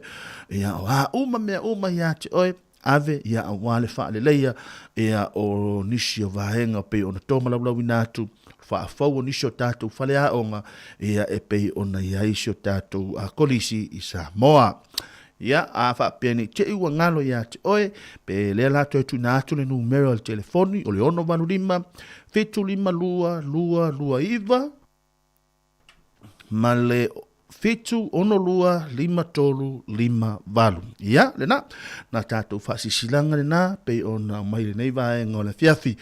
S2: ia, o a uma mea uma ia te oe, ave, ia, aua le faaleleia, ia, o nisi o vaega pei ona tomalaulauina atu, faafou o nisi o tatou faleaoga, ia, e pei ona i ai si o tatou kolisi i Samoa. Ia, a faapea nei te i ua galo ia te oe, pe lea la toe tuuina atu le numera o le telefoni o le 685 752 229 ma le 762 5358. Ia, lena, na tatou faasisilaga lena pei ona aumai lenei vaega o le afiafi.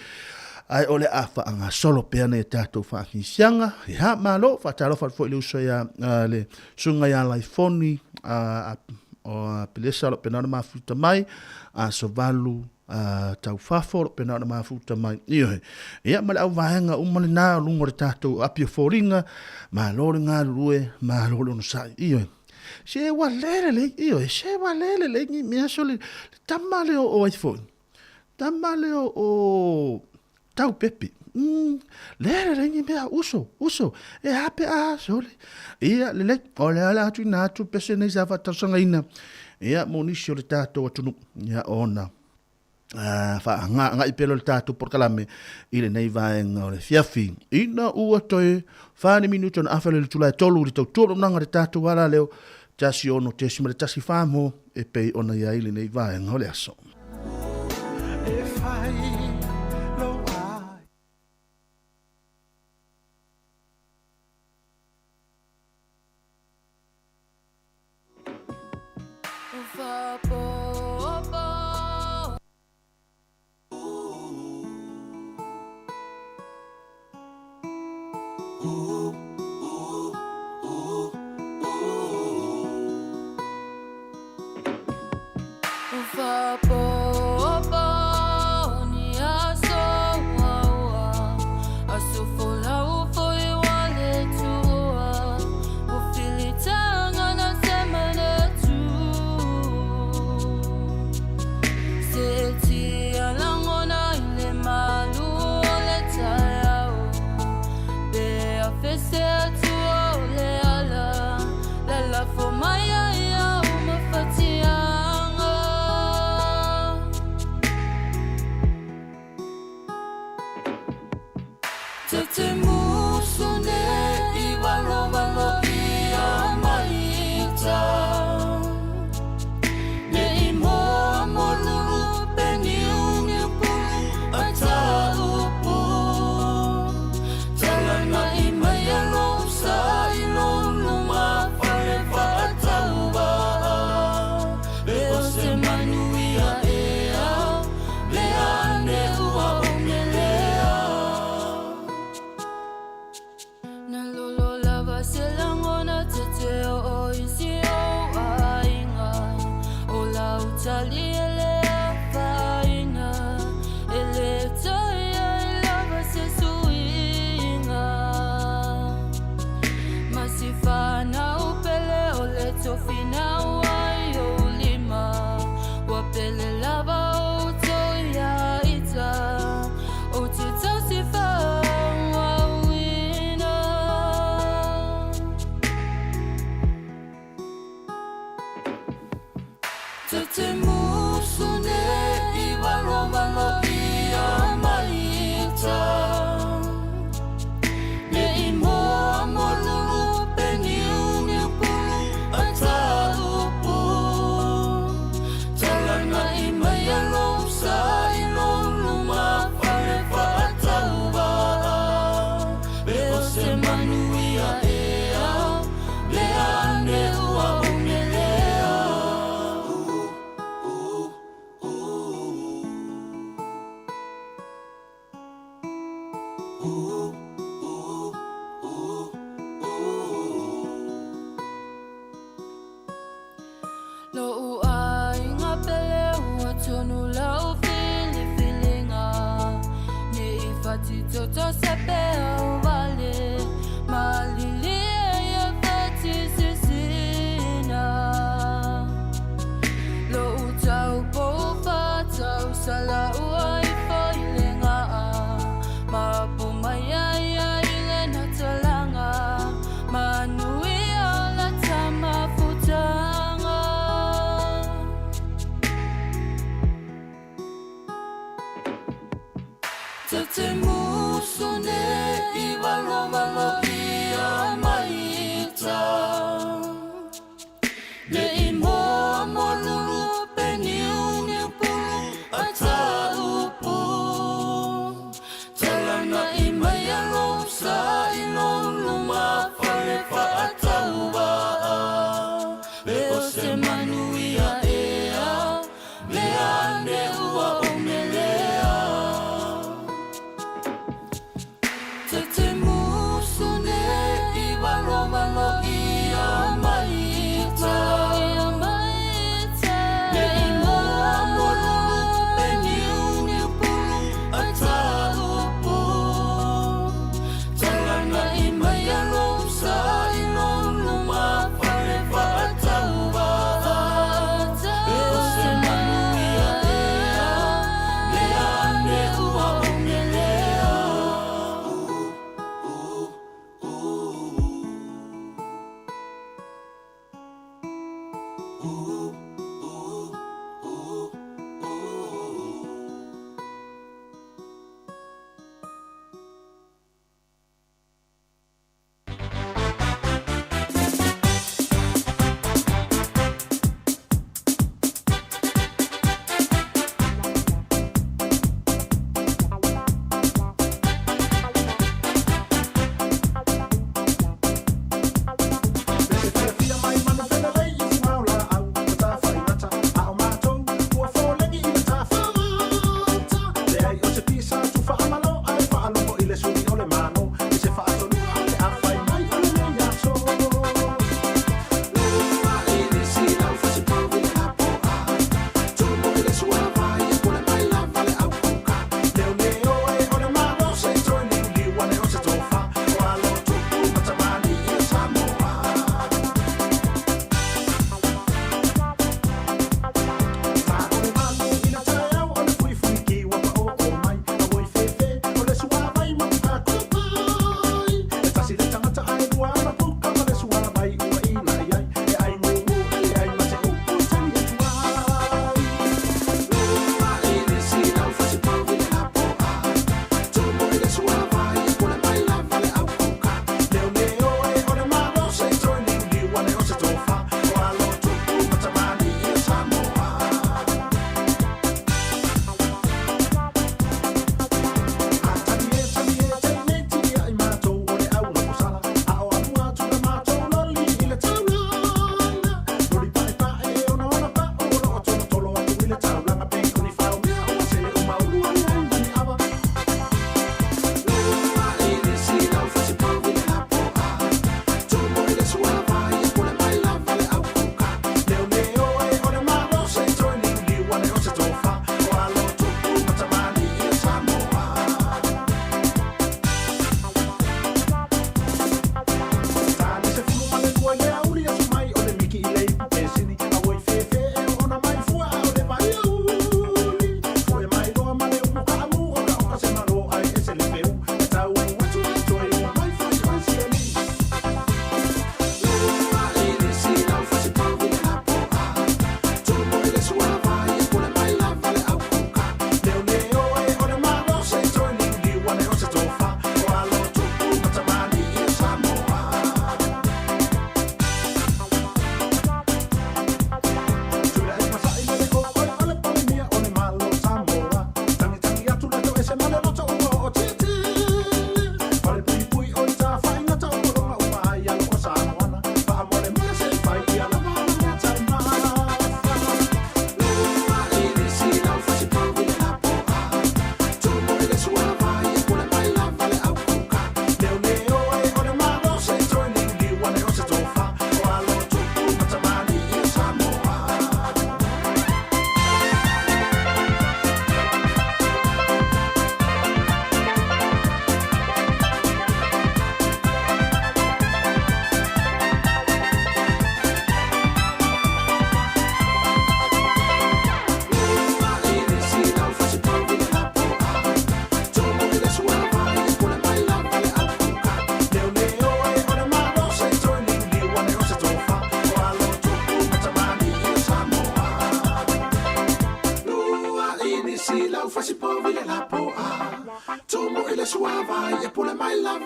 S2: Ae o le a faagasolo pea nai a tatou faafisiaga. Ia, malo, faatalofa atu foi i le uso ia le Susuga ia Laifoni o Pelesa o lo o pena ona mafuta mai, aso 8 taufafo o lo o pena ona mafuta mai. Ioe. Ia ma le auvaega uma lena o luga o le tatou api o foliga, malo le galulue, malo le onosai. Ioe. Se ua le lelei, ioe, se ua le lelei ni mea so le tama lea o ai foi. Tama lea o Taupepe. Mm, le lelei ni mea, uso, uso, e a pe a sole. Ia, lelei, o le ala atu ina atu pese nei sa faatausagaina. Ia, mo nisi o le tatou atunuu. Ia, ona. Faaagaagai pea loa le tatou polokalame i lenei vaega o le afiafi. Ina ua toe fa ni minuti ona afe lea i le itula e tolu i le tautua auaunaga a le tatou alaleo 16.14 mo e pei ona i ai lenei vaega o le aso.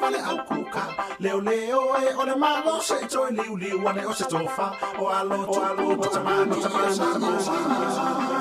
S11: ma le au kuka. Leo leo e o le malo se i toe liuliu ane o se tofa. O alo tupu ma tamani o Samoa.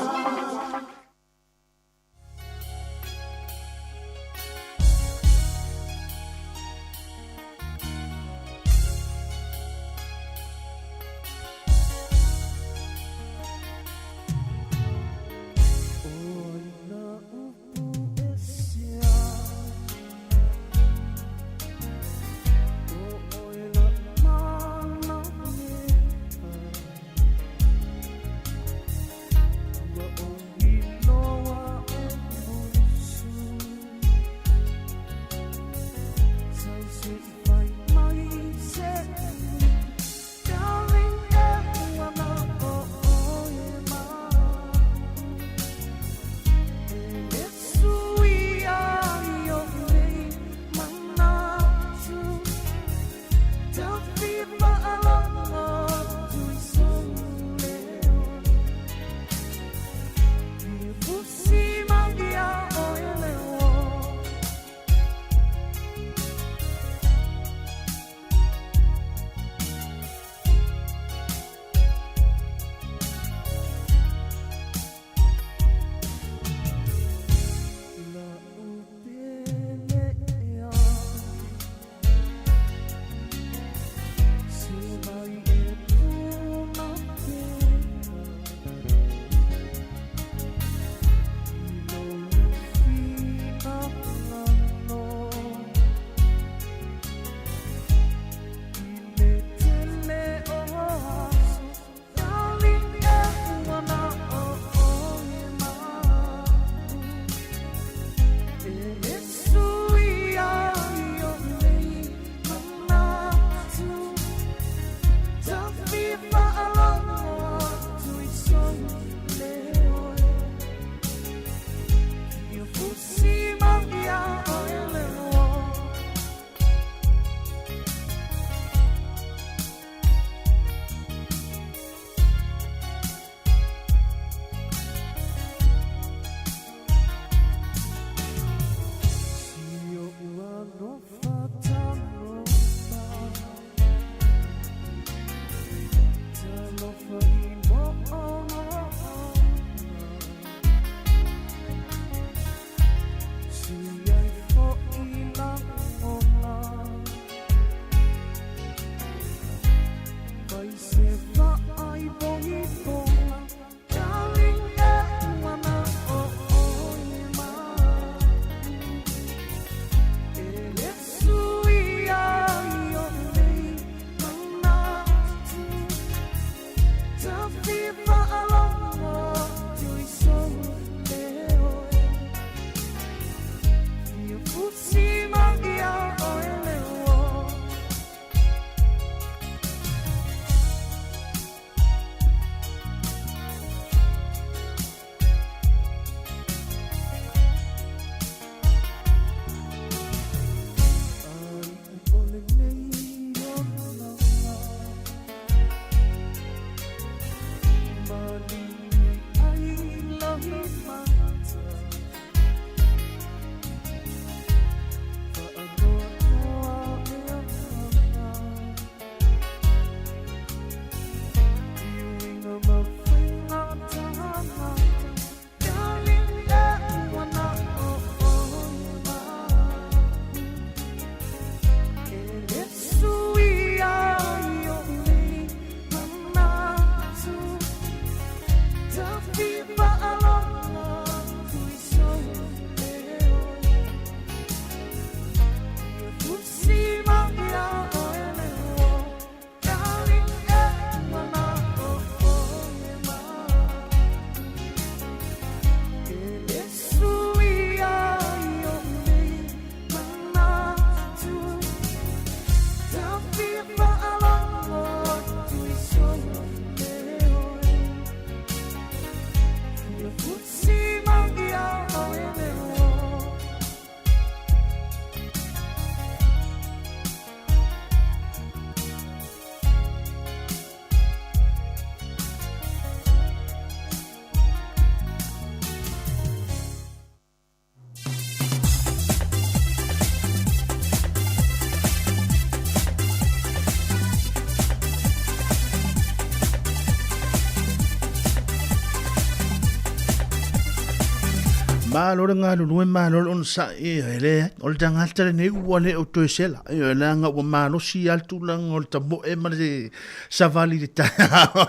S2: Malo le galulue, malo le onosai, e leai, o le tagata lenei ua le o toe sela, ioe, leaga ua malosi lava le tulaga o le tamoe ma le savali i le taeao.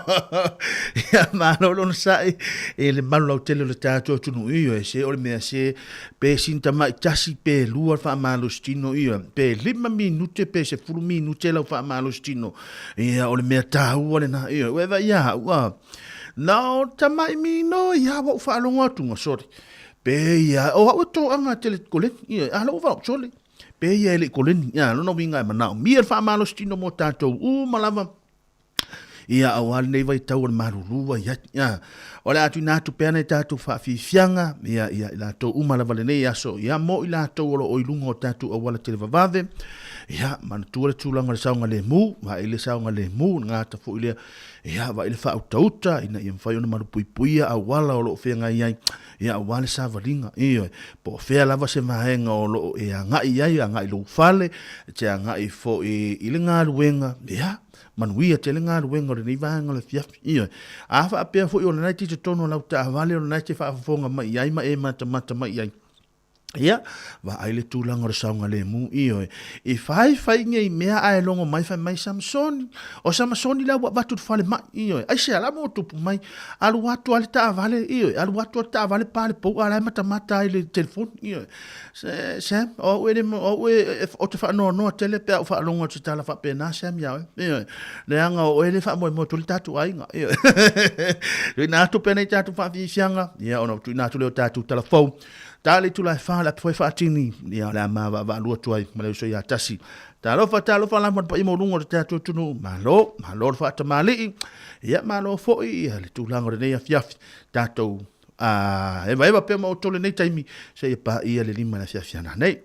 S2: Ia, malo le onosai i le malu lautele o le tatou atunuu, ioe, se o le mea se pe sina tamai tasi pe lua le faamalositino, ioe, pe 5 minute pe 10 minute lau faamalositino, ia, o le mea taua lena, ioe, ua e vaai ia au, a. Na o tamai minoi lava ua ou faalogo atu ga sole. Pe ia, o au e toaga tele koleni, ia, a lou vao sole. Pe ia e le i koleni, ia, lona uiga e manaomia le faamalositino mo tatou uma lava. Ia, aua lenei vaitau o le malulu ua i ai. Ia, o le a tuuina atu pea nai tatou faafiafiaga, ia, ia, i latou uma lava lenei aso, ia, mo i latou o lo o i luga o tatou auala televavave. Ia, manatua le tulaga o le saogalemu, vaai le saogalemu, le gata foi lea Ia, vaai le faautauta ina ia mafai ona malupuipuia auala o lo o feagai ai, ia, aua le savaliga. Ioe, po o fea lava se vaega o lo o e agai i ai, agai i lou fale, e te agai foi i le galuega, ia, manuia tele galuega o lenei vaega o le afiafi. Ioe, a faapea foi o lena e te i totonu o lau taavale o lena e te faafofoga mai i ai ma e matamata mai i ai, Ia, vaai le tulaga o le saogalemu, ioe. I faifai nei mea ae logo mai fai mai Samasoni. O Samasoni la ua avatu i le falemai, ioe. Aisea la mo tupu mai? Alu atu a le taavale, ioe. Alu atu a le taavale pa le pou a la e matamata ai i le telefoni, ioe. Se, Sam, o au e le, o au e, ou te faanoanoa tele pe a ou faalogo atu i se tala faapena, Sam, iā oe, ioe. Leaga o oe le faamoemoe atu ai le tatou aiga, ioe. Tuuina atu pea nei tatou faafiafiaga, ia ona tuuina atu lea o tatou tala fou. Ta le itula e fa le apu faatini, ia o le a maavaavaalua atu ai ma le uso ia tasi. Talofa, talofa lava le paia maualuga o le tatou atunuu. Malo, malo le faatamalii. Ia malo foi ia le tulaga o lenei afiafi. Tatou a evaeva pea ma outou lenei taimi seia paia le 5 i le afiafi a nanei.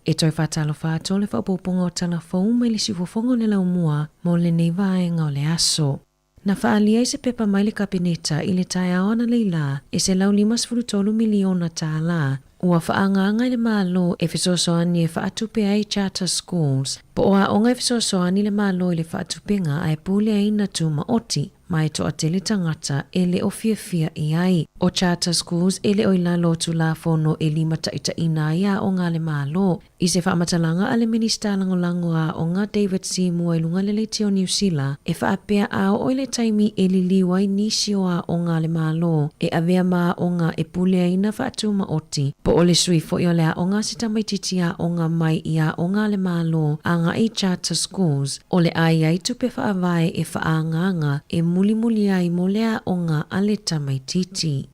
S5: E toe faatalofa atu le faaopoopoga o tala fou mai le siufofoga o le laumua mo lenei vaega o le aso. Na faaalia ai se pepa mai le Kapeneta i le taeao analeila e $153 miliona tālā ua faaagaaga i le Malo e fesoasoani e faatupe ai charter schools po o aoga e fesoasoani i le Malo i le faatupega ae puleaina tumaoti ma e toatele tagata e le o fiafia i ai. O charter schools e le o i lalo o Tulafono e limataitaiina ai aoga a le Malo. I se faamatalaga a le Minista Lagolago a Aoga David Seymour i luga le leitio Niu Sila, e faapea a oo i le taimi e liliu ai nisi o aoga a le Malo e avea ma aoga e puleaina faatumaoti, po o le sui foi o le aoga a se tamaitiiti aoga mai i aoga a le Malo agai i charter schools, o le a i ai tupe faavae e faaagaaga e mulimuli ai mo le aoga a le tamaitiiti.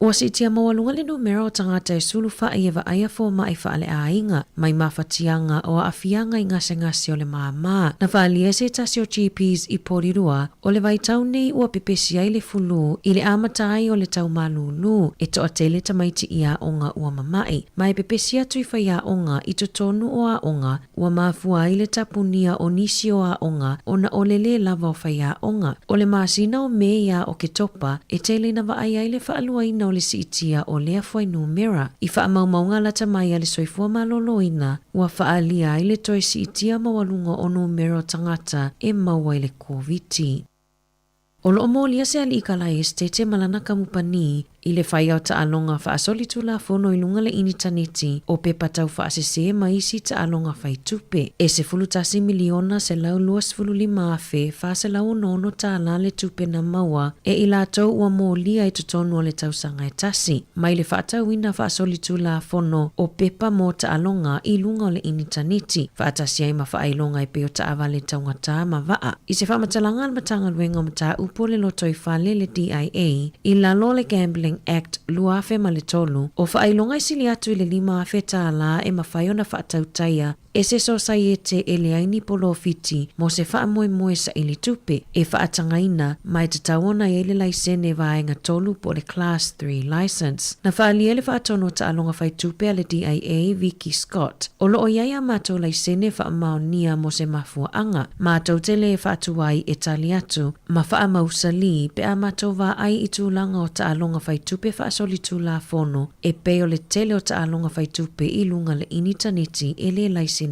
S5: Ua siitia maualuga le numera o tagata e sulufaʻi e vaaia fomaʻi faaleaiga mai mafatiaga o aafiaga i gasegase o le māmā. Na faaalia se tasi o GPs i Porirua, o le vaitau nei ua pepesi ai le fulu i le amata ai o le tau malūlū e toatele tamaiti i aoga ua mamaʻi, ma e pepesi atu i faiaoga i totonu o aoga Ua mafua ai le tapunia o nisi o aoga ona o le lē lava o faiaoga. O le masina o Me iā Oketopa e tele ina vaai ai le faaluaina o le siitia o lea fuainumera. I faamaumauga lata mai a le Soifua Maloloina, ua faaalia ai le toe siitia maualuga o numera o tagata e maua i le Koviti. O lo o molia se aliʻi Kalaesetete ma lana kamupani i le fai o taaloga faasolitulafono i luga le initaneti o pepa tau faasese ma isi taaloga fai tupe. E $11,125,466 tālā le tupe na maua e i latou ua molia i totonu o le tausaga e tasi mai le faatauina faasolitulafono o pepa mo taaloga i luga o le initaneti, faatasi ai ma faailoga e pei o taavale taugatā ma vaa. I se faamatalaga a le Matagaluega o Mataupu o le Lotoifale, le DIA, i lalo o le Gambling Act 2003, o faailoga e sili atu i le $5,000 tālā e mafai ona faatautaia e se sosaiete e leai ni polofiti mo se faamoemoe saili tupe e faatagaina ma e tatau ona i ai le laisene vaega 3 po o le Class 3 Licence. Na faaalia le faatonu o taaloga fai tupe a le DIA, Vicki Scott, O lo o i ai a matou laisene faamaonia mo se mafuaaga, matou te lē faatu ai e tali atu ma faamausalī pe a matou vaai i tulaga o taaloga fai tupe faasolitulafono e pei o le tele o taaloga fai tupe i luga le initaneti e lē laiseneina.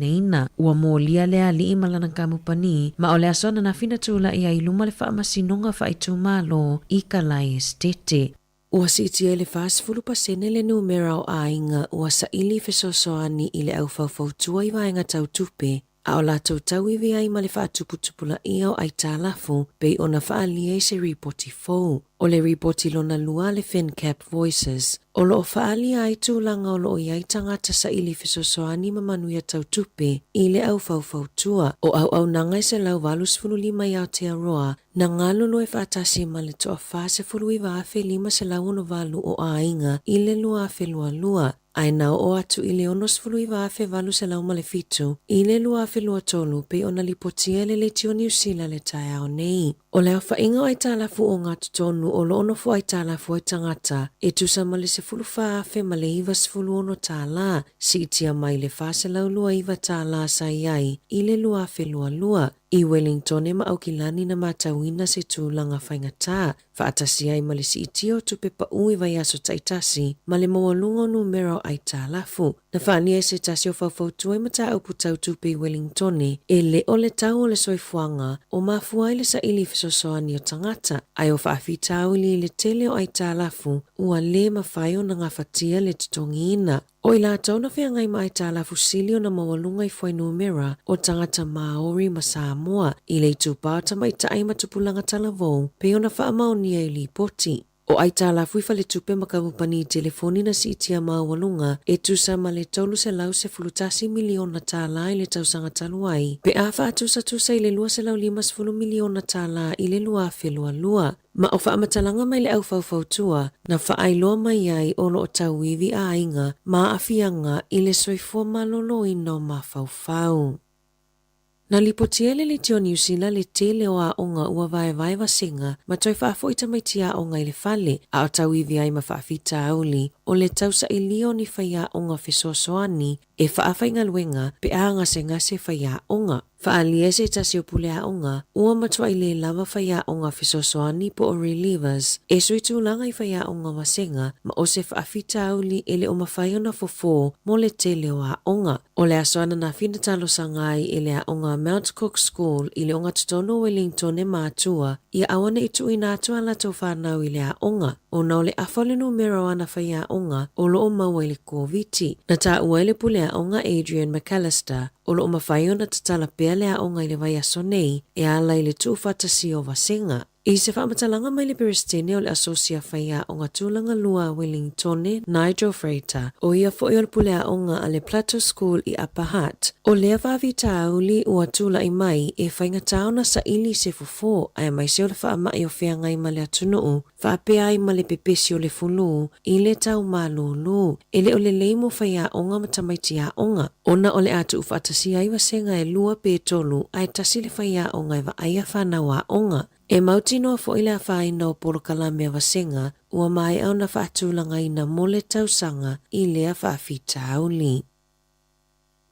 S5: Ua molia le alii ma lana kamupani ma o le aso ananafi na tulaʻi ai i luma le faamasinoga faaitumalo i Kalaesetete. Ua siitia i le 40% le numera o aiga ua saili fesoasoani i le au faufautua i vaega tau tupe, a o latou tauivi ai ma le faatuputupulaia o aitalafu pei ona faaalia i se ripoti fou. O le ripoti lona lua a le FinCap Voices, o lo o faaalia ai tulaga o lo o i ai tagata saili fesoasoani ma manuia tau tupe i le au faufautua. O auaunaga e 185 i Aotearoa Na galulue faatasi ma le toa 49,568 o aiga i le 2022, ae na oo atu i le 69,807 i le 2023 pei ona lipotia e le Leitio Niu Sila le taeao nei. O le aofaiga o aitalafu ogatotonu o lo o nofo aitalafu ai tagata e tusa ma le $14,096 tālā, siitia mai le $429 tālā sa i ai i le 2022. I Wellingtone ma Aukilani na matauina se tulaga faigata, faatasi ai ma le siitia o tupe paʻu i vaiaso taitasi ma le maualuga o numera o aitalafu. Na faaalia e se tasi o faufautua i mataupu tau tupe i Wellingtone, e le o le tau o le soifuaga o mafua ai le saili i fesoasoani o tagata, ae o faafitauli i le tele o aitalafu ua le mafai ona gafatia le totogiina. O i latou na feagai ma aitalafu sili ona maualuga i fuainumera o tagata Māori ma Samoa i le itupa o tamaitai ma tupulaga talavou pei ona faamaonia i lipoti. O aitalafu i faletupe ma kamupani telefoni na siitia maualuga e tusa ma le $311 miliona tālā i le tausaga talu ai pe a faatusatusa i le $250 miliona tālā i le 2022. Ma o faamatalaga mai le au faufautua na faailoa mai ai o lo o tauivi aiga ma aafiaga i le soifua maloloina o mafaufau. Na lipotia e le Leitio Niu Sila le tele o aoga ua vaevae vasega ma toe faafoi tamaiti aoga i le fale, a o tauivi ai ma faafitauli o le tausailia o ni faiaoga fesoasoani. e faafaigaluega pe a gasegase faiaoga. Faaalia se tasi o puleaoga, ua matuai le lava faiaoga fesoasoani po o relievers e sui tulaga i faiaoga vasega ma o se faafitauli e le o mafai ona fofo mo le tele o aoga. O le aso ananafi na talosaga ai e le aoga Mount Cook School i le ogatotonu o Welingtone ma Atua ia aua ne i tuuina atu a latou fanau i le aoga ona o le afa o le numera o ana faiaoga o lo o maua i le Koviti. Na taua ai le puleaoga Adrian McAllister o lo o mafai ona tatala pea le aoga i le vaiaso nei e ala i le tuufaatasia o vasega. I se faamatalaga mai le Peresetene o le Asosi a Faiaoga Tulaga Lua a Wellingtone, Nigel Freiter, ʻo ia foi o le puleaoga a le Plateau School i Upper Hutt, ʻo lea faafitauli ua tulai mai e faigata ona saili se fofo aemaise o le faamai o feagai ma le atunuu faapea ai ma le pepesi o le fulū i le tau malūlū. E le o lelei mo faiaoga ma tamaiti aoga, ona o le a tuufaatasia ai vasega e lua pe tolu ae tasi le faiaoga e vaaia fanau aoga. E mautinoa foi le afaina o polokalame a vasega ua maea ona faatulagaina mo le tausaga i lea faafitauli.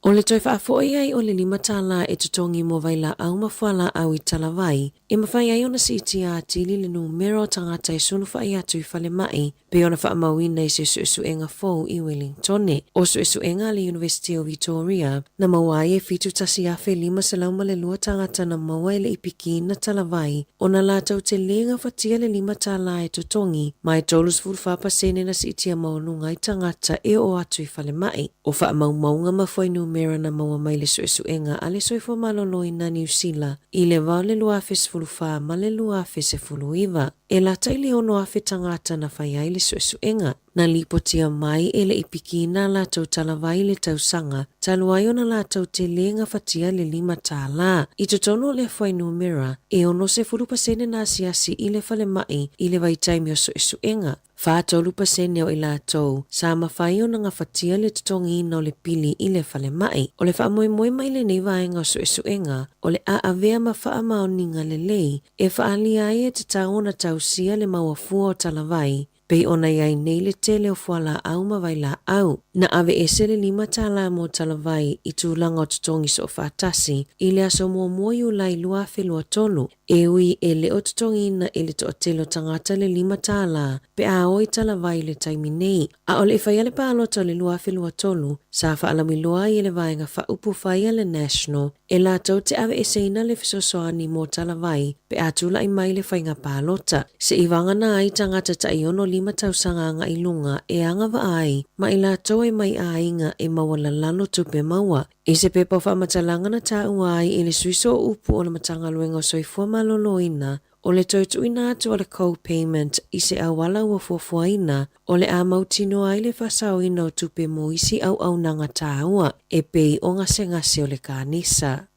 S5: O le toe faafoi ai o le $5 e totogi mo vailaau ma fualaau i talavai, e mafai ai ona siitia atili le numera o tagata e sulufai atu i falemai, pei ona faamauina i se suesuega fou i Welingtone. O suesuega a le Iunivesite o Vitoria, na maua ai e 71,502 tagata na maua e le i pikiina talavai, ona latou te lē gafatia le $5 e totogi, ma e 34% na siitia maualuga ai tagata e oo atu i falemai. O faamaumauga ma fuainumera na maua mai le suesuega a le Soifua Maloloina Niu Sila i le va o le 2014 ma le 2019. E lata i le 6,000 tagata na fai ai le suesuega. Na lipotia mai e le i pikiina a latou talavai i le tausaga talu ai ona latou te lē gafatia le $5. I totonu o lea fuainumera, e 60% na asiasi i le falemai i le vaitaimi o suesuega. 43% o i latou sa mafai ona gafatia le totogiina o le pili i le falemai. O le faamoemoe mai lenei vaega o suesuega, o le a avea ma faamaoniga lelei e faaalia ai e tatau ona tausia le mauafua o talavai, pei ona i ai nei le tele o fualaau ma vailaau. Na aveese le $5 mo talavai i tulaga o totogi soofaatasi i le aso 1 Iulai 2023, E ui e le o totogiina e le toatele o tagata le $5 pe a o i talavai i le taimi nei. A o le i faia le palota o le 2023, sa faalauiloa ai e le vaega faaupufai a le National e latou te aveeseina le fesoasoani mo talavai pe a tulai mai le faiga palota. Se'i vagana ai tagata tai 65 tausaga agai luga e agavaa ai ma i latou e mai aiga e maualalalo tupe maua. I se pepa o faamatalaga na taua ai i le sui sooupu o le Matagaluega o Soifua Maloloina, o le toe tuuina atu o le co-payment i se auala ua fuafuaina o le a mautinoa ai le faasaoina o tupe mo isi auaunaga taua e pei o gasegase o le kanesa.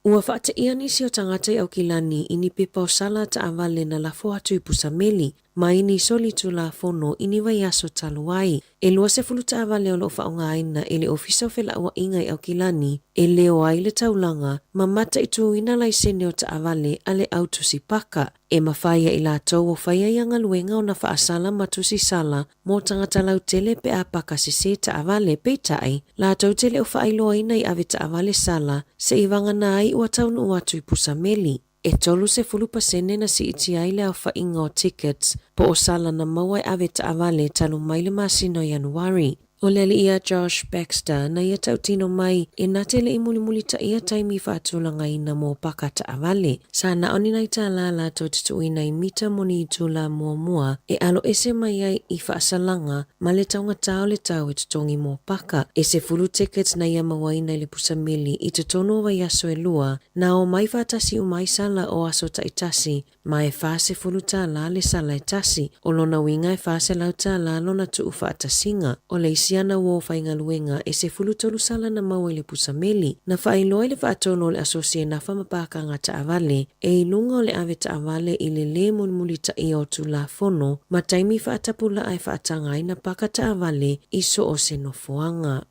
S5: Ua faateia nisi o tagata i Aukilani i ni pepa o sala taavale na lafo atu i Pusameli mai ni soli tulafono i ni vaiaso talu ai. E 20 taavale o lo o faaaogaina e le Ofisa o Felauaiga i Aukilani e leo ai le taulaga ma mataituina laisene o taavale a le au tusi paka. E mafai e i latou o faia ia galuega ona faasala ma tusi sala mo tagata lautele pe a paka sesē taavale. Peitai, latou te le o faailoaina i ave taavale sala se'i vagana ai ua taunuu atu i Pusameli. E 30% na siitia ai le aofaiga o tickets po o sala na maua e ave taavale talu mai le masina o Ianuari. O le alii a Josh Baxter na ia tautino mai e na te le i mulimulitaia taimi faatulagaina mo paka taavale. Sa na o ni nai tālā latou te tuuina i mita mo ni itulā muamua e alo ese mai ai i faasalaga ma le taugata o le tau e totogi mo paka. E 10 tickets na ia mauaina i le pusameli i totonu o vaiaso e lua, na o mai faatasi uma ai sala o aso taitasi ma e $40 le sala e tasi. O lona uiga e $400 lona tuufaatasiga. O le isi ana uo faigaluega e 13 sala na maua i le pusameli. Na faailoa i le faatonu o le Asosi e nafa ma pākanga taavale e i luga o le ave taavale i le lē mulimulitaia o Tulafono ma taimi faatapulaa e faataga ai na paka taavale i so o se nofoaga.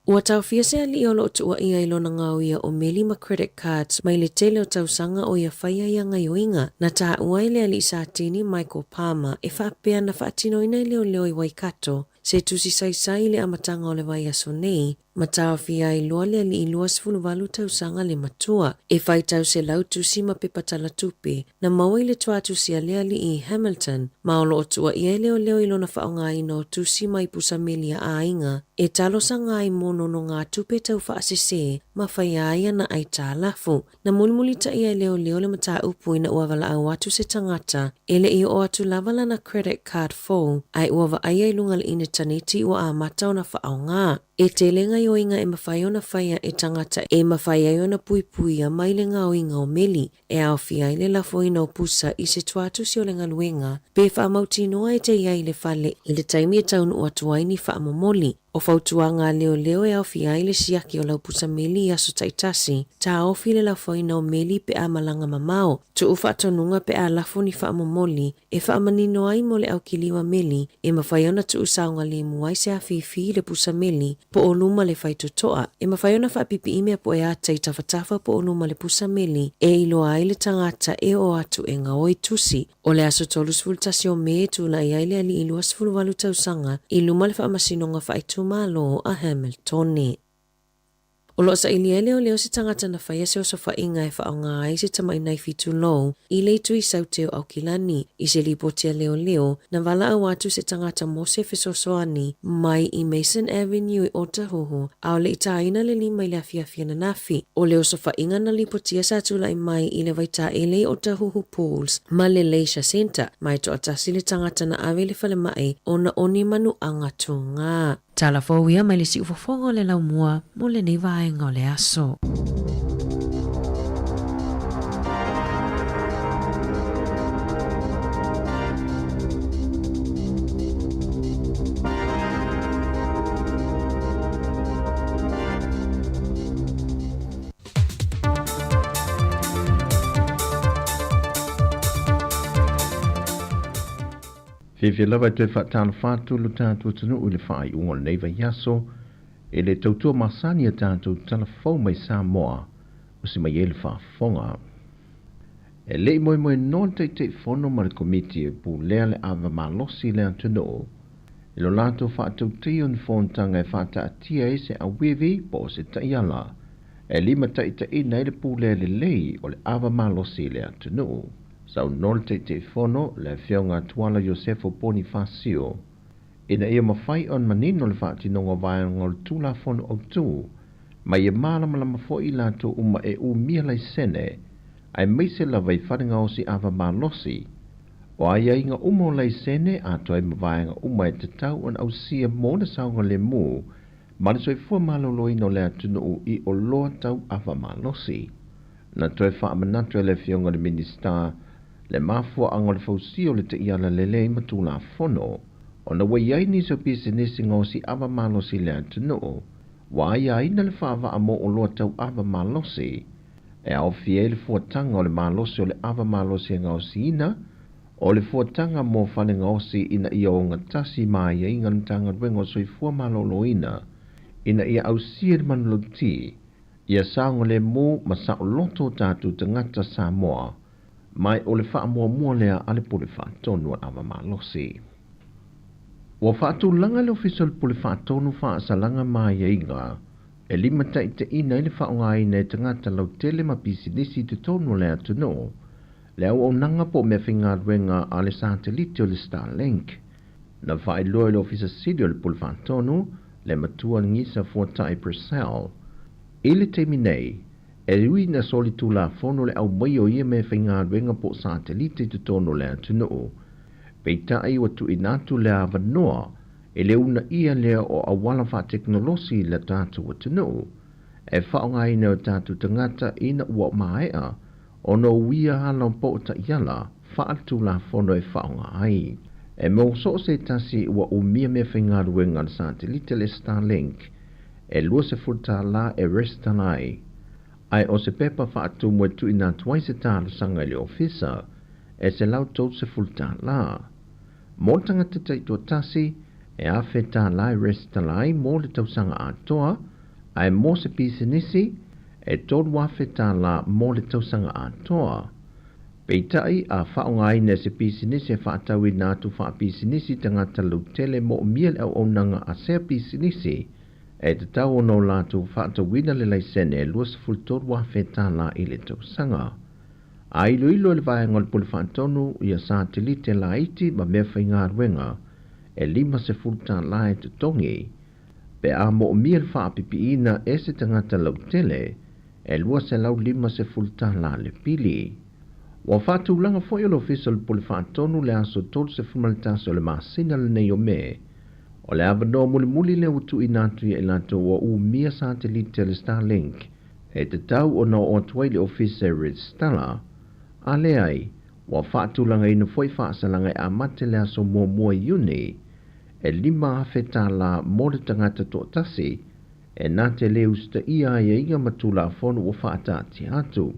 S5: Ua taofia se alii o lo o tuuaia i lona gaoia o meli ma credit cards mai le tele o tausaga o ia faia ia gaioiga. Na taua e le alii Satini Michael Palmer e faapea na faatinoina e leoleo i Waikato. se tusi saisai i le amataga o le vaiaso nei, ma taofia ai loa le alii 28 tausaga le matua. E faitau 100 tusi ma pepa talatupe na maua i le tuatusi a le alii Hamilton, ma o lo o tuuaia e leoleo i lona faaaogaina o tusi mai pusa meli a aiga e talosaga ai mo nonogatupe tau faasese ma faia ai ana aitalafu. Na mulimulitaia e leoleo le mataupu ina ua valaau atu se tagata e le i oo atu lava lana credit card fou ae ua vaaia i luga o le initaneti ua amata ona faaaoga. E tele gaoioiga e mafai ona faia e tagata e mafai ai ona puipuia mai le gaoiga o meli e aofia ai le lafoina o pusa i se tuatusi o le galuega pe faamautinoa e te i ai i le fale i le taimi e taunuu atu ai ni faamomoli. O fautuaga a leoleo e aofia ai le siaki o lau pusa meli i aso taitasi, taofi le lafoina o meli pe a malaga mamao, tuu faatonuga pe a lafo ni faamomoli e faamanino ai mo le aukiliua meli e mafai ona tuu saogalemu ai se afifi i le pusa meli po o luma le faitotoa. E mafai ona faapipii mea pueata i tafatafa po o luma le pusa meli e iloa ai le tagata e oo atu e gaoi tusi. O le aso 31 o Me e tulai ai le alii 28 tausaga i luma le Faamasinoga Faaitumalo a Hamiltone. O lo o sailia e leoleo se tagata na faia se osofaiga e faaaoga ai se tamai naifi tulou i le itu i Saute o Aukilani. I se lipoti a leoleo, na valaau atu se tagata mo se fesoasoani mai i Mason Avenue i Otahuhu, a o le i tāina le lima i le afiafi ananafi. O le osofaiga na lipotia sa tulai mai i le vaitaele i Otahuhu Pools ma le Leisure Centre, ma e toatasi le tagata na ave i le falemai ona o ni manuaga tūgā. Tala fou ia mai le siufofoga o le laumua mo lenei vaega o le aso.
S6: Fiafia lava e toe faatalofa atu lo tatou atunuu i le faaiuga o lenei vaiaso e le tautua masani a tatou tala fou mai Samoa o si mai ai le faafofoga. E le i moemoenoa le Taitaifono ma le Komiti e pulea le ava malosi i le atunuu i lo latou faatautaia o ni fonotaga e faataatia ai se auivi po o se taiala e limataitaiina ai le pulea lelei o le ava malosi i le atunuu. Saunoa le Taitaifono, le Afioga Tuala Iosefo Ponifasio, ina ia mafai ona manino le faatinoga o vaega o le Tulafono Autu, ma ia malamalama foi i latou uma e umia laisene, aemaise lava i falegaosi ava malosi. O aiaiga uma o laisene, atoa ai ma vaega uma e tatau ona ausia mo le saogalemu ma le soifua maloloina o le atunuu i oloa tau ava malosi. Na toe faamanatu e le Afioga i le Minisita le mafuaaga o le fausia o le taiala lelei ma Tulafono, ona ua i ai nisi o pisinisi gaosi ava malosi i le atunuu, ua aiaina le faavaa mo oloa tau ava malosi, e aofia ai le fuataga o le malosi o le ava malosi e gaosiina, o le fuataga mo fale gaosi ina ia ogatasi ma aiaiga a le Matagaluega o Soifua Maloloina ina ia ausia le manulauti ia saogalemu ma saoloto o tatou tagata Samoa mai o le faamuamua lea a le Pule Faatonu o le Ava Malosi. Ua faatulaga le Ofisa o le Pule Faatonu faasalaga ma aiaiga e limataitaiina ai le faaaogaina e tagata lautele ma pisinisi i totonu o le atunuu le auaunaga po o meafaigaluega a le satelite o le Starlink. Na faailoa e le Ofisa Sili o le Pule Faatonu, le Matua Gisa Fuatai Purcell, i le taimi nei, e ui ina solitulafono le aumaia o ia meafaigaluega po o satelite i totonu o le atunuu, peitai ua tuuina atu le avanoa e le uunaia lea o auala faatekonolosi i le tatou atunuu e faaaogaina e o tatou tagata ina ua maea ona uia ala o po o taiala faaletulafono e faaaoga ai. E mo so o se tasi ua umia meafaigaluega a le satelite le Starlink e $20 e resitala ai, ae o se pepa faatumu e tuuina atu ai se talosaga i le ofisa e $130. Mo le tagata taitoatasi, e $1,000 e resitala ai mo le tausaga atoa, ae mo se pisinisi, e $3,000 mo le tausaga atoa. Peitai, a faaaogaina e se pisinisi e faatauina atu faapisinisi i tagata lautele e moomia le auaunaga a sea pisinisi, e tatau ona o latou faatauina le laisene e $23,000 tala i le tausaga. A iloilo e le vaega o le Pule Faatonu ia satelite laiti ma mea faigaluega e $50 tala e totogi, pe a moomia le faapipiina e se tagata lautele e $250 tala le pili. Ua faatulaga foi e le Ofisa o le Pule Faatonu le aso 31 o le masina lenei o Me. O le avanoa mulimuli lea ua tuuina atu ia i latou ua umia satelite a le Starlink e tatau ona oo atu ai i le ofisa e resitala, a leai, ua faatulagaina foi faasalaga e amata i le aso 1 Iuni e $5,000 tala mo le tagata toatasi e na te le usitaia aiaiga ma Tulafono ua faataatia atu.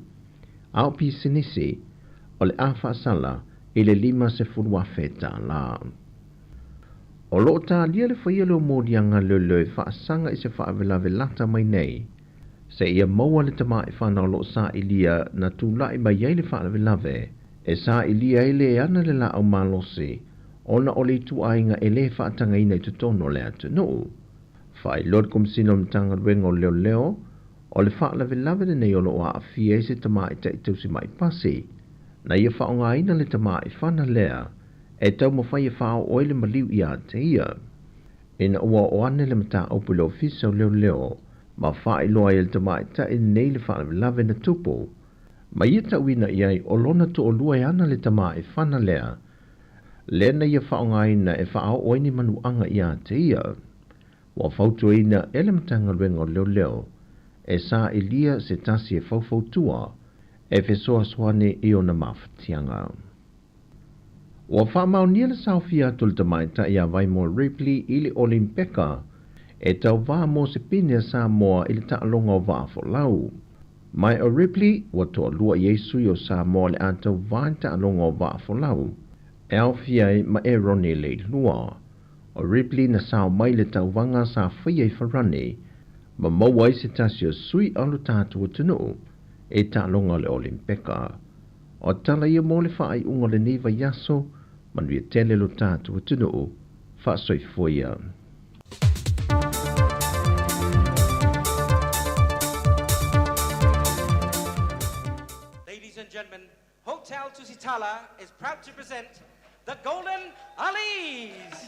S6: A o pisinisi, o le a faasala i le $50,000 tala. O lo o talia le faia o le moliaga leoleo e faasaga i se faalavelave lata mai nei, seia maua le tamāifana o lo o sailia na tulai mai ai le faalavelave, e sailia ai le ana le laau malosi, ona o le ituaiga e lē faatagaina i totonu o le atunuu. Faailoa le Komesina o le Matagaluega o Leoleo, o le faalavelave lenei o lo o aafia ai se tamaitai tausima'i pasi, na ia faaaogaina le tamāifana lea e taumafai e faaoo ai le maliu iā te ia. Ina ua oo ane le mataupu i le Ofisa o Leoleo ma faailoa ai e le tamaitai lenei le faalavelave na tupu, ma ia tauina i ai o lona toalua e ana le tamāifana lea, lea na ia faaaogaina e faaoo ai ni manuaga iā te ia. Ua fautuaina e le Matagaluega o Leoleo e sailia se tasi e faufautua e fesoasoani i ona mafatiaga. Ua faamaonia le saofia atu o le tamaitai ia Vaimoa Ripley i le Olimpeka e tauvā mo se pine a Samoa i le taaloga o vaa folau. Ma o Ripley ua toalua i ai sui o Samoa o le a tauvā i le taaloga o vaa folau e aofia ai ma Eroni Leilua. O Ripley na sao mai i le tauvaga sa faia i Farani ma maua ai se tasi o sui o lo tatou atunuu i taaloga o le Olimpeka. O tala ia mo le faaiuga o lenei vaiaso, manuia tele lo tatou atunuu, faasoifua ia.
S12: Ladies and gentlemen, Hotel Tusitala is proud to present the Golden Alis!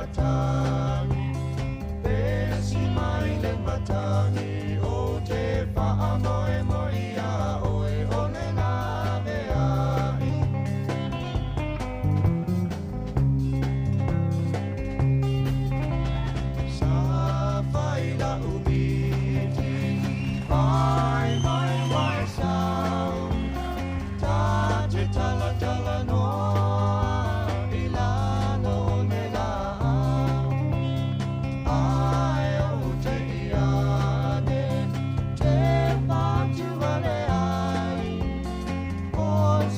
S3: matagi Pesi mai le matagi O te whaamoe mo ia oe o le lave ai Sa fai la umiti Vai vai vai sau Ta te tala tala noa I lalo o le lau Ai o te iane Te patu ale ai O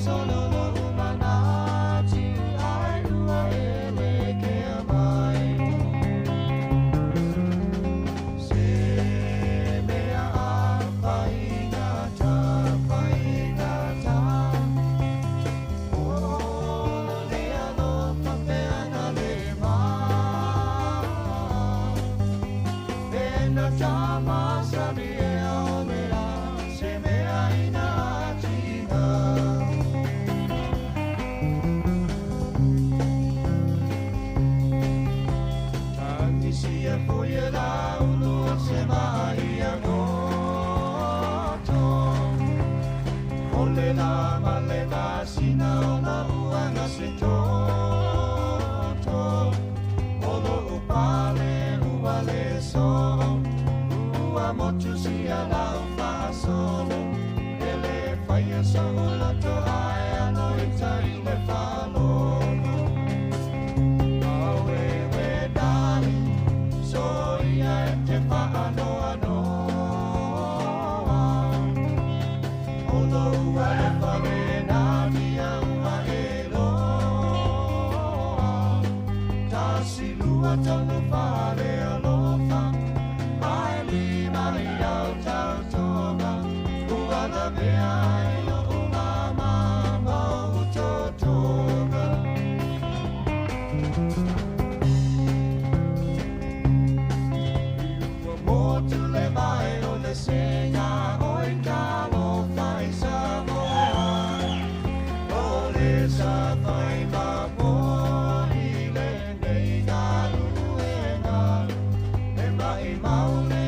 S3: solo lo umanati Ai ua ele ke amai Se mea a paingata, paingata O le alofa pea na le ma E na tamasani e o mea Se mea ina tina Tagisia foi e laulo se mai a goto O le la ma le masina o la uanga se toto O lo upale ua le so Ua motu si a lau whaasolo E le whaia so uloto ai ano i tai le whalolo Awe we dali so ia e te whaanoa noa O lo ua le whare nā tia ua e loa Ta silua tonu whare alofa Ai lima i au tau tonga Ua la mea ai o umama mau totonga Ua motu le vai o le senga o i talo fai Samoa O le sa fai ma mo i le nei galuega E mai mau le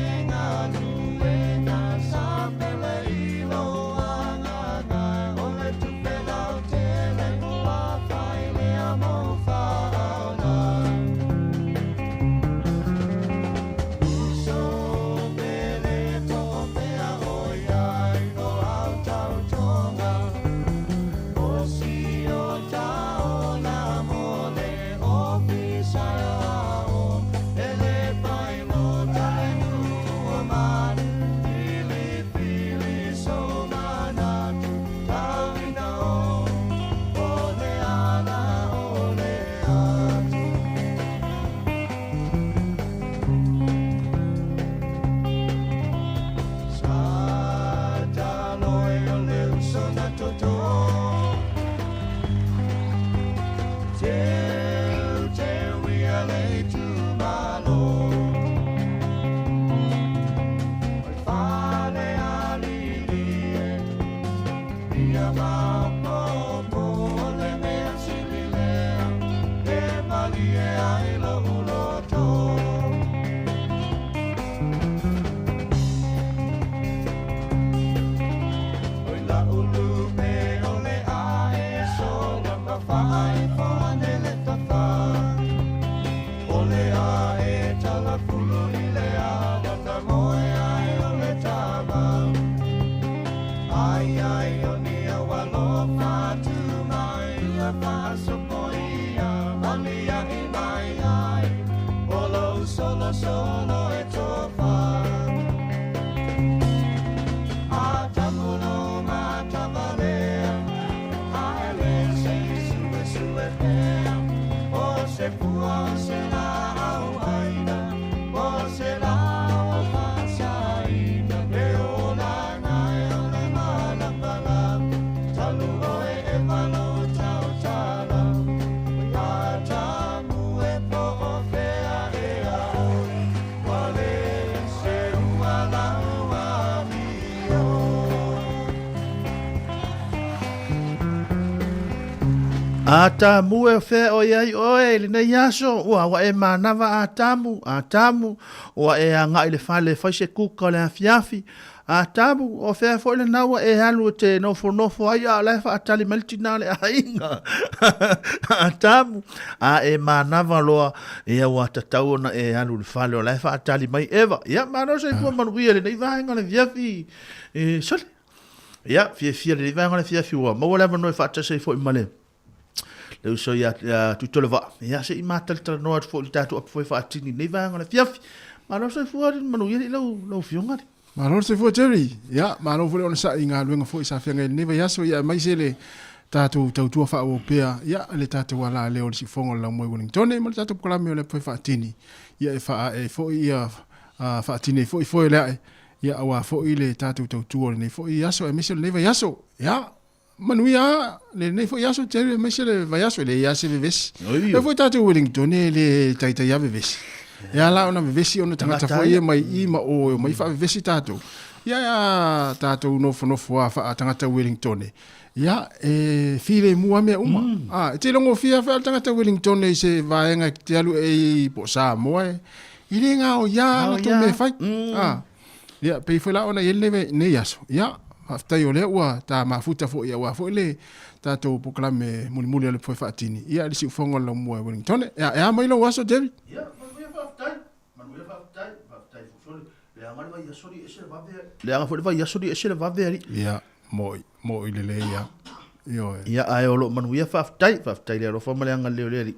S2: Atamu e fea o iai oe i lenei aso, ua ua e manava Atamu, Atamu, ua e agai i le fale e fai se kuka o le afiafi, Atamu, o fea foi lena ua e alu e te nofonofo ai a o la e faatali mai le tina o le aiga. Atamu, a e manava loa, ia ua tatau ona e alu i le fale o la e faatali mai Eva. Ia, malo soifua manuia i lenei vaega o le afiafi. E, sole. Ia, fiafia i lenei vaega o le afiafi ua maua le avanoa e faatasi ai foi ma le le uso ia, ia Tuitoleva'a, ia se i matalatalanoa atu foi i le tatou apu foi faatini i lenei vaega o le afiafi. Malo le soifua alii manuia alii lau, lau afioga alii.
S18: Malo le soifua Jerry. Ia, malo foi le onosai i galuega foi sa feagai i lenei vaiaso, ia aemaise le tatou tautua faaauau pea, ia, le tatou alaleo o le siufofoga o le laumoi Uelintone ma le tatou polokalame o le apu fai faatini, ia e faaee ai foi ia faatini ai foi foe o le ae, ia aua foi le tatou tautua o lenei foi aso aemaise o lenei vaiaso. Ia, Manuia a lenei foi aso Jerry aemaise le vaiaso e leai lava se vevesi. E foi tatou Wellington e le taitai a vevesi. E ala ona vevesi ona tagata foi ia mai i ma o e omai faavevesi tatou. Ia a tatou nofonofo a faa tagata Wellington. Ia e filemu lava mea uma. A e te logofia foi a le tagata Wellington i se vaega e te alu e i po o Samoa e e le gaoia latou mea e fai. A Ia, pei foi la ona i ai lenei aso. Ia, faafetai o lea ua ta mafuta foi aua foi le tatou polokalame mulimuli o le Foe Faatini. Ia, le siufofoga o le laumua e Wellington. Ia, e a mai lou aso, Jerry?
S2: Ia, manuia faafetai. Manuia faafetai. Faafetai foi sole. Leaga le vaiaso alii ese le vave. Leaga foi le vaiaso alii ese le vave alii.
S18: Ia, mo'i, mo'i lelei ia. Ioe.
S2: Ia, ae o lo o manuia faafetai. Faafetai i le alofa ma le agalelei o le Alii.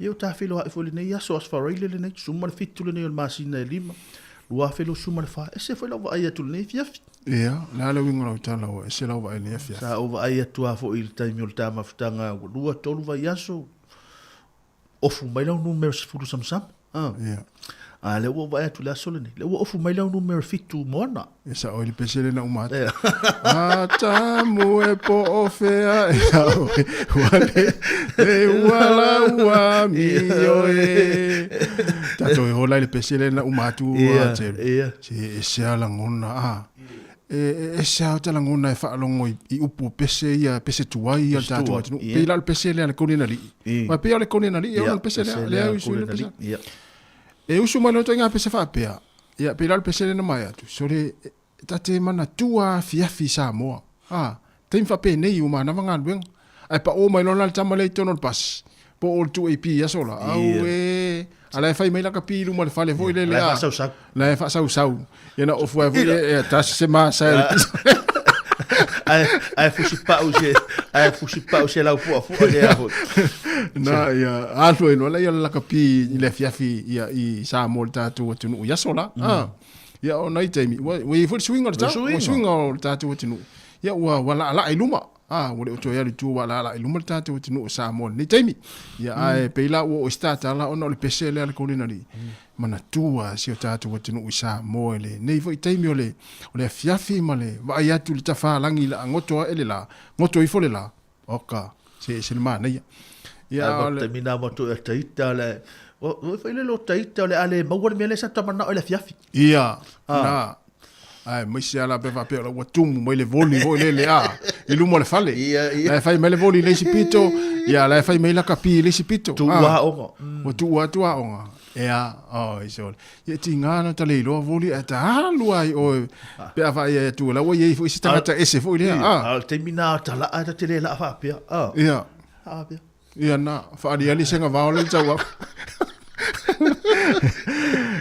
S2: Ia, ua tafeiloai foi lenei aso, Aso Faraile lenei, 17 lenei o le masina e 5. 2024. Ese foi lau vaai atu i lenei afiafi.
S18: Ia, o le a le uiga o lau tala ua ese lau vaai i lenei afiafi?
S2: Sa ou vaai atu lava foi i le taimi o le ta mafutaga ua lua, tolu vaiaso, ofu mai lau numera 10 samasama. Ah.
S18: Ia.
S2: A lea ua ou vaai atu i le aso lenei, lea ua ofu mai lau numera 7 moana.
S18: E sao i le pese lena uma atu. Atamu e po o fea e au e ua le le ua la ua mi o e. Tatou e hola i le pese lena uma atu a Jerry. Se e se a lagona a. E e se a ta lagona e faalogo i upu o pese ia pese tuai ia le tatou atunuu. Pei la o le pese lea a le Kone na Alii. Aua pei o le Kone na Alii e ona le pese lea lea e usu ai le pese. E usu mai loa ituaiga pese faapea. Ia, pei la o le pese lea na mai atu, sole, ta te manatua afiafi i Samoa. A, taimi faapenei ua manava galuega. Ae pao mai loa la le tama lea i totonu o le pasi, po o le 2AP i aso la, auē, a la e fai mai laka pi i luma o le fale foi lele, a. La e
S2: faasausau.
S18: La e faasausau. Ia na ofu ai foi, ia, tasi se masa e le pisa.
S2: Ae, ae fusi pau se, ae fusi pau se lau fuafua se a foi.
S18: Na, ia, alu ai loa lea o le lakapi i le afiafi ia, i Samoa le tatou atunuu i aso la. Ah, ia, o nai taimi, ua, ua i ai foi le suiga o le tau, ua suiga o le tatou atunuu. Ia, ua, ua laalaa i luma. Ah, ua le o toe alu i tua, ua laalaa i luma le tatou atunuu o Samoa i lenei taimi. Ia, ae pei la ua oo i se tatala ona o le pese lea a le Kolina Alii. Manatua si o tatou atunuu i Samoa i lenei foi taimi o le, o le afiafi ma le vaai atu i le tafalagi i la goto ae le la, goto ifo le la, oka, se ese le manaia.
S2: Ia, a o le. Taimi na mo tu e taita le, o, o foi le lo taita o le a le maua le mea lea sa ta manao i le afiafi.
S18: Ia, na, aemaise lava la pe faapea o la ua tumu mai le voli foi lele a i luma o le fale.
S2: Ia, ia.
S18: La e fai mai le voli i le isi pito, ia la e fai mai lakapi i le isi pito.
S2: Tuu aoga.
S18: Ua tuu atu aoga. Ea, oi sole. Ia tiga na ta le iloa voli ae ta alu ai oe pe a vaai atu la ua i ai foi se tagata ese foi lea.
S2: A o le taimi na ta laa ta te le laa faapea.
S18: A. Ia.
S2: Faapea.
S18: Ia na, faaliali se gavao le tau aku.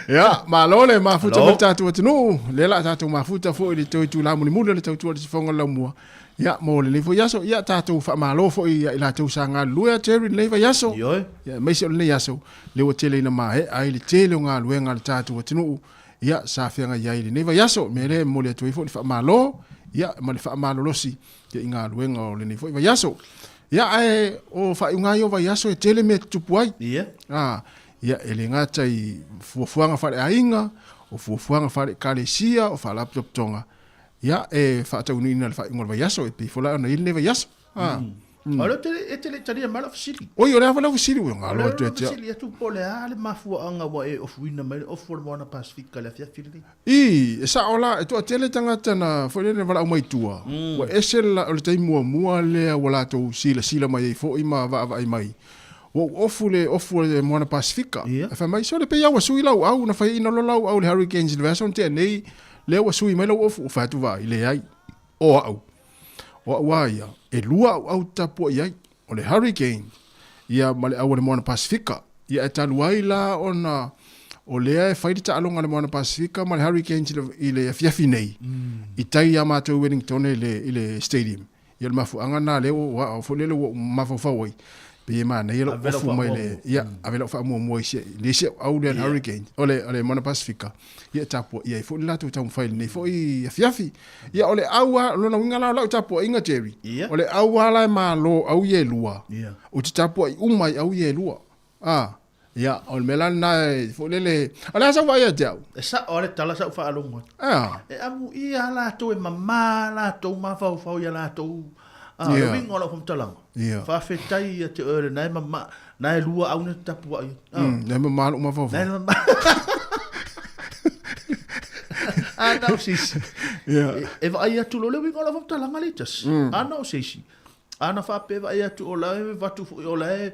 S18: Ia, malo le mafuta mai le tatou atunuu, lea la tatou mafuta foi i le toe itula mulimuli o le tautua i le sifoga o le laumua. Ia, mo lenei foi aso, ia tatou faamalo foi ia i latou sa galulue a Jerry lenei vaiaso.
S2: Ioe.
S18: Ia, aemaise o lenei aso, lea ua tele ina maea ai le tele o galuega a le tatou atunuu, ia, sa feagai ai i lenei vaiaso. O le mea lea e momoli atu ai foi le faamalo, ia, ma le faamalolosi ia i galuega o lenei foi vaiaso. Ia, ae o faaiuga ia o vaiaso e tele mea e tutupu ai.
S2: Ia.
S18: A, ia, e le gata i fuafuaga faaleaiga, o fuafuaga faale-ekalesia, o faalapotopotoga, ia, e faataunuuina i le faaiuga o le vaiaso, e pei foi la ona i ai lenei vaiaso. A, mm.
S2: O lea e te le i talia mai lau fesili.
S18: Oi, o le a foi lau fesili ua galo atu ia te au.
S2: Fesili atu po o le a le mafuaaga ua e ofuina mai le ofu o le Moana Pasefika i le afiafi lenei.
S18: I, e sao la, e toatele tagata na foi lele na valaau mai tua, ua ese le, o le taimi muamua lea ua latou silasila mai ai foi ma vaavaai mai, ua ou ofu le ofu o le Moana Pasefika. Ae fai mai, sole, pei lava ua sui lau au, na faiaina loa lau au i le Hurricanes i le vaiaso na tea nei, lea ua sui mai lau ofu. Ou fai atu, vaai, leai, o au, o au a ia, e lua au au tapuai ai, o le Hurricane, ia ma le au a le Moana Pasefika. Ia e talu ai la ona o lea e fai le taaloga a le Moana Pasefika ma le Hurricanes i le afiafi nei, i tai ia matou i Wellington i le, i le stadium. Ia o le mafuaaga lena lea ua, foi lele ua ou mafaufau ai, pei e manaia lou ofu mai le, ia, ave lau faamuamua i se, le isi au lea le Hurricane, o le, o le Moana Pasefika, ia e tapuaia ai foi le latou taumafai i lenei foi afiafi. Ia o le au lava, o lona uiga la o lau tapuaiga Jerry, o le au lava la e malo au ia e lua, ou te tapuai uma i au ia e lua. A, ia, o le mea la lena e foi lele, o le a sau vaai ia te au?
S2: E sao lava le tala sa ou faalogo atu.
S18: E a?
S2: E amuia lava latou, e mama latou mafaufau i a latou, a, o le uiga o lau faamatalaga, faafetai ia te oe o lena e mama, na e lua au na te tapuai ai.
S18: A. Na e mama lou mafaufau.
S2: Na e mama. A na o se isi. E vaai atu loa le uiga o lau faamatalaga lea tasi. A na o se isi. A na faapea vaai atu o la e avatu foi o la e,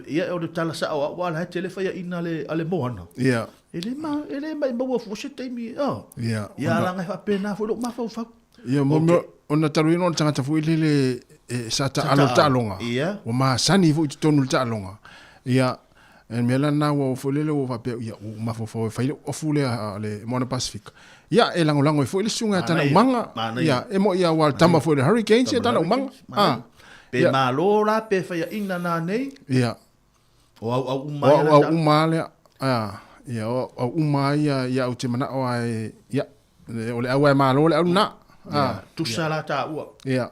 S2: ia o le tala sao au, aua o la e tele faiaina a le, a le Moana. E le ma, e le maimau fua se taimi, oh. Ia leaga e faapena foi lou mafaufau.
S18: Ia, mo mea, ona talu ai ona o le tagata foi lele e, sa taalo i le taaloga. Ua masani foi i totonu o le taaloga. Ia, le mea la lena ua foi lele ua faapea, ia, ua mafaufau e fai le ofu lea a le Moana Pasefika. Ia, e lagolago ai foi le susuga ia Tanaumaga. Ia, e moni aua o le tama foi o le Hurricanes ia Tanaumaga.
S2: Ah. Pe malo la pe faiaina nanei.
S18: Ia.
S2: O auau uma
S18: ia. O auau uma lea. Ah, ia, o auau uma ia, ia ou te manao lava e, ia, o le au lava e malo le au lena.
S2: Ah. Tusa la taua.
S18: Ia.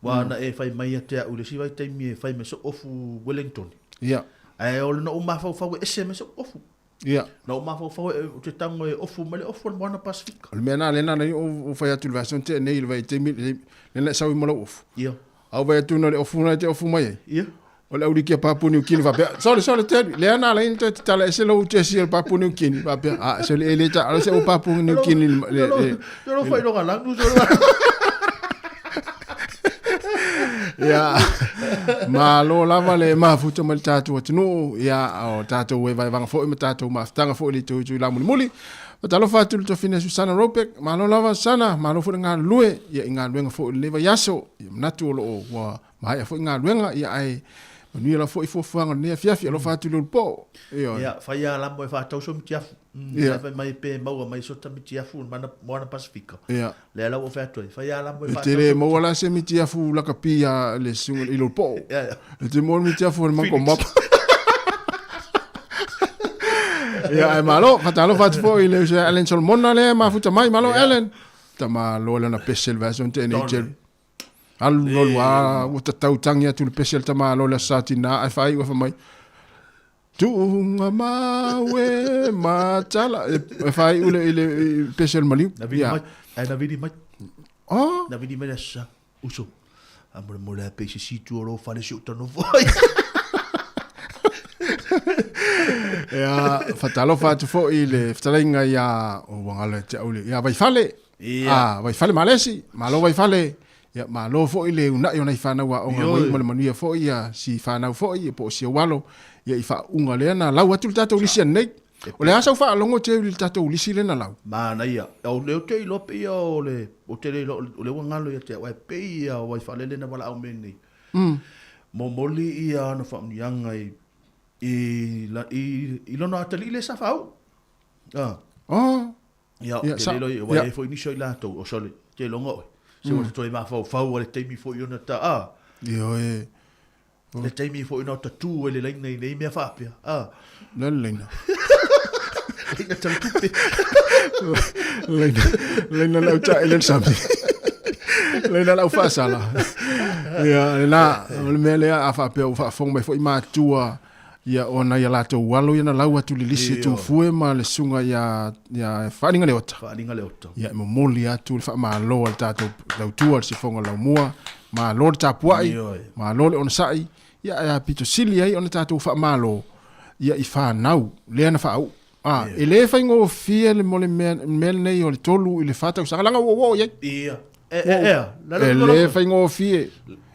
S2: Ua na e fai mai ia te au i le isi vaitaimi e fai mai so'u ofu Wellington.
S18: Ia.
S2: Ae o le na ou mafaufau e ese mai so'u ofu.
S18: Ia.
S2: Na ou mafaufau e, ou te tago e ofu mai le ofu o le Moana Pasefika.
S18: O le mea lena lea na ou fai atu i le vaiaso na tea nei i le vaitaimi lea na e sau ai ma lou ofu.
S2: Ia.
S18: A ou vaai atu na o le ofu lena e te ofu mai ai.
S2: Ia.
S18: O le auliki a Papua Niu Kini faapea, sole, sole, te, lea na ala ai ona toe tatala ese lou jersey o le Papua Niu Kini, faapea, a, sole, e le ta, ala se o Papua Niu Kini le, le, le,
S2: Lou failoga lanu, sole.
S18: Ia, malo lava le mafuta mai le tatou atunuu, ia, o tatou vaevaega foi ma tatou mafutaga foi i le itu itu lamulimuli. Faatalofa atu i le tuafine Susana Robeck, malo lava Susana, malo foi le galulue, ia, i galuega foi i lenei vaiaso, ia, manatu o lo o ua maea foi galuega, ia, ae manuia lava foi fuafuaga o lenei afiafi, alofa atu i le ulupo.
S2: Ioe. Ia, fai a lamo e faatau so mitiafu. Ia. Fai mai pe maua mai so ta mitiafu i le Moana Pasefika.
S18: Ia.
S2: Lea la ua fai atu ai, fai a lamo
S18: e faatau. E te le maua la se mitiafu lakapi a le susuga i lou poo.
S2: Ia, ia.
S18: E te maua le mitiafu o le Manko Mapa. Ia, ae malo, faatalofa atu foi i le uso ia Allen Solomona lea e mafuta mai. Malo Allen. Tamaloa lana pese i le vaiaso na tea nei, Jerry. Alu alu a ua tatau tangi atu le pese a le tamaloa i le Aso Sa Tina ae faaiu ae fai mai, Tuuga maue matala e faaiu le i le pese o le maliu.
S2: Na vili mai, ae na vili mai.
S18: Oh.
S2: Na vili mai le Aso Sa, uso. A mo le mo le a pei se situ o lou fale si o ta nofo ai.
S18: Ia, faatalofa atu foi i le fetalaiga ia o ua galo ia te au le ia Vaifale.
S2: Ia.
S18: Ah, Vaifale Malesi, malo Vaifale. Ia, malo foi le uunai o nai fanau aoga ua iu ma le manuia foi ia si fanau foi po o si ou alo ia i faauuga lea na lau atu le tatou lisi anei. O le a sau faalogo Jerry i le tatou lisi lea na lau?
S2: Manaia. O lea ou te iloa pei o le, ou te le iloa, o lea ua galo ia te au, ae pei ia o Vaifale na valaau mai nei. Momoli ia ana faamanuiaga i, i, i, i lona atalii lea sa faauu.
S18: Ah. Oh.
S2: Ia, ou te le iloa, ua i ai foi nisi o i latou, o sole, te iloga oe. Se ua toe mafaufau a le taimi foi ona ta, a.
S18: Ioe.
S2: Le taimi foi ona ta tu ai le laina i nei mea faapea, a.
S18: Le a le laina?
S2: Laina tau tupe.
S18: Laina, laina lau tae le sami. Laina lau faasala. Ia, lena, o le mea lea a faapea ua faafofoga mai foi matua Ia ona ia latou alo ia na lau atu le lisi e Tufue ma le susuga ia ia Faaaliga Leota.
S2: Faaaliga Leota.
S18: Ia e momoli atu le faamalo a le tatou lautua le sifoga laumua. Malo le tapuai, malo le onosai, ia ae apito sili ai ona tatou faamalo ia i fanau lea na faauu. A, e le faigofie le mo le mea, mea lenei o le 3 i le 4 tausaga, leaga ua oo i ai.
S2: Ia. E, e, e,
S18: E le faigofie.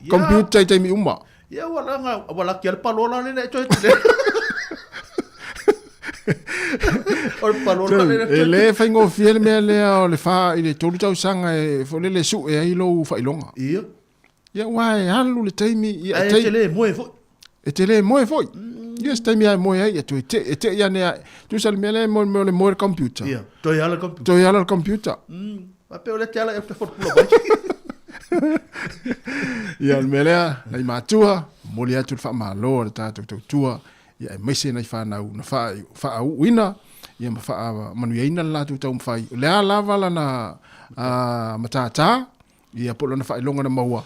S18: Computer i taimi uma.
S2: Ia, ua laga, ua laki a le palola le le toe tele. O le palola le le
S18: E le faigofie le mea lea o le 4 i le 3 tausaga e foi lele sue ai lou faailoga.
S2: Ia.
S18: Ia, aua e alu le taimi. Ia,
S2: Ae e te le moe foi.
S18: E te le moe foi. Ia, se taimi lava e moe ai, ia toe te, e te i ane a, tusa le mea lea mo le mea o le moe le computer.
S2: Ia, toe ala le computer.
S18: Toe ala le computer.
S2: Faapea o lea te ala e te whakapula mai.
S18: Ia, le mea lea, nai matua, momoli atu le faamalo a le tatou tautua, ia aemaise nai fanau na faauuina, ia ma faamanuiaina le latou taumafai. O le a lava lana matata, ia po o lona faailoga na maua,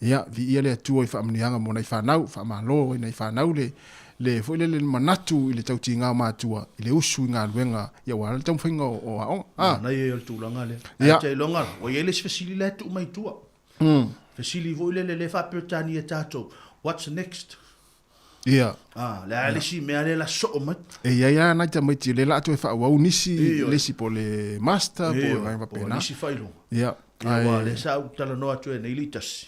S18: Ia, viia le Atua i faamanuiaga mo nai fanau, faamalo i nai fanau le, le foi lele le manatu i le tautiga o matua, i le usu i galuega, ia aua le taumafaiga o, o aoga.
S2: Ah. Manaia ia o le tulaga lea. Ia. Ae te iloga, ua i ai le isi fesili la e tuu mai i tua. Fesili foi lele lea e faa-Peretania e tatou, what's next?
S18: Ia.
S2: Ah, le a le isi mea lea la soo mai.
S18: E i ai lava nai tamaiti o lea o le a toe faaauau nisi, le isi po o le master po o vaega faapena.
S2: Po o nisi faailoga.
S18: Ia.
S2: Ia, aua o lea sa ou talanoa atu ai nei le tasi.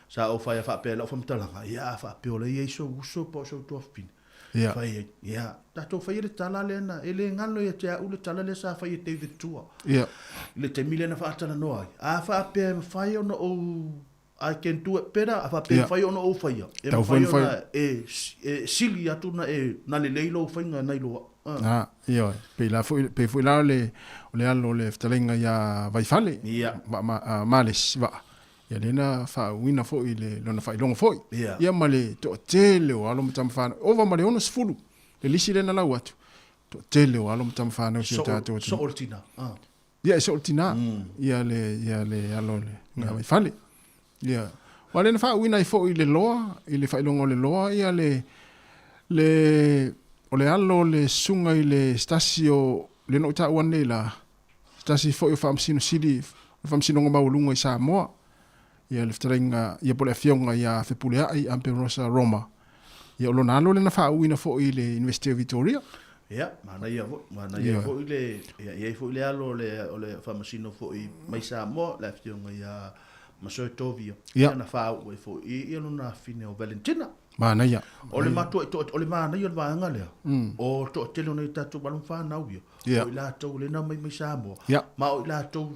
S2: Sa ou fai faapea i lau faamatalaga, ia a faapea o la e i ai sou uso po o sou tuafafine.
S18: Ia.
S2: Fai ai, ia, tatou faia le tala lea na, e le galo ia te au le tala lea sa fai e David Tua.
S18: Ia.
S2: I le taimi lea na faatalanoa ai. A faapea e mafai ona ou I can do it better, a faapea e mafai ona ou faia, e mafai ona e sili atu na e na lelei lou faiga nai lo au.
S18: A, ioe. Pei la foi, pei foi la o le, o le alo o le fetalaiga ia Vaifale,
S2: Ia.
S18: Vaa ma, Males Vaa. Ia lea na faauuina foi i le lona faailoga foi.
S2: Ia.
S18: Ia ma le toatele o alo ma tama fanau, ova ma le 60 le lisi lea na lau atu. Toatele o alo ma tama fanau o si o tatou
S2: atunuu. Soo le tina.
S18: Ia e soo le tina, ia le, ia le alo le nga Vaifale. Ia, aua lea na faauuina ai foi i le loa, i le faailoga o le loa, ia le, le, o le alo o le susuga i le se tasi o, lea na ou taua nei la, se tasi foi o Faamasino Sili, o le Faamasinoga Maualuga i Samoa, ia le fetalaiga, ia po o le afioga ia Fepuleai Amperosa Roma. Ia o lona alo lea na faauuina foi i le University o Victoria.
S2: Ia, manaia foi, manaia foi le, ia, i ai foi le alo o le, o le Faamasino foi mai Samoa, le afioga ia Masoe Tovia.
S18: Ia.
S2: Na faauu ai foi i ia lona afine o Valentina.
S18: Manaia.
S2: O le matua, o le manaia o le vaega lea, o toatele o nai tatou alo ma fanau ia,
S18: Ia.
S2: o i latou lea na omai mai Samoa,
S18: Ia.
S2: ma o i latou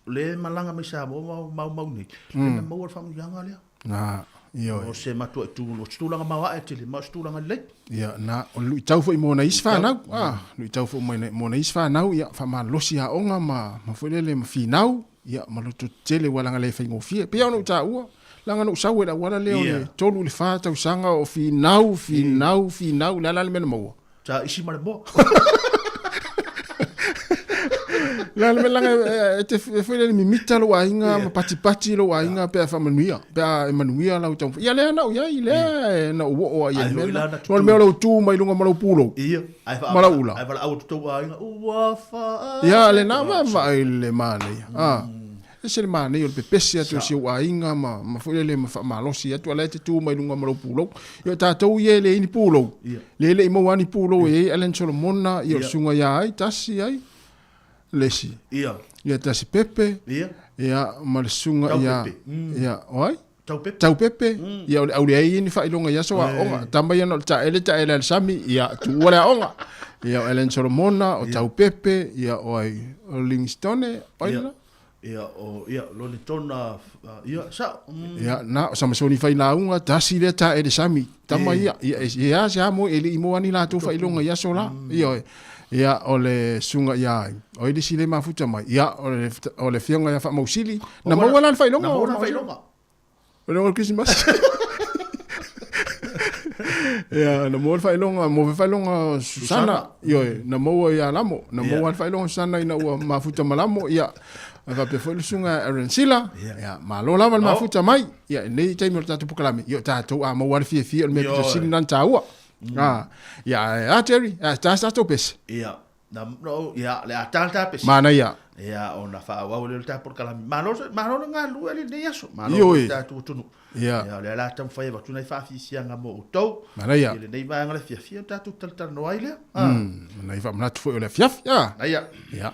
S2: lea e malaga mai Samoa ma maumau nei, lea na maua le faamanuiaga lea.
S18: Na, ioe.
S2: O se matua i tu, o se tulaga maoae tele, ma o se tulaga lelei.
S18: Ia, na, o le luitau foi mo nai isi fanau, ah, luitau foi mo mo nai isi fanau, ia, faamalosi aoga ma, ma foi lele ma finau, ia, ma lototetele aua leaga le faigofie. E pei lava ona ou taua, leaga na ou sau ai i le auala lea o le 3 i le 4 tausaga o finau, finau, finau, o le a la le mea na maua?
S2: Sa isi ma le moa.
S18: La le mea e te foi le mimita lou aiga ma patipati lou aiga pe a faamanuia, pe a e manuia lau taumafai. Ia lea na ou i ai, lea na ou oo ai i le mea lena. O le mea o lou tu mai luga ma lou pulou ma lau ula.
S2: Ae valaau atu tou aiga, ua
S18: faa. Ia lena vaavaai le manaia. Ah. Ese le manaia o le pepesi atu o si ou aiga ma, ma foi lele ma faamalosi atu, a la e te tu mai luga ma lou pulou. Ia o tatou ia e leai ni pulou. Lea e le i maua lava ni pulou e i ai Allan Solomona, ia o le susuga ia ai, tasi ai, le isi. Ia tasi Pepe, ia ma le susuga ia, ia, o ai?
S2: Taupepe.
S18: Taupepe. Ia o le au leai ia ni faailoga i aso aoga. Tama ia na o le taele taele a le sami, ia tuua le aoga. Ia o Allan Solomona, o Taupepe, ia o ai, o Livingstone, o ai lena?
S2: Ia, o, ia, Lonitona, ia, sao.
S18: Ia, na, o Samasoni Failauga, tasi lea taele sami, tama ia. Ia, e a se a moe, e le i maua ni latou faailoga i aso la. Ia, ia, o le susuga ia ai, o ai le isi lea e mafuta mai? Ia, o le, o le afioga ia Faamausili, na maua la le faailoga.
S2: Na maua la le faailoga.
S18: O le Kerisimasi. Ia, na maua le faailoga, maua foi le faailoga o Susana. Ioe, na maua ia Lamo. Na maua le faailoga o Susana ina ua mafuta ma Lamo. Ia, e faapea foi le susuga ia Aaron Sila. Ia, malo lava le mafuta mai. Ia, i lenei taimi o le tatou polokalame, ia o tatou a maua le fiafia o le mea pito sili lena ona taua. Ah, ia, a Terry, a, ta sa tatou pese.
S2: Ia. Na, no, ia, le a tala ta pesi.
S18: Manaia.
S2: Ia, ona faaauau lea o le ta polokalame. Malo, malo le galulue i lenei aso. Malo
S18: Ioe.
S2: le tatou atunuu.
S18: Ia.
S2: Ia, o lea la taumafai e avatu nai faafiafiaga mo outou.
S18: Manaia.
S2: I lenei vaega o le afiafi, ona tatou talatalanoa ai lea. Ah.
S18: Nai faamanatu foi o le afiafi. Ah.
S2: Manaia.
S18: Ia.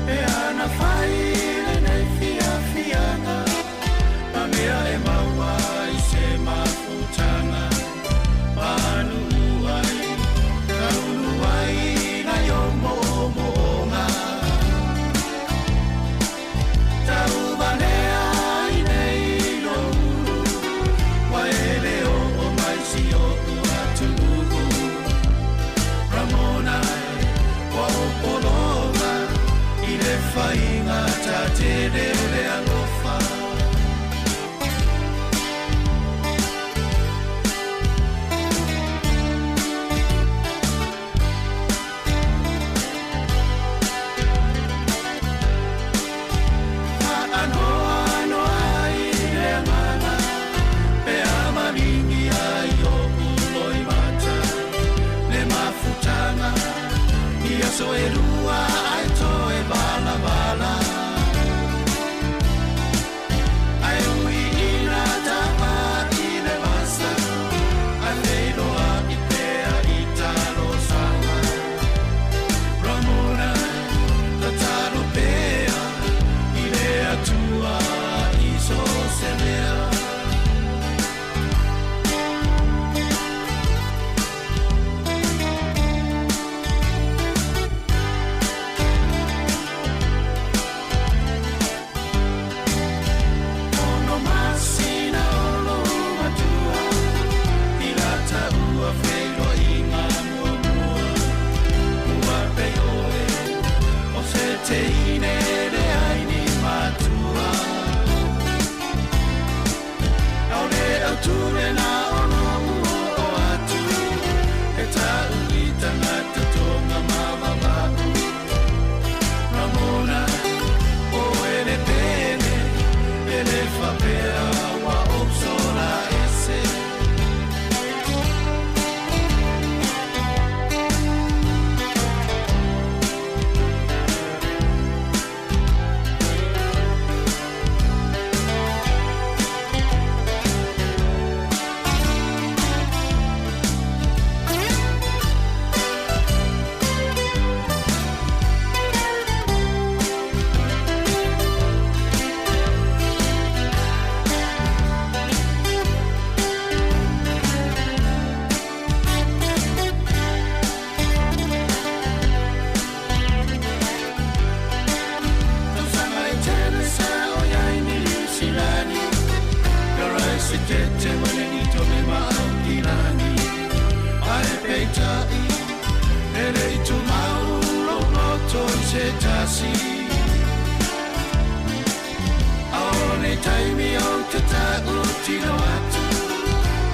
S19: E ana fai lenei fiafiaga Ma mea e maua ai se mafutaga Manuu ai, taunu ai nai ou moomooga Tauvalea ai nei lou ulu Ua e le oo mai si o'u atunuu Ramona e, ua ou pologa I le faiga tatele o le alofa. Faanoanoa ai le agaga pe a maligi ai o'u loimata le mafutaga i aso e lua ae toe valavala ae ui ina tapa i le vasa ae feiloai pea i talosaga Ramona tatalo pea i le Atua i so o se mea. Ono masina o lou matua i la taua feiloaiga muamua ua pei oe o se teine leai ni matua. Aole autu lena o lou oo atu e ta'u i tagata tonga mavava'u. Ramona, oe le pele, e le faapea ua ou sola ese. Tausaga e tele sa o iai Niu Silani Karaesetete Welengito me ma Aukilani Ae peitai e le i tumau lou loto i se tasi A o nei taimi ou te ta'utilo atu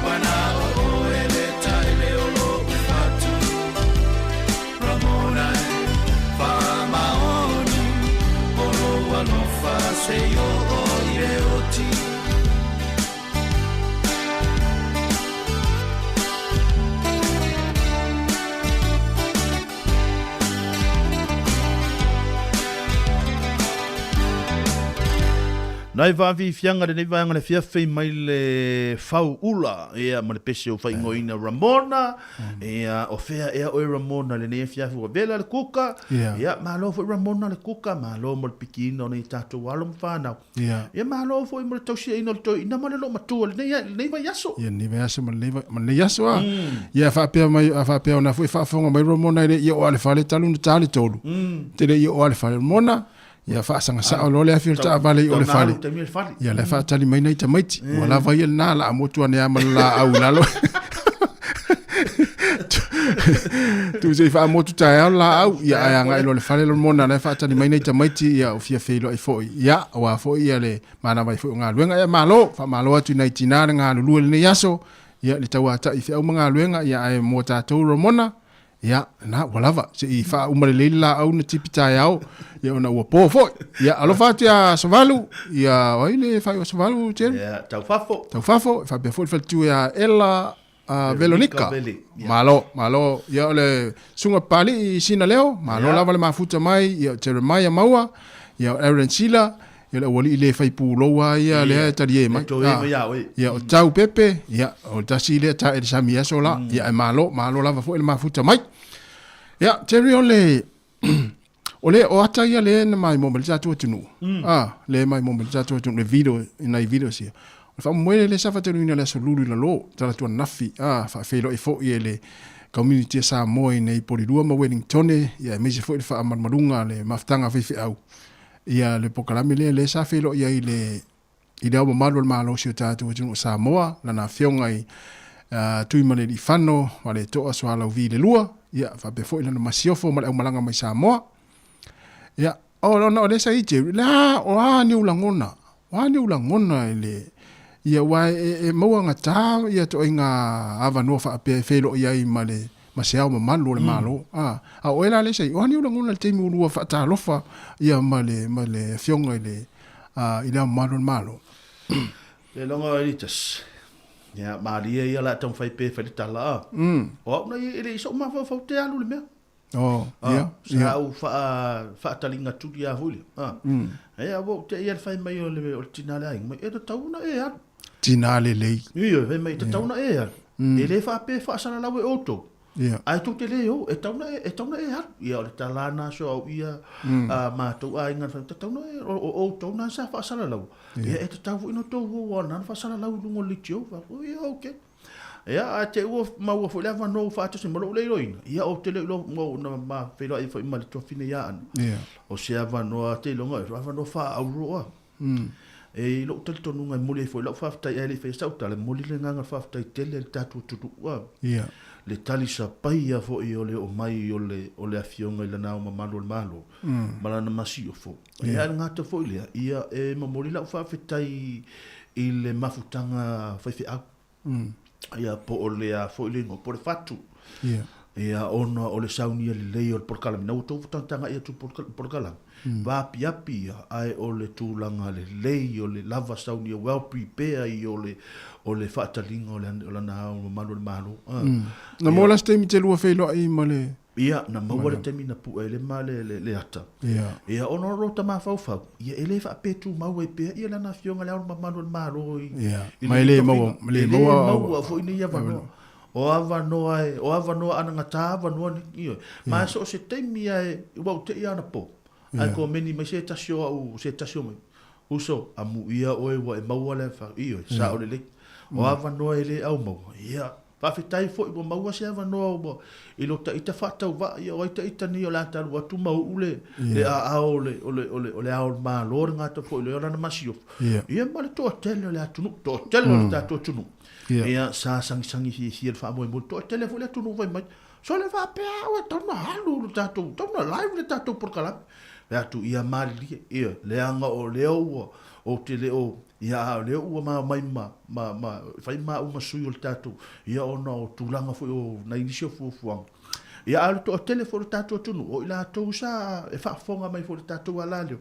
S19: Ua na o oe le taele o lo'u fatu Ramona e, faamaoni o lou alofa seia oo i le oti.
S2: Nai vaafiafiaga lenei vaega le fiafi mai le fau ula ia ma le pese o faaigoaina Ramona ia o fea ea oe Ramona lenei afiafi ua vela le kuka ia malo foi Ramona le kuka malo mo le pikiina o nei tatou alo ma fanau ia malo foi mo le tausiaina o le toeaina ma le loomatua lenei lenei vaiaso.
S18: Ia lenei vaiaso ma lenei ma lenei aso a. Ia faapea mai a faapea ona foi faafofoga mai Ramona e le i oo lava i le fale talu ona ta le tolu. Te le i oo lava i le fale Ramona. Ia faasaga sao loa le afi o le taavale i o le fale. Ia la e faatali mai nai tamaiti. Ua lava ia lena la motu ane a ma le laau i lalo. Tu se i faamotu taeao le laau. Ia ae agai loa i le fale Ramona la e faatali mai nai tamaiti ia o fia feiloai foi. Ia aua foi ia le manava ai foi o galuega. Ia malo, faamalo atu i nai tina le galulue i lenei aso. Ia le tauatai i feau ma galuega ia ae mo tatou Ramona. Ia, na, ua lava, se i faauma lelei le laau na tipi taeao, ia ona ua po foi. Ia, alofa atu ia Savalu, ia, o ai le faaiu o Savalu, Jerry?
S2: Ia, Taufafo.
S18: Taufafo, e faapea foi le faletua ia Ella Velonika. Malo, malo. Ia, o le susuga Papalii i Sinaleo, malo lava le mafuta mai, ia, o Jeremiah Maua, ia, o Aaron Sila, Ia le aualii le fai pulou lava ia lea e talie mai. Ia o Tau Pepe, ia o le tasi lea tae i le sami aso la. Ia ae malo, malo lava foi le mafuta mai. Ia, Jerry o le o le o ata ia lea na maimoa mai le tatou atunuu. Ah, lea e maimoa mai le tatou atunuu le video i nai videos ia. O le faamoemoe lea sa faatinoina i le aso Lulu i lalo, talaatu ananafi, ah, faafeiloai foi e le community a Samoa i nei Polilua ma Wellingtone, ia aemaise foi le faamalumaluga a le mafutaga a faifeau. Ia le polokalame lea lea sa feiloai ai i le i le Ao Mamalu o le Malo o si o tatou atunuu o Samoa, lana Afioga i uh, Tuimalealiifano Vaaleto'a Sualauvi le Lua, ia faapea foi lana masiofo ma le aumalaga mai Samoa. Ia, o ona o lea sa i Jerry, le a, o a ni ou lagona, o a ni ou lagona i le, ia aua e, e maua gata ia toaiga avanoa faapea e feiloai ai ma le ma se ao mamalu o le Malo. A, a o oe la lea sa i, o a ni ou lagona i le taimi ua lua faatalofa ia ma le, ma le Afioga i le, a, i le Ao Mamalu o le Malo?
S2: Le logo o Elitas. Ia, malie ia la taumafai pe fai le tala, a. O au nei e le i sou mafaufau te alu le mea.
S18: Oh, ia,
S2: Sa ia. au wha, whaatalinga turi a foi lea. Ah. E a ua te ia le whai mai o le, o le tina le aiga mai, e tatau ona e alu.
S18: Tina lelei.
S2: Ioe, fai mai, e tatau ona e alu. E le faapea e faasalalau e outou.
S18: Ia.
S2: Ae tou te le o, e tatau ona e, e tatau ona e alu. Ia, o le tala lena a so au ia, a matou aiga na fai, e tatau ona e, o, o outou na sa faasalalau. Ia, e tatau foi ona outou o, aua na na faasalalau i luga o le leitio. Fai atu, ia, okay. Ia, ae te i ua maua foi le avanoa ua faatasi ma lou leiloina, ia ou te le iloa ma na ma feiloai foi ma le tuafine ia Ana.
S18: Ia.
S2: O se avanoa te iloga, o avanoa faaauroa. E i lou talitonuga e momoli ai foi lau faafetai ae le i faia sau tala, e momoli le agaga o le faafetai tele i le tatou atunuu a.
S18: Ia.
S2: Le tali sapaia foi o le oo mai o le o le Afioga i Lana Ao Mamalu o le Malo ma Lana Masiofo. Ia, ae le gata foi lea, ia e momoli lau faafetai i le mafutaga faifeau. Ia, po o le a foi le igoa, po o le fatu.
S18: Ia.
S2: Ia, ona o le saunia lelei o le polokalame. Na ua outou tagatagai atu i polokalame, vaapiapi ia, ae o le tulaga lelei, o le lava saunia, well prepare ia o le, o le faataliga o le, o lana ao mamalu o le Malo.
S18: Na maua la se taimi te lua feiloai ma le
S2: Ia, na maua le taimi na pue ai le ma le, le, le ata.
S18: Ia.
S2: Ia, ona o lota mafaufau, ia e le faapea tumau ai pea ia lana afioga le Ao Mamalu o le Malo i,
S18: Ia,
S2: i
S18: ma e le maua,
S2: le maua, e le maua foi nei avanoa. O avanoa e, o avanoa anagata avanoa nei, ioe. Ma so o se taimi lava e, ua ou te i anapo, ae komeni mai se tasi o au, se tasi o mai, uso, amuia oe ua e maua le, ioe, sao lelei. O avanoa e le aumaua, ia, Faafetai foi ua maua se avanoa ua i lo taita faatauvaa, ia o ai taita nei o le a talu atu ma uu le, le aao o le, o le, o le, o le ao o le Malo le gata foi lea o lana masiofo. Ia ma le toatele o le atunuu, toatele o le tatou atunuu. Ia sa sagisagi fiafia i le faamoemoe, toatele foi le atunuu fai mai, sole faapea au e tatau ona alu le tatou, tatau ona live le tatou polokalame. Fai atu, ia malilie, ia, leaga o lea ua, ou te le o, Ia, a o lea ua ma omai ma, ma, ma fai ma au ma sui o le tatou, ia ona o tulaga foi o nai nisi o fuafuaga. Ia, a o le toatele foi o le tatou atunuu, o i latou sa e faafofoga mai foi i le tatou alaleo,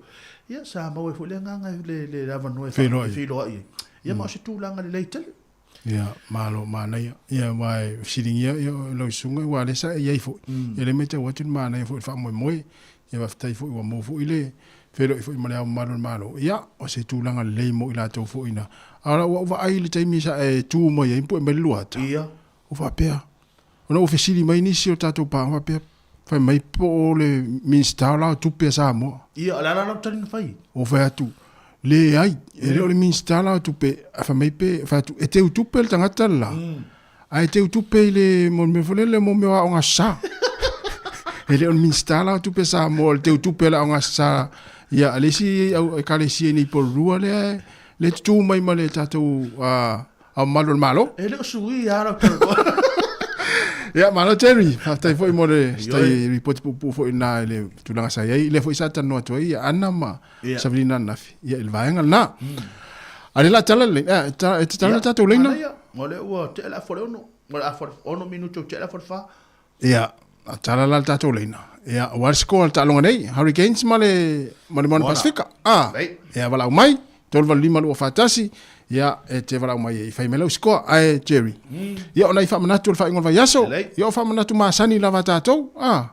S2: ia, sa maua ai foi le agaga i le, le avanoa e feiloai ai. Ia, ma o se tulaga lelei tele.
S18: Ia, malo, manaia. Ia, aua e fesiligia ia, lau susuga, aua o lea sa e i ai foi. Ia, lea e matau atu le manaia foi o le faamoemoe. Ia, faafetai foi ua maua foi le feiloai foi ma Le Ao Mamalu o le Malo. Ia, o se tulaga lelei mo i latou foi na. A o lau vaai i le taimi sa e tu mai ai ma pue mai le luata, ua faapea, ona ua fesili mai nisi o tatou paaga faapea, fai mai po o le Minisita o la o Tupe a Samoa.
S2: Ia, o le a la lau tali na fai?
S18: Ua fai atu, leai, e le o le Minisita la o Tupe, a fai mai pe, fai atu, e teu tupe le tagata le la, ae teu tupe i le, mo le mea foi lele, mo mea o aoga aso sa. E le o le Minisita la o Tupe a Samoa, o le teu tupe o le aoga aso sa, ia, a le isi au ekalesia i nei Porirua lea, lea e tutū mai ma le tatou, Ao Mamalu o le Malo.
S2: E le o sui lava lau talanoa.
S18: Ia, malo Jerry, faafetai foi mo le tai ripoti puupuu foi lena i le tulaga sa i ai. Lea foi sa talanoa atu ai ia Ana ma Savelina ananafi, ia i le vaega lena. A o lea o le a tala le laina, e te tala le tatou laina?
S2: O lea ua tea le afa o le ono, o le afa o le ono minute ua tea le afa o le fa.
S18: Ia. a tala la le tatou leina. Ia, ua le score le taaloga nei, Hurricanes ma le ma le Moana Pasifika. Ah, ia valaau mai, 385 241, ia e te valaau mai e fai mai lau score. Ae Jerry. Ia o nai faamanatu o le faaiuga o le vaiaso, ia o faamanatu masani lava a tatou. Ah,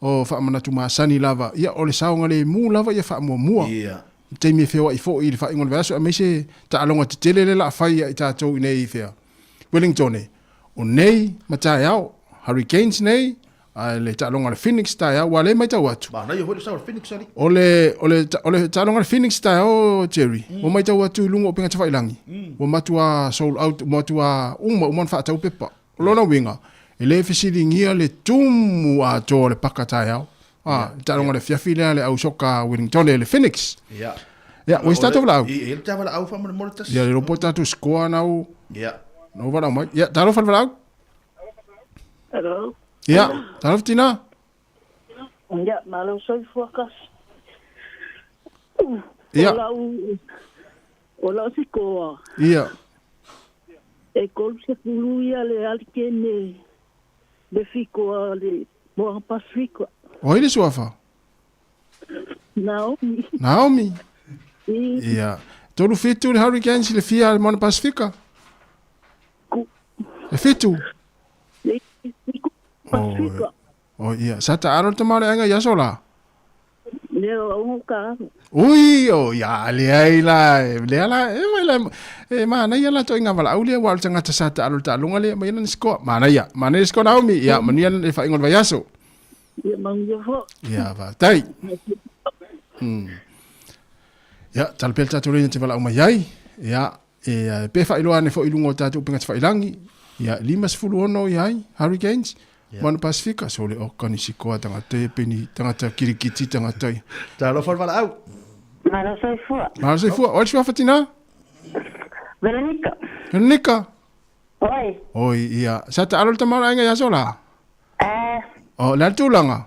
S18: o faamanatu masani lava, ia o le saogalemu lava ia faamuamua.
S2: Ia.
S18: I taimi e feoai foi i le faaiuga o le vaiaso, aemaise taaloga tetele lea o le a fai ia i tatou i nei i fea. Wellington e. O nei ma taeao, Hurricanes nei, a le taaloga a le Phoenix taeao, ua le matau atu.
S2: Manaia foi le sao o le Phoenix alii.
S18: O le, o le, o le taaloga a le Phoenix taeao, Jerry, ua matau atu i luga o upega tafailagi, ua matua sold out, ua matua uma uma ona faatau pepa. O lona uiga, e le fesiligia le tumu atoa o le paka taeao. Ah, le taaloga le afiafi lea a le au soka Wellington le Phoenix.
S2: Ia.
S18: Ia, ua isi tatou valaau.
S2: I, i le ta valaau faamolemole tasi.
S18: Ia, le iloa po o tatou score nau.
S2: Ia.
S18: Nau valaau mai. Ia, talofa le valaau.
S4: Hello.
S18: Ia, talofa tina.
S4: Ia, malo soifua kasi.
S18: Ia.
S4: O lau, o lau sikoa.
S18: Ia.
S4: E 30 ia le alikene le fikoa le Moana Pasifika.
S18: O ai le suafa?
S4: Naomi.
S18: Naomi. Ia. 37 le Hurricanes i le fia le Moana Pasifika? E fitu?
S4: Pasifika.
S18: Oh, ia. Sa taalo le tama o le aiga i aso la?
S4: Le o ka.
S18: Ui, o ia, leai la, lea la, e mai la, e manaia la toʻiga valaau lea, ua o le tagata sa taalo i le taaloga lea, mai lana sikoa. Manaia, manaia le sikoa Naomi, ia, manuia le faaiuga o le vaiaso.
S4: Ia, manuia foi.
S18: Ia, faafetai. Ia, tala pea le tatou leina te valaau mai ai. Ia, e, pe faailoa ane foi i luga o tatou upega tafailagi. Ia, 56 ia ai, Hurricanes. Yeah. Moana Pasifika, so le oka ni sikoa tagata ia peni, tagata kirikiti tagata ia.
S2: Talofa le valaau.
S22: Malo soifua.
S18: Malo soifua. Oi le suafa tina?
S22: Veronica.
S18: Veronica.
S22: Oi.
S18: Oi, ia. Sa taalo le tama o le aiga i aso la?
S22: Eh.
S18: O, le a le tulaga?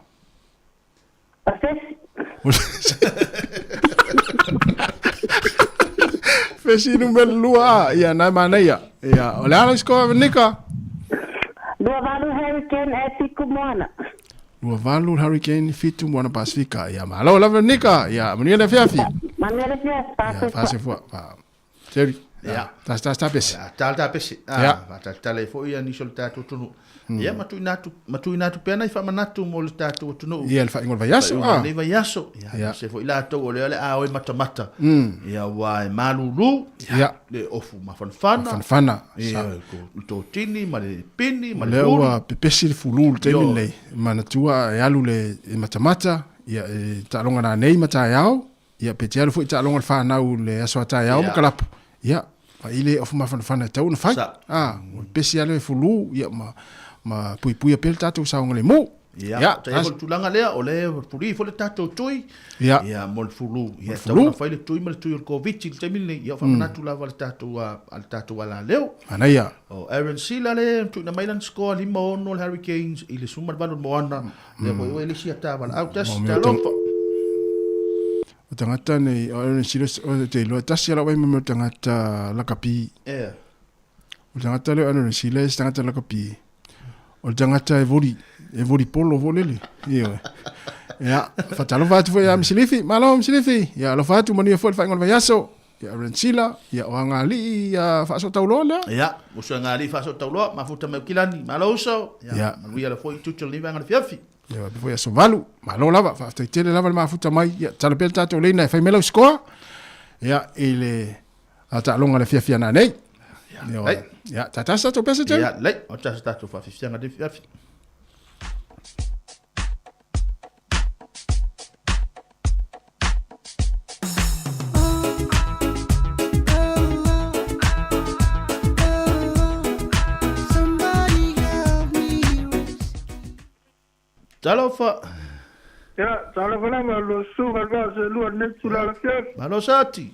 S22: O se
S18: Fesi numera lua, ia, nai manaia. Ia, o le a lau score, Veronica?
S22: 28 Hurricane e 7 Moana.
S18: 28 Hurricane, 7 Moana Pasifika. Ia, malo lava Veronica. Ia, manuia le afiafi.
S22: Manuia le afiafi.
S18: Ia, faasefua. Jerry.
S2: Ia.
S18: Ta ta ta pese.
S2: Ta ta pese.
S18: Ia.
S2: Faatalitali ai foi ia nisi o le tatou atunuu. Ia, ma tuuina atu, ma tuuina atu pea nai faamanatu mo le tatou atunuu.
S18: Ia, le faaiuga o le vaiaso.
S2: Faaiuga o lenei vaiaso. Ia, aemaise foi latou o lea o le a o e matamata. Ia, aua e malulu.
S18: Ia.
S2: Le ofu mafanafana.
S18: Mafanafana.
S2: Ia, le totini ma le pini ma le
S18: Lea
S2: fulu.
S18: ua pepesi le fulu i le taimi
S2: Ioe.
S18: lenei. Manatua e alu le e matamata, ia, e taaloga nanei ma taeao. Ia, pe te alu foi i taaloga a le fanau i le aso a taeao ma kalapu, ia, vaai le ofu mafanafana e tatau ona fai. A, ua pepesi lava le fulu, ia, ma, ma puipuia pea le tatou saogalemu.
S2: Ia,
S18: Ia,
S2: tai foi le tulaga lea, o lea e fuli foi le tatou tui,
S18: Ia.
S2: ia, mo le fulu. Ia,
S18: Mo le
S2: e tatau
S18: fulu.
S2: ona fai le tui ma le tui o le Koviti i le taimi lenei. Ia, o faamanatu lava a le tatou, a le tatou alaleo.
S18: Manaia.
S2: O Aaron Sila lea, tuuina mai lana score 5-6 le Hurricanes i le 18 o le Moana. Lea foi ua e le isi ata valaau tasi, talofa.
S18: O tagata nei, o Aaron Silas, o te iloa, tasi ala wai mo tagata lakapi.
S2: Yeah.
S18: O tagata leo Aaron Silas, tagata lakapi. O tagata e voli, e voli polo volele. Ioe. Ia, whatalofa atu foi ia Msilifi. Malo Msilifi. Ia, alofa atu manuia foi le faaiuga o le vaiaso. Ia Aaron Sila, ia o Agalii, ia Faasootauloa lea.
S2: Ia, uso Agalii Faasootauloa, mafuta mai o Kilani. Malo uso. Ia,
S18: Ia.
S2: manuia le foi i tutu o lenei vaega o le fiafi.
S18: Ia, faapea foi aso valu. Malo lava, faafetai tele lava le mafuta mai. Ia, tatalo pea le tatou leina e fai mai lau score. Ia, i le taaloga le fiafia nanei. Ia,
S2: Lei.
S18: ia, tatasi tatou pese, Jerry.
S2: Ia, lei, o tasi tatou faafiafiaga le fiafi. Talofa.
S23: Ia, talofa lava, lau susuga le vaa seelua lenei itula o le afiafi.
S2: Malo Sati.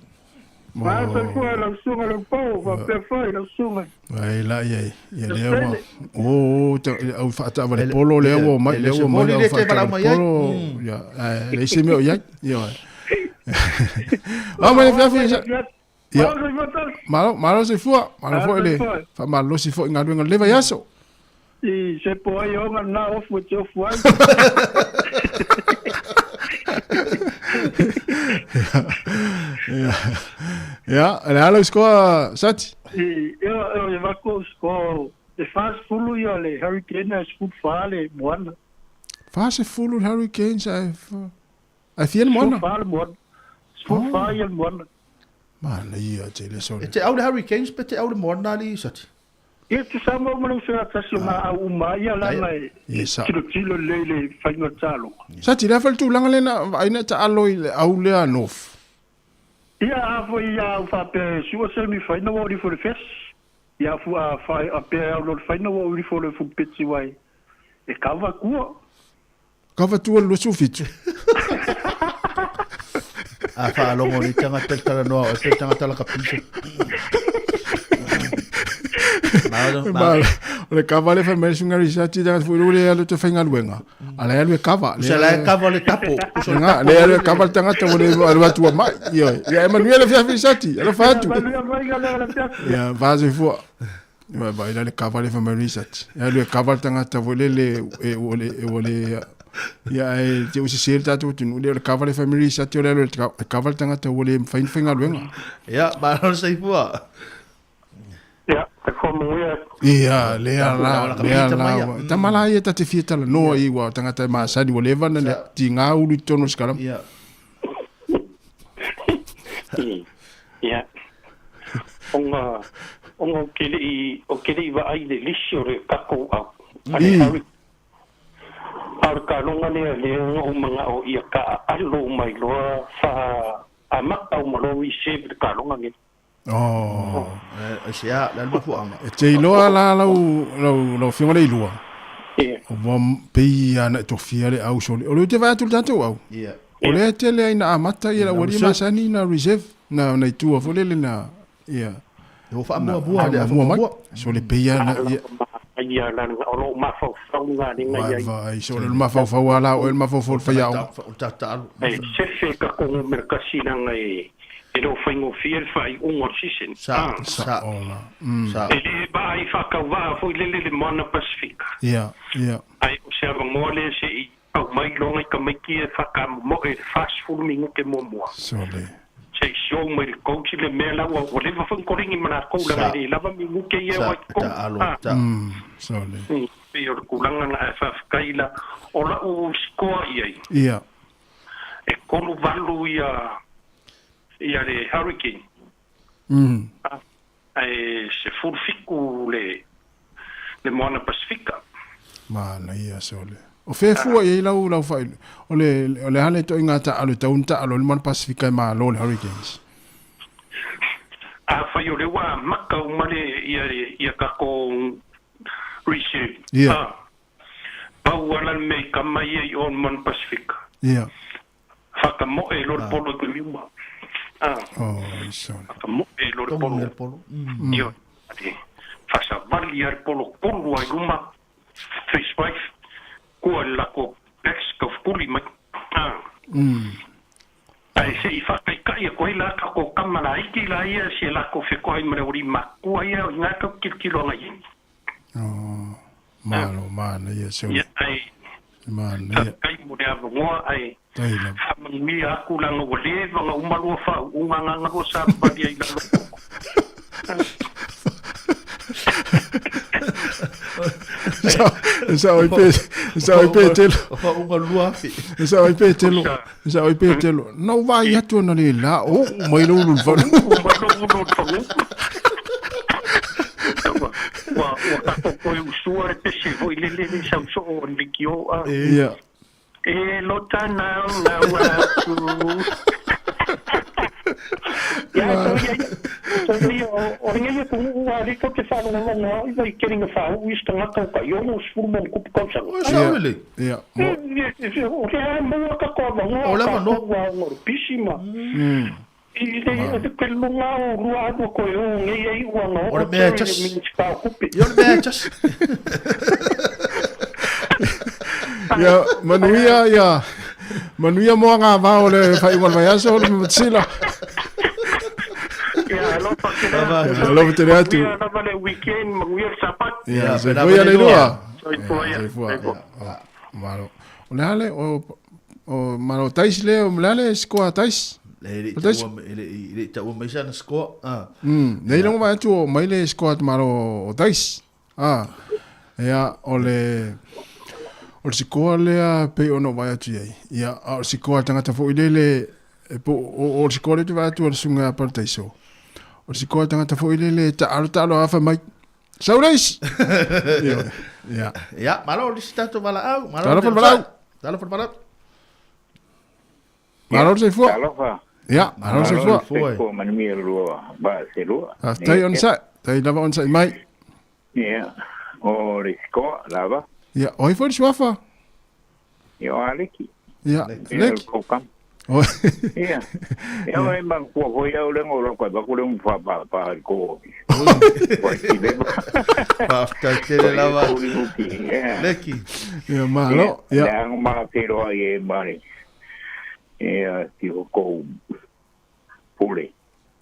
S23: Malo soifua i lau susuga Leupou, faapea foi lau susuga.
S18: Ai la ia ia lea ua o au faataavale polo lea ua omai lea ua omai au faataavale polo ia e leai se mea o i ai ia Ao mai le afiafi ia malo malo soifua malo foi le faamalolosi foi i galuega o lenei vaiaso.
S23: I se po ai onga na ofu e te ofu ai.
S18: Ia. Ia, le ala scoa Sati.
S23: I eo eo e vako scoa e 40 ia le Hurricane e 14 le Moana.
S18: 40 le Hurricanes ae ae fia le Moana.
S23: 14 le Moana. 14 ia le Moana.
S18: Manaia tele sole.
S2: E te au le Hurricanes pe te au le Moana alii Sati?
S23: Ia te Samoa ma le uso ia tasi o ngā au uma ia lana e tilotilo lelei le faiga o le taaloga.
S18: Sati, le a fai le tulaga lea na vaai na taalo i le au lea a North?
S23: Ia a foi ia au faapea e sua semi faina ua uli fo le fes. Ia fu a fai a pea au lo le faina ua uli fo le fulupeti wai e kava kua.
S18: Kava tua le 27.
S2: A faalogo le tagata le talanoa oe pe le tagata la ka pisa.
S18: Ma o le kava le fai mai le suiga Risati tagata foi le alu te faigaluega. A la e alu e kava.
S2: Usa la e kava le tapo.
S18: Usa le le alu e kava le tagata ua le alu atu mai. Ioe. Ia e manuia le afiafi Risati. Alofa atu. Ia va soifua. Ia vai la le kava le fai mai Risati. E alu e kava le tagata foi lele e ua le e ua le ia e te usi se le tatou atunuu le o le kava le fai mai Risati o le alu e kava le tagata ua le mafai ona faigaluega.
S2: Ia, malo le soifua.
S23: Ia, te whamanguia.
S18: Ia, lea la, lea la. Tama la ia ta te fia talanoa i ua tagata e masani ua leva na tiga ulu i totonu o le sikalama.
S2: Ia.
S7: Ia. Onga, onga o ke lei, o ke lei vaai le lisi o le kakou au. A le hari. A o le kaloga lea lea na ou manao ia ka alo mai loa fa amata uma loa reserve le kaloga nei.
S18: Oh.
S2: E se a, le a le mafuaaga.
S18: E te iloa la lau, lau, lau afioga le ilua.
S7: Ia.
S18: Ua pei lava na e tofia le au sole. O lea ou te vaai atu i le tatou au.
S2: Ia.
S18: O lea e tele ai na amata ia le aualii masani na reserve na na i tua foi lele na ia.
S2: E ua faamuamua le
S18: Faamuamua mai. So le pei lava na ia.
S7: Ia la o loo mafaufau nga le nga iai.
S18: Vaai so le mafaufau lava la oe le mafaufau o le faiaoga.
S2: O le tatalo.
S7: E sefe ka kongo me le kasi langa e e le o faigofie le faaiuga o le season.
S2: Sa, sa, sa.
S7: E le vaai faatauvaa foi lele le Moana Pasifika.
S18: Ia, ia.
S7: Ae o se avanoa lea se'i aumai loa nai tamaiti ia e faatamomoe i le 40 minute muamua.
S18: Sole.
S7: Se'i show mai le coach le mea la ua ua leva foi ona koleni ma latou leaga e le lava minute ia e o ai totonu.
S2: Sa,
S18: Sole.
S7: Pei o le tulaga na ae faafetai la o la'u sikoa i ai.
S18: Ia.
S7: E 3 8 ia ia le Hurricane. Ae 17 le le Moana Pasifika.
S18: Manaia sole. O fea fua i ai lau lau fai o le o le a le itoaiga taalo e tau ona taalo ai le Moana Pasifika e malo le Hurricanes?
S7: Afai o lea ua amata uma le ia ia tatou reserve.
S18: Ia.
S7: Pau lava le mea i kama ia i o le Moana Pasifika.
S18: Ia.
S7: Whakamoe lo le polo i te miuma.
S18: Oh, sorry.
S7: Whakamoe lo le polo.
S2: Polo.
S7: Io, ate, whasawali a le polo kolu ai luma, first wife, kua le lako ex ka whakuli mai. Ai se i whakaikai a koe la ka ko kama la iki la ia se la ko whekoai ma le ori makua ia i ngā kau kilokilo anga i.
S18: Oh, malo, mana ia se
S7: Ia, ai,
S18: mana ia.
S7: Kai mo le avanoa ai
S18: Tai lava.
S7: Whamanuia aku langa ua leva nga uma lua whaauunga nga nga sa pali ai lalo.
S18: Sa oi pe sa oi pe telo.
S2: Whaunga lua afi.
S18: Sa oi pe telo. Sa oi pe telo. Na u vai atu ona le la o mai lo ulu fagu.
S7: Mai lo ulu fagu. Ua ua tatou toe usua le pese foi lele le sau soo o le lekiō a.
S18: Ia.
S7: E lota nau nau atu. Ia, so ia, so ia, o lenei atunuu a le tou te faalogologo au i vai kelinga faauu i se tagata o tai 60 ma ona tupu tausaga.
S2: Oi, sao lelei.
S18: Ia.
S7: O lea e maua tatou avanoa
S2: O le avanoa.
S7: tatou aoga o le pisi ma. I le ke luga o lua alu koe o nei ai ua na
S2: O le mea e tasi.
S7: Minista o tupe.
S2: Ia o le mea e tasi.
S18: Ia, manuia, ia, manuia moa ngā vao o le faaiuga o le vaiaso, le Matasila.
S7: Ia, alofa tele atu.
S18: Alofa tele atu.
S7: Manuia lava le weekend, manuia le Sapati.
S18: Ia, soifua ia le lua.
S7: Soifua ia.
S18: Soifua.
S7: Soifua.
S18: Ia, Malo. O le ale o o malo tais le o le ale sikoa tais.
S2: E le i
S18: Tais.
S2: taua e le i le i taua mai sana score. Ah.
S18: Nei longo vai atu o mai le sikoa atu malo o tais. Ah. Ia o le o le sikoa lea pei ona ou vaai atu i ai. Ia, a o le sikoa a le tagata foi lele e po o, o le sikoa lea ou te vaai atu o le susuga ia Parataiso. O le sikoa a le tagata foi lele e taalo taalo afa mai. Sau le isi! Ia, ia.
S2: Ia, malo le isi tatou valaau. Malo
S18: Talofa le valaau.
S2: Talofa le valaau.
S18: Malo le soifua.
S8: Talofa.
S18: Ia, malo le soifua.
S8: Soifua manuia lua ba se lua.
S18: Faafetai onosai. Tai lava onosai mai.
S8: Ia, o le sikoa lava.
S18: Ia, o ai foi le suafa?
S8: Ia, o Aleki.
S18: Ia,
S8: Ia,
S18: Aleki.
S8: o kam.
S18: O
S8: Ia. Ia, o e manatua foi au lengo lo kai baku le umfa pa pa ko. Ko ti le.
S2: Faafetai tele lava.
S8: Leki.
S18: Ia, malo. Ia.
S8: Ia, ma te roa i e mare. Ia, ti o kou pule.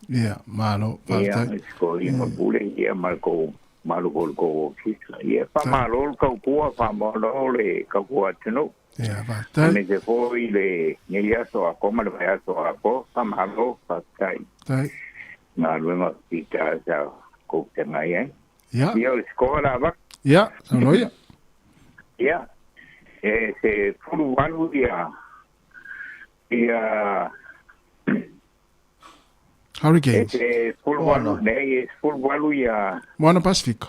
S18: Ia, malo.
S8: Ia,
S18: Faafetai.
S8: ko i ma pule, ia ma kou malu ko ko ofisa. Ia, fa malo le kau fa malo le kau atunu.
S18: Ia, faafetai.
S8: Me te foi le nei aso a ko ma le aso a ko, fa malo, faafetai.
S18: Tai.
S8: Ngā luenga ki tā sa kou te ngai ai.
S18: Ia.
S8: Ia, o le skoa lava.
S18: Ia, saunoa ia.
S8: Ia, e se fulu walu ia, ia, e
S18: Hurricanes.
S8: se fulu walu, nei, e fulu walu ia
S18: Moana Pasifika.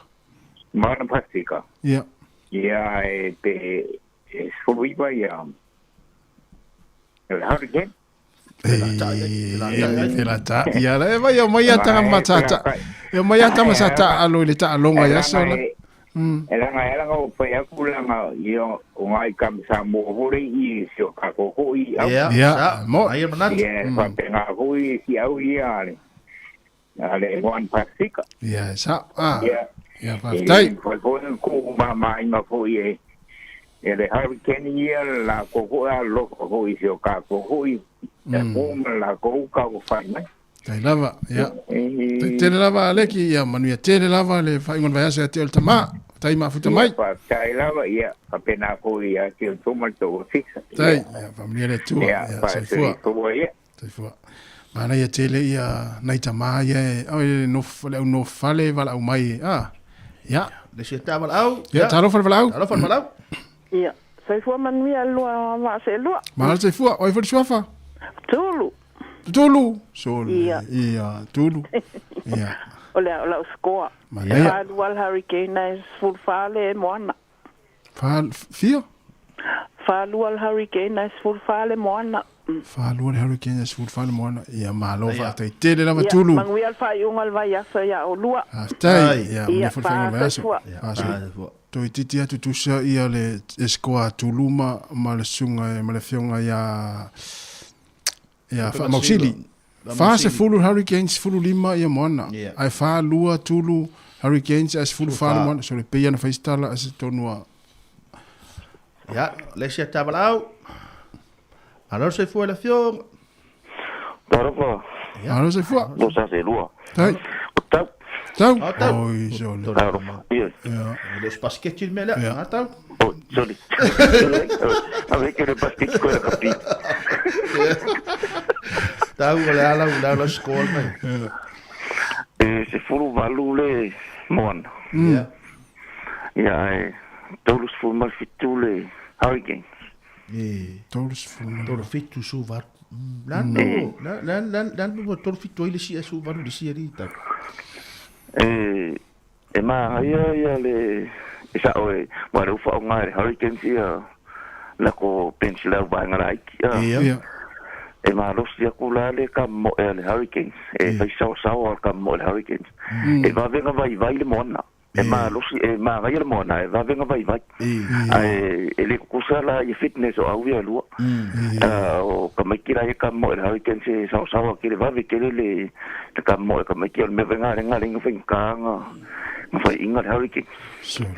S8: Moana Pasifika.
S18: Ia.
S8: Ia, e te, e fulu iwa ia, le hurricane.
S18: E la ta. Ia, le vai o mai ata ma tata. E o mai ata ma sa alo i le taaloga i aso la.
S8: E langa e langa o pai aku langa i o o ngai kam sa mo hore i si o kako hoi au.
S2: Ia,
S18: Ia, mo.
S2: Ai e manatu.
S8: Ia, whapenga hoi si au ia ale. Ale Moana Pasifika.
S18: Ia, sa. Ah.
S8: Ia.
S18: Ia, faafetai.
S8: E foi foi ko ma ma inga foi e e le hurricane ia la ko ko a lo ko hoi si o kako hoi. E ko ma la ko ka o whai mai.
S18: Tai lava, ia.
S8: E
S18: Tai tele lava Aleki, ia manuia tele lava le faaigoa o le vaiaso ia te o le tamā. Tai mafuta mai.
S8: Tai lava ia whapena ko ia te o tōma tō ofisa.
S18: Tai, ia, faamanuia le Atua.
S8: Ia,
S18: Ia, soifua.
S8: soifua ia.
S18: Soifua. Manaia tele ia nai tamā ia e, au e nofo, le au nofale valaau mai. Ah, ia.
S2: Le isi ta valaau.
S18: Ia, talofa le valaau.
S2: Talofa le valaau.
S22: Ia, soifua manuia lua vaaselua.
S18: Malo le soifua, o ai foi le suafa?
S22: Tulu.
S18: Tulu. Sole.
S22: Ia.
S18: Ia, tulu. Ia.
S22: O le o lau skoa.
S18: Manaia.
S22: Faalua le hurricane ae 14 le moana.
S18: Fa, fia?
S22: Faalua le hurricane ae 14 le moana.
S18: Faalua le hurricane ae 14 le moana. Ia, malo faafetai tele lava
S22: Ia,
S18: Tulu.
S22: manuia le faaiuga o le vaiaso ia olua.
S18: Faafetai. Ia,
S22: Ia,
S18: manuia foi le faaiuga o le vaiaso.
S22: faasoifua.
S18: Faasoifua. Toeitiiti atu tusa ia le esikoa a Tulu ma ma le susuga ma le afioga ia ia Faamausili. 40 Hurricanes 15 ia moana.
S2: Ia.
S18: Ae 42 Tulu Hurricanes ae 14 le moana. So le pei ana fai se tala ae se tonu a
S2: Ia, le isi ta valaau. Malo le soifua i le afioga.
S14: Talofa.
S18: Malo le soifua.
S14: Lo sa se lua.
S18: Tai.
S14: Tau.
S18: Tau.
S2: Tau.
S18: Oi, sole.
S14: Talofa. Ia.
S18: Ia.
S2: Le basket le mea lea. Ah, tau.
S14: Oh, sorry. Avec le basket ko ka pi.
S2: Tau o le ala o le ala score mai.
S14: E se fulu valu le moana.
S2: Ia.
S14: Ia e tolu sefulu ma le fitu le hurricane.
S2: E.
S18: Tolu sefulu.
S2: Tolu fitu su valu. La no, la la la la no tolu fitu ai le sia su valu le sia ri tau.
S14: E e ma ia ia le e sa o e ma le ufa o ngai le hurricanes ia la ko bench lau vaenga laiki.
S18: Ia. Ia.
S14: E malosi aku la le ka mo e le Hurricanes. E fai sao sao al ka mo le Hurricanes. E vavenga vai vai le moana. E malosi e magaia le moana e vavenga vai vai. Ai e le kusa la i fitness o au ia lua. O ka mai kira e ka mo le Hurricanes e sao sao ke le vave ke le le ka mo e ka mai kira me venga le ngale ngai ka nga. Nga inga le Hurricanes.
S18: Sole.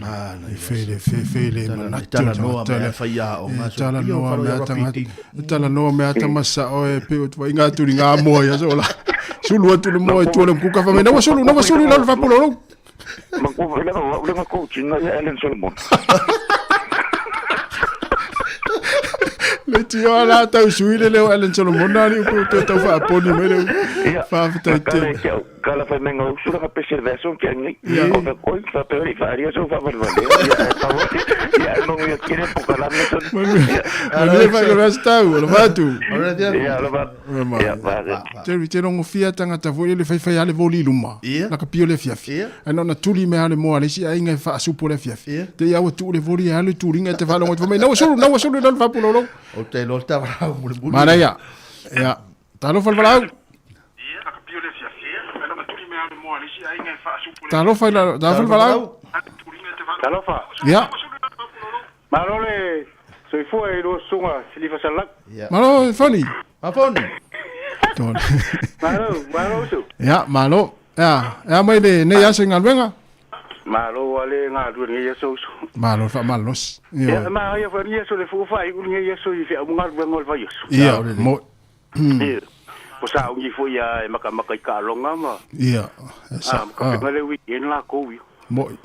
S18: E fele fe fele manatu.
S2: talanoa mea fai aoga, so
S18: Talanoa
S2: pio falo
S18: mea
S2: ia
S18: tanga.
S2: rugby team.
S18: Talanoa mea tama sao e pe o inga turi ngā moa ia sola. Sulu atu le moa i tua o le mukuka fai mai, na ua sulu, na ua sulu i lalo le faapulolou.
S14: Manatua foi lea o au lea na coach ina ia Alan Solomon.
S18: Le tio la tau sui le leo Alan Solomon na ni upu toe tau faaponi mai le faafetai tele.
S14: Kala fai mai ngau sura ka pese verso ke ngi. O fe koi fa pe ri fa ria so fa fa fa. Ya ta wa. Ya no ngi kire po kala me son.
S18: Manuia fai ko rasta o lo fatu.
S14: Ya lo va. Ya va.
S18: Te te rongo fia tangata foi le fai fai ale voli luma. Na ka pio le fiafi. Ai no na tuli me ale moa le si ai ngai fa supo le fiafi. Te ia ua tu le voli ale tulinga te fa longo te mai na ua sulu na ua sulu na fa pulo lo.
S2: O te lo ta varau muli muli.
S18: Mana ia. Ia. Talofa le valaau. Talofa i la talofa le valaau.
S15: Talofa.
S18: Ia.
S15: Malo le soifua i lua susuga Silifa Salau.
S18: Malo Foni.
S2: Foni.
S15: Malo, malo uso.
S18: Ia, malo. Ia, e a mai le nei aso i galuega.
S15: Malo a le galue lenei aso uso.
S18: Malo le faamalosi.
S15: Ia, ma ia foi lenei aso le fuu faaiu lenei aso i feau ma galuega o le vaiaso.
S18: Ia, mo.
S15: Ia. Po sauni foi ia e makamaka i taaloga ma.
S18: Ia.
S15: Ah, ma kapega le weekend lakou ia.
S18: Mo'i.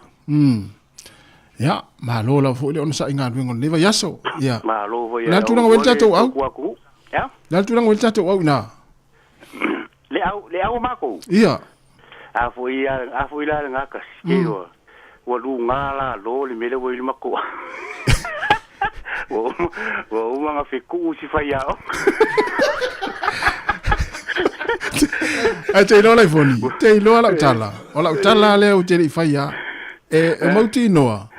S18: Ia, malo lava foi le onosai i galuega o lenei vaiaso. Ia.
S15: Malo foi
S18: O le a le tulaga ua i ai le tatou au?
S15: Ia.
S18: O le a le tulaga ua i ai le tatou au i ina?
S15: Le au, le au o makou.
S18: Ia.
S15: A foi a, a foi la le gatasi, ke ua, ua luga lalo le mea lea ua i le makou au. Ua uma, ua uma ona fetuu si faiaoga.
S18: Ae te iloa Laifoni, te iloa lau tala. O lau tala lea ou te le i faia, e, e mautinoa,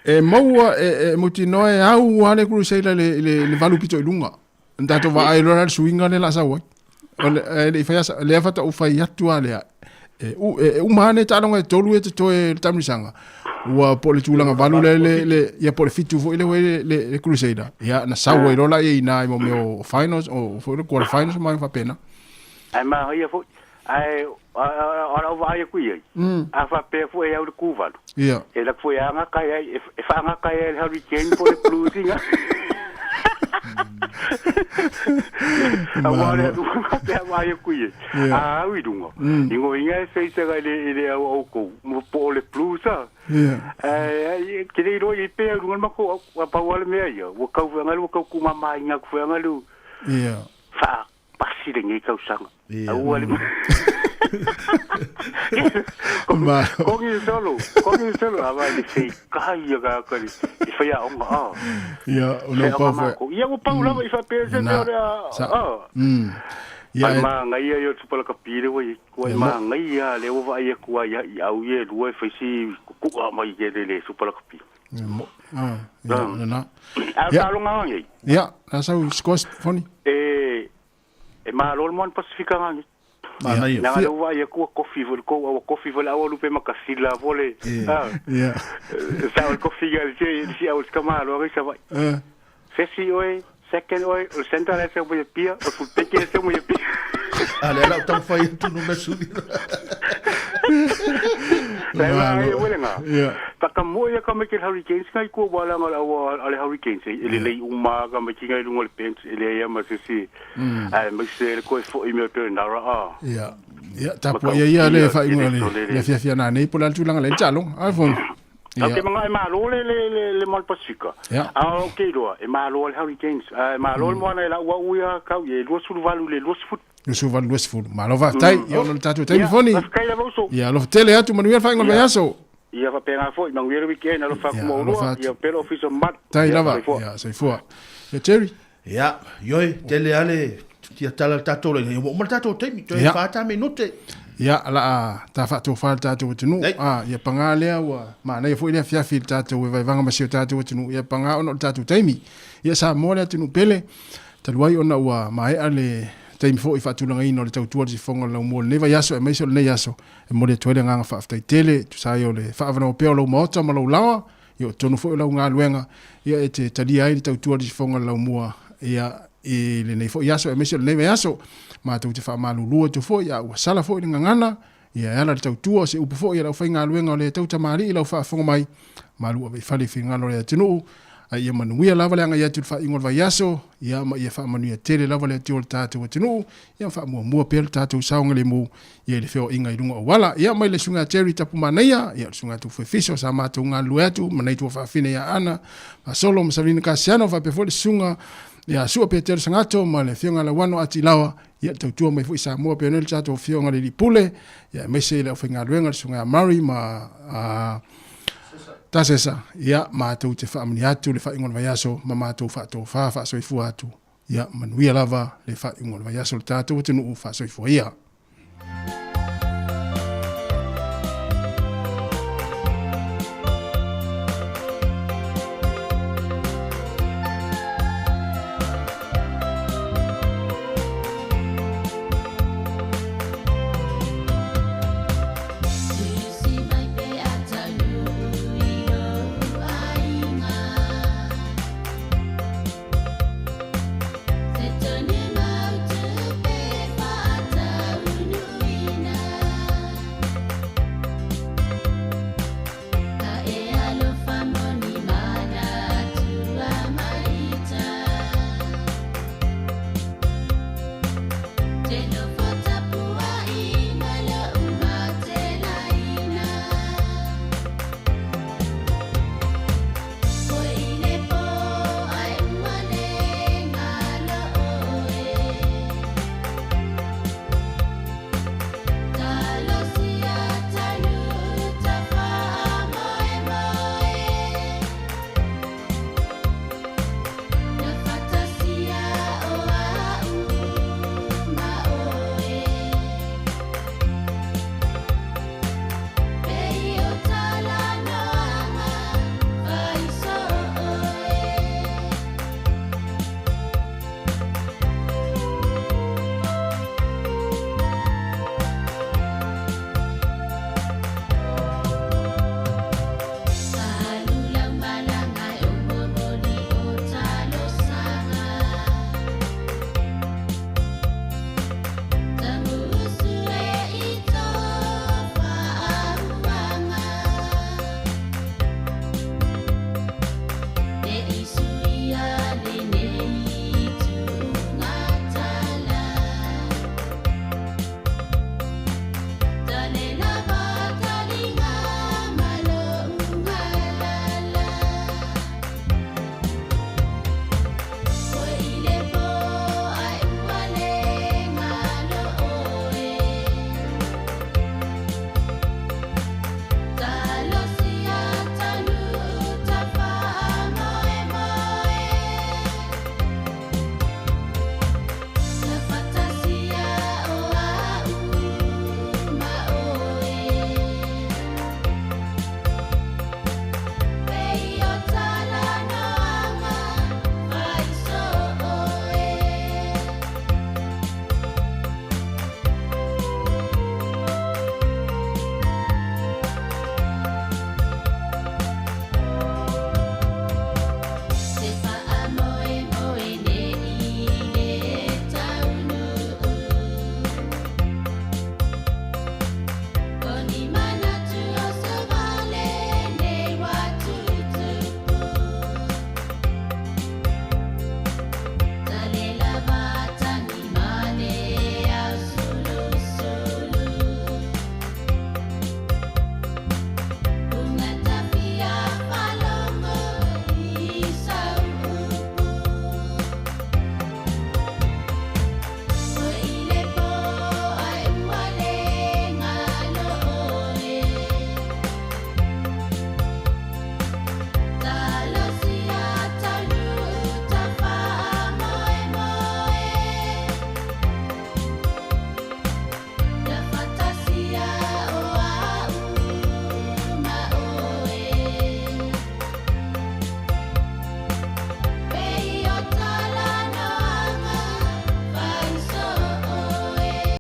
S18: e maua, e, e mautinoa e au lava le Crusader i le, i le, i le valu pito i luga. Na tatou vaai loa la le suiga lea o le a sau ai. O le, e le i faia, lea faatoa ou fai atu lava lea, e, u, e, e uma ane taaloga e tolu e totoe le taamilosaga. Ua po o le tulaga valu lea le, le, ia po o le fitu foi lea ua i le, le, le Crusader. Ia, na sau ai loa la ia i ina i mo mea o finals, o foi le quarter finals ma faapena.
S15: Ae manaia foi, ae o lau vaai atu i ai, a faapea foi e au le tuvalu,
S18: Ia.
S15: e alu atu foi e agata ai, e faagata ai e le Hurricane po o le Blues ina. Aua o le alu faapea vaai atu i ai, a au i luga, igoiga e seisega i le i le au a outou, po o le Blues a. Ae ke le iloa i ai pea i luga le matou au, a pau lava le mea ia, ua tau feagai, ua tau tumamaina atu feagai le faa pasi lenei tausaga. Aua le Kongi solo, kongi solo ava le sei kai ia ka ka i whai aonga a.
S18: Ia, o leo pau foi.
S15: Ia ua pau lava i whapea se mea o le a.
S18: Ia,
S15: Ai māngai ia o tupala ka pire wa i kua i māngai ia le ua vaai aku ai i au ia e lua e whaisi kukua mai ke le le tupala ka pire.
S18: Ah, ia, lena.
S15: A taaloga ngai.
S18: Ia, la sau scores foni.
S15: E e malo le moana Pasifika ngai.
S2: Manaia.
S15: Nanga le ua ia kua kofi foi ko au kofi foi au lupe makasila foi le.
S18: Ia.
S15: Sa o kofi ga le si au ska malo ngai sa vai. Fesi oe, second oe, o center le se mo pia, o fulpeke se mo pia.
S2: A lea la ou taumafai atu numea suli.
S15: Ia. Taka mo ia ka mai ke Hurricanes ngai kua wala nga awa ale Hurricanes e le lei uma ka mai kinga i lunga le bench e le ia ma se si. Ai mai se le koe fo i mea te nara a.
S18: Ia. Ia, tapua ia ia le faaiuga le le afiafi ana nei po o le a le tulaga lea i le taaloga. Ai fonu.
S15: Ia. Ke manga e malo le le le le Moana Pasifika.
S18: Ia.
S15: A o ke iloa e malo le Hurricanes. A e malo le moana e lau au ia kau ia e 28 i le 20.
S18: 28 20. Malo faafetai. Ia ona o le tatou taimi foni.
S15: Faafetai lava uso.
S18: Ia alofa tele atu manuia le faaiuga o le vaiaso.
S15: Ia faapena foi manuia le weekend alofa atu ma
S18: alofa
S15: oulua.
S18: atu.
S15: Ia pea le ofisa mamalu.
S18: Tai
S15: Ia
S18: lava.
S15: soifua.
S18: Ia soifua. Ia Jerry.
S2: Ia, ioe, tele lava le tia tala le tatou laina. Ia ua uma le tatou taimi, toe
S18: Ia.
S2: fa ta minute.
S18: Ia, o le a ta faatofa le tatou atunuu. A, ia pagā lea ua manaia foi le afiafi i le tatou e vaevaga ma si o tatou atunuu. Ia pagā ona o le tatou taimi. Ia Samoa le atunuu pele, talu ai ona ua maea le taimi foi faatulagaina o le tautua i le sifoga o le laumua o lenei vaiaso aemaise o lenei aso e momoli atu ai le agaga faafetai tele e tusa ai o le faaavanoa pea o lou maota ma lou laoa, ia o totonu foi o lau galuega, ia e te talia ai le tautua i le sifoga o le laumua, ia i lenei foi aso aemaise o lenei vaiaso. Matou te faamalulu atu foi, a ua sala foi le gagana, ia e ala i le tautua o se upu foi a le aufaigaluega o le tautamalii i lau faafofoga mai, malu ave i fale i finagalo o le atunuu. Ae ia manuia lava le agai atu i le faaiuga o le vaiaso, ia ma ia faamanuia tele lava le Atua i le tatou atunuu, ia ma faamuamua pea le tatou saogalemu, ia i le feoaiga i luga o auala. Ia mai le Susuga ia Jerry Tapumanaia, ia le Susuga ia Tufu Efiso sa matou galulue atu ma nai tuafafine ia Ana, Fasolo ma Salina Kasiano, faapea foi le Susuga ia Sua Petelo Sagato ma le Afioga ia Lauano Atilawa, ia le tautua mai foi Samoa pea nei le tatou Afioga i le Alii Pule, ia aemaise le aufaigaluega le Susuga ia Murray ma Tasesa, ia matou te faamanuia atu le faaiuga o le vaiaso ma matou faatofa faasoifua atu. Ia manuia lava le faaiuga o le vaiaso le tatou atunuu faasoifua ia.